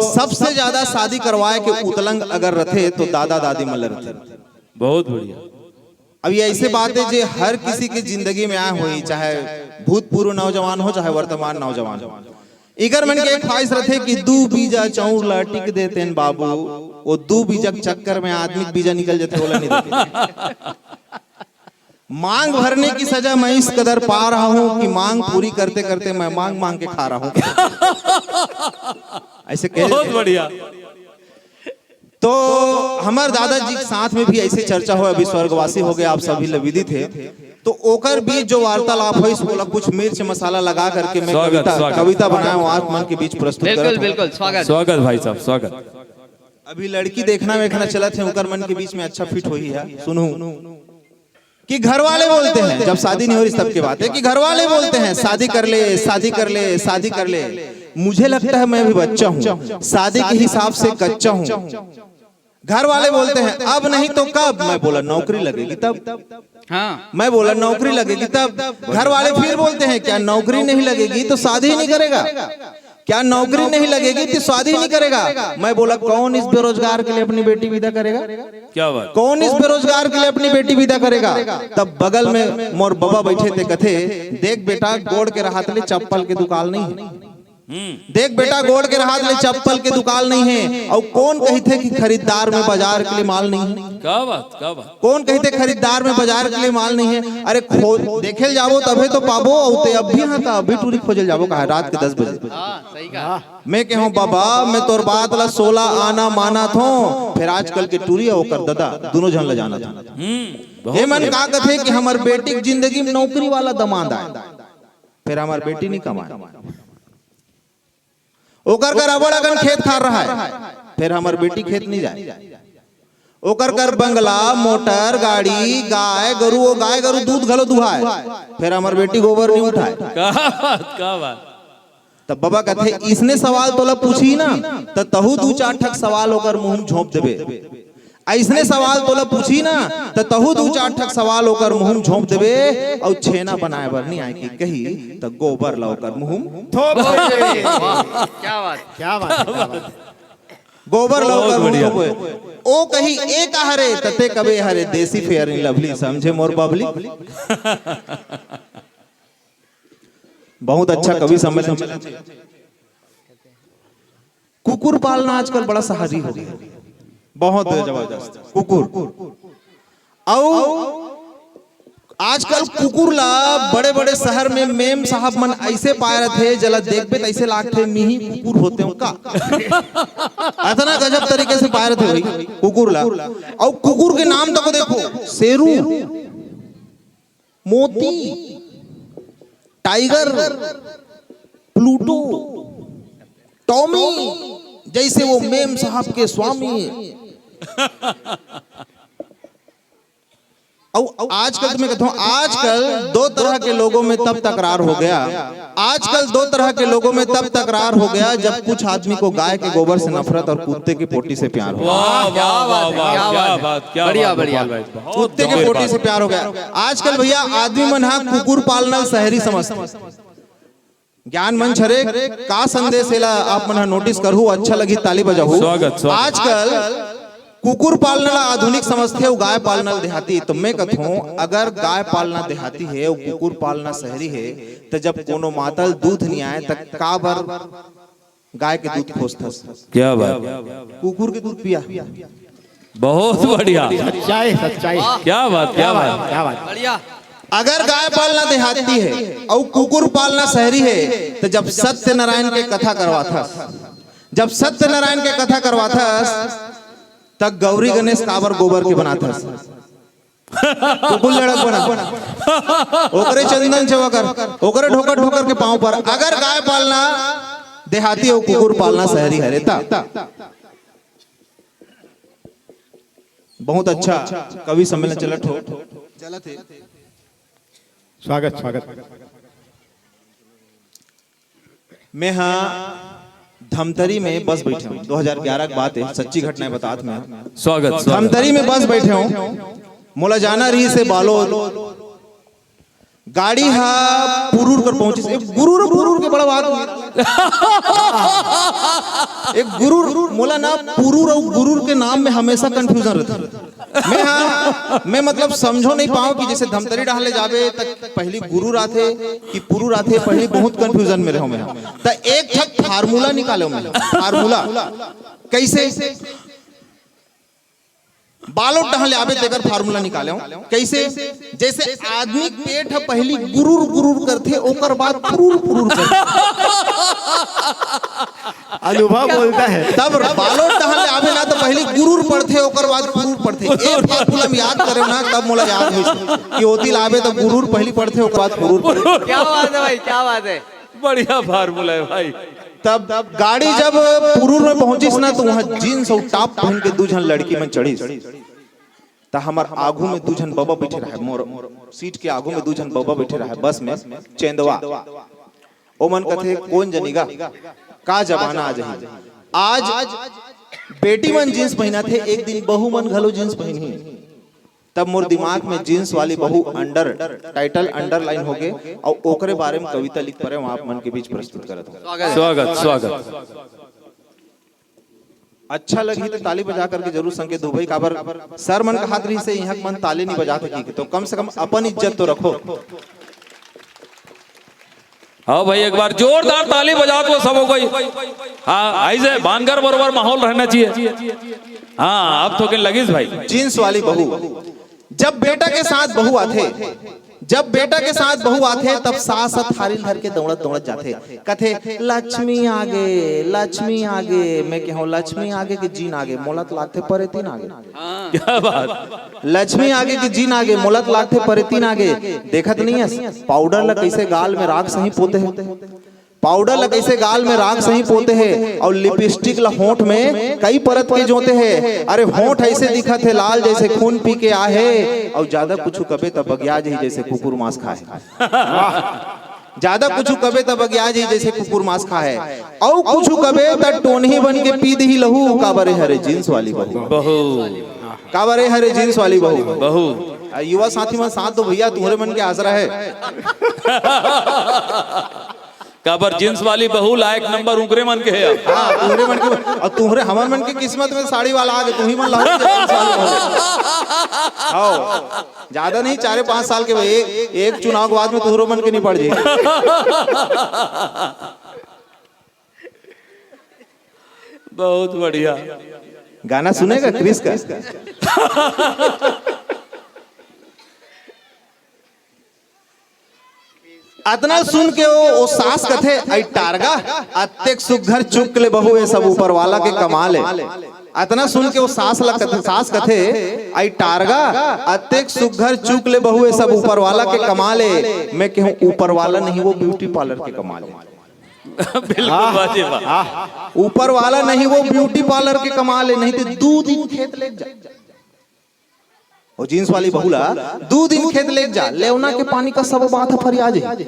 सबसे ज्यादा शादी करवाए के उतलंग अगर रथे तो दादा दादी मन ल रथे। बहुत बढ़िया। अब ये ऐसे बात है जे हर किसी के जिंदगी में आए होही, चाहे भूतपूर्व नौजवान हो, चाहे वर्तमान नौजवान हो। इकर मन के एक ख्वाहिश रथे कि दू बीजा चाउर ला टिक देतेन बाबू, वो दू बीजा के चक्कर में आदमी के बीजा निकल जथे, ओला नहीं देते। मांग भरने की सजा मैं इस कदर पा रहा हूँ कि मांग पूरी करते करते मैं मांग मांग के खा रहा हूँ। ऐसे कह बहुत देते। बढ़िया। तो हमारे दादाजी के साथ में भी ऐसे चर्चा हो, अभी स्वर्गवासी हो गए, आप सभी ल विदित हे। तो ओकर बीच जो वार्तालाप होइस, ओला कुछ मिर्च मसाला लगा करके मैं स्वागत, कविता, स्वागत। कविता बनाया हूँ, आप मन के बीच प्रस्तुत बिल्कुल, करत हूँ। बिल्कुल, स्वागत। स्वागत भाई साहब, स्वागत। अभी लड़की देखना वेखना चलत हे, ओकर मन के बीच में अच्छा फिट होही है। सुनू कि घर वाले बोलते हैं, जब शादी नहीं हो रही तब की बात है, कि घर वाले बोलते हैं, "शादी कर ले, शादी कर ले, शादी कर ले।" मुझे लगता है मैं अभी बच्चा हूँ, शादी के हिसाब से कच्चा हूँ। घर वाले बोलते हैं, "अब नहीं तो कब?" मैं बोला, "नौकरी लगेगी तब।" हाँ। मैं बोला, "नौकरी लगेगी तब।" घर वाले फिर बोलते हैं, "क्या नौकरी नहीं लगेगी तो शादी ही नहीं करेगा? क्या नौकरी नहीं लगेगी तो शादी ही नहीं करेगा?" मैं बोला, "कौन इस बेरोजगार के लिए अपनी बेटी विदा करेगा? क्या बात? कौन इस बेरोजगार के लिए अपनी बेटी विदा करेगा?" तब बगल में मोर बबा बैठे थे, कथे, "देख बेटा, गोड़ के रहात ले चप्पल के दुकान नहीं है।" हम्म। देख बेटा, गोड़ के रहात ले चप्पल के दुकान नहीं है। और कौन कहिथे कि खरीदार में बाजार के लिए माल नहीं है? क्या बात, क्या बात। कौन कहिथे खरीदार में बाजार के लिए माल नहीं है? अरे, खो-, देखे ल जाबो तभे तो पाबो। और ते अभी, हाँ, त अभी टूरी खोजे ल जाबो, कहा रात के दस बजे। हाँ, सही कहा। मैं कहूँ, "बाबा, मैं तोर बात ला सोला आना मानत हों, फिर आजकल के टूरी अउ ओकर ददा, दोनों झन ला जानत हों।" हम्म, बहुत ये मन बढ़िया। का कथे कि हमर बेटी के जिंदगी में नौकरी वाला दमाद आए, फिर हमर बेटी नहीं कमाए। ओकर कर अबड़ अकन खेत खार रहाय, फिर हमर बेटी खेत नहीं जाए। ओकर कर बंगला, मोटर, गाड़ी, गाय गरु, वो गाय गरु दूध घलो दुहाय, फिर हमर बेटी गोबर नहीं उठाए। क्या बात, क्या बात। तब बबा कथे, "इसने सवाल तोला पूछी ना, त तहू दू चार ठक सवाल ओकर मुंह में झोंप देबे। अइसने सवाल तोला पूछी ना, त तहू दू चार ठक सवाल ओकर मुंह में झोंप देबे, अउ छेना बनाए बर नहीं आए कि कही, त गोबर ला ओकर मुंह में थोप देबे।" वाह, क्या बात। क्या बात है, क्या बात है। गोबर ला ओकर बहुत मुंह बढ़िया। थोपे। ओ कही, "ए का हरे?" त ते कबे, "हरे देसी Fair and Lovely, समझे मोर बबली।" बहुत अच्छा कवि सम्मेलन चला। कुकुर पालना आजकल बड़ा शहरी हो गया, बहुत जबरदस्त कुकुर। अउ आजकल कुकुर ला बड़े-बड़े शहर में मेम साहब मन ऐसे पाए रथे, जला देखबे त ऐसे लागथे, "मिही कुकुर होते हो का?" अतना गजब तरीके से पाए रथे भाई कुकुर ला। अउ कुकुर के नाम तको देखो, शेरू, मोती, टाइगर, प्लूटो, टॉमी, जैसे वो मेम साहब के स्वामी। अउ आजकल तो मैं कहता हूँ, आजकल दो तरह के लोगों में तब तकरार हो गया, आजकल दो तरह के लोगों में तब तकरार हो गया, जब कुछ आदमी को गाय के गोबर से नफरत और कुत्ते की पोटी से प्यार हो। वाह, वाह, वाह, वाह, क्या बात है, क्या बात, क्या बढ़िया, बात, बढ़िया। गोपाल भाई, बहुत कुत्ते के जबरदस्त। पोटी से प्यार हो गया। आजकल भैया, आदमी मन हा कुकुर पालना शहरी समझथे। ज्ञान मंच हरे, का संदेश एला आप मन ह नोटिस करहू, अच्छा लगही, ताली बजाहू। स्वागत, स्वागत। आजकल कुकुर पालना ला आधुनिक समझथे अउ गाय पालना ला देहाती। तो मैं कथों, अगर गाय पालना देहाती हे अउ कुकुर पालना शहरी हे, त जब कोनो माता ल दूध नइ आए, त काबर गाय के दूध खोजथस? क्या बात। कुकुर के दूध पिया। बहुत बढ़िया। सच्चाई, सच्चाई। क्या बात, क्या बात। क्या बात। बढ़िया। अगर गाय पालना देहाती हे अउ कुकुर पालना शहरी हे, त जब सत्यनारायण के कथा करवाथस, जब सत्यनारायण के कथा करवाथस, त गौरी गणेश काबर गोबर के बनाथस? कुकुर लड़क बना। ओकरे चंदन चवा कर, ओकरे ढोकर ढोकर के पाँव पर। अगर गाय पालना देहाती अउ कुकुर पालना शहरी हरे, त बहुत अच्छा कवि सम्मेलन चलत हो। स्वागत, स्वागत। मैं हा धमतरी में बस बैठे हूँ, दो हज़ार ग्यारह के बात है, सच्ची घटनाएं बतात मैं। स्वागत, स्वागत। धमतरी में बस बैठे हूँ, मोला जाना रहिसे बालोद। गाड़ी हा पुरूर कर पहुंचिस। एक गुरूर, गुरूर के बड़ा बात। एक गुरूर, मोला ना पुरूर अउ गुरूर के नाम में हमेशा confusion रहथे। मैं हा, मैं मतलब समझो नहीं पाऊं कि जैसे धमतरी डहार ले जाबे त पहली गुरूर आथे कि पुरूर आथे, पहली बहुत confusion में रहों मैं हा। त एक ठक formula निकाले मैं, formula। कैसे? बालोद डहार ले आबे तेकर formula निकाले हूँ। कैसे? जैसे आदमी के पेट ह पहली गुरूर गुरूर करथे, ओकर बाद पुरूर पुरूर करथे। अनुभव बोलता है। तब बालोद डहार ले आबे ना, त पहली गुरूर पड़थे, ओकर बाद पुरूर पड़थे। ए formula में याद करे ना, तब मोला याद होइस कि ओती ले आबे त गुरूर पहली पड़थे, ओकर बाद पुरूर पड़थे। क्या बात है भाई, क्या बात है। बढ़िया formula है भाई। तब गाड़ी जब पुरूर में पहुंचिस ना, त उहाँ jeans अउ top पहन के दू झन लड़की मन चढ़िस। त हमर आगू में दू झन बबा बैठे रहे, मोर seat के आगू में दू झन बबा बैठे रहे बस में, चेंदवा। ओमन कथे, "कोन जनी गा, का जमाना आ जाही।" आज बेटी मन जींस पहिनत हे, एक दिन बहू मन घलो जींस पहिनही। तब मोर दिमाग में जींस वाली बहू under, title underline हो गे, अउ ओकरे बारे में कविता लिख परे, वहां आप मन के बीच प्रस्तुत करत हूं। स्वागत, स्वागत। अच्छा लगही तो ताली बजा करके जरूर संकेत दो भाई। काबर सर मन कहात रहिस हे, इहां के मन ताली नहीं बजात हे कि, तो कम से कम अपन इज्जत तो रखो। आओ भाई, एक बार जोरदार ताली बजा दो सबो कोई। हाँ, ऐसे बानगर बरोबर माहौल रहना चाहिए। हाँ, अब थोकिन लगिस भाई। जींस वाली बहू, जब बेटा के साथ बहू आथे, जब बेटा के साथ बहू आथे, तब सास ह थारी ल धर के दौड़त दौड़त जाथे, कथे, "लक्ष्मी आगे, लक्ष्मी आगे।" मैं कहूं, "लक्ष्मी आगे कि जीन आगे? मोला तो लागथे परेतीन आगे।" क्या बात। लक्ष्मी आगे कि जीन आगे? मोला तो लागथे परेतीन आगे। देखत नहीं हस, पाउडर ला कैसे गाल में राख सही पोते हे, पाउडर ला कैसे गाल में राख सही पोते हे, अउ लिपस्टिक ला होंठ में कई परत के जोते हे। अरे, होंठ ऐसे दिखत हे लाल, जैसे खून पी के आए हे, अउ ज्यादा कुछ कबे त बगिया जही, जैसे कुकुर मांस खाए। ज्यादा कुछ कबे त बगिया जही, जैसे कुकुर मांस खाए। अउ कुछ कबे त टोनही बन के पी दिही लहू। काबर ए हरे जींस वाली बहू। बहू। काबर ए हरे जींस वाली बहू। बहू। आ, युवा साथी मन, साथ दो भैया, तुम्हरे मन के आसरा हे। काबर जींस वाली बहू लायक नंबर उंकरे मन के हे। हाँ, तुम्हरे मन के, अउ तुम्हरे, हमर मन के किस्मत में साड़ी वाला आगे, तुम्ही मन लाहू जींस वाली बहू। आओ, ज्यादा नहीं, चारे पांच साल के, एक, एक चुनाव के बाद में तुम्हरो मन के निपट जाही। बहुत बढ़िया। गाना सुनेगा क्रिस का? अतना सुन के ओ, ओ सास कथे, "अई टारगा, अतेक सुग्घर चुक ले बहू, ए सब ऊपर वाला के कमाल ए।" अतना सुन के ओ सास ला कथे, सास कथे, "अई टारगा, अतेक सुग्घर चुक ले बहू, ए सब ऊपर वाला के कमाल ए।" मैं कहूं, "ऊपर वाला नहीं, वो ब्यूटी पार्लर के कमाल ए।" बिल्कुल, वाह जी, वाह। ऊपर वाला नहीं, वो ब्यूटी पार्लर के कमाल ए, नहीं तो दू दिन खेत लेग जा। ओ जींस वाली बहू ला दू दिन खेत लेग जा, लेवना के पानी का सबो बात ह फरिया जही।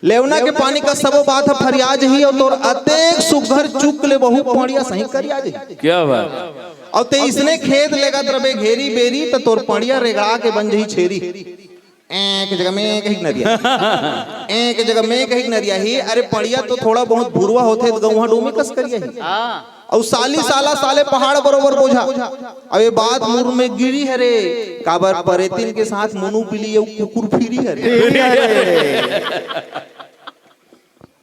लेवना के पानी का सबो बात ह फरिया जही, अउ तोर अतेक सुग्घर चुक ले बहू पड़िया सही करिया जही। क्या बात। अउ ते इसने खेत लेगत रबे घेरी बेरी, त तोर पड़िया रेगड़ा के बन जही छेरी। एक जगह में कहिक नरिया, एक जगह में कहिक नरिया ही। अरे, पड़िया तो थोड़ा बहुत भुरवा होथे, त गौहा डोमे कस करिया ही। अउ साली साला साले पहाड़ बरोबर बोझा। अब ये बात मुर में गिरी हरे, काबर परेतिन के साथ मुनु बिली अउ कुकुर फिरी हरे।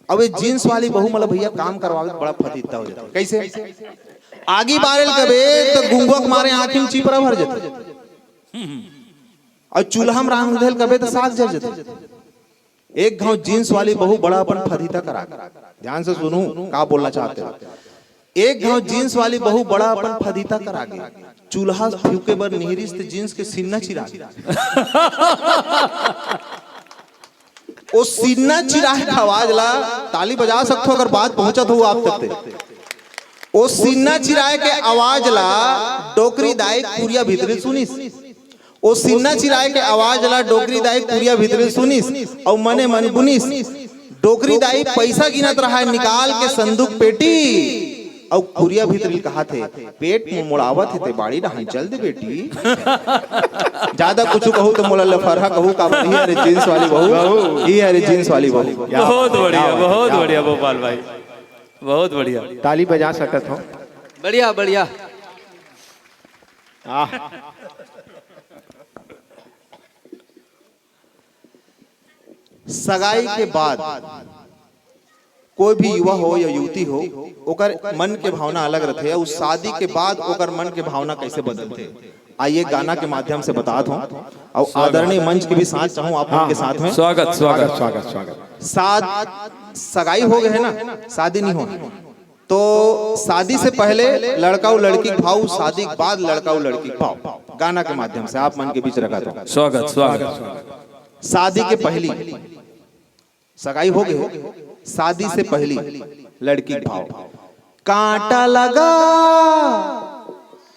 अब ये जींस वाली बहू मला भैया काम करवावे त बड़ा फतीता हो जाता। कैसे? आगी बारेल कबे त गुंगवा के मारे आंखी में चिपरा भर जाता, अउ चूल्हा में रांध देल कबे त साग जर जाता। एक घांव जींस वाली बहू बड़ा अपन फदीता करा गे। ध्यान से सुनू, का बोलना चाहते हो। एक घांव जींस वाली बहू बड़ा अपन फदीता करा गे। चूल्हा फूके बर निहरिस त जींस के सीना चिरा गे। ओ सीना चिराए के आवाज ला, ताली बजा सकथो अगर बात पहुंचत हो आप तक ते। ओ सीना चिराए के आवाज ला डोकरी दाई कुरिया भीतरी सुनिस। ओ सीना चिराए के आवाज ला डोकरी दाई कुरिया भीतरी सुनिस, अउ मने मन गुनिस। डोकरी दाई पैसा गिनत रहा हे, निकाल के संदूक पेटी, अउ कुरिया भीतरी कहाथे, "पेट मुड़मुड़ावत हे ते बाड़ी डहान चल दे बेटी।" ज्यादा कुछ कहू त मोला लफरहा कहू, का बोली, "अरे जींस वाली बहू, ये अरे जींस वाली बहू।" बहुत बढ़िया, बहुत बढ़िया भोपाल भाई, बहुत बढ़िया। ताली बजा सकत हो। बढ़िया, बढ़िया। आह। सगाई के बाद कोई भी युवा हो या युवती हो, ओकर मन के भावना अलग रथे, अउ शादी के बाद ओकर मन के भावना कैसे बदलथे, आइए गाना के माध्यम से बतात हूँ। अउ स्वागत। आदरणीय मंच के भी साथ चाहूँ आप मन के साथ में। स्वागत, स्वागत, स्वागत, स्वागत। साथ सगाई हो गए है ना, शादी नहीं हो, तो शादी से पहले लड़का अउ लड़की के भाव, शादी के बाद लड़का अउ लड़की के भाव, गाना के माध्यम से आप मन के बीच रखा था। स्वागत, स्वागत। शादी के पहली सगाई हो गए, शादी से पहली लड़की के भाव, कांटा लगा,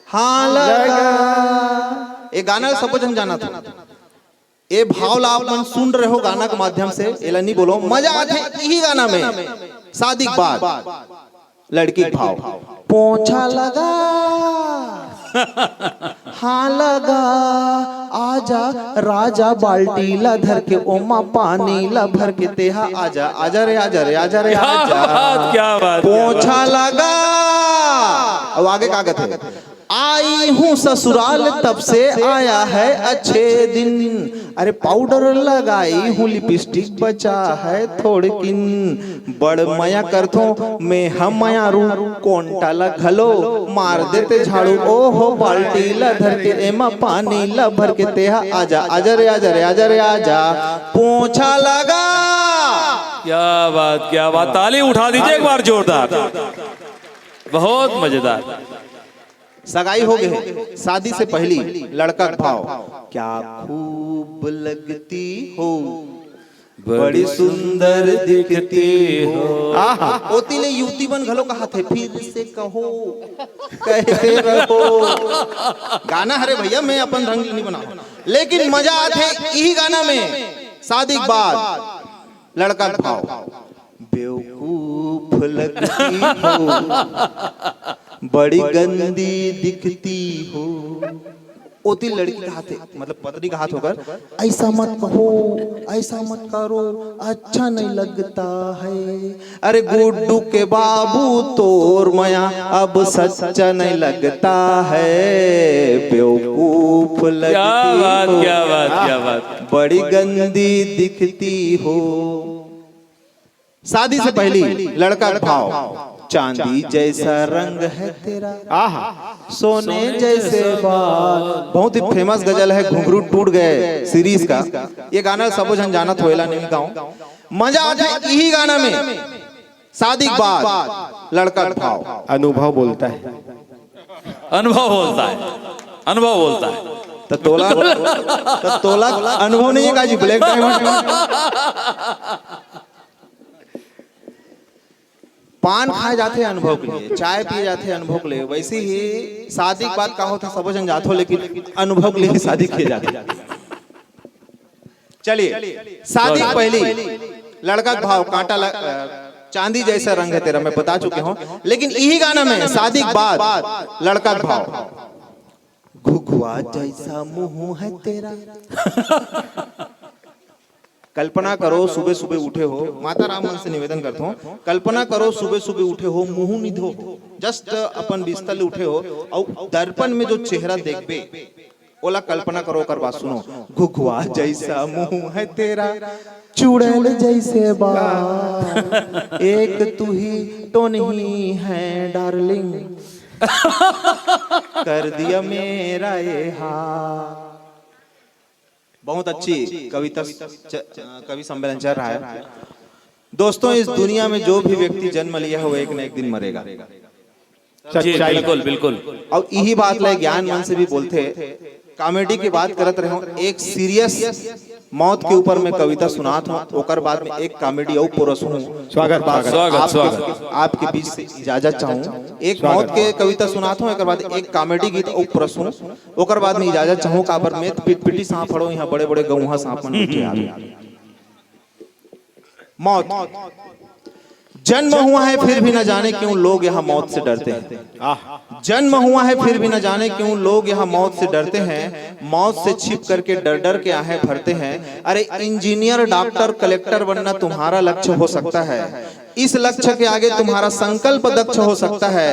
हाँ लगा। ये गाना सबो झन जाना था। ए भाव ला आप मन सुन रहे हो गाना के माध्यम से, एला नहीं बोलो, मजा आथे यही गाना में। शादी के बाद लड़की के भाव। पोछा लगा। हाँ लगा। आजा राजा, बाल्टी ला धर के ओमा पानी ला भर के तेहा आजा, आजा रे, आजा रे, आजा रे, क्या आजा। बात, क्या बात, क्या बात। पोछा लगा। अब आगे का कहते हैं? आई हूँ ससुराल, तब से आया है अच्छे दिन। अरे पाउडर लगाई हूँ, लिपस्टिक बचा है थोड़किन। बड़ मया करथों मैं ह मयारू, कोंटा ला घलो मार देते झाड़ू। ओहो बाल्टी ला धर के एमा पानी ला भर के तेहा आजा, आजा रे, आजा रे, आजा रे, आजा। पोछा लगा। क्या बात, क्या बात, ताली उठा दीजिए एक बार जोरदार। बहुत मजेदार। सगाई हो गए, शादी से पहली लड़का के भाव। क्या खूब लगती हो, बड़ी सुंदर दिखती हो। आहा। ओती ले युवती मन घलो कहाथे, फिर से कहो, कहते रहो। गाना हरे भैया, मैं अपन ढंग ले नहीं बनाऊं, लेकिन मजा आथे इही गाना में। शादी के बाद लड़का के भाव। बेवकूफ लगती हो, बड़ी गंदी दिखती हो। ओती लड़की कहाथे, मतलब पत्नी कहाथे ओकर, ऐसा मत कहो, ऐसा मत करो, अच्छा नहीं लगता है। अरे गुड्डू के बाबू, तोर मया अब सच्चा नहीं लगता है। बेवकूफ लगती क्या बात, हो, क्या बात, क्या बात। बड़ी गंदी दिखती हो। शादी से पहली लड़का के भाव। चांदी जैसा रंग है तेरा, आहा। सोने जैसे बाल। बहुत ही फेमस गजल है घुंघरू टूट गए सीरीज का। ये गाना सबो झन जानत होएला, नहीं गाऊं। मजा आथे इही गाना में। शादी के बाद लड़का के भाव। अनुभव बोलता है। अनुभव बोलता है, अनुभव बोलता है। तो तोला, तो तोला अनुभव नहीं है का जी, ब्लैक डायमंड। पान खाए जाथे अनुभव के लिए, चाय पिए जाथे अनुभव के लिए, वैसे ही शादी के बाद का होथे, सबो झन जाथो, लेकिन अनुभव के लिए ही शादी किए जाथे। चलिए, शादी के पहली लड़का के भाव कांटा ल-, अ, चांदी जैसा रंग है तेरा, मैं बता चुके हूँ, लेकिन यही गाना में शादी के बाद लड़का के भाव। घुघुआ जैसा मुंह है तेरा। कल्पना करो, सुबह सुबह उठे हो, माता राम मन से निवेदन करता हूँ, कल्पना करो, सुबह सुबह उठे हो, मुंह निधो हो, जस्ट अपन बिस्तर ले उठे हो, और दर्पण में जो चेहरा देखबे, ओला कल्पना करो, ओकर बाद सुनो। घुघुआ जैसा मुंह है तेरा, चुड़ैल जैसे बाल, एक तू ही टोनही है डार्लिंग, कर दिया मेरा ये हाल। बहुत अच्छी कविता च-, कवि सम्मेलन चल रहा है। दोस्तों, इस दुनिया में जो भी व्यक्ति जन्म लिया है, वो एक न एक दिन मरेगा। जी, सच्चाई। बिल्कुल, बिल्कुल। और यही बात ले ज्ञान मन से भी बोलथे, कॉमेडी की बात करत रहे हूँ, एक सीरियस मौत के ऊपर मैं कविता सुनात हूँ, ओकर बाद में एक कॉमेडी और परसूं। स्वागत, स्वागत। स्वागत, आपके, स्वागत। आपके बीच से इजाजत चाहूँ। एक स्वागत। मौत के कविता सुनात हूँ, एकर बाद एक कॉमेडी गीत और परसूं, ओकर बाद में इजाजत चाहूँ। काबर में पिटपिटी सांप हड़ो, यहाँ बड़े बड़े गौहा सांप मन बैठे आ। मौत। जन्म हुआ है फिर भी न जाने क्यों लोग यहाँ मौत से डरते हैं। आह। जन्म हुआ है फिर भी न जाने क्यों लोग यहाँ मौत से डरते हैं, मौत से छिप करके डर डर के आहें भरते हैं। अरे इंजीनियर, डॉक्टर, कलेक्टर बनना तुम्हारा लक्ष्य हो सकता है, इस लक्ष्य के आगे तुम्हारा संकल्प दक्ष हो सकता है,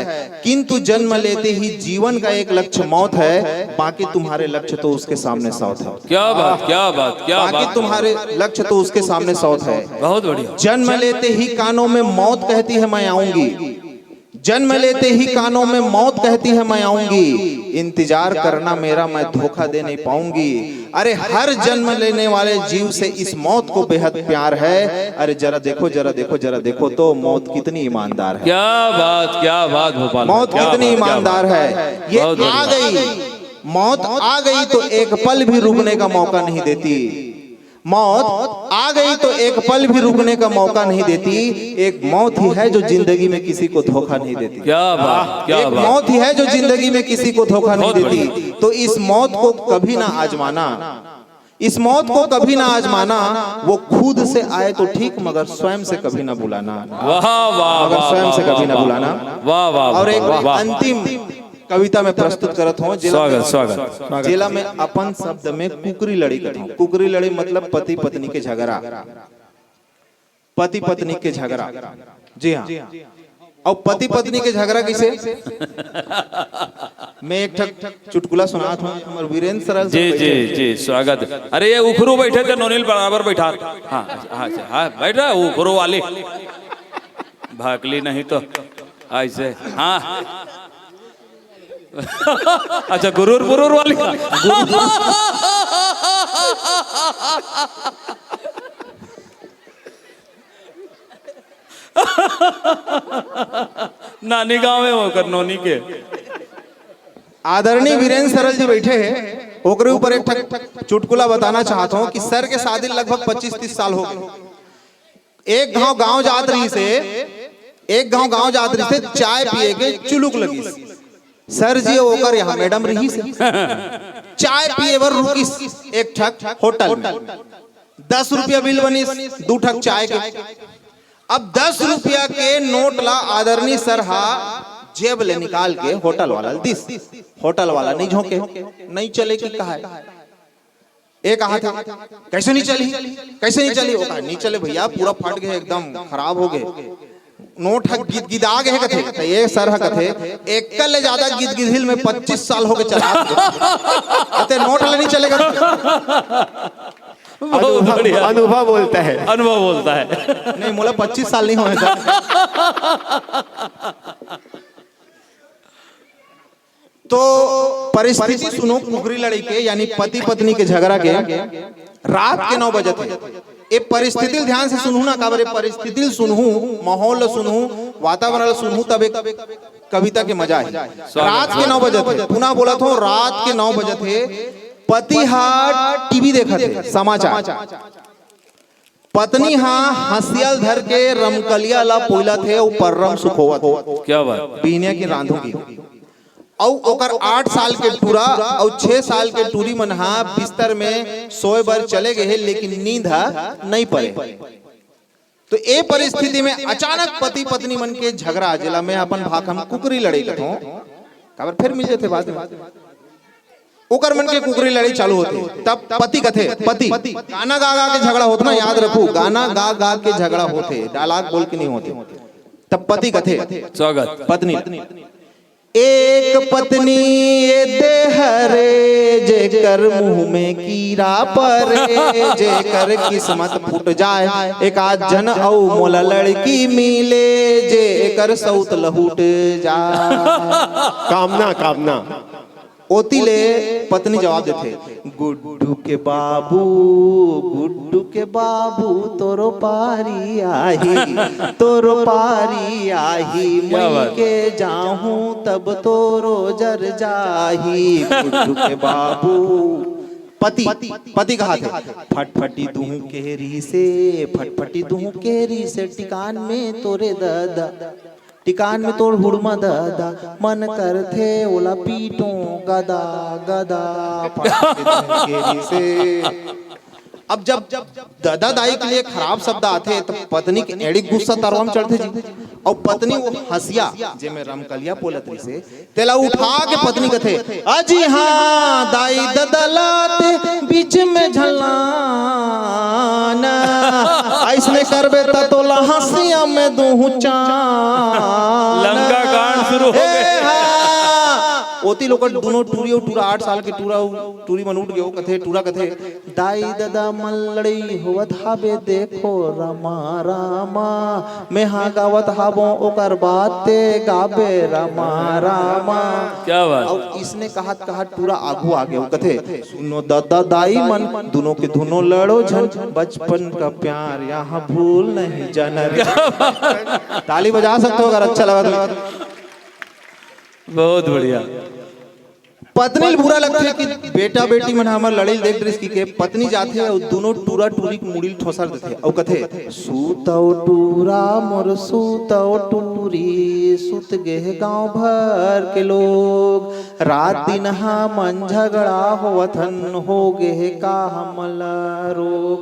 किंतु जन्म लेते ही जीवन का एक लक्ष्य मौत है, बाकी तुम्हारे लक्ष्य तो उसके सामने सौत है। क्या बात, क्या बात, क्या बाकी बात। तुम्हारे लक्ष्य तो उसके सामने सौत है। बहुत बढ़िया। जन्म लेते ही कानों में मौत कहती है, "मैं आऊंगी।" जन्म लेते ही कानों में मौत कहती है, "मैं आऊंगी।" इंतजार करना मेरा, मैं धोखा दे नहीं पाऊंगी। अरे, हर जन्म लेने वाले जीव से इस मौत को बेहद प्यार है। अरे, जरा देखो, जरा देखो, जरा देखो तो मौत कितनी ईमानदार है। क्या बात, क्या बात भोपाल, मौत क्या कितनी बात, क्या ईमानदार बात। है। ये बहुत बढ़िया। आ गई, मौत आ गई तो एक पल भी रुकने का मौका नहीं देती। मौत आ गई तो एक पल भी रुकने का मौका नहीं देती। एक मौत ही है जो जिंदगी में किसी को धोखा नहीं देती। क्या बात, क्या एक बात। मौत ही है जो जिंदगी में किसी को धोखा नहीं बहुत देती। बढ़िया। तो इस मौत को कभी ना आजमाना, इस मौत को कभी ना आजमाना, वो खुद से आए तो ठीक, मगर स्वयं से कभी ना बुलाना। वाह वाह मगर वाह स्वयं वाह, से कभी वाह, ना वाह, बुलाना। वाह वाह और एक वाह, वाह। अंतिम कविता में प्रस्तुत करत हूँ, जेला स्वागत मैं- स्वागत स्वागत। जेला मैं अपन शब्द में कुकरी लड़ी कहता हूँ। कुकरी लड़ी मतलब पति पत्नी के झगड़ा, पति पत्नी के झगड़ा। जी हाँ, और पति पत्नी के झगड़ा कैसे? मैं एक ठक चुटकुला सुनात हूँ, हमर वीरेंद्र सरल जी सर जी बैठे। जी, स्वागत। अरे, ये उखरू बैठे थे, नोनी ल बराबर बैठा। हाँ हाँ हाँ, बैठ रहा उखरू वाली। भाकली नहीं तो ऐसे। हाँ, अच्छा, गुरूर बुरूर वाली। नानी गांव है ओकर, नोनी के। आदरणीय वीरेंद्र सरल जी बैठे हैं, ओकरे ऊपर एक ठक चुटकुला बताना चाहता हूँ कि सर के शादी लगभग पच्चीस तीस साल हो गए। एक घांव गांव जात रहिसे, एक घांव गांव जात रहिसे, चाय पिए के चुलुक लगिस। सर जी ओकर यहाँ मैडम रहिसे, चाय पिए बर रुकिस एक ठक होटल में। दस रुपया बिल बनिस दू ठक चाय के। अब दस रुपया के नोट ला आदरणीय सर हा जेब ले निकाल के होटल वाला ल दिस। होटल वाला नहीं झोंके, नहीं चले कि कहा है। ए कहा था, "कैसे नहीं चली? कैसे नहीं चली?" वो कहा, "नहीं चले भैया, पूरा फट गए, एकदम खराब हो गए।" नोट ह गिदगिदा गए कथे, तो ये सर ह कथे, "एक ले ज्यादा गिदगिदिल में पच्चीस साल हो गए चला।" अते नोट ले नहीं चलेगा। बहुत बढ़िया। अनुभव बोलता है। अनुभव बोलता है। नहीं, मोला पच्चीस साल नहीं हुए सर। तो परिस्थिति सुनो कुकरी लड़ी के, यानी पति पत्नी के झगड़ा के। रात के नौ बजे थे। ये परिस्थिति ल ध्यान से सुनहू ना, काबर ये परिस्थिति ल सुनहू, माहौल ल सुनहू, वातावरण ल सुनहू, तब एक कविता के मजा आही। रात के नौ बजे थे, पुनः बोलत हूँ, रात के नौ बजे थे। पति हा टीवी देखत हे, समाचार। पत्नी हा हंसिया ल धर के रमकलिया ला पोइलत हे, अउ पर्रम सुखोवत हे। क्या बात। बिहनिया के रांधू की। अउ ओकर आठ साल के टूरा अउ छह साल के टूरी मन हा बिस्तर में सोए बर चले गए हे, लेकिन नींद हा नहीं परे। तो ए परिस्थिति में अचानक पति पत्नी मन के झगड़ा, जेला मैं अपन भाखा म कुकरी लड़ई कथों, काबर फेर मिल जथे बाद में। ओकर मन के कुकरी लड़ई चालू होथे। तब पति कथे, पति, गाना गा गा के झगड़ा होथे ना, याद रखू, गाना गा गा के झगड़ा होथे, डायलॉग बोल के नहीं होथे। तब पति कथे, स्वागत। पत्नी, एक पत्नी ये दे हरे, जेकर मुंह में कीरा परे, जेकर किस्मत फूट जाए, एक आध झन अउ मोला लड़की मिले, जेकर सौत लहूट जाए। कामना, कामना। ओती ले पत्नी जवाब देथे, गुड्डू के बाबू, गुड्डू के बाबू, तोरो पारी आही, तोरो पारी आही, क्या मई बात। के जाहूं तब तोरो जर जाही, गुड्डू के बाबू। पति, पति कहा थे, फटफटी दुहू केरी से, फटफटी दुहू केरी से, टिकान में तोरे ददा, टिकान में तोर हुड़मा ददा, मन करथे ओला पीटों गदा गदा, फटफटी दुहू केरी से। अब जब ददा दाई के लिए खराब शब्द आथे, तो पत्नी के एड़ी गुस्सा तरवा म चढ़थे जी। अउ पत्नी वो हंसिया, जेमे रमकलिया पोलत रहिसे, तेला उठा के पत्नी कथे, "अजी हाँ, दाई ददा लाते बीच में झलाना, अइसने करबे त तोला हंसिया में दूहू चान।" लंका कांड शुरू हो गए। ए हाँ। ओती लोकन दुनो टूरी अउ टूरा, आठ साल के टूरा अउ टूरी मन उठ गए, वो कथे, टूरा कथे, "दाई ददा मन लड़ई होवत हाबे, देखो रमा रामा, मेहा गावत हाबो, ओकर बाद ते गाबे रमा रामा।" क्या बात। अउ इसने कहत कहत टूरा आगू आ गए, वो कथे, "सुनो ददा दाई मन, दुनो के दुनो लड़ो झन, बचपन का प्यार यहाँ भूल नहीं जाना रे।" ताली बजा सकते हो अगर अच्छा लगा तो। बहुत बढ़िया। पत्नी ल बुरा लगथे कि बेटा बेटी मन हमर लड़ई ल देख डरिस कहिके। पत्नी जाथे अउ दूनों टूरा टूरी के मुड़ी ल ठोसर देथे अउ कथे, "सूतव टूरा मोर सूतव टूरी, सुत गे हे गांव भर के लोग। रात दिन हमन झगड़ा होवत हन, हो गे हे का हमला रोग।"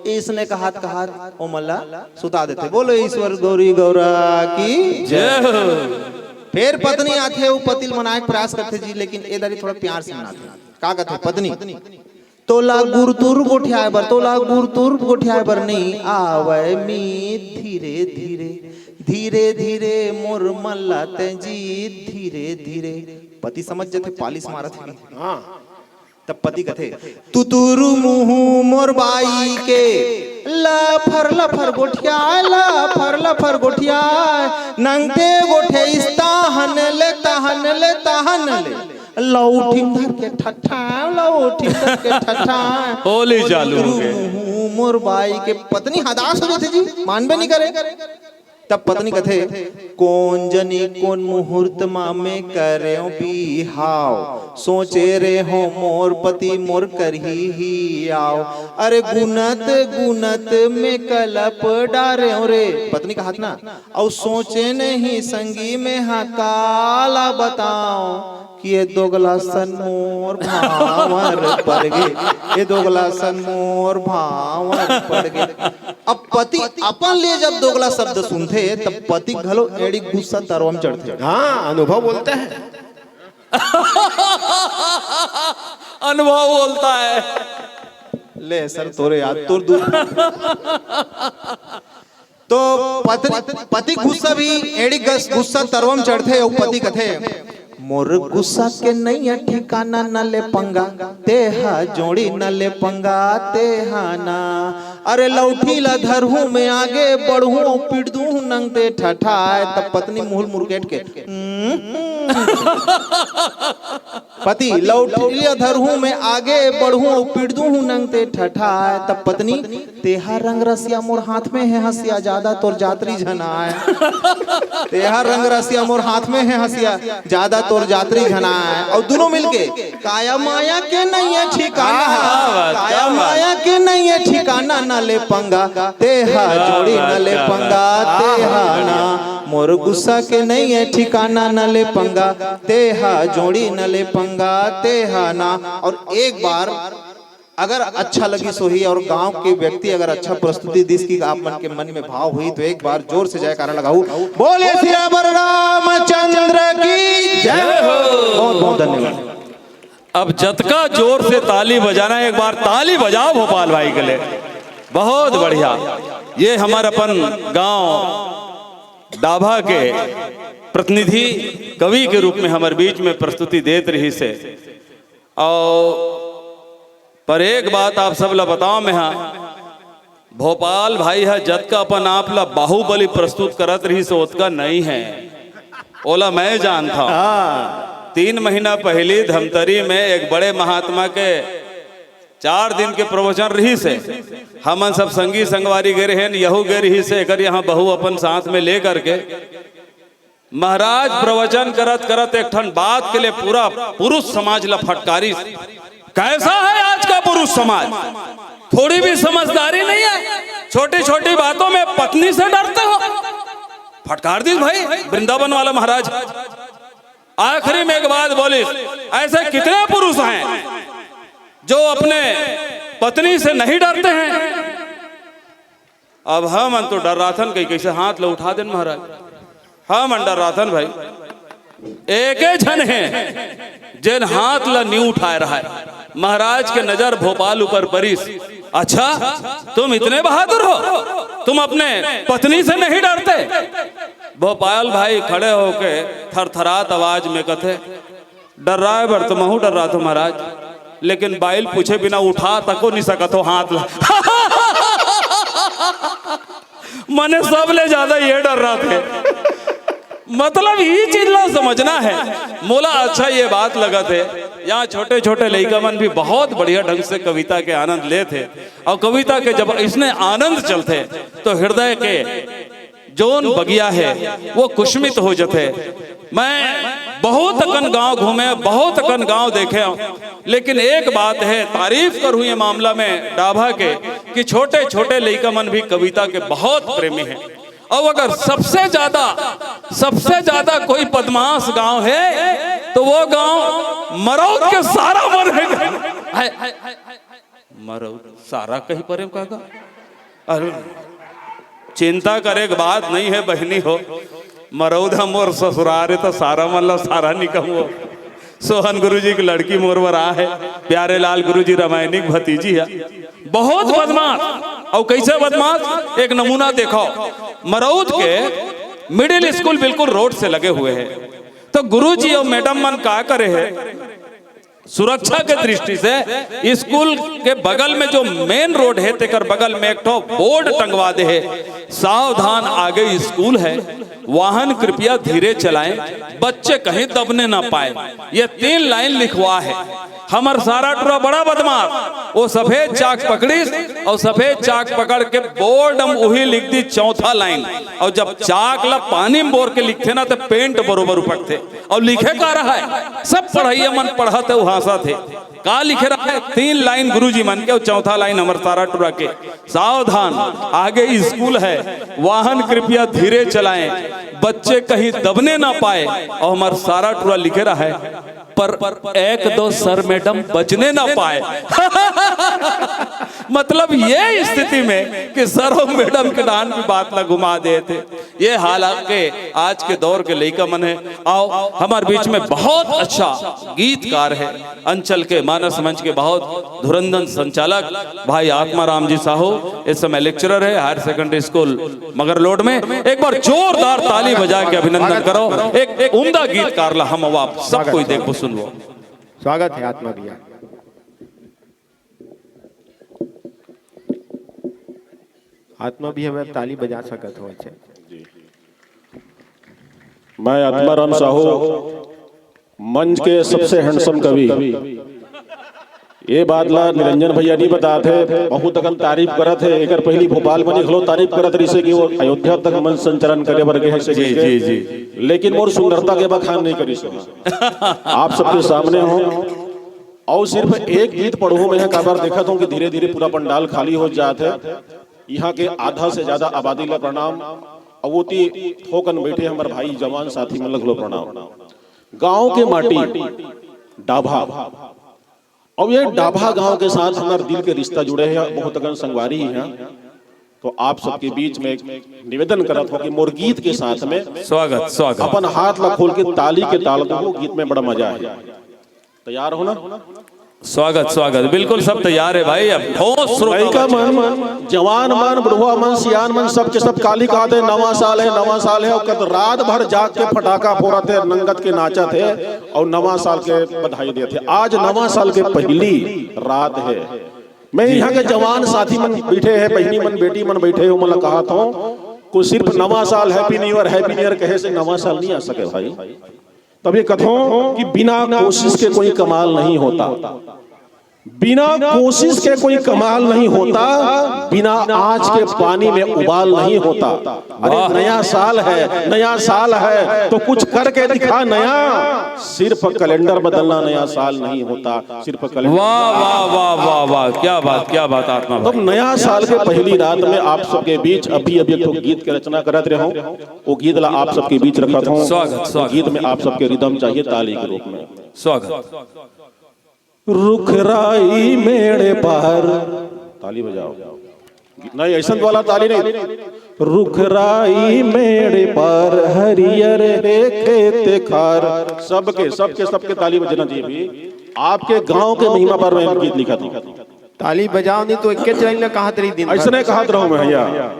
इसने कहत कहत ओमन ला सुता देथे। बोलो ईश्वर गौरी गौरा की जय हो। फेर पत्नी आथे, वो पति ल मनाए के प्रयास करथे जी, लेकिन ए दारी थोड़ा प्यार से मनाथे। का कथे पत्नी? "तोला गुरतुर गोठियाए बर, तोला गुरतुर गोठियाए बर नहीं आवय मीत, धीरे धीरे, धीरे धीरे मोर मन ला तैं जीत, धीरे धीरे।" पति समझ जथे पालिश मारत हे। हाँ। तब पति कथे, "तुतुरु मुहू मोर बाई के, लफर लफर गोठियाए, लफर लफर गोठियाए, नंगते गोठे इस्ताहन ले, तहन ले, तहन ले, लौठिम धर के ठट्ठा, लौठिम धर के ठट्ठा।" होली चालू हो गए। मुहू मोर बाई के।" पत्नी हदास हो जाथे जी, मानबे नहीं करे। तब पत्नी कथे, "कोन जनी कोन मुहूर्त मा में करेंव बिहाव, सोचे रेहों मोर पति मोर करही हियाव। अरे गुनत गुनत में कलप डारेंव रे।" पत्नी कहत ना, "अउ सोचे नहीं संगी में हा काला बताओ।" कि ए दोगला सन मोर भांवर पड़ गे, ए दोगला सन मोर भांवर पड़ गे। अब पति अपन ले जब दोगला शब्द सुनथे, तब पति घलो एड़ी गुस्सा तरवा म चढ़थे। हाँ, अनुभव बोलता है। अनुभव बोलता है। ले सर, तोरे याद तोर दूर। तो पत्नी, पति गुस्सा भी एड़ी गस-, गुस्सा तरवा म चढ़थे अउ पति कथे, "मोर गुस्सा के नइया ठिकाना, न ले पंगा तेहा जोड़ी, न ले पंगा तेहा ना। अरे लौठी ला धरहूं में आगे बढ़हूं, पिट दूं नंगते ठठाए।" तब पत्नी मुहूं ल मुरकेट के, "हम्म।" पति, "लौठी ला धरहूं में आगे बढ़हूं, पिट दूं नंगते ठठाए।" तब पत्नी, "तेहा रंग रसिया मोर हाथ में हे हंसिया, ज्यादा तोर जातरी झन आए।" "तेहा रंग रसिया मोर हाथ में हे हंसिया, ज्यादा तोर जातरी झन आए।" अउ दूनों मिलके, "काया माया के नइया ठिकाना, काया माया के नइया ठिकाना, न ले पंगा तेहा जोड़ी, न ले पंगा तेहा ना। मोर गुस्सा के नइया ठिकाना, न ले पंगा तेहा जोड़ी, न ले पंगा तेहा ना।" और एक बार अगर अच्छा लगिस होही और गांव के व्यक्ति अगर अच्छा प्रस्तुति दिस कि आप मन के मन में भाव होही, तो एक बार जोर से जयकारा लगाऊ। बोले सियावर रामचंद्र की जय हो। बहुत बहुत धन्यवाद। अब जतका जोर से ताली बजाना, एक बार ताली बजाओ भोपाल भाई के लिए। बहुत बढ़िया। ये हमर अपन गांव डाभा के प्रतिनिधि कवि के रूप में हमर बीच में प्रस्तुति देत रहिस हे। और पर एक बात आप सब ला बताओ मैं, हाँ, भोपाल भाई ह जतका अपन आप ला बाहुबली प्रस्तुत करत रहिस हे, ओतका नहीं है, ओला मैं जानथंव। हाँ। तीन महीना पहिली धमतरी में एक बड़े महात्मा के चार दिन के प्रवचन रहिस हे, हमन सब संगी संगवारी गे रहेन, यहू गे रहिस हे, एकर यहाँ बहू अपन साथ में ले करके महाराज प्रवचन करत करत एक ठन बात के लिए पूरा पुरुष समाज ला फटकारिस। कैसा है आज का पुरुष समाज? थोड़ी भी समझदारी नहीं है, छोटी छोटी बातों में पत्नी से डरते हो। फटकार दिस भाई वृंदावन वाला महाराज। आखिरी में एक बात बोलिस, ऐसे कितने पुरुष हैं जो अपने पत्नी से नहीं डरते हैं? अब हमन तो डर्राथन कहि कइसे हाथ ल उठा देन महाराज, हमन डर्राथन भाई। एके झन हे जेन हाथ ल नी उठाए रहय। महाराज के नजर भोपाल ऊपर परिस। अच्छा, तुम इतने बहादुर हो, तुम अपने पत्नी से नहीं डरते? भोपाल भाई खड़े होके थरथरात आवाज में कथे, डर्राए बर तो महूं डर्राथंव महाराज, लेकिन बाई ल पूछे बिना उठा तको नी सकत हों हाथ ला। मने सबले ज्यादा ये डर्राथे। मतलब, ये चीज ला समझना है। मोला अच्छा ये बात लगत हे, यहाँ छोटे-छोटे लइका मन भी बहुत बढ़िया ढंग से कविता के आनंद लेत हे, और कविता के जब इसने आनंद चलथे, तो हृदय के जोन बगिया हे, वो कुसुमित हो जथे। मैं बहुत अकन गांव घूमे, बहुत अकन गांव देखे हंव, लेकिन एक बात हे, तारीफ करहूं ये मामला में डाभा के कि छोटे छोटे लइका मन भी कविता के बहुत प्रेमी हे। अउ अगर सबसे ज्यादा, सबसे ज्यादा कोई बदमाश गांव हे तो वो गांव मरौद के सारा मन हे। मरौद सारा कहि परेंव का गा? अरे, चिंता करे के बात नइ हे बहिनी हो, मरौद ह मोर ससुरार हे त सारा मन ला सारा नइ कहूं। सोहन गुरुजी के लड़की मोर बर आहे, प्यारे लाल गुरुजी रमायनी के भतीजी हे, बहुत बदमाश। अउ कइसे बदमाश, एक नमूना देखव, मरौद के मिडिल स्कूल बिल्कुल रोड से लगे हुए हे, त गुरुजी अउ मैडम मन का करे हे, सुरक्षा के दृष्टि से स्कूल के बगल में जो मेन रोड हे, तेकर बगल में एक ठो बोर्ड टंगवा दे हे, "सावधान, आगे स्कूल है, वाहन कृपया धीरे चलाएं, बच्चे कहीं दबने ना पाए।" ये तीन लाइन लिखवा हे। हमर सारा टुरा बड़ा बदमाश, वो सफेद चाक पकड़िस अउ सफेद चाक पकड़ के बोर्ड म उही लिख दिस चौथा लाइन। अउ जब चाक ला पानी म बोर के लिखथे ना, त पेंट बरोबर उपकथे। अउ लिखे का रहय, सब पढ़इया मन पढ़त हे, हाँसत हे। का लिखे रहय? तीन लाइन गुरुजी मन के अउ चौथा लाइन हमर सारा टुरा के, "सावधान, आगे स्कूल है, वाहन कृपया धीरे चलाएं, बच्चे कहीं दबने ना पाए।" अउ हमर सारा टुरा लिखे रहय, "पर एक दो सर मैडम बचने ना पाए।" मतलब ये स्थिति में कि सर अउ मैडम के डाहन भी बात ला घुमा देथे। ये हालांकि आज के दौर के लइका मन हे। अउ हमर बीच में बहुत अच्छा गीतकार हे, अंचल के मानस मंच के बहुत धुरंधर संचालक भाई आत्माराम जी साहू, इस समय लेक्चरर हे हायर सेकेंडरी स्कूल मगरलोड में। एक बार जोरदार ताली बजा के अभिनंदन करव, एक उम्दा गीतकार ला हम अउ आप सब कोई देखबो सुनबो। स्वागत हे आत्मा भैया। आत्मा भी हमें ताली बजा सकत हो, अच्छा। मैं आत्माराम साहू, मंच के सबसे हैंडसम कवि। ये बात ला निरंजन भैया नहीं बताते, बहुत अकन तारीफ करत हे। एकर पहली भोपाल में निकलो, तारीफ करत रहिसे कि वो अयोध्या तक मंच संचालन करे बर गे हे से जी, कहिके। जी, जी। लेकिन मोर सुंदरता के बखान नहीं करिस हो। आप सबके सामने हो। अउ सिर्फ एक गीत पढ़हूं मैं, काबर देखत हों कि धीरे धीरे पूरा पंडाल खाली हो जात हे। इहां के आधा से ज्यादा आबादी ला प्रणाम। अउ ओती थोकन बइठे हमर भाई जवान साथी मन ला घलो प्रणाम। गांव के माटी डाभा, अउ ये डाभा गांव के साथ हमर दिल के रिश्ता जुड़े हे, बहुत अकन संगवारी हे। तो आप सबके बीच में एक निवेदन करत हों कि मोर गीत के साथ में स्वागत, स्वागत। अपन हाथ ला खोल के ताली के ताल दो, गीत में बड़ा मजा हे। तैयार हो ना? स्वागत, स्वागत। बिल्कुल सब तैयार हे भाई। अब ठोस श्रोता लइका बच्चे। मन, जवान मन, बुढ़वा मन, सियान मन, सबके सब काली कहत हे, "नवा साल हे, नवा साल हे।" अउ कत रात भर जाग के फटाका फोड़त हे, नंगत के नाचत हे अउ नवा साल के बधाई देत हे। आज नवा साल के पहली रात हे। मैं इहां के जवान साथी मन बइठे हे, बहिनी मन, बेटी मन बइठे हे, ओमन ला कहत हों, को सिर्फ नवा साल, Happy New Year, Happy New Year कहे से नवा साल नहीं आ सके भाई। तब ये कथों कि बिना कोशिश के कोई कमाल नहीं होता, बिना कोशिश के कोई कमाल नहीं होता, बिना आंच के पानी में उबाल नहीं होता। अरे वाह। नया साल है, नया साल है तो कुछ करके दिखा नया। सिर्फ कैलेंडर बदलना नया साल नहीं होता, सिर्फ कैलेंडर। वाह, वाह, वाह, वाह, वाह, क्या बात, क्या बात, आत्मा तब भाई। नया साल के पहली रात में आप सबके बीच अभी अभी एक ठो गीत के रचना करत रहे हों, वो गीत ला आप सबके बीच रखत हों। स्वागत, स्वागत। गीत में आप सबके रिदम चाहिए ताली के रूप में। स्वागत। रुख राई मेड़े पार, ताली बजाओ। नहीं, ऐसा वाला ताली नहीं। रुख राई मेड़े पार, हरियर हे खेत खार। सबके, सबके, सबके ताली बजना चाहिए भी। आपके गांव के महिमा पर मैं गीत लिखत हों। ताली बजाओ नहीं तो एक लाइन में कहत रही दिन भर। ऐसने कहत रहों मैं भैया।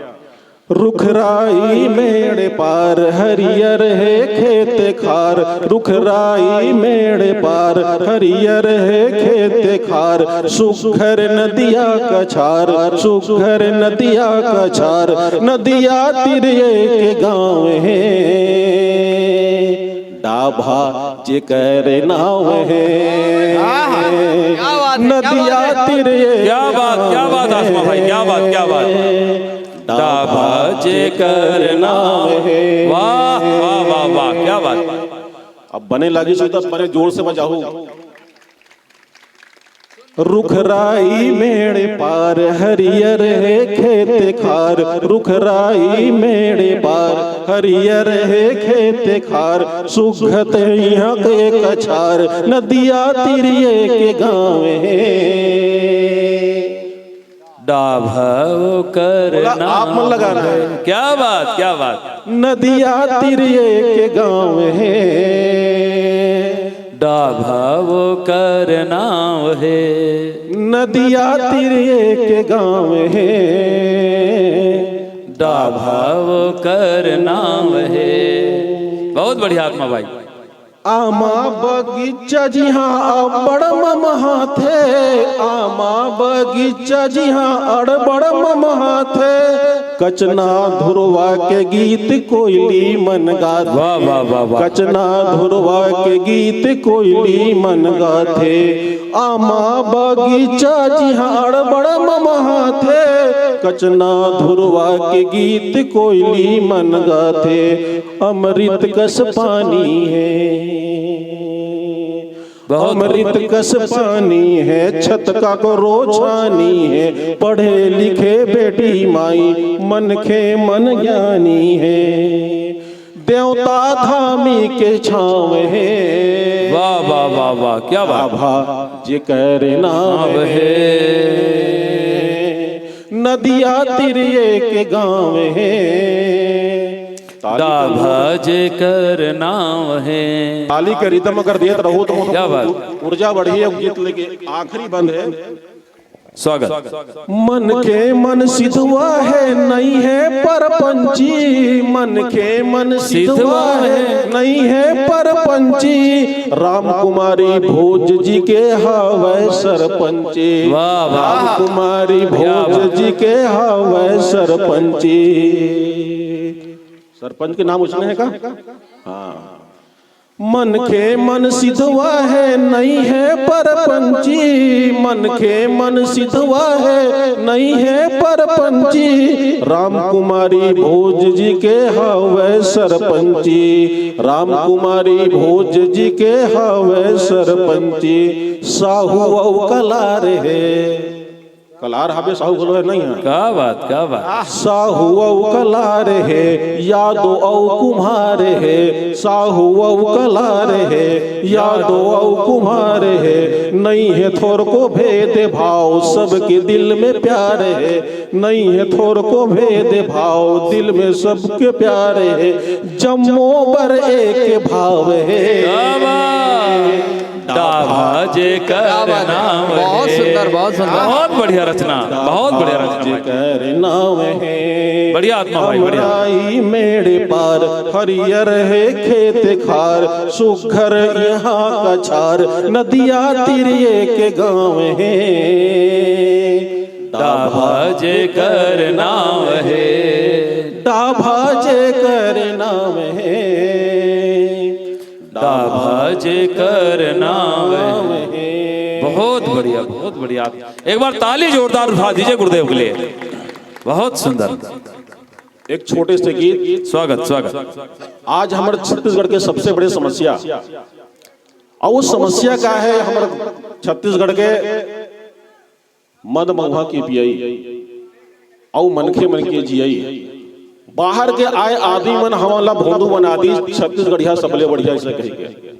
रुख राई मेड़े पार, हरियर हे खेत खार। रुख राई मेड़े पार, हरियर हे खेत खार। सुघर नदिया कछार, सुघर नदिया कछार। नदिया तीर एक गांव हे, डाभा जेकर नाव हे। आहा, क्या बात है, क्या नदिया बात है। तीर एक क्या बात, क्या बात, आसमा भाई, क्या बात, क्या बात। डाभा जेकर नाव हे। वाह, वाह, वाह, वाह, क्या बात। अब बने लागिस त बने जोर से बजाहू। रुख राई मेड़ पार, हरियर हे खेत खार। रुख राई मेड़ पार, हरियर हे खेत खार। सुघत इहाँ के कछार, नदिया तीरिये के गाँव हे। डाभा ओकर बोला, आप मन नाम लगा रहे हे। हैं। क्या बात, क्या बात। नदिया तीरिये के गाँव हे। डाभा ओकर नाम हे। नदिया तीरिये के गाँव हे। डाभा ओकर नाम हे। बहुत बढ़िया आत्मा भाई। आमा बगीचा जिहाँ अब्बड़ ममहाथे, आमा बगीचा जिहाँ अड़बड़ ममहाथे। कचना धुरवा के गीत कोइली मन गाथे। वाह, वाह, वाह, वाह। कचना धुरवा के गीत कोइली मन गाथे। आमा बगीचा जिहाँ अड़बड़ ममहाथे। कचना धुरवा के गीत कोइली मन गाथे। अमृत कस पानी हे। बहुत अमृत कस पानी हे, छत काकरो छानी हे। पढ़े लिखे बेटी माई, मनखे मन ज्ञानी हे। देवता धामी के छाँव हे। वाह, वाह, वाह, वाह, क्या बात। आभा जेकर नाम नाम हे। हे। नदिया तीरिये के गाँव हे। ताली डाभा जेकर नाम हे। ताली के रिदम अगर देत रहू त क्या बात। ऊर्जा बढ़ही। अब गीत लेके आखिरी बंद हे। स्वागत। मनखे मन सिधवा हे, नइ हे परपंची। मनखे मन सिधवा सिधवा हे, हे। नइ हे परपंची। रामकुमारी भोज जी के हवय सरपंची। वाह, वाह। रामकुमारी क्या भोज बात। जी के हवय सरपंची। सरपंच के नाम उसने हे का? हाँ। मनखे मन सिधवा हे, नइ हे परपंची। मनखे मन सिधवा हे, नइ हे परपंची। रामकुमारी भोज जी के हवय सरपंची। रामकुमारी भोज जी के हवय सरपंची। साहू अउ कलार हे। कलार हाबे, साहू घलो हे, नइ हे? क्या बात, क्या बात। साहू अउ कलार हे, यादव अउ कुम्हार हे। साहू अउ कलार हे, यादव अउ कुम्हार हे। नइ हे थोरको भेद भाव, सबके दिल में प्यार हे। नइ हे थोरको भेद भाव, दिल में सबके प्यार हे। जम्मो बर एक भाव हे। क्या बात। डाभा जेकर क्या बात है? नाम बहुत हे। सुंदर, बहुत सुंदर। बहुत बढ़िया रचना, बहुत बढ़िया रचना भाई। जेकर नाम हे। बढ़िया आत्मा भाई, बढ़िया। अमराई मेड़ पार, हरियर हे खेत खार। सुघर इहाँ कछार, नदिया तीरिये के गाँव हे। डाभा जेकर नाम हे। डाभा जेकर नाम हे। डाभा जेकर नाम हे। बहुत बढ़िया, बहुत बढ़िया। एक बार ताली जोरदार उठा दीजिए गुरुदेव के लिए। बहुत सुंदर। एक छोटे से गीत। स्वागत, स्वागत। आज हमर छत्तीसगढ़ के सबसे बड़े समस्या, अउ वो समस्या का हे हमर छत्तीसगढ़ के? मद मउहा के पियई अउ मनखे मन के जियई। बाहर के आए आदमी मन हमन ला भोंदू बना दिस, छत्तीसगढ़िया सबले बढ़िया, अइसे कहिके।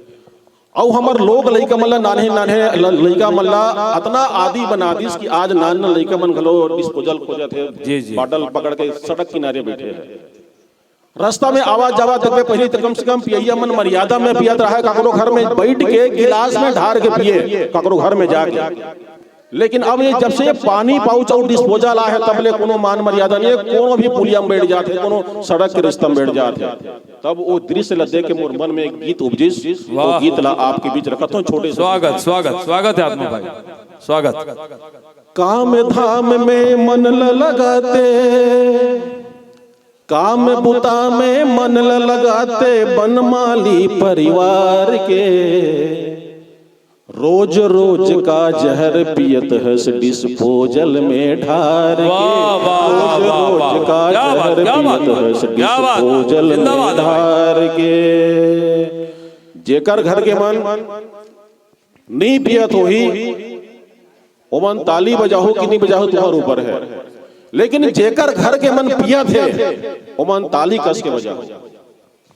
अउ हमर लोग लइका मन ला, नान्हे नान्हे ल-, लइका मन ला अतना आदी बना दिस कि आज नान लइका मन घलो डिस्पोजल खोजत हे, जी, जी। बॉटल पकड़ के सड़क किनारे बइठे हे। रस्ता में आवत जावत देखबे, पहिली त कम से कम पियइया मन मर्यादा में पियत रहय, काकरो घर में बइठ के गिलास में ढार के पिए, काकरो घर में जाके। लेकिन अब ये जब से ये पानी पाउच अउ डिस्पोजल आय हे, तब ले कोनो मान मर्यादा नइ हे, कोनो भी पुलिया में बइठ जात हे, कोनो सड़क के रस्ता में बइठ जात हे। तब वो दृश्य ल देख के मोर मन में एक गीत उपजिस, वो वाह। गीत ला आपके बीच रखत हंव, छोटे से। स्वागत, स्वागत, स्वागत हे आत्मा भाई, स्वागत। काम धाम में मन ल लगाते, काम बुता में मन ल लगाते, बनमाली परिवार के। रोज रोज का जहर पियत हस डिस्पोजल में ढार के। वाह, वाह, वाह, रोज वाह, रोज वाह। का क्या बात, जहर क्या बात, पियत हस क्या बात। डिस्पोजल में जिंदाबाद। ढार के। जेकर घर के मन नहीं पियत होही, ओमन ताली बजाहू कि नहीं बजाहू, तुम्हार ऊपर है। लेकिन जेकर घर के मन पियत हे, ओमन ताली कस के बजाहू।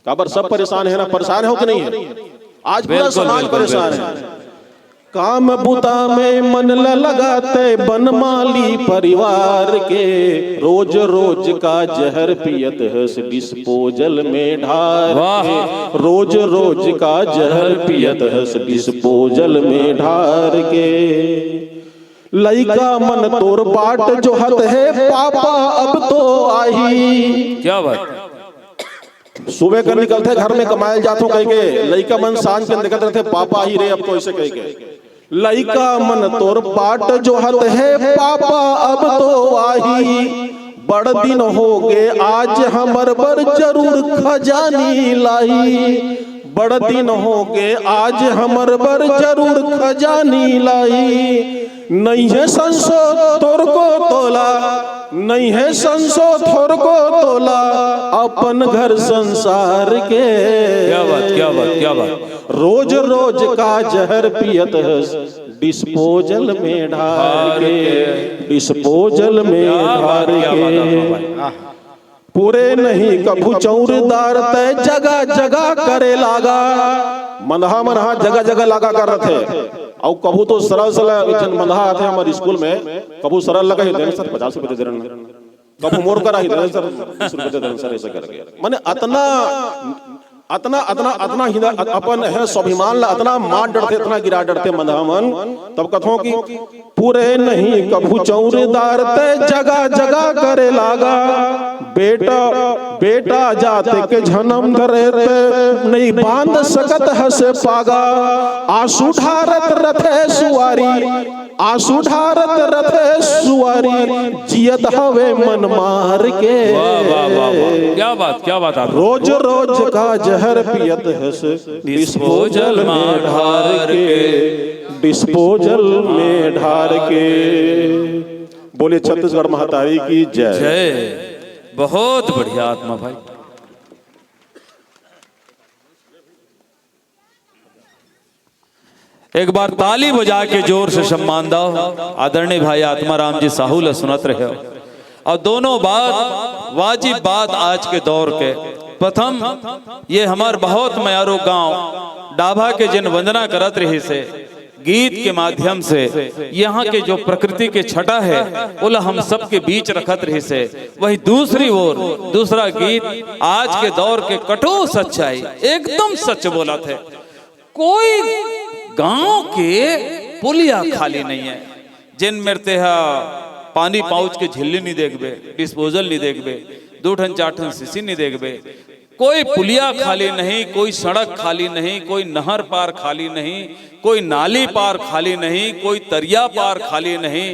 काबर सब परेशान है ना? परेशान हो कि नहीं है? आज पूरा बिल्कुल, समाज बिल्कुल, परेशान बिल्कुल। है। काम बुता में मन ल लगाते बनमाली परिवार के, रोज रोज का जहर पियत हस डिस्पोजल में ढार वाह। के, रोज रोज का जहर पियत हस डिस्पोजल में ढार के। लइका मन तोर बाट जोहत हे पापा अब तो आही। क्या बात। सुबह कर निकलथे घर में कमायल जाथो कह के, लइका मन सांझ के देखत रहथे, पापा ही रे अब तो, ऐसे कह के। लइका मन तोर बाट जोहत हे पापा अब तो आही, बड़ दिन हो गे आज हमर बर जरूर खजानी लाही, बड़ दिन हो गे आज हमर बर जरूर खजानी लाही। नहीं है संसो थोरको तोला, नहीं है संसो थोरको तोला, अपन घर संसार के। क्या बात, क्या बात, क्या बात। रोज रोज का जहर पियत हस डिस्पोजल में ढार के, डिस्पोजल में क्या बात, ढार क्या बात, के। आपका भाई। आह। पूरे नहीं कभू चौरदार तय जगह जगह करे लागा। मंदहा मन हा जगह जगह लागा कर रथे। अउ कभू तो सरल सरल एक झन मंदहा आथे हमर स्कूल में, कभू सरल लगा ही देन सर पचास रुपए दे देन, कभू मोर करा ही देन सर बीस रुपए दे देन सर, ऐसे करके। माने अतना अतना अतना अतना हिंदा अपन है स्वाभिमान ला अतना मार डरथे, अतना गिरा डरथे मंदहा मन। तब कथों कि पूरे नहीं कभू चौरदार ते जगह जगह करे लागा। बेटा बेटा जाते के जन्म धरे ते नहीं बांध सकत हसे पागा। आंसू ढारत रथे सुवारी, आंसू ढारत रथे सुवारी, जियत हवे मन मार के। वाह, वाह, वाह, वाह। क्या बात, क्या बात आप। रोज रोज का जहर पियत हस डिस्पोजल में ढार के, डिस्पोजल में ढार के। बोले छत्तीसगढ़ महतारी की जय। जय। बहुत बढ़िया आत्मा भाई। एक बार ताली बजा के जोर से सम्मान दो। आदरणीय भाई आत्माराम जी साहू ल सुनत रहे हो। और दोनों बात, वाजिब बात आज के दौर के। प्रथम, ये हमार बहुत मयारू गांव डाभा के जिन वंदना करत रहिस हे गीत के माध्यम से, यहाँ के जो प्रकृति के छटा है, ओला हम सबके बीच रखत रहिस हे। वही दूसरी ओर, दूसरा गीत आज के दौर के कठोर सच्चाई, एकदम सच बोलत हे। कोई गांव के पुलिया खाली नहीं है। जेन मेर तेहा पानी पाउच के झिल्ली नहीं देखबे, डिस्पोजल नहीं देखबे, दो ठन चार ठन सीसी नहीं देखबे, कोई पुलिया खाली नहीं, कोई सड़क खाली नहीं, कोई नहर पार खाली नहीं, कोई नाली पार खाली नहीं, कोई तरिया पार खाली नहीं।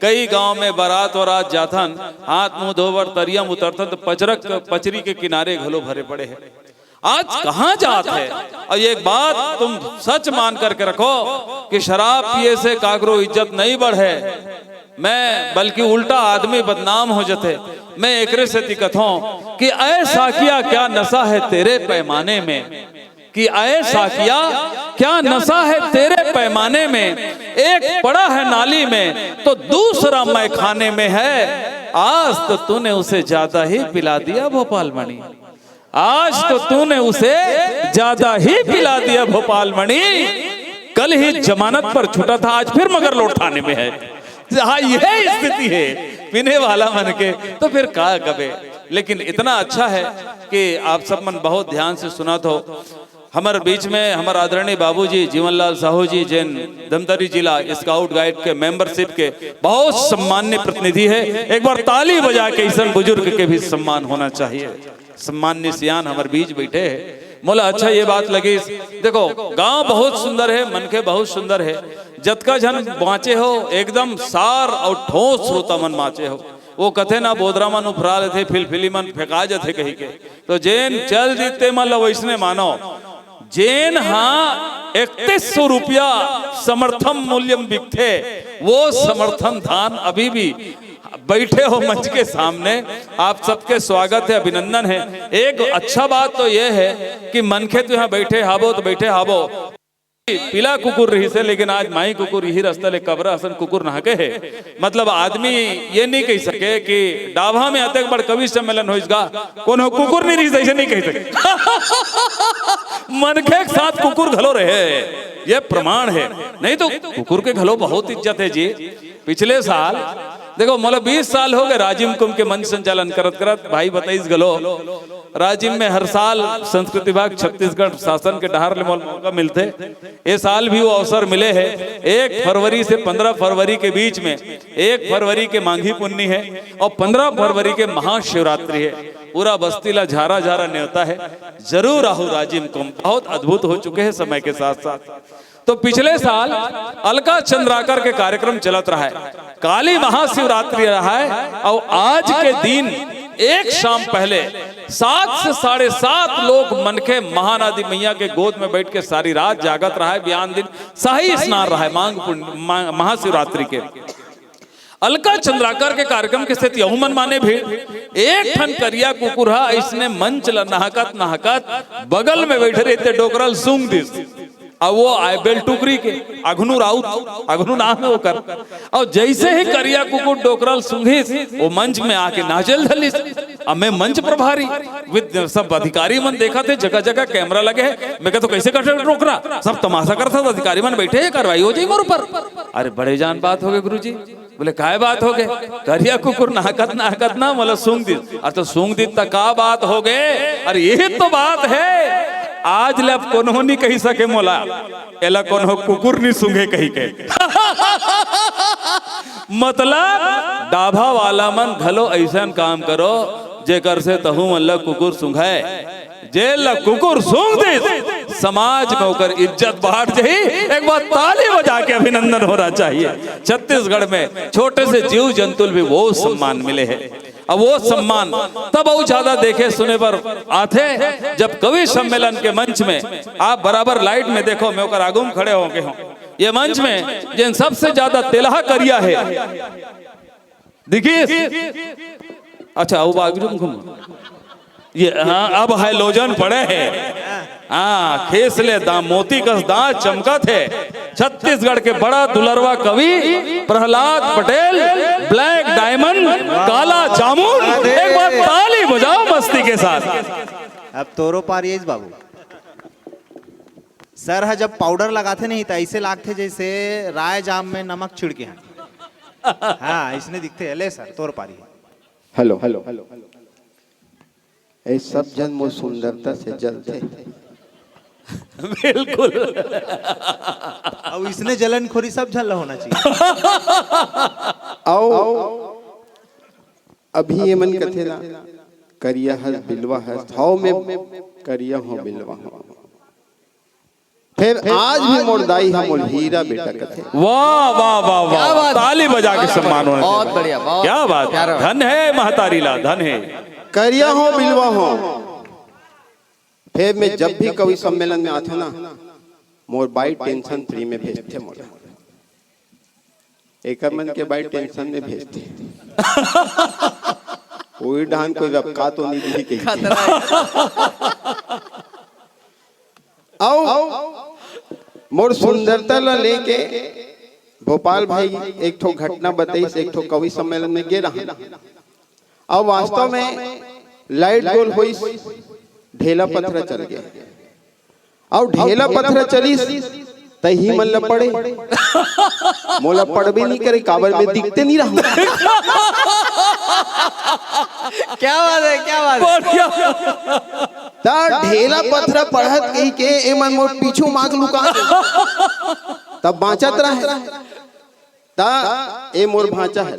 कई गांव में बारात वारात जाथन, हाथ मुंह धोबर तरिया में उतरथन तो पचरक पचरी के किनारे घलो भरे पड़े हैं। आज कहाँ जात है? और एक बात तुम सच मान करके रखो कि शराब पिए से काकरो इज्जत नहीं बढ़े, मैं बल्कि उल्टा आदमी बदनाम हो जथे। मैं एकरे सेती कथों कि ऐ साकिया क्या नशा है तेरे पैमाने में, कि ऐ साकिया क्या नशा है तेरे पैमाने में, एक पड़ा है नाली में तो दूसरा मैं खाने में है। आज तो तूने उसे ज्यादा ही पिला दिया भोपाल मणि। आज तो तूने उसे ज्यादा ही पिला दिया भोपाल मणि। कल ही जमानत पर छूटा था, आज फिर मगर लोट थाने में है। हाँ, यह स्थिति है पीने वाला मन के, तो फिर का कबे। लेकिन इतना अच्छा है कि आप सब मन बहुत ध्यान से सुनत हो। हमर बीच में हमर आदरणीय बाबूजी जीवनलाल साहू जी, जेन धमतरी जिला स्काउट गाइड के मेंबरशिप के बहुत सम्मान्य प्रतिनिधि है। एक बार ताली बजा के ऐसन बुजुर्ग के भी सम्मान होना चाहिए। सम्मान्य सियान हमर बीच बैठे हैं। मोला अच्छा ये बात लगिस, देखो, गांव बहुत सुंदर है, मनखे बहुत सुंदर है। जतका झन बांचे हो, एकदम सार और ठोस श्रोता मन बांचे हो। वो कथे ना, बोदरा मन उफरा लेथे, फिलफिली मन फेंका जथे कही के। तो जेन चल दिस ते मन ल वैसने मानो। जेन हा इकतीस सौ रुपया समर्थन मूल्य में बिकथे, वो समर्थन धान अभी भी बैठे हो मंच के सामने, आप सबके स्वागत है, अभिनंदन है। एक अच्छा बात तो ये है कि मनखे तो यहाँ बैठे हाबो तो बैठे हाबो, पीला कुकुर रहिसे, लेकिन आज माई कुकुर यही रस्ता ले कबरा असन कुकुर नहाके है। मतलब आदमी ये नहीं कह सके कि डाभा में अतेक बड़ कवि सम्मेलन होइस गा, कोनो कुकुर नहीं रहिस, ऐसे नहीं कह सके। मनखे के साथ कुकुर घलो रहे, ये प्रमाण है। नहीं तो कुकुर के घलो बहुत इज्जत है जी। पिछले साल देखो, मोला बीस साल हो गए राजिम कुंभ के मंच संचालन करत करत। भाई बताइस घलो, राजिम में हर साल संस्कृति विभाग छत्तीसगढ़ शासन के डहार ले मोला मौका मिलथे। ये साल भी वो अवसर मिले है। एक फरवरी से पन्द्रह फरवरी के बीच में, एक फरवरी के मांघी पुन्नी है और पन्द्रह फरवरी के महाशिवरात्रि है। पूरा बस्ती ला झारा झारा न्योता है, जरूर आहू राजिम कुंभ। बहुत अद्भुत हो चुके हैं समय के साथ साथ। तो पिछले साल अलका चंद्राकर के कार्यक्रम चलत रहा है, काली महाशिवरात्रि रहा है, और आज के दिन एक शाम पहले सात से साढ़े सात लोग मनखे महानदी मैया के गोद में बैठ के सारी रात जागत रहा है, बिहान दिन शाही स्नान रहा है मांग पुन-, मा-, महाशिवरात्रि के। अलका चंद्राकर के कार्यक्रम के सेती अहू मन माने भीड़। एक ठन करिया कुकुर हा अइसने मंच ल नहकत नहकत बगल में बैठे रहिते डोकरा ल सूंघ दिस। अब वो आय बेल टुकरी के, अघनू राउत, अघनू नाम है ओकर। और जैसे ही करिया कुकुर डोकरा ल सूंघिस, वो मंच में आके नाचेल धलिस। अब मैं मंच प्रभारी, विद-, सब अधिकारी मन देखत हे, जगह जगह कैमरा लगे है। मैं कहा, "तो कैसे कर डोकरा?" सब तमाशा करत हे, अधिकारी मन बैठे हैं, कार्रवाई हो जाई मोर ऊपर। अरे बड़े जान बात हो गए गुरुजी। बोले, "काय बात हो गए?" "करिया कुकुर नहकत नहकत ना मोला सूंघ दिस।" "अरे तो सूंघ दिस त का बात हो गए?" अरे यही तो बात है। आज ले अब कोनो नहीं कही सके मोला, एला कोनो कुकुर नहीं सूंघे कही के। मतलब डाभा वाला मन घलो ऐसन काम करो जेकर से तहू मन ला कुकुर सूंघे। जेला कुकुर सूंघ दिस, समाज में ओकर इज्जत बाढ़ जाही। एक बार ताली बजा के अभिनंदन होना चाहिए। छत्तीसगढ़ में छोटे से जीव जंतु ल भी वो सम्मान मिले है। अब वो सम्मान तब अउ ज्यादा देखे सुने बर आथे, जब कवि सम्मेलन के मंच में आप बराबर लाइट में देखो, मैं ओकर आगू में खड़े होके हूँ, ये मंच में जिन सबसे ज्यादा तेलहा करिया है, देखिए, अच्छा, वो बागरू में घूम। ये, हाँ, अब हाइलोजन पड़े है। हाँ, खेस ले दांत, मोती कस दांत चमकत है। छत्तीसगढ़ के बड़ा दुलरवा कवि प्रहलाद पटेल, ब्लैक डायमंड, काला जामुन। एक बार ताली बजाओ मस्ती के साथ। अब तोरो पारी आइस बाबू। सर ह जब पाउडर लगाथे नहीं, त ऐसे लागथे जैसे राय जाम में नमक छिड़के हैं। हाँ, इसने दिखते हैं। ले सर, तोर पारी है। Hello, hello, hello. ए सब जन मोर सुंदरता से जलथे। बिल्कुल। अब इसने जलन खोरी सब झन ला होना चाहिए। आओ, अभी ये मन कथे ना, करिया हस, बिलवा हस, हव मैं करिया हूँ, बिलवा हूँ। फिर आज भी मोर दाई ह मोर हीरा बेटा कथे। वाह, वाह, वाह, वाह। क्या बात है? ताली बजा के सम्मान होना बहुत चाहिए। बढ़िया, बहुत क्या बात है? प्यारा। धन है महतारी ला, धन है। करिया हो, बिलवा हो। फिर मैं जब भी कवि सम्मेलन में आथो ना, मोर बाई टेंशन फ्री में भेजथे मोला। एकर मन के बाई टेंशन में भेजथे। कोई डाहन कोई रपका तो नहीं दिही कही। खतरा है। अउ मोर सुंदरता ला लेके भोपाल भाई एक ठो घटना बताइस, एक ठो कवि सम्मेलन में गे रहा। अब वास्तव में लाइट गोल होइस, ढेला पथरा चल गया। अउ ढेला पथरा चलिस, त ही मन ल पड़े। मोला पड़बे नहीं करे, काबर में दिखते नहीं रहूं। क्या बात है, क्या बात है। बढ़िया। त ढेला पथरा पड़त कही के ए मन मोर पीछू माग लुका दे। तब बांचत रहे। त ए मोर भांचा है।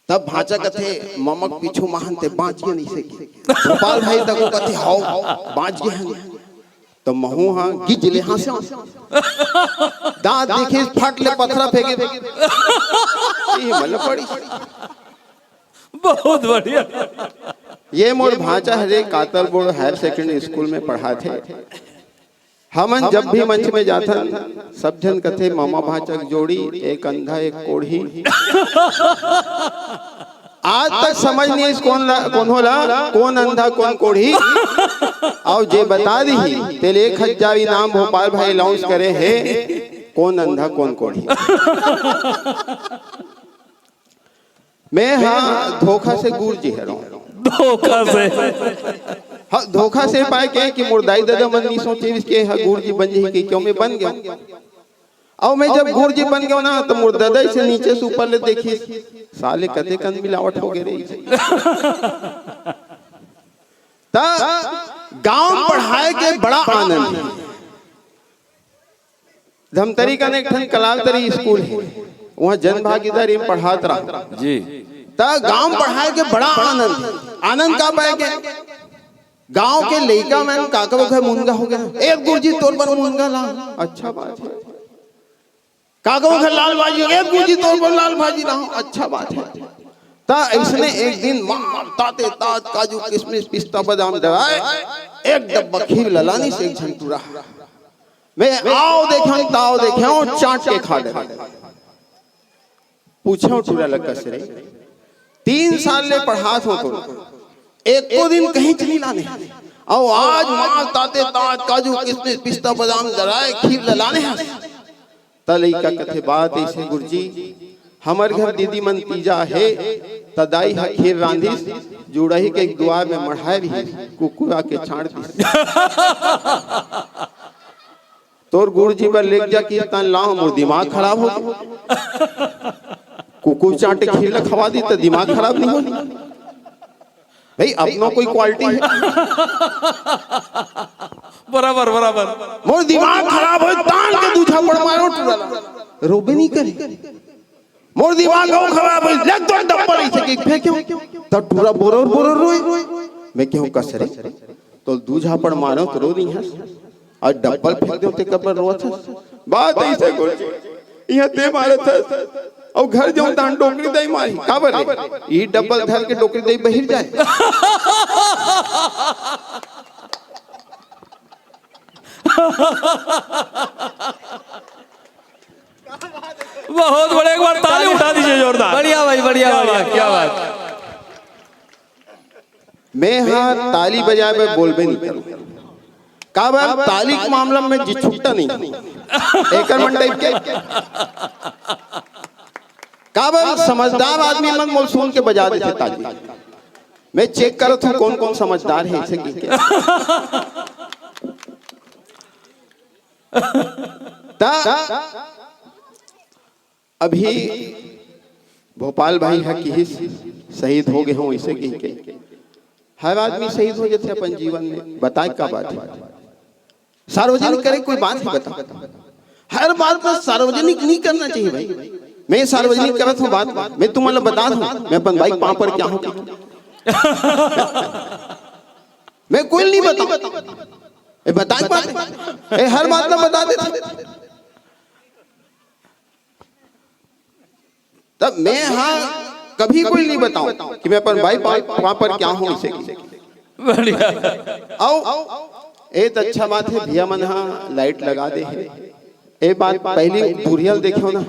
तब भांचा कथे, "ममक पीछू महन ते बांच गे नहीं से।" गोपाल भाई तको कथे, "हव, बांच गे हन।" तो महू हा गिज ले हांसे। दांत देखे, फट ले पथरा फेंके। ये मतलब बड़ी। बहुत बढ़िया। ये मोर भांचा हरे, कातलबोड़ हायर सेकेंडरी स्कूल में पढ़ाथे। हमन जब भी मंच में जाथन, सब झन कथे, "ममा भांचा के जोड़ी, एक अंधा, एक कोढ़ी।" आज तक समझ नहीं इस कौन ला, कौन होला, कौन अंधा, कौन कोढ़ी। अउ जे बता दिही, तेले एक हजार इनाम भोपाल भाई अनाउंस करे हे, कौन अंधा, कौन कोढ़ी। मैं हा धोखा से गुरुजी हरौं। धोखा से? हाँ, धोखा से पाए के कि मोर दाई ददा मन नहीं सोचे कि हा गुरुजी बन जाही, कि क्यों मैं बन गया। अउ मैं जब गुरुजी बन गया ना, तो मोर ददा से नीचे से ऊपर ले देखी, "साले कते कन मिलावट हो गए रे।" त गांव पढ़ाए के बड़ा आनंद हे। धमतरी कन एक ठन कलालतरी स्कूल हे, उहाँ जन भागीदारी में पढ़ात रहा। जी। त गांव पढ़ाए के बड़ा आनंद हे। आनंद का पाए के? गांव के लइका मन काका बखर मुनगा हो गया, "ए गुरुजी तोर बर मुनगा ला।" अच्छा बात हे। काका बखर लाल भाजी, "ए गुरुजी तोर बर लाल भाजी ला।" अच्छा बात हे। त अइसने एक दिन मार ताते तात काजू किशमिश पिस्ता बादाम डराए, एक डब्बा खीर ललानी से एक झन टूरा। मैं आव देखेंव, ताव देखेंव, चाट के खा डरे। पूछेंव टूरा ल, "कस रे, तीन साल ले पढ़ात हों तो एको दिन कहीं चली लाने, अउ आज मार ताते तात काजू किशमिश पिस्ता बादाम डराए खीर ल लाने हस।" त लइका कथे, "बात अइसे गुरुजी, हमर घर दीदी मन तीजा हे, त दाई ह खीर रांधिस, जुड़ही के दुवार में मढ़ाए रहिस, कुकुर आके छांट दिस।" तोर गुरुजी बर लेग जा कि तन लाव, मोर दिमाग खराब हो गे। कुकुर चांटे खीर ला खवा दी त दिमाग खराब नहीं होही? भाई, अपनो कोई क्वालिटी हे। बराबर, बराबर। मोर दिमाग खराब होय, तान के दू झापड़ मारो टूरा ला। रोबे नहीं करे। मोर दिमाग अउ खराब होय, ले तो डब्बा नहीं सके, फेंक्यों। त टूरा बोरोर बोरोर रोय। मैं केहेंव, "कस रे, तो दू झापड़ मारो त रो नहीं हस, अउ डब्बा ल फेंक देंव ते कबर रोत हस?" बात अइसे गुरुजी, इहाँ ते मारत हस, अउ घर जाहूं तहां डोकरी दाई मारही। काबर रे? ई डब्बा ल धर के डोकरी दाई बहिर जाए। बहुत बड़े, एक बार ताली उठा दीजिए जोरदार। बढ़िया भाई, बढ़िया, क्या बढ़िया। बात, क्या बात। मैं हा ताली बजाए बर बोलबे नहीं करूं। काबर ताली के मामला में जी छुट्टा नहीं। एकर मन टाइप के। काबर समझदार आदमी मन मोला सुन के बजा देथे ताली। मैं चेक करत हूं कौन कौन समझदार हे, इसे कह के। त अभी भोपाल भाई ह किहिस, "शहीद हो गे हों," इसे कह के। हर आदमी शहीद हो जाथे अपन जीवन में, बताए का बात हे? सार्वजनिक करे कोई बात हे, बता। हर बात ला सार्वजनिक नहीं करना चाहिए भाई। मैं सार्वजनिक करत हूं बात, मैं तुमन ला बता दूं, मैं अपन बाइक पांव पर क्या हूं। मैं कोई नहीं बताऊं, ये बताए बात हे। ये हर बात ला बता देथे। तब मैं हा कभी कोई नहीं बताऊं कि मैं अपन बाइक पांव पर क्या हूं, इसे की। बढ़िया। अउ ए त अच्छा बात हे, भैया मन हा लाइट लगा दे हे। ए बात पहली दूरिहा ल देखेंव ना,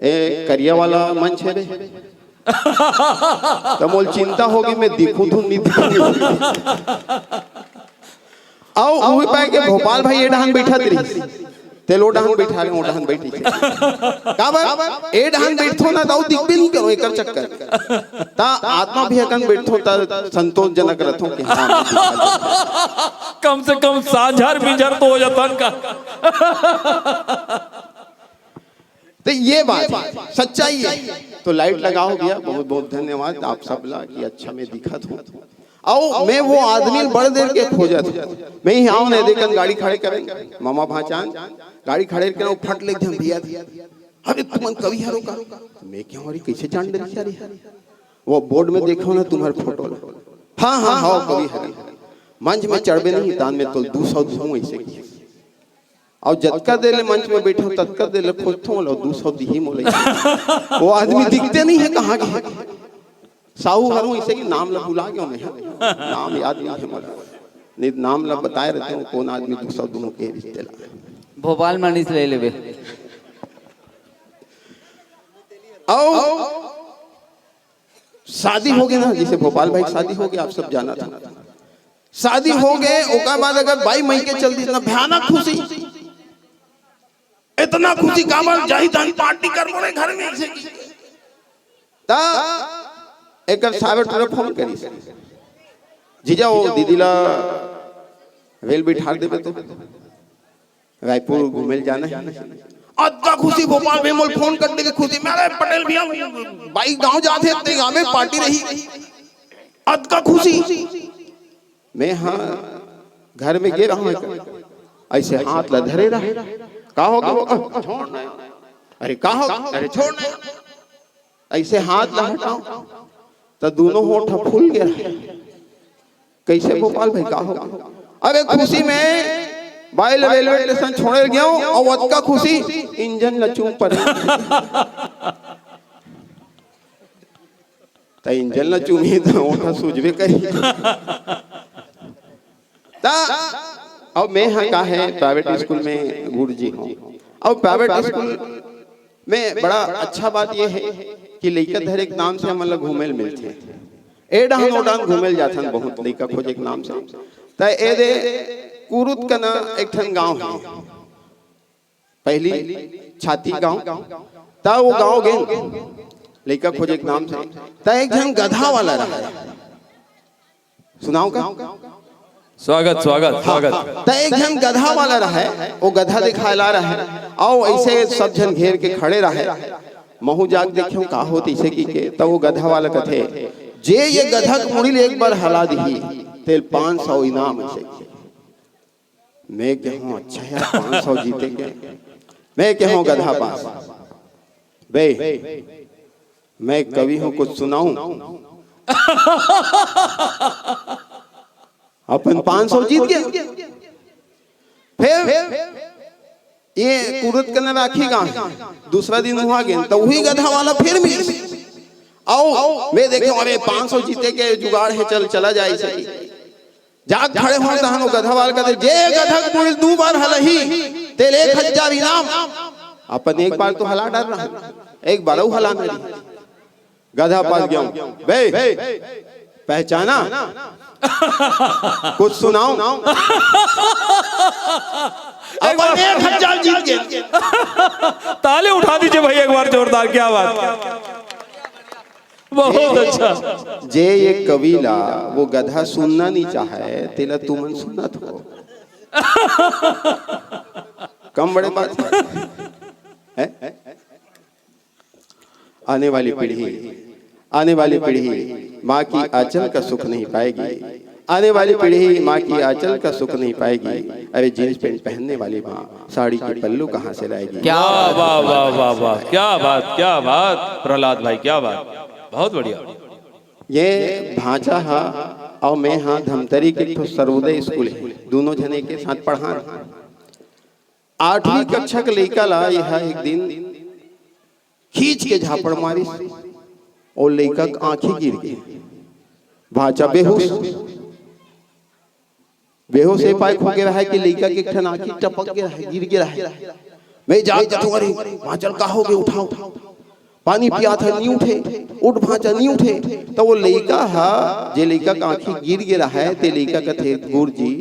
ए करिया वाला मंच हे रे। त मोला चिंता होगे, मैं दिखूं धुन नहीं दिखूं। अउ उही पाए के भोपाल भाई ए डहान बइठत रहिस, तेल ओ डहान बइठा ले, ओ डहान बइठिस। काबर? ए डहान बइठथों ना, त अउ दिखबे नहीं करों, एकर चक्कर। त आत्मा भी अकन बइठथों, त संतोषजनक रहिथों कि हाँ, कम से कम साझर बिझर तो हो जाथन का। तो ये बात हे, सच्चाई हे। तो लाइट लगाओ भैया, बहुत बहुत धन्यवाद आप सब ला कि अच्छा मैं दिखत हूं। अउ मैं वो आदमी ल बड़ देर के खोजत हूं। मैं इहां आंव ने, देखन गाड़ी खड़े करेन, मामा भांचान गाड़ी खड़े करेन, अउ फट ले एकदम भैया, "अरे तुमन कवि हरो का?" मैं केहेंव, "अरे कइसे जान डरिस यार?" वो बोर्ड में देखेंव ना तुम्हर फोटो ला। "हाँ, हाँ, हव कवि हरे।" मंच में चढ़बे नहीं, तान में तोला दू सौ दूहूं, अइसे कहिस। अउ जतका देर ले मंच में बइठे हंव, ततका देर ले खोजथंव, अउ दू सौ दिही मोला। वो आदमी दिखते नहीं हे, कहाँ गे हे? साहू हरहूं, अइसे कि नाम ला भुला गेंव मैं, नाम याद नहीं हे मोला। नहीं, नाम ला बताए रहते हो, कौन आदमी दूसरा दोनों के रिश्ते ला। भोपाल मानिस ले लेबे। अउ शादी हो गए ना, जैसे भोपाल भाई शादी हो गए, आप सब जाना था, शादी हो गए, ओकर बाद अगर बाई मई के चल दी ना, भयानक खुशी, इतना खुशी, काबर जाही तहन पार्टी करबो रे घर में, ऐसे की। ता एकर साबित ला फोन करिस, जीजा, वो दीदी ला रेल बिठा देबे तो रायपुर घूमे ल जाना है। अतका खुशी भोपाल में मोल फोन कर दे के खुशी में, "अरे पटेल भैया, बाई गांव जाथे, ते गांव में पार्टी रही।" अतका खुशी। मैं हाँ घर में गे रहूं, ऐसे हाथ ला धरे रहे। "का हो गया?" "अ, छोड़ ना।" "अरे का हो?" "अरे छोड़ ना।" ऐसे हाथ ला हटाओ तो दोनों होठ फूल गया। "कैसे गोपाल भाई, का हो?" "अरे खुशी में बाई ला रेलवे स्टेशन छोड़े गया हूँ और अतका खुशी, इंजन ला चूम पड़े।" त इंजन ला चूमही त ओठा सूजबे करी। त अब मैं हा का है, प्राइवेट स्कूल में गुरुजी हूँ। अब प्राइवेट स्कूल में बड़ा अच्छा बात ये है कि लइका धरे के नाम से हमन ला घूमे ल मिलथे। ए डहन ओ डहन घूमे ल जाथन बहुत, लइका खोजे के नाम से। त ए दे कुरुत कना एक ठन गांव है, पहली छाती गांव, त वो गांव गेन लइका खोजे के नाम से, त एक झन गधा वाला रहा। सुनाओ का? स्वागत, स्वागत, स्वागत। त एक झन गधा वाला रहा, वो गधा दिखाए ला रहा, अउ ऐसे सब झन घेर के खड़े रहा। महू जाग देखियो का होत इसे की के, त वो गधा वाला कथे, "जे ये गधा के मुड़ी ले एक बार हला दिही, तेल पाँच सौ इनाम है।" मैं कहूँ, "अच्छा यार, पाँच सौ जीते के?" मैं कहूँ, "गधा पास, बे, मैं कवि हूँ, कुछ सुनाऊं?" अपन पाँच सौ जीत गया। फिर ये कुरुत कना राखी गांव, दूसरा दिन वहां गए, तो वही गधा वाला फिर मिल। आओ, मैं देखे, "अरे, पाँच सौ जीते के जुगाड़ है, चल, चला जाए इसे।" जाग खड़े हो तहन वो गधा वाला कहते, "जे गधा के मुड़ी दू बार हलही, तेल एक हजार इनाम।" अपन एक बार तो हला डर रहा, एक बार वो हला नहीं। गधा पास गया हूँ, "बे, पहचाना? कुछ सुनाओ?" अपन एक हजार जीत गए। ताली उठा दीजिए भाई एक बार जोरदार, क्या बात। बहुत अच्छा। जे ये कवि ला वो गधा सुनना नहीं चाहे, तेला तुमन सुनत हो। कम बड़े बात है। हैं? आने वाली पीढ़ी, आने वाली पीढ़ी माँ की आंचल का सुख नहीं पाएगी। आने वाली पीढ़ी माँ की आंचल का सुख नहीं पाएगी। अरे, जींस पैंट पहनने वाली माँ साड़ी की पल्लू कहाँ से लाएगी? क्या वाह, बात, वाह, वाह, वाह, वाह, क्या बात, क्या बात, प्रहलाद भाई, क्या बात, बहुत बढ़िया। ये भांचा हा और मैं हा धमतरी के एक ठो सर्वोदय स्कूल है, दोनों झने के साथ पढ़ान। आठवीं कक्षा के लइका ला यह एक दिन खींच के झापड़ मारिस और लइका के आंखी गिर गे। भांचा बेहोश, बेहोश ए पाए खो गे रहा है कि लइका के एक ठन आंखी टपक गे रहा है, गिर गे रहा है। मैं जाग के, "अरे भांचा ल का हो गे, उठाओ।" पानी पियात हे, नी उठे, "उठ भांचा, नी उठे।" त वो लइका हा, जे लइका के आंखी गिर गे रहा है, ते लइका कथे, "गुरुजी,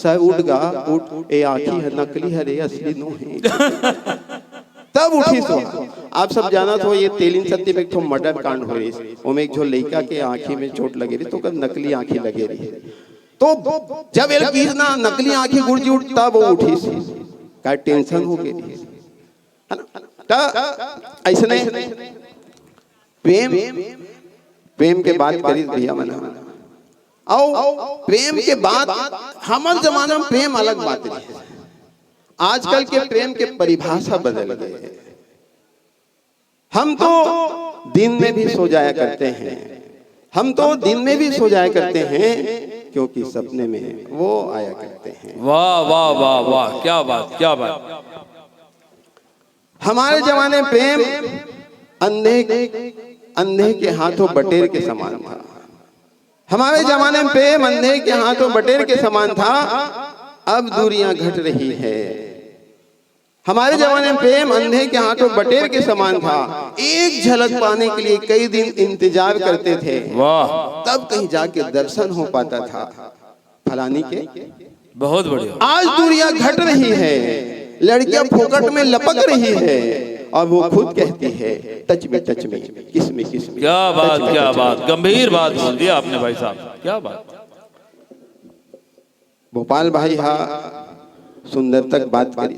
सर उठ गा, उठ, ए आंखी ह नकली हरे, असली नो हे।" तब उठिस वो। आप सब जानत हो, ये तेलिन सत्ती में एक ठो मर्डर कांड होइस, ओमे एक झो लइका के आंखी में चोट लगे रही, तो ओकर नकली आंखी लगे रही। तो जब एला किहिस ना नकली आंखी गुरुजी उठ, तब वो उठिस, का टेंशन हो गई, है ना? त ऐसने प्रेम, प्रेम के बात करिस भैया मन, अउ प्रेम के बात हमर जमाना में प्रेम अलग बात रही। आजकल के प्रेम के परिभाषा बदल गए। हम तो दिन में भी सो जाया करते हैं, हम तो दिन में भी सो जाया करते हैं, क्योंकि सपने में वो आया करते हैं। वाह, वाह, वाह, वाह, क्या बात, क्या बात। हमारे जमाने प्रेम अंधे, अंधे के हाथों बटेर के समान था। हमारे जमाने में प्रेम अंधे के हाथों बटेर के समान था, अब दूरियां घट रही है। हमारे जमाने में प्रेम अंधे के हाथों बटेर के समान था। एक झलक पाने के लिए कई दिन इंतजार करते थे, वाह, तब कहीं जाके दर्शन हो पाता था फलानी के। बहुत बढ़िया। आज दूरियां घट रही है, लड़कियां फोकट में लपक रही है और वो खुद कहती है, "टच मी, टच मी, किस मी, किस मी।" क्या बात, क्या बात, गंभीर बात बोल दी आपने भाई साहब, क्या बात। भोपाल भाई हा सुंदर तक बात करी।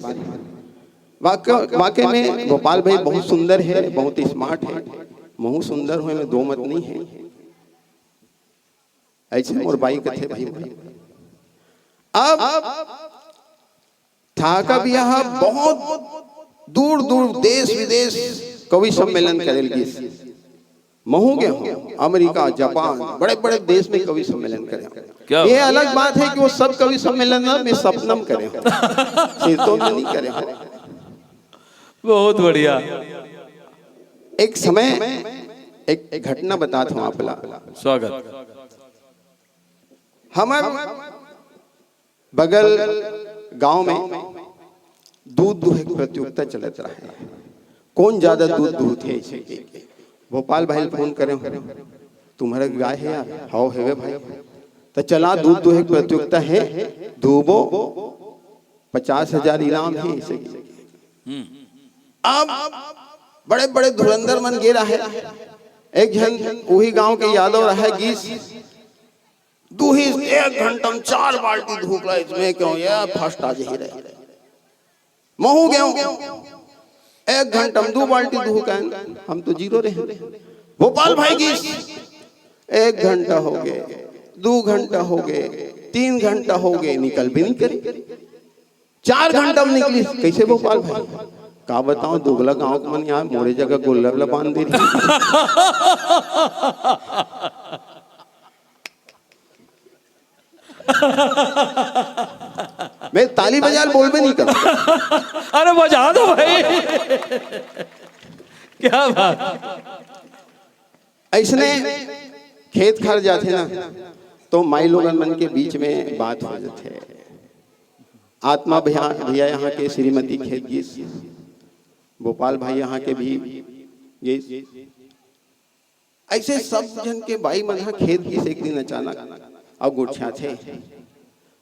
वाकई, वाकई में भोपाल भाई बहुत सुंदर है, बहुत ही स्मार्ट है। महू सुंदर होए में दो मत नहीं है। ऐसे मोर बाई कथे भाई। अब ठाका भैया हा बहुत दूर दूर, देश विदेश कवि सम्मेलन करे ल गिस। महू गे हूँ, अमेरिका, जापान, बड़े बड़े देश में कवि सम्मेलन करे हूँ। क्या ये बात। अलग बात है कि वो सब कवि सम्मेलन ना मैं सपना में करे हूँ, सिरतोन में नहीं करे हूँ। बहुत बढ़िया। एक समय एक घटना बताता हूँ आप ला। स्वागत। हमर बगल गांव में दूध दूहे के प्रतियोगिता चलत रहे, कौन ज्यादा दूध दूहत हे, ऐसे के। भोपाल भाई फोन करे हूँ, "तुम्हारा गाय है यार?" "हाव हेवे भाई।" "तो चला, दूध दूहे के प्रतियोगिता है, दूबो, पचास हजार इनाम है," ऐसे के। अब बड़े बड़े धुरंधर मन गे रहे, एक झन वही गांव के यादव रहे, गिस दूही एक घंटा में चार बाल्टी धूप ला, इसमें क्यों ये फर्स्ट आ जाही रहे। महू गेहूं एक घंटा में दो बाल्टी धूप आए, हम तो जीरो रहे। भोपाल भाई गिस, एक घंटा हो गए, दो घंटा हो गए, तीन घंटा हो गए, निकल भी नहीं करे। चार घंटा में निकली, कैसे भोपाल भाई? का बताओ, दुगला गांव के मन यहाँ मोरे जगह गोल्लर ला बांध दे रही। मैं ताली बजा ल बोलबे नहीं कर। अरे बजा दो भाई, क्या बात। ऐसने खेत खार जाथे ना, तो माई लोगन मन के बीच में बात हो जाथे। आत्मा भैया, भैया यहाँ के श्रीमती खेत गिस, भोपाल भाई यहाँ के भी गिस। ऐसे सब झन के बाई मन ह खेत गिस एक दिन अचानक, अउ गोठियाथे,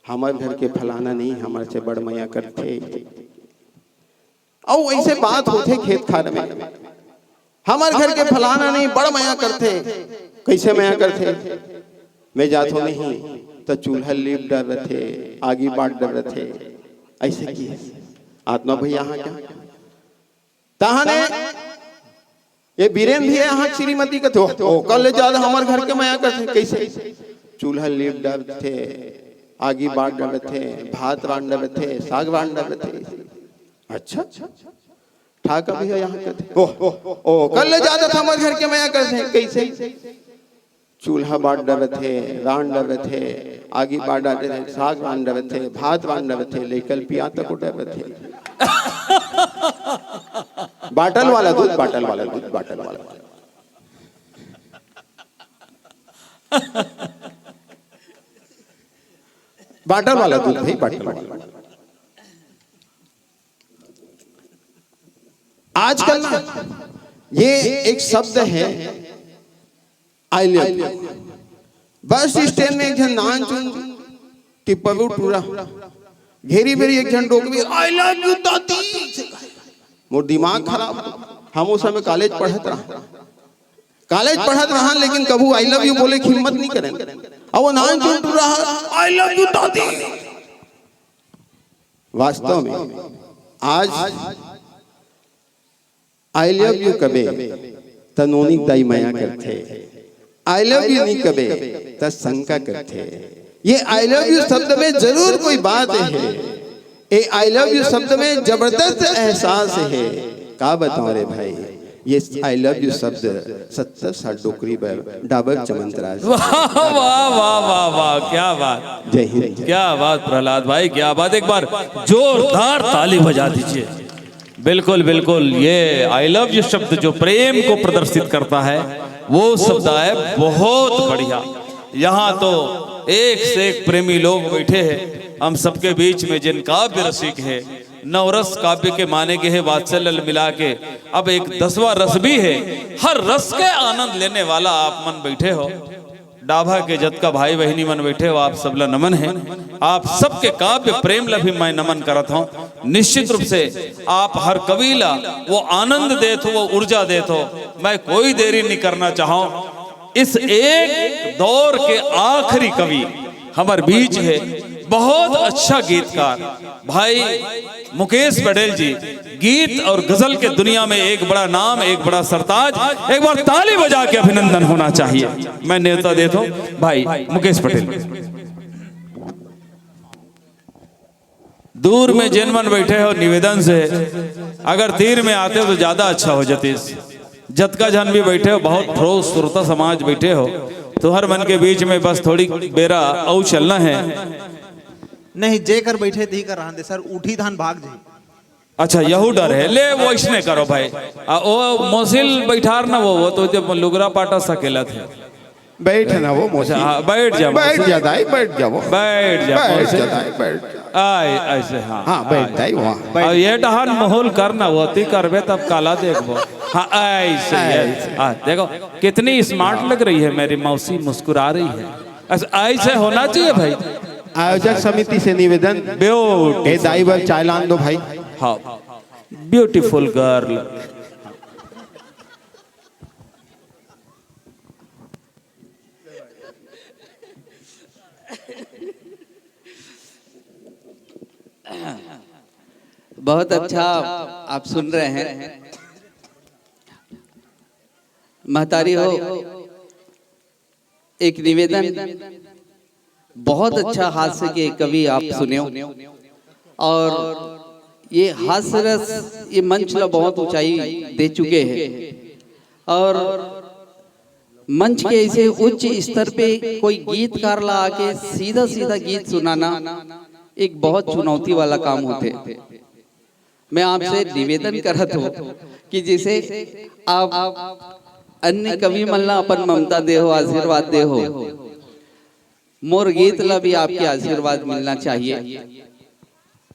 "हमर घर के फलाना नहीं, हमर से बड़ मया करथे।" अउ ऐसे बात होथे खेत खार में, "हमर घर के फलाना नहीं, बड़ मया करथे।" कैसे मया करथे? मैं जाथो नहीं, त चूल्हा लीप डर रथे, आगी बांट डर रथे। ऐसे की आत्मा भैया यहाँ क्या? तहाने ये बीरेन भी यहाँ श्रीमती कथे, "ओकर ले ज्यादा हमर घर के मया करथे।" कैसे? चूल्हा लीप डरथे, आगी बांट डरथे, भात रांध डरथे, साग रांध डरथे। अच्छा, ठाका भैया यहाँ कथे, "ओह, ओकर ले ज्यादा त हमर घर के मया करथे।" कैसे? चूल्हा बांट डरथे, रांध डरथे, आगी बांट डरथे, साग रांध डरथे, भात रांध डरथे, लेकल पिया तक डरथे। बाटल वाला दूध, बाटल वाला दूध, बाटल वाला। बाटल वाला दूध भाई, बाटल वाला। आजकल ना ये एक शब्द है, I love you. Bus stand में एक झन नान चुन टिप्परू टूरा, घेरी बेरी एक झन डोकरी, "आई लव यू दादी।" मोर दिमाग खराब। हम उस समय कॉलेज पढ़त रहा, कॉलेज पढ़त रहा, लेकिन कभू आई लव यू बोले के हिम्मत नहीं करे। अब वो नान चुन टूरा, "आई लव यू दादी।" वास्तव में आज आई लव यू कबे त नोनी दाई मया करथे, आई लव यू नहीं कबे त शंका करथे। ये आई लव यू शब्द में जरूर कोई बात है। ये आई लव यू शब्द में जबरदस्त एहसास है। का बताओ रे भाई, ये आई लव यू शब्द सत्तर साल डोकरी बर डाबर चमंतराज। वाह वाह वाह वाह वाह, क्या बात, जय हिंद। क्या बात प्रहलाद भाई, क्या बात। एक बार जोरदार ताली बजा दीजिए। बिल्कुल बिल्कुल, ये आई लव यू शब्द जो प्रेम को प्रदर्शित करता है, वो शब्द है। बहुत बढ़िया। यहाँ तो एक से एक प्रेमी लोग बैठे हैं। हम सबके बीच में जिन काव्य रसिक है, नवरस काव्य के माने गए हैं, वात्सल्य मिला के अब एक दसवां रस भी है। हर रस के आनंद लेने वाला आप मन बैठे हो। डाभा के जतका भाई बहिनी मन बैठे हो, आप सबला नमन है। आप सबके काव्य प्रेम ला भी मैं नमन करत हूँ। निश्चित रूप से आप हर कवि ला वो आनंद देत हो, वो ऊर्जा देत हो। मैं कोई देरी नहीं करना चाहूँ। इस एक दौर के आखिरी कवि हमारे बीच है, बहुत अच्छा गीतकार भाई मुकेश पटेल जी, गीत और गजल के दुनिया में एक बड़ा नाम, एक बड़ा सरताज। एक बार ताली बजा के अभिनंदन होना चाहिए। मैं न्योता देता हूँ भाई मुकेश पटेल। दूर में जिन मन बैठे हो, निवेदन से अगर तीर में आते हो तो ज्यादा अच्छा हो जतीश। जतका झन भी बैठे हो, बहुत ठोस श्रोता समाज बैठे हो, तो हर मन के बीच में बस थोड़ी बेरा अउ चलना है। नहीं, जेकर बैठे ती कर रहन दे सर, उठी धान भाग जाई। अच्छा, यहू डर है। ले, वैसने करो भाई। आ, ओ मोसिल बैठार ना, वो वो तो जब लुगरा पाटा सकेला थे। बैठ ना वो मोसी। हाँ, बैठ जा, बैठ मोसी। जा दाई, बैठ जा वो। बैठ जा, बैठ मोसी। जा दाई, बैठ जा। आए, ऐसे, हाँ। हाँ, बैठ दाई वहाँ। अब ये डहान माहौल करना, वो ती करबे तब काला देखबो। हाँ, ऐसे, ये, ऐसे। हाँ, देखो कितनी स्मार्ट लग रही है मेरी मौसी, मुस्कुरा रही है। ऐसे, ऐसे होना चाहिए भाई। आयोजक समिति से निवेदन, ब्यूटी, ए दाई बर चाय लान दो भाई। हाँ, ब्यूटीफुल गर्ल। बहुत अच्छा आप सुन रहे हैं। महतारी हो, एक निवेदन, बहुत अच्छा हास्य के कवि आप सुने हो। और ये हास्य रस, ये मंच ला बहुत ऊंचाई दे चुके हैं। और मंच के ऐसे उच्च स्तर पे कोई गीतकार ला आके सीधा सीधा गीत सुनाना एक बहुत चुनौती वाला काम होते। मैं आपसे निवेदन करत हूँ कि जैसे आप अन्य कवि मन ला अपन ममता दे हो, आशीर्वाद दे हो, मोर गीत ला भी आपके आशीर्वाद मिलना चाहिए।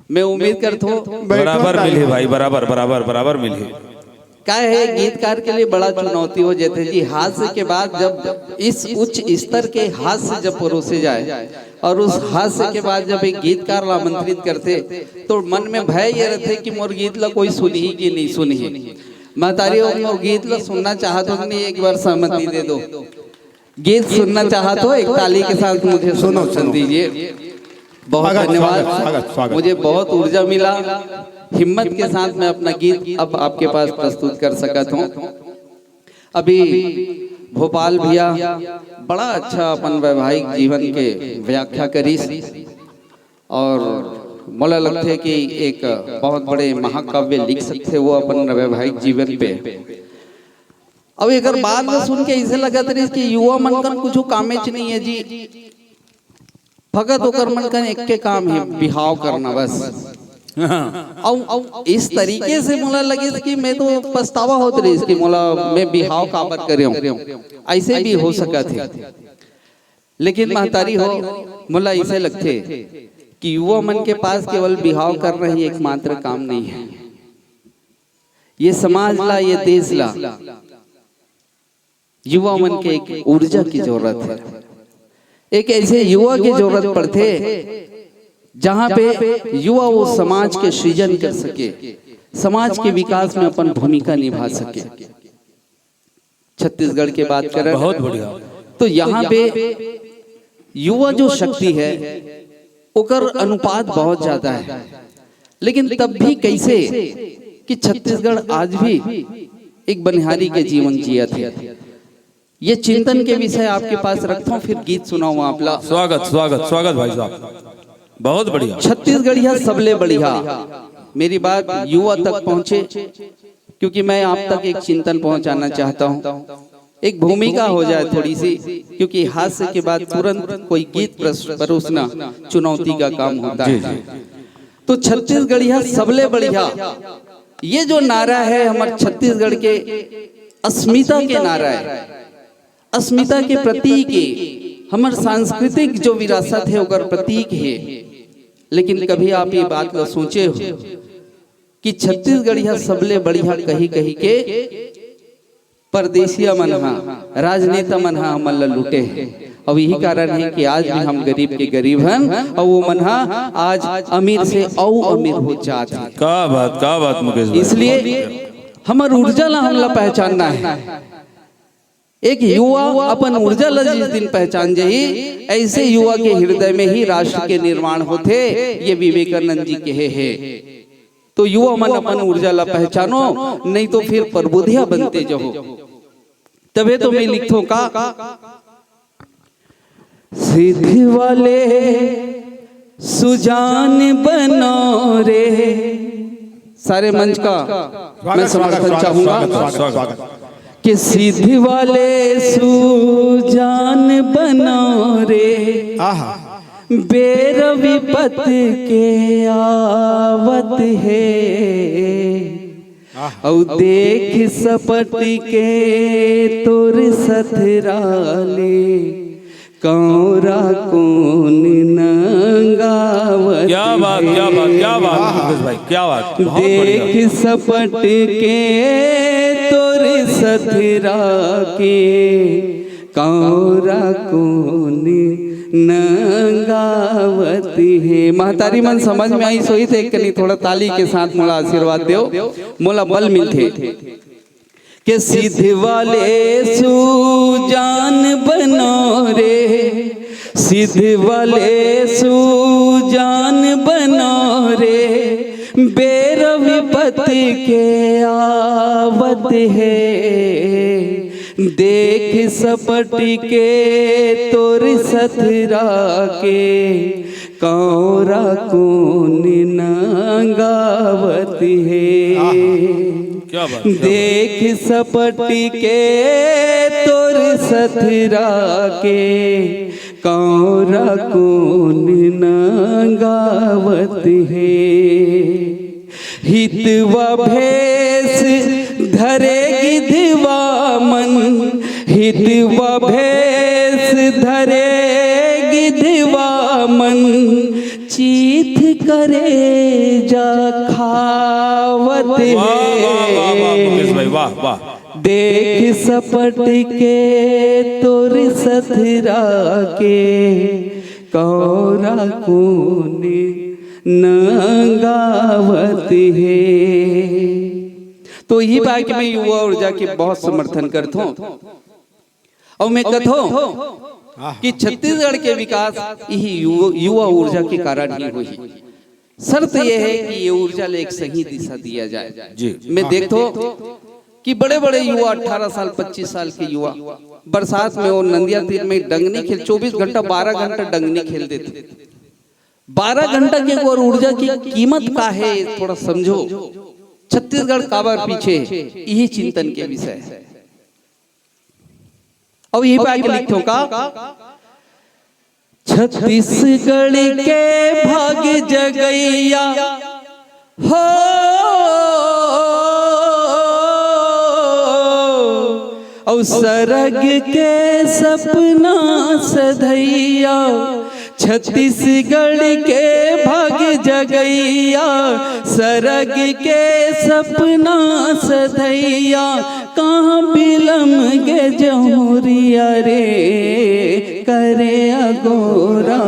मैं उम्मीद करत हूँ बराबर मिली भाई, बराबर, बराबर, बराबर मिली। का है, गीतकार के लिए बड़ा चुनौती हो जाते जी। हास्य के बाद जब इस उच्च स्तर के हास्य जब परोसे जाए और उस हास्य के बाद जब एक गीतकार ला आमंत्रित करते, तो मन में भय ये रहते कि मोर गीत ला कोई सुनही कि नहीं सुनही। महतारी हो, मोर गीत ला सुनना चाहत हो कि नहीं, एक बार सहमति दे दो। गीत सुनना चाहत हो, एक ताली के साथ मुझे सुनो, समर्थन सुनो। दीजिए। बहुत स्वागत, धन्यवाद। स्वागत, स्वागत, स्वागत। मुझे बहुत ऊर्जा मिला, हिम्मत के साथ मैं अपना गीत अब आपके पास प्रस्तुत कर सकत हूँ। अभी भोपाल भैया बड़ा अच्छा अपन वैवाहिक जीवन के व्याख्या करिस और मोला लगथे कि एक बहुत बड़े महाकाव्य लिख सकथे वो अपन वैवाहिक जीवन पे। अब एकर बात ला सुन के ऐसे लगत रहिस कि युवा मन कन कुछ कामेच नहीं है जी, फकत ओकर मन कन एक के काम है, बिहाव करना बस। अब, अब इस तरीके से मोला लगे कि मैं तो पछतावा होत रहिस कि मोला मैं बिहाव काबर करे हूँ, ऐसे भी हो सकत है। लेकिन महतारी हो, मोला ऐसे लगथे कि युवा मन के पास केवल बिहाव करना ही एकमात्र काम नहीं है। ये समाज ला, ये देश ला युवा मन के एक ऊर्जा की जरूरत है, एक ऐसे युवा की जरूरत पड़थे जहां पे युवा वो समाज के सृजन कर सके, समाज के विकास में अपन भूमिका निभा सके। छत्तीसगढ़ के बात करें बहुत बढ़िया। तो यहाँ पे युवा जो शक्ति है ओकर अनुपात बहुत ज्यादा है, लेकिन तब भी कैसे कि छत्तीसगढ़ आज भी एक बनिहारी के जीवन जियत है। ये चिंतन के विषय आपके पास रखता हूँ, फिर गीत सुनाऊँ आप ला। स्वागत, स्वागत, स्वागत भाई साहब, बहुत बढ़िया। छत्तीसगढ़िया सबले बढ़िया। मेरी बात युवा तक पहुंचे, क्योंकि मैं आप तक एक चिंतन पहुंचाना चाहता हूं, एक भूमिका हो जाए थोड़ी सी, क्योंकि हास्य के बाद तुरंत कोई गीत प्रस-, परोसना चुनौती का काम होता है। तो छत्तीसगढ़िया सबले बढ़िया, ये जो नारा है हमारे छत्तीसगढ़ के अस्मिता के नारा है, अस्मिता के प्रतीक है। हमर सांस्कृतिक जो विरासत हे, ओकर प्रतीक हे। लेकिन कभी आप ये बात ल सोचे हो कि छत्तीसगढ़िया सबले बढ़िया कही कही के परदेसिया मन हा, राजनेता मन हा हमन ल लूटे हे। अउ यही कारण हे कि आज भी हम गरीब के गरीब हन, अउ वो मन हा आज अमीर से अउ अमीर हो जात हे। क्या बात, क्या बात मुकेश भाई। इसलिए हमर ऊर्जा ला हमला पहचानना हे। एक युवा अपन ऊर्जा ला जिस दिन पहचान जाही, ऐसे युवा के हृदय में ही राष्ट्र के निर्माण होथे, ये विवेकानंद जी कहे हे। तो युवा मन अपन ऊर्जा ला पहचानो, नहीं तो फिर परबुधिया बनते जाहू। तभे तो मैं लिखथों का, सिद्ध वाले सुजान बनो रे। सारे मंच का मैं समर्थन चाहूंगा कि सिद्ध वाले सुजान बनो रे। आहा। बेर विपत के आवत हे, अउ देख सपट के तोर सथराले कौरा कोन नंगावत क्या बात, हे। क्या बात, क्या बात मुकेश भाई, क्या बात, बहुत बढ़िया। देख सपट के तोर सथरा के कौरा कोन नंगावत हे। महतारी मन समझ में आई सोई थे कनी थोड़ा ताली के साथ मोला आशीर्वाद देव, मोला बल मिलथे। के सिद्ध वाले सुजान बनो रे, सिद्ध वाले सुजान बनो रे, बेर विपत के आवत हे। देख सपट के तोर सथरा के कौरा कोन नंगावत हे। क्या बात, क्या बात। देख सपट के तोर सथरा के कौरा कोन नंगावत हे। हितवा भेष धरे गिधवा मन, हितवा भेष धरे गिधवा मन, चीथ करे जा खावत वाह, वाह, वाह, वाह, वाह, हे। मुकेश भाई, वाह, वाह। देख सपट के तोर सथरा के कौरा कोन नंगावत हे। तो यही बात कि मैं युवा ऊर्जा के बहुत समर्थन करथों। अउ मैं कथों कि छत्तीसगढ़ के विकास यही यु-, युवा ऊर्जा के कारण ही होही। शर्त यह है कि ये ऊर्जा ले एक सही दिशा दिया जाए। जी। मैं देखथों कि बड़े-बड़े युवा, अठारह साल, पच्चीस साल के युवा, बरसात में वो नंदिया तीर में डंगनी खेल, चौबीस घंटा, बारह घंटा डंगनी खेल देथे। बारह घंटा के एक बार ऊर्जा की कीमत का है, थोड़ा समझो। छत्तीसगढ़ काबर पीछे है, यही चिंतन के विषय है। अउ यही पे आके लिखथों का, छत्तीसगढ़ के भाग जगैया हो, अउ सरग के सपना सधैया। छत्तीसगढ़ के भाग जगैया, सरग के सपना सधैया। कहाँ बिलम गे जहुरिया रे, करे अगोरा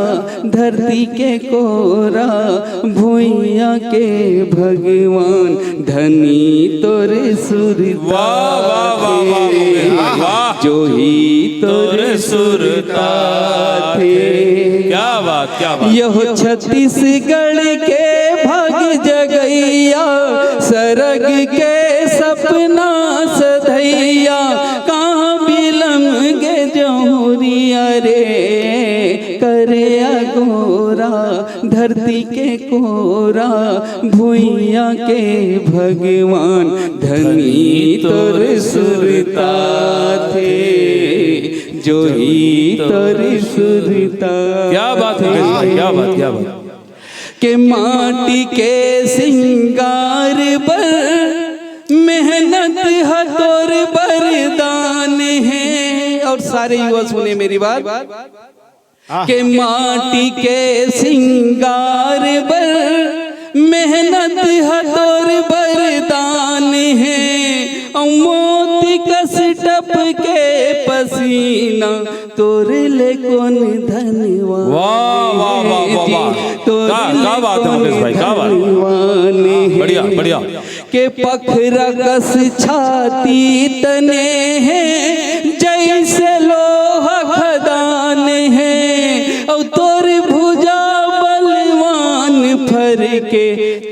धरती के कोरा। भुइया के भगवान धनी तोर सुरता वाह, वाह, वाह, वाह, थे। वाह। जो ही तोर सुरता थे। क्या बात, क्या बात। यह छत्तीसगढ़ के भाग जगैया, सरग के सपना सधैया। कहाँ बिलम गे जहुरिया रे, करे अगोरा धरती के कोरा। भुइया के भगवान धनी तोर सुरता थे, जो ही तोर सुरता। क्या बात है, क्या बात, क्या बात। के माटी के सिंगार बर मेहनत ह तोर बरदान हे। और सारे युवा सुने मेरी बात। के माटी के सिंगार बर मेहनत ह तोर बरदान हे, अउ मोती कस टपके पसीना, तोर ले कोन धनवान वाह, वाह, वाह, वाह, हे जी, वाह। तोर का, ले का बात है कोन मुकेश भाई, का बात? धनवान हे। बढ़िया, बढ़िया। के पखरा कस छाती तने हे, जैसे लोहा खदान हे, अउ तोर भुजा बलवान फरके,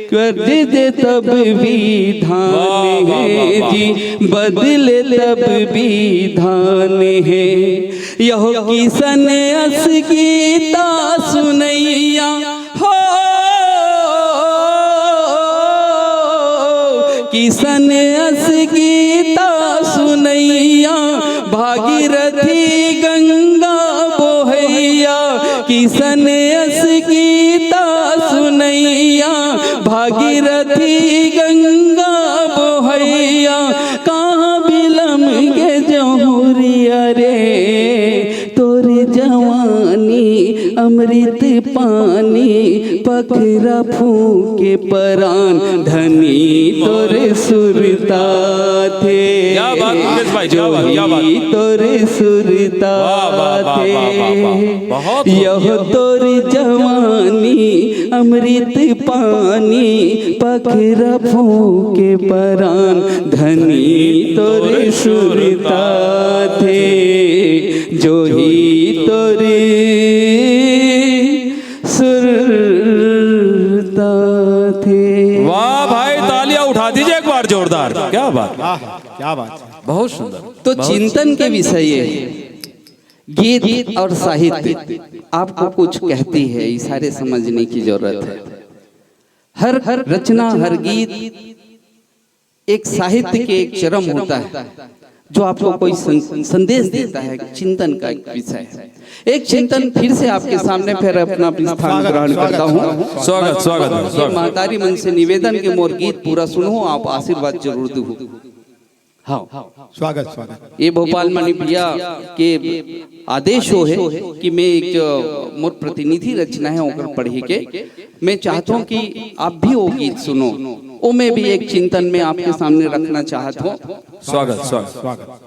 कर दे तब विधान वाह, वाह, हे वाह, वाह। जी, बदले तब विधान हे। यहो किसन अस गीता सुनैया हो, किसन अस गीता सुनैया, भागीरथी गंगा बोहैया। किसन अस गीता सुनैया, भागीरथी गंगा बोहैया। कहाँ बिलम के जहुरिया रे, तोर जवानी अमृत पानी, पखरा फूके परान, धनी तोर सुरता थे। क्या बात मुकेश भाई, क्या बात, क्या बात। जोही तोर सुरता वाह, वाह, वाह, थे। वाह, वाह, वाह। बहुत खूब। यह तोर जवानी अमृत पानी, पखरा फूके परान, धनी तोर सुरता थे। जोही तोर सुरता थे। वाह भाई, तालियां उठा दीजिए एक बार जोरदार। क्या बात, वाह, क्या बात है। बहुत सुंदर। तो बहुत चिंतन के विषय ये है, गीत और साहित्य आपको कुछ कहती है, इशारे समझने की जरूरत है। हर, हर रचना, हर गीत एक साहित्य के एक चरम होता है, जो आपको कोई सं-, संदेश देता है, चिंतन का एक विषय है। एक चिंतन फिर से आपके सामने, फिर अपना स्थान ग्रहण करता हूँ। स्वागत, स्वागत, स्वागत। महतारी मन से निवेदन के मोर गीत पूरा सुनो, आप आशीर्वाद जरूर दो। हाँ, स्वागत, स्वागत। ये भोपाल मणि भैया के आदेश हो है कि मैं एक, अ, मोर प्रतिनिधि रचना है, ओकर पढ़ी के मैं चाहता हूँ कि आप भी वो गीत सुनो। वो मैं भी एक चिंतन में आपके सामने रखना चाहता हूँ। स्वागत, स्वागत। स्वागत।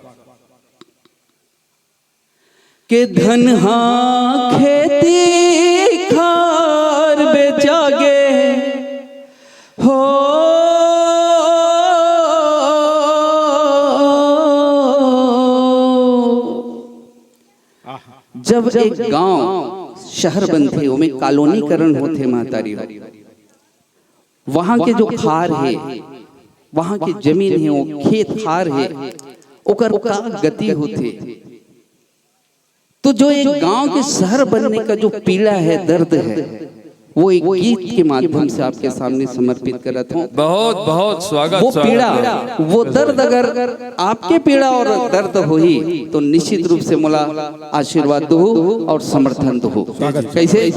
के धन हा खेती खार बेचा गे हो। जब एक गांव शहर बनथे, ओमे कॉलोनीकरण होथे महतारी हो, वहां के जो खार हे, वहां के जमीन हे, वो खेत खार हे, ओकर का गति होथे। तो जो एक गांव के शहर बनने का जो पीड़ा है, दर्द है, वो एक गीत के माध्यम से आपके सामने समर्पित करत हूँ। बहुत, बहुत स्वागत, वो स्वागत। पीड़ा, वो दर्द, अगर आपके पीड़ा और दर्द होही, तो निश्चित रूप से मोला आशीर्वाद दो और समर्थन दो। स्वागत। कैसे?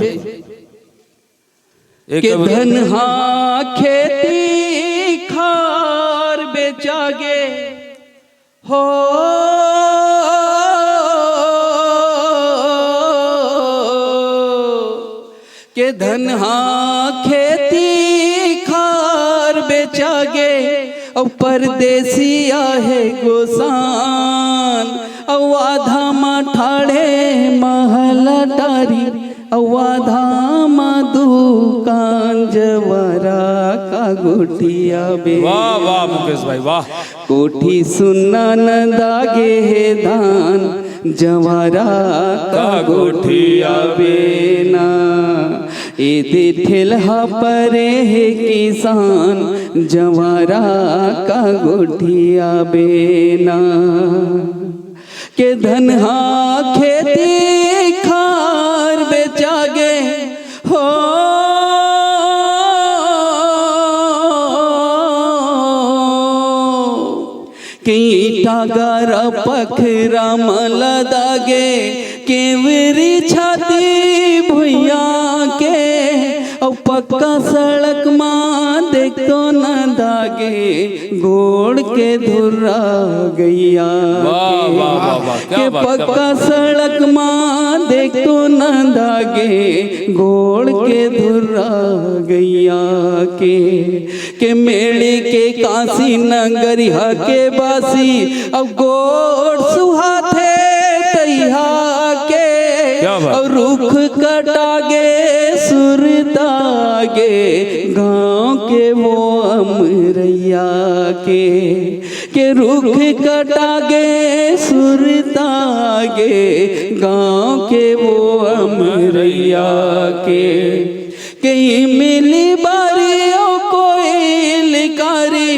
एक के धन हा खेती खार बेचा गे हो, के धन हा खेती खार बेचा गे, अउ परदेसी आहे गोसान, अउ आधा म ठाढ़े महल अटारी, अउ आधा म दुकान। जवारा का गोठिया बे। वाह, वाह, मुकेश भाई, वाह। कोठी सुन्ना न दागे हे धान, जवारा का गोठिया बे ना। एदे ठेलहा परे हे किसान, जवारा का गोठिया बे ना। के धन हा खेती खार बेचा गे हो, के ईंटा गारा पखरा म लदा गे, केवरी छाती भुइयां के, अउ पक्का सड़क म देख तो न दा गे गोड़ के धुर्रा गैया। वाह, वाह, वाह, वाह, क्या के बात, क्या पक्का बात। सड़क मा देख तो नंदा गे गोड़ के धुर्रा गैया के। के मेड़ी के कांसी नगरिहा के बासी, अब गोड़ सुहाथे तैहा के। क्या बात। अब रुख कटा गे सुरता गे गाँव के वो अमरैया के। के रुख कटा गे सुरता गे गाँव के वो अमरैया के। के इमली बारी ओ कोइल कारी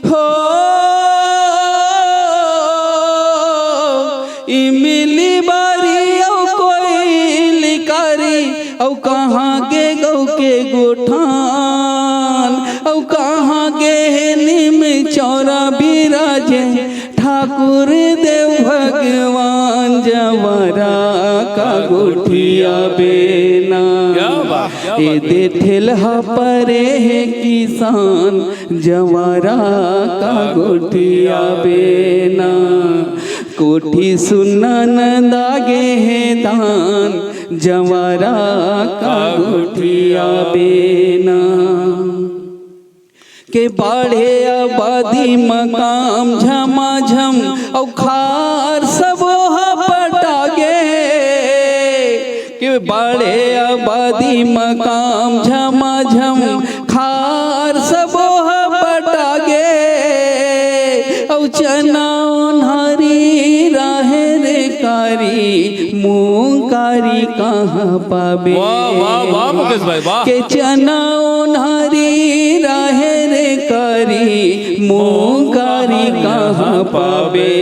हो, इमली बारी ओ कोइल कारी, अउ कहाँ गे गउ के गोठान, अउ कहाँ गे हे नीम चौरा बिराजे ठाकुर देव भगवान। जंवारा का गोठिया बेना। क्या बात, क्या ए बात। दे ठेलहा परे हे किसान, जंवारा का गोठिया बेना। कोठी सुन्ना नंदा गे हे धान, जंवारा का गोठिया बेना। के बाढ़े आबादी म काम झमाझम, अउ खार सबो ह पटा गे। के बाढ़े आबादी म काम झमाझम, खार सबो ह पटा गे। अउ चना ओन्हारी राहेर कारी, मूंग कारी कहाँ पाबे? वाह, वाह, वाह, मुकेश भाई, वाह। के चना ओन्हारी राहेर कारी, मूंग कारी कहाँ पाबे?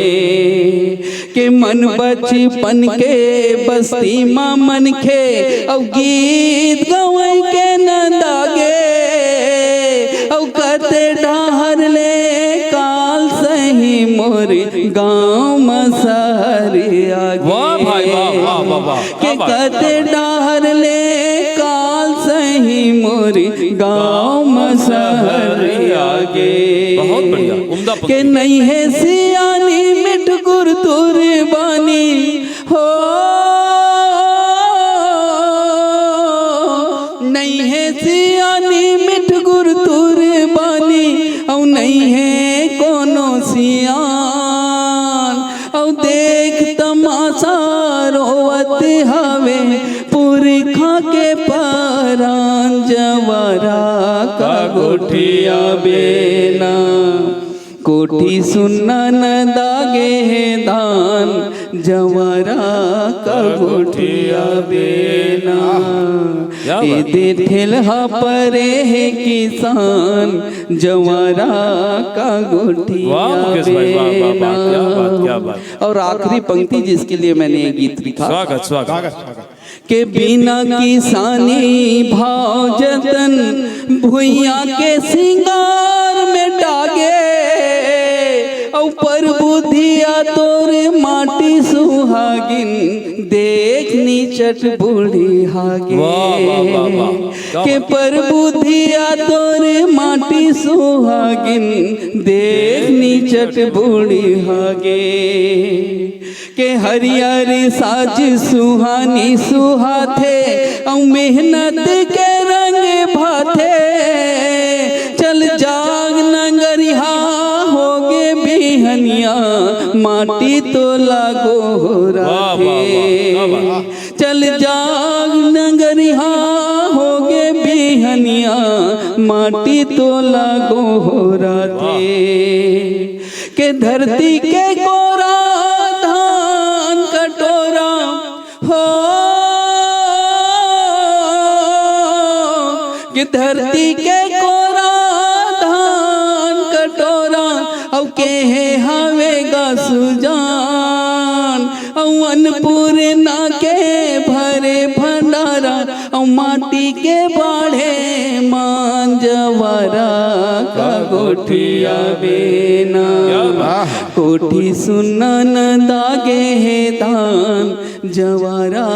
के मन बचपन के बस्ती म मनखे, अउ गीत गवई के नंदा गे, अउ कते डहर ले काल सही मोर गाँव म सहर आगे। वाह भाई, वाह, वाह, वाह, वाह। के क्या बात, कते क्या बात। डहर ले काल सही मोर गाँव म सहर आगे। बहुत बढ़िया, उम्दा पंक्ति। के नइ हे सियानी मिठ गुरतुर बानी हो, नइ हे सियानी मिठ गुरतुर बानी, अउ नइ हे कोनो सियान। अउ देख तमाशा रोवत हवे पुरखा के परान, जंवारा का गोठिया बेना। कोठी सुन्ना नंदा गे हे धान, जंवारा का गोठिया बेना। क्या बात। ए दे ठेलहा परे हे किसान, जंवारा का गोठिया वाह, मुकेश भाई, वाह, वाह, वाह, क्या बात, बेना। क्या बात। और आखिरी पंक्ति जिसके लिए मैंने ये गीत लिखा। स्वागत, स्वागत। के बिना किसानी भाव जतन, भुइयां के सिंगार मेटा गे। अउ परबुधिया तोर माटी सुहागिन, देख निचट बूढ़िहा गे। वाह, वाह, वाह, वाह। क्या के बात। परबुधिया तोर माटी सुहागिन, देख निचट बूढ़िहा गे। के हरियर साज सुहानी सुहाथे, अउ मेहनत के रंग भाथे। चल जाग नंगरिहा होगे बिहनिया, माटी तोला गोहराथे। वाह, वाह, वाह, क्या बात। चल जाग नंगरिहा होगे बिहनिया, माटी तोला गोहराथे। के धरती के कोरा धान कटोरा हो, के धरती के कोरा धान कटोरा, अउ के हे हवे गा सुजान, अउ अन्नपूर्णा के भरे भंडारा, अउ माटी के बाढ़े मान जवारा का गोठिया बेना। कोठी सुनन दागे हे धान जवारा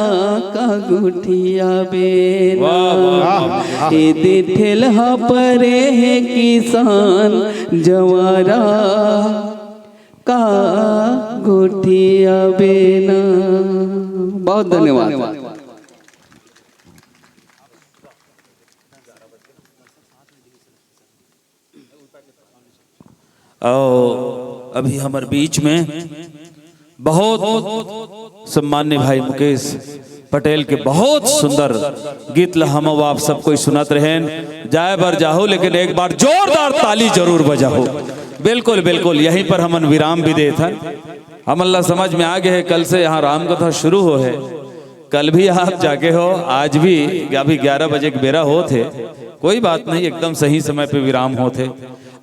का गोठिया बेना। वाह, वाह, वाह। एदे ठेलहा परे हे किसान जवारा का गोठिया बेना। बहुत धन्यवाद। और अभी हमर बीच में बहुत सम्मान्य भाई मुकेश पटेल के बहुत सुंदर गीत ला हम अउ आप सब कोई सुनत रहेन। जाए बर जाहू, लेकिन एक बार जोरदार ताली जरूर बजाहू। बिल्कुल, बिल्कुल, यहीं पर हमन विराम भी देथन। हमन ला समझ में आ गए है, कल से यहाँ राम कथा शुरू हो है। कल भी आप जागे हो, आज भी, अभी ग्यारह बजे के बेरा होत हे। कोई बात नहीं, एकदम सही समय पे विराम होत हे।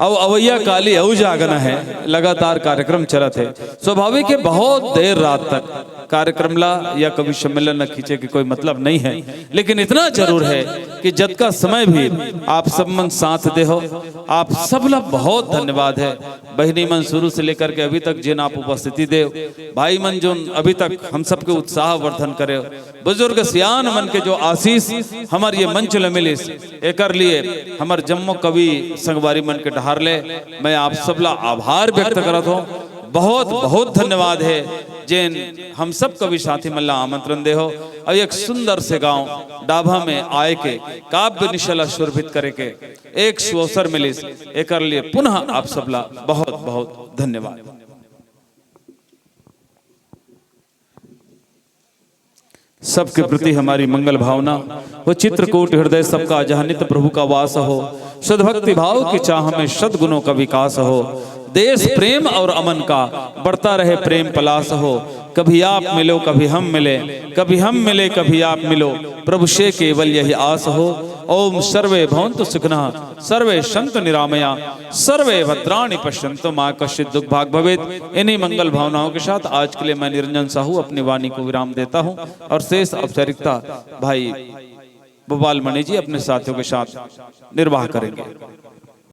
अउ अवैया काली अउ जागना है, लगातार कार्यक्रम चलत है। स्वाभाविक है, बहुत देर रात तक कार्यक्रम ला या कवि सम्मेलन ला खींचे के कोई मतलब नहीं है, लेकिन इतना जरूर है कि जतका समय भी आप सब मन साथ दे हो, आप सब ला बहुत धन्यवाद है। बहिनी मन शुरू से लेकर के अभी तक जिन आप उपस्थिति दे, भाई मन जोन अभी तक हम सबके उत्साह वर्धन करे, बुजुर्ग सियान मन के जो आशीष हमर ये मंच ल मिलिस, एकर लिए हमर जम्मो कवि संगवारी मन के डहार ले मैं आप सब ला आभार व्यक्त करत हूँ। बहुत बहुत धन्यवाद है जेन हम सब कवि साथी मन ला आमंत्रण दे हो और एक सुंदर से गांव डाभा में आए के काव्य निशा ला शोभित करे के एक सुअवसर मिलिस, एकर लिए पुनः आप सब ला बहुत बहुत धन्यवाद। सबके प्रति हमारी मंगल भावना हो। चित्रकूट हृदय सबका, जहाँ नित्य प्रभु का वास हो। सद्भक्ति भाव की चाह में सद्गुणों का विकास हो। देश प्रेम और अमन का बढ़ता रहे प्रेम पलास हो। कभी आप मिलो, कभी हम मिले, कभी हम मिले, कभी आप मिलो, प्रभु से केवल यही आस हो। ओम सर्वे भवन्तु सुखिनः, सर्वे सन्तु निरामया, सर्वे भद्राणि पश्यन्तु, माँ कश्चित दुख भाग भवेत। इन्हीं मंगल भावनाओं के साथ आज के लिए मैं निरंजन साहू अपनी वाणी को विराम देता हूँ और शेष औपचारिकता भाई भोपाल मणि जी अपने साथियों के साथ निर्वाह करेंगे।